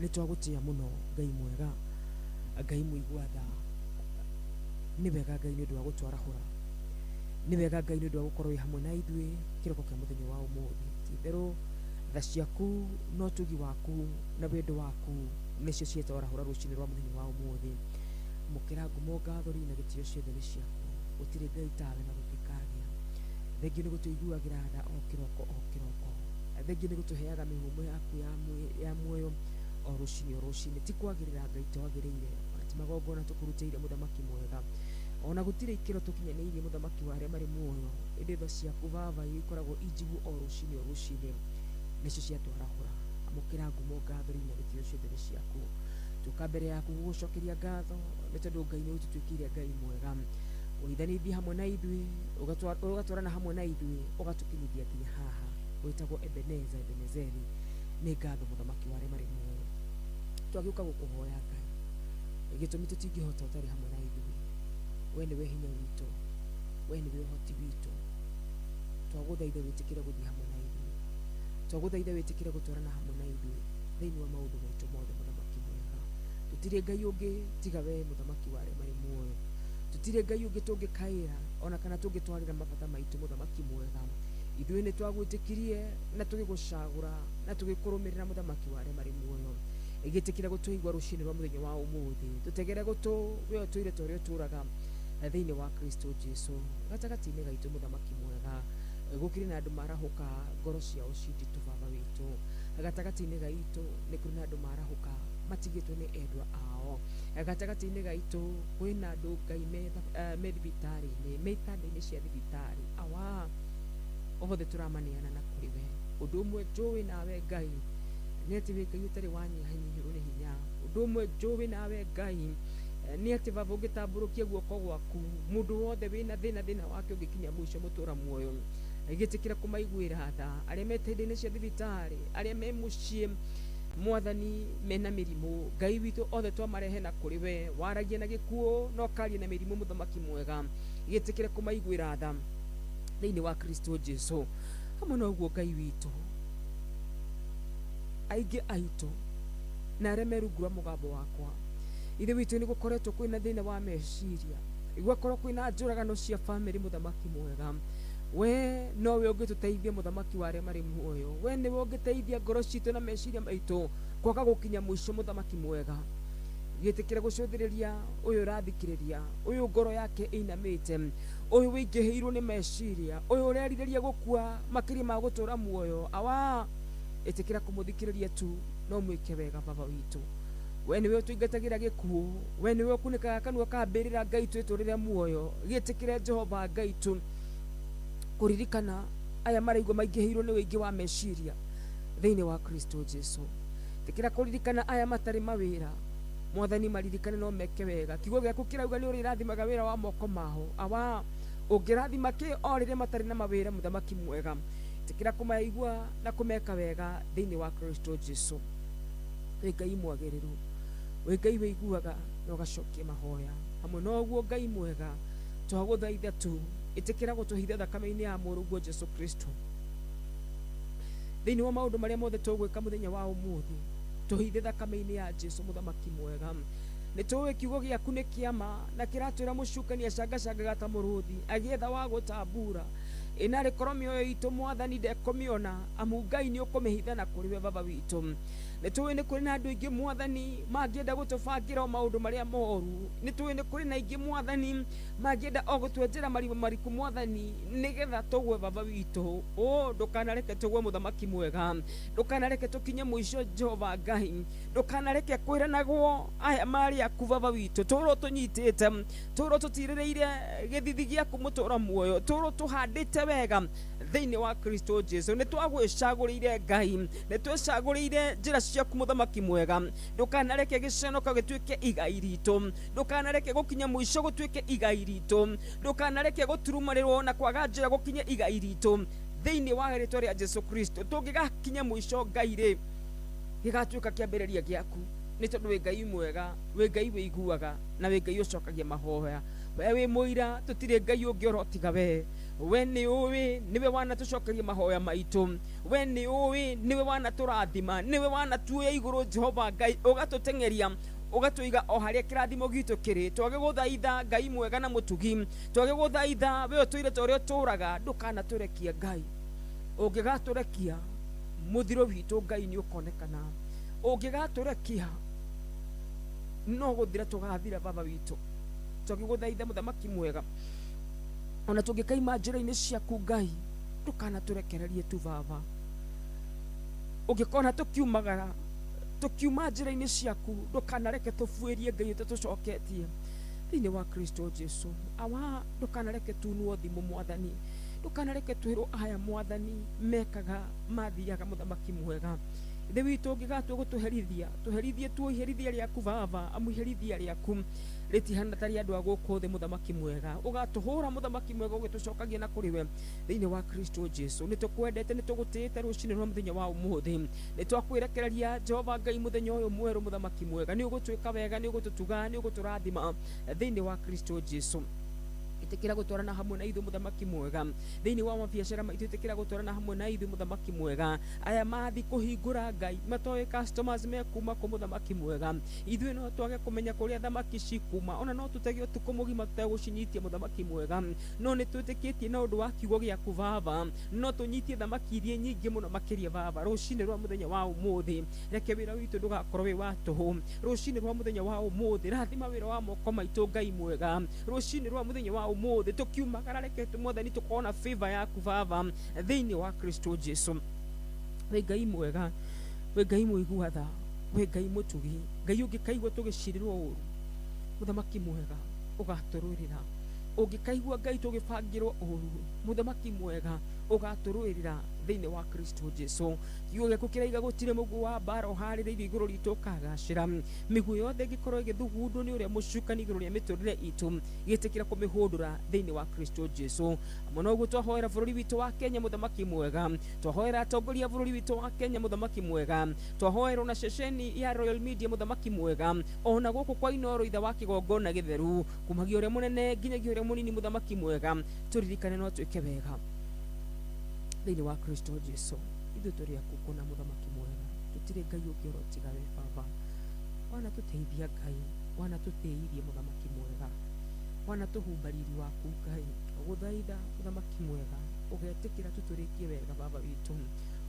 Nĩ twagũtĩa mũno Ngai mwega, Ngai mũigua tha. Nĩ wega Ngai nĩ ũndũ wa gũtwarahũra, nĩ wega Ngai nĩ ũndũ wa gũkorwo wĩ hamwe na ithuĩ kĩroko kĩa mũthenya wa ũmũthĩ. Ti-itherũ tha ciaku na ũtugi waku na wendo waku nĩcio cietwarahũra rũcinĩ rwa mũthenya wa ũmũthĩ. Mũkĩra ngumo, ngatho na gĩtĩo ciothe nĩ ciaku. Gũtirĩ Ngai tawe na gũtikagĩa. Thengiũ nĩ gũtũiguagĩra tha o kĩroko o kĩroko. Thengiũ nĩ gũtũheaga mĩhũmũ yaku ya muoyo o rũcinĩ o rũcinĩ. Ti kwagĩrĩra Ngai twagĩrĩire, ona ti magongona tũkũrutĩire mũthamaki mwega, ona gũtirĩ ikĩro tũkinyanĩirie mũthamaki wa arĩa marĩ muoyo, ĩndĩ tha ciaku baba ikoragwo injigu o rũcinĩ o rũcinĩ, nĩcio ciatwarahũra. Amũkĩra ngumo, ngatho na gĩtĩo ciothe nĩ ciaku. Tũka mbere yaku gũgũcokeria ngatho nĩ tondũ Ngai nĩ ũtũtuĩkĩire Ngai mwega, ũithanĩtie hamwe na ithuĩ, ũgatwarana hamwe na ithuĩ, ũgatũkinyithia nginya haha. Wĩtagwo Ebeneza, Ebenezeri. Nĩ ngatho mũthamaki wa arĩa marĩ muoyo. Twagĩũka gũkũhoya Ngai, gĩtũmi tũtingĩhota ũtarĩ hamwe na ithuĩ. We nĩwe hinya witũ, we nĩwe ũhoti witũ. Twagũthaitha wĩtĩkĩre gũthiĩ hamwe na ithuĩ, twagũthaitha wĩtĩkĩre gũtwarana hamwe na ithuĩ thĩinĩ wa maũndũ maitũ mothe mũthamaki mwega. Tũtirĩ Ngai ũngĩ tiga we mũthamaki wa arĩa marĩ muoyo. Tũtirĩ Ngai ũngĩ tũngĩkaĩra ona kana tũngĩtwarĩra mabata maitũ mũthamaki mwega. Ithuĩ nĩ twagwĩtĩkirie na tũgĩgũcagũra na tũgĩkũrũmĩrĩra mũthamaki wa arĩa marĩ muoyo. Gĩtĩkĩra gũtũigua rũcinĩ rwa mũthenya wa ũmũthĩ. Tũtegere gũtũ we ũtũire ta ũrĩa ũtũraga thĩinĩ wa Kristo Jesu. Gatagatĩ-inĩ gaitũ mũthamaki mwega, gũkĩrĩ na andũ marahũka ngoro ciao cinditũ baba witũ. Gatagatĩ-inĩ gaitũ nĩ kũrĩ na andũ marahũka matigĩtwo nĩ endwa ao. Gatagatĩ-inĩ gaitũ kwĩna andũ Ngai me thibitarĩ-inĩ, me itanda-inĩ cia thibitarĩ. Awa othe tũramaneana na kũrĩ we. Ũndũ ũmwe njũĩ nawe Ngai nĩ atĩ wĩ Ngai ũtarĩ wanyihanyihĩrwo nĩ hinya. Ũndũ ũmwe njũĩ nawe Ngai nĩ atĩ baba ũngĩtambũrũkia guoko gwaku, mũndũ wothe wĩna thĩna thĩna wake ũngĩkinya mũico mũtũra muoyo. Gĩtĩkĩra kũmaiguĩra tha arĩa me itanda-inĩ cia thibitarĩ, arĩa me mũciĩ mwathani mena mĩrimũ. Ngai witũ othe twamarehe na kũrĩ we. Waragia na gĩkuũ na ũkaria na mĩrimũ mũthamaki mwega. Gĩtĩkĩre kũmaiguĩra tha thĩinĩ wa Kristo Jesu. Hamwe na ũguo Ngai witũ, aingĩ aitũ na arĩa me rungu rwa mũgambo wakwa, ithe witũ nĩ gũkoretwo kwĩna thĩna wa meciria, gũgakorwo kwĩna njũragano cia bamĩrĩ mũthamaki mwega. We nowe ũngĩtũteithia mũthamaki wa arĩa marĩ muoyo. We nĩwe ũngĩteithia ngoro citũ na meciria maitũ kwaga gũkinya mũico mũthamaki mwega. Gĩtĩkĩra gũcũthĩrĩria ũyũ ũrathikĩrĩria, ũyũ ngoro yake ĩinamĩte, ũyũ wĩingĩhĩirwo nĩ meciria, ũyũ ũrerirĩria gũkua makĩria ma gũtũra muoyo. Awa ĩtĩkĩra kũmũthikĩrĩria tu no mwĩke wega baba witũ. We nĩwe ũtũingatagĩra gĩkuũ, we nĩwe ũkunĩkaga kanua ka mbĩrĩra Ngai twĩtũrĩre muoyo. Gĩtĩkĩre Jehova Ngai tu kũririkana aya maraigua maingĩhĩirwo nĩ ũingĩ wa meciria thĩinĩ wa Kristo Jesu. Ĩtĩkĩra kũririkana aya matarĩ mawĩra, mwathani maririkane no meke wega. Kiugo gĩaku kĩrauga nĩ ũrĩrathimaga wĩra wa moko mao. Awa ũngĩrathima kĩ o rĩrĩa matarĩ na mawĩra mũthamaki mwega. Ĩtĩkĩra kũmaigua na kũmeka wega thĩinĩ wa Kristo Jesu. Wĩ Ngai mwagĩrĩru, wĩ Ngai wĩiguaga na ũgacokia mahoya. Hamwe na ũguo Ngai mwega, twagũthaitha tu ĩtĩkĩra gũtũhitha thakame-inĩ ya mũrũguo Jesu Kristo thĩinĩ wa maũndũ marĩa mothe tũgwĩka mũthenya wa ũmũthĩ. Tũhithe thakame-inĩ ya Jesu mũthamaki mwega. Nĩ tũĩ kiugo gĩaku nĩ kĩama na kĩratwĩra mũcukani acangacangaga ta mũrũthi agĩetha wa gũtambura. Ĩnarĩ korwo mĩoyo itũ mwathani ndekũmĩona, amu Ngai nĩ ũkũmĩhitha na kũrĩ we baba witũ. Nĩ tũĩ nĩ kũrĩ na andũ aingĩ mwathani mangĩenda gũtũbangĩra o maũndũ marĩa moru. Nĩ tũĩ nĩ kũrĩ na aingĩ mwathani mangĩenda o gũtwenjera marima mariku mwathani nĩgetha tũgwe baba witũ. O ndũkanareke tũgwe mũthamaki mwega, ndũkanareke tũkinye mũico Jehova Ngai, ndũkanareke kwĩranagwo aya marĩ aku baba witũ. Tũrwo tũnyitĩte, tũrwo tũtirĩrĩire gĩthithi gĩaku mũtũra muoyo, tũrwo tũhandĩte wega thĩinĩ wa Kristo Jesu. Nĩ twagwĩcagũrĩire Ngai, nĩ twĩcagũrĩire njĩra ciaku mũthamaki mwega. Ndũkanareke gĩconoka gĩtuĩke igai ritũ, ndũkanareke gũkinya mũico gũtuĩke igai ritũ, ndũkanareke gũturumanĩrwo na kwaga njĩra gũkinye igai ritũ thĩinĩ wa rĩtwa rĩa Jesu Kristo. Tũngĩgakinya mũico Ngai rĩ, gĩgatuĩka kĩambĩrĩria gĩaku, nĩ tondũ wĩ Ngai mwega, wĩ Ngai wĩiguaga na wĩ Ngai ũcokagia mahoya. We wĩ mũira, tũtirĩ Ngai ũngĩ oro tiga we. We nĩ ũĩ, nĩwe wanatũcokeria mahoya maitũ. We nĩ ũĩ, nĩwe wanatũrathima, nĩwe wanatuoya igũrũ Jehova Ngai, ũgatũteng'eria ũgatũiga o harĩa kĩrathimo gitũ kĩrĩ. Twagĩgũthaitha Ngai mwega na mũtugi, twagĩgũthaitha we ũtũire ta ũrĩa ũtũũraga, ndũkanatũrekia Ngai. Ũngĩgatũrekia mũthiro witũ Ngai nĩ ũkonekana. Ũngĩgatũrekia no gũthira tũgathira baba witũ. Twagĩgũthaitha mũthamaki mwega, ona tũngĩkaima njĩra-inĩ ciaku Ngai, ndũkanatũrekererie tu baba. Ũngĩkona tũkiumagara tũkiuma njĩra-inĩ ciaku, ndũkanareke tũbuĩrie Ngai ũtatũcoketie thĩinĩ wa Kristo Jesu. Awa, ndũkanareke tunwo thimũ mwathani, ndũkanareke twĩrwo aya mwathani mekaga mathiaga mũthamaki mwega. Ithe witũ ũngĩgatua gũtũherithia, tũherithie tu iherithia rĩaku baba, amu iherithia rĩaku rĩtihana ta rĩa andũ a gũkũ thĩ mũthamaki mwega. Ũgatũhũra mũthamaki mwega ũgĩtũcokagia na kũrĩ we thĩinĩ wa Kristo Jesu. Nĩ tũkwendete, nĩ tũgũtĩĩte rũcinĩ rwa mũthenya wa ũmũthĩ. Nĩ twakwĩrekereria Jehova Ngai mũthenya ũyũ mwerũ mũthamaki mwega. Nĩ ũgũtwĩka wega, nĩ ũgũtũtuga, nĩ ũgũtũrathima thĩinĩ wa Kristo Jesu. Ĩtĩkĩra gũtwarana hamwe na ithuĩ mũthamaki mwega thĩinĩ wa mabiacara maitũ. Ĩtĩkĩra gũtwarana hamwe na ithuĩ mũthamaki mwega. Aya mathi kũhingũra Ngai matoĩ customers mekuma kũ mũthamaki mwega. Ithuĩ no twage kũmenya kũrĩa thamaki cikuma, ona no tũtege ũtukũ mũgima tũtegũcinyitia mũthamaki mwega, no nĩ twĩtĩkĩtie na ũndũ wa kiugo gĩaku baba, no tũnyitie thamaki iria nyingĩ mũno makĩria baba. Rũcinĩ rwa mũthenya wa ũmũthĩ reke wĩra witũ ndũgakorwo wĩ wa tũhũ. Rũcinĩ rwa mũthenya wa ũmũthĩ rathima wĩra wa moko maitũ Ngai mwega. Rũcinĩ rwa mũthenya wa ũmũthĩ tũkiumagara reke mwathani tũkona favor yaku baba thĩinĩ wa Kristo Jesu. Wĩ Ngai mwega, wĩ Ngai mũigua tha, wĩ Ngai mũtugi, Ngai ũngĩkaigua tũgĩcirĩrwo ũru mũthamaki mwega ũgatũrũĩrĩra. Ũngĩkaigua Ngai tũgĩbangĩrwo ũru mũthamaki mwega ũgatũrũĩrĩra thĩinĩ wa Kristo Jesu. Kiugo gĩaku kĩraiga gũtirĩ mũguĩ wa mbara ũharĩrĩirio igũrũ ritũ ũkagacĩra. Mĩguĩ yothe ĩngĩkorwo ĩgĩthugundwo nĩ ũrĩa mũcukani igũrũ rĩa mĩtũrĩre itũ, gĩtĩkĩra kũmĩhũndũra thĩinĩ wa Kristo Jesu. Mũno ũguo twahoera bũrũri witũ wa Kenya mũthamaki mwega, twahoera atongoria a bũrũri witũ wa Kenya mũthamaki mwega, twahoera ona ceceni ya Royal Media mũthamaki mwega, ona gũkũ kwa Inooro itha wa kĩgongona gĩtheru, kumagia ũrĩa mũnene nginyagia ũrĩa mũnini mũthamaki mwega, tũririkane no twĩke wega thĩinĩ wa Kristo Jesu. Ithuĩ tũrĩ aku kũna mũthamaki mwega, tũtirĩ Ngai ũngĩ oro tiga we baba. Wanatũteithia Ngai, wanatũtĩithia mũthamaki mwega, wanatũhumba riri waku Ngai. Gũthaitha mũthamaki mwega, ũgetĩkĩra tũtũrĩkie wega baba witũ,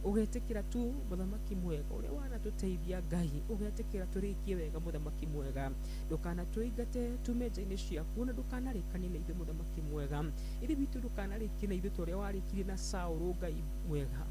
ũgetĩkĩra tu mũthamaki mwega ũrĩa wanatũteithia Ngai, ũgetĩkĩra tũrĩkie wega mũthamaki mwega. Ndũkanatũingate tume nja-inĩ ciaku, na ndũkanarĩkanie na ithuĩ mũthamaki mwega. Ithe witũ ndũkanarĩkie na ithuĩ ta ũrĩa warĩkirie na Saũlũ Ngai mwega.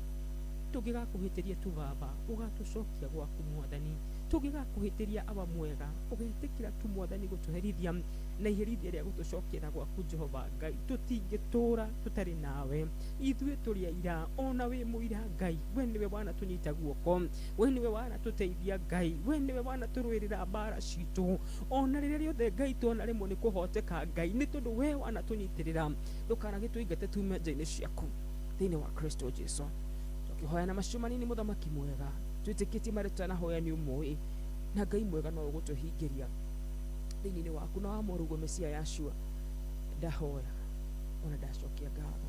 Tũngĩgakũhĩtĩria tu baba, ũgatũcokia gwaku mwathani. Tũngĩgakũhĩtĩria awa mwega, ũgetĩkĩra tu mwathani gũtũherithia na iherithia rĩa gũtũcokia na gwaku Jehova Ngai. Tũtingĩtũra tũtarĩ nawe, ithuĩ tũrĩ aira, ona wĩ mũira Ngai. We nĩwe wanatũnyita guoko, we nĩwe wanatũteithia Ngai, we nĩwe wanatũrũĩrĩra mbara citũ, ona rĩrĩa rĩothe Ngai tuona rĩmwe nĩ kũhoteka Ngai, nĩ tondũ we wanatũnyitĩrĩra. Ndũkanagĩtũingate tume nja-inĩ ciaku thĩinĩ wa Kristo Jesu. Tũkĩhoya na macio manini mũthamaki mwega, twĩtĩkĩtie marĩa tũtanahoya nĩ ũmũĩ, na Ngai mwega no ũgũtũhingĩria thĩinĩ waku na wa mũrũguo Mesia Yashua. Ndahoya ona ndacokia ngatho.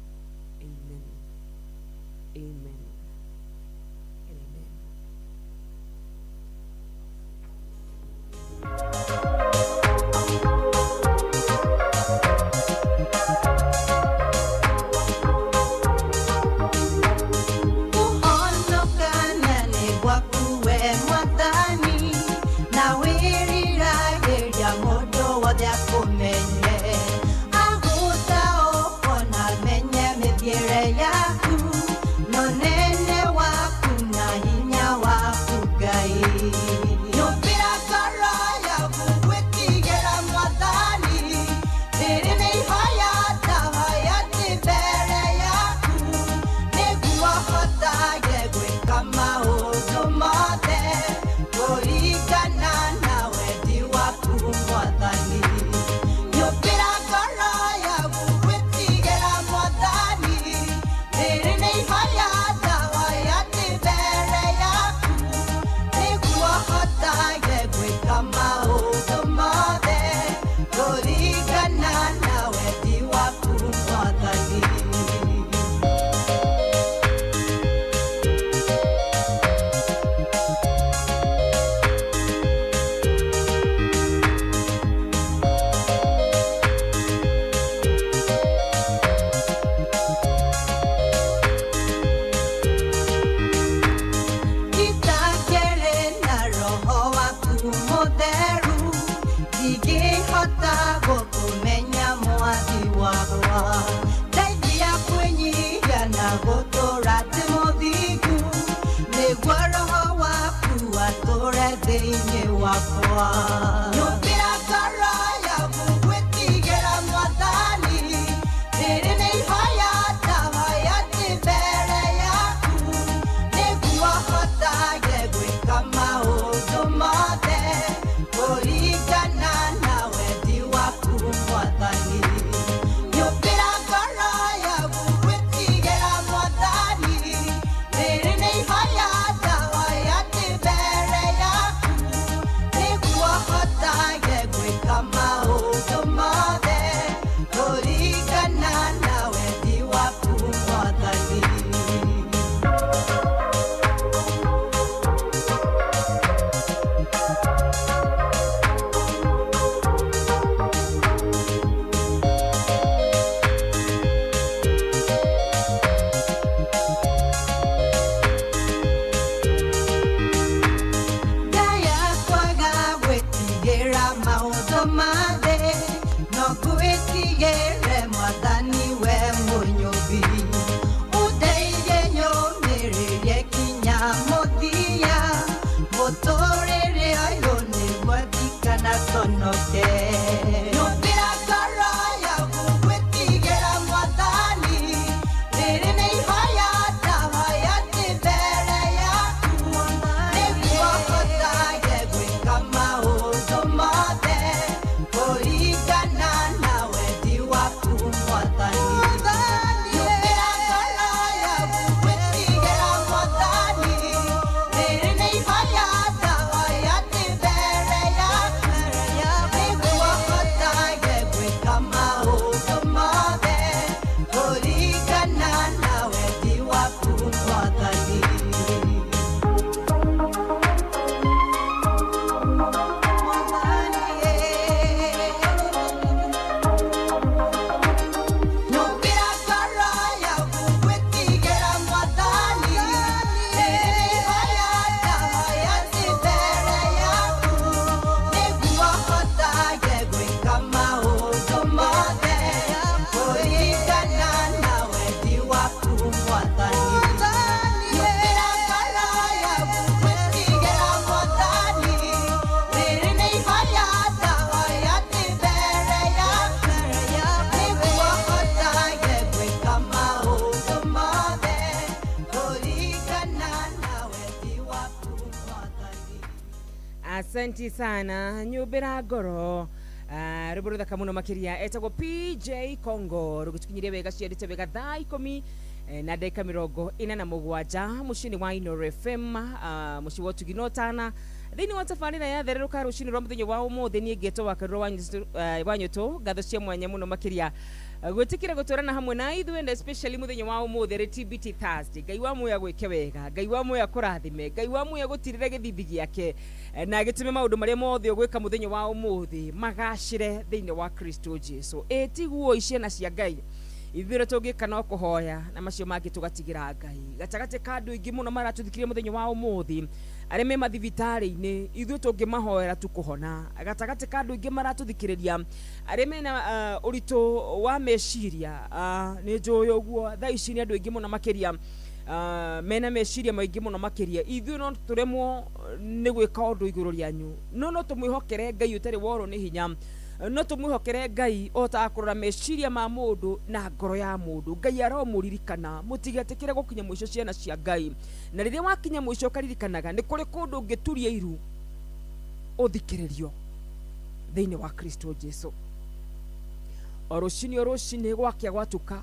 Amen, amen, amen. Kuhonokana nĩ gwaku we Mwathani. Ngwĩtigĩre Mwathani we Mũnyũmbi, ũndeithie nyũmĩrĩrie kinya mũthia, mũtũrĩre ũyũ nĩguo ndikanaconoke. Nyũmbĩra ngoro yaku ngwĩtigĩra Mwathani, rĩrĩ nĩ ihoya ndahoya ndĩ mbere yaku, nĩguo hotage gwĩka maũndũ mothe kũringana na wendi waku Mwathani. Nyũmbĩra ngoro yaku ngwĩtigĩra Mwathani, rĩrĩ nĩ ihoya ndahoya ndĩ mbere yaku, nĩguo hotage gwĩka maũndũ mothe kũringana na wendi waku Mwathani. Nyũmbĩra ngoro yaku ngwĩtigĩra Mwathani, rĩrĩ nĩ ihoya ndahoya ndĩ mbere yaku, nĩguo hotage gwĩka maũndũ mothe kũringana na wendi waku Mwathani. Nyũmbĩra ngoro yaku ngwĩtigĩra Mwathani, rĩrĩ nĩ ihoya ndahoya ndĩ mbere yaku, nĩguo hotage gwĩka maũndũ mothe kũringana na wendi waku Mwathani. Asanti sana nyumbĩra ngoro. Rwĩmbo rũthaka mũno makĩria etagwo PJ Congo rũgĩtũkinyirie wega ciendete wega thaa 10 na ndagĩka 47 mũciĩ-inĩ wa Inooro FM, mũciĩ wa ũtugi na ũtana thĩinĩ wa tabarĩra ya thererũka rũcinĩ rwa mũthenya wa ũmũthĩ. Niĩ ngĩtwo Wakarura wa Nyũtũ, ngatho cia mwanya mũno makĩria gwĩtĩkĩra gũtwarana hamwe na ithuĩ and especially mũthenya wa ũmũthĩ rĩ TBT Thursday. Ngai wa muoyo gwĩke wega, Ngai wa muoyo akũrathime, Ngai wa muoyo gũtirĩre gĩthithi gĩake na gĩtũme maũndũ marĩa mothe ũgwĩka mũthenya wa ũmũthĩ magacĩre thĩinĩ wa Kristo Jesu. Ĩ tiguo ciana cia Ngai, ithuĩ ũrĩa tũngĩka no kũhoya na macio mangĩ tũgatigĩra Ngai. Gatagatĩ ka andũ aingĩ mũno maratũthikirie mũthenya wa ũmũthĩ arĩa me mathibitarĩ-inĩ, ithuĩ tũngĩmahoera tu kũhona. Gatagatĩ ka andũ aingĩ maratũthikĩrĩria arĩa mena ũritũ wa meciria, nĩ njũĩ ũguo thaa ici nĩ andũ aingĩ mũno makĩria mena meciria maingĩ mũno makĩria. Ithuĩ no tũremwo nĩ gwĩka ũndũ igũrũ rĩanyu, no no tũmwĩhokere Ngai ũtarĩ worwo nĩ hinya, no tũmwĩhokere Ngai ũhotaga kũrora meciria ma mũndũ na ngoro ya mũndũ. Ngai aromũririkana, mũtigetĩkĩre gũkinya mũico ciana cia Ngai, na rĩrĩa wakinya mũico ũkaririkanaga nĩ kũrĩ kũndũ ũngĩturia iru ũthikĩrĩrio thĩinĩ wa Kristo Jesu. O rũcinĩ o rũcinĩ gwakĩa gwatuka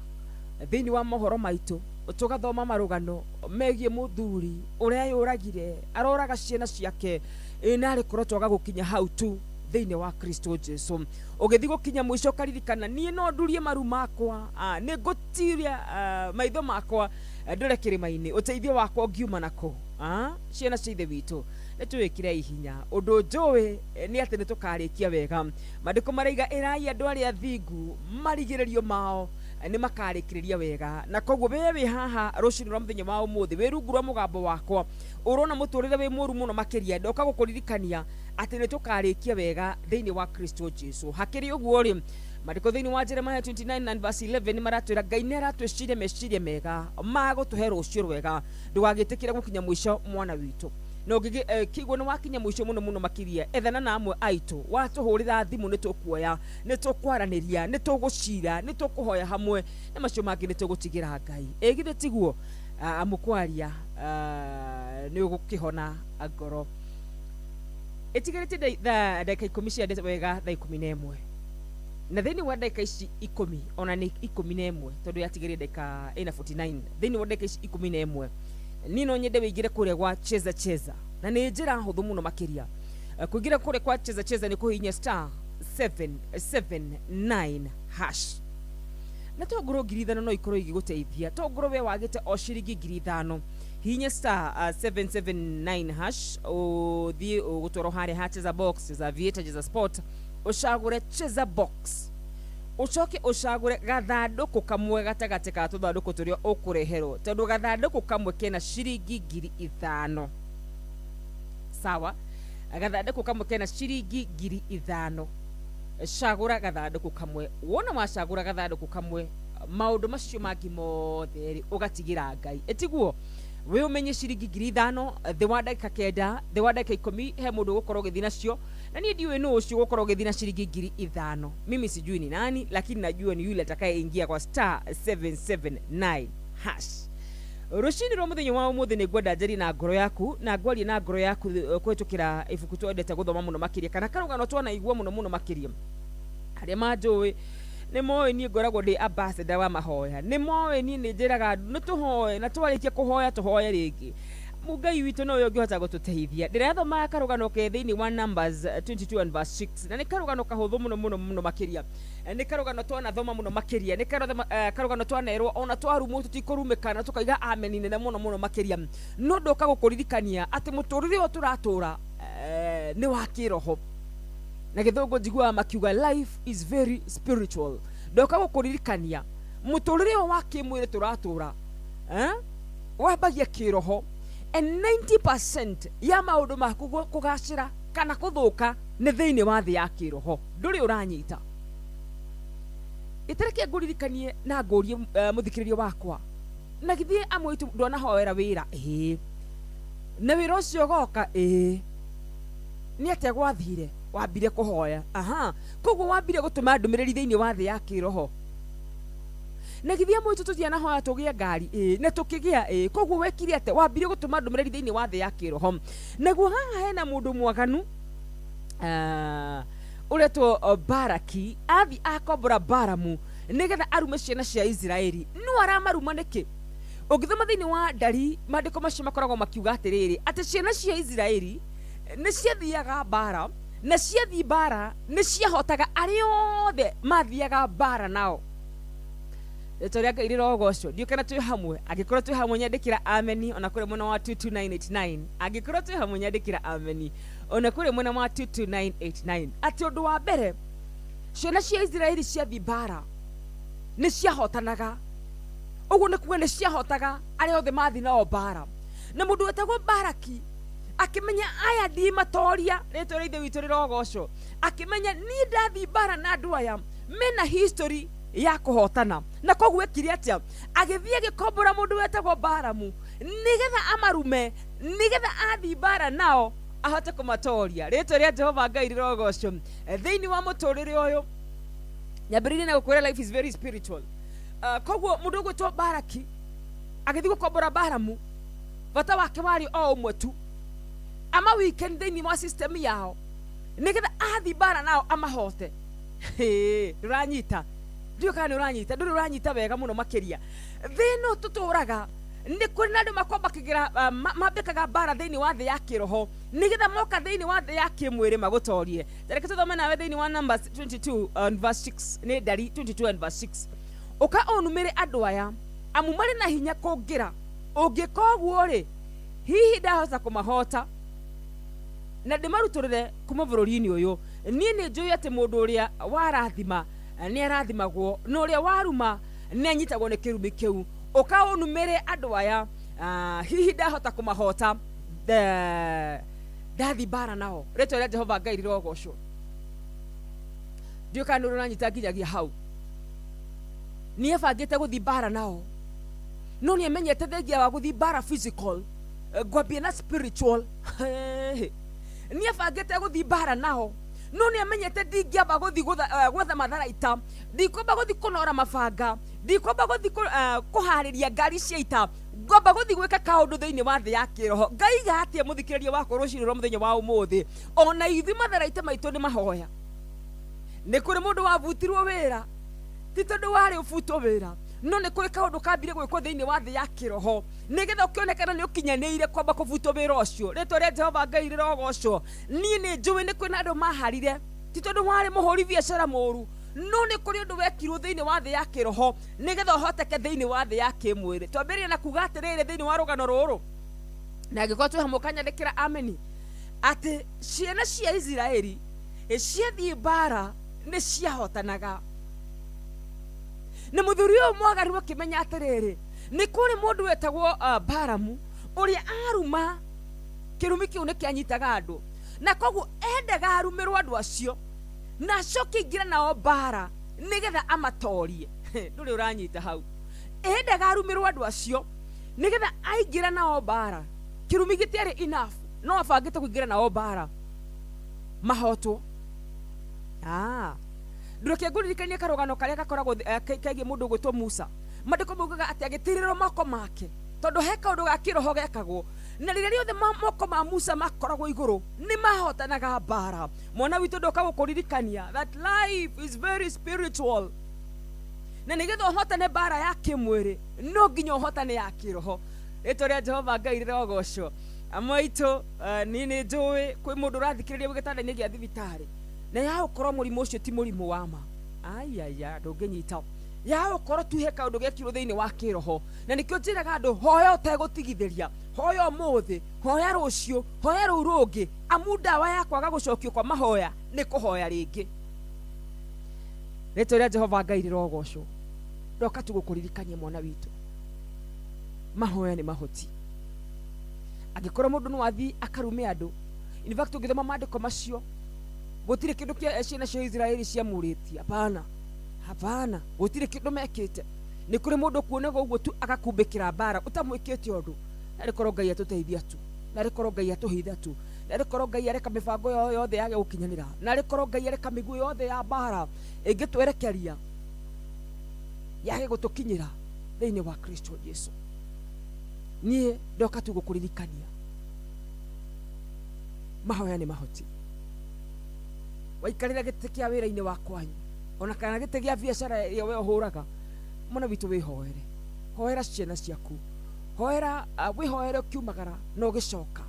thĩinĩ wa mohoro maitũ tũgathoma marũgano megiĩ mũthuri ũrĩa yũragire aroraga ciana ciake, ĩ narĩ korwo twaga gũkinya hau tu thĩinĩ wa Kristo Jesu. Ũgĩthiĩ gũkinya mũico ũkaririkana niĩ no ndurie maru makwa, nĩ ngũtiria maitho makwa ndore kĩrĩma-inĩ, ũteithio wakwa ũngiuma nakũ? Ciana cia ithe witũ nĩ twĩkĩre ihinya. Ũndũ njũĩ nĩ atĩ nĩ tũkarĩkia wega. Maandĩko maraiga ĩrai andũ arĩa athingu marigĩrĩrio mao nĩ makarĩkĩrĩria wega, na koguo we wĩ haha rũcinĩ rwa mũthenya wa ũmũthĩ wĩ rungu rwa mũgambo wakwa ũrona mũtũrĩre wĩ mũru mũno makĩria, ndoka gũkũririkania atĩ nĩ tũkarĩkia wega thĩinĩ wa Kristo Jesu. Hakĩrĩ ũguo rĩ, maandĩko thĩinĩ wa Jeremiah 29 and verse 11 nĩ maratwĩra Ngai nĩ aratwĩciria meciria mega ma gũtũhe rũciũ rwega. Ndũgagĩtĩkĩre gũkinya mũico mwana witũ, na ũngĩkĩigua nĩ wakinya mũico mũno mũno makĩria, ethana na amwe aitũ, watũhũrĩra thimũ nĩ tũkuoya, nĩ tũkwaranĩria, nĩ tũgũcira, nĩ tũkũhoya hamwe, na macio mangĩ nĩ tũgũtigĩra Ngai. Ĩ githĩ tiguo amũkwaria nĩ ũgũkĩhona ngoro. Ĩtigĩrĩte ndagĩka 10 cia wega thaa 11, na thĩinĩ wa ndagĩka ici 10 ona nĩ 11 tondũ yatigĩrĩire ndagĩka ĩna 49, thĩinĩ wa ndagĩka ici 11 niĩ no nyende wĩingĩre kũrĩa gwa Cheza Cheza, na nĩ njĩra hũthũ mũno makĩria. Kũingĩra kũrĩa kwa Cheza Cheza nĩ kũhihinya star 779 hash, na tongorwo 5,000 no ikorwo igĩgũteithia. Tongorwo we wagĩte o ciringi 5,000, hihinya star 779 hash, ũthiĩ ũgũtwarwo harĩa ha Cheza Box, Cheza Aviator, Cheza Sport, ũcagũre Cheza Box, ũcoke ũcagũre gathandũkũ kamwe gatagatĩ ka tũthandũkũ tũrĩa ũkũreherwo, tondũ gathandũkũ kamwe kena ciringi 5,000. Sawa, gathandũkũ kamwe kena ciringi 5,000. Cagũra gathandũkũ kamwe. Wona wacagũra gathandũkũ kamwe, maũndũ macio mangĩ mothe rĩ ũgatigĩra Ngai. Ĩtiguo wĩ ũmenye ciringi 5,000 thĩ wa ndagĩka 9, thĩ wa ndagĩka 10, he mũndũ ũgũkorwo ũgĩthiĩ nacio, na niĩ ndiũĩ nũ ũcio ũgũkorwo ũgĩthiĩ na ciringi 5,000. Mimi sijui ni nani, lakini najua ni yule atakayeingia kwa star 779 hash. Rũcinĩ rwa mũthenya wa ũmũthĩ nĩ ngwenda njarie na ngoro yaku, na ngwarie na ngoro yaku kũhĩtũkĩra ibuku twendete gũthoma mũno makĩria, kana karũgano twanaigua mũno mũno makĩria. Arĩa manjũĩ nĩ moĩ niĩ ngoragwo ndĩ ambassador wa mahoya, nĩ moĩ niĩ nĩ njĩraga andũ nĩ tũhoe, na twarĩkia kũhoya tũhoe rĩngĩ. Ngai witũ nowe ũngĩhota gũtũteithia. Ndĩrathomaga karũgano ke thĩinĩ wa Numbers 22 and verse 6, na nĩ karũgano kahũthũ mũno mũno mũno makĩria, nĩ karũgano twanathoma mũno makĩria, nĩ karũgano twanerwo ona twarumwo tũtikũrumĩka na tũkaiga ameni nene mũno mũno makĩria. No ndoka gũkũririkania atĩ mũtũrĩre ũyũ tũratũra nĩ wa kĩroho, na gĩthũngũ njiguaga makiuga life is very spiritual. Ndoka gũkũririkania mũtũrĩre ũyũ wa kĩmwĩrĩ tũratũra wambagia kĩroho, and 90% ya maũndũ maku kũgacĩra kana kũthũka nĩ thĩinĩ wa thĩ ya kĩroho. Ndũrĩ ũranyita. Ĩtareke ngũririkanie na ngũrie mũthikĩrĩria wakwa, na githĩ amwe aitũ ndwanahoera wĩra? Ĩĩ. Na wĩra ũcio ũgoka? Ĩĩ. Nĩ atĩa gwathire? Wambire kũhoya. Aha. Koguo wambire gũtũma ndũmĩrĩri thĩinĩ wa thĩ ya kĩroho. Na githĩ amwe aitũ tũtianahoya tũgĩe ngari? Ĩĩ. Na tũkĩgĩa? Ĩĩ. Koguo wekire atĩa? Wambire gũtũma ndũmĩrĩri thĩinĩ wa thĩ ya kĩroho. Naguo haha hena mũndũ mwaganu ũretwo Baraki, athi akombora Baramu nĩgetha arume ciana cia Isiraeli. No aramaruma nĩkĩ? Ũngĩthoma thĩinĩ wa Ndari, maandĩko macio makoragwo makiuga atĩrĩrĩ, atĩ ciana cia Isiraeli nĩ ciathiaga mbara, na ciathiĩ mbara nĩ ciahotaga arĩa othe mathiaga mbara nao. Rĩtwa rĩa Ngai rĩrogocwo. Ndiũĩ kana twĩ hamwe. Angĩkorwo twĩ hamwe nyandĩkĩra ameni ona kũrĩ mwena wa 22989. Angĩkorwo twĩ hamwe nyandĩkĩra ameni ona kũrĩ mwena wa 22989. Atĩ ũndũ wa mbere, ciana cia Isiraeli ciathiĩ mbara nĩ ciahotanaga. Ũguo nĩ kuga nĩ ciahotaga arĩa othe mathiĩ nao mbara. Na mũndũ wetagwo Baraki akĩmenya aya ndimatoria, rĩtwa rĩa Ithe witũ rĩrogocwo. Akĩmenya niĩ ndathiĩ mbara na andũ aya mena history ya kũhotana, na koguo ekire atĩa? Agĩthiĩ agĩkombora mũndũ wetagwo Baramu nĩgetha amarume, nĩgetha athiĩ mbara nao ahote kũmatoria. Rĩtwa rĩa Jehova Ngai rĩrogocwo. Thĩinĩ wa mũtũrĩre ũyũ nyambĩrĩirie na gũkwĩra life is very spiritual. Koguo mũndũ ũgwĩtwo Baraki agĩthiĩ gũkombora Baramu, bata wake warĩ o ũmwe tu, ama weekend thĩinĩ wa system yao nĩgetha athiĩ mbara nao amahote. Ndũranyita? Ndiũĩ kana nĩ ũranyita. Ndũrĩ ũranyita wega mũno makĩria. Thĩ ĩno tũtũraga nĩ kũrĩ na andũ makoragwo makĩgera mambĩkaga mbara thĩinĩ wa thĩ ya kĩroho nĩgetha moka thĩinĩ wa thĩ ya kĩmwĩrĩ magũtorie. Tareke tũthome nawe thĩinĩ wa Numbers 22 and verse 6, nĩ Ndari 22 and verse 6. Ũka ũnumĩre andũ aya amu marĩ na hinya kũngĩra, ũngĩka ũguo rĩ, hihi ndahota kũmahota na ndĩmarutũrĩre kuma bũrũri-inĩ ũyũ. Niĩ nĩ njũĩ atĩ mũndũ ũrĩa warathima nĩ arathimagwo, na ũrĩa waruma nĩ anyitagwo nĩ kĩrumi kĩu. Ũka ũnumĩre andũ aya, hihi ndahota kũmahota ndathi mbara nao. Rĩtwa rĩa Jehova Ngai rĩrogocwo. Ndiũĩ kana nĩ ũranyita nginyagia hau. Nĩ ebangĩte gũthiĩ mbara nao, no nĩ amenyete thengia wa gũthiĩ mbara physical, ngwambia na spiritual. Nĩ ebangĩte gũthiĩ mbara nao, no nĩ amenyete ndingĩamba gũthiĩ gwetha matharaita, ndikwamba gũthiĩ kũnora mabanga, ndikwamba gũthiĩ kũharĩria ngari cia ita, ngwamba gũthiĩ gwĩka kaũndũ thĩinĩ wa thĩ ya kĩroho. Ngaiga atĩa mũthikĩrĩria wakwa rũcinĩ rwa mũthenya wa ũmũthĩ? Ona ithuĩ matharaita maitũ nĩ mahoya. Nĩ kũrĩ mũndũ wabutirwo wĩra, ti tondũ warĩ ũbutwo wĩra, no nĩ kũrĩ kaũndũ kambire gwĩkwo thĩinĩ wa thĩ ya kĩroho nĩgetha ũkĩonekana nĩ ũkinyanĩire kwamba kũbutwo wĩra ũcio. Rĩtwa rĩa Jehova Ngai rĩrogocwo. Niĩ nĩ njũĩ nĩ kwĩna andũ maharire, ti tondũ warĩ mũhũri biacara mũru, no nĩ kũrĩ ũndũ wekirwo thĩinĩ wa thĩ ya kĩroho nĩgetha ũhoteke thĩinĩ wa thĩ ya kĩmwĩrĩ. Twambĩrĩrie na kuga atĩrĩrĩ thĩinĩ wa rũgano rũrũ, na angĩkorwo twĩ hamwe ũkanyandĩkĩra ameni, atĩ ciana cia Isiraeli ciathiĩ mbara nĩ ciahotanaga. Na mũthuri ũyũ mwaganu akĩmenya atĩrĩrĩ, nĩ kũrĩ mũndũ wetagwo Baramu ũrĩa aruma kĩrumi kĩu nĩ kĩanyitaga andũ, na koguo endaga arumĩrwo andũ acio Na acoke aingĩre nao mbara nĩgetha amatorie. Ndũrĩ ũranyita hau. Endaga arumĩrwo andũ acio nĩgetha aingĩra nao mbara. Kĩrumi gĩtiarĩ enough, no abangĩte kũingĩra nao mbara mahotwo. Ndũreke ngũririkanie karũgano karĩa gakoragwo kegiĩ mũndũ ũgwĩtwo Musa. Maandĩko maugaga atĩ agĩtirĩrwo moko make, tondũ he kaũndũ ga kĩroho gekagwo, na rĩrĩa rĩothe moko ma Musa makoragwo igũrũ nĩ mahotanaga mbara. Mwana witũ ndoka gũkũririkania that life is very spiritual, na nĩgetha ũhotane mbara ya kĩmwĩrĩ no nginya ũhotane ya kĩroho. Rĩtwa rĩa Jehova Ngai rĩrogocwo. Amwe aitũ niĩ nĩ njũĩ kwĩ mũndũ ũrathikĩrĩria wĩ gĩtanda-inĩ gĩa thibitarĩ, na ya ũkorwo mũrimũ ũcio ti mũrimũ wa ma, ayaya ndũngĩnyita, ya ũkorwo tu he kaũndũ gekirwo thĩinĩ wa kĩroho. Na nĩkĩo njĩraga andũ, hoya ũtegũtigithĩria, hoya ũmũthĩ, hoya rũciũ, hoya rũu rũngĩ, amu ndawa ya kwaga gũcokio kwa mahoya nĩ kũhoya rĩngĩ. Rĩtwa rĩa Jehova Ngai rĩrogocwo. Ndoka tu gũkũririkania mwana witũ, mahoya nĩ mahoti. Angĩkorwo mũndũ no athiĩ akarume andũ, in fact ũngĩthoma maandĩko macio gũtirĩ kĩndũ kĩa ciana cia Israeli ciamũrĩtie. Hapana, hapana, gũtirĩ kĩndũ mekĩte. Nĩ kũrĩ mũndũ kuonaga ũguo tu agakumbĩkĩra mbara ũtamwĩkĩte ũndũ. Narĩ korwo Ngai atũteithia tu, narĩ korwo Ngai atũhitha tu, narĩ korwo Ngai areka mĩbango yao yothe yage gũkinyanĩra, narĩ korwo Ngai areka mĩguĩ yothe ya mbara ĩngĩtwerekeria yage gũtũkinyĩra thĩinĩ wa Kristo Jesu. Niĩ ndoka tu gũkũririkania mahoya nĩ mahoti. Waikarĩra gĩtĩ kĩa wĩra-inĩ wa kwanyu, ona kana gĩtĩ gĩa biacara ĩrĩa we ũhũraga, mwana witũ wĩhoere, hoera ciana ciaku, hoera wĩhoere ũkiumagara na ũgĩcoka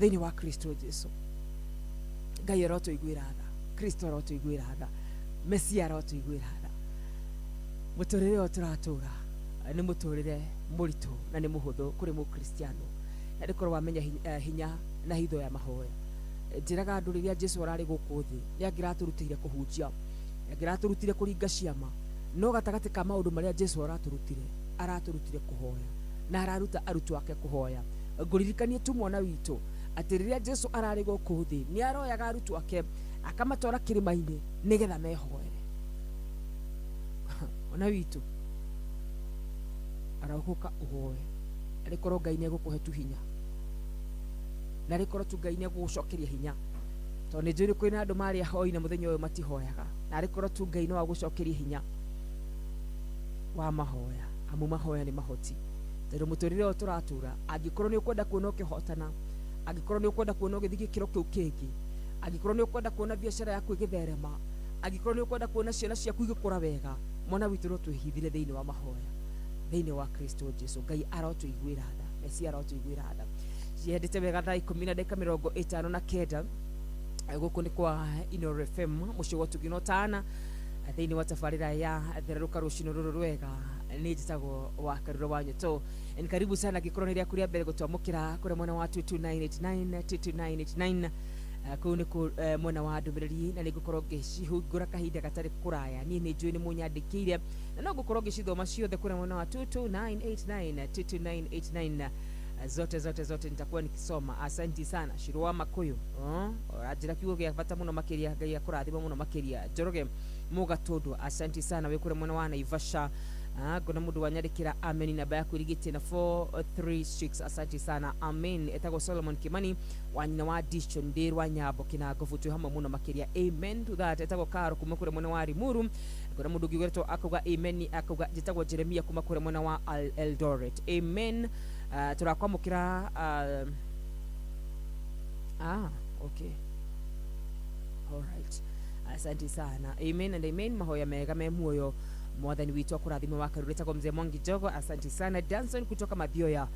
thĩinĩ wa Kristo Jesu. Ngai arotũiguĩra tha, Kristo arotũiguĩra tha, Mesia arotũiguĩra tha. Mũtũrĩre ũyũ tũratũra nĩ mũtũrĩre mũritũ na nĩ mũhũthũ kũrĩ mũkristiano, na nĩ korwo wamenya hinya na hitho ya mahoya. Njĩraga andũ rĩrĩa Jesu ararĩ gũkũ thĩ nĩ angĩratũrutĩire kũhunjia, nĩ angĩratũrutire kũringa ciama, no gatagatĩ ka maũndũ marĩa Jesu aratũrutire, aratũrutire kũhoya na araruta arutwo ake kũhoya. Ngũririkanie tu mwana witũ atĩ rĩrĩa Jesu ararĩ gũkũ thĩ nĩ aroyaga arutwo ake akamatwara kĩrĩma-inĩ nĩgetha mehoere. Mwana witũ arahũka ũhoe, arĩ korwo Ngai nĩ egũkũhe tu hinya, na arĩ korwo tu Ngai nĩ egũgũcokeria hinya, tondũ nĩ njũĩ kwĩna andũ marĩ ahoi na mũthenya ũyũ matihoyaga, na arĩ korwo tu Ngai no agũcokerie hinya wa mahoya, amu mahoya nĩ mahoti. Tondũ mũtũrĩre ũyũ tũratũra, angĩkorwo nĩ ũkwenda kuona ũkĩhotana, angĩkorwo nĩ ũkwenda kuona ũgĩthiĩ gĩkĩro kĩu kĩngĩ, angĩkorwo nĩ ũkwenda kuona biacara yaku ĩgĩtherema, angĩkorwo nĩ ũkwenda kuona ciana ciaku igĩkũra wega, mwana witũ no twĩhithire thĩinĩ wa mahoya thĩinĩ wa Kristo Jesu. Ngai arotũiguĩra tha, Mesia arotũiguĩra tha. Ciendete wega thaa 10:59 gũkũ nĩ kwa Inooro FM mũciĩ wa ũtugi na ũtana thĩinĩ wa tabarĩra ya thererũka rũcinĩ rũrũ rwega. Nĩ njĩtagwo wa Karura wa Nyoto. Ni karibu sana angĩkorwo nĩ rĩaku rĩa mbere gũtwamũkĩra kũrĩa mwena wa 22989 22989 kũu nĩ mwena wa ndũmĩrĩri, na nĩ ngũkorwo ngĩcihingũra kahinda gatarĩ kũraya. Niĩ nĩ njũĩ nĩ mũnyandĩkĩire na no ngũkorwo ngĩcithoma ciothe kũrĩa mwena wa 22989 22989, zote zote zote nitakuwa nikisoma. Asante sana Shirwa Makuyu, ũranjĩra kiugo gĩa bata mũno makĩria. Ngai akũrathima mũno makĩria. Njoroge Mũgatũndũ, asante sana wĩ kũrĩa mwena wa Naivasha. Ngona mũndũ wanyandĩkĩra amen, namba yaku ĩrigĩtie na 436, asante sana amen. Etagwo Solomon Kimani wa nyina wa Dishon Ndirwa Nyambo Kinangobu, twĩ hamwe mũno makĩria, amen to that. Etagwo Karo kuma kũrĩa mwena wa Limuru. Ngona mũndũ ũngĩ ũgwĩtwo akauga amen, akauga njĩtagwo Jeremia kuma kũrĩa mwena wa Eldoret, amen. Tũrakwamũkĩra okay, all right, asante sana, amen and amen. Mahoya mega me muoyo mwathani witũ akũrathime wa Karura. Etagwo Mzee Mwangi Jogo, asante sana. Danson kutoka Mathioya,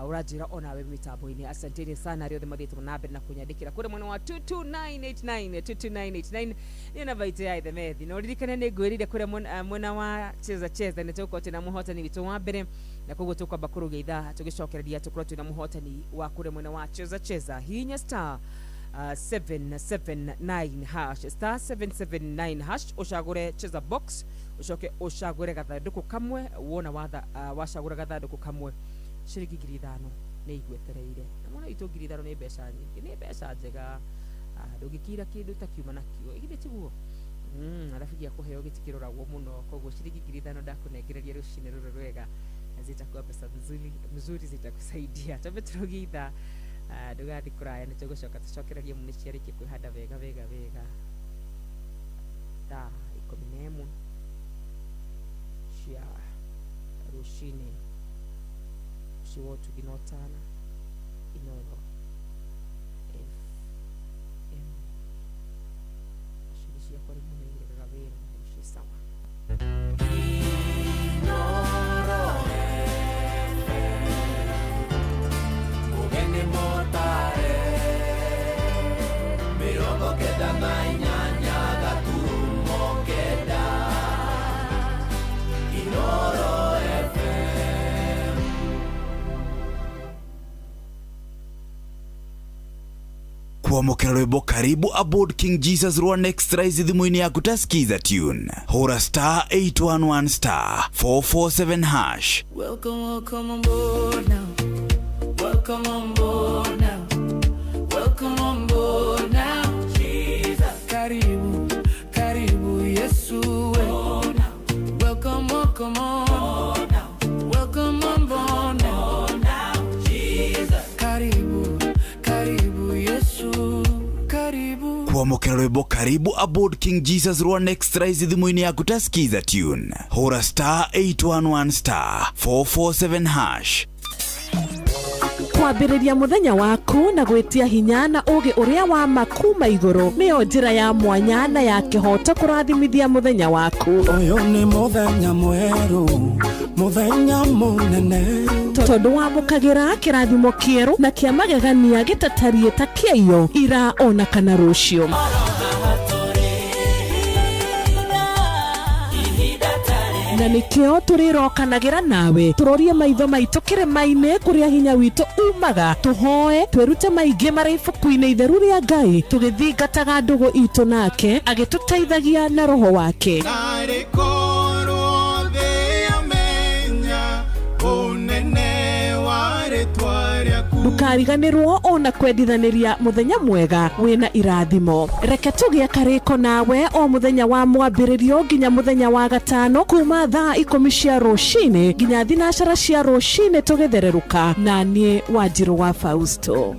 ũranjĩra onawe mĩtambo-inĩ, asanteni sana arĩa othe mathiĩte na mbere na kũnyandĩkĩra kũrĩa mwena wa 22989 22989. Nĩ namba itũ ya Ithemethi, na ũririkane nĩ ngwĩrire kũrĩa mwena wa cheza cheza nĩ tũgũkorwo twĩna mũhotani witũ wa mbere, na koguo tũkwamba kũrũgia ithaa tũgĩcokereria tũkorwo twĩna mũhotani wa kũrĩa mwena wa cheza cheza. Hihinya star 779 hash, star 779 hash, ũcagũre cheza box, ũcoke ũcagũre gathandũkũ kamwe. Wona wacagũra gathandũkũ kamwe, ciringi 5,000 nĩ igwetereire. Na mwana witũ 5,000 nĩ mbeca nyingĩ, nĩ mbeca njega. Ndũngĩkira kĩndũ takiuma nakĩo ĩgithĩ tiguo. Arabu gĩa kũheo gĩtikĩroragwo mũno, koguo ciringi 5,000 ndakũnengereria rũcinĩ rũrũ rwega zitakuwa pesa mzuri, mzuri zitakusaidia. Twambe tũrũgitha, ndũgathiĩ kũraya, nĩ tũgũcoka tũcokererie mũno ciarĩkia kwĩhanda wega wega wega thaa 11 cia rũcinĩ. Ũcio wa ũtugi na ũtana, Inooro FM. Macini ciakwa rĩmwe nĩ iregaga wĩra na rĩu ciĩ sawa. Ũgeni mũtare 98.9 Inooro FM. Kwamũkĩra rwĩmbo karibu aboard King Jesus rwa Next Rise thimũ-inĩ yaku ta skiza tune, hũra star 811 star 447 hash. Welcome, welcome on board now. Welcome on board now. Welcome on board now. Jesus. Karibu, karibu Yesu. Welcome, welcome on. Welcome on board now. Jesus. Karibu, karibu Yesu. Karibu. Kwamũkĩra rwĩmbo karibu aboard King Jesus rwa Next Rise thimũ-inĩ yaku ta skiza tune, hũra star 811 star 447 hash. Kwambĩrĩria mũthenya waku na gwĩtia hinya na ũũgĩ ũrĩa wa ma kuma igũrũ nĩyo njĩra ya mwanya na ya kĩhooto kũrathimithia mũthenya waku. Ũyũ nĩ mũthenya mwerũ, mũthenya mũnene, tondũ wamũkagĩra kĩrathimo kĩerũ na kĩa magegania gĩtatariĩ ta kĩaiyo ira ona kana rũciũ. Na nĩkĩo tũrĩrokanagĩra nawe tũrorie maitho maitũ kĩrĩma-inĩ kũrĩa hinya witũ umaga, tũhoe twĩrute maingĩ marĩ ibuku-inĩ itheru rĩa Ngai, tũgĩthingataga ndũgũ itũ nake agĩtũteithagia na roho wake. Narĩ korwo thĩ yamenya ũnene wa rĩtwa rĩaku. Ndũkariganĩrwo ona kwendithanĩria mũthenya mwega wĩna irathimo. Reke tũgĩe karĩko nawe o mũthenya wa mwambĩrĩrio nginya mũthenya wa gatano kuma thaa 10 cia rũcinĩ nginya 12 cia rũcinĩ tũgĩthererũka, na niĩ Wanjirũ wa Fausto.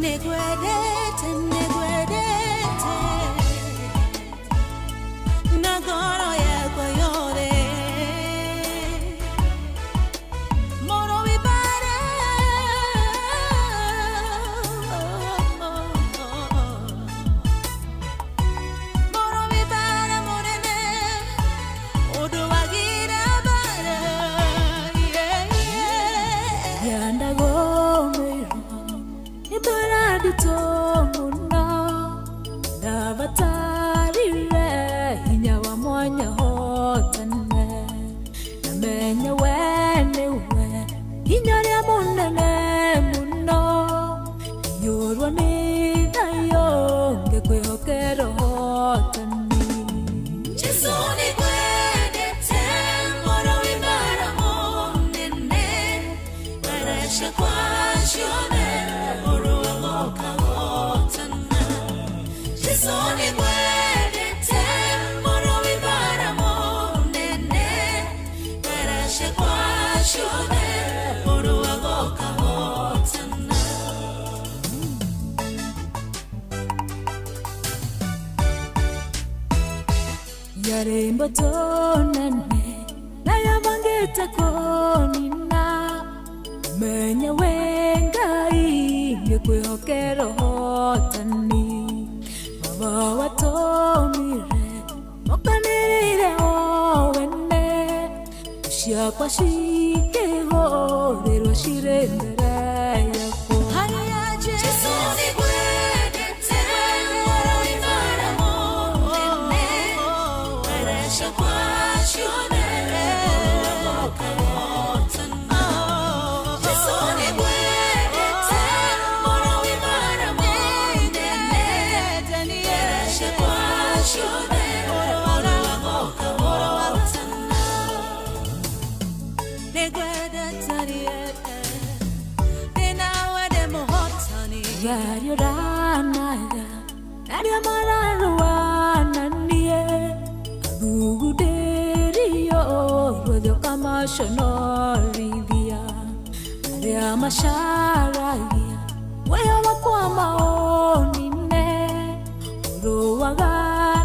Negwedete, negwedete, nagoro yakwa yothe, moro wibare, moro wibare munene, undu wagira bara, yeah, yeah. Yandagomerwo Ibaradito muno ndabatarire hinya wa mwanya hotane, namenye we nĩwe hinya ũrĩa mũnene mũno, iyũrwo nĩ thayũ ngĩkwĩhokera ũhotani. Jesu nĩngwendete, mũrũ wĩmbara mũnene, barasha kwa ciothe, mũrũ wa goka hotana. Jesu nĩngwendete, mũrũ wĩmbara mũnene, barasha kwa ciothe, mũrũ wa goka hotana. Yarĩ mboto nene nayabangĩte kũnina, menye we Ngai ngĩkwĩhokera ũhotani. Baba watũmire mokanĩrĩire o wene, ciakwa cikĩhũrĩrwo cirĩ mbere yakwa. Haya Jesu nĩngwendete, mũrũ wĩmbara mũnene, barasha kwa ciothe, mũrũ wa goka hotana. Jesu nĩngwendete, mũrũ wĩmbara mũnene, Thigari ũranaga arĩa mararũana niĩ athugundĩrio ruothe ũkamaconorithia arĩa macaragia muoyo wakwa maũnine ũrũaga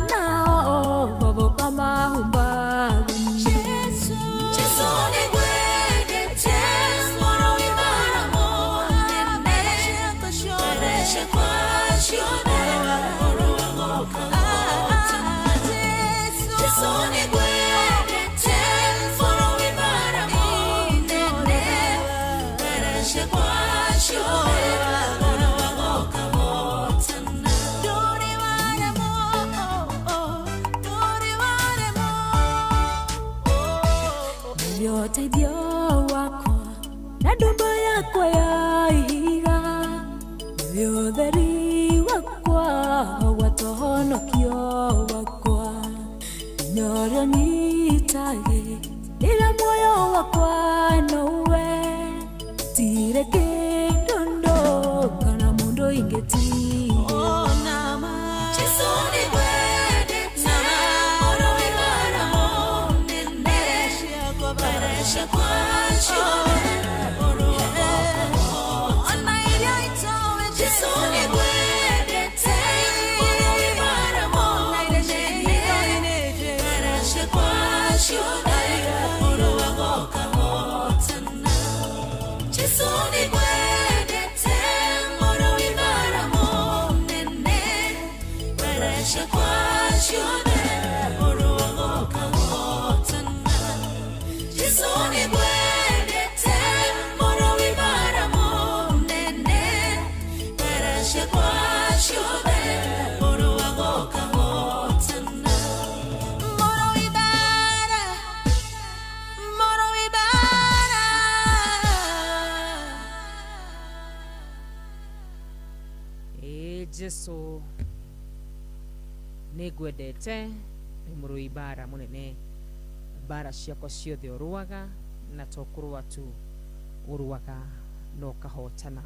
nao baba ũkamahumba Jesu nĩngwendete, mũrũi bara mũnene, Ndaracia kwa ciothe, ũrũaga ũkahotana. Jesu nĩngwendete, mũrũi bara mũnene, Ndaracia kwa ciothe, ũrũaga ũkahotana. Ndũrĩ waremwo, ndũrĩ waremwo. Nĩwe ũteithio wakwa na ndũmba yakwa ya ihiga nĩwe ũtheri wakwa gwata ũhonokio wakwa hinya ũrĩa ũnyitage rĩrĩa muoyo wakwa nowe tirĩ kĩndũ ndũ kana mũndũ ingĩtigĩra. Jesu nĩngwendete, mũrũi bara mũnene, Ndaracia kwa ciothe, ũrũaga ũkahotana. Jesu nĩngwendete, mũrũi bara mũnene, Ndaracia kwa ciothe, ũrũaga ũkahotana. Jesu nĩngwendete, mũrũi bara mũnene, Ndaracia kwa ciothe, ũrũaga ũkahotana. Jesu nĩngwendete, mũrũi bara mũnene, Ndaracia kwa ciothe, ũrũaga ũkahotana. Mũrũi bara, mũrũi bara. Ĩ Jesu nĩngwendete nĩ mũrũi bara mũnene bara ciakwa ciothe ũrũaga na to kũrũa tu ũrũaga na ũkahotana.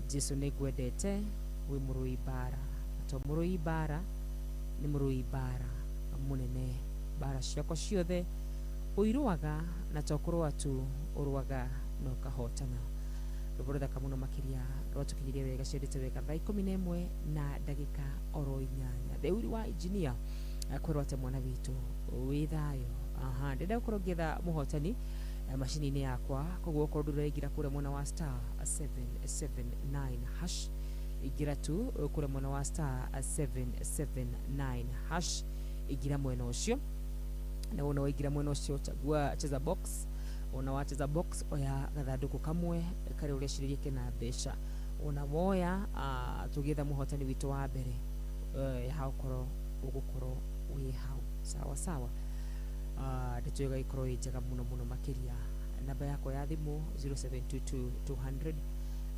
Jesu nĩngwendete wĩ mũrũi bara na to mũrũi bara nĩ mũrũi bara mũnene bara ciakwa ciothe ũirũaga na to kũrũa tu ũrũaga na ũkahotana. Rwĩmbo rũthaka mũno makĩria rwatũkinyirie wega ciendete wega thaa 11 na ndagĩka oro 8. Theuri wa injinia kwĩrwo atĩ mwana witũ wĩ thayũ. Aha, ndĩrenda gũkorwo ngĩetha mũhotani macini-inĩ yakwa, koguo okorwo ndũraingĩra kũrĩa mwena wa star 779 hash, ingĩra tu kũrĩa mwena wa star 779 hash, ingĩra mwena ũcio na wona waingĩra mwena ũcio chagua cheza box, ona wacheza box oya gathandũkũ kamwe karĩa ũrecirĩria kena mbeca, ona woya tũgĩetha mũhotani witũ wa mbere haukorwo ũgũkorwo wĩ hau sawa sawa. Ndeto ĩyo ĩgagĩkorwo ĩ njega mũno mũno makĩria. Namba yakwa ya thimũ 0722 200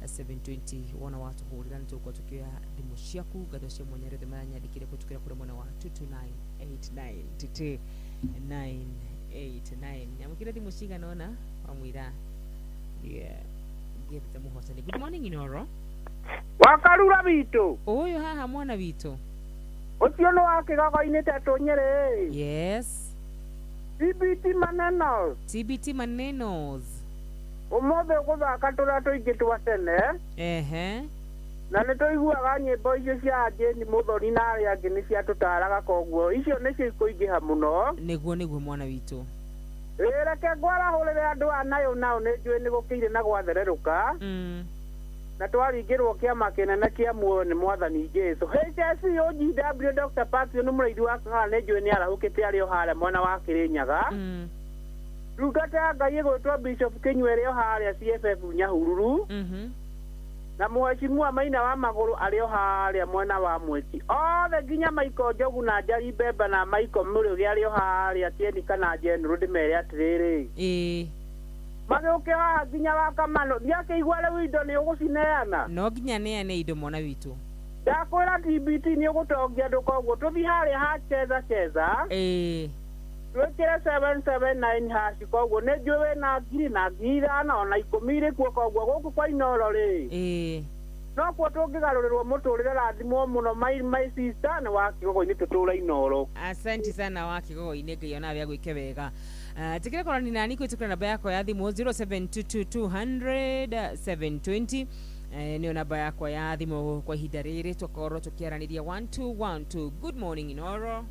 720 wona watũhũrĩra nĩ tũgũkorwo tũkĩoya thimũ ciaku. Ngatho cia mwanya rĩothe maranyandĩkire kũhĩtũkĩra kũrĩa mwena wa 22989 22989. Nyamũkĩre thimũ cigana ũna wamwĩra ngĩethete mũhotani. Good morning Inoro. Wakarura witũ ũyũ haha mwana witũ ũcio nĩ wa kĩgogo-inĩ tetũ Nyĩrĩ. Yes. TBT maneno. TBT manenos. Ũmũthĩ ũgũthaka tũrĩa tũingĩ twa tene. Ehe. Na nĩ tũiguaga nyĩmbo icio cia Jane Mũthoni na arĩa angĩ nĩ ciatũtaraga, koguo icio nĩcio ikũingĩha mũno. Nĩguo nĩguo mwana witũ. Ĩ reke ngwarahũrĩre andũ a nayo nao nĩ njũĩ nĩ gũkĩire na gwathererũka. Na twaringĩrwo kĩama kĩnene kĩa muoyo nĩ mwathani Jesu. HSOGW Dr. Patrick nĩ mũraithi wa Kang'ara nĩ njũĩ nĩ arahũkĩte arĩ o harĩa mwena wa Kĩrĩnyaga. Ndungata ya Ngai ĩgwĩtwo Bishop Kĩnyua ĩrĩ o harĩa CFF Nyahururu. Na mheshimiwa Maina wa Magũrũ arĩ o harĩa mwena wa Mweki. Othe nginya Michael Njogu na Njari Mbemba na Michael Mũrĩgĩ arĩ o harĩa Tieni kana General ndĩmere atĩrĩrĩ. Ĩĩ. Magĩũke haha nginya wa Kamano ndiakĩigua rĩu indo nĩ ũgũcineana. No nginya neane indo mwana witũ. Ndakwĩra TBT nĩ ũgũtongia andũ, koguo tũthiĩ harĩa ha cheza cheza. Ĩĩ. Twĩkĩre 779 hash koguo nĩ njũĩ wĩna ngiri na ngiri ithano ona ikũmi irĩ kuo koguo gũkũ kwa Inoro rĩ ĩĩ no kuo tũngĩgarũrĩrwo mũtũrĩre rathimwo mũno my sister nĩ wa Kĩgogo-inĩ tũtũra Inoro. Asante sana wa Kĩgogo-inĩ, Ngai onawe agwĩke wega. Tikire korani nani kwĩtũkĩra namba yakwa ya thimũ 0722200720 nĩyo namba yakwa ya thimũ kwa ihinda rĩrĩ tũkorwo tũkĩaranĩria 1212. Good morning Inoro.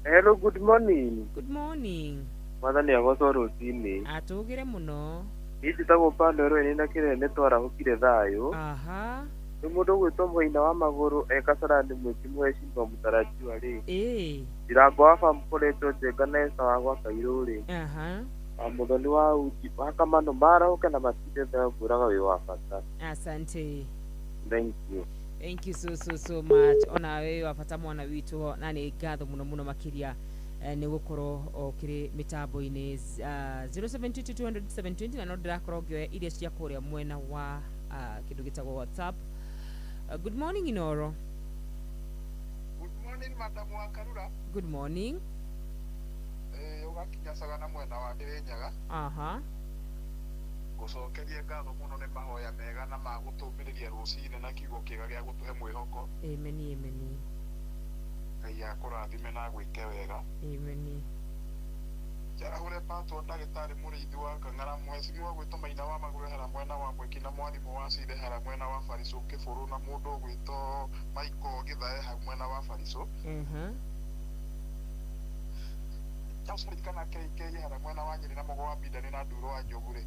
Hello, good morning. Good morning. Mwathani agocwo rũcinĩ. Atũgĩre mũno. Niĩ njĩtagwo Pando Rũĩ na kĩrĩa nĩ twarahũkire thayũ. Aha. Nĩ mũndũ ũgwĩtwo Mũina wa Magũrũ e Kasarani mwĩki mũhecimba mũtarajiwa rĩ. Ĩĩ. Ndirango wa bamu koretwo njenga na Esa wa gwa Kairũ rĩ. Aha. Wa Mũthoni wa Uji wa Kamano marahũke na matinde thayũ ngwĩraga wĩ wa bata. Asante. Thank you. Thank you so so so much. Ona we wa bata mwana witũ na nĩ ngatho mũno mũno makĩria nĩ gũkorwo ũkĩrĩ mĩtambo-inĩ 0722200720 na no ndĩrakorwo ngĩoya iria cia kũrĩa mwena wa kĩndũ gĩtagwo WhatsApp. Good morning Inoro. Good morning Madam Wakarura. Good morning. Ũgakinya Sagana mwena wa Kĩrĩnyaga. Aha. Gũcokeria ngatho mũno nĩ mahoya mega na ma gũtũmĩrĩria rũcinĩ na kiugo kĩega gĩa gũtũhe mwĩhoko. Amen, amen. Ngai akũrathime na agwĩke wega. Amen. Njarahũre patwo ndagĩtarĩ mũrĩithi wa Kang'ara mwecimu gwĩtwo Maina wa Magũrũ hara mwena wa Mwĩki na mwarimũ wa Cire hara mwena wa Baricũ Kĩbũrũ na mũndũ ũgwĩtwo Michael Gĩthae hau mwena wa Baricũ. Charles Mũririkana KK hara mwena wa Nyĩrĩ na Mũgo wa Mbindani na Nduro wa Njogu rĩ.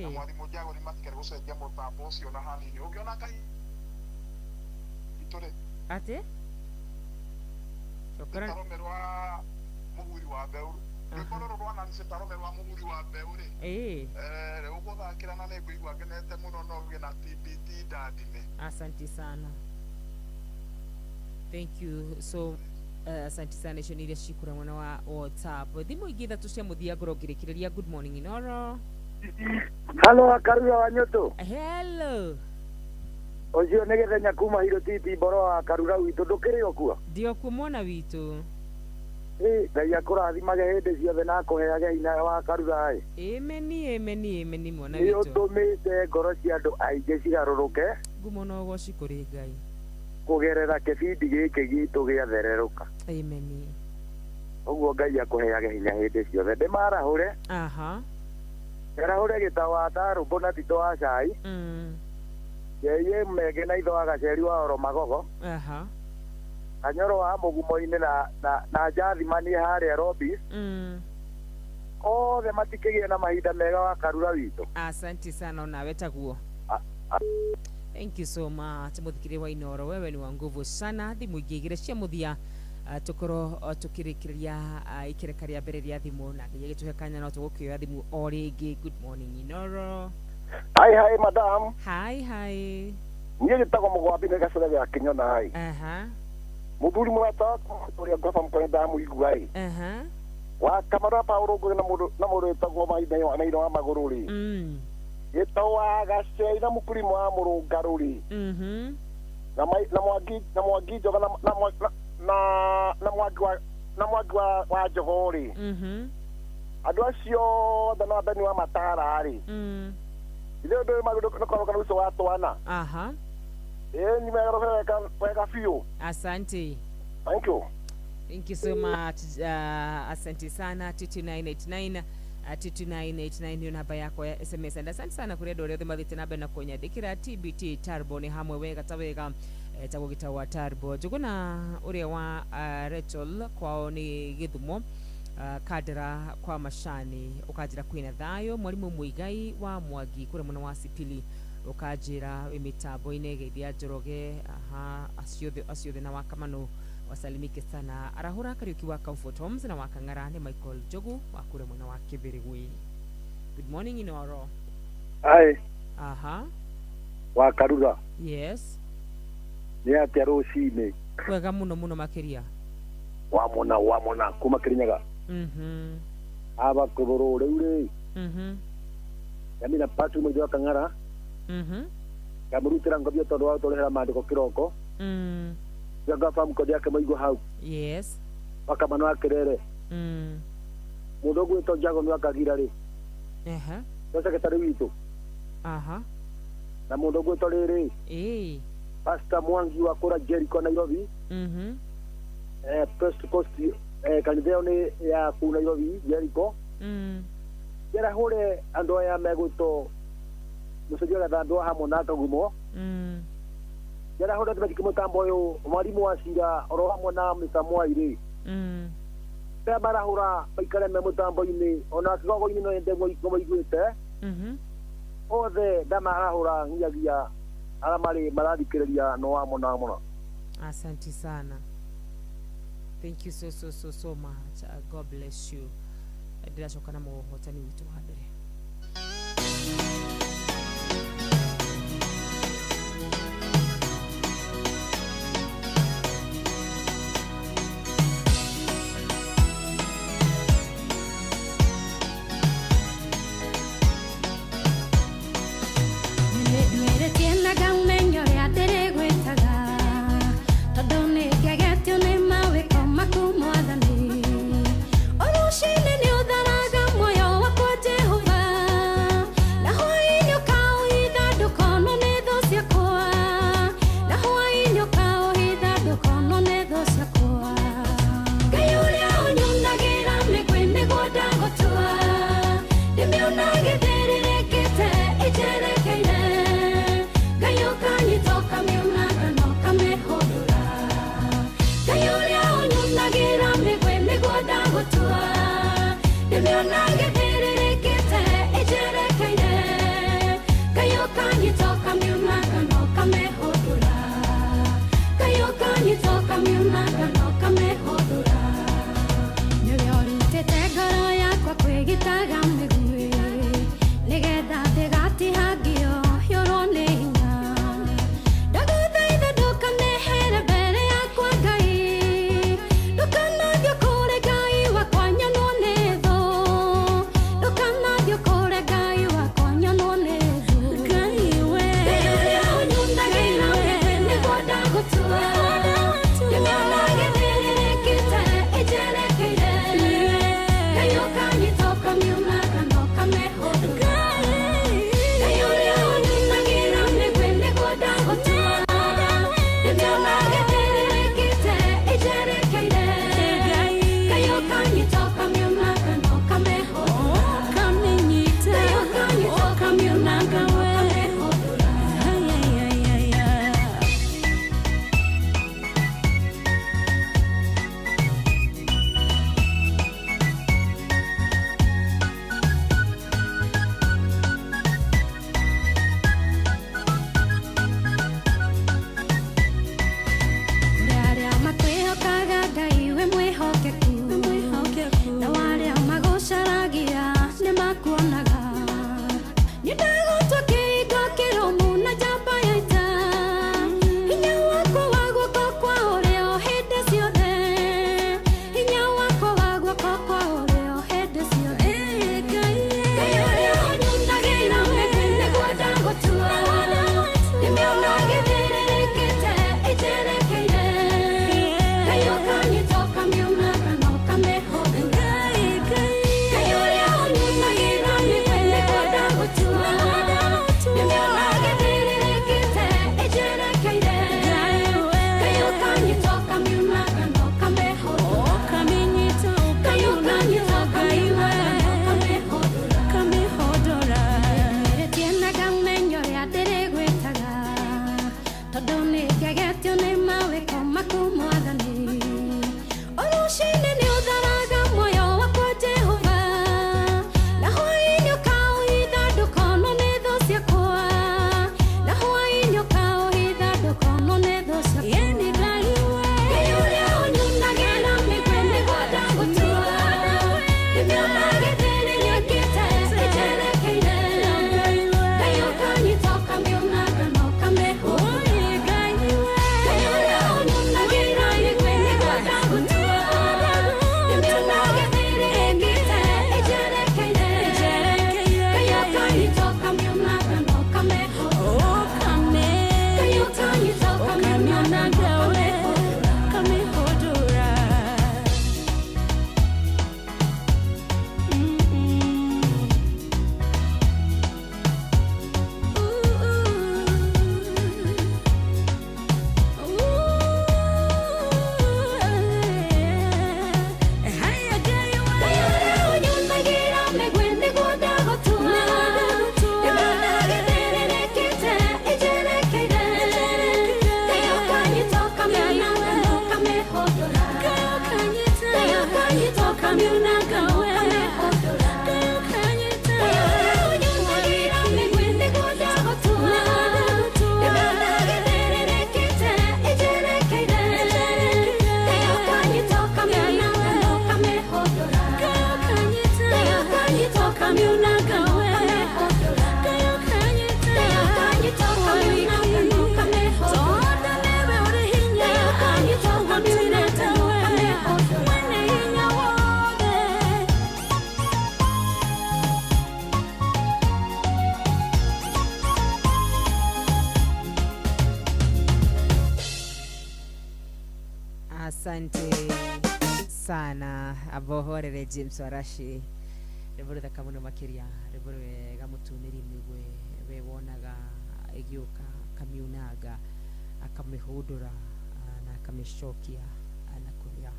Na mwarimũ Njagũri matikare gũcenjia mũtambo ũcio na hanini ũngĩona kaitũ rĩ. Atĩ? Tarome rwa mũhuri wa mbeũ rwĩmbo rũrũ rwa Nancy Tarome rwa mũhuri wa mbeũ rĩ. Ũgũthakĩra na nĩngũigua ngenete mũno no ũgĩe na TBT ndathime. Asante sana. Thank you so asante sana icio nĩ iria cikũra mwena wa WhatsApp. Thimũ ingĩ ithatũ cia mũthia ngorwo ngĩrĩkĩrĩria. Good morning Inoro. Halo Akarura wa Nyũtũ. Hello. Ũcio nĩ Gĩthenya kuma Hiro Titi mboro wa Karura witũ ndũkĩrĩ o kuo? Ndĩ o kuo mwana witũ. Ngai akũrathimage hĩndĩ ciothe na akũheage hinya wa Karura ĩ. Amen, amen, amen mwana Nĩ witũ. ũtũmĩte ngoro cia andũ aingĩ cigarũrũke Ngumo na ũgoci kũrĩ Ngai. kũgerera kĩbindi gĩkĩ gitũ gĩathererũka. Amen. Ũguo Ngai akũheage hinya hĩndĩ ciothe. Ndĩmarahũre. Aha. Njarahũre gĩtaũ wa Tarũmbũ na Tito wa Cai. Yeye Mege na itho wa Gaceri wa Oro Magogo. Aha. Kanyoro wa Mũgumo-inĩ na Njathimani harĩa Robis. Othe matikĩgĩe na mahinda mega wa Karura witũ. Asante sana onawe taguo. Thank you so much mũthikĩrĩria wa Inoro, wewe ni wa nguvu sana. Thimũ ingĩ igĩrĩ cia mũthia tũkorwo tũkĩrĩkĩrĩria ikereka rĩa mbere rĩa thimũ na Ngai agĩtũhe kanya no tũgũkĩoya thimũ o rĩngĩ. Good morning Inoro. Hi hi madam. Hi hi. Niĩ njĩtagwo Mũgwambi nĩ gacere gĩa Kĩnyona ĩ. Aha. Mũthuri mũrata wakwa ũrĩa ngwaba mũkore ndamũigua ĩ. Aha. Wa Kamara Paũlũ Ngũgĩ na mũndũ wĩtagwo Maina wa Magũrũ rĩ. Gĩtaũ wa Gacei na Mũkũrimũ wa Mũrũngarũ rĩ. Na Mwangi Njoga na Mwangi wa Njogoo rĩ. Andũ acio othe na Beni wa Matara rĩ. Ithe ũndũ ũyũ nĩkwarũka ũcio wa twana. Aha. Ĩĩ nĩ wega biũ. Asante. Thank you. Thank you so much. Asante sana 22989 22989 nĩyo namba yakwa ya SMS. And asante sana kũrĩ andũ arĩa othe mathiĩte na mbere na kũnyandĩkĩra TBT Tarbo nĩ hamwe wega ta wega etagwo gĩtagwo Tarbo. Njũgũna ũrĩa wa Rachel kwao nĩ Gĩthumo Kandara kwa Macani ũkanjĩra kwĩna thayũ. Mwarimũ Mũigai wa Mwangi kũrĩa mwena wa Sipili ũkanjĩra wĩ mĩtambo-inĩ geithia Njoroge. Aha, acio othe na Wakamano wasalimike sana. Arahũra Kariũki wa Comfort Homes na Wakang'ara nĩ Michael Njogu wa kũrĩa mwena wa Kĩbĩrĩgwi. Good morning Inoro. Hi. Aha. Wa Karura. Yes. Nĩ atĩa rũcinĩ? Kwega mũno mũno makĩria. Wamona kuma Kĩrĩnyaga. Aba kũgũrũ rĩu rĩ. Yamina Patrick Mũithi wa Kang'ara. Ngamũrutĩra ngobia tondũ wa gũtũrehera maandĩko kĩroko. Ngaba mkoja yake maigua hau. Yes. Wakamano wa Kĩrere. Mũndũ ũgwĩtwo Njago nĩ Akagira rĩ. Ehe. Nĩ secretary witũ. Aha. Na mũndũ ũgwĩtwo rĩrĩ. Ĩĩ. Pastor Mwangi wa kũra Jericho Nairobi. Mhm. West Coast kanitha ĩyo nĩ ya kũu Nairobi Jericho. Njarahũre andũ aya megwĩtwo Mũcenjia Gathandũ hamwe na Kagumo. Njarahũre andũ mekĩ mũtambo ũyũ mwarimũ wa Cira oro hamwe na Mr. Mwai rĩ. Rĩa marahũra maikare me mũtambo-inĩ ona kĩgogo-inĩ no nyende maiguĩte. Othe ndamarahũra nginyagia arĩa marĩ marathikĩrĩria no wa mũno mũno. Asante sana. Thank you so so so so much. God bless you. Ndĩracoka na mũhotani witũ wa mbere. Ngai we. Sana abohorere James Warashi, rwĩmbo rũthaka mũno makĩria, rwĩmbo rwega mũtunĩri mĩgwe we wonaga ĩgĩũka akamiunanga akamĩhũndũra na akamĩcokia na kũrĩa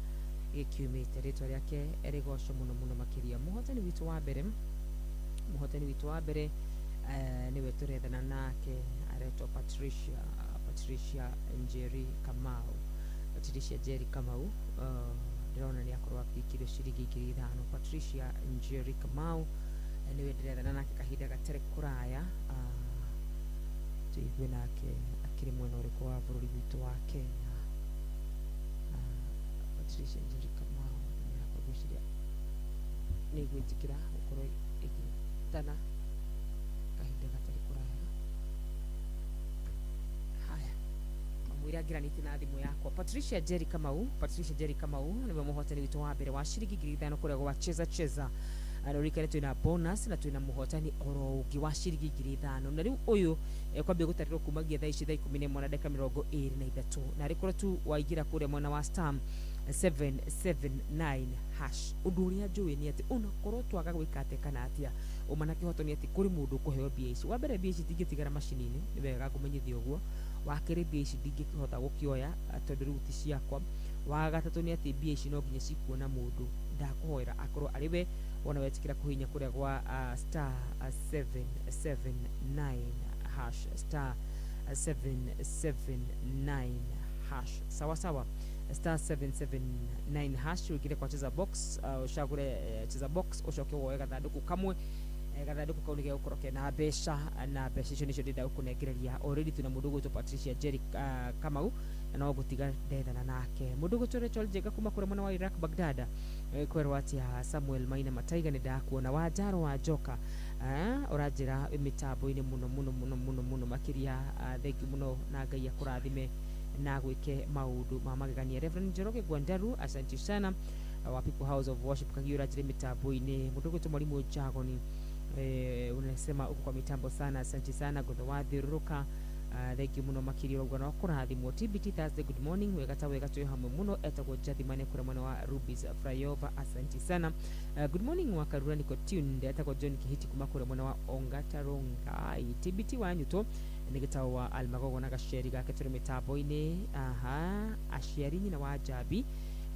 gĩkiumĩte. Rĩtwa rĩake rĩgocwo mũno mũno makĩria. Mũhotani witũ wa mbere, mũhotani witũ wa mbere nĩwe tũrethana nake, aretwo Patricia Njeri Kamau. Patricia Njeri Kamau, ndĩrona nĩ akorwo akĩikĩrio ciringi 5,000. Patricia Njeri Kamau nĩwe ndĩrethana nake kahinda gatarĩ kũraya. Tũigue nake akĩrĩ mwena ũrĩkũ wa bũrũri witũ wa Kenya. Patricia Njeri Kamau, thimũ yakwa ngwĩciria nĩ ĩgwĩtĩkĩra gũkorwo ĩgĩtana kahinda gatarĩ kũraya. Haya, mwĩra ngiranĩtie na thimũ yakwa. Patricia Njeri Kamau, Patricia Njeri Kamau nĩwe mũhotani witũ wa mbere wa ciringi 5,000 kũrĩa gwa Cheza Cheza. Na ũririkane twĩna bonus na twĩna mũhotani oro ũngĩ wa ciringi 5,000, na rĩu ũyũ kwambia gũtarĩrwo kumagia thaa ici, thaa 11 na ndagĩka 23, na rĩkorwo tu waingĩra kũrĩa mwena wa star 779 hash. Ũndũ ũrĩa njũĩ nĩ atĩ onakorwo twaga gwĩka atĩa kana atĩa, ũma na kĩhoto nĩ atĩ kũrĩ mũndũ ũkũheo mbia ici. Wa mbere, mbia ici itingĩtigara macini-inĩ, nĩ wega ngũmenyithia ũguo. Wa kerĩ, mbia ici ndingĩhota gũkĩoya tondũ rĩu ti ciakwa. Wa gatatũ nĩ atĩ mbia ici no nginya cikuona mũndũ. Ndakũhoera akorwo arĩ we wona wetĩkĩra kũhihinya kũrĩa gwa star 779 hash, star 779 hash, sawa sawa, star 779 hash, wĩkĩre kwa Cheza Box, ũcagũre Cheza Box, ũcoke woe gathandũkũ kamwe. Gathandũkũ kau nĩ gegũkorwo kena mbeca, na mbeca icio nĩcio ndĩrenda gũkũnengereria. Already twĩna mũndũ ũgwĩtwo Patricia Njeri Kamau, na no gũtiga ndethana nake mũndũ ũgwĩtwo Rachel Njenga kuma kũrĩa mwena wa Iraq, Baghdad. Kwerwo atĩa? Samuel Maina Mataiga, nĩ ndakuona. Wa Njaro wa Njoka, ũranjĩra wĩ mĩtambo-inĩ mũno mũno mũno mũno mũno makĩria. Thank you mũno na Ngai akũrathime na gwĩke maũndũ ma magegania. Reverend Njoroge Gwandaru, asante sana, wa People House of Worship Kagiura, njĩre mĩtambo-inĩ. Mũndũ ũgwĩtwo Mwalimu Jagoni, unasema uko kwa mitambo sana, asante sana. Gotho wa thiũrũrũka, thank you mũno makĩria, ũrauga no kũrathimwo. TBT Thursday, good morning, wega ta wega, twĩ hamwe mũno. Etagwo Jathimane kũrĩa mwena wa Rubis Flyover, asante sana. Good morning wa Karura, niko tuned. Etagwo John Kihiti kuma kũrĩa mwena wa Ongatarongai. TBT wa Nyuto nĩ gĩtao wa Almagogo na gaceri gake, tũrĩ mĩtambo-inĩ. Aha, aciari nyina wa Njambi,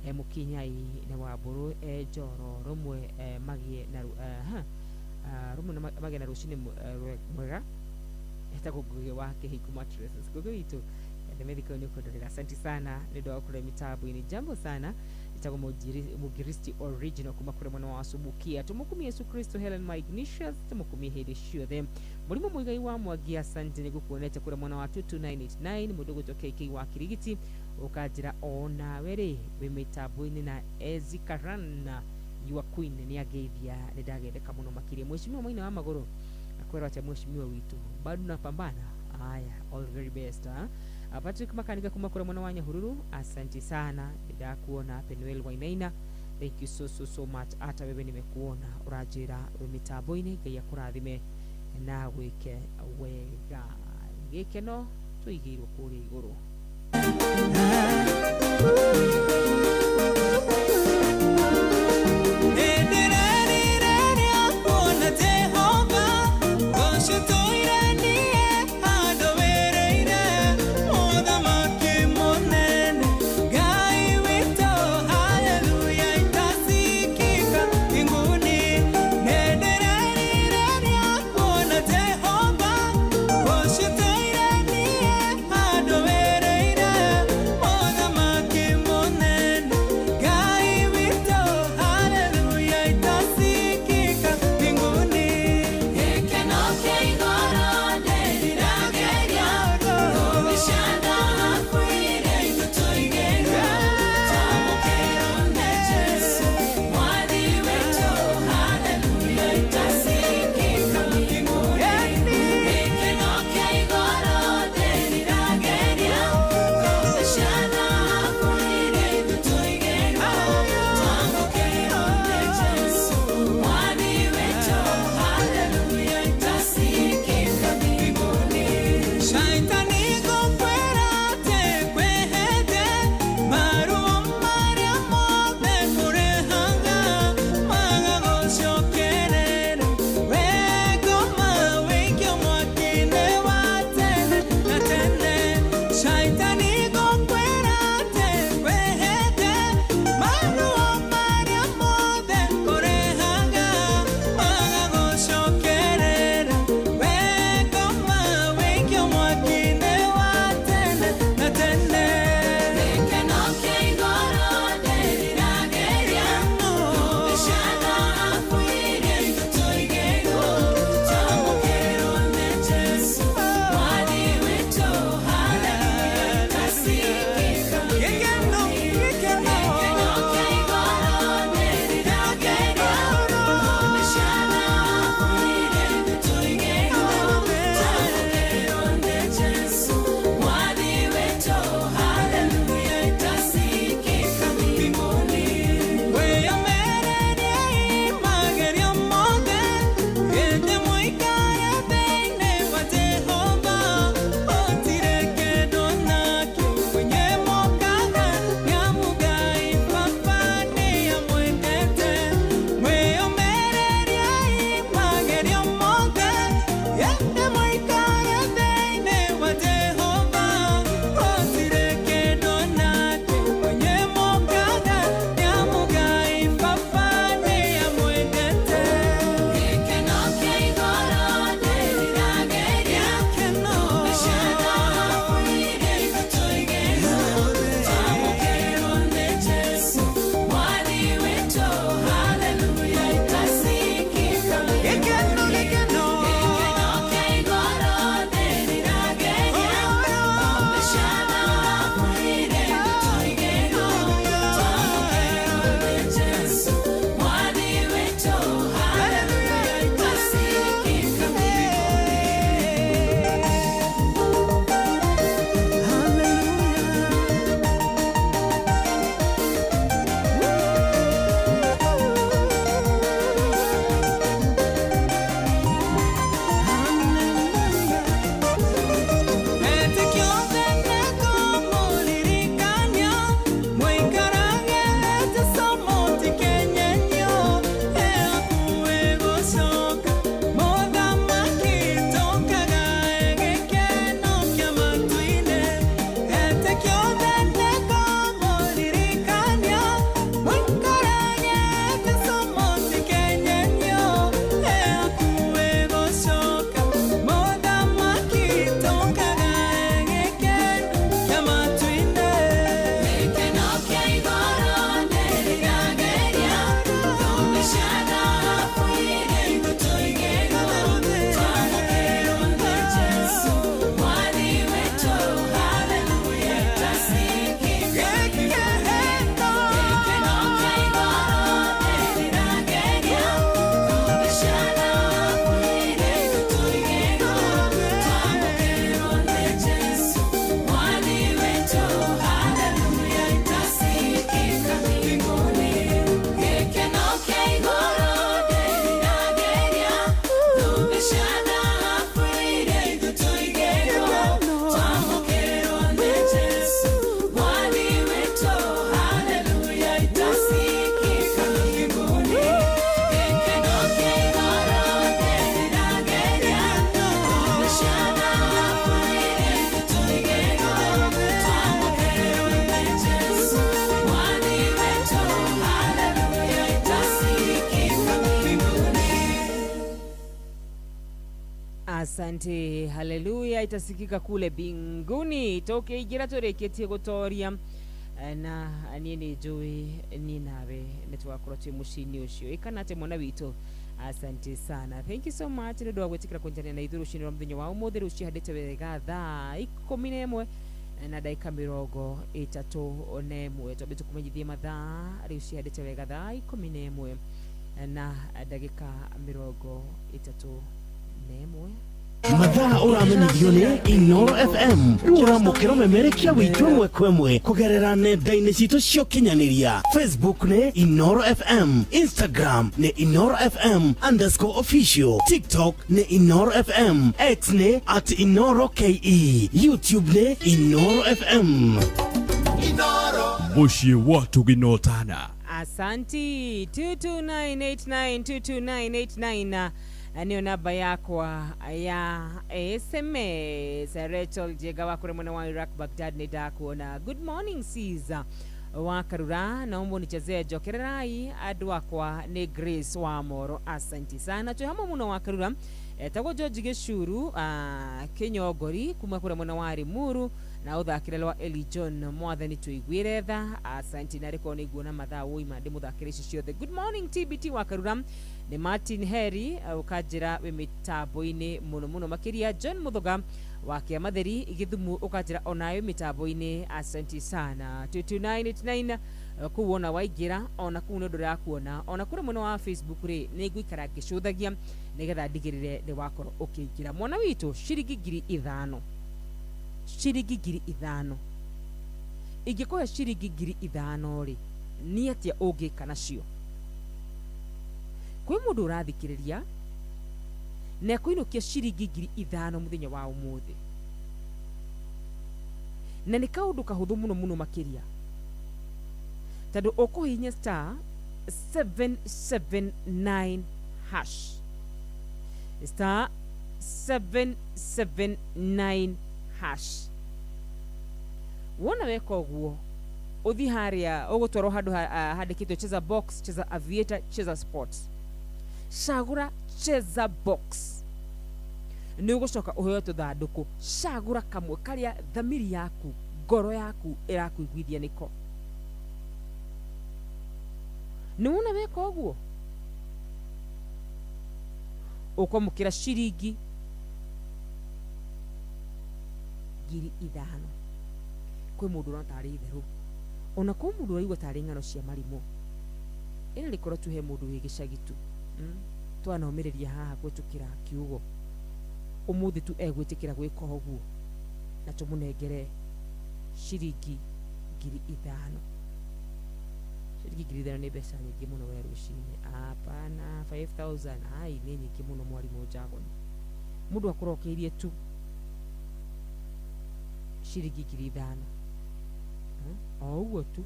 mũkinyai na wa mbũrũ, njoro rũmwe, magĩe na aha, rũmwe na magĩe na rũcinĩ mwega. Etagwo Ngugi wa Kĩhiku Mattresses. Ngugi witũ ndemethiko nĩ ũkũndorera, asante sana nĩ ũndũ wa gũkorwo mĩtambo-inĩ. Jambo sana, etagwo Mũgiristi original kuma kũrĩa mwena wa Subukia. Tũmũkumie Yesu Kristo. Helen my Ignatius, tũmũkumie hĩndĩ ciothe. Mũrimũ Mũigai wa Mwangi, asante, nĩ gũkuonete kũrĩa mwena wa 22989. Mũndũ ũgwĩtwo KK wa Kirigiti, ũkanjĩra onawe rĩ wĩ mĩtambo-inĩ, na Ezikarana your queen nĩ angeithia, nĩ ndagetheka mũno makĩria. Mheshimiwa Maina wa Magũrũ, akwĩrwo atĩa mheshimiwa witũ, bado napambana? Haya, all the very best, ha? Patrick Makanika kuma kũrĩa mwena wa Nyahururu, asante sana, ndakuona. Penuel Wainaina, thank you so so so much, hata wewe nimekuona, ũranjĩra wĩ mĩtambo-inĩ. Ngai akũrathime na gwĩke wega. Gĩkeno tũigĩirwo kũrĩa igũrũ. Jehova, Asante, haleluya itasikika kule binguni tũkĩingĩra tũrĩkĩtie gũtoria. Na niĩ nĩ njũĩ niĩ nawe nĩ tũgakorwo twĩ mũciĩ-inĩ ũcio ĩkana atĩ mwana witũ. Asante sana, thank you so much nĩ ũndũ wa gwĩtĩkĩra kũnyitanĩra na ithuĩ rũcinĩ rwa mũthenya wa ũmũthĩ. Rĩu cihandĩte wega thaa 11 na ndagĩka 31. Twambe tũkũmenyithie mathaa rĩu cihandĩte wega thaa 11 na ndagĩka 31. Mathaa ũramenyithio nĩ Inoro FM. Rĩu ũramũkĩra ũmemerekia witũ ĩmwe kwa ĩmwe kũgerera nenda-inĩ citũ cia ũkinyanĩria. Facebook nĩ Inoro FM, Instagram nĩ Inoro FM underscore official, TikTok nĩ Inoro FM, X nĩ at Inoro KE, YouTube nĩ Inoro FM. Mũciĩ wa Tũginotana. Asanti. 22989 22989 niyo namba yakwa ya SMS. Rachel Jega wakure mwena wa Iraq Baghdad nĩ ndakuona. Good morning Caesar wa Karura, naomba unichezee Jokererai andũ akwa nĩ Grace wa Moro. Asanti sana, twĩ hamwe mũno wa Karura. Etagwo George Gĩcuru Kĩnyongori kuma kũrĩa mwena wa Limuru na ũthakĩre rwa Eli John mwathani tũiguĩre tha. Asanti, na rĩkorwo nĩ nguona mathaa woima ndĩmũthakĩre ici ciothe. Good morning TBT wa Karura nĩ Martin Heri ũkanjĩra wĩ mĩtambo-inĩ mũno mũno makĩria. John Muthoga wa Kĩamatheri Gĩthumu ũkanjĩra onayo mĩtambo-inĩ. Asanti sana. 22989 kũu ona waingĩra ona kũu nĩ ũndũ ndĩrakuona ona kũrĩ mwena wa Facebook rĩ nĩ ngũikara ngĩcũthagia nĩgetha ndigĩrĩre nĩ wakorwo ũkĩingĩra. Mwana witũ ciringi 5,000, ciringi 5,000 ingĩkũhe ciringi 5,000 rĩ nĩ atĩa ũngĩka nacio? Kwĩ mũndũ ũrathikĩrĩria na ekũinũkia ciringi 5,000 mũthenya wa ũmũthĩ, na nĩ kaũndũ kahũthũ mũno mũno makĩria tondũ ũkũhihinya star 779 hash, star 779 hash. Wona weka ũguo ũthi harĩa ũgũtwarwo handũ handĩkĩtwo cheza box, cheza aviator, cheza sports. Cagũra cheza box, nĩ ũgũcoka ũheo tũthandũkũ. Cagũra kamwe karĩa thamiri yaku ngoro yaku ĩrakũiguithia nĩko. Nĩ wona weka ũguo ũkwamũkĩra ciringi 5,000. Kwĩ mũndũ ũrona tarĩ itherũ, ona kwĩ mũndũ ũraigua tarĩ ng'ano cia marimũ. Ĩno rĩkorwo tu he mũndũ wĩ gĩcagi tu twanomĩrĩria haha kũhĩtũkĩra kiugo ũmũthĩ tu egwĩtĩkĩra gwĩka ũguo na tũmũnengere ciringi 5,000. Ciringi 5,000 nĩ mbeca nyingĩ mũno we rũcinĩ. Hapana, 5,000 ai nĩ nyingĩ mũno mwarimũ Njagoni. Mũndũ akũrokeirie tu ciringi 5,000 o ũguo tu.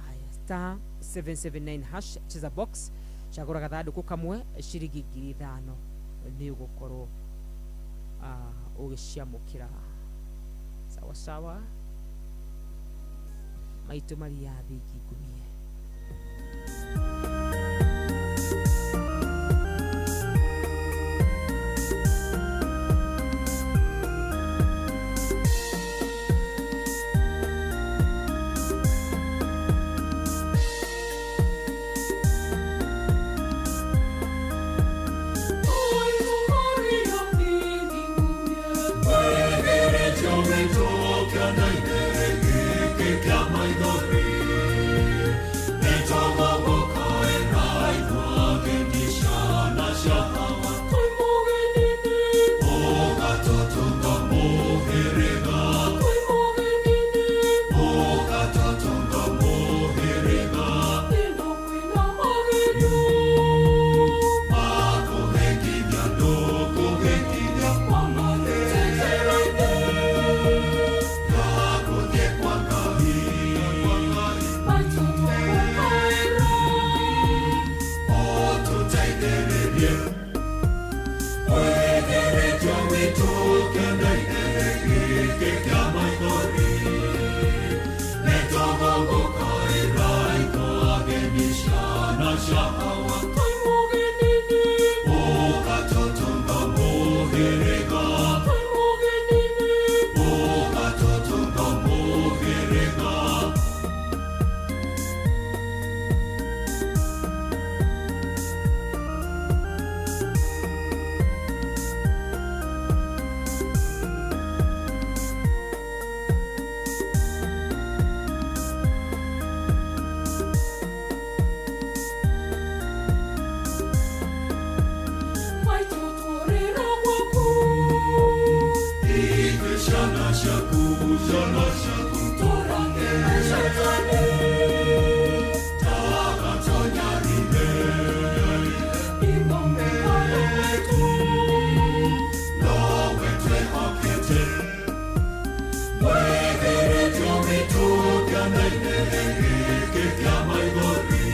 Haya, star 779 hash cheza box, cagũra gathandũkũ kamwe ciringi 5,000 nĩ ũgũkorwo ũgĩciamũkĩra. Sawa sawa, maitũ maria thingi ngumie. Shahawa. ciana ciaku tũrangĩre Shaitani ndagatonyarire Imomekano wetu nowe twĩhokete Mwegeretio mĩtũnganaine gĩkĩ kĩa maithori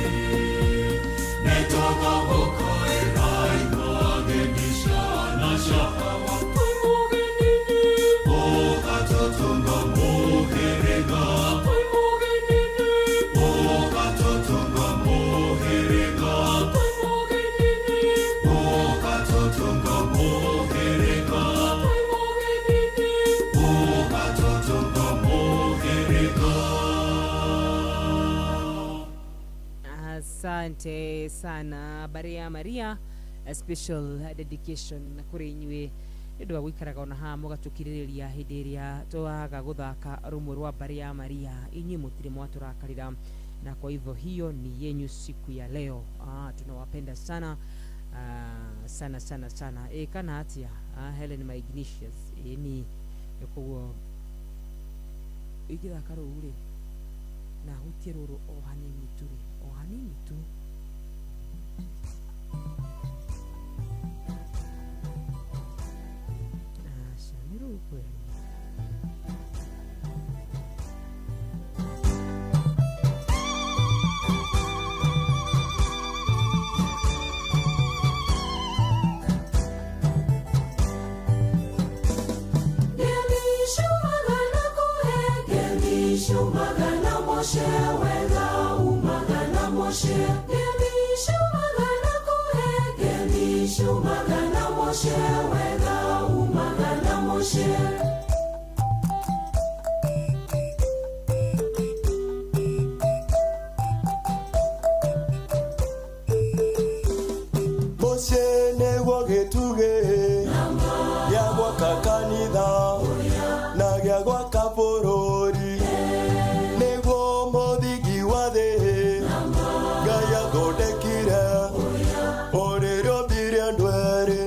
Nĩtũgagũkaĩra imageni ciana cia Hawa Ũgatũtũnga mũhĩrĩga Ũgatũtũnga mũhĩrĩga Ũgatũtũnga mũhĩrĩga Ũgatũtũnga mũhĩrĩga. Asante sana Maria Maria, a special dedication kũrĩ inyuĩ nĩ ũndũ wa gũikaraga ona haha mũgatũkirĩrĩria hĩndĩ ĩrĩa twaga gũthaka rũmwe rwa Mbarĩ ya Maria. Inyuĩ mũtirĩ mwatũrakarĩra, na kwa hivyo hiyo ni yenyu siku ya leo. Tunawapenda sana, sana sana sana. Kana atia Helen my Ignatius ni koguo ingĩthaka rũu rĩ na hutie rũrũ o hanini tu rĩ, o hanini tu. Aca nĩ rũu kweli. Mũciĩ nĩguo gĩtugĩ gĩa gwaka kanitha na gĩa gwaka bũrũri nĩguo mũthingi wa thĩ Ngai athondekire ũrĩrĩ ombire andũ erĩ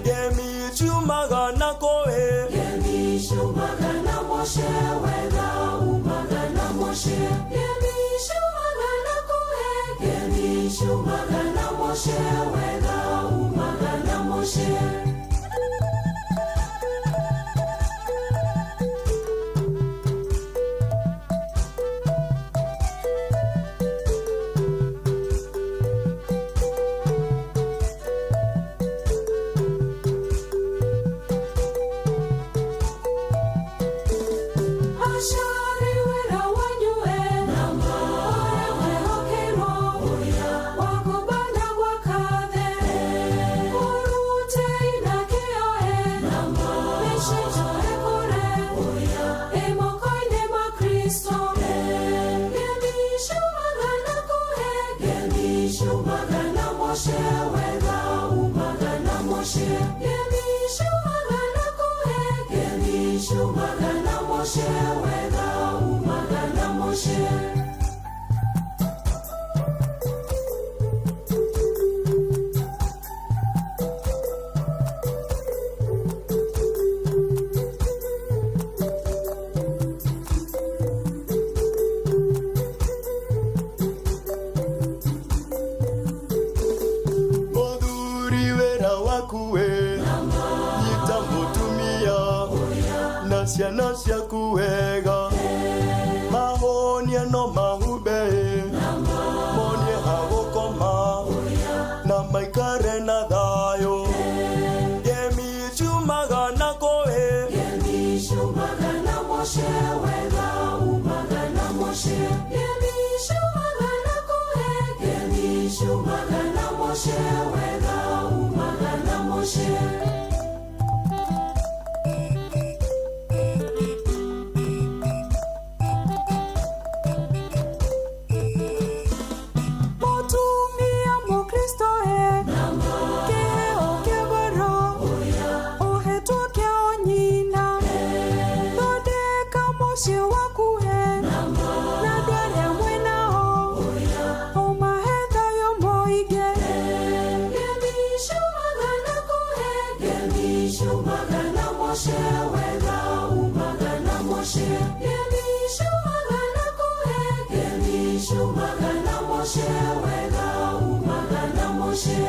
ngemi ciumaga na kũĩ Mũthuri wĩra waku wĩ nyita mũtumia na ciana ciaku wega mahonia no mahumbe monie ha gũkoma na maikare na thayũ ngemi ciumaga na kũĩ Mutumia Mukristo e kĩheo kĩa goro ũhetwo kĩa nyina thondeka mũciĩ waku e na andũ arĩa mwĩnao ũmahe thayũ mũingĩ. ciumaga na mũciĩ, wega umaga na mũciĩ.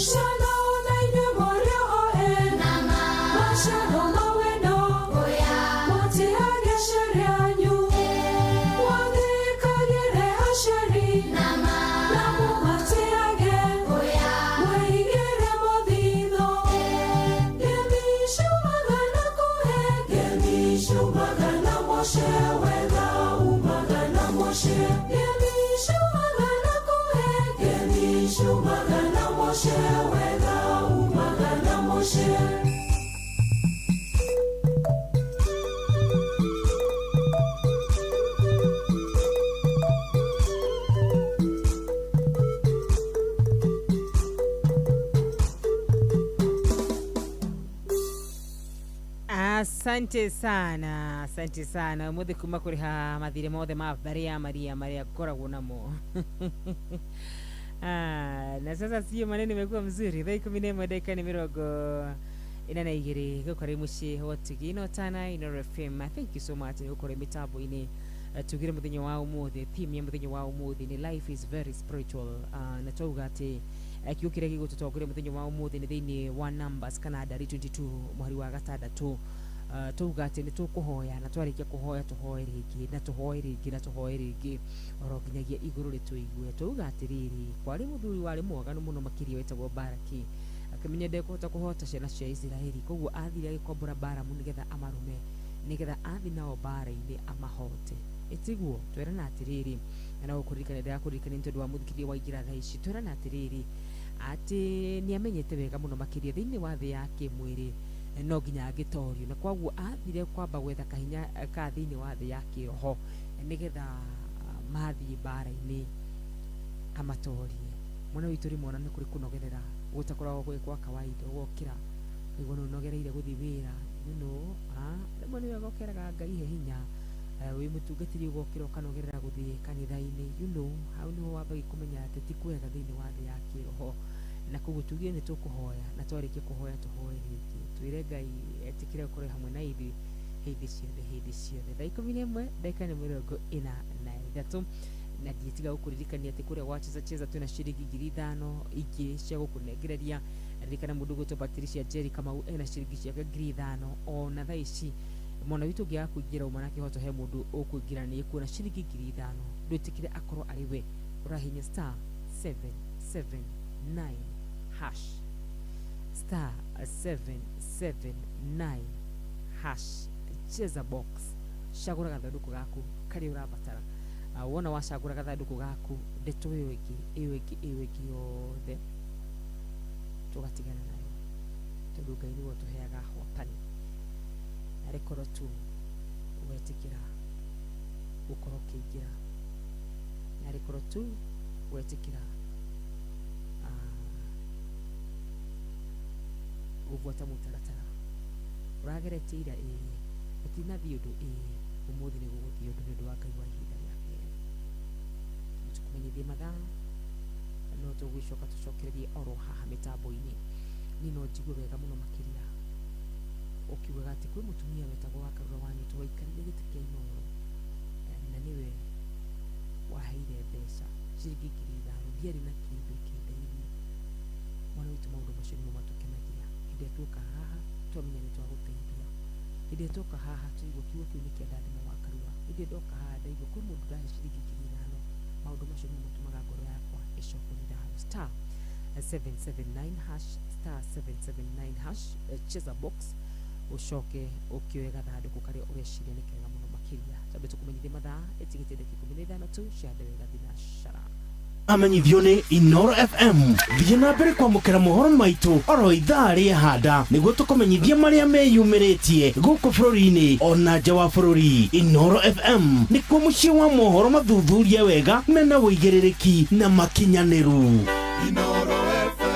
Ciana ona inyuĩ mũrĩ o ene, maciaro ma wendo, mũtĩage aciari anyu, mwathĩkagĩre aciari, na mũmatĩage, mwĩigĩre mũthithũ. Ngemi ciumaga na kũhe, ngemi ciumaga na mũciĩ, wega umaga na mũciĩ. Ngemi ciumaga na kũhe, ngemi ciumaga na mũciĩ, wega umaga na mũciĩ. Asante sana, asante sana umuthi kuma kuriha mathirĩ mothe ma mbarĩ ya Maria marĩa ngoragwo namo. Ah, na sasa sio maneno imekuwa mzuri. Thaa 11 dakika ni 42 gũkũ arĩ mũciĩ wa Tugi ino Tana Inooro FM. Thank you so much nĩ gũkorwo mĩtambo-inĩ. Tugire mũthenya wa ũmũthĩ, theme ya mũthenya wa ũmũthĩ nĩ life is very spiritual. Na twauga atĩ kiugo kĩrĩa gĩgũtũtongoria mũthenya wa ũmũthĩ nĩ thĩinĩ wa Numbers kana Ndari 22 mũhari wa gatandatũ. Twauga atĩ nĩ tũkũhoya na twarĩkia kũhoya tũhoe rĩngĩ na tũhoe rĩngĩ na tũhoe rĩngĩ oro nginyagia igũrũ rĩtũigue. Twauga atĩrĩrĩ, kwarĩ mũthuri warĩ mwaganu mũno makĩria wetagwo Baraki, akĩmenya ndekũhota kũhota ciana cia Isiraeli, koguo athire agĩkombora Baramu nĩgetha amarume, nĩgetha athi nao mbara-inĩ amahote. Ĩtiguo twerana atĩrĩrĩ, na no gũkũririkania ndĩrakũririkania nĩ tondũ wa mũthikĩria waingĩra thaa ici, twerana atĩrĩrĩ atĩ nĩ amenyete wega mũno makĩria thĩinĩ wa thĩ ya kĩmwĩrĩ no nginya angĩtorio, na koguo athire kwamba gwetha kahinya ka thĩinĩ wa thĩ ya kĩroho nĩgetha mathiĩ mbara-inĩ amatorie. Mwana witũ rĩmwe ona nĩ kũrĩ kũnogerera gũtakoragwo gwĩ kwa kawaida, ũgokĩra ũkaigua nĩ ũnogereire gũthiĩ wĩra, you know, rĩmwe nĩ wega ũkeraga Ngai he hinya. Wĩ mũtungatĩri ũgokĩra ũkanogerera gũthiĩ kanitha-inĩ, you know, hau nĩho wambagia kũmenya atĩ ti kwega thĩinĩ wa thĩ ya kĩroho. Na koguo tugire nĩ tũkũhoya na twarĩkia kũhoya tũhoe rĩngĩ, twĩre Ngai etĩkĩre gũkorwo hamwe na ithuĩ hĩndĩ ciothe hĩndĩ ciothe. Thaa 11 dakika nĩ 43 na ndiĩtiga gũkũririkania atĩ kũrĩa gwa Cheza Cheza twĩna ciringi 5,000 ingĩ cia gũkũnengereria. Ririkana mũndũ ũgwĩtwo Patricia Jerry Kamau ena ciringi ciake 5,000 ona thaa ici mwana witũ ũngĩaga kũingĩra uma na kĩhoto he mũndũ ũkũingĩra nĩ ekuona ciringi 5,000. Ndwĩtĩkĩre akorwo arĩ we ũrahinya star 779 hash, star 779 hash, cheza box, cagũra gathandũkũ gaku karĩa ũrabatara. Wona wacagũra gathandũkũ gaku, ndeto ĩyo ĩngĩ ĩyo ĩngĩ ĩyo ĩngĩ yothe tũgatigana nayo, tondũ Ngai nĩwe ũtũheaga hotani. Arĩ korwo tu wetĩkĩra gũkorwo ũkĩingĩra, narĩ korwo tu wetĩkĩra gũbuata mũtaratara ũrageretie ira ĩĩ gũtinathiĩ ũndũ ĩĩ ũmũthĩ nĩ gũgũthiĩ ũndũ nĩ ũndũ wa Ngai wa ihinda rĩake. Tũkũmenyithie mathaa no tũgũcoka tũcokererie oro haha mĩtambo-inĩ. Niĩ no njigue wega mũno makĩria ũkiugaga atĩ kwĩ mũtumia wetagwo wa Karura wa Nyũtũ waikarire gĩtĩ kĩa Inooro na nĩwe waheire mbeca ciringi 5,000, ndiarĩ na kĩndũ kĩndeithia. Mwana witũ maũndũ macio nĩmo matũkenagia. Hĩndĩ ĩrĩa tuoka haha twamenya nĩ twagũteithia, hĩndĩ ĩrĩa tuoka haha twaigua kiugo kĩu nĩ kĩa ndathimo wa Karura, hĩndĩ ĩrĩa ndoka haha ndaigua kwĩ mũndũ ndahe ciringi 5,000, maũndũ macio nĩmo matũmaga ngoro yakwa ĩcokwo nĩ thayũ. Star 779 hash, star 779 hash, cheza box, ũcoke ũkĩoe gathandũkũ karĩa ũreciria nĩ kega mũno makĩria. Twambe tũkũmenyithie mathaa ĩtigĩte ndagĩka 15 tu cia wega thinacara. Amenyithio nĩ Inooro FM. Thiĩ na mbere kwamũkĩra mohoro maitũ oro ithaa rĩa handa nĩguo tũkũmenyithie marĩa meyumĩrĩtie gũkũ bũrũri-inĩ ona nja wa bũrũri. Inooro FM nĩkuo mũciĩ wa mohoro mathuthurie wega mena ũigĩrĩrĩki na makinyanĩru. Inooro FM.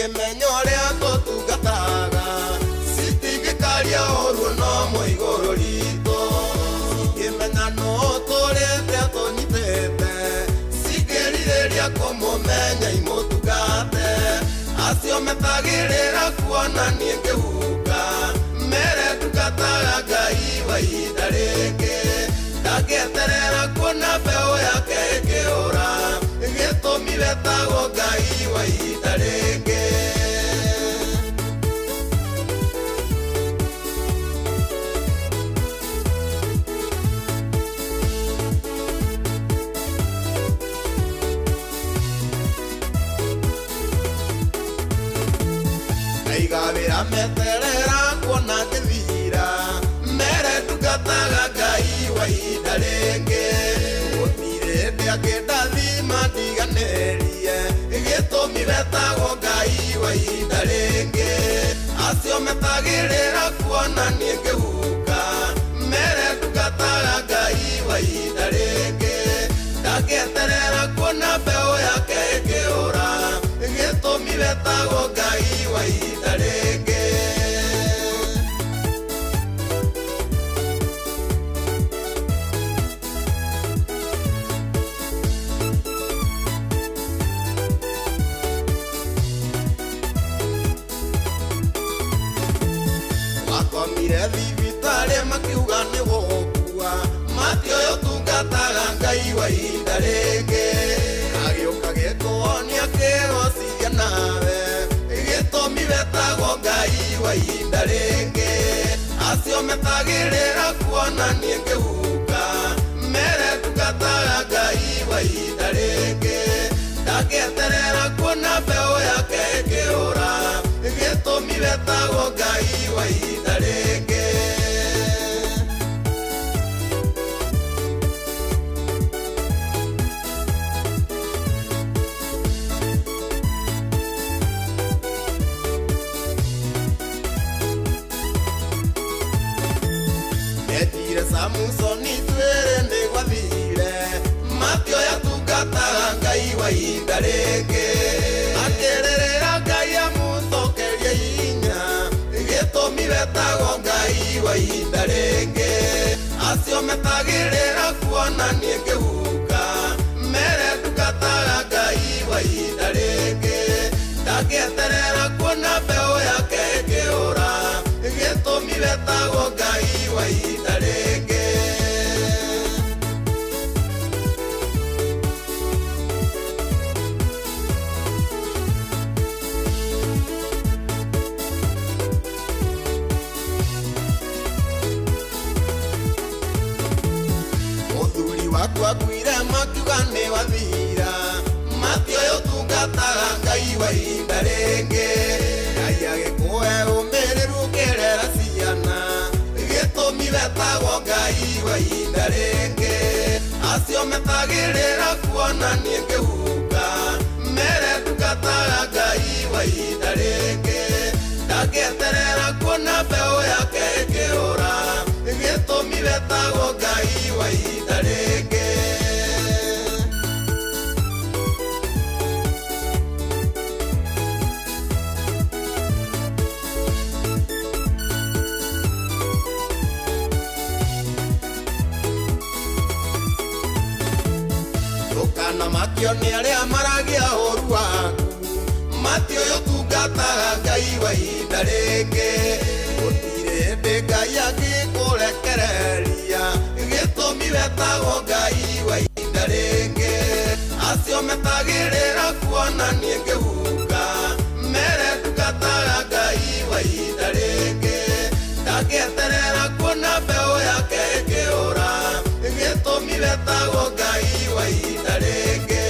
Cingĩmenya ũrĩa tũtungataga citingĩkaria ũru no mũigũrũ ritũ cingĩmenya nũ tũrĩte tũnyitĩte cingĩrirĩria kũmũmenya imũtungate acio metagĩrĩra kuona niĩ ngĩhuka mere ndungataga Ngai wa ihinda rĩngĩ ndangĩeterera kuona mbeũ yake ĩkĩũra gĩtũmi wetagwo Ngai wa ihinda rĩngĩ. Ndaigawĩra meterera kuona ngĩthira mere ndungataga Ngai wa ihinda rĩngĩ gũtirĩ hĩndĩ angĩndathima ndiganĩrie gĩtũmi wetagwo Ngai wa ihinda rĩngĩ acio metagĩrĩra kuona niĩ ngĩhuka mere ndungataga Ngai wa ihinda rĩngĩ ndangĩeterera kuona mbeũ yake ĩkĩũra gĩtũmi wetagwo Ngai wa ihinda rĩngĩ. Wakomire thibitarĩ makiuga nĩ gũkua matioĩ ũtungataga Ngai wa ihinda rĩngĩ agĩũka gĩkũonia kĩgocithia nawe gĩtũmi wetagwo Ngai wa ihinda rĩngĩ acio metagĩrĩra kuona niĩ ngĩhuka mere ndungataga Ngai wa ihinda rĩngĩ ndangĩeterera kuona mbeũ yake ĩkĩũra gĩtũmi wetagwo Ngai wa ihinda rĩngĩ. Etire Samusoni twĩre nĩ gwathire matioya tungataga Ngai wa ihinda rĩngĩ akĩrĩrĩra Ngai amũcokerie hinya gĩtũmi wetagwo Ngai wa ihinda rĩngĩ acio metagĩrĩra kuona niĩ ngĩhuka mere ndungataga Ngai wa ihinda rĩngĩ ndangĩeterera kuona mbeũ yake ĩkĩũra gĩtũmi wetagwo Ngai wa ihinda rĩngĩ. Mũthuri wakwa akuire makiuga nĩ wathira matioĩ ũtungataga Ngai wa ihinda rĩngĩ Ngai agĩkũhe ũmĩrĩru ũkĩrera ciana gĩtũmi wetagwo Ngai wa ihinda rĩngĩ acio metagĩrĩra kuona niĩ ngĩhuka mere ndungataga Ngai wa ihinda rĩngĩ ndangĩeterera kuona mbeũ yake ĩkĩũra gĩtũmi wetagwo Ngai wa ihinda rĩngĩ. Ndũkanamakio nĩ arĩa maragia ũũru waku matioĩ ũtungataga Ngai wa ihinda rĩngĩ gũtirĩ hĩndĩ Ngai angĩkũrekereria gĩtũmi wetagwo Ngai wa ihinda rĩngĩ acio metagĩrĩra kuona niĩ ngĩhuka mere ndungataga Ngai wa ihinda rĩngĩ ndangĩeterera kuona mbeũ yake ĩkĩũra gĩtũmi wetagwo Ngai wa ihinda rĩngĩ.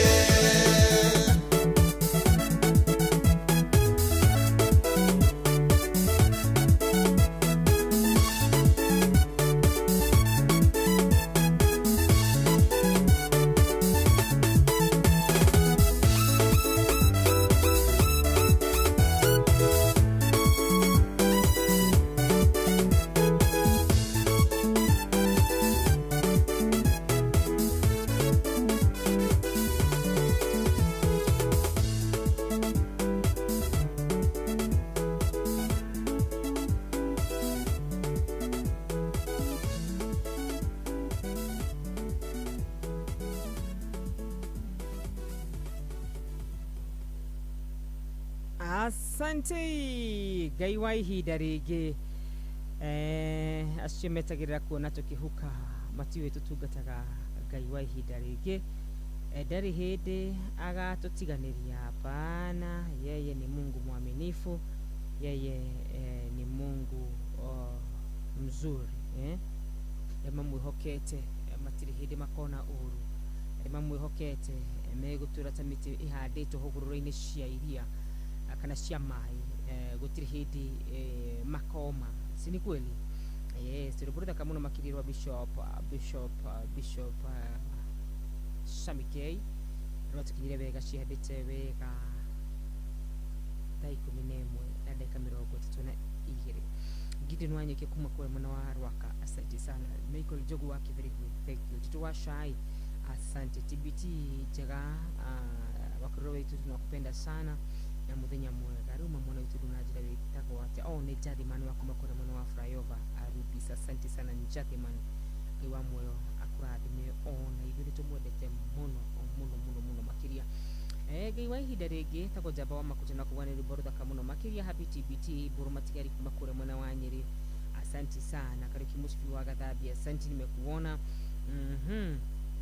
Asante Ngai wa ihinda rĩngĩ. Acio metagĩrĩra kuona tũkĩhuka matiũĩ tũtungataga Ngai wa ihinda rĩngĩ. Ndarĩ hĩndĩ agatũtiganĩria, hapana. Yeye ni Mungu mwaminifu, yeye ni Mungu mzuri. Mamwĩhokete matirĩ hĩndĩ makona ũru, mamwĩhokete megũtũra ta mĩtĩ ĩhandĩtwo hũgũrũrũ-inĩ cia iria kana cia maĩ, gũtirĩ hĩndĩ makoma, si ni kweli? Yes, rwĩmbo rũthaka mũno makĩria rwa Bishop Sammy K rwatũkinyire wega, cihandĩte wega thaa 11 na ndagĩka 32. Gideon Wanyeki kuma kule mwena wa Rwaka, asante sana. Michael Jogu wa Kibirigwi, thank you. Tito wa Shai, asante. TBT njega, wakorwo wetu tunakupenda sana na muthenya mwega. Rĩu mwana witũ ndũnanjĩra wĩtagwo atĩa? Oh, nĩ Njathiman wa kuma kũrĩa mwena wa Flyover Arubis, asante sana Njathiman. Ngai wa muoyo akũrathime, ona ithuĩ nĩtũmwendete mũno mũno mũno mũno makĩria. Ngai wa ihinda rĩngĩ tagwo njamba wa makuta na kuga nĩ rwĩmbo rũthaka mũno makĩria. Happy TBT Mbũrũ Matigari kuma kũrĩa mwena wa Nyĩrĩ, asante sana. Kariuki Mũcibi wa Gathambi, asante, nimekuona.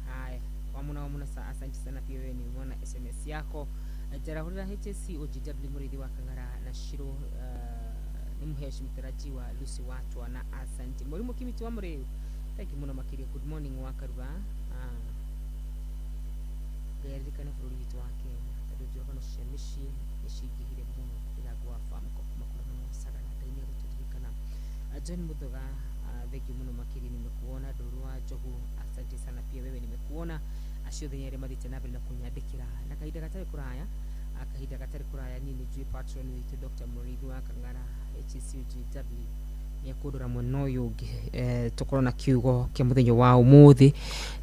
Haya, wamuna sa, asante sana pia wewe, nimeona SMS yako. Njarahũrĩra HSC OGW mũrĩithi wa Kang'ara na Shiro, nĩ mũheshi mtarajiwa Lucy Watwa na asante. Mũrimũ Kimiti wa Mũrĩu, thank you mũno makĩria. Good morning wa Karuba. Ngai aririkane bũrũri witũ wa Kenya tondũ njũragano cia mĩciĩ nĩ cingĩhire mũno. Ndĩrangũ wa Famco kuma kũrĩa mwena wa Sagana, Ngai nĩ egũtũririkana. John Muthoga, thank you mũno makĩria, nimekuona. Ndũru wa Njogu, asante sana pia wewe, nimekuona. Acio othe arĩa mathiĩte na mbere na kũnyandĩkĩra na kahinda gatarĩ kũraya, kahinda gatarĩ kũraya niĩ nĩ njũĩ patron witũ Dr. Mũrĩithi wa Kang'ara HCUGW nĩekũndora mwena ũyũ ũngĩ, tũkorwo na kiugo kĩa mũthenya wa ũmũthĩ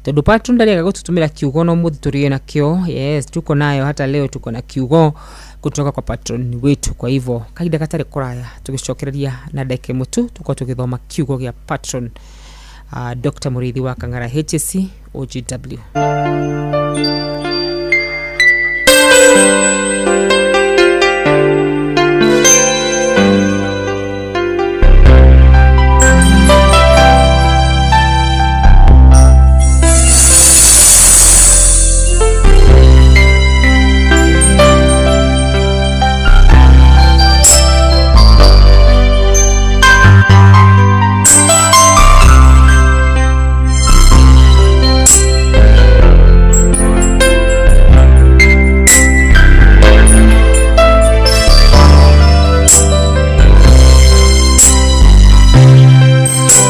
tondũ patron ndarĩaga gũtũtũmĩra kiugo no mũthĩ tũrĩe nakĩo. Yes, tuko nayo hata leo, tuko na kiugo kutoka kwa patron wetu. Kwa hivyo kahinda gatarĩ kũraya tũgĩcokereria na ndagĩka ĩmwe tu tũkorwo tũgĩthoma kiugo gĩa patron Dr. Mũrĩithi wa Kang'ara HSC OGW.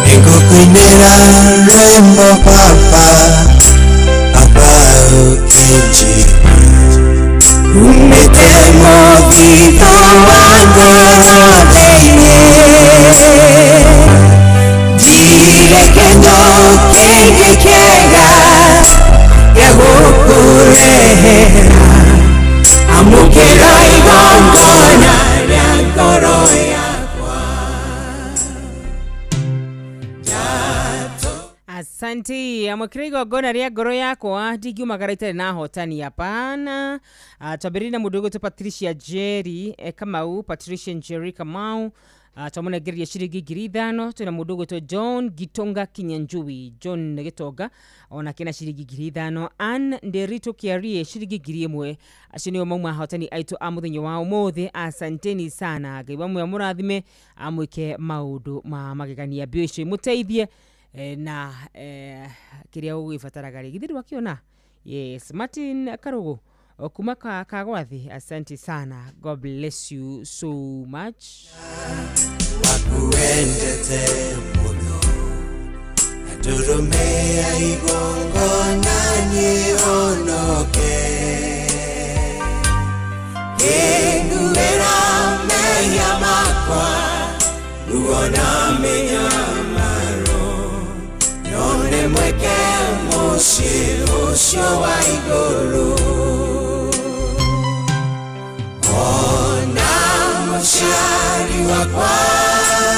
Nĩngũkũinĩra rwĩmbo baba, baba ũkĩnjigua, umĩte mũthithũ wa ngoro thĩinĩ, ndirĩ kĩndũ kĩngĩ kĩega gĩa gũkũrehera, amũkĩra igongona rĩa ngoro yakwa. Asante, amwakĩra igongona rĩa ngoro yakwa, ndingiumagara itarĩ na hotani, hapana. Twambĩrĩrie na mũndũ ũgwĩtwo Patricia Njeri Kamau, Patricia Njeri Kamau, twamũnengereria ciringi 5,000. Twĩna mũndũ ũgwĩtwo John Gitonga Kinyanjui, John Gitonga onake na ciringi 5,000. Ann Nderito Kiarie ciringi 1,000. Acio nĩo mauma ahotani aitũ a mũthenya wa ũmũthĩ. Asanteni sana, Ngai wa muoyo amũrathime, amwĩke maũndũ ma magegania, mbio icio imũteithie na kĩrĩa ũgĩbataraga rĩ githĩ ndwakĩona. Yes, Martin Karugu kuma Kagwathi, asante sana, God bless you so much. Wakuendete mũno na ndũrũme ya igongona nĩhonoke, kĩnguĩra mehia makwa ruo na mĩnyamaro, nyone mweke mũciĩ ũcio wa igũrũ, ona mũciari wakwa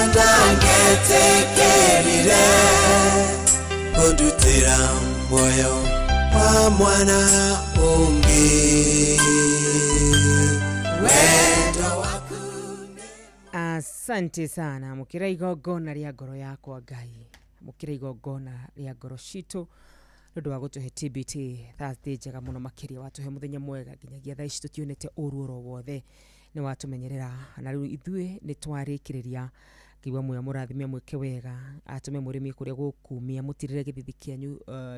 ndangetĩkĩrire kũndutĩra muoyo wa mwana ũngĩ, wendo waku. Asante sana. Amũkĩra igongona rĩa ngoro yakwa Ngai, amũkĩra igongona rĩa ngoro citũ nĩ ũndũ wa gũtũhe TBT Thursday njega mũno makĩria, watũhe mũthenya mwega nginyagia thaa ici tũtionete ũru oro wothe, nĩ watũmenyerera na rĩu ithuĩ nĩ twarĩkĩrĩria. Ngiuga muya mũrathime, mwĩke wega, atũme mũrĩmi kũrĩa gũkumia, mũtirĩre gĩthithi kĩanyu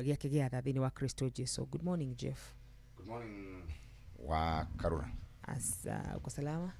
gĩake gĩa tha thĩinĩ wa Kristo Jesu. Good morning, Jeff. Good morning, wa Karura. Asa, uko salama?